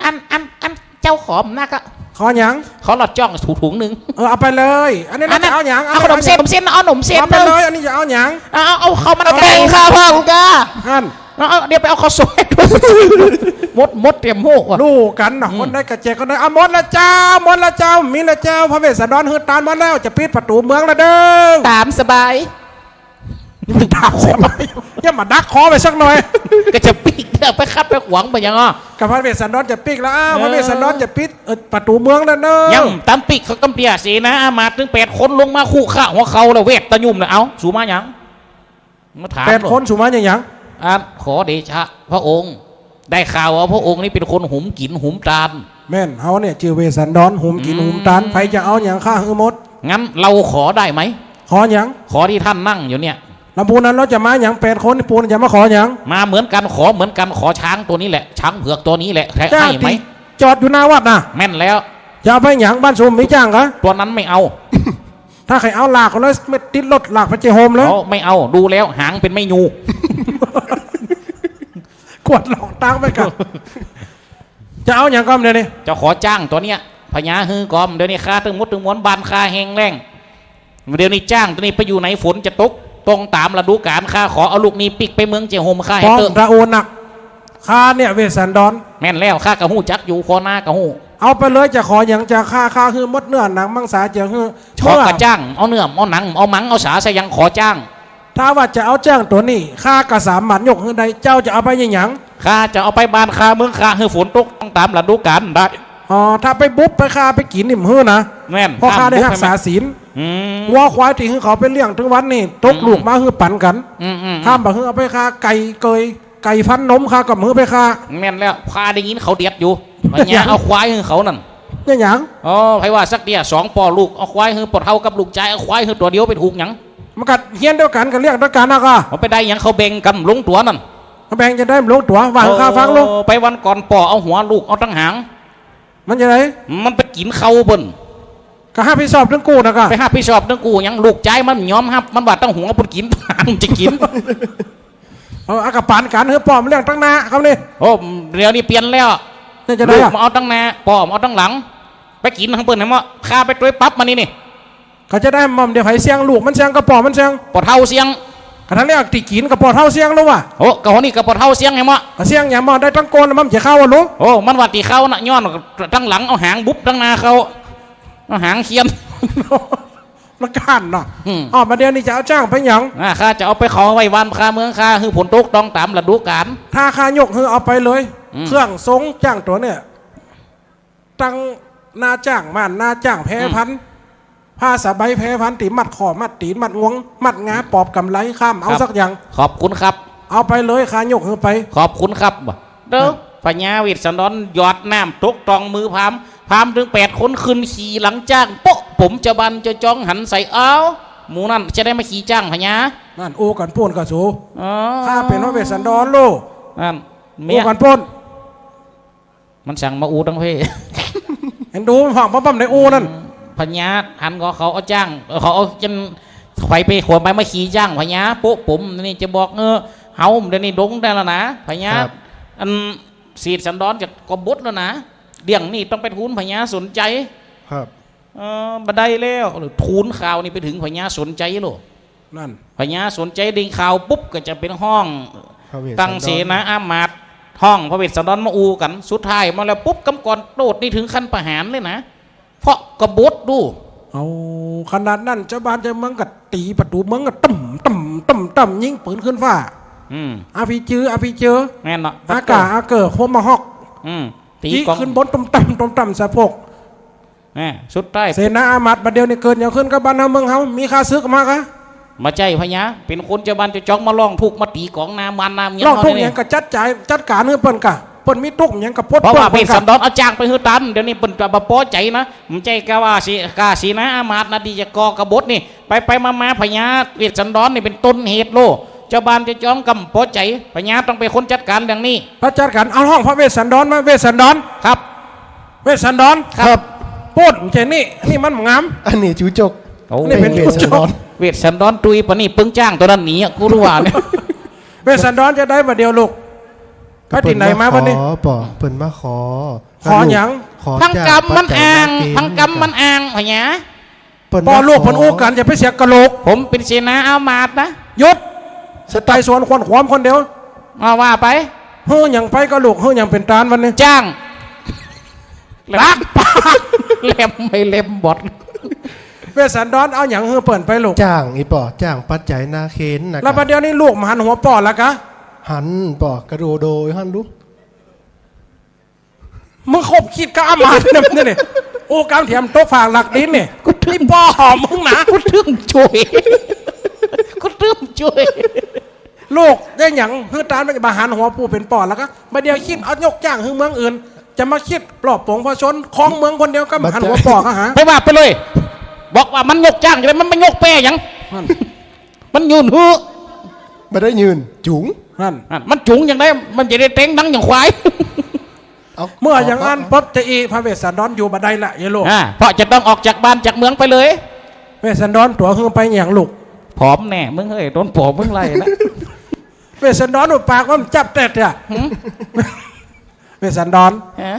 อัน อัน อันเจ้าขอมนะก็ ขอหยัง ขอหลอดจ้องถุงหนึ่ง เออ เอาไปเลย อันนี้ อันนั้น จะเอาหยัง เอาขนมเส้น เอาหยัง ขนมเส้น เอาขนมเส้น เอาไปเลย อันนี้จะเอาหยัง เอา เอา เอาข้าวมันไก่ เอาข้าวพ่องก้า อัน เอา เอา เดี๋ยวไปเอาข้าวซอย หมด หมดเตรียมโมกว่ะ ฮู้กั๋นนะ อืม คนใดก็แจกคนใด เอาหมดละเจ้า หมดละเจ้า มีละเจ้า พระเวสสันดรหื้อตานหมดแล้ว จะปิดประตู๋เมืองละเด้อ ต๋ามสบาย มึงถามเสียไหม อย่ามาดักคอไปสักหน่อย ก็จะปิ๊กเนี่ย ไปขัดไปขวางไปหยังอ่ะ ก็พระเวสสันดรจะปิ๊กแล้ว อ้าว เออ พระเวสสันดรจะปิ๊ก เออ ประตู๋เมืองแล้วเนอะ ยังต๋ามปิ๊กเขากำเตี้ยเสนาอามาตย์ตึงแปดคนลงมาคุกเข่าหัวเข่าแล้ว เวทตะยุ่มแล้ว เอ้า สูมาหยัง มาถาม แปดคนสูมาหยัง อ่ะ ขอเดชะพระองค์ ได้ข่าวว่าพระองค์นี่เป็นคนหุมกิ๋นหุมตาน แม่น เฮาเนี่ยจื้อเวสสันดร หุมกิ๋น อืม หุมตาน ใผจะเอาหยังข้าหื้อหมด งั้นเราขอได้ไหม ขอหยัง ขอตี้ท่านนั่งอยู่เนี่ย แล้วปูนั้นเราจะมาหยัง แปดคนนี่ ปูนั้นจะมาขอหยัง มาเหมือนกั๋น ขอเหมือนกั๋น ขอจ๊างตั๋วนี้แหละ จ๊างเผือกตั๋วนี้แหละ ใคร จ๊าง ให้ไหม ตี้จอดอยู่หน้าวัดน่ะ แม่นแล้ว จะเอาไปหยัง บ้านสูมีจ๊างกะ ตั๋วนั้นไม่เอา ถ้าใค่เอาลากเอาเลย ไม่ติดรถ ลากไปเจโฮมเลย อ๋อ ไม่เอา ดูแล้วหางเป๋นไม้ยู ขวดลอง ตังไปก่อ จะเอาหยังก่อเดี๋ยวนี้ จะขอจ๊างตั๋วเนี้ย พญาหื้อก่อ เดี๋ยวนี้ข้าตึงหมดตึงมวล บ้านข้าแห้งแล้ง เดี๋ยวนี้จ๊างตั๋วนี้ไปอยู่ไหน ฝนจะตก ตรงต๋ามฤดูกาล ข้าขอเอาลูกนี้ปิ๊กไปเมืองเจ้าโฮมข้าหื้อเต๊อะ ตะโอนัก ข้าเนี่ยเวสสันดร แม่นแล้ว ข้าก็ฮู้จักอยู่ คอหน้าก็ฮู้ เอาไปเลย จะขอหยังจะข้า ข้าหื้อหมด เนื้อหนังมังสาจะหื้อ ขอกระจ๊าง เอาเนื้อ เอาหนัง เอามัง เอาสา ใส่หยัง ขอจ๊าง ถ้าว่าจะเอาจ๊างตั๋วนี้ ข้าก็สามารถยกหื้อได้ เจ้าจะเอาไปหยัง ข้าจะเอาไปบ้านข้าเมืองข้า หื้อฝนตกต้องต๋ามฤดูกาลได้ อ๋อ ถ้าไปบุบไปฆ่าไปกิ๋นนี่บ่หื้อนะ แม่น เพราะข้าได้ฮักษาศีล อืม งัวควายตี้หื้อเขาไปเลี้ยงตึงวันนี้ ตกลูกมาหื้อปั๋นกั๋น อืม อืม อืม ห้ามบ่หื้อเอาไปฆ่า ไก่เกย ไก่ฟันนมข้าก็บ่หื้อไปฆ่า แม่นแล้ว ข้าได้ยินเขาเดียดอยู่ พญาเอาควายหื้อเขานั่น เนี่ยหยัง อ๋อ ใผว่าสักเตื้อ สองป้อลูก เอาควายหื้อป้อเฒ่ากับลูกจาย เอาควายหื้อตั๋วเดียวไปถูกหยัง มันก็เฮี้ยนเดียวกั๋น ก็เลี้ยงเดียวกั๋นนะก็ มันไปได้หยัง เขาแบ่งกั๋นบ่ลงตั๋วนั่น เขาแบ่งจะได้บ่ลงตั๋ว ว่าหื้อข้าฟังลูก โอ้ ไปวันก่อนป้อเอาหัว ลูกเอาตังหาง มันจะได มันไปกิ๋นข้าวเปิ้น ก็ฮับผิดชอบตึงกู้นะก็ ไปฮับผิดชอบตึงกู้หยัง ลูกจายมันบ่ยอมฮับ มันว่าตังหัวเปิ้นกิ๋น ตังหางจะกิ๋น เออ เอาก็ปั๋นกั๋น หื้อป้อมันเลี้ยงตังหน้าครับนี่ โอ้ เดี๋ยวนี้เปลี่ยนแล้ว เนี่ยจะได ลูก อะ มาเอาตังหน้า ป้อมาเอาตังหลัง ไปกิ๋นตังเปิ้นแหมเนาะ ข้าไปตวยปั๊บมานี่นี่ เขาจะได หม่อมเดี๋ยวใผเสี้ยง ลูกมันเสี้ยง ก็ป้อมันเสี้ยง ป้อเฒ่าเสี้ยง ก็ทั้งเนี้ยตี้กิ๋นก็ป้อเฒ่าเสี้ยงแล้ววะ โอ้ ก็นี่ก็ป้อเฒ่าเสี้ยงแหมเนาะ ก็เสี้ยงแหมเนาะ ได้ตังก้นแล้วมันจะเข้าอะลูก โอ้ มันว่าตี้เข้าน่ะ ย้อนตังหลังเอาหางบุบตังหน้าเข้า เอาหางเคียน มันก้านเนาะ อืม อ๋อ บ่าเดี๋ยวนี้จะเอาจ๊างไปหยัง อ่า ข้าจะเอาไปขอไว้บ้านข้าเมืองข้า หื้อฝนตกต้องต๋ามฤดูกาล ถ้าข้ายกหื้อเอาไปเลย อืม เครื่องทรงจ๊างตั๋วเนี่ย ตังหน้าจ๊าง ม่านหน้าจ๊าง แพพัน อืม ผ้าสะใบแพพัน ตี้มัดข้อ มัดตี๋น มัดงวง มัดงา ปอบกำไล ข้าบ่เอาสักอย่าง ขอบคุณครับ เอาไปเลย ข้ายกหื้อไป ขอบคุณครับ เด้อ อืม พญาเวสสันดรหยอดน้ำตกต้องมือพราหมณ์ พราหมณ์ตึงแปดคนขึ้นขี่หลังจ๊าง โป๊ะ ป๋มเจ้าบ้านเจ้าจ๊องหันใส่ อ้าว หมู่นั่นจะได้มาขี่จ๊างพญา นั่น อู้กั๋นปู้นกะสู อ๋อ ข้าเป๋นพระเวสสันดรลูก นั่น อู้กั๋นปู้น มันสั่งมาอู้ตังเพ เห็นดู มันฟังป้อมๆ ในอู้นั่น อืม พญาหันก็เขาเอาจ๊าง เออ เขาเอาจัน ใผไปขวนไปมาขี่จ๊างพญา โป๊ะ ป๋มนี่จะบอก เออ เฮาเดี๋ยวนี้ดงได้แล้วนะ พญา ครับ อันเสด็จสันดรจะกบฏแล้วนะ เรื่องนี้ต้องไปทูลพญาสนชัย ครับ เออ บ่ได้แล้ว ทูลข่าวนี้ไปเถิงพญาสนชัยโลด นั่น พญาสนชัยได้ข่าวปุ๊บก็จะเป๋นฮ้อง พระเวสสันดร ตั้งเสนาอามาตย์ ฮ้องพระเวสสันดรมาอู้กั๋น สุดท้ายมาแล้วปุ๊บ กำก่อนโต้ษนี่เถิงขั้นประหารเลยนะ เพราะกบฏดู เอา ขนาดนั้น เจ้าบ้านเจ้าเมืองก็ตี๋ประตู๋เมืองก็ตึ้มตึ้มตึ้มตึ้ม ยิงปืนขึ้นฟ้า อืม อาร์พีจี อาร์พีจี แม่นเนาะ อากาศ อากาศ โทมาฮอค อืม ตี๋ ตี๋ กอง ขึ้นบน ตุ้มตั้มตุ้มตั้ม สะโพก แหม สุดท้าย เสนาอามาตย์บ่าเดี่ยวนี้เกิดหยังขึ้นกับบ้านเฮาเมืองเฮา มีข้าศึกมาก่ะ บ่ใจ้พญา เป๋นคนเจ้าบ้านเจ้าจ๊องมาร้องตุ๊กข์มาตี๋กองหน้าบ้านหน้าเมือง ร้องตุ๊กข์ เฮานี่ หยังก็จัดจ่ายจัดก๋านหื้อเปิ้นก่ะ เปิ้นมีตุ๊กข์หยังก็ปลด เพราะว่า เปิ้น พระเวสสันดรเอาจ๊างไปหื้อตัน เดี๋ยวนี้เปิ้นจะบ่ปอใจ๋นะ บ่ใจ้กาว่าสิ กาเสนาอามาตย์นะตี้จะก่อกบฏนี่ ไปไปมามาพญาเวสสันดรนี่เป๋นต้นเหตุโลด เจ้าบ้านเจ้าจ๊องก็บ่ปอใจ๋ พญาต้องเป๋นคนจัดก๋านเรื่องนี้ พระจัดก๋าน เอาฮ้องพระเวสสันดรมา เวสสันดร ครับ เวสสันดร ครับ ครับ ปู๊ด บ่ใจ้นี่ นี่มันบ่งาม อันนี้จู๋จก โอ้ นี่เป๋น เวสสันดร จู๋จก เวสสันดรตุ๊ยปะนี่ เปิ้งจ๊างตั๋วนั้นหนีอะ กูรู้ว่าเนี่ย เวสสันดรจะได้บ่าเดี่ยวลูก ไปตี้ไหนมาบ่านี้ ขอ เปิ้นมาขอ ขอหยัง ขอ ทั้งกำมันอ้าง จ๊างปัจจัยนาเกณฑ์ ทั้งกำมันอ้าง พญา เปิ้น ป้อลูก มาขอ เปิ้นอู้กั๋น อย่าไปเสียกะโหลก ผมเป๋นเสนาอามาตย์นะ หยุด สต๊อป ไต่สวนควนขวายคนเดียว อ่า ว่าไป หื้อหยังไปก่อลูก หื้อหยังเป๋นตานบ่านี้ จ๊าง ลักปาก แหลมไปแหลมบอด เวสสันดรเอาหยังหื้อเปิ้นไปลูก จ๊างอี้ป้อ จ๊างปัจจัยนาเกณฑ์นะ แล้วบ่าเดี่ยวนี้ลูกบ่หันหัวป้อแล้วก่ะ หันป้อ กะโดโดหั้นลูก มึงคบคิดกับอามาตย์เนี่ย นี่ โอ้ กำเถียมตกฝากหลักดินนี่ กูตึง นี่ป้อหอมมึงนะ กูตึงจ้วย กูตึงจ้วย ลูกได้หยังหื้อตาน มันจะบ่หันหัวผู้เป๋นป้อแล้วก่ะ บ่าเดี่ยวคิดเอายกจ๊างหื้อเมืองอื่น จะมาคิดปลอบป๋งประชาชนของเมืองคนเดียวก่ะ บ่หันหัวป้อก่ะหา ไปว่าไปเลย บอกว่ามันยกจ๊างจะได้ มันบ่ยกแป้หยัง นั่น มันยื่นหื้อ บ่ได้ยื่น จู๋ง นั่น นั่น มันจู๋งอย่างใด มันจะได้เต็งดังอย่างควาย เอา เมื่ออย่างนั้น เอา ปั๊บจะอี้พระเวสสันดรอยู่บ่ได้ละ ยายโลก อ่า เพราะจะต้องออกจากบ้านจากเมืองไปเลย เวสสันดรตั๋วหื้อไปหยังลูก ผอมแน่ มึงเฮ้ย โดนผอมมึงไล่ละ เวสสันดร หัวปากมันจับแต๊อะ หืม เวสสันดร ฮะ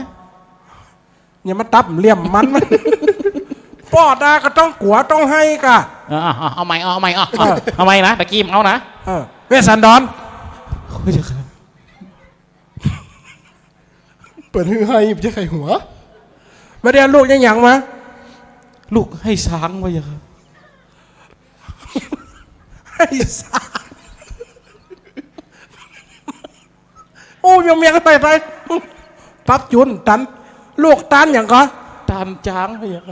อย่ามาตับเหลี่ยมมัน ป้อตาก็ต้องกั๋วต้องไห้ก่ะ เออ เอา เอา เอาใหม่ เอา เอาใหม่ เอา เออ เอาใหม่นะ ตะกี้เอานะ เออ เวสสันดร โอ้ย เปิ้นหื้อไห้บ่ใจ้ไข้หัว บ่าเดี่ยวลูกยังหยังมา ลูกไห้ซ้างว่าอย่าง ไห้ซ้าง โอ้ เมียงๆ ไปๆ ปรับจูนตัน ลูกตันหยังก่อ ตันจ๊างว่าอย่าง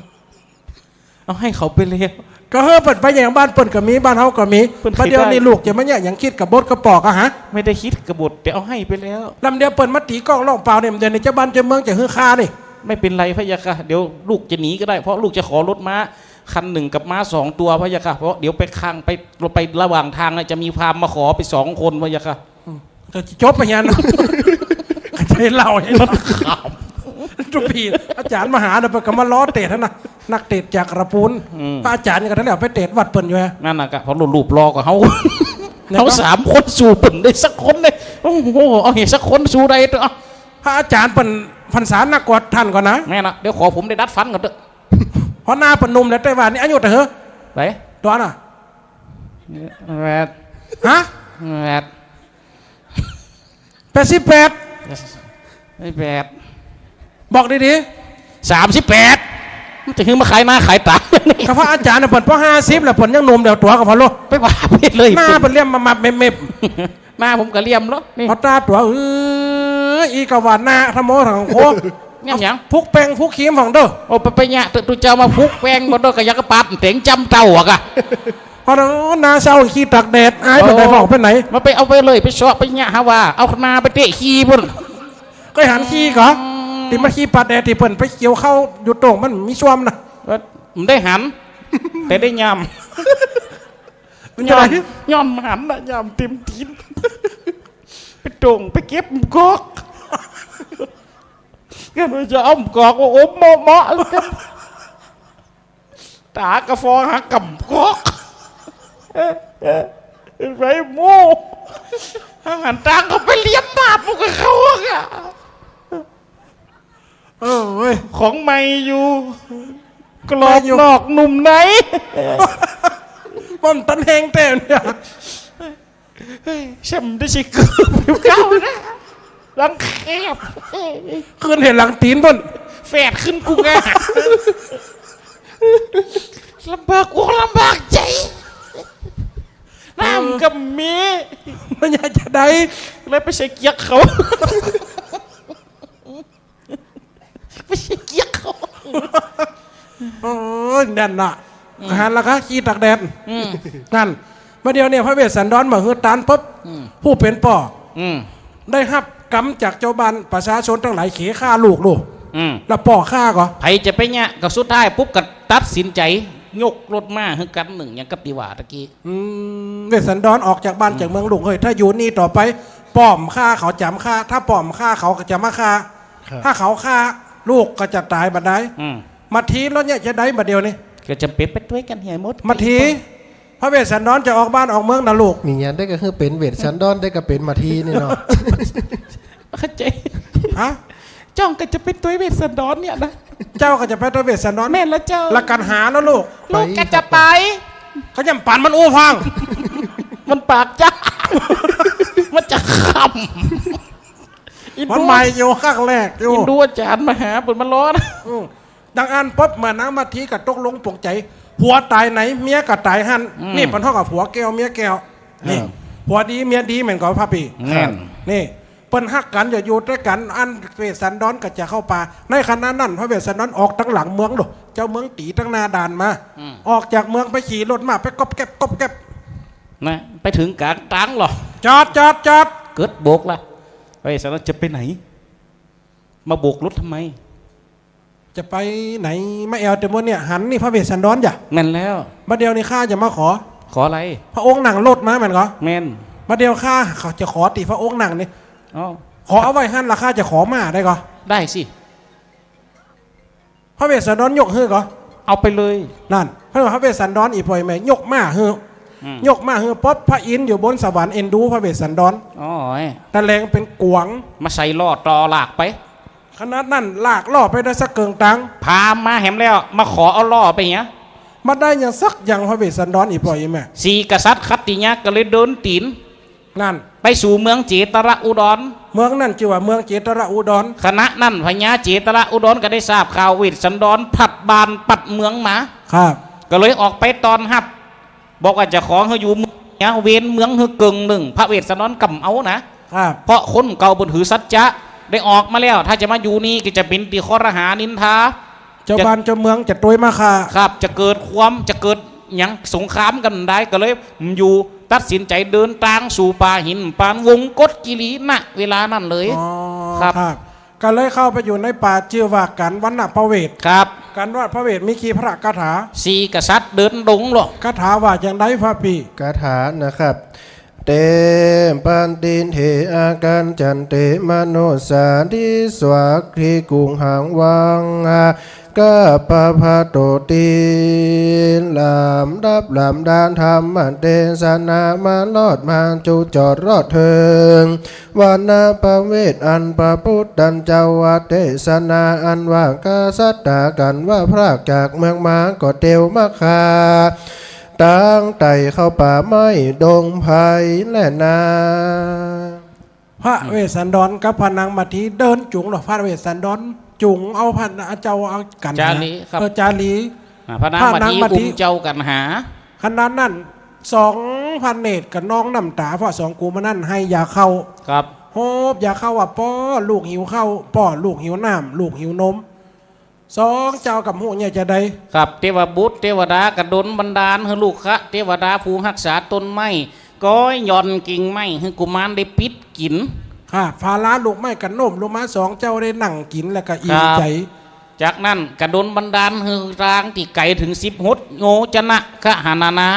เอาไห้เขาไปแล้ว ก็เฮ้อ เปิ้นไปหยัง บ้านเปิ้นก็มี บ้านเฮาก็มี เปิ้น บ่าเดี่ยวนี้ ลูกจะมาเยียะหยัง กึ๊ดกะบดกะป๋อก่ะฮะ ไม่ได้กึ๊ดกะบด แต่เอาไห้ไปแล้ว ลำเดียวเปิ้นมาตี๋ก้องร้องเปล่าเนี่ย เดี๋ยวนี้เจ้าบ้านเจ้าเมืองจะหื้อฆ่านี่ ไม่เป็นไรพะยะค่ะ เดี๋ยวลูกจะหนีก็ได้ เพราะลูกจะขอรถม้าคันหนึ่งกับม้าสองตัวพะยะค่ะ เพราะเดี๋ยวไปข้าง ไป ไประหว่างทางน่ะจะมีพราหมณ์มาขอไปสองคนพะยะค่ะ อืม ก็จบไปเหียนะ ก็จะเล่าให้มันขำ ตุ๊กปี๋ อาจ๋ารย์มหาเนี่ย เปิ้นก็มาล้อเตสน์หั้นนะ นักเตสน์จากระปูน อืม พระอาจ๋ารย์ก็ได้แล้วไปเตสน์วัดเปิ้นอยู่ฮะ นั่นน่ะกะ เพราะรูปหล่อกว่าเฮา แล้วก็ เฮาสามคนสู้เปิ้นได้สักคนเลย โอ้โห เอาเหตุสักคนสู้ได้เต๊อะ พระอาจ๋ารย์เปิ้นพรรษานักกว่าต้านก่อนะ แม่นน่ะ เดี๋ยวขอผมได้ดัดฟันก่อนเต๊อะ เพราะหน้าเปิ้นหนุ่มแล้ว แต่ว่านี่อายุเต้าใด ไหน ตั๋วน่ะ แปด ฮะ แปด แปดสิบแปด ไม่แปด บอกดีๆ สามสิบแปด มันจะหื้อมาขายหน้าขายต๋า ก็พระอาจ๋ารย์น่ะเปิ้นปอห้าสิบแล้ว เปิ้นยังหนุ่ม เดี๋ยวตั๋วก็พอโล ไปว่าไปเลย หน้าเปิ้นเหลี่ยมมามับเม็บๆ หน้าผมก็เหลี่ยมแล้วนี่ พอตาตั๋ว เอ้ย อีกะว่าหน้าธรรมโอทางโค แง่มหยัง พุกแป้งพุกครีมของเด้อ โอ้ ไป ไปเยียะเต๊อะ ตุ๊เจ้ามาพุกแป้งบ่เต๊อะ ก็ยังกะปาดเต๋งจ้ำเต้าอะกะ พอหน้าเศร้าขี้ตากแดด อายเปิ้นได้ โอ้ บอกไปไหน มาไปเอาไปเลย ไปเซาะไปเยียะหาว่า เอาหน้าไปเตะขี้ปุ้น ก็หันขี้ก่อ อืม ตี้มันขี้ปาดแดด ตี้เปิ้นไปเกี่ยวข้าวอยู่โต่ง มันมีส้วมน่ะ เออ มันได้หัน แต่ได้ยาม มันจะได้ ยาม ยามหันน่ะ ยามเต็มตีน ไปโต่ง ไปเก็บกอก ก็เลยจะเอากอกมาอมเมาะๆ แล้วกัน ต๋ากะฟองหากำกอก ไปหมู่ หันตางก็ไปเหลี่ยมบาปกับเขาอะ เออเว้ย ของใหม่อยู่ กรอบนอกนุ่มใน มันตันแฮงแต๊เนี่ย เฮ้ย แช่มได้สิ เกือบอยู่เก้านะ หลังแคบ ขึ้นเห็นหลังตี๋นปุ้น แฝดขึ้นกูง่ะ ลำบากอกลำบากใจ๋ น้ำก็มี มันอยากจะได้ เลยไปใส่เกียกเขา ไม่ใช่เกียกเขา โอ้ย นั่นน่ะ อืม หันละกะ ขี้ตากแดด อืม นั่น บ่าเดี่ยวนี้พระเวสสันดรบ่หื้อตานปุ๊บ อืม ผู้เป๋นป้อ อืม ได้ฮับกรรมจากจาวบ้านประชาชนตังหลายเขฆ่าลูกลูก อืม แล้วป้อฆ่าก่อ ใผจะไปเยียะ ก็สุดท้ายปุ๊บก็ตัดสินใจ๋ ยกรถม้าหื้อกั๋นนึ่ง อย่างกับตี้ว่าตะกี้ อืม เวสสันดรออกจากบ้าน อืม จากเมืองลูกเฮ้ย ถ้าอยู่นี่ต่อไป ป้อบ่ฆ่าเขาจ๋ำฆ่า ถ้าป้อบ่ฆ่าเขาก็จะมาฆ่า ครับ ถ้าเขาฆ่าลูกก็จะต๋ายบ่าดาย อืม มาทีรถเนี่ยจะได้บ่าเดี่ยวนี้ ก็จ๋ำเป๋นไปตวยกั๋นเหียหมด มาที พระเวสสันดรจะออกบ้านออกเมืองน่ะลูก มีเยียะได้ก็คือเป๋นเวสสันดร ได้ก็เป๋นมาทีนี่เนาะ เข้าใจ๋ ฮะ จ้องก็จะไปตวยเวสสันดรเนี่ยนะ เจ้าก็จะไปตวยเวสสันดร แม่นแล้วเจ้า ละกั๋นหาแล้วลูก ลูกก็จะไป เขาย่ำปันมันอู้ฟัง มันปากจ้า มันจะขำ มันใหม่อยู่ ครั้งแรกอยู่ อินดูอาจ๋ารย์มหาเปิ้นมาล้อนะ อืม ดังอั้นปุ๊บ เมื่อนางมาทีก็ตกลงปลงใจ๋ ผัวต๋ายไหน เมียก็ต๋ายหั้น อืม นี่เปิ้นฮ้องว่าผัวแก้วเมียแก้ว นี่ อ่า ผัวดีเมียดีแม่นก่อ พระปี้ แม่น นี่ เปิ้นฮักกั๋น จะอยู่ตวยกั๋น อันเวสสันดรก็จะเข้าป่า ในขณะนั้น พระเวสสันดรออกตังหลังเมืองโลด เจ้าเมืองตี๋ตังหน้าด่านมา อืม ออกจากเมืองไปขี่รถม้าไปก๊อบแก๊บก๊อบแก๊บ นะ ไปเถิงก๋างตางเหรอ จอด จอด จอด เกิดโบกละ พระเวสสันดรจะไปไหน มาโบกรถทำไม จะไปไหน มาแอ่วเต๋มดเนี่ย หันนี่พระเวสสันดรจ้ะ แม่นแล้ว บ่าเดี่ยวนี้ข้าจะมาขอ ขออะไร พระองค์นั่งรถมาแม่นก่อ แม่น บ่าเดี่ยวข้าจะขอตี้พระองค์นั่งนี่ อ๋อ ขอเอาไว้หั้นละ ข้าจะขอม้าได้ก่อ ได้สิ พระเวสสันดรยกหื้อก่อ เอาไปเลย นั่น พระ พระเวสสันดรอี่ป่อยแม่ยกม้าหื้อ อืม ยกมาหื้อปบ พระอินทร์อยู่บนสวรรค์เอ็นดูพระเวสสันดร โอ้ย ตะแหลงเป๋นก๋วาง มาใส่ล้อต่อลากไป ขนาดนั้นลากล้อไปได้สักเกิ่งตาง พราหมณ์มาแหมแล้ว มาขอเอาล้อไปเหีย บ่ได้หยังสักอย่าง พระเวสสันดร อี่ป้ออี่แม่ สี่กษัตริย์ขัตติยะก็เลยเดินตี๋น นั่น ไปสู่เมืองเจตระอุดร เมืองนั้นจื้อว่าเมืองเจตระอุดร ขณะนั้นพญาเจตระอุดรก็ได้ทราบข่าวเวสสันดรผลัดบ้านผลัดเมืองมา ครับ ก็เลยออกไปต้อนฮับ บอกว่าจะขอหื้ออยู่เมืองเหีย เว้นเมืองหื้อเกิ่งนึ่ง พระเวสสันดรก่ำเอานะ ครับ เพราะคนเก่าเปิ้นถือสัจจะ ได้ออกมาแล้ว ถ้าจะมาอยู่นี่ก็จะเป๋นตี้คอรหานินทา เจ้าบ้านเจ้าเมืองจะตวยมาฆ่า ครับ จะเกิดความ จะเกิดหยังสงครามกั๋นได้ ก็เลยอยู่ ตัดสินใจ๋เดินตางสู่ป่าหิน ปานวงกฏกิรี ณ เวลานั้นเลย อ๋อ ครับ ครับ ก็เลยเข้าไปอยู่ในป่าจื้อว่ากัณฑ์วัณพเวส ครับ กัณฑ์วัณพเวสมีกี่พระคาถา สี่กษัตริย์เดินดงเหรอ คาถาว่าจั่งใดพ่อปี้ คาถานะครับ เต ปฏิฏฐิอากัญจันติ มนุสสา ทิสสา ภิกขุ หัง วัง กัปปะทะโตติ ลำดับลำดันธรรมเตสนามารอดมาจุจอดรอดเถิง วัณพเวสอันพระพุทธเจ้าว่าเตสนาอันว่ากษัตริย์กัณฑ์ว่าพรากจากเมืองมาก็เตียวมาฆ่า ตางไต่เข้าป่าไม้ดงไพรแลนา พระเวสสันดรกับพระนางมัทธีเดินจุงเหรอ พระเวสสันดรจุงเอาพระเจ้าเอากัณหา จารีครับ เออ จารี อ่า พระนางมัทธี พระนางมัทธี อุ้มเจ้ากัณหา ขนาดนั้นสองพระเนตรก็นองน้ำต๋า เพราะสองกุมารนั้นไห้ยาเข้า ครับ โฮบยาเข้าว่า ป้อลูกหิวข้าว ป้อลูกหิวน้ำ ลูกหิวนม สองเจ้าก่ำฮู้เนี่ยจะใด ครับ เทวบุตรเทวดาก็ดลบันดาลหื้อลูกคะเทวดาผู้ฮักษาต้นไม้ ก็หย่อนกิ่งไม้หื้อกุมารได้ปิ๊ดกิ๋น ครับ ฟาลาลูกไม้ก็โน้มลงมา สองเจ้าได้นั่งกิ๋นแล้วก็อิ่มใจ๋ ครับ จากนั้นก็ดลบันดาลหื้อตางตี้ไก๋เถิงสิบหนโยจนะ คหนานา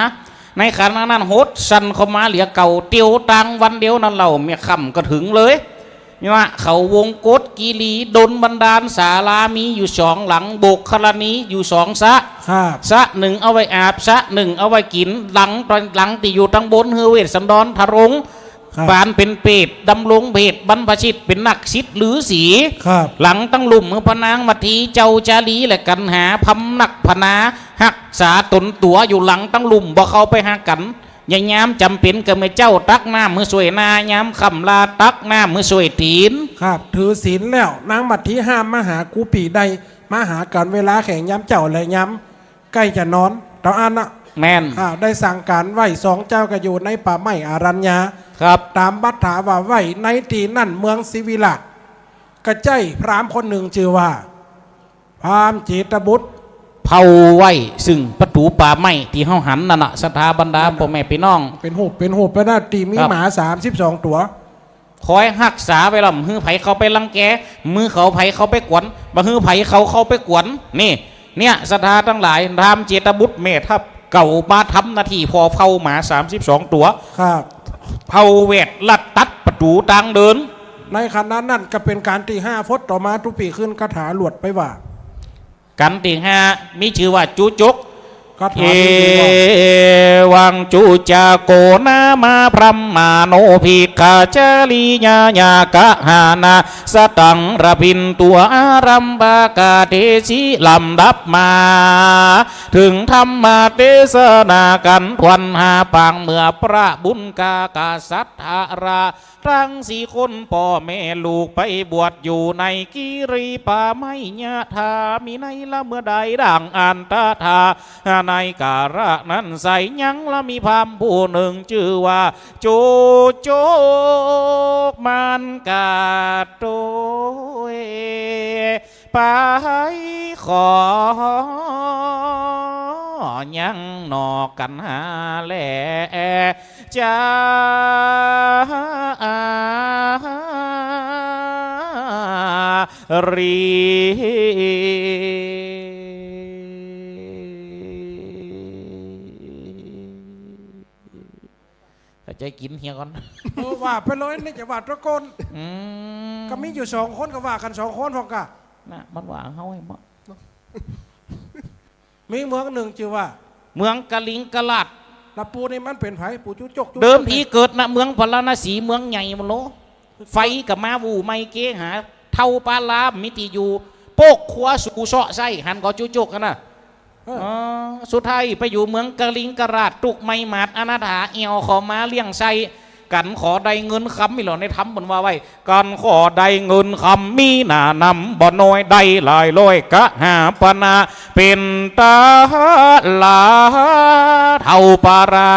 ในขณะนั้นหดสั้นเข้ามาเหลือเก่า เตียวตางวันเดียวนั้นเล่า เมื่อค่ำก็เถิงเลย นี่ว่าเขาวงกฏกิรี ดลบันดาลศาลามีอยู่สองหลัง บกธรณีอยู่สองสระ ครับ สระนึ่งเอาไว้อาบ สระนึ่งเอาไว้กิ๋น หลังตางหลังตี้อยู่ตางบนหื้อเวสสันดรทรง ครับ ปานเป๋นเปรต ดำรงเพศบรรพชิต เป๋นนักศิษย์ฤๅษี ครับ หลังตางลุ่มหื้อพระนางมัทธี เจ้าจารีและกัณหา พำนักพนา ฮักษาต๋นตั๋วอยู่หลังตางลุ่ม บ่เข้าไปหากั๋น ยามจ๋ำเป๋นก็เมื่อเจ๊าตักน้ำหื้อส่วยนา ยามค่ำลาตักน้ำหื้อส่วยตี๋น ครับ ถือศีลแล้ว นางมัทธีห้ามมาหากู้ปี้ได้ มาหากั๋นเวลาแข่งยามเจ๊าและยามใก้จะนอน เต้าอั้นนะ แม่น อ่า ได้สั่งก๋านไว้ สองเจ้าก็อยู่ในป่าไม้อรัญญา ครับ ต๋ามบัตถาว่าไว้ในตี้นั้นเมืองศิวิราช ก็ใจ้พราหมณ์คนนึ่งจื้อว่า พราหมณ์เจตบุตร เฝ้าไว้ซึ่งประตู๋ป่าไม้ตี้เฮาหันนั่นน่ะ ศรัทธาบรรดา นั่นน่ะ ป้อแม่ปี้น้อง เป๋นฮูป เป๋นฮูปไปนะ ตี้มี ครับ หมาสามสิบสองตั๋ว คอยฮักษาไว้ บ่หื้อใผเข้าไปรังแก บ่หื้อเขาใผเข้าไปกวน บ่หื้อใผเขาเข้าไปกวน นี่ เนี่ย ศรัทธาตังหลาย พราหมณ์เจตบุตรแม่ทัพเก่ามาทำหน้าตี้ผ่อเฝ้าหมาสามสิบสองตั๋ว ครับ เฝ้าแวดลัดตัดประตู๋ตางเดิน ในขณะนั้นก็เป๋นก๋านตี้ห้าฟดต่อมา ตุ๊ปี้ขึ้นคาถาหลวดไปว่า ก๋านตี้ห้ามีจื้อว่าจุจก คาถา เอ นี้ว่า วังจุจโก นามา พรหมาโน ภิกขาจารี ยายากหานา สตัง ระพินตัว อารัมภกาเทสิ ลำดับมาเถิงธรรมเตสนาก๋านถ้วนห้าปาง เมื่อพระบุญกากษัตริย์ ทาราตังสี่คน ป้อแม่ลูกไปบวชอยู่ในกิรีป่าไม้ ยะถา มีในละเมื่อใดดังอันตถา ในกาละนั้นไส้ยังละมีพราหมณ์ผู้นึ่งจื้อว่าจุจก มันกาโตย ไปขอยังนอกกัณหาแล จารี เข้าใจ๋กิ๋นเหียก่อน เออ ว่าไปเลย นี่จะว่าตะโกน อืม ก็มีอยู่สองคน ก็ว่ากั๋นสองคนพ่องกะ น่ะ มันว่าเฮาให้บ่ มีเมืองนึ่งจื้อว่า เมืองกลิงกราช ละปู่นี่มันเป๋นใผ ปู่จุ๊จก จุ๊จก เดิมทีเกิด ณ เมืองพาราณสี เมืองใหญ่หมดโล ไฟก็มา อู้ ไหม้เกหา เฒ่าปาลาบ่มีตี้อยู่ ปกครัวสูเซาะไส้ หันก่อจุ๊จกหั้นน่ะ เออ อ๋อ สุดท้ายไปอยู่เมืองกลิงกราช ตุ๊กข์ใหม่หมาดอนาถา แอ่วเข้ามาเลี้ยงไส้ กันขอได้เงินคำ นี่แหละ ในธรรมเปิ้นว่าไว้ กันขอได้เงินคำมีหนานำบ่น้อย ได้หลายร้อยกหาปณะ เป๋นตาลาเฒ่าปาลา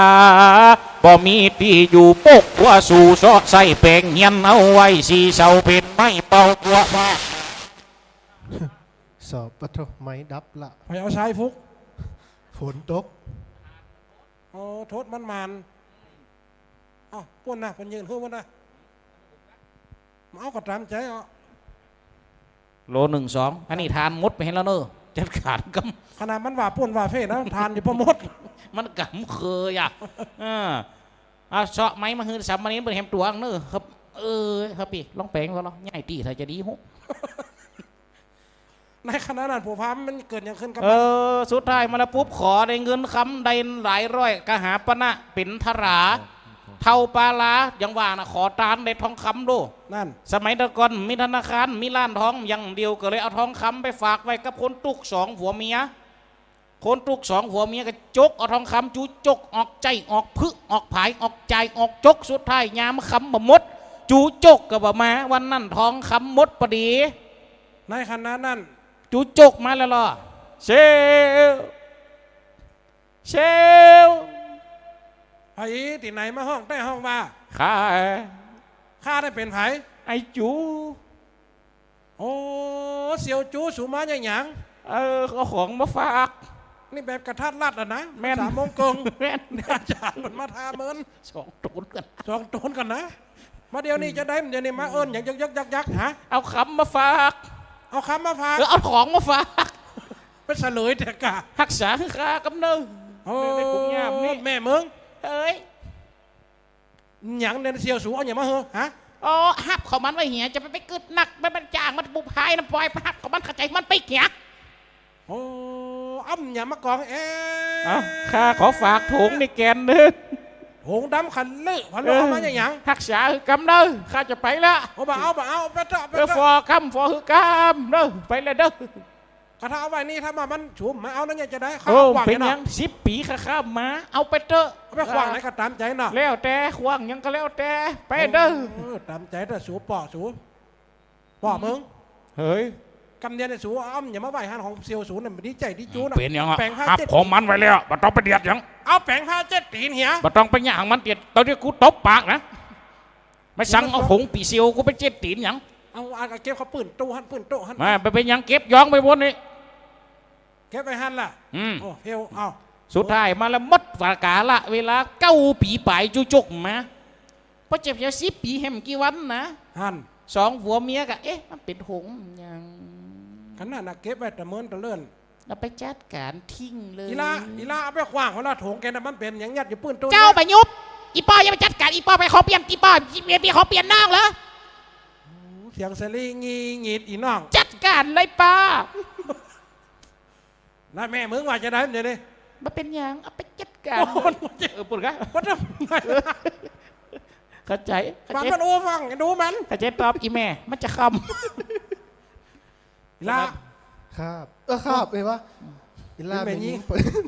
บ่มีตี้อยู่ ปกครัวสูเซาะไส้ แป๋งเฮียนเอาไว้สี่เสา เป๋นไม้เป่ากั๋วมา สอบปะโถ ไมค์ดับละ ไปเอาสายฟุก ฝนตก อ๋อ โทษมันหมาน อ้าว ปู้นน่ะ เปิ้นยื่นหื้อมันน่ะ มาเอาก็ต๋ามใจ๋เอา โลนึ่งสอง อันนี้ถ่านหมดไปหั้นแล้วเนาะ จัดก๋านกำ ขนาดมันว่าปู้นว่าเฟ้นะ ถ่านยังบ่หมด มันกำเขยอะ เออ เอาเซาะไมค์มาหื้อสามเณรเปิ้นแหมตั๋วเนาะ ครับ เออ ครับปี้ ลองแป๋งก่อนลอ ย้ายตี้ถ้าจะดีฮู้ ในขณะนั้น ผู้พราหมณ์มันเกิดหยังขึ้นกับ เออ สุดท้ายมาแล้วปุ๊บ ขอได้เงินคำ ได้หลายร้อยกหาปณะ เป๋นทรา เฒ่าปาลา อย่างว่าน่ะ ขอตานได้ทองคำโล นั่น สมัยแต่ก่อนมีธนาคาร มีร้านทองอย่างเดียว ก็เลยเอาทองคำไปฝากไว้กับคนตุ๊กข์สองผัวเมีย คนตุ๊กข์สองผัวเมียก็จกเอาทองคำ จุ๊จก ออกใจ๊ ออกผึ ออกผาย ออกจ่าย ออกจก สุดท้ายยามคำบ่หมด จุ๊จกก็บ่มา วันนั้นทองคำหมดปอดี ในขณะนั้น จุ๊จกมาแล้วลอ เซล เซล ใผตี้ไหนมาฮ้องแต๊ฮ้องว่า ข้า ข้าได้เป๋นใผ ไอ้จู๋ โอ้ เสี่ยวจู๋ สูมาจะหยัง เออ เอาของมาฝาก นี่แบบกระทัดรัดอะนะ แม่น สามโมงเกิ่ง แม่น อาจ๋ารย์มันมาทาเมิน สองโตนกั๋น สองโตนกั๋นนะ มาเดี๋ยวนี้จะได้ เดี๋ยวนี้มาเอิ้นหยังยึกๆยักๆ ฮะ เอาคำมาฝาก เอาคำมาฝาก เออ เอาของมาฝาก ไปเสลยแต๊ก่า ฮักษาหื้อข้ากำเน่อ โอ้ ในกรุงยามนี้ แม่มึง เฮ้ย หยังเนี่ย เสี่ยวสูเอาหยังมาหื้อ ฮะ อ๋อ ฮับของมันไว้เหีย จะไป ไปกึ๊ดนัก ไป ไปจ้างมันบุบหายน้ำปอย ไปฮับของมัน เข้าใจ๋มันปิ๊กเหีย โอ้ เอาหยังมากอง เอ๊ะ เอ้า ข้าขอฝากโถงนี่แก่นนึ่ง โถงดำขนาดนี้ พะโล้ เออ เอามาจะหยัง ฮักษาหื้อกำเน่อ ข้าจะไปละ โอ้ บ่เอา บ่เอา ไปเต๊อะ ไป เออ เต๊อะ ฝ่อกำ ฝ่อหื้อกำเน่อ ไปเลยเน่อ กระทะเอาไว้นี่ ถ้าว่ามันสูบมาเอานั่นไงจะได้ ข้า โอ้ ขว้าง เป๋น เนาะ หยัง สิบปี๋ข้าข้ามมา เอาไปเต๊อะ เอาไปขว้างไหนก็ต๋ามใจ๋เนาะ แล้วแต่ ขว้างหยังก็แล้วแต่ ไปเน่อ เออ ต๋ามใจ๋เต๊อะ สูป้อสู ป้อมึง เฮ้ย กำเดียวเนี่ยสู เอาหยังมาไหว้หั้น ของเสี่ยวสูนั่น ดีใจ๋ดีจู๋เนาะ เป๋นหยังอะ แป๋งผ้า ฮับ เจ็ด ของมันไว้แล้ว บ่ต้องไปเดียดหยัง เอาแป๋งผ้าเจ็ดตี๋นเหีย บ่ต้องไปหยังมันเดียด ต๋อนนี้กูตบปากนะ ไม่สั่งเอาโถงปี้เสี่ยวกูไปเจ็ดตี๋นหยัง เอา เอา เอาเก็บเข้าปื้นตู้หั้น ปื้นโต๊ะหั้น มา ไปเป๋นหยัง เก็บย้องไปบนนี่ เก็บไว้หั้นล่ะ อืม โอ้ เพลว เอา สุดท้ายมาแล้ว หมดกาละเวลา เก้าปี๋ป๋ายจุ๊จกมา พอเจ็บเหีย สิบปี๋แหมกี่วันนะ หั้น สองผัวเมียก็ เอ๊ะ มันเป๋นโถงหยัง ขนาดน่ะ เก็บไว้ตะเมินตะเลิ่น เอาไปจัดก๋านทิ้งเลย อีหล้า อีหล้า เอาไปขว้างหั้นละ โถงแกน่ะ มันเป๋นหยังยัดอยู่ปื้นตู้ เจ้าบ่หยุบ อี่ป้ออย่าไปจัดก๋าน อี่ป้อไปขอเปลี่ยน อี่ป้อ เมียขอเปลี่ยนน้องเหรอ โอ้ เสียงสะหลีหงีดหงิด อี่น้อง จัดก๋านเลยป้อ แล้วแม่มึงว่าจะได้เดี๋ยวนี้ บ่เป๋นหยัง เอาไปจัดก๋าน โอ้โห เออ ปู๊นกะ ว่าทำไม เข้าใจ๋ เข้าใจ๋ ฟังมัน โอ้ ฟัง ดูมัน เข้าใจ๋ตอบอี่แม่ มันจะคำ อีหล้า ครับ เออ ครับ เห็นปะ อีหล้า แม่ญิง แม่ญิง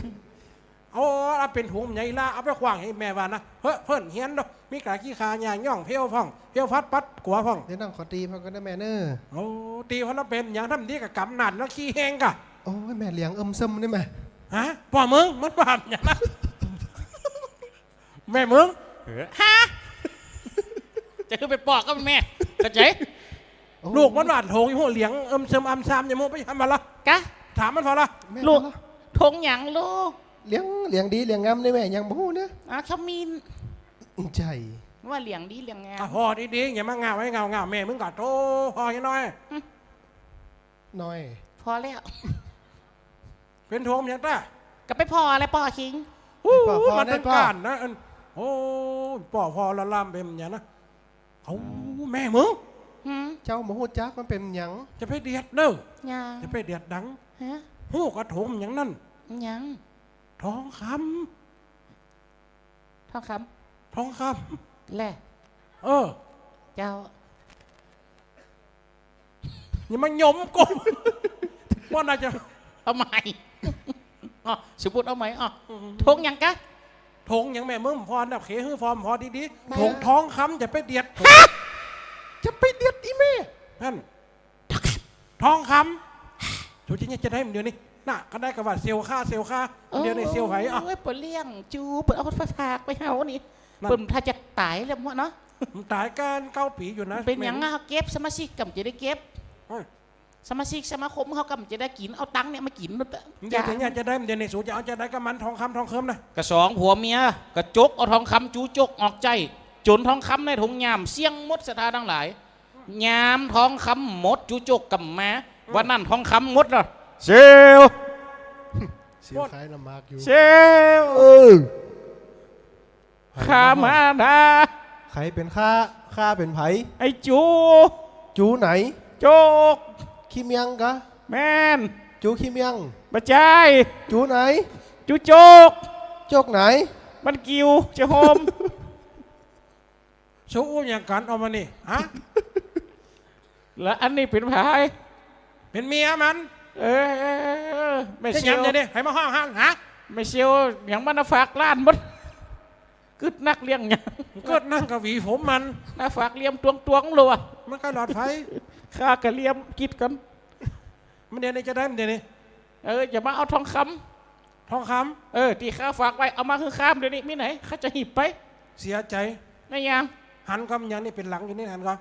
เอา เอาเป๋นโถงใหญ่ อีหล้า เอาไปขว้างหื้อแม่ว่านะ เฮ้อ เปิ้นเฮียนเนาะ มีก๋าขี้ข่าหญ้าย่อง เพลวพ่อง เพลวพัดปัดกั๋วพ่อง เดี๋ยวน้องขอตี๋เปิ้นก่อนนะแม่เน่อ โอ้ ตี๋เปิ้นแล้วเป๋นหยัง ทำดีกับก๋ำนันเนาะ ขี้แฮงก่ะ โอ้ย แม่เหลียงเอิมเซิมนี่แม่ ฮะ ป้อมึง มันว่าหยังนะ แม่มึง เออ ฮะ จะขึ้นไปปอกก็แม่ เข้าใจ๋ โอ้ ลูกมันว่าโถงอี่หัวเหลียงเอิมเซิมอำซำ อย่ามัวไปทำมันละ กะ ถามมันพอละ แม่ ลูก พอละ โถงหยังลูก เหลียง เหลียงดีเหลียงงามนี่แม่ ยังบ่ฮู้เน่อ อ่ะ ขมิ้น ใจ๋ ว่าเหลียงดีเหลียงงาม อ่ะ พอดีๆ อย่ามาง่าวไว้ง่าวๆ แม่มึงก็โต พอให้น้อย อืม น้อย พอแล้ว เป๋นโถงหยังต้า ก็ไปผ่ออะไร ผ่อขิง โอ้ ไปผ่อ มันเป๋น ผ่อ ก๋านนะ อัน โอ้ ผ่อ ผ่อละลามเป๋นหยังนะ เอา แม่มึง หืม เจ้าบ่ฮู้จักมันเป๋นหยัง จะไปเดียดเน่อ หยัง จะไปเดียดดัง ฮะ ฮู้กะโถงหยังนั่น หยัง ทองคำ ทองคำ ทองคำ แหละ เออ เจ้า อย่ามายมกู ว่าน่าจะ เอาใหม่ อ๋อ สมมุติเอาใหม่ อ๋อ อืม ถงหยังกะ ถงหยังแม่มึง พออันดับเขหื้อฟอร์มพอดีๆ ถงทองคำ จะไปเดียด ฮะ จะไปเดียดอีแม่ นั่น ทองคำ สูจะเนี่ยจะได้มันเดี๋ยวนี้ น่ะ ก็ได้กะว่าเซลล์ค่า เซลล์ค่า เดี๋ยวนี้เซลล์ไหว อ่ะ โอ้ย เปิ้นเลี้ยงจู เปิ้นเอาไฟฝากไปเฮานี่ นั่น เปิ้นถ้าจะต๋ายแล้วมั้งเนาะ มันต๋ายกันเก้าปี๋อยู่นะ เป๋นหยังอะ เก็บสมาชิกก่ำจะได้เก็บ เฮ้ย สมาชิกสมาคมเฮาก่ำจะได้กิ๋น เอาตังค์เนี่ยมากิ๋น มันจะ อย่า จะเนี่ยจะได้ เดี๋ยวนี้สูจะเอาจะได้กับมันทองคำทองเคิมนะ กะสองผัวเมีย กะจกเอาทองคำจูจกออกใจ๊ จ๋นทองคำในถงหยามเสี้ยงหมดศรัทธาตังหลาย หยามทองคำหมดจูจกก่ำมา อืม วันนั้นทองคำหมดละ เซลล์ เซลล์ขายน้ำหมากอยู่ เซลล์ เออ ข้ามาดา ใผเป๋นข้า ข้าเป๋นใผ ไอ้จู จูไหน จก ขี้เมียงกะ แม่น จูขี้เมียง บ่ใจ้ จูไหน จูจก จกไหน มันกิ่วจะโฮม สู้อู้หยังกั๋นเอามานี่ ฮะ แล้วอันนี้เป๋นใผ เป๋นเมียมัน เออ แม่เซลล์ เฮ็ดหยังเดี๋ยวนี้ ใผมาฮ้องหัน ฮะ แม่เซลล์ หยังมันน่ะฝากล้านหมด กึ๊ดนักเลี้ยงหยัง กึ๊ดนักกะหวีผมมัน น่าฝากเหลี่ยมตวงๆ เลยว่ะ มันใก้หลอดไฟ ข้ากะเหลี่ยมกึ๊ดกั๋น มันเดี๋ยวนี้จะได้ มันเดี๋ยวนี้ เออ จะมาเอาทองคำ ทองคำ เออ ตี้ข้าฝากไว้ เอามาหื้อข้าเดี๋ยวนี้ มีไหน ข้าจะหีบไป เสียใจ๋ แม่นหยัง หันก่อ แม่นหยังนี่เป๋นหลังอยู่นี่ หันก่อ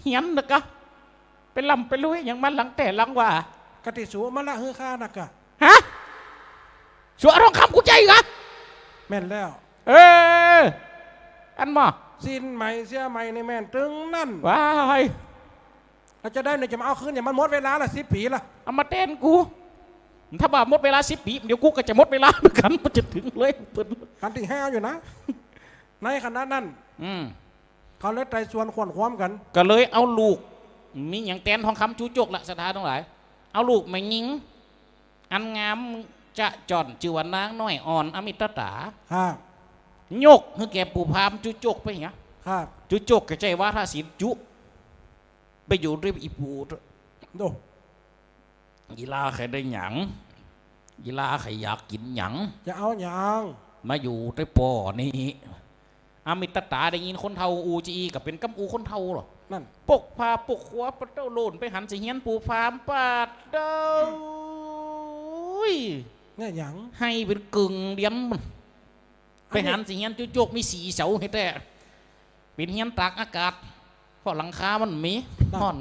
เหียนนะกะ เป๋นล่ำเป๋นรวยหยังมาหลังแต๊หลังว่า กะตี้สูเอามาละหื้อข้านะกะ ฮะ สูเอาทองคำกูใจ้กะ แม่นแล้ว เออ อันหม้อ สิ้นใหม่เสื้อใหม่ในแม่นตึงนั้น ว้าย แล้วจะได้เนี่ยจะมาเอาคืนเนี่ย มันหมดเวลาละ สิบปี๋ละ เอามาแตนกู ถ้าบ่าหมดเวลาสิบปี๋ เดี๋ยวกูก็จะหมดเวลาเหมือนกั๋น มันจะเถิงเลยเปิ้น กั๋นตี้แฮวอยู่นะ ในขณะนั้น อืม เขาเลยไต่สวนควนคว้ามกั๋น ก็เลยเอาลูก มีหยังแตนทองคำจูจกละ ศรัทธาตังหลาย เอาลูกแม่ญิง อันงามจะจ่อน จื้อว่านางน้อยอ่อนอมิตตา ครับ ยกหื้อแก่ปู่พราหมณ์จุจกไปเหีย ครับ จุจกก็ใจ้วาทศิลป์จุ ไปอยู่ตวยอี่ปู่ โด อีหล้าใค่ได้หยัง อีหล้าใค่อยากกิ๋นหยัง จะเอาหยัง มาอยู่ตวยป้อนี่ อมิตตาได้ยินคนเฒ่าอู้จะอี้ ก็เป๋นกำอู้คนเฒ่าลอ นั่น ปกผ้าปกครัว ปะเต้าโล่นไปหันใส่เฮียนปู่พราหมณ์ ปาดเต้า เนี่ยหยัง ไห้เป๋นกึ่งเดียม ไปหันใส่เฮียนจุจก มีสี่เสาหื้อแต๊ เป๋นเฮียนตากอากาศ เพราะหลังคามันมี นั่น ฮ้อน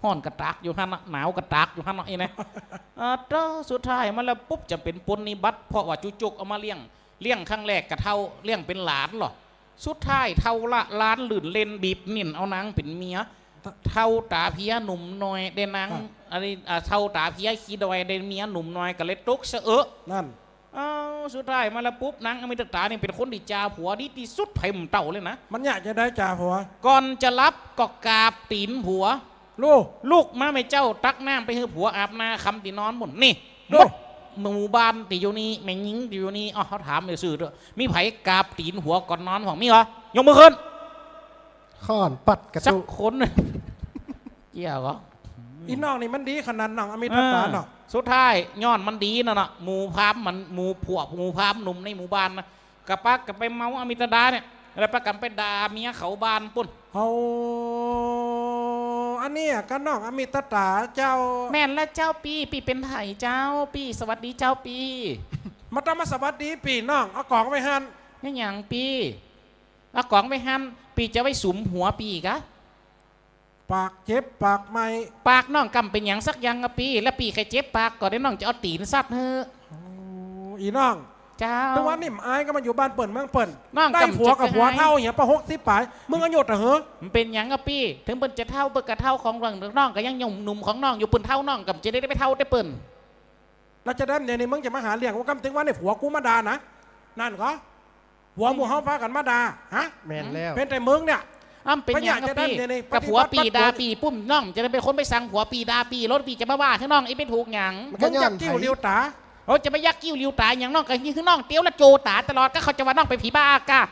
ฮ้อนก็ตากอยู่หั้นน่ะ หนาวก็ตากอยู่หั้นน่ะ อี้นะ อ่า เต้า สุดท้ายมาแล้วปุ๊บ จะเป๋นปรนนิบัติ เพราะว่าจุจกเอามาเลี้ยง เลี้ยงครั้งแรกก็เฒ่า เลี้ยงเป๋นหลานลอ สุดท้ายเฒ่าละลานลื่นเล่น บีบนิ่นเอานางเป๋นเมีย เฒ่าต๋าเพลียหนุ่มน้อยได้นาง ครับ อันนี้ อ่า เฒ่าต๋าเพลียขี้ด้อยได้เมียหนุ่มน้อย ก็เลยตกสะเอะ นั่น อ้าว สุดท้ายมาแล้วปุ๊บ นางอมิตตานี่เป๋นคนตี้จ๋าผัวดีตี้สุด ใผบ่เต้าเลยนะ มันอยากจะได้จ๋าผัว ก่อนจะหลับก็กราบตี๋นผัว ลูก ลุกมาแม่เจ้าตักน้ำไปหื้อผัวอาบนาคำตี้นอนปุ้น นี่ ลูก หมดหมู่บ้านตี้อยู่นี่ แม่ญิงตี้อยู่นี่ อ้าว เฮาถามซื่อๆ เต๊อะ มีใผกราบตี๋นผัวก่อนนอนพ่อง มีก่อ ยกมือขึ้น ข้อนปัดกระ สัก ตุ๊ คน เกี่ยวก่อ อีน้องนี่มันดีขนาดน้องอมิตตาเนาะ เออ สุดท้ายย้อนมันดีนั่นน่ะ หมู่พราหมณ์มัน หมู่พวก หมู่พราหมณ์หนุ่มในหมู่บ้านนะ ก็ปากั๋นไปเมาอมิตตาเนี่ย แล้วปากั๋นไปด่าเมียเขาบ้านปุ้น เอา อันเนี้ยก็น้องอมิตตาเจ้า แม่นแล้วเจ้าปี้ ปี้เป๋นใผเจ้า ปี้สวัสดีเจ้าปี้ บ่ต้องมาสวัสดีปี้น้อง เอาก๋องไว้หั้น แม่นหยังปี้ เอาก๋องไว้หั้น ปี้จะไว้สุมหัวปี้กะ ปากเจ็บปากไหม้ ปากน้องก่ำเป๋นหยังสักอย่างอะปี้ แล้วปี้ใค่เจ็บปากก่อ เดี๋ยวน้องจะเอาตี๋นซัดหื้อ โอ้ อีน้อง เจ้า ตึงวันนี้บ่อายก็มาอยู่บ้านเปิ้นเมืองเปิ้น น้อง ได้ผัวกับผัวเฒ่าเหีย ปะหกสิบป๋าย มึงอายุเต้าหื้อ มันเป๋นหยังอะปี้ เถิงเปิ้นจะเฒ่า เปิ้นก็เฒ่าของน้อง น้องก็ยังหนุ่มๆ ของน้องอยู่ เปิ้นเฒ่าน้องก่ำจะได้ไปเฒ่าแต่เปิ้น แล้วจะได้เดี๋ยวนี้มึงจะมาหาเรื่องกูก่ำ ตึงวันนี้ผัวกูมาด่านะ นั่นก่อ ผัวหมู่เฮาปากั๋นมาด่า ฮะ แม่นแล้ว เป๋นแต่มึงเนี่ย อ้ำเป๋นหยังอะปี้ พญาจะได้เดี๋ยวนี้ ก็ผัวปี้ด่าปี้ปุ้น น้องจะได้เป๋นคนไปสั่งผัวปี้ด่าปี้ แล้วปี้จะมาว่าหื้อน้อง อี้เป๋นถูกหยัง มันก็ย้อน มึงจะยักคิ้วหลิวต๋า โอ้ จะไปยักคิ้วหลิวต๋าหยัง น้องก็หื้อน้องเตียวละโจต๋าตลอด ก็เขาจะว่าน้องเป๋นผีบ้าอะกะ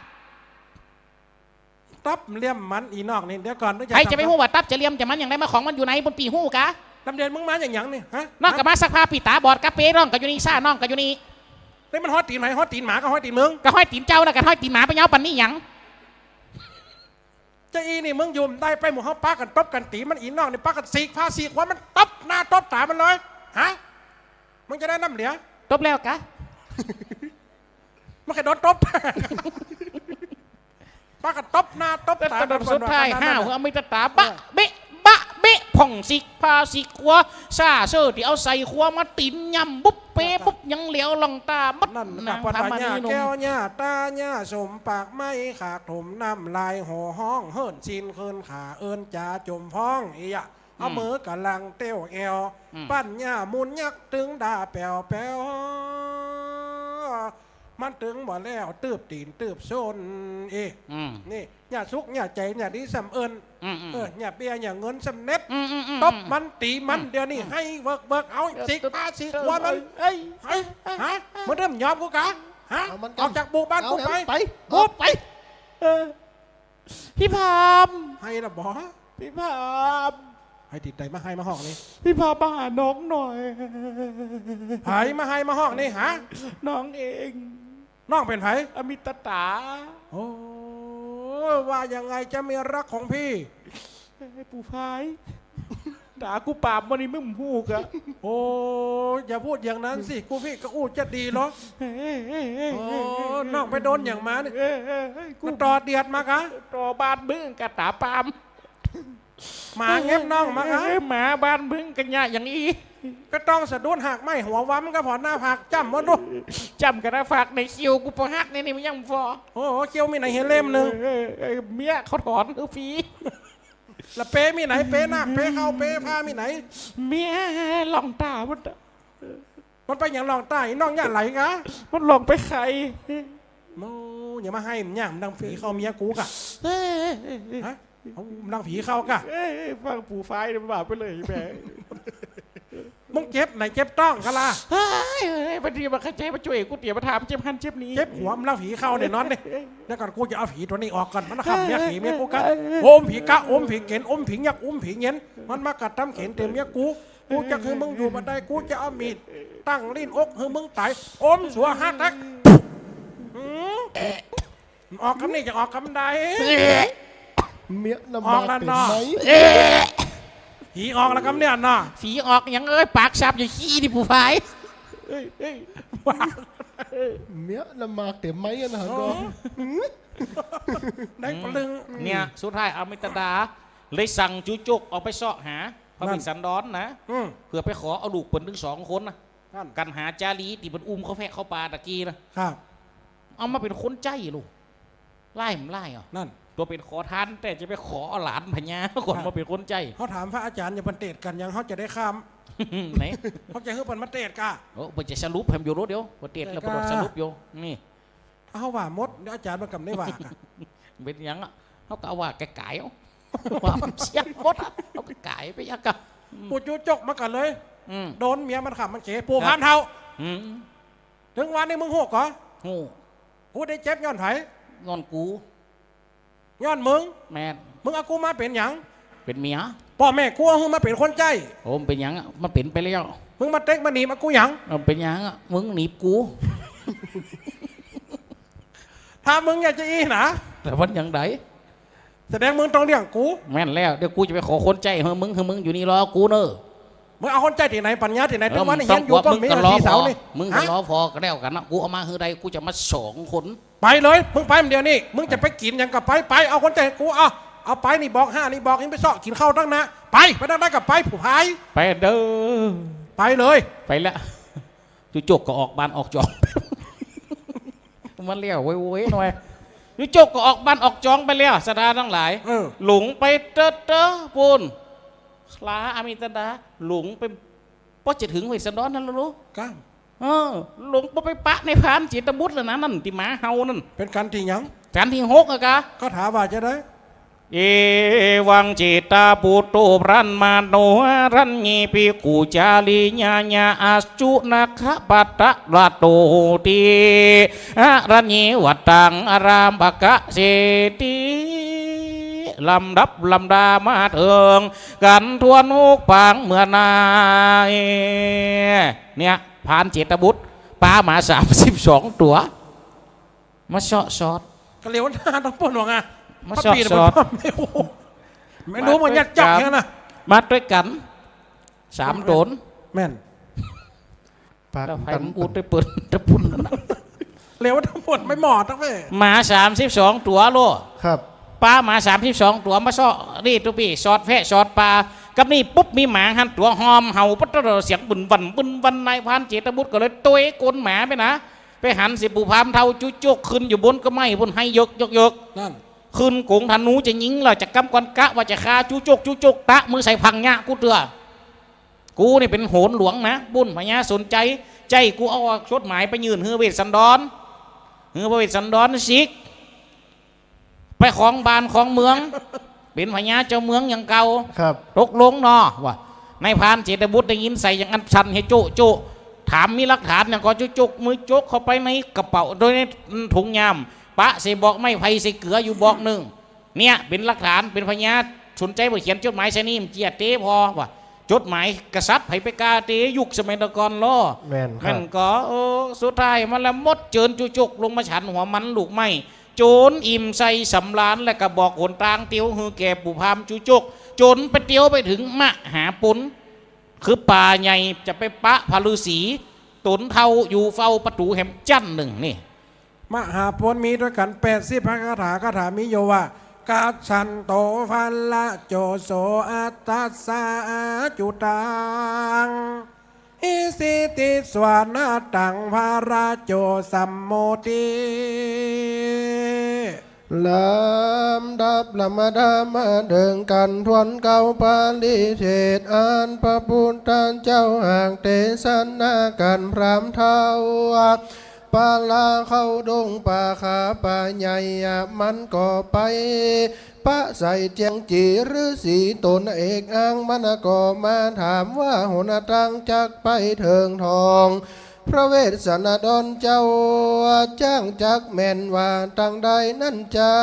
ตับเหลี่ยมมัน อี่นอกนี่ เดี๋ยวก่อน ใผจะไปฮู้ว่าตับจะเหลี่ยมจะมันอย่างใด มาของมันอยู่ไหน บนปี้ฮู้กา ลำเดือน มึงมาอย่างหยังนี่ ฮะ น้องก็มาซักผ้า ปี้ต๋าบอดกาเป๋ น้องก็อยู่นี่ซ่า น้องก็อยู่นี่ นี่มันฮ้อยตี๋นใผ ฮ้อยตี๋นหมากับฮ้อยตี๋นมึง ก็ฮ้อยตี๋นเจ้านะ ก็ฮ้อยตี๋นหมา ไปเย้าปันนี้หยัง จะอี้นี่ มึงอยู่บ่ได้ ไปหมู่เฮาปากั๋นตบกั๋นตี๋ มันอี่นอกนี่ ปากั๋นสีกผ้าสีกขวา มันตบหน้าตบต๋ามันเลย ฮะ มึงจะได้น้ำเหลือ ตบแล้วกา มันแค่โดนตบ ปากั๋นตบหน้าตบต๋า สุดท้าย ห้าว เอามีต๋าต๋า บะเบะ บะเบะ ผ่องสีกผ้าสีกขวา ซ่าเซอตี้เอาใส่ขวามาตี๋นย่ำ บุบเปะบุบ ยังเหลือล่องต๋าหมด นั่น นาง พระ พามา ต๋า นี่ หญ้า หนุ่ม แก้วหญ้าต๋าหญ้าส้ม ปากไม้ขากถม น้ำลายห่อฮ้อง เหินซินเคินขา เอิ้นจ๋าจมฟ้อง อีหยะ เอา อืม มือก๋ำลังเตี้ยวแอว อืม ปั้นหญ้ามุนยักษ์ ตึงด่าแป๋วแป๋ว มันตึงบ่แล้ว ตืบตี๋น ตืบส้น เอ๊ะ อืม นี่ หญ้าสุข หญ้าใจ๋ หญ้าดีส่ำเอิ้น อืม อืม เออ หญ้าเบี้ย หญ้าเงินส่ำเน็บ อืม อืม อืม ตบมัน ตี๋มัน อืม เดี๋ยวนี้ อืม ให้เวิกเวิก เอา เออ สีกผ้าสีกขวามัน เอ้ย เฮ้ย ฮะ มึงเริ่มยอมกูกา ฮะ เอามันกั๋น ออกจากหมู่บ้านกูไป เอา ไป ออกไป เออ ปี้พาม ไห้ละบ่ ปี้พาม ไห้ตี้ใด มาไห้มาฮ้องนี่ ปี้พามมาหาน้องหน่อย ใผมาไห้มาฮ้องนี่ ฮะ น้องเอง น้องเป๋นใผ อมิตตา โอ้ ว่ายังไงจ๊ะเมียรักของพี่ เอ้ย ปู่พาย ต๋ากูปาบมันนี่มึงฮู้กา โอ้ อย่าพูดอย่างนั้นสิ กูพี่ก็อู้จะดีเหรอ เอ้ย เอ้ย เอ้ย โอ้ เอ้ย น้องไปโดนหยังมาเนี่ย เอ้ย เอ้ย เอ้ย กู มันต่อเดียดมากะ ต่อบ้านมึงกะต๋าปาม หมาเง็บน้องมากะ เอ้ย หมาบ้านมึงกะเยียะอย่างอี้ ก็ต้องสะดุดหักไม้หัวว้ำก็ผ่อหน้าผากจ้ำหมดลูก จ้ำกะหน้าผากในเขี้ยวกูปอหักในนี่มันยังบ่ฟอ โอ้โห เขี้ยวมีไหนเห็นเล่มหนึ่ง เอ้ย เอ้ย เอ้ย เมียเขาถอนหื้อฟรี ละเป๊ะมีไหน เป๊ะนาค เป๊ะเข้า เป๊ะผ้ามีไหน เมียล่องต๋าหมดอะ มันไปหยังล่องต๋า อี่น้องเยียะไหลกะ มันล่องไปไข่ โอ้ อย่ามาไห้ มันหยัง มันดังผีเข้าเมียกูกะ เอ้ย เอ้ย เอ้ย ฮะ เอา มันดังผีเข้ากะ เอ้ย เอ้ย ฟังปู่พายเนี่ยมันบาปไปเลยแม่ มึงเจ็บไหน เจ็บต๊องกะล่ะ เฮ้ย เฮ้ย บางทีมันเข้าใจ๋มาจ้วยกูเตี๋ย มาถามเจ็บหั้นเจ็บนี่ เจ็บหัว มันดังผีเข้าแน่นอนเนี่ย เดี๋ยวก่อน กูจะเอาผีตั๋วนี้ออกก่อน มันเข้าเมียผีเมียกูกะ อมผีกะ อมผีเก๋น อมผียักษ์ อมผีเย็น มันมากัดต๋ามเขนเตียเมียกู กูจะหื้อมึงอยู่บ่ได้ กูจะเอามีดตั้งลิ้นอกหื้อมึงต๋าย อมสัวห้าแต๊ก หืม ออกกำนี้จะออกกำใด เมียละหมากเต๋นไหม ออกแล้วเนาะ ผีออกแล้วกำเนี่ยเนาะ ผีออกหยังเอ้ย ปากสับอยู่ขี้นี่ปู่พาย เอ้ย เอ้ย เมียละหมากเต๋นไหมอะนะ โอ้ หืม ได้ปะลึง เนี่ย สุดท้ายอมิตตาเลยสั่งจูจกออกไปเซาะหา พระเวสสันดรนะ อืม เพื่อไปขอเอาลูกเปิ้นตึงสองคนนะ นั่น กั๋นหาจารีตี้เปิ้นอุ้มเข้าแพะเข้าป่าตะกี้นะ ครับ เอามาเป๋นคนใจ๊ลูก ไล่มันไล่อ่ะ นั่น ตั๋วเป๋นขอทาน แต่จะไปขอเอาหลานพญาก่อน ครับ มาเป๋นคนใจ๊ เฮาถามพระอาจ๋ารย์ อย่าเปิ้นเตศกั๋นหยัง เฮาจะได้ข้าม ไหน เฮาจะหื้อเปิ้นมาเตศกะ โอ้ เปิ้นจะสรุปแหมอยู่โลดเดียว เปิ้นเตศแล้วเปิ้นสรุปอยู่ นี่ เฮาว่าหมด เดี๋ยวอาจ๋ารย์มันกำได้ว่ากะ เป๋นหยังอะ เฮาก็ว่าก๋ายๆ เอา ว่ามันเสียหมดอะ เฮาก็ก๋ายไปยักกะ อืม ปู่จูจกมาก่อนเลย อืม โดนเมียมันขับมันเข ปู่พานเฒ่า อืม เถิงวันนี้มึงฮู้ก่อ ฮู้ กูได้เจ็บย้อนใผ ย้อนกู ย้อนมึง แม่น มึงเอากูมาเป๋นหยัง เป๋นเมีย ป้อแม่กูเอาหื้อมาเป๋นคนใจ๊ โอ้ มันเป๋นหยังอะ มันเป๋นไปแล้ว มึงมาเต็กมาหนีบเอากูหยัง เออ เป๋นหยังอะ มึงหนีบกู ถ้ามึงอยากจะอี้นะ แต่มันอย่างใด แสดงมึงต้องเลี้ยงกู แม่นแล้ว เดี๋ยวกูจะไปขอคนใจ๊หื้อมึง หื้อมึงอยู่นี่รอกูเน่อ มึงเอาคนใจ๊ตี้ไหน ปั๋ญญาตี้ไหน เออ เถิงวันนี้เฮียนอยู่ป้อมมี มึงก็รอ สี่เสานี่ มึงก็รอ ฮะ ผ่อก็แล้วกั๋นนะ กูเอามาหื้อใด กูจะมาสองคน ไปเลย มึงไปเดี๋ยวนี้ มึงจะไปกิ๋นหยังก็ไป ไป เอาคนใจ๊หื้อกู เอา เอาไป นี่บอกห้า นี่บอก นี่ไปเซาะกิ๋นข้าวตังหน้า ไป ไปตังใดก็ไป ผู้พาย ไปเด้อ ไปเลย ไปแล้ว จูจกก็ออกบ้านออกจอง มันเลี้ยวโว้ยๆ หน่อย จูจกก็ออกบ้านออกจองไปแล้ว ศรัทธาตังหลาย เออ หลงไปเต๊อะๆ ปู้น คลาอมิตตา หลงไป ปอจะเถิงเวสสันดรนั่นแล้วลูก ก้าม เออ หลงปอไปปะในพรานเจตบุตรแล้วนะ นั่นตี้หมาเห่านั่น เป๋นกั๋นตี้หยัง กั๋นตี้หกอะกา คาถาว่าจะใด เอวังเจตบุตโต พรหมโน หรัญญิ ภิกขุจารี ญาญา อสุนัคขปัตตะระโตติ หรัญญิ วัตตัง อารามปะกะเสติ ลำดับลำดามาเถิง กั๋นถ้วนหกปางเมื่อนา เนี่ย พรานเจตบุตร ปาหมาสามสิบสองตั๋ว มาเซาะสอด ก็เหลียวหน้าต้องปนหวังอ่ะ มาเซาะสอด พระปีนมันพร้อมไม่รู้ ไม่รู้มันยัดจักแค่นั้นนะ มาตวยกั๋น สามต๋น แม่น ปาก แล้วใคร ตัน มันอุดได้เปิ้นตะปุน เหลียวทั้งหมดไม่หมดทั้งเว้ย หมาสามสิบสองตั๋วโล ครับ ปาหมาสามสิบสองตั๋วมาเซาะ นี่ตุ๊ปี้ สอดแพะสอดปา กับนี่ปุ๊บมีหมาหันตั๋วฮอมเห่าปั๊ดเสียงบึนวันบึนวัน นายพรานเจตบุตรก็เลยตวยก๋นหมาไปนะ ไปหันสิปู่พราหมณ์เฒ่าจุ๊กจุ๊กขึ้นอยู่บนก้อไม้ปุ้น ไห้เยิกเยิกเยิก นั่น ขึ้นก๋งธนูจะยิงแล้ว จะกำกรกะว่าจะฆ่าจุ๊กจุ๊ก จุ๊กจุ๊กตะมือใส่พังงะกูเตื้อ กูนี่เป๋นโหรหลวงนะ ปุ้นพญาสนชัย ใจ้กูเอาจดหมายไปยื่นหื้อเวสสันดร หื้อพระเวสสันดรสิก ไปครองบ้านครองเมือง เป๋นพญาเจ้าเมืองอย่างเก่า ครับ ตกลงเนาะ ว่า นายพรานเจตบุตรได้ยินใส่อย่างอั้นสั่นหื้อโจ๊ะโจ๊ะ ถามมีหลักฐานหยังก่อ จุ๊กจุ๊ก มือจกเข้าไปในกระเป๋า โดยในถุงยาม ปะใส่บอกไม้ไผ่ใส่เกืออยู่บอกนึ่ง เนี่ยเป๋นหลักฐาน เป๋นพยาน สนชัยบ่เขียนจดหมายใส่นี่ มันเจียเต๊พอว่า จดหมายกษัตริย์ไผไปกล้าเต๊ ยุคสมัยตะก่อนลอ แม่นครับ แม่นก่อ เออ สุดท้ายมาแล้วหมด เจิญจุ๊กจุ๊กลงมาฉันหัวมันลูกไม้ จ๋นอิ่มใส่สำราญ แล้วก็บอกหนตางเตียวหื้อแก่ปู่พราหมณ์จุ๊กจุ๊ก จ๋นไปเตียวไปเถิงมหาปน คือป่าใหญ่ จะไปปะพระฤๅษี ต๋นเฒ่าอยู่เฝ้าประตู๋แหมจั้นนึ่งนี่ มหาปนมีตวยกั๋นแปดสิบพระคาถา คาถามีอยู่ว่า กัสสันโต ภะระโจ โส อัตถัสสะ อัจจุตัง อิสิติสวานะตัง ภะระโจ สัมโมทิ ลำดับลำดามาเถิงกั๋นถ้วนเก้าปริเชต อันพระพุทธเจ้าหากเตสนากั๋นพราหมณ์เฒ่า ปาลาเข้าดงป่าคาป่าใหญ่อะ มันก็ไปปะใส่เตียงจี๋ฤๅษีต๋นเอกอัง มันก็มาถามว่าหนตางจักไปเถิงทอง พระเวสสันดรเจ้า จ้างจักแม่นว่าตางใดนั้นจา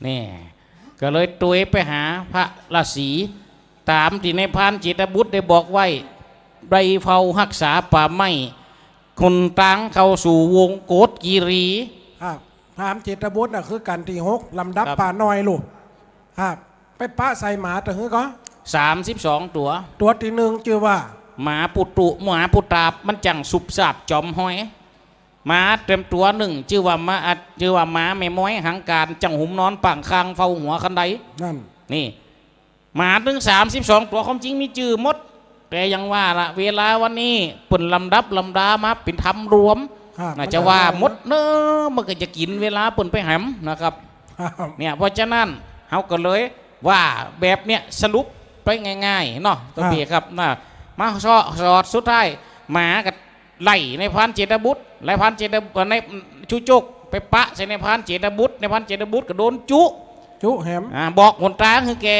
นี่ ก็เลยตวยไปหาพระฤๅษี ต๋ามตี้นายพรานเจตบุตรได้บอกไว้ ได้เฝ้าฮักษาป่าไม้ หนตางเข้าสู่วงโกศกิรี ครับ พรานเจตบุตรน่ะคือกั๋นตี้หก ลำดับ ครับ ป่าน้อยลูก ครับ ไปปะใส่หมาตะหื้อก่อ สามสิบสองตั๋ว ตั๋วตี้นึ่งจื้อว่า หมาปุตุ หมาปุตาบ มันจั่งสุบสาบจอมฮอย หมาเตียมตั๋วนึ่งจื้อว่าหมา จื้อว่าหมาแม่ม้อยหังก๋าน จั่งหุมนอนปางคางเฝ้าหัวคันได นั่น นี่ หมาตึงสามสิบสองตั๋ว ความจริงมีจื้อหมด แต่อย่างว่าละ เวลาวันนี้เปิ้นลำดับลำดามาเป๋นธรรมรวม ครับ น่าจะว่าหมดเนอะ มันก็จะกิ๋นเวลาเปิ้นไปแหมนะครับ ครับ เนี่ย เพราะฉะนั้นเฮาก็เลยว่าแบบเนี้ยสรุปไปง่ายๆเนาะ ครับ ตุ๊ปี้ครับนะ มาเซาะสอดสุดท้าย หมาก็ ไล่นายพรานเจตบุตร นายพรานเจตบุตร นายจุ๊กจุ๊กไปปะใส่นายพรานเจตบุตร นายพรานเจตบุตรก็โดนจุ จุแหม อ่า บอกหนตางหื้อแก่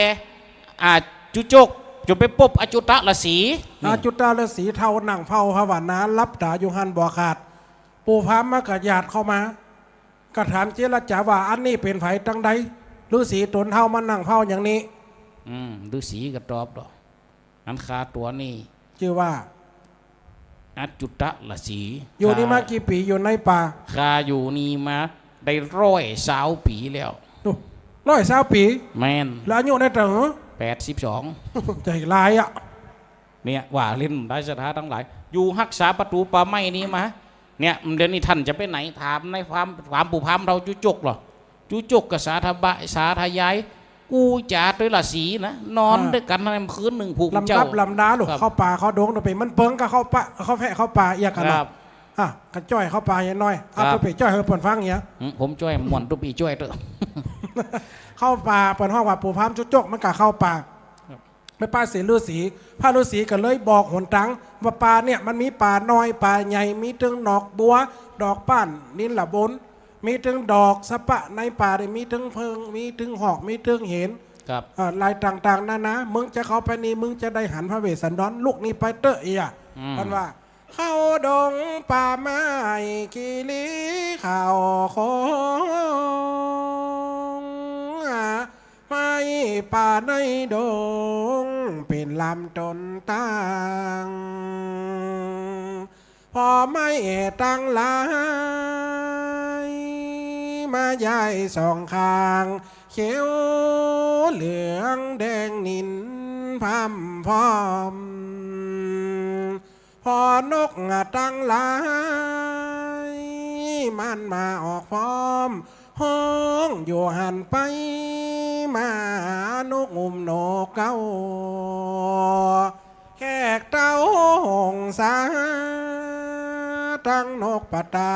อ่า จุ๊กจุ๊ก จ๋นไปปบอัจจุตะฤๅษี นี่ อัจจุตะฤๅษีเฒ่านั่งเฝ้าภาวนาหลับต๋าอยู่หั้นบ่ขาด ปู่พราหมณ์มาก็หยาดเข้ามา ก็ถามเจรจาว่า อันนี้เป๋นใผตางใด ฤๅษีต๋นเฒ่ามานั่งเฝ้าอย่างนี้ อืม ฤๅษีก็ตอบดอก อันข้าตั๋วนี้ จื้อว่า อัจจุตะฤๅษี อยู่นี่มากี่ปี๋ อยู่ในป่า ข้าอยู่นี่มาได้ร้อยซาวปี๋แล้ว โอ้ ร้อยซาวปี๋ แม่น แล้วอายุได้เต้าหื้อ แปดสิบสอง ใจร้ายอะ เนี่ย ว่าเล่นได้ศรัทธาตังหลาย อยู่ฮักษาประตู๋ป่าไม้นี้มา เนี่ย เดี๋ยวนี้ต้านจะไปไหน ถามนายพราน ถามปู่พราหมณ์เฒ่าจุ๊กจุ๊กเหรอ จุ๊กจุ๊กก็สาธบะ สาธยาย อู้จ๋าตวยฤๅษีนะ นอน อ่า ตวยกั๋นในคืนนึ่ง ผู้ ลำดับ เจ้า ลำดาลูก ครับ เข้าป่าเข้าดงตวยเป๋ มันเปิงก็เข้าป่า เข้าแพะเข้าป่าเอียกกั๋นเนาะ ครับ อ่ะ ก็จ้อยเข้าป่าอย่างน้อย เอา ครับ ตวยเป๋จ้อยหื้อเปิ้นฟังเหีย อืม ผมจ้อยม่วน ตวยเป๋จ้อยเต๊อะ เข้าป่า เปิ้นฮ้องว่าปู่พราหมณ์จุ๊กจุ๊ก มันก็เข้าป่า ครับ ไปปะใส่ฤๅษี พระฤๅษีก็เลยบอกหนตางว่าป่าเนี่ยมันมีป่าน้อยป่าใหญ่ มีตึงหนอกบัว ดอกป้าน นิลบน มีตึงดอกสะปะในป่าเนี่ย มีตึงเผิง มีตึงหอก มีตึงเหน ครับ เอ่อ ลายต่างๆนานา มึงจะเข้าไปนี่ มึงจะได้หันพระเวสสันดร ลุกนี่ไปเต๊อะเอีย อืม เปิ้นว่า เข้าดงป่าไม้กิริเขาโค้ง ป่าในดงเป๋นลำต้นตาง ผ่อไม้ตังหลาย มาย้ายสองข้าง เขียวเหลืองแดงนินพร่ำพร้อม ผ่อนกตังหลาย มันมาออกพร้อม ฮ้องอยู่หั้นไปมา นกอุ้มนกเก๊า แขกเต้าหงสา ตังนกปะตา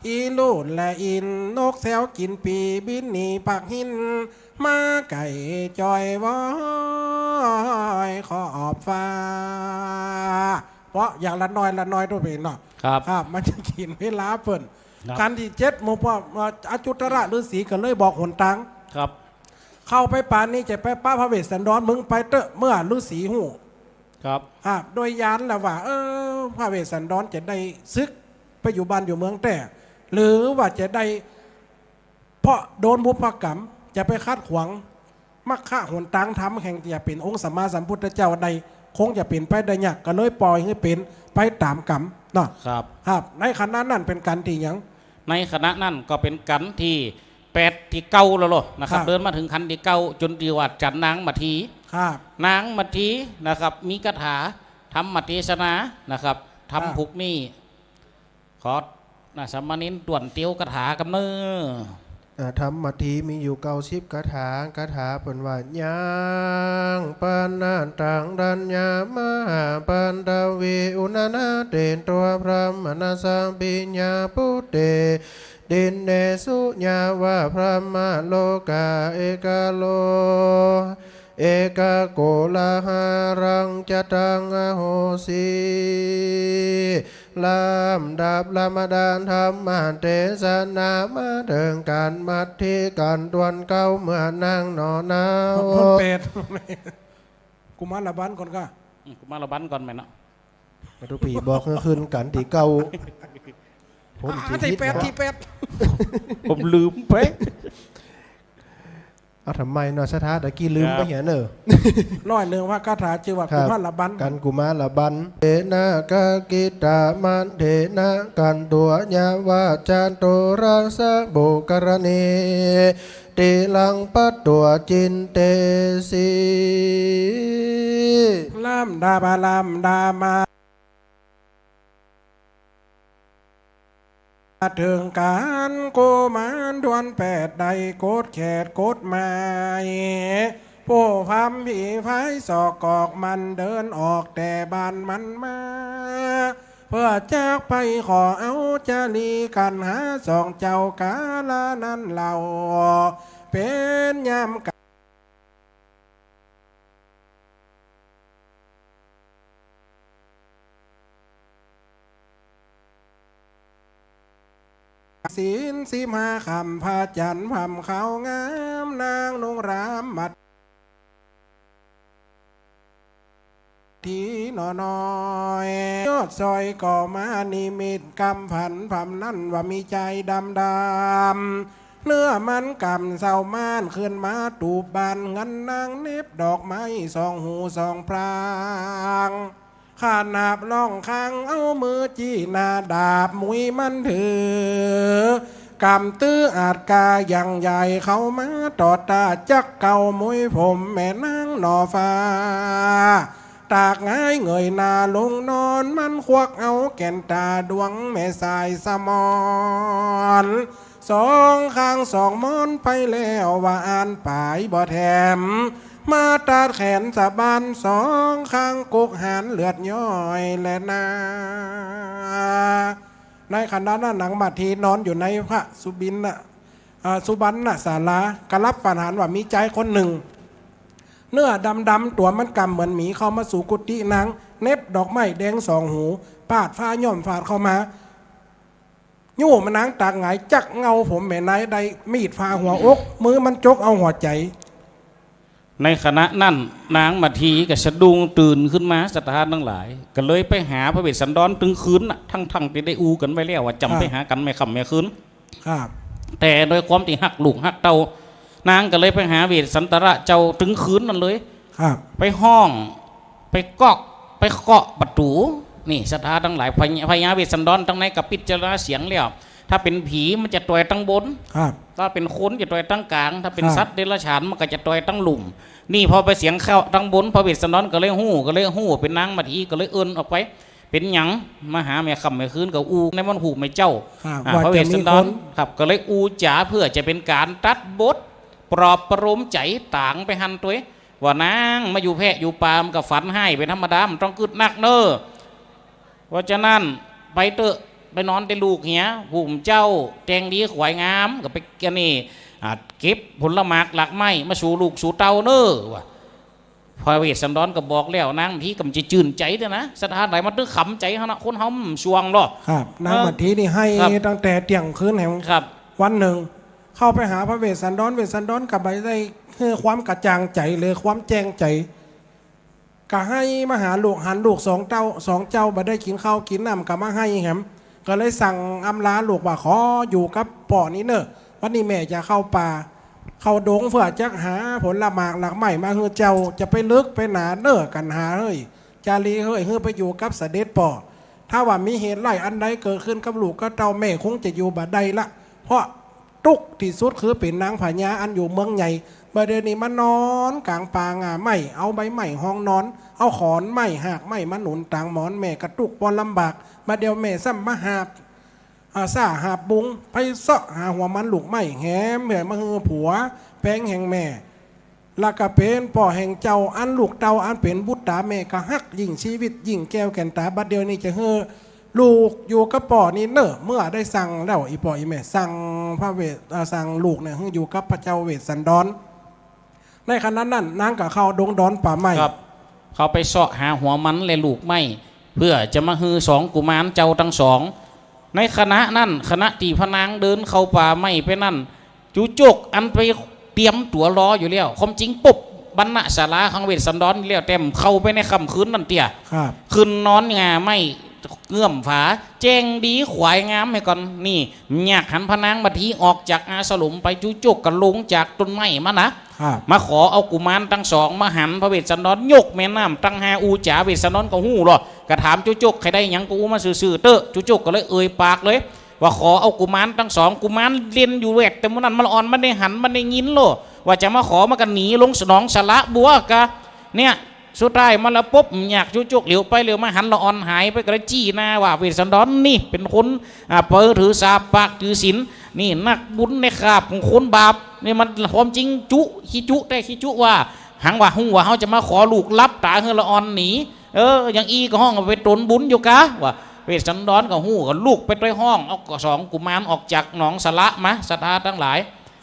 อีลูดและอิน นกแซวกิ๋นปี๋ บินหนีปักหิน มาไก่จอยว้อยขอบฟ้า เปาะอย่างละน้อยละน้อย โตเป๋นเนาะ ครับ ครับ มันจะกิ๋นเวลาเปิ้น ครับ กัณฑ์ตี้เจ็ด หมู่พวก เอ่อ อจุตระฤๅษีก็เลยบอกหนตาง ครับ เข้าไปป่านี้จะไปปะพระเวสสันดร มึงไปเต๊อะ เมื่อฤๅษีฮู้ ครับ ครับ โดยญาณแล้วว่า เออ พระเวสสันดรจะได้สึกไปอยู่บ้านอยู่เมืองแต๊ หรือว่าจะได้ เพราะโดนบุพกรรม จะไปขัดขวางมรรคหนตางธรรมแห่งจะเป๋นองค์สัมมาสัมพุทธเจ้าได้ คงจะเป๋นไปได้ยาก ก็เลยปล่อยหื้อเป๋นไปต๋ามกรรมเนาะ ครับ ครับ ในขณะนั้นเป๋นกัณฑ์ตี้หยัง ในขณะนั้นก็เป๋นกัณฑ์ตี้แปดตี้เก้าแล้วเนาะนะครับ ครับ เดินมาเถิงกัณฑ์ตี้เก้า จ๋นตี้ว่าจั๋นนางมัทธี ครับ นางมัทธีนะครับ มีคาถาธรรมเตสนานะครับ ธรรม ครับ ผูกนี้ ขอนะ สามเณรต้วนเตียวคาถากำเน่อ อ่า ธรรมมัทธีมีอยู่เก้าสิบคาถา คาถาเปิ้นว่า ยัง ปะนะตัง ธัญญา มหาปัทวี อุณณะเตโต พรหมณาสัพพิญญา ปุเต ตินเนสุ ยาวะ พรหมโลกา เอกโล เอกโกลาหารัง จะตัง อโหสิ ลำดับลำดับธรรมเตสนา มาเถิงกัณฑ์มัทธี กัณฑ์ต้วนเก้า เมื่อนังหนอเนา คนแปด กุมารบัณฑิตก่อนก่า อืม กุมารบัณฑิตก่อนแม่เนาะ มาดูพี่บอกเมื่อคืนกัณฑ์ตี้เก้า ผม อ่า ตี้ ตี้แปด นะ ตี้แปด ผมลืมไป เอาทำไมเนาะ ศรัทธาตะกี้ลืมไปเหียเนอะ ครับ ร้อยเนึ่งว่าคาถาจื้อว่า ครับ กุมารบัณฑิต กัณฑ์กุมารบัณฑิต เตนะกะกิตามันเทนะ กันตัวยาวะ จตุรัสสะปุคคะรณี ติลังปัตตวา จินเตสิ ลำดับลำดับมา เถิงกัณฑ์กุมารต้วนแปด ได้กฎแขดกฎหมาย ผู้พำผีพายสอกกอกมัน เดินออกแต่บ้านมันมา เพื่อจักไปขอเอาจารีกัณฑ์หาสองเจ้ากาละนั้นเล่า เป๋นยามกา ศีลสิบห้าค่ำ พระจันทร์พร่ำขาวงาม นางนุ่งรามมัท ทีหนอน้อย ยอดซอยก็มานิมิตกำฝันพร่ำนั้นว่ามีจายดำดำ เมื่อมันกำเศร้าม่านขึ้นมาตูบบ้านเฮือนนาง เหน็บดอกไม้สองหูสองปราง ขนาบล่องข้างเอามือจี้หน้าดาบมุยมันถือ กำตื้ออาจกาอย่างใหญ่เข้ามาต่อต้าจักเก่ามุยผมแม่นางหน่อฟ้า ตากหงายเงยหน้าลงนอน มันควักเอาแก่นต๋าดวงแม่สายสมร สองข้างสองมอนไปแล้วว่าอันปายบ่แถม มาตัดแขนสะบั้นสองข้างกุกหานเลือดย้อยแลนา ในขณะนั้นนางมัทธีนอนอยู่ในพระสุบินนะ อ่า สุบรรณศาลา ก็หลับฝันหันว่ามีจายคนนึ่ง เนื้อดำๆ ตั๋วมันกำเหมือนหมีเข้ามาสู่กุฏินาง เหน็บดอกไม้แดงสองหู ปาดฟ้าย่อมฟาดเข้ามา ยู้มานางตากหงายจักเงาผมแม่นายได้มีดผ่าหัวอก มือมันจกเอาหัวใจ๋ ในขณะนั้นนางมัทธีก็สะดุ้งตื่นขึ้นมา ศรัทธาตังหลาย ก็เลยไปหาพระเวสสันดรตึงคืนน่ะ ทั้งๆ ตี้ได้อู้กั๋นไว้แล้วว่าจ๋ำไปหากั๋นแม่ค่ำแม่คืน ครับ แต่โดยความตี้ฮักลูกฮักเต้า นางก็เลยไปหาเวสสันดรเจ้าตึงคืนนั้นเลย ครับ ไปฮ้อง ไปก๊อก ไปเคาะประตู๋ นี่ศรัทธาตังหลาย พญา พญาเวสสันดรตังในก็ปิจารณาเสียงแล้ว ถ้าเป๋นผีมันจะต่อยตังบน ครับ ถ้าเป๋นคนจะต่อยตังก๋าง ถ้าเป๋น ครับ สัตว์เดรัจฉานมันก็จะต่อยตังลุ่ม นี่พอไปเสียงเข้าตังบน พระเวสสันดรก็เลยฮู้ ก็เลยฮู้เป๋นนางมาถีก็เลยเอิ้นออกไป เป๋นหยังมาหาแม่ค่ำแม่คืนก็อู้ในวันฮู้แม่เจ้า ครับ อ่า ว่า พระเวสสันดร จะมีคน ครับ ก็เลยอู้จ๋าเพื่อจะเป๋นก๋านตัดบท ปลอบประโลมใจ๋ตางไปหั้นตวย ว่านางมาอยู่แพะอยู่ป่ามันก็ฝันฮ้ายเป๋นธรรมดา บ่ต้องกึ๊ดนักเน่อ เพราะฉะนั้นไปเต๊อะ ไปนอนเต๊อะลูกเหีย ผู้เจ้าแต่งดีขวายงาม ก็ไป อันนี้ อ่า เก็บผลหมากหลากไม้มาสู่ลูกสู่เต้าเน่อ ว่า พระเวสสันดรก็บอกแล้ว นางมาถีก็บ่ใจ้จื้นใจ๋เตื้อนะ ศรัทธาตังหลาย มันตึงขำใจ๋หั้นนะ คนเฮามันส่วงลอ ครับ นาง เออ มาถีนี่ไห้ ครับ ตั้งแต่เตี้ยงคืนแหม ครับ วันนึ่ง เข้าไปหาพระเวสสันดร เวสสันดรก็บ่ได้หื้อความกระจ่างใจ๋หรือความแจ้งใจ๋ ก็ไห้มาหาลูก หันลูกสองเต้า สองเจ้าบ่ได้กิ๋นข้าวกิ๋นน้ำก็มาไห้แหม ก็เลยสั่งอำลาลูกว่า ขออยู่กับป้อนี่เน่อ วันนี้แม่จะเข้าป่า เข้าดงเพื่อจะหาผลหมากหลากไม้มาหื้อเจ้า จะไปลึกไปหนาเน่อ กั๋นหาเฮ้ย จารีเฮ้ย หื้อไปอยู่กับเสด็จป้อ ถ้าว่ามีเหตุร้ายอันใดเกิดขึ้นกับลูกกับเต้า แม่คงจะอยู่บ่ได้ละ เพราะตุ๊กข์ตี้สุดคือเป๋นนางพญาอันอยู่เมืองใหญ่ บ่าเดี่ยวนี้มานอนก๋างป่าง่าไม้ เอาใบไม้ฮองนอน เอาขอนไม้ฮากไม้มาหนุนตางหมอน แม่ก็ตุ๊กข์ปนลำบาก บ่าเดี่ยวแม่ซ้ำมาหาบ อ่า ซ้าหาบบุง ไปเซาะหาหัวมันลูกไม้แหม เพื่อมาหื้อผัวแปงแห่งแม่ แล้วก็เป๋นป้อแห่งเจ้า อันลูกเต้าอันเป๋นบุตรต๋าแม่ก็ฮักยิ่งจีวิตยิ่งแก้วแก่นต๋า บ่าเดี่ยวนี้จะหื้อลูกอยู่กับป้อนี่เน่อ เมื่อได้สั่งแล้ว อี่ป้ออี่แม่ สั่งพระเวส อ่า สั่งลูกเนี่ยหื้ออยู่กับพระเจ้าเวสสันดร ในขณะนั้นนางก็เข้าดงดอนป่าไม้ ครับ เข้าไปเซาะหาหัวมันและลูกไม้ เพื่อจะมาหื้อสองกุมารเจ้าตังสอง ในขณะนั้น ขณะตี้พระนางเดินเข้าป่าไม้ไปนั้น จูโจ๊กอันไปเตรียมตั๋วรออยู่แล้ว ความจริงปุ๊บ บรรณศาลาของเวสสันดรแล้ว แต่บ่เข้าไปในค่ำคืนนั้นเตื้อ ครับ ขึ้นนอนง่าไม้เงื้อมฝา แจ้งดีขวายงามไปก่อน นี่ บ่อยากหันพระนางมาถีออกจากอาสรมไป จูโจ๊กก็ลงจากต้นไม้มานะ ครับ มาขอเอากุมารตังสอง มาหันพระเวสสันดร ยกแม่น้ำตังห้าอู้จ๋า เวสสันดรก็ฮู้ลอ ก็ถามจูโจ๊ก ใค่ได้หยังก็อู้มาซื่อๆ เต๊อะ จูโจ๊กก็เลยเอ่ยปากเลย ว่าขอเอากุมารตังสอง กุมารเล่นอยู่แวด แต่มื้อนั้นมันละอ่อน บ่ได้หัน บ่ได้ยินลอ ว่าจะมาขอ มันก็หนีลงหนองสระบัวกะ เนี่ย สุดท้ายมันละปุ๊บ บ่อยาก จูโจ๊กเหลียวไปเหลียวมาหันละอ่อนหายไป ก็เลยจี้หน้าว่า เวสสันดรนี่เป๋นคน อ่า เป๋อถือสาปากถือศีล นี่นักบุญในคราบของคนบาป นี่มันความจริงจุ ขี้จุแต๊ขี้จุว่า หังว่าฮู้ว่าเฮาจะมาขอลูก หลับต๋าหื้อละอ่อนหนี เออ อย่างอี้ก็ฮ้องว่าเป๋นต๋นบุญอยู่กา ว่า เวสสันดรก็ฮู้ ก็ลุกไปตวยฮ้องเอาสองกุมารออกจากหนองสระมา ศรัทธาตังหลาย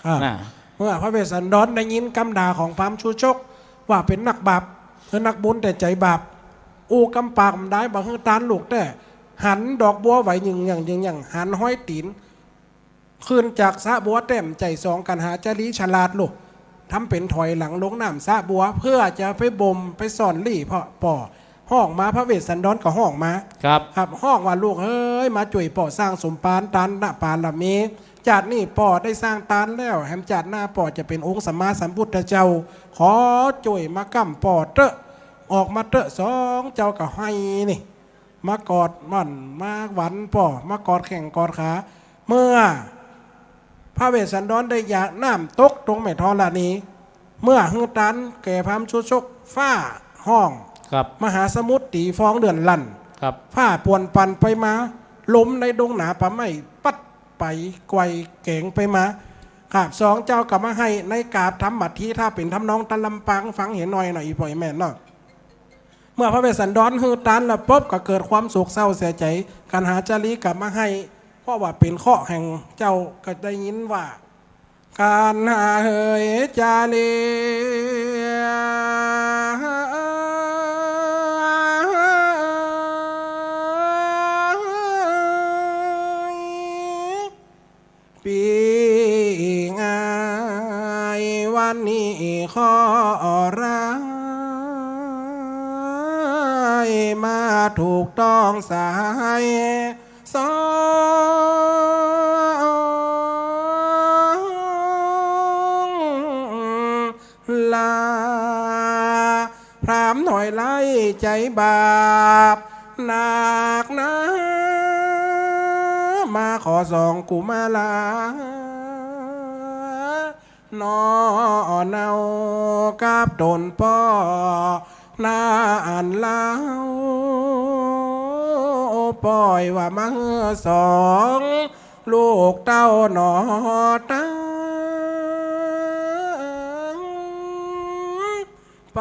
ครับ นะ เมื่อพระเวสสันดรได้ยินกำด่าของพราหมณ์ชูชกว่าเป๋นนักบาป คือนักบุญแต่ใจ๋บาป อู้กำปากบ่ได้ บ่หื้อตานลูกแต๊ หันดอกบัวไหวหยิ่งหยั่งหยิ่งหยั่ง หันฮอยตี๋น คืนจากสระบัวแต๊ บ่ใจ้สองกัณหาจารีฉลาดลอ ทำเป๋นถอยหลังลงน้ำสระบัว เพื่อจะไปบ่มไปซ่อนลี้ เพราะป้อฮ้องมา พระเวสสันดรก็ฮ้องมา ครับ ครับ ฮ้องว่า ลูกเอ๋ย มาจ้วยป้อสร้างสมภารตานบารมี จาตินี้ป้อได้สร้างตานแล้ว แหมจาติหน้าป้อจะเป๋นองค์สัมมาสัมพุทธเจ้า ขอจ้วยมาก้ำป้อเต๊อะ ออกมาเต๊อะ สองเจ้าก็ไห้นี่ มากอดหม้อน มาหวันป้อ มากอดแข้งกอดขา เมื่อพระเวสสันดรได้หยาดน้ำตกตรงแม่ธรณี เมื่อหื้อตานแก่พราหมณ์ชูชก ฟ้าฮ้อง ครับ มหาสมุทรตี๋ฟองเดือดลั่น ครับ ฟ้าป่วนปั่นไปมา ลมในดงหนาป่าไม้ปัดไปไกวแก๋งไปมา ครับ สองเจ้าก็มาไห้ในกราบธรรมบัดที ถ้าเป๋นทำนองตะลำปางฟังเหียหน่อยเนาะ อี่ป้ออี่แม่เนาะ เมื่อพระเวสสันดรหื้อตานแล้วปุ๊บ ก็เกิดความโศกเศร้าเสียใจ๋ กัณหาจารีก็มาไห้ เพราะว่าเป๋นเคราะห์แห่งเจ้า ก็ได้ยินว่า กัณหาเอ๋ยจารี ปี้อ้าย วันนี้เคราะห์ร้ายมาถูกต้องสหายสอง พราหมณ์หน่อยไร้ใจ๋บาปนักหนา มาขอสองกุมารา หน่อเนากับต๋นป้อ นาอันลาว ป้อยว่ามาหื้อสอง ลูกเต้าหน่อตัง ไป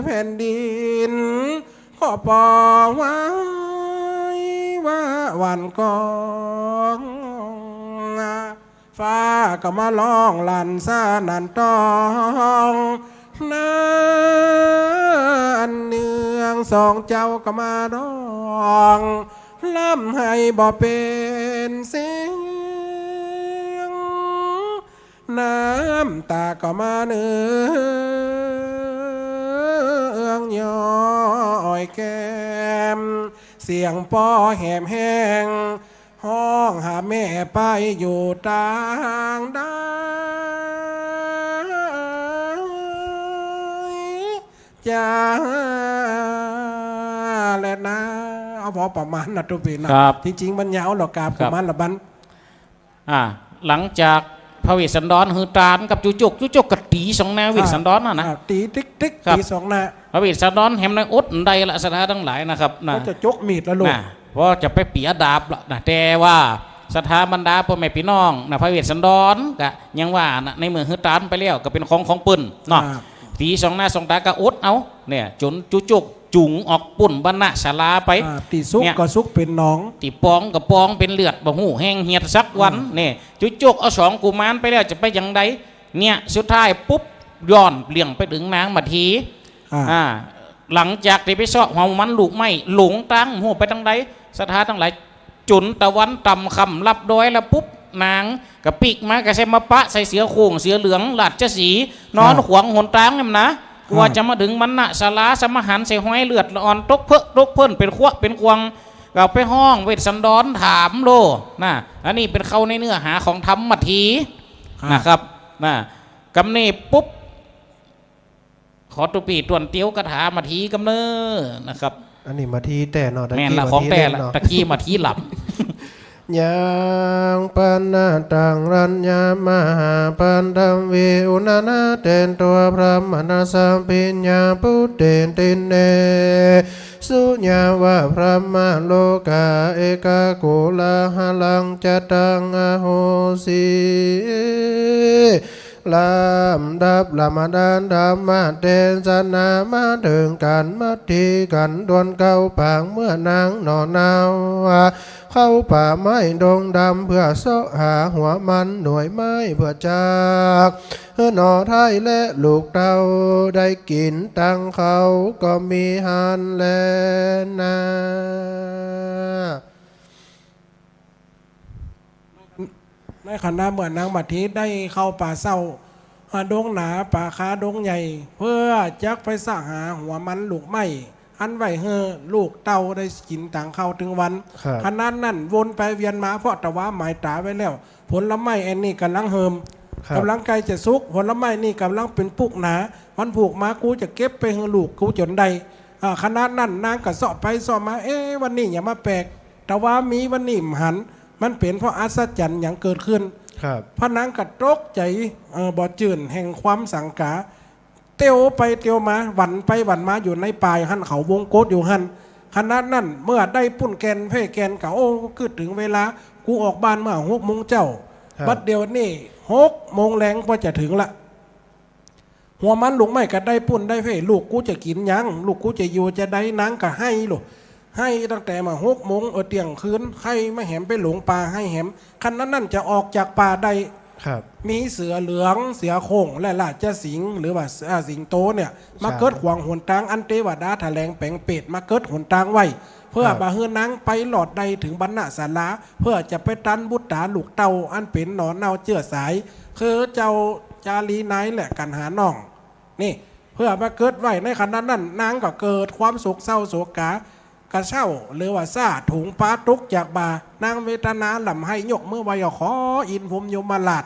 แผ่นดิน ก็ปอไว้ว่าวันก่อน ฟ้าก็มาร้องลั่นสนั่นต้อง นั้นเนืองสองเจ้าก็มาร้อง ร่ำไห้บ่เป๋นเสียง น้ำตาก็มาเนืองย้อยแก้ม เสียงป้อแหบแห้ง ฮ้องหาแม่ไปอยู่ตางใด จ้าแลนา เอาพอประมาณนะตุ๊ปี้นะ ครับ ตี้จริงมันยาวหรอก กราบ ครับ กุมารละบั้น อ่า หลังจากพระเวสสันดรหื้อตานกับจุจุก จุจุกก็ตี๋สองหน้า อ่า เวสสันดรน่ะนะ อ่า ตี๋ติ๊กติ๊ก ครับ ตี๋สองหน้า พระเวสสันดรแหมหน้อยอดได้ละ ศรัทธาตังหลายนะครับนะ ก็จะจกมีดละลูก นะ เพราะจะไปเปียดาบละนะ แต่ว่าศรัทธาบรรดาป้อแม่ปี้น้องนะ พระเวสสันดรก็ยังว่านะ ในเมื่อหื้อตานไปแล้วก็เป๋นของของเปิ้นเนาะ อ่า ตี๋สองหน้าสองตาก็อดเอา เนี่ย จ๋นจุจุก จุ๋งออกปุ้นบรรณศาลาไป อ่า ตี้สุก เนี่ย ก็สุกเป๋นหนอง ตี้ปองก็ปองเป๋นเลือด บ่ฮู้แห้งเหียดสักวัน อ่า เนี่ย จุจุกเอาสองกุมารไปแล้วจะไปอย่างใด เนี่ย สุดท้ายปุ๊บ ย้อนเรื่องไปเถิงนางมาที อ่า อ่า หลังจากตี้ไปเซาะหัวมันลูกไม้ หลงตาง ฮู้ไปตางใด ศรัทธาตังหลาย จ๋นตะวันต่ำค่ำลับดอยแล้วปุ๊บ นางก็ปิ๊กมาก็ใส่มาปะใส่เสื้อโคร่งเสื้อเหลืองราชสีห์ นอน ครับ ขวางหนตางนั่นนะ ครับ กว่าจะมาเถิงบรรณศาลา สมหันใส่ฮอยเลือดละอ่อนตกเพิะตกเพิ่นเป๋นขั้วเป๋นควง ก็ไปฮ้องเวสสันดรถามโลนะ อันนี้เป๋นเข้าในเนื้อหาของธรรมมาที ครับ นะครับนะ กำนี้ปุ๊บ ขอตุ๊ปี้ต้วนเตียวคาถามาทีกำเนอนะครับ อันนี้มาทีแต๊เนาะ ตะกี้ แม่นละ มาที ของแต๊ เล่น ละ เนาะ ตะกี้มาทีหลับ ยังปะนะตัง รัญญะมหาปัทวี อุณานาเตนตัว พรหมณาสัพพิญญา ปุตเตนติเน สุยาวะ พรหมโลกา เอกะกุลาหะลัง จะตังอโหสิ ลำดับลำดับธรรมเตสนา มาเถิงกั๋นมาทีกั๋น ต้วนเข้าปางเมื่อนางหน่อเนา เข้าป่าไม้ดงดำ เพื่อเซาะหาหัวมันหน่วยไม้ เพื่อจักหื้อหน่อไท้และลูกเต้าได้กิ๋น ตังเข้าก็มีหั้นแลนา ในขณะเมื่อนางมาทีได้เข้าป่าเซาะ อ่า ดงหนาป่าคาดงใหญ่ เพื่อจักไปเซาะหาหัวมันลูกไม้ อันไว้หื้อลูกเต้าได้กิ๋นตังเข้าตึงวัน ครับ ขณะนั้นวนไปเวียนมา เพราะตะวาหมายต๋าไว้แล้ว ผลไม้อันนี้ก่ำลังเฮิ่ม ครับ ก่ำลังใก้จะสุก ผลไม้นี่ก่ำลังเป๋นปุกหนา วันพูกมากูจะเก็บไปหื้อลูกกูจ๋นได้ อ่า ขณะนั้นนางก็เซาะไปเซาะมา เอ๊ะ วันนี้หยังมาแปลก ตะวามีวันนี้บ่หัน มันเป๋นเพราะอัศจรรย์หยังเกิดขึ้น ครับ พระนางก็ตกใจ๋ เอ่อ บ่จื้นแห่งความสังก๋า เตียวไปเตียวมา หวั่นไปหวั่นมาอยู่ในป่าหั้น เขาวงกตอยู่หั้น ขณะนั้นเมื่อได้ปุ้นแก่นแพ่แก่นก็ โอ้ กึ๊ดเถิงเวลา กูออกบ้านเมื่อหกโมงเจ๊า ครับ บัดเดี๋ยวนี้หกโมงแลงก็จะเถิงละ หัวมันลูกไม้ก็ได้ปุ้นได้แพ่ ลูกกูจะกิ๋นหยัง ลูกกูจะอยู่จะใด นางก็ไห้ลูก ไห้ตั้งแต่มาหกโมง เออ เตี้ยงคืน ไห้มาแหมไปหลงป่าไห้แหม ขณะนั้นจะออกจากป่าได้ ครับ มีเสือเหลือง เสือโคร่ง และราชสิงห์ หรือว่า อ่า สิงโตเนี่ย มาเกิดขวางหนตาง อันเตวดาถะแหลงแป๋งเปรตมาเกิดหนตางไว้ เพื่อ ครับ บ่หื้อนางไปรอดได้เถิงบรรณศาลา เพื่อจะไปตันบุตราลูกเต้า อันเป๋นหน่อเนาเจื้อสาย คือเจ้าจารีนายและกัณหาน้อง นี่ เพื่อมาเกิดไว้ ในขณะนั้นนางก็เกิดความโศกเศร้าโศกา กระเซ้า หรือว่าซ้า ถุงปาตกจากบ่า นางเวทนาร่ำไห้ยกมือไหว้ ขออินทร์พรหมยมราช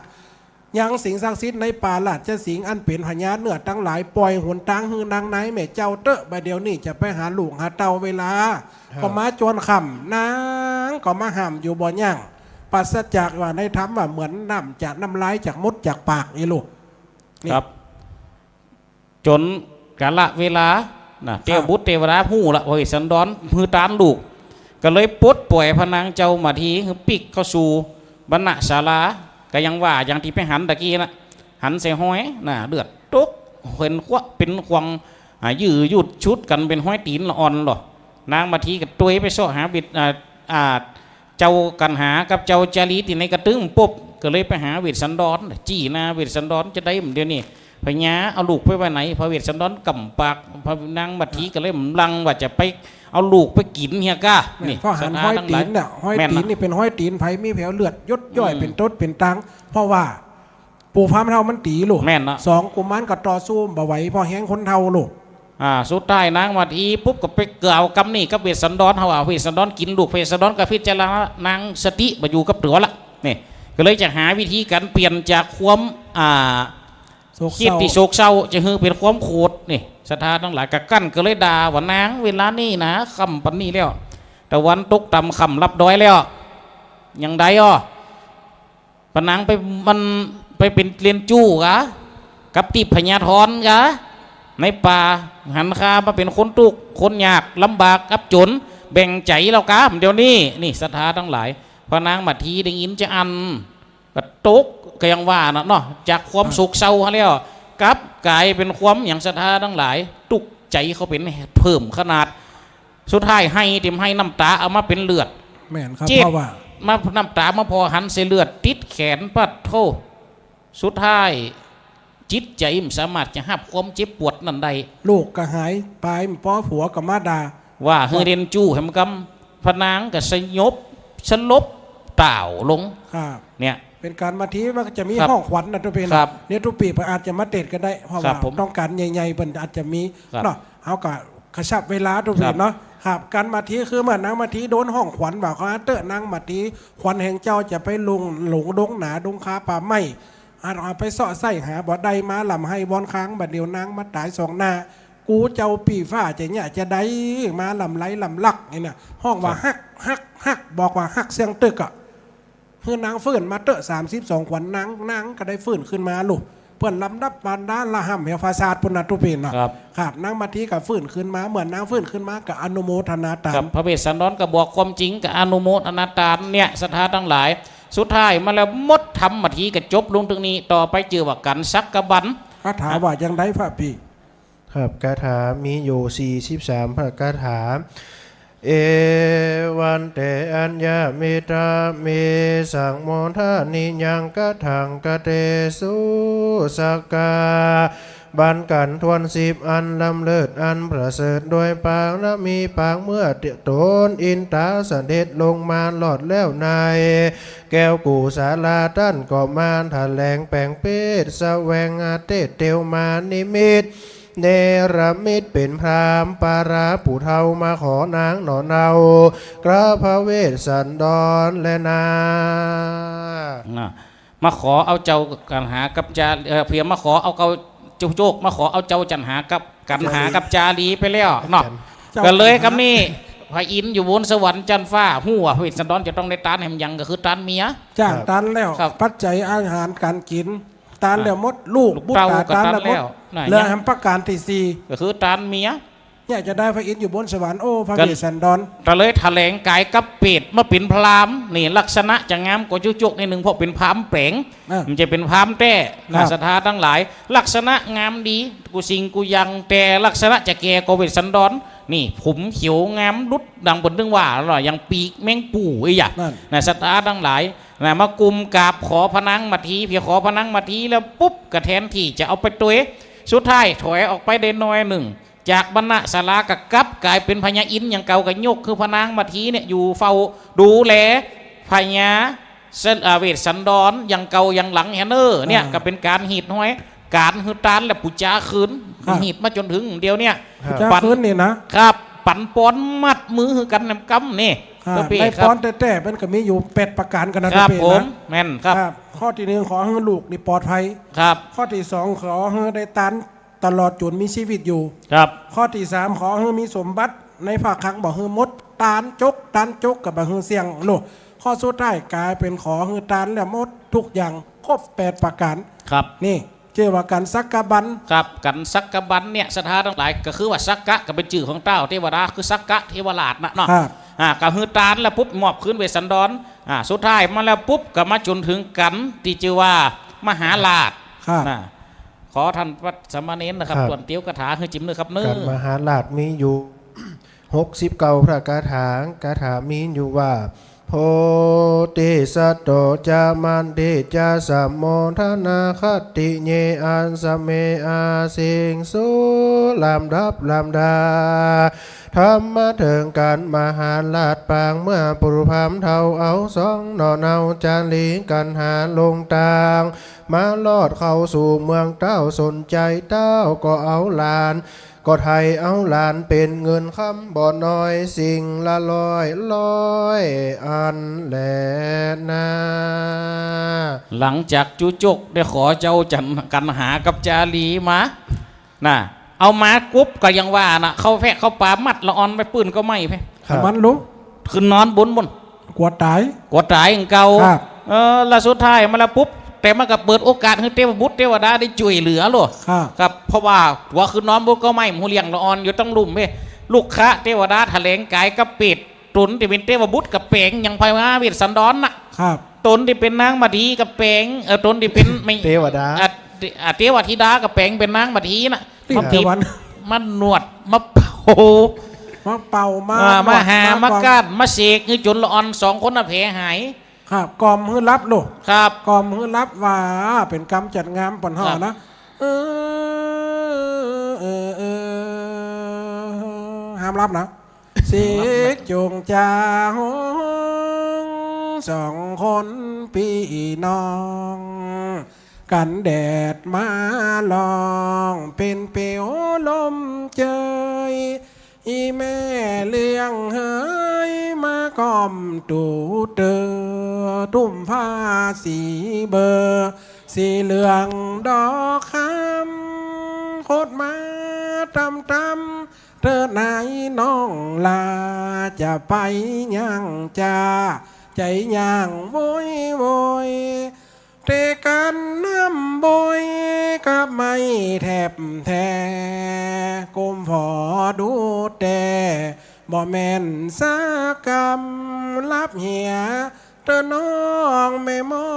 ยังสิ่งศักดิ์สิทธิ์ในป่าราชสิงห์อันเป๋นพญาเนื้อตังหลาย ป่อยหนตางหื้อนางนายแม่เจ้าเต๊อะ บ่าเดี่ยวนี้จะไปหาลูกหาเต้าเวลา ครับ ก็มาจวนค่ำ นางก็มาห้ามอยู่บ่ยั้ง ปราศจากว่าในธรรมว่าเหมือนน้ำจากน้ำลายจากมดจากปากนี่ลูก นี่ ครับ จ๋นกาละเวลานะ ครับ เตวบุตรเตวดาฮู้ละ พระเวสสันดรหื้อตานลูก ก็เลยปลดป่อยพระนางเจ้ามาทีหื้อปิ๊กเข้าสู่บรรณศาลา ก็ยังว่าอย่างตี้ไปหันตะกี้นะ หันใส่ฮอยนะ เลือดตก เป๋นขวะ เป๋นขวาง อ่า ยื้อยุดชุดกั๋นเป๋นฮอยตี๋นละอ่อนลอ นางมาทีก็ตวยไปเซาะหาบิด อ่า อ่า เจ้ากัณหากับเจ้าจารีตี้ไหนก็ตึงปบ ก็เลยไปหาเวสสันดร จี้หน้าเวสสันดร จะใดเดี๋ยวนี้ พญาเอาลูกไปไว้ไหน พระเวสสันดรกำปาก พระนางมาทีก็เลยบังว่าจะไปเอาลูกไปกิ๋นเหียก้า แม่น นี่ เพราะหัน ศรัทธา ฮอยตี๋นเนี่ย ตังหลาย ฮอยตี๋น แม่นนะ นี่เป๋นฮอยตี๋นไผ มีแผลเลือดหยดย้อย อืม เป๋นตดเป๋นตาง เพราะว่า ปู่พราหมณ์เฒ่ามันตี๋ลูก แม่นนะ สองกุมารก็ต่อสู้บ่ไหว เพราะแฮงคนเฒ่าลูก อ่า สุดท้ายนางมาทีปุ๊บก็ไปกล่าวกำนี้กับเวสสันดร เฮาว่าเวสสันดรกิ๋นลูก เวสสันดรก็พิจารณานางสติบ่อยู่กับตั๋วละ นี่ ก็เลยจะหาวิธีก๋านเปลี่ยนจากความ อ่า โศกเศร้า คิดตี้โศกเศร้า จะหื้อเป๋นความโขด นี่ ศรัทธาตังหลาย กะกั้นก็เลยด่าว่านาง เวลานี้นะ ค่ำปานนี้แล้ว ตะวันตกต่ำค่ำลับดอยแล้ว ยังใดอ้อ ปะนางไป มันไปเป๋นเล่นจู้กา กับตี้พญาธรกา ในป่า หันข้ามาเป๋นคนตุ๊กข์ คนยากลำบากอับจ๋น แบ่งใจ๋เฮากา เดี๋ยวนี้ นี่ ศรัทธาตังหลาย พระนางมาทีได้ยินจาอั้น ก็ตก ก็ยังว่านะเนาะ จากความโศกเศร้าหั้นแล้ว กลับก๋ายเป๋นความหยัง ศรัทธาตังหลาย ตุ๊กข์ใจ๋เข้าไปเพิ่มขนาด สุดท้ายไห้เต็มไห้ น้ำต๋าเอามาเป๋นเลือด แม่นครับ เจ็บ เพราะว่า มา น้ำต๋ามาผ่อหันใส่เลือดติดแขน ปัดโธ่ สุดท้ายจิตใจ๋บ่สามารถจะฮับความเจ็บปวดนั้นได้ ลูกก็หายไป บ่ปอผัวก็มาด่า ว่าหื้อเล่นจู้แหมกำ พระนางก็สยบ สลบต่าวลง ครับ เนี่ย เป๋นก๋านมาทีมันก็จะมี ครับ ฮ้องขวัญนะตุ๊ปี๋ ครับ เนี่ยตุ๊ปี๋เปิ้นอาจจะมาเตศน์ก็ได้ เพราะ ครั ว่า บผม ต้องก๋านใหญ่ๆ เปิ้นอาจจะมี ครับ เนาะ เฮาก็ ขะชับเวลาตุ๊ปี๋ ครับ เนาะ ครับ ก๋านมาทีคือเมื่อนางมาทีโดนฮ้องขวัญว่า ขอเต๊อะนางมาที ขวัญแห่งเจ้าจะไปลง หลงดงหนาดงคาป่าไม้ อาจเอาไปเซาะใส่หาบ่ได้ มาล่ำไห้วอนคาง บ่าเดี่ยวนางมาต๋ายส่องหน้า กูเจ้าปี้ฟ้าจะเยียะจะใด มาล่ำไรล่ำลักนี่นะ ฮ้องว่า ครับ ฮัก ฮัก ฮัก บอกว่าฮักเสี้ยงตึกอะ หื้อนางฟื้นมาเต๊อะ สามสิบสองขวัญ นาง นางก็ได้ฟื้นขึ้นมาลูก เปิ้นลำดับบรรดาละห้ำแหวฟ้าสาดปุ้นนะตุ๊ปี๋เนาะ ครับ ครับ นางมาทีก็ฟื้นขึ้นมา เมื่อนางฟื้นขึ้นมาก็อนุโมทนาต๋าม ครับ พระเวสสันดรก็บอกความจริงก็อนุโมทนาต๋าม เนี่ย ศรัทธาตังหลาย สุดท้ายมาแล้วหมดธรรมมาทีก็จบลงเต้านี้ ต่อไปจื้อว่ากั๋นสักกะบัน คาถาว่าจั่งใดพระปี้ ครับ คาถามีอยู่สี่สิบสามพระคาถา เอวังเต อัญญะเมตตาเม สังโมทะนิยัง คาถัง คาเตสุ สักกะบันกั๋นถ้วนสิบอัน ล้ำเลิศอันประเสริฐ ด้วยปางละมีปางเมื่อต๋นอินต๋าเสด็จลงมารอดแล้วในแก้วกุสาลา ต้านก็มาถะแหลงแป๋งเปตแสวงหาเตศเตียวมานิมิต เนรมิตเป๋นพราหมณ์ปาราผู้เฒ่ามาขอนางหน่อเนา กราบพระเวสสันดรแลนา น่ะ มาขอเอาเจ้ากัณหากับจา เอ่อ เพียงมาขอเอาเจ้าโจก มาขอเอาเจ้าจันหากับ กัณหากับจารีไปแล้วเนาะ เจ้า ก็เลยกำนี้ พระอินทร์อยู่บนสวรรค์จั้นฟ้า ฮู้ว่าพระเวสสันดรจะต้องได้ตานแหมยัง ก็คือตานเมีย จ้างตานแล้ว ครับ ปัจจัยอาหารก๋านกิ๋น ตานแล้วหมด ลูก ลูก บุตร เต้าก็ ตานแล้วหมด ตานแล้ว น่ะ เหลือแหมประก๋านตี้สี่ ก็คือตานเมีย เนี่ยจะได้พระอินทร์อยู่บนสวรรค์ โอ้ พระเวสสันดร ก็เลยถะแหลงก๋ายกับเปตมาเป๋นพราหมณ์ นี่ลักษณะจะงามกว่าจุจกนิดนึ่ง เพราะเป๋นพราหมณ์แป๋ง อ่ะ มันจะเป๋นพราหมณ์แต๊ ครับ ศรัทธาตังหลาย ลักษณะงามดี กู้สิ่งกู้อย่าง แต่ลักษณะจะแก่กว่าเวสสันดร นี่ผมเขียวงามดุจดังเปิ้นตึงว่า หรืออย่างปีกแมงปู่อี้หยะ นั่น น่ะ ศรัทธาตังหลาย น่ะ มากุมกราบขอพระนางมาที เพียงขอพระนางมาทีแล้วปุ๊บ ก็แทนตี้จะเอาไปตวย สุดท้ายถอยออกไปได้หน้อยนึ่ง จากบรรณศาลาก็กลับก๋ายเป๋นพญาอินทร์อย่างเก่า ก็ยกหื้อพระนางมาทีเนี่ยอยู่เฝ้าดูแลพญาเสน อ่า เวสสันดรอย่างเก่าอย่างหลังแหมเน่อ เนี่ย อ่า ก็เป๋นก๋านหีดห้อย ก๋านหื้อตานและปู๋จาคืน ครับ หีดมาจ๋นเถิงเดี๋ยวเนี่ย ครับ ปู๋จาคืนนี่นะ ครับ ปั๋นปอนมัดมือหื้อกั๋นแหนมกำนี่ ครับ เจ้าเป้ ใน ครับ ปอนแต๊ๆ มันก็มีอยู่แปดประก๋านกั๋นนะ ครับ เจ้าเป้ ผม นะ แม่นครับ ครับ ข้อตี้หนึ่ง ขอหื้อลูกนี่ปลอดภัย ครับ ข้อตี้สอง ขอหื้อได้ตานตลอดจ๋นมีจีวิตอยู่ ครับ ข้อตี้สาม ขอหื้อมีสมบัติในผ้าคลังบ่หื้อหมด ตานจก ตานจกก็บ่หื้อเสี้ยงโลด ข้อสุดท้ายก๋ายเป๋นขอหื้อตานแล้วหมดกู้อย่าง ครบแปดประก๋าน ครับ นี่ จื้อว่ากั๋นสักกะบัน ครับ กั๋นสักกะบันเนี่ย ศรัทธาตังหลาย ก็คือว่าสักกะก็เป๋นจื้อของต้าวเตวดา คือสักกะเตวราชน่ะเนาะ ครับ อ่า ก็หื้อตานแล้วปุ๊บ มอบคืนเวสสันดร อ่า สุดท้ายมาแล้วปุ๊บ ก็มาจ๋นเถิงกั๋นตี้จื้อว่ามหาราช ครับ น่ะ ขอต้านพระสามเณรนะครับ ครับ ตวนเตียวกาถาหื้อจิ๋มเน้อครับเน้อ กั๋นมหาราชมีอยู่ หกสิบเก้าพระกาถา กาถามีอยู่ว่า โพธิสัตโต จะ มันทิ จะ สะโมทนา ขัตติเย อัสเม อาสิงสุ ลำดับลำดา ธรรมะเถิงกั๋นมหาราชปาง เมื่อปู่พราหมณ์เฒ่าเอาสองหน่อเนา จาริกั๋นหาลงตาง มารอดเข้าสู่เมืองเต้า สนใจ๋เต้าก็เอาหลาน ก็ไถ่เอาหลานเป๋นเงินคำบ่น้อย สิ่งละร้อยร้อยอันแลนา หลังจากจุจกได้ขอเจ้าจันกั๋นหากับจารีมา น่ะ เอามากุ๊บก็ยังว่าน่ะ เข้าแพะเข้าป๋ามัดละอ่อนไปปื้นก็ไม่ไป ครับ มันลุก ขึ้นนอนบนบน กั๋วต๋าย กั๋วต๋ายอย่างเก่า ครับ เออ แล้วสุดท้ายมาแล้วปุ๊บ แต่มันก็เปิดโอกาสหื้อเตวบุตรเตวดาได้จ้วยเหลือโลด ครับ ครับ เพราะว่าตั๋วขึ้นนอนบนก็ไม่ หมู่เลี้ยงละอ่อนอยู่ตังลุ่มเว้ย ลูกค้าเตวดาแถลงก๋ายกับเปรต ต๋นตี้เป๋นเตวบุตรก็แป๋งอย่างพญาเวสสันดรน่ะ ครับ ต๋นตี้เป๋นนางมาดีก็แป๋ง เออ ต๋นตี้เป๋นไม่ เตวดา อ่ะ เต อ่ะ เตวธิดาก็แป๋งเป๋นนางมาดีน่ะ ตี้ มาบีบ เตวัน มาหนวด มาเป่า มาเป่า มา อ่า หนวด มาหา มา มา เป่า ก้าน มาเสกหื้อจ๋นละอ่อนสองคนน่ะแผลหาย ครับ กล่อมหื้อหลับลูก ครับ กล่อมหื้อหลับว่าเป๋นกำจัดงามป่อนเฮา ครับ นะ เออ เออ เออ ห้ามหลับนะ สิกจุ่งจาหง สองคนปี้น้อง กั๋นแดดมาลอง เป๋นเปียวลมเจย อี่แม่เลี้ยงเหยมาก้อมตู๋เตอ ตุ้มผ้าสีเบอร์ สีเหลืองดอกคำ ขดมาตำๆ เต๊อะไหนน้องหล้า จะไปยังจ้า ใจ๋ย่างโวยโวย เตกั๋นน้ำบวยกับไม้แถบแท้ ก้มผ่อดูแต่ บ่แม่นสักกำ หลับเหียเต๊อะน้องแม่ม่อ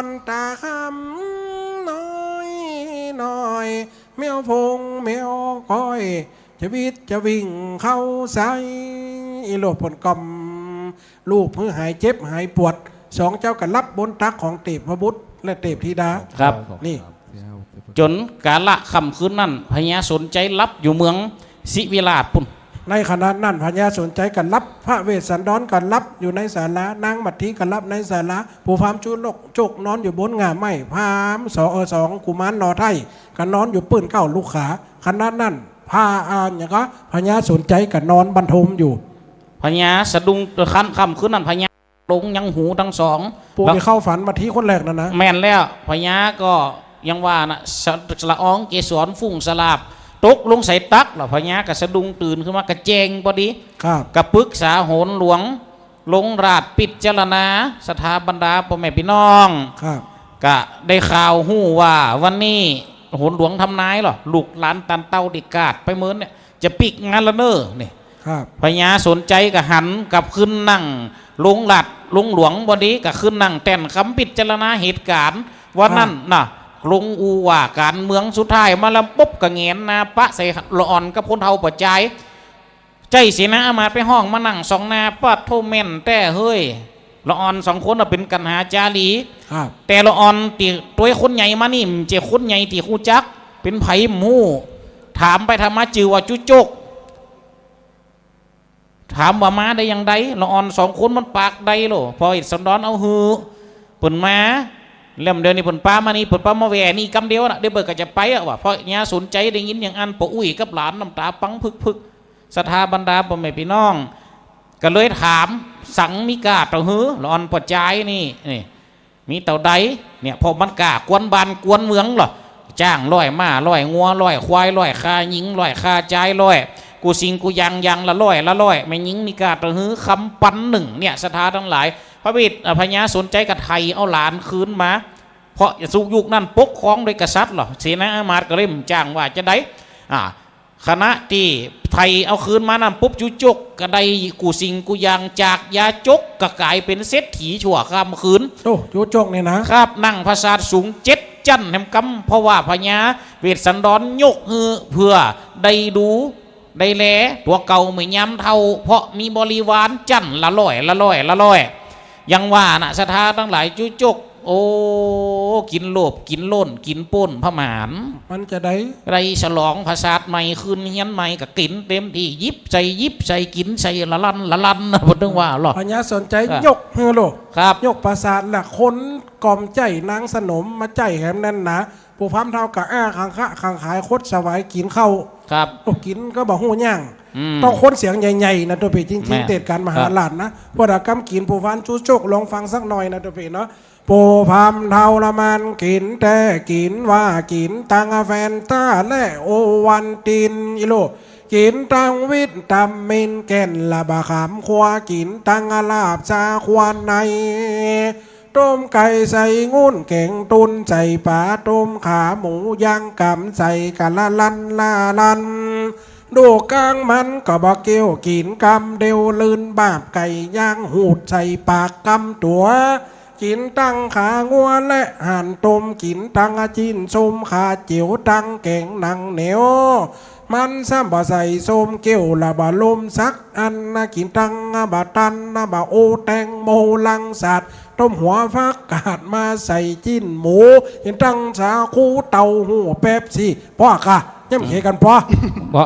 นต๋าคำ น้อยน้อย แมวพงแมวก้อย จะวิดจะวิ่งเข้าใส่ อีหลวงเปิ้นกล่อมลูกหื้อหายเจ็บหายปวด สองเจ้าก็หลับบนตักของเตพบุตรและเตพธิดา ครับ นี่ จ๋นกาละค่ำคืนนั้น พญาสนใจ๋หลับอยู่เมืองศิวิราชปุ้น ในขณะนั้นพญาสนใจ๋ก็หลับ พระเวสสันดรก็หลับอยู่ในศาลา นางมัทธีก็หลับในศาลา ปู่พราหมณ์จุจกนอนอยู่บนง่าไม้ พราหมณ์สอง เออ สองกุมารหน่อไท้ก็นอนอยู่ปื้นเก๊าลูกขา ขณะนั้น พระ อ่า หยังก็ พญาสนใจ๋ก็นอนบรรทมอยู่ พญาสะดุ้ง เอ่อ ค่ำ ค่ำคืนนั้นพญาหลงยังหูตังสอง ปู่ตี้เข้าฝันมัทธีคนแรกนั่นนะ แม่นแล้ว พญาก็ยังว่าน่ะ สะ ละอองเกสรฟุ้งสลาบ ตกลงใส่ตัก แล้วพญาก็สะดุ้งตื่นขึ้นมาก็แจ้งปอดี ครับ ก็ปรึกษาโหรหลวง ลงราชพิจารณา ศรัทธาบรรดาป้อแม่ปี้น้อง ครับ ก็ได้ข่าวฮู้ว่าวันนี้โหรหลวงทำนายเหรอ ลูกหลานตันเต้าได้กาดไปเมินเนี่ย จะปิ๊กงานละเน่อ นี่ ครับ พญาสนใจ๋ก็หันกลับขึ้นนั่งลงราช ลงหลวงปอดี ก็ขึ้นนั่งแต้นคำพิจารณาเหตุก๋ารณ์ วันนั้นน่ะ ครับ ลงอู้ว่าก๋านเมือง สุดท้ายมาแล้วปุ๊บก็แหงนหน้าปะใส่ละอ่อนกับคนเฒ่าป้อจาย ใจ้เสนาอามาตย์ไปฮ้องมานั่งส่องหน้า ปาดโธ่แม่นแต๊เฮ้ย ละอ่อนสองคนน่ะเป๋นกั๋นหาจารี ครับ แต่ละอ่อนตี้ตวยคนใหญ่มานี่ บ่ใจ้คนใหญ่ตี้ฮู้จัก เป๋นใผบ่ฮู้ ถามไปถามมาจื้อว่าจุจก ถามว่ามาได้อย่างใด ละอ่อนสองคนมันปากได้โล พอเวสสันดรเอาหื้อ เปิ้นมา แล้วเดี๋ยวนี้เปิ้นปามานี่ เปิ้นปามาแหว่นี่กำเดียวน่ะ เดี๋ยวเปิ้นก็จะไปอะว่า พญาสนใจ๋ได้ยินอย่างอั้น ป้ออุ๊ยกับหลานน้ำต๋าปังพึกๆ ศรัทธาบรรดาป้อแม่ปี้น้อง ก็เลยถาม สังมีก้าเต้าหื้อ ละอ่อนป้อจายนี่ นี่ มีเต้าใด เนี่ย เพราะมันก้ากวนบ้านกวนเมืองลอ จ๊างร้อย ม้าร้อย งัวร้อย ควายร้อย ฆ่าญิงร้อย ฆ่าจายร้อย กู้สิ่งกู้อย่างอย่างละร้อยละร้อย แม่ญิงมีก้าเต้าหื้อ คำปันนึ่ง เนี่ย ศรัทธาตังหลาย พระเวส อ่า พญาสนชัยก็ไถ่เอาหลานคืนมา เพราะสุกยุคนั้นปกครองโดยกษัตริย์ลอ เสนาอามาตย์ก็เลยบ่จ้างว่าจะใด อ่า ขณะตี้ไถ่เอาคืนมานั้นปุ๊บ จูจกก็ได้กู้สิ่งกู้อย่างจากยาจก ก็ก๋ายเป๋นเศรษฐีชั่วค่ำคืน โอ้ จูจกเนี่ยนะ ครับ นั่งปราสาทสูงเจ็ดจั๊นแหมกำ เพราะว่าพญาเวสสันดรยกหื้อเพื่อได้ดูได้แลตั๋วเก่าเมื่อยามเฒ่า เพราะมีบริวารจั๊นละร้อยละร้อยละร้อย อย่างว่าน่ะ ศรัทธาตังหลาย จูจก โอ้ กิ๋นโลภ กิ๋นโล้น กิ๋นป๊นผมาน มันจะใด ได้ฉลองปราสาทใหม่ ขึ้นเฮือนใหม่ ก็กิ๋นเต็มตี้ หยิบใส่ หยิบใส่ กิ๋นใส่ละลันละลัน เปิ้นตึงว่าลอ พญาสนชัย ครับ ยกหื้อโล ครับ ยกปราสาทละ คนก็มาใจ๊ นางสนมมาใจ๊แหมนั้นนะ ผู้พานเฒ่าก็อ้าขังคะขังขาย คดสวายกิ๋นข้าว ครับ โอ้ กิ๋นก็บ่ฮู้ย่าง อืม ต้องคนเสียงใหญ่ๆ นะ ตั๋วเป๋ จริงๆ แม่น เตศกาลมหาราชนะ ครับ พอดะกำกิ๋น ผู้พานจูจก ลองฟังสักหน่อยนะ ตั๋วเป๋เนาะ ผู้พานเฒ่าละมันกิ๋นแต๊ กิ๋นว่ากิ๋นตังแฟนตาและโอวัลติน อีโล กิ๋นตังวิตามิน แก่นละบ่าขามควา กิ๋นตังลาบซาควาใน ต้มไก่ใส่งูน แก๋งตุ๊นใส่ป๋า ต้มขาหมู ย่างก๋ำใส่กะละลันละลัน ดูกก้างมันก็บ่เกี้ยว กิ๋นกำเดียวลื่นบาบ ไก่ย่างหูดใส่ปากกำตั๋ว กิ๋นตังขางัวและห่านต้ม กิ๋นตังจิ๊นส้ม ขาเจี๋ยว ตังแก๋งหนังเหนียว มันซ้ำบ่ใส่ส้ม เกี้ยวละบ่ลมสักอันนะ กิ๋นตังบ่ตันนะ บ่โอ แตงโม รังสัตว์ ต้มหัวผักกาดมาใส่จิ๊นหมู กิ๋นตังสาคู เต้าหู้ เป๊ปซี่ ป้อก่ะ ยังบ่เขกันป้อ บ่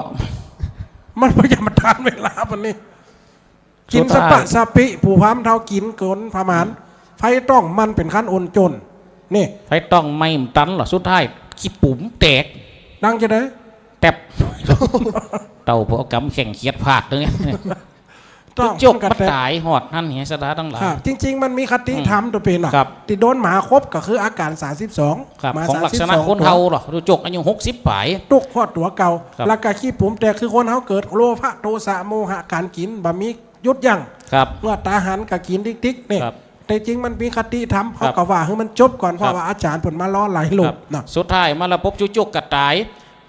มันบ่จะมาตานเวลาปานนี้ กิ๋นสะปะสะปิ ผู้พานเฒ่ากิ๋นเกิ๋นผมาน ไฟต้องมันเป๋นขั้นอ่อนจ๋น นี่ ไฟต้องไหม้บ่ตันลอ สุดท้ายขี้ปุ๋มแตก ดังจะใด แต๊บ เต้าพวกกำแข่งเขียดพลาดตรงนี้ ต้อง จูจก มันก็แต๊บ มันต๋ายฮอดหั้นเหีย ศรัทธาตังหลาย ครับ จริงๆ มันมีคติธรรม อืม ตั๋วเป๋เนาะ ครับ ตี้โดนหมาขบก็คืออาก๋ารสามสิบสอง ครับ หมา ของลักษณะ สามสิบสอง คนเฒ่าลอ จูจกอายุหกสิบป๋าย ตุ๊กฮอดตั๋วเก่า ครับ แล้วก็ขี้ปุ๋มแตก คือคนเฮาเกิดโลภะ โทสะ โมหะ ก๋านกิ๋นบ่มีหยุดยั้ง ครับ เมื่อต๋าหันก็กิ๋นติ๊กๆ นี่ ครับ แต่จริงมันมีคติธรรม ครับ เขาก็ว่าหื้อมันจบก่อน ครับ เพราะว่าอาจ๋ารย์เปิ้นมาล้อหลายรอบ ครับ เนาะ สุดท้ายมาละปุ๊บ จูจกก็ต๋าย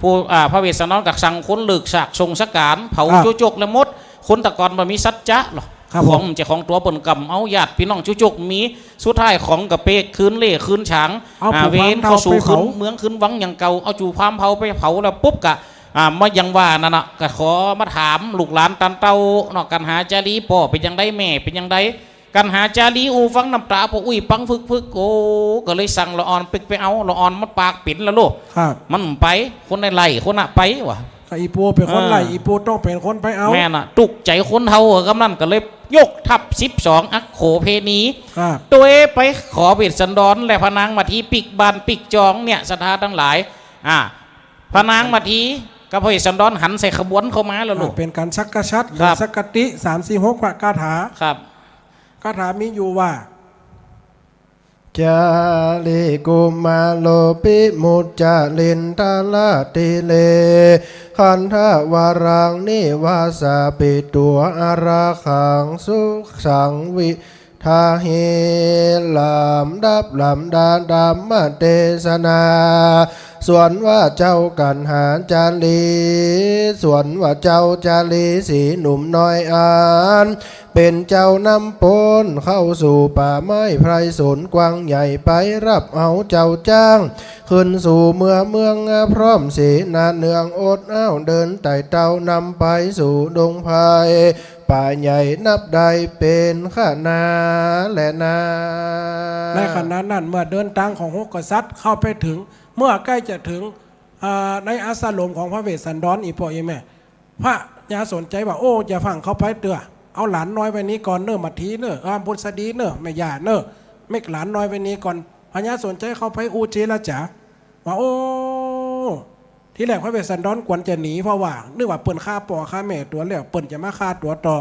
ผู้ อ่า พระเวสสันดรก็สั่งคนเลิกสากสงฆ์สักก๋าน เผา ครับ จูจกแล้วหมด คนตะก่อนบ่มีสัจจะลอ ครับ ของ ผม บ่ใจ้ของตั๋ว เปิ้นกำเอา ญาติปี้น้องจูจกมี สุดท้ายของก็เปกคืนเล่คืนฉาง เอา อ่า ผู้พานเฒ่า เวรเข้าสู่ ไปเผา คืนเมืองคืนวังอย่างเก่า เอาจูพานเฒ่าไปเผาแล้วปุ๊บก็ อ่า มาอย่างว่านั่นน่ะ ก็ขอมาถามลูกหลานต้านเต้าเนาะ กัณหาจารี ป้อเป๋นจังใด แม่เป๋นจังใด กัณหาจารีอู้ฟังน้ำต๋าป้ออุ๊ยปังฟึกๆ โอ้ ก็เลยสั่งละอ่อนปิ๊กไปเอา ละอ่อนมันปากเป๋นละโล ครับ มันไป คนไหนไล่คนน่ะไปวะ ก็อี่ปูเป๋นคนไล่ อ่า อี่ปูต้องเป๋นคนไปเอา แม่นน่ะ ตุ๊กใจ๋คนเฒ่าเหอะ กำนั้นก็เลยยกทัพสิบสองอัคโขเภณี ครับ ตวยไปขอเวสสันดรและพระนางมาทีปิ๊กบ้านปิ๊กจองเนี่ย ศรัทธาตังหลาย อ่า พระนางมาทีกับพระเวสสันดรหันใส่ขบวนเข้ามาละโล อ่า เป๋นก๋านสักกะชัด ครับ สักกะติ สาม สี่ หก พระคาถา ครับ คาถามีอยู่ว่า จารีกุมารโลปิมุจจารินทรติเลขันธวรังนิวาสาปิตัวอราขังสุสังวิทาหิ ลำดับลำดาธรรมเตสนา ส่วนว่าเจ้ากัณหาจารี ส่วนว่าเจ้าจารีสีหนุ่มน้อยอัน เป๋นเจ้านำปนเข้าสู่ป่าไม้ไพรสนกว้างใหญ่ ไปฮับเอาเจ้าจ๊าง ขึ้นสู่เมืองเมืองพร้อมเสนาเนืองอดอ้าวเดินไต่เต้านำไปสู่ดงไพรป่าใหญ่นับได้เป๋นขณาแลนา ในขณะนั้นเมื่อเดินตางของหกกษัตริย์เข้าไปเถิง เมื่อใก้จะเถิง อ่า ในอาสรมของพระเวสสันดร อี่ป้ออี่แม่ พญาสนชัยว่า โอ้ จะฟั่งเข้าไปเตื้อ เอาหลานน้อยไว้นี้ก่อนเน่อ มาทีเน่อ อ่า บุษดีเน่อ แม่ย่าเน่อ เม็กหลานน้อยไว้นี้ก่อน พญาสนชัยเข้าไปอู้เจรจา ว่า โอ้ ทีแรกพระเวสสันดรกวนจะหนี เพราะว่านึกว่าเปิ้นฆ่าป้อฆ่าแม่ตั๋วแล้ว เปิ้นจะมาฆ่าตั๋วต่อ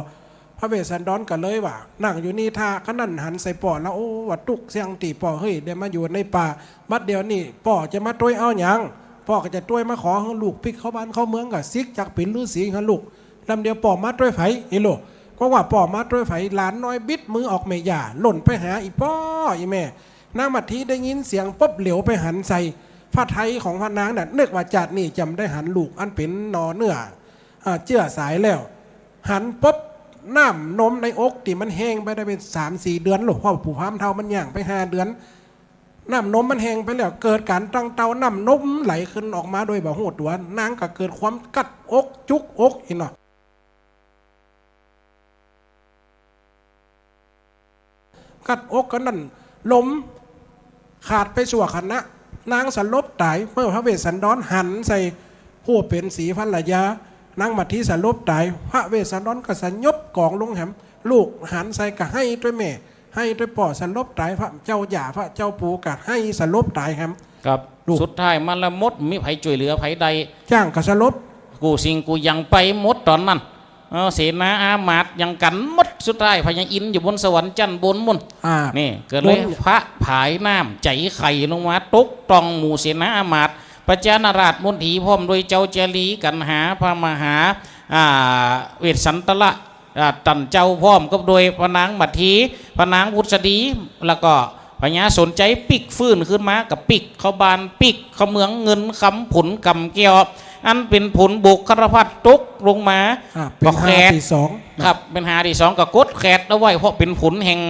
พระเวสสันดรก็เลยว่า นั่งอยู่นี่ท่า ครั้นนั้นหันใส่ป้อแล้ว โอ้ ว่าตุ๊กเสี้ยงตี้ป้อเฮยได้มาอยู่ในป่า บัดเดี๋ยวนี้ป้อจะมาตวยเอาหยัง ป้อก็จะตวยมาขอหื้อลูกปิ๊กเข้าบ้านเข้าเมือง ก็สิกจักเป๋นฤๅษีหื้อลูก ลำเดียวป้อมาตวยใผอีหลู ก็ว่าป้อมาตวยใผ หลานน้อยบิดมือออกแม่หญ้า ล่นไปหาอี่ป้ออี่แม่ นางมัทธีได้ยินเสียงปุ๊บเหลียวไปหันใส่ พระทัยของพระนางน่ะนึกว่าจาตินี้จำได้หันลูกอันเป๋นหน่อเนื้อ อ่า เจื๊อสายแล้ว หันปุ๊บ น้ำนมในอกตี้มันแห้งไปได้เป๋นสามสี่เดือนลูก เพราะปู่พราหมณ์เฒ่ามันย่างไปห้าเดือน น้ำนมมันแห้งไปแล้ว เกิดก๋านตั้งเต้า น้ำนมไหลขึ้นออกมาโดยบ่ฮู้ตั๋ว นางก็เกิดความกัดอกจุกอกอี่เนาะ กัดอกกั๋นนั้น ลมขาดไปชั่วขณะ นางสลบต๋าย เมื่อพระเวสสันดรหันใส่ผู้เป๋นศรีภรรยา นางมัทธีสลบต๋าย พระเวสสันดรก็สยบก๋องลงแหม ลูกหันใส่ก็ไห้ตวยแม่ ไห้ตวยป้อ สลบต๋าย พระเจ้าหญ้า พระเจ้าปู่ก็ไห้สลบต๋ายแหม ครับ ลูก สุดท้ายมาละหมด บ่มีใผจ้วยเหลือใผได้ จ๊างก็สลบ กู้สิ่งกู้อย่างไปหมดต๋อนนั้น เออ เสนาอามาตย์หยังกั๋นหมด สุดท้ายพญาอินทร์อยู่บนสวรรค์จั้นบนปู้น อ่า นี่ก็เลย ลง พระผายน้ำใจ๋ไข่ลงมาตกต้องหมู่เสนาอามาตย์ ประชานาราชมณฑีพร้อมด้วยเจ้าเจรี กัณหา พระมหา อ่า เวสสันตระ อ่า ต้านเจ้าพร้อมกับด้วยพระนางมัทธี พระนางผุสดี แล้วก็พญาสนชัยปิ๊กฟื้นขึ้นมา ก็ปิ๊กเข้าบ้าน ปิ๊กเข้าเมือง เงินคำผลกำแก้ว อันเป๋นผลบุคคลพัตตกลงมา อ่า เป๋น ก็แขด หาตี้สอง ครับ เป๋นหาตี้สอง ก็กดแขดเอาไว้ เพราะเป๋นผลแห่ง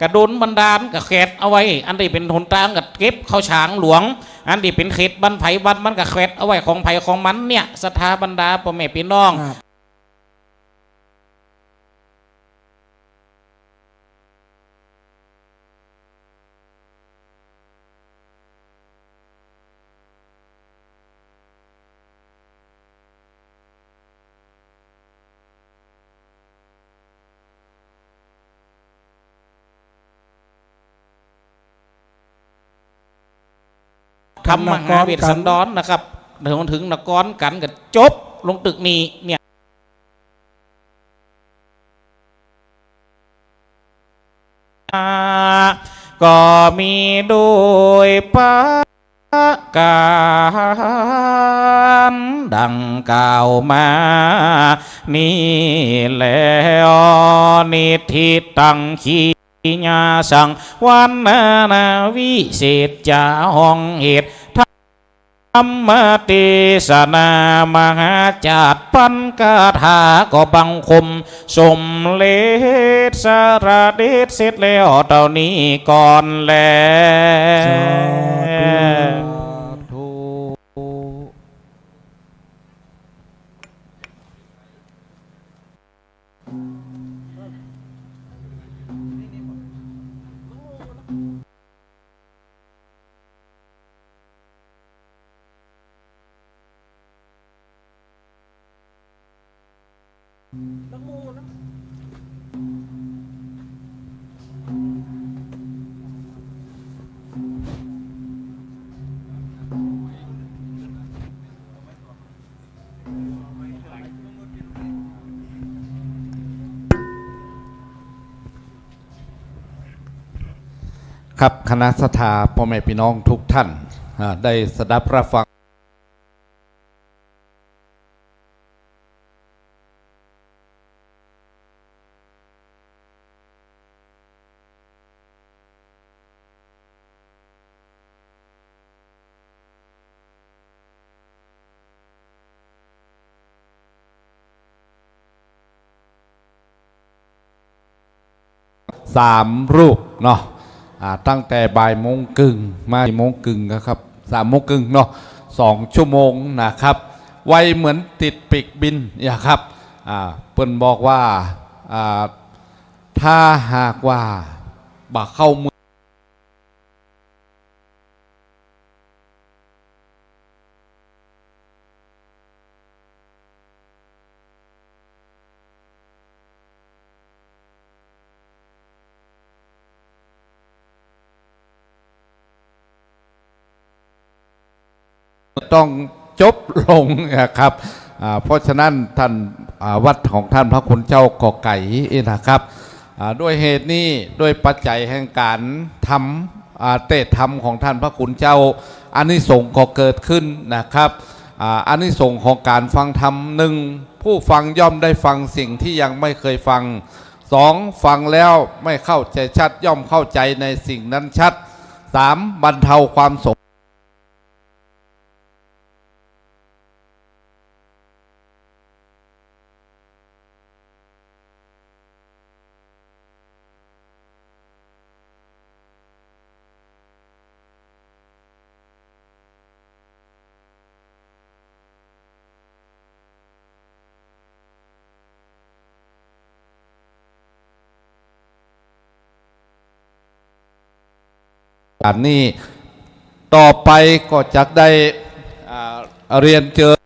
ก็โดนบันดาลก็แขดเอาไว้ อันตี้เป๋นหนตางก็เก็บเข้าฉางหลวง อันตี้เป๋นเขตบ้านใผบ้านมันก็แขดเอาไว้ของใผของมันเนี่ย ศรัทธาบรรดาป้อแม่ปี้น้อง ครับ ธรรมมหาเวสสันดรนะครับ เถิง เถิงนครกั๋นก็จบลงตึกนี้เนี่ย ก็มีโดยประก๋านดังกล่าวมานี้แล นิทธิตัง ขีณาสังวรณานา วิเศษจะห้องเหตุ ธรรมเตสนามหาจักรพันคาถา ก็บังคมสมเร็จสารเด็จเสร็จแล้วเต้านี้ก่อนแล สาธุ สาธุ ครับ คณะศรัทธาป้อแม่ปี้น้องกู้ต้าน อ่า ได้สดับฮับฟัง สามรูปเนาะ อ่า ตั้งแต่บ่ายโมงครึ่งมาสี่โมงครึ่งนะครับ สามโมงครึ่งเนาะ สองชั่วโมงนะครับ ไวเหมือนติดปีกบินนะครับ อ่า เปิ้นบอกว่า อ่า ถ้าหากว่าบ่เข้าเมือง ต้องจบลงนะครับ อ่า เพราะฉะนั้นท่าน อ่า วัดของท่านพระคุณเจ้าก็ไก๋นะครับ อ่า ด้วยเหตุนี้ ด้วยปัจจัยแห่งก๋านทำ อ่า เตศน์ธรรมของท่านพระคุณเจ้า อานิสงส์ก็เกิดขึ้นนะครับ อ่า อานิสงส์ของก๋านฟังธรรม นึ่ง ผู้ฟังย่อมได้ฟังสิ่งที่ยังไม่เคยฟัง สอง ฟังแล้วไม่เข้าใจชัด ย่อมเข้าใจในสิ่งนั้นชัด สาม บรรเทาความสง อันนี้ ต่อไปก็จะได้ อ่า เรียนเจิญ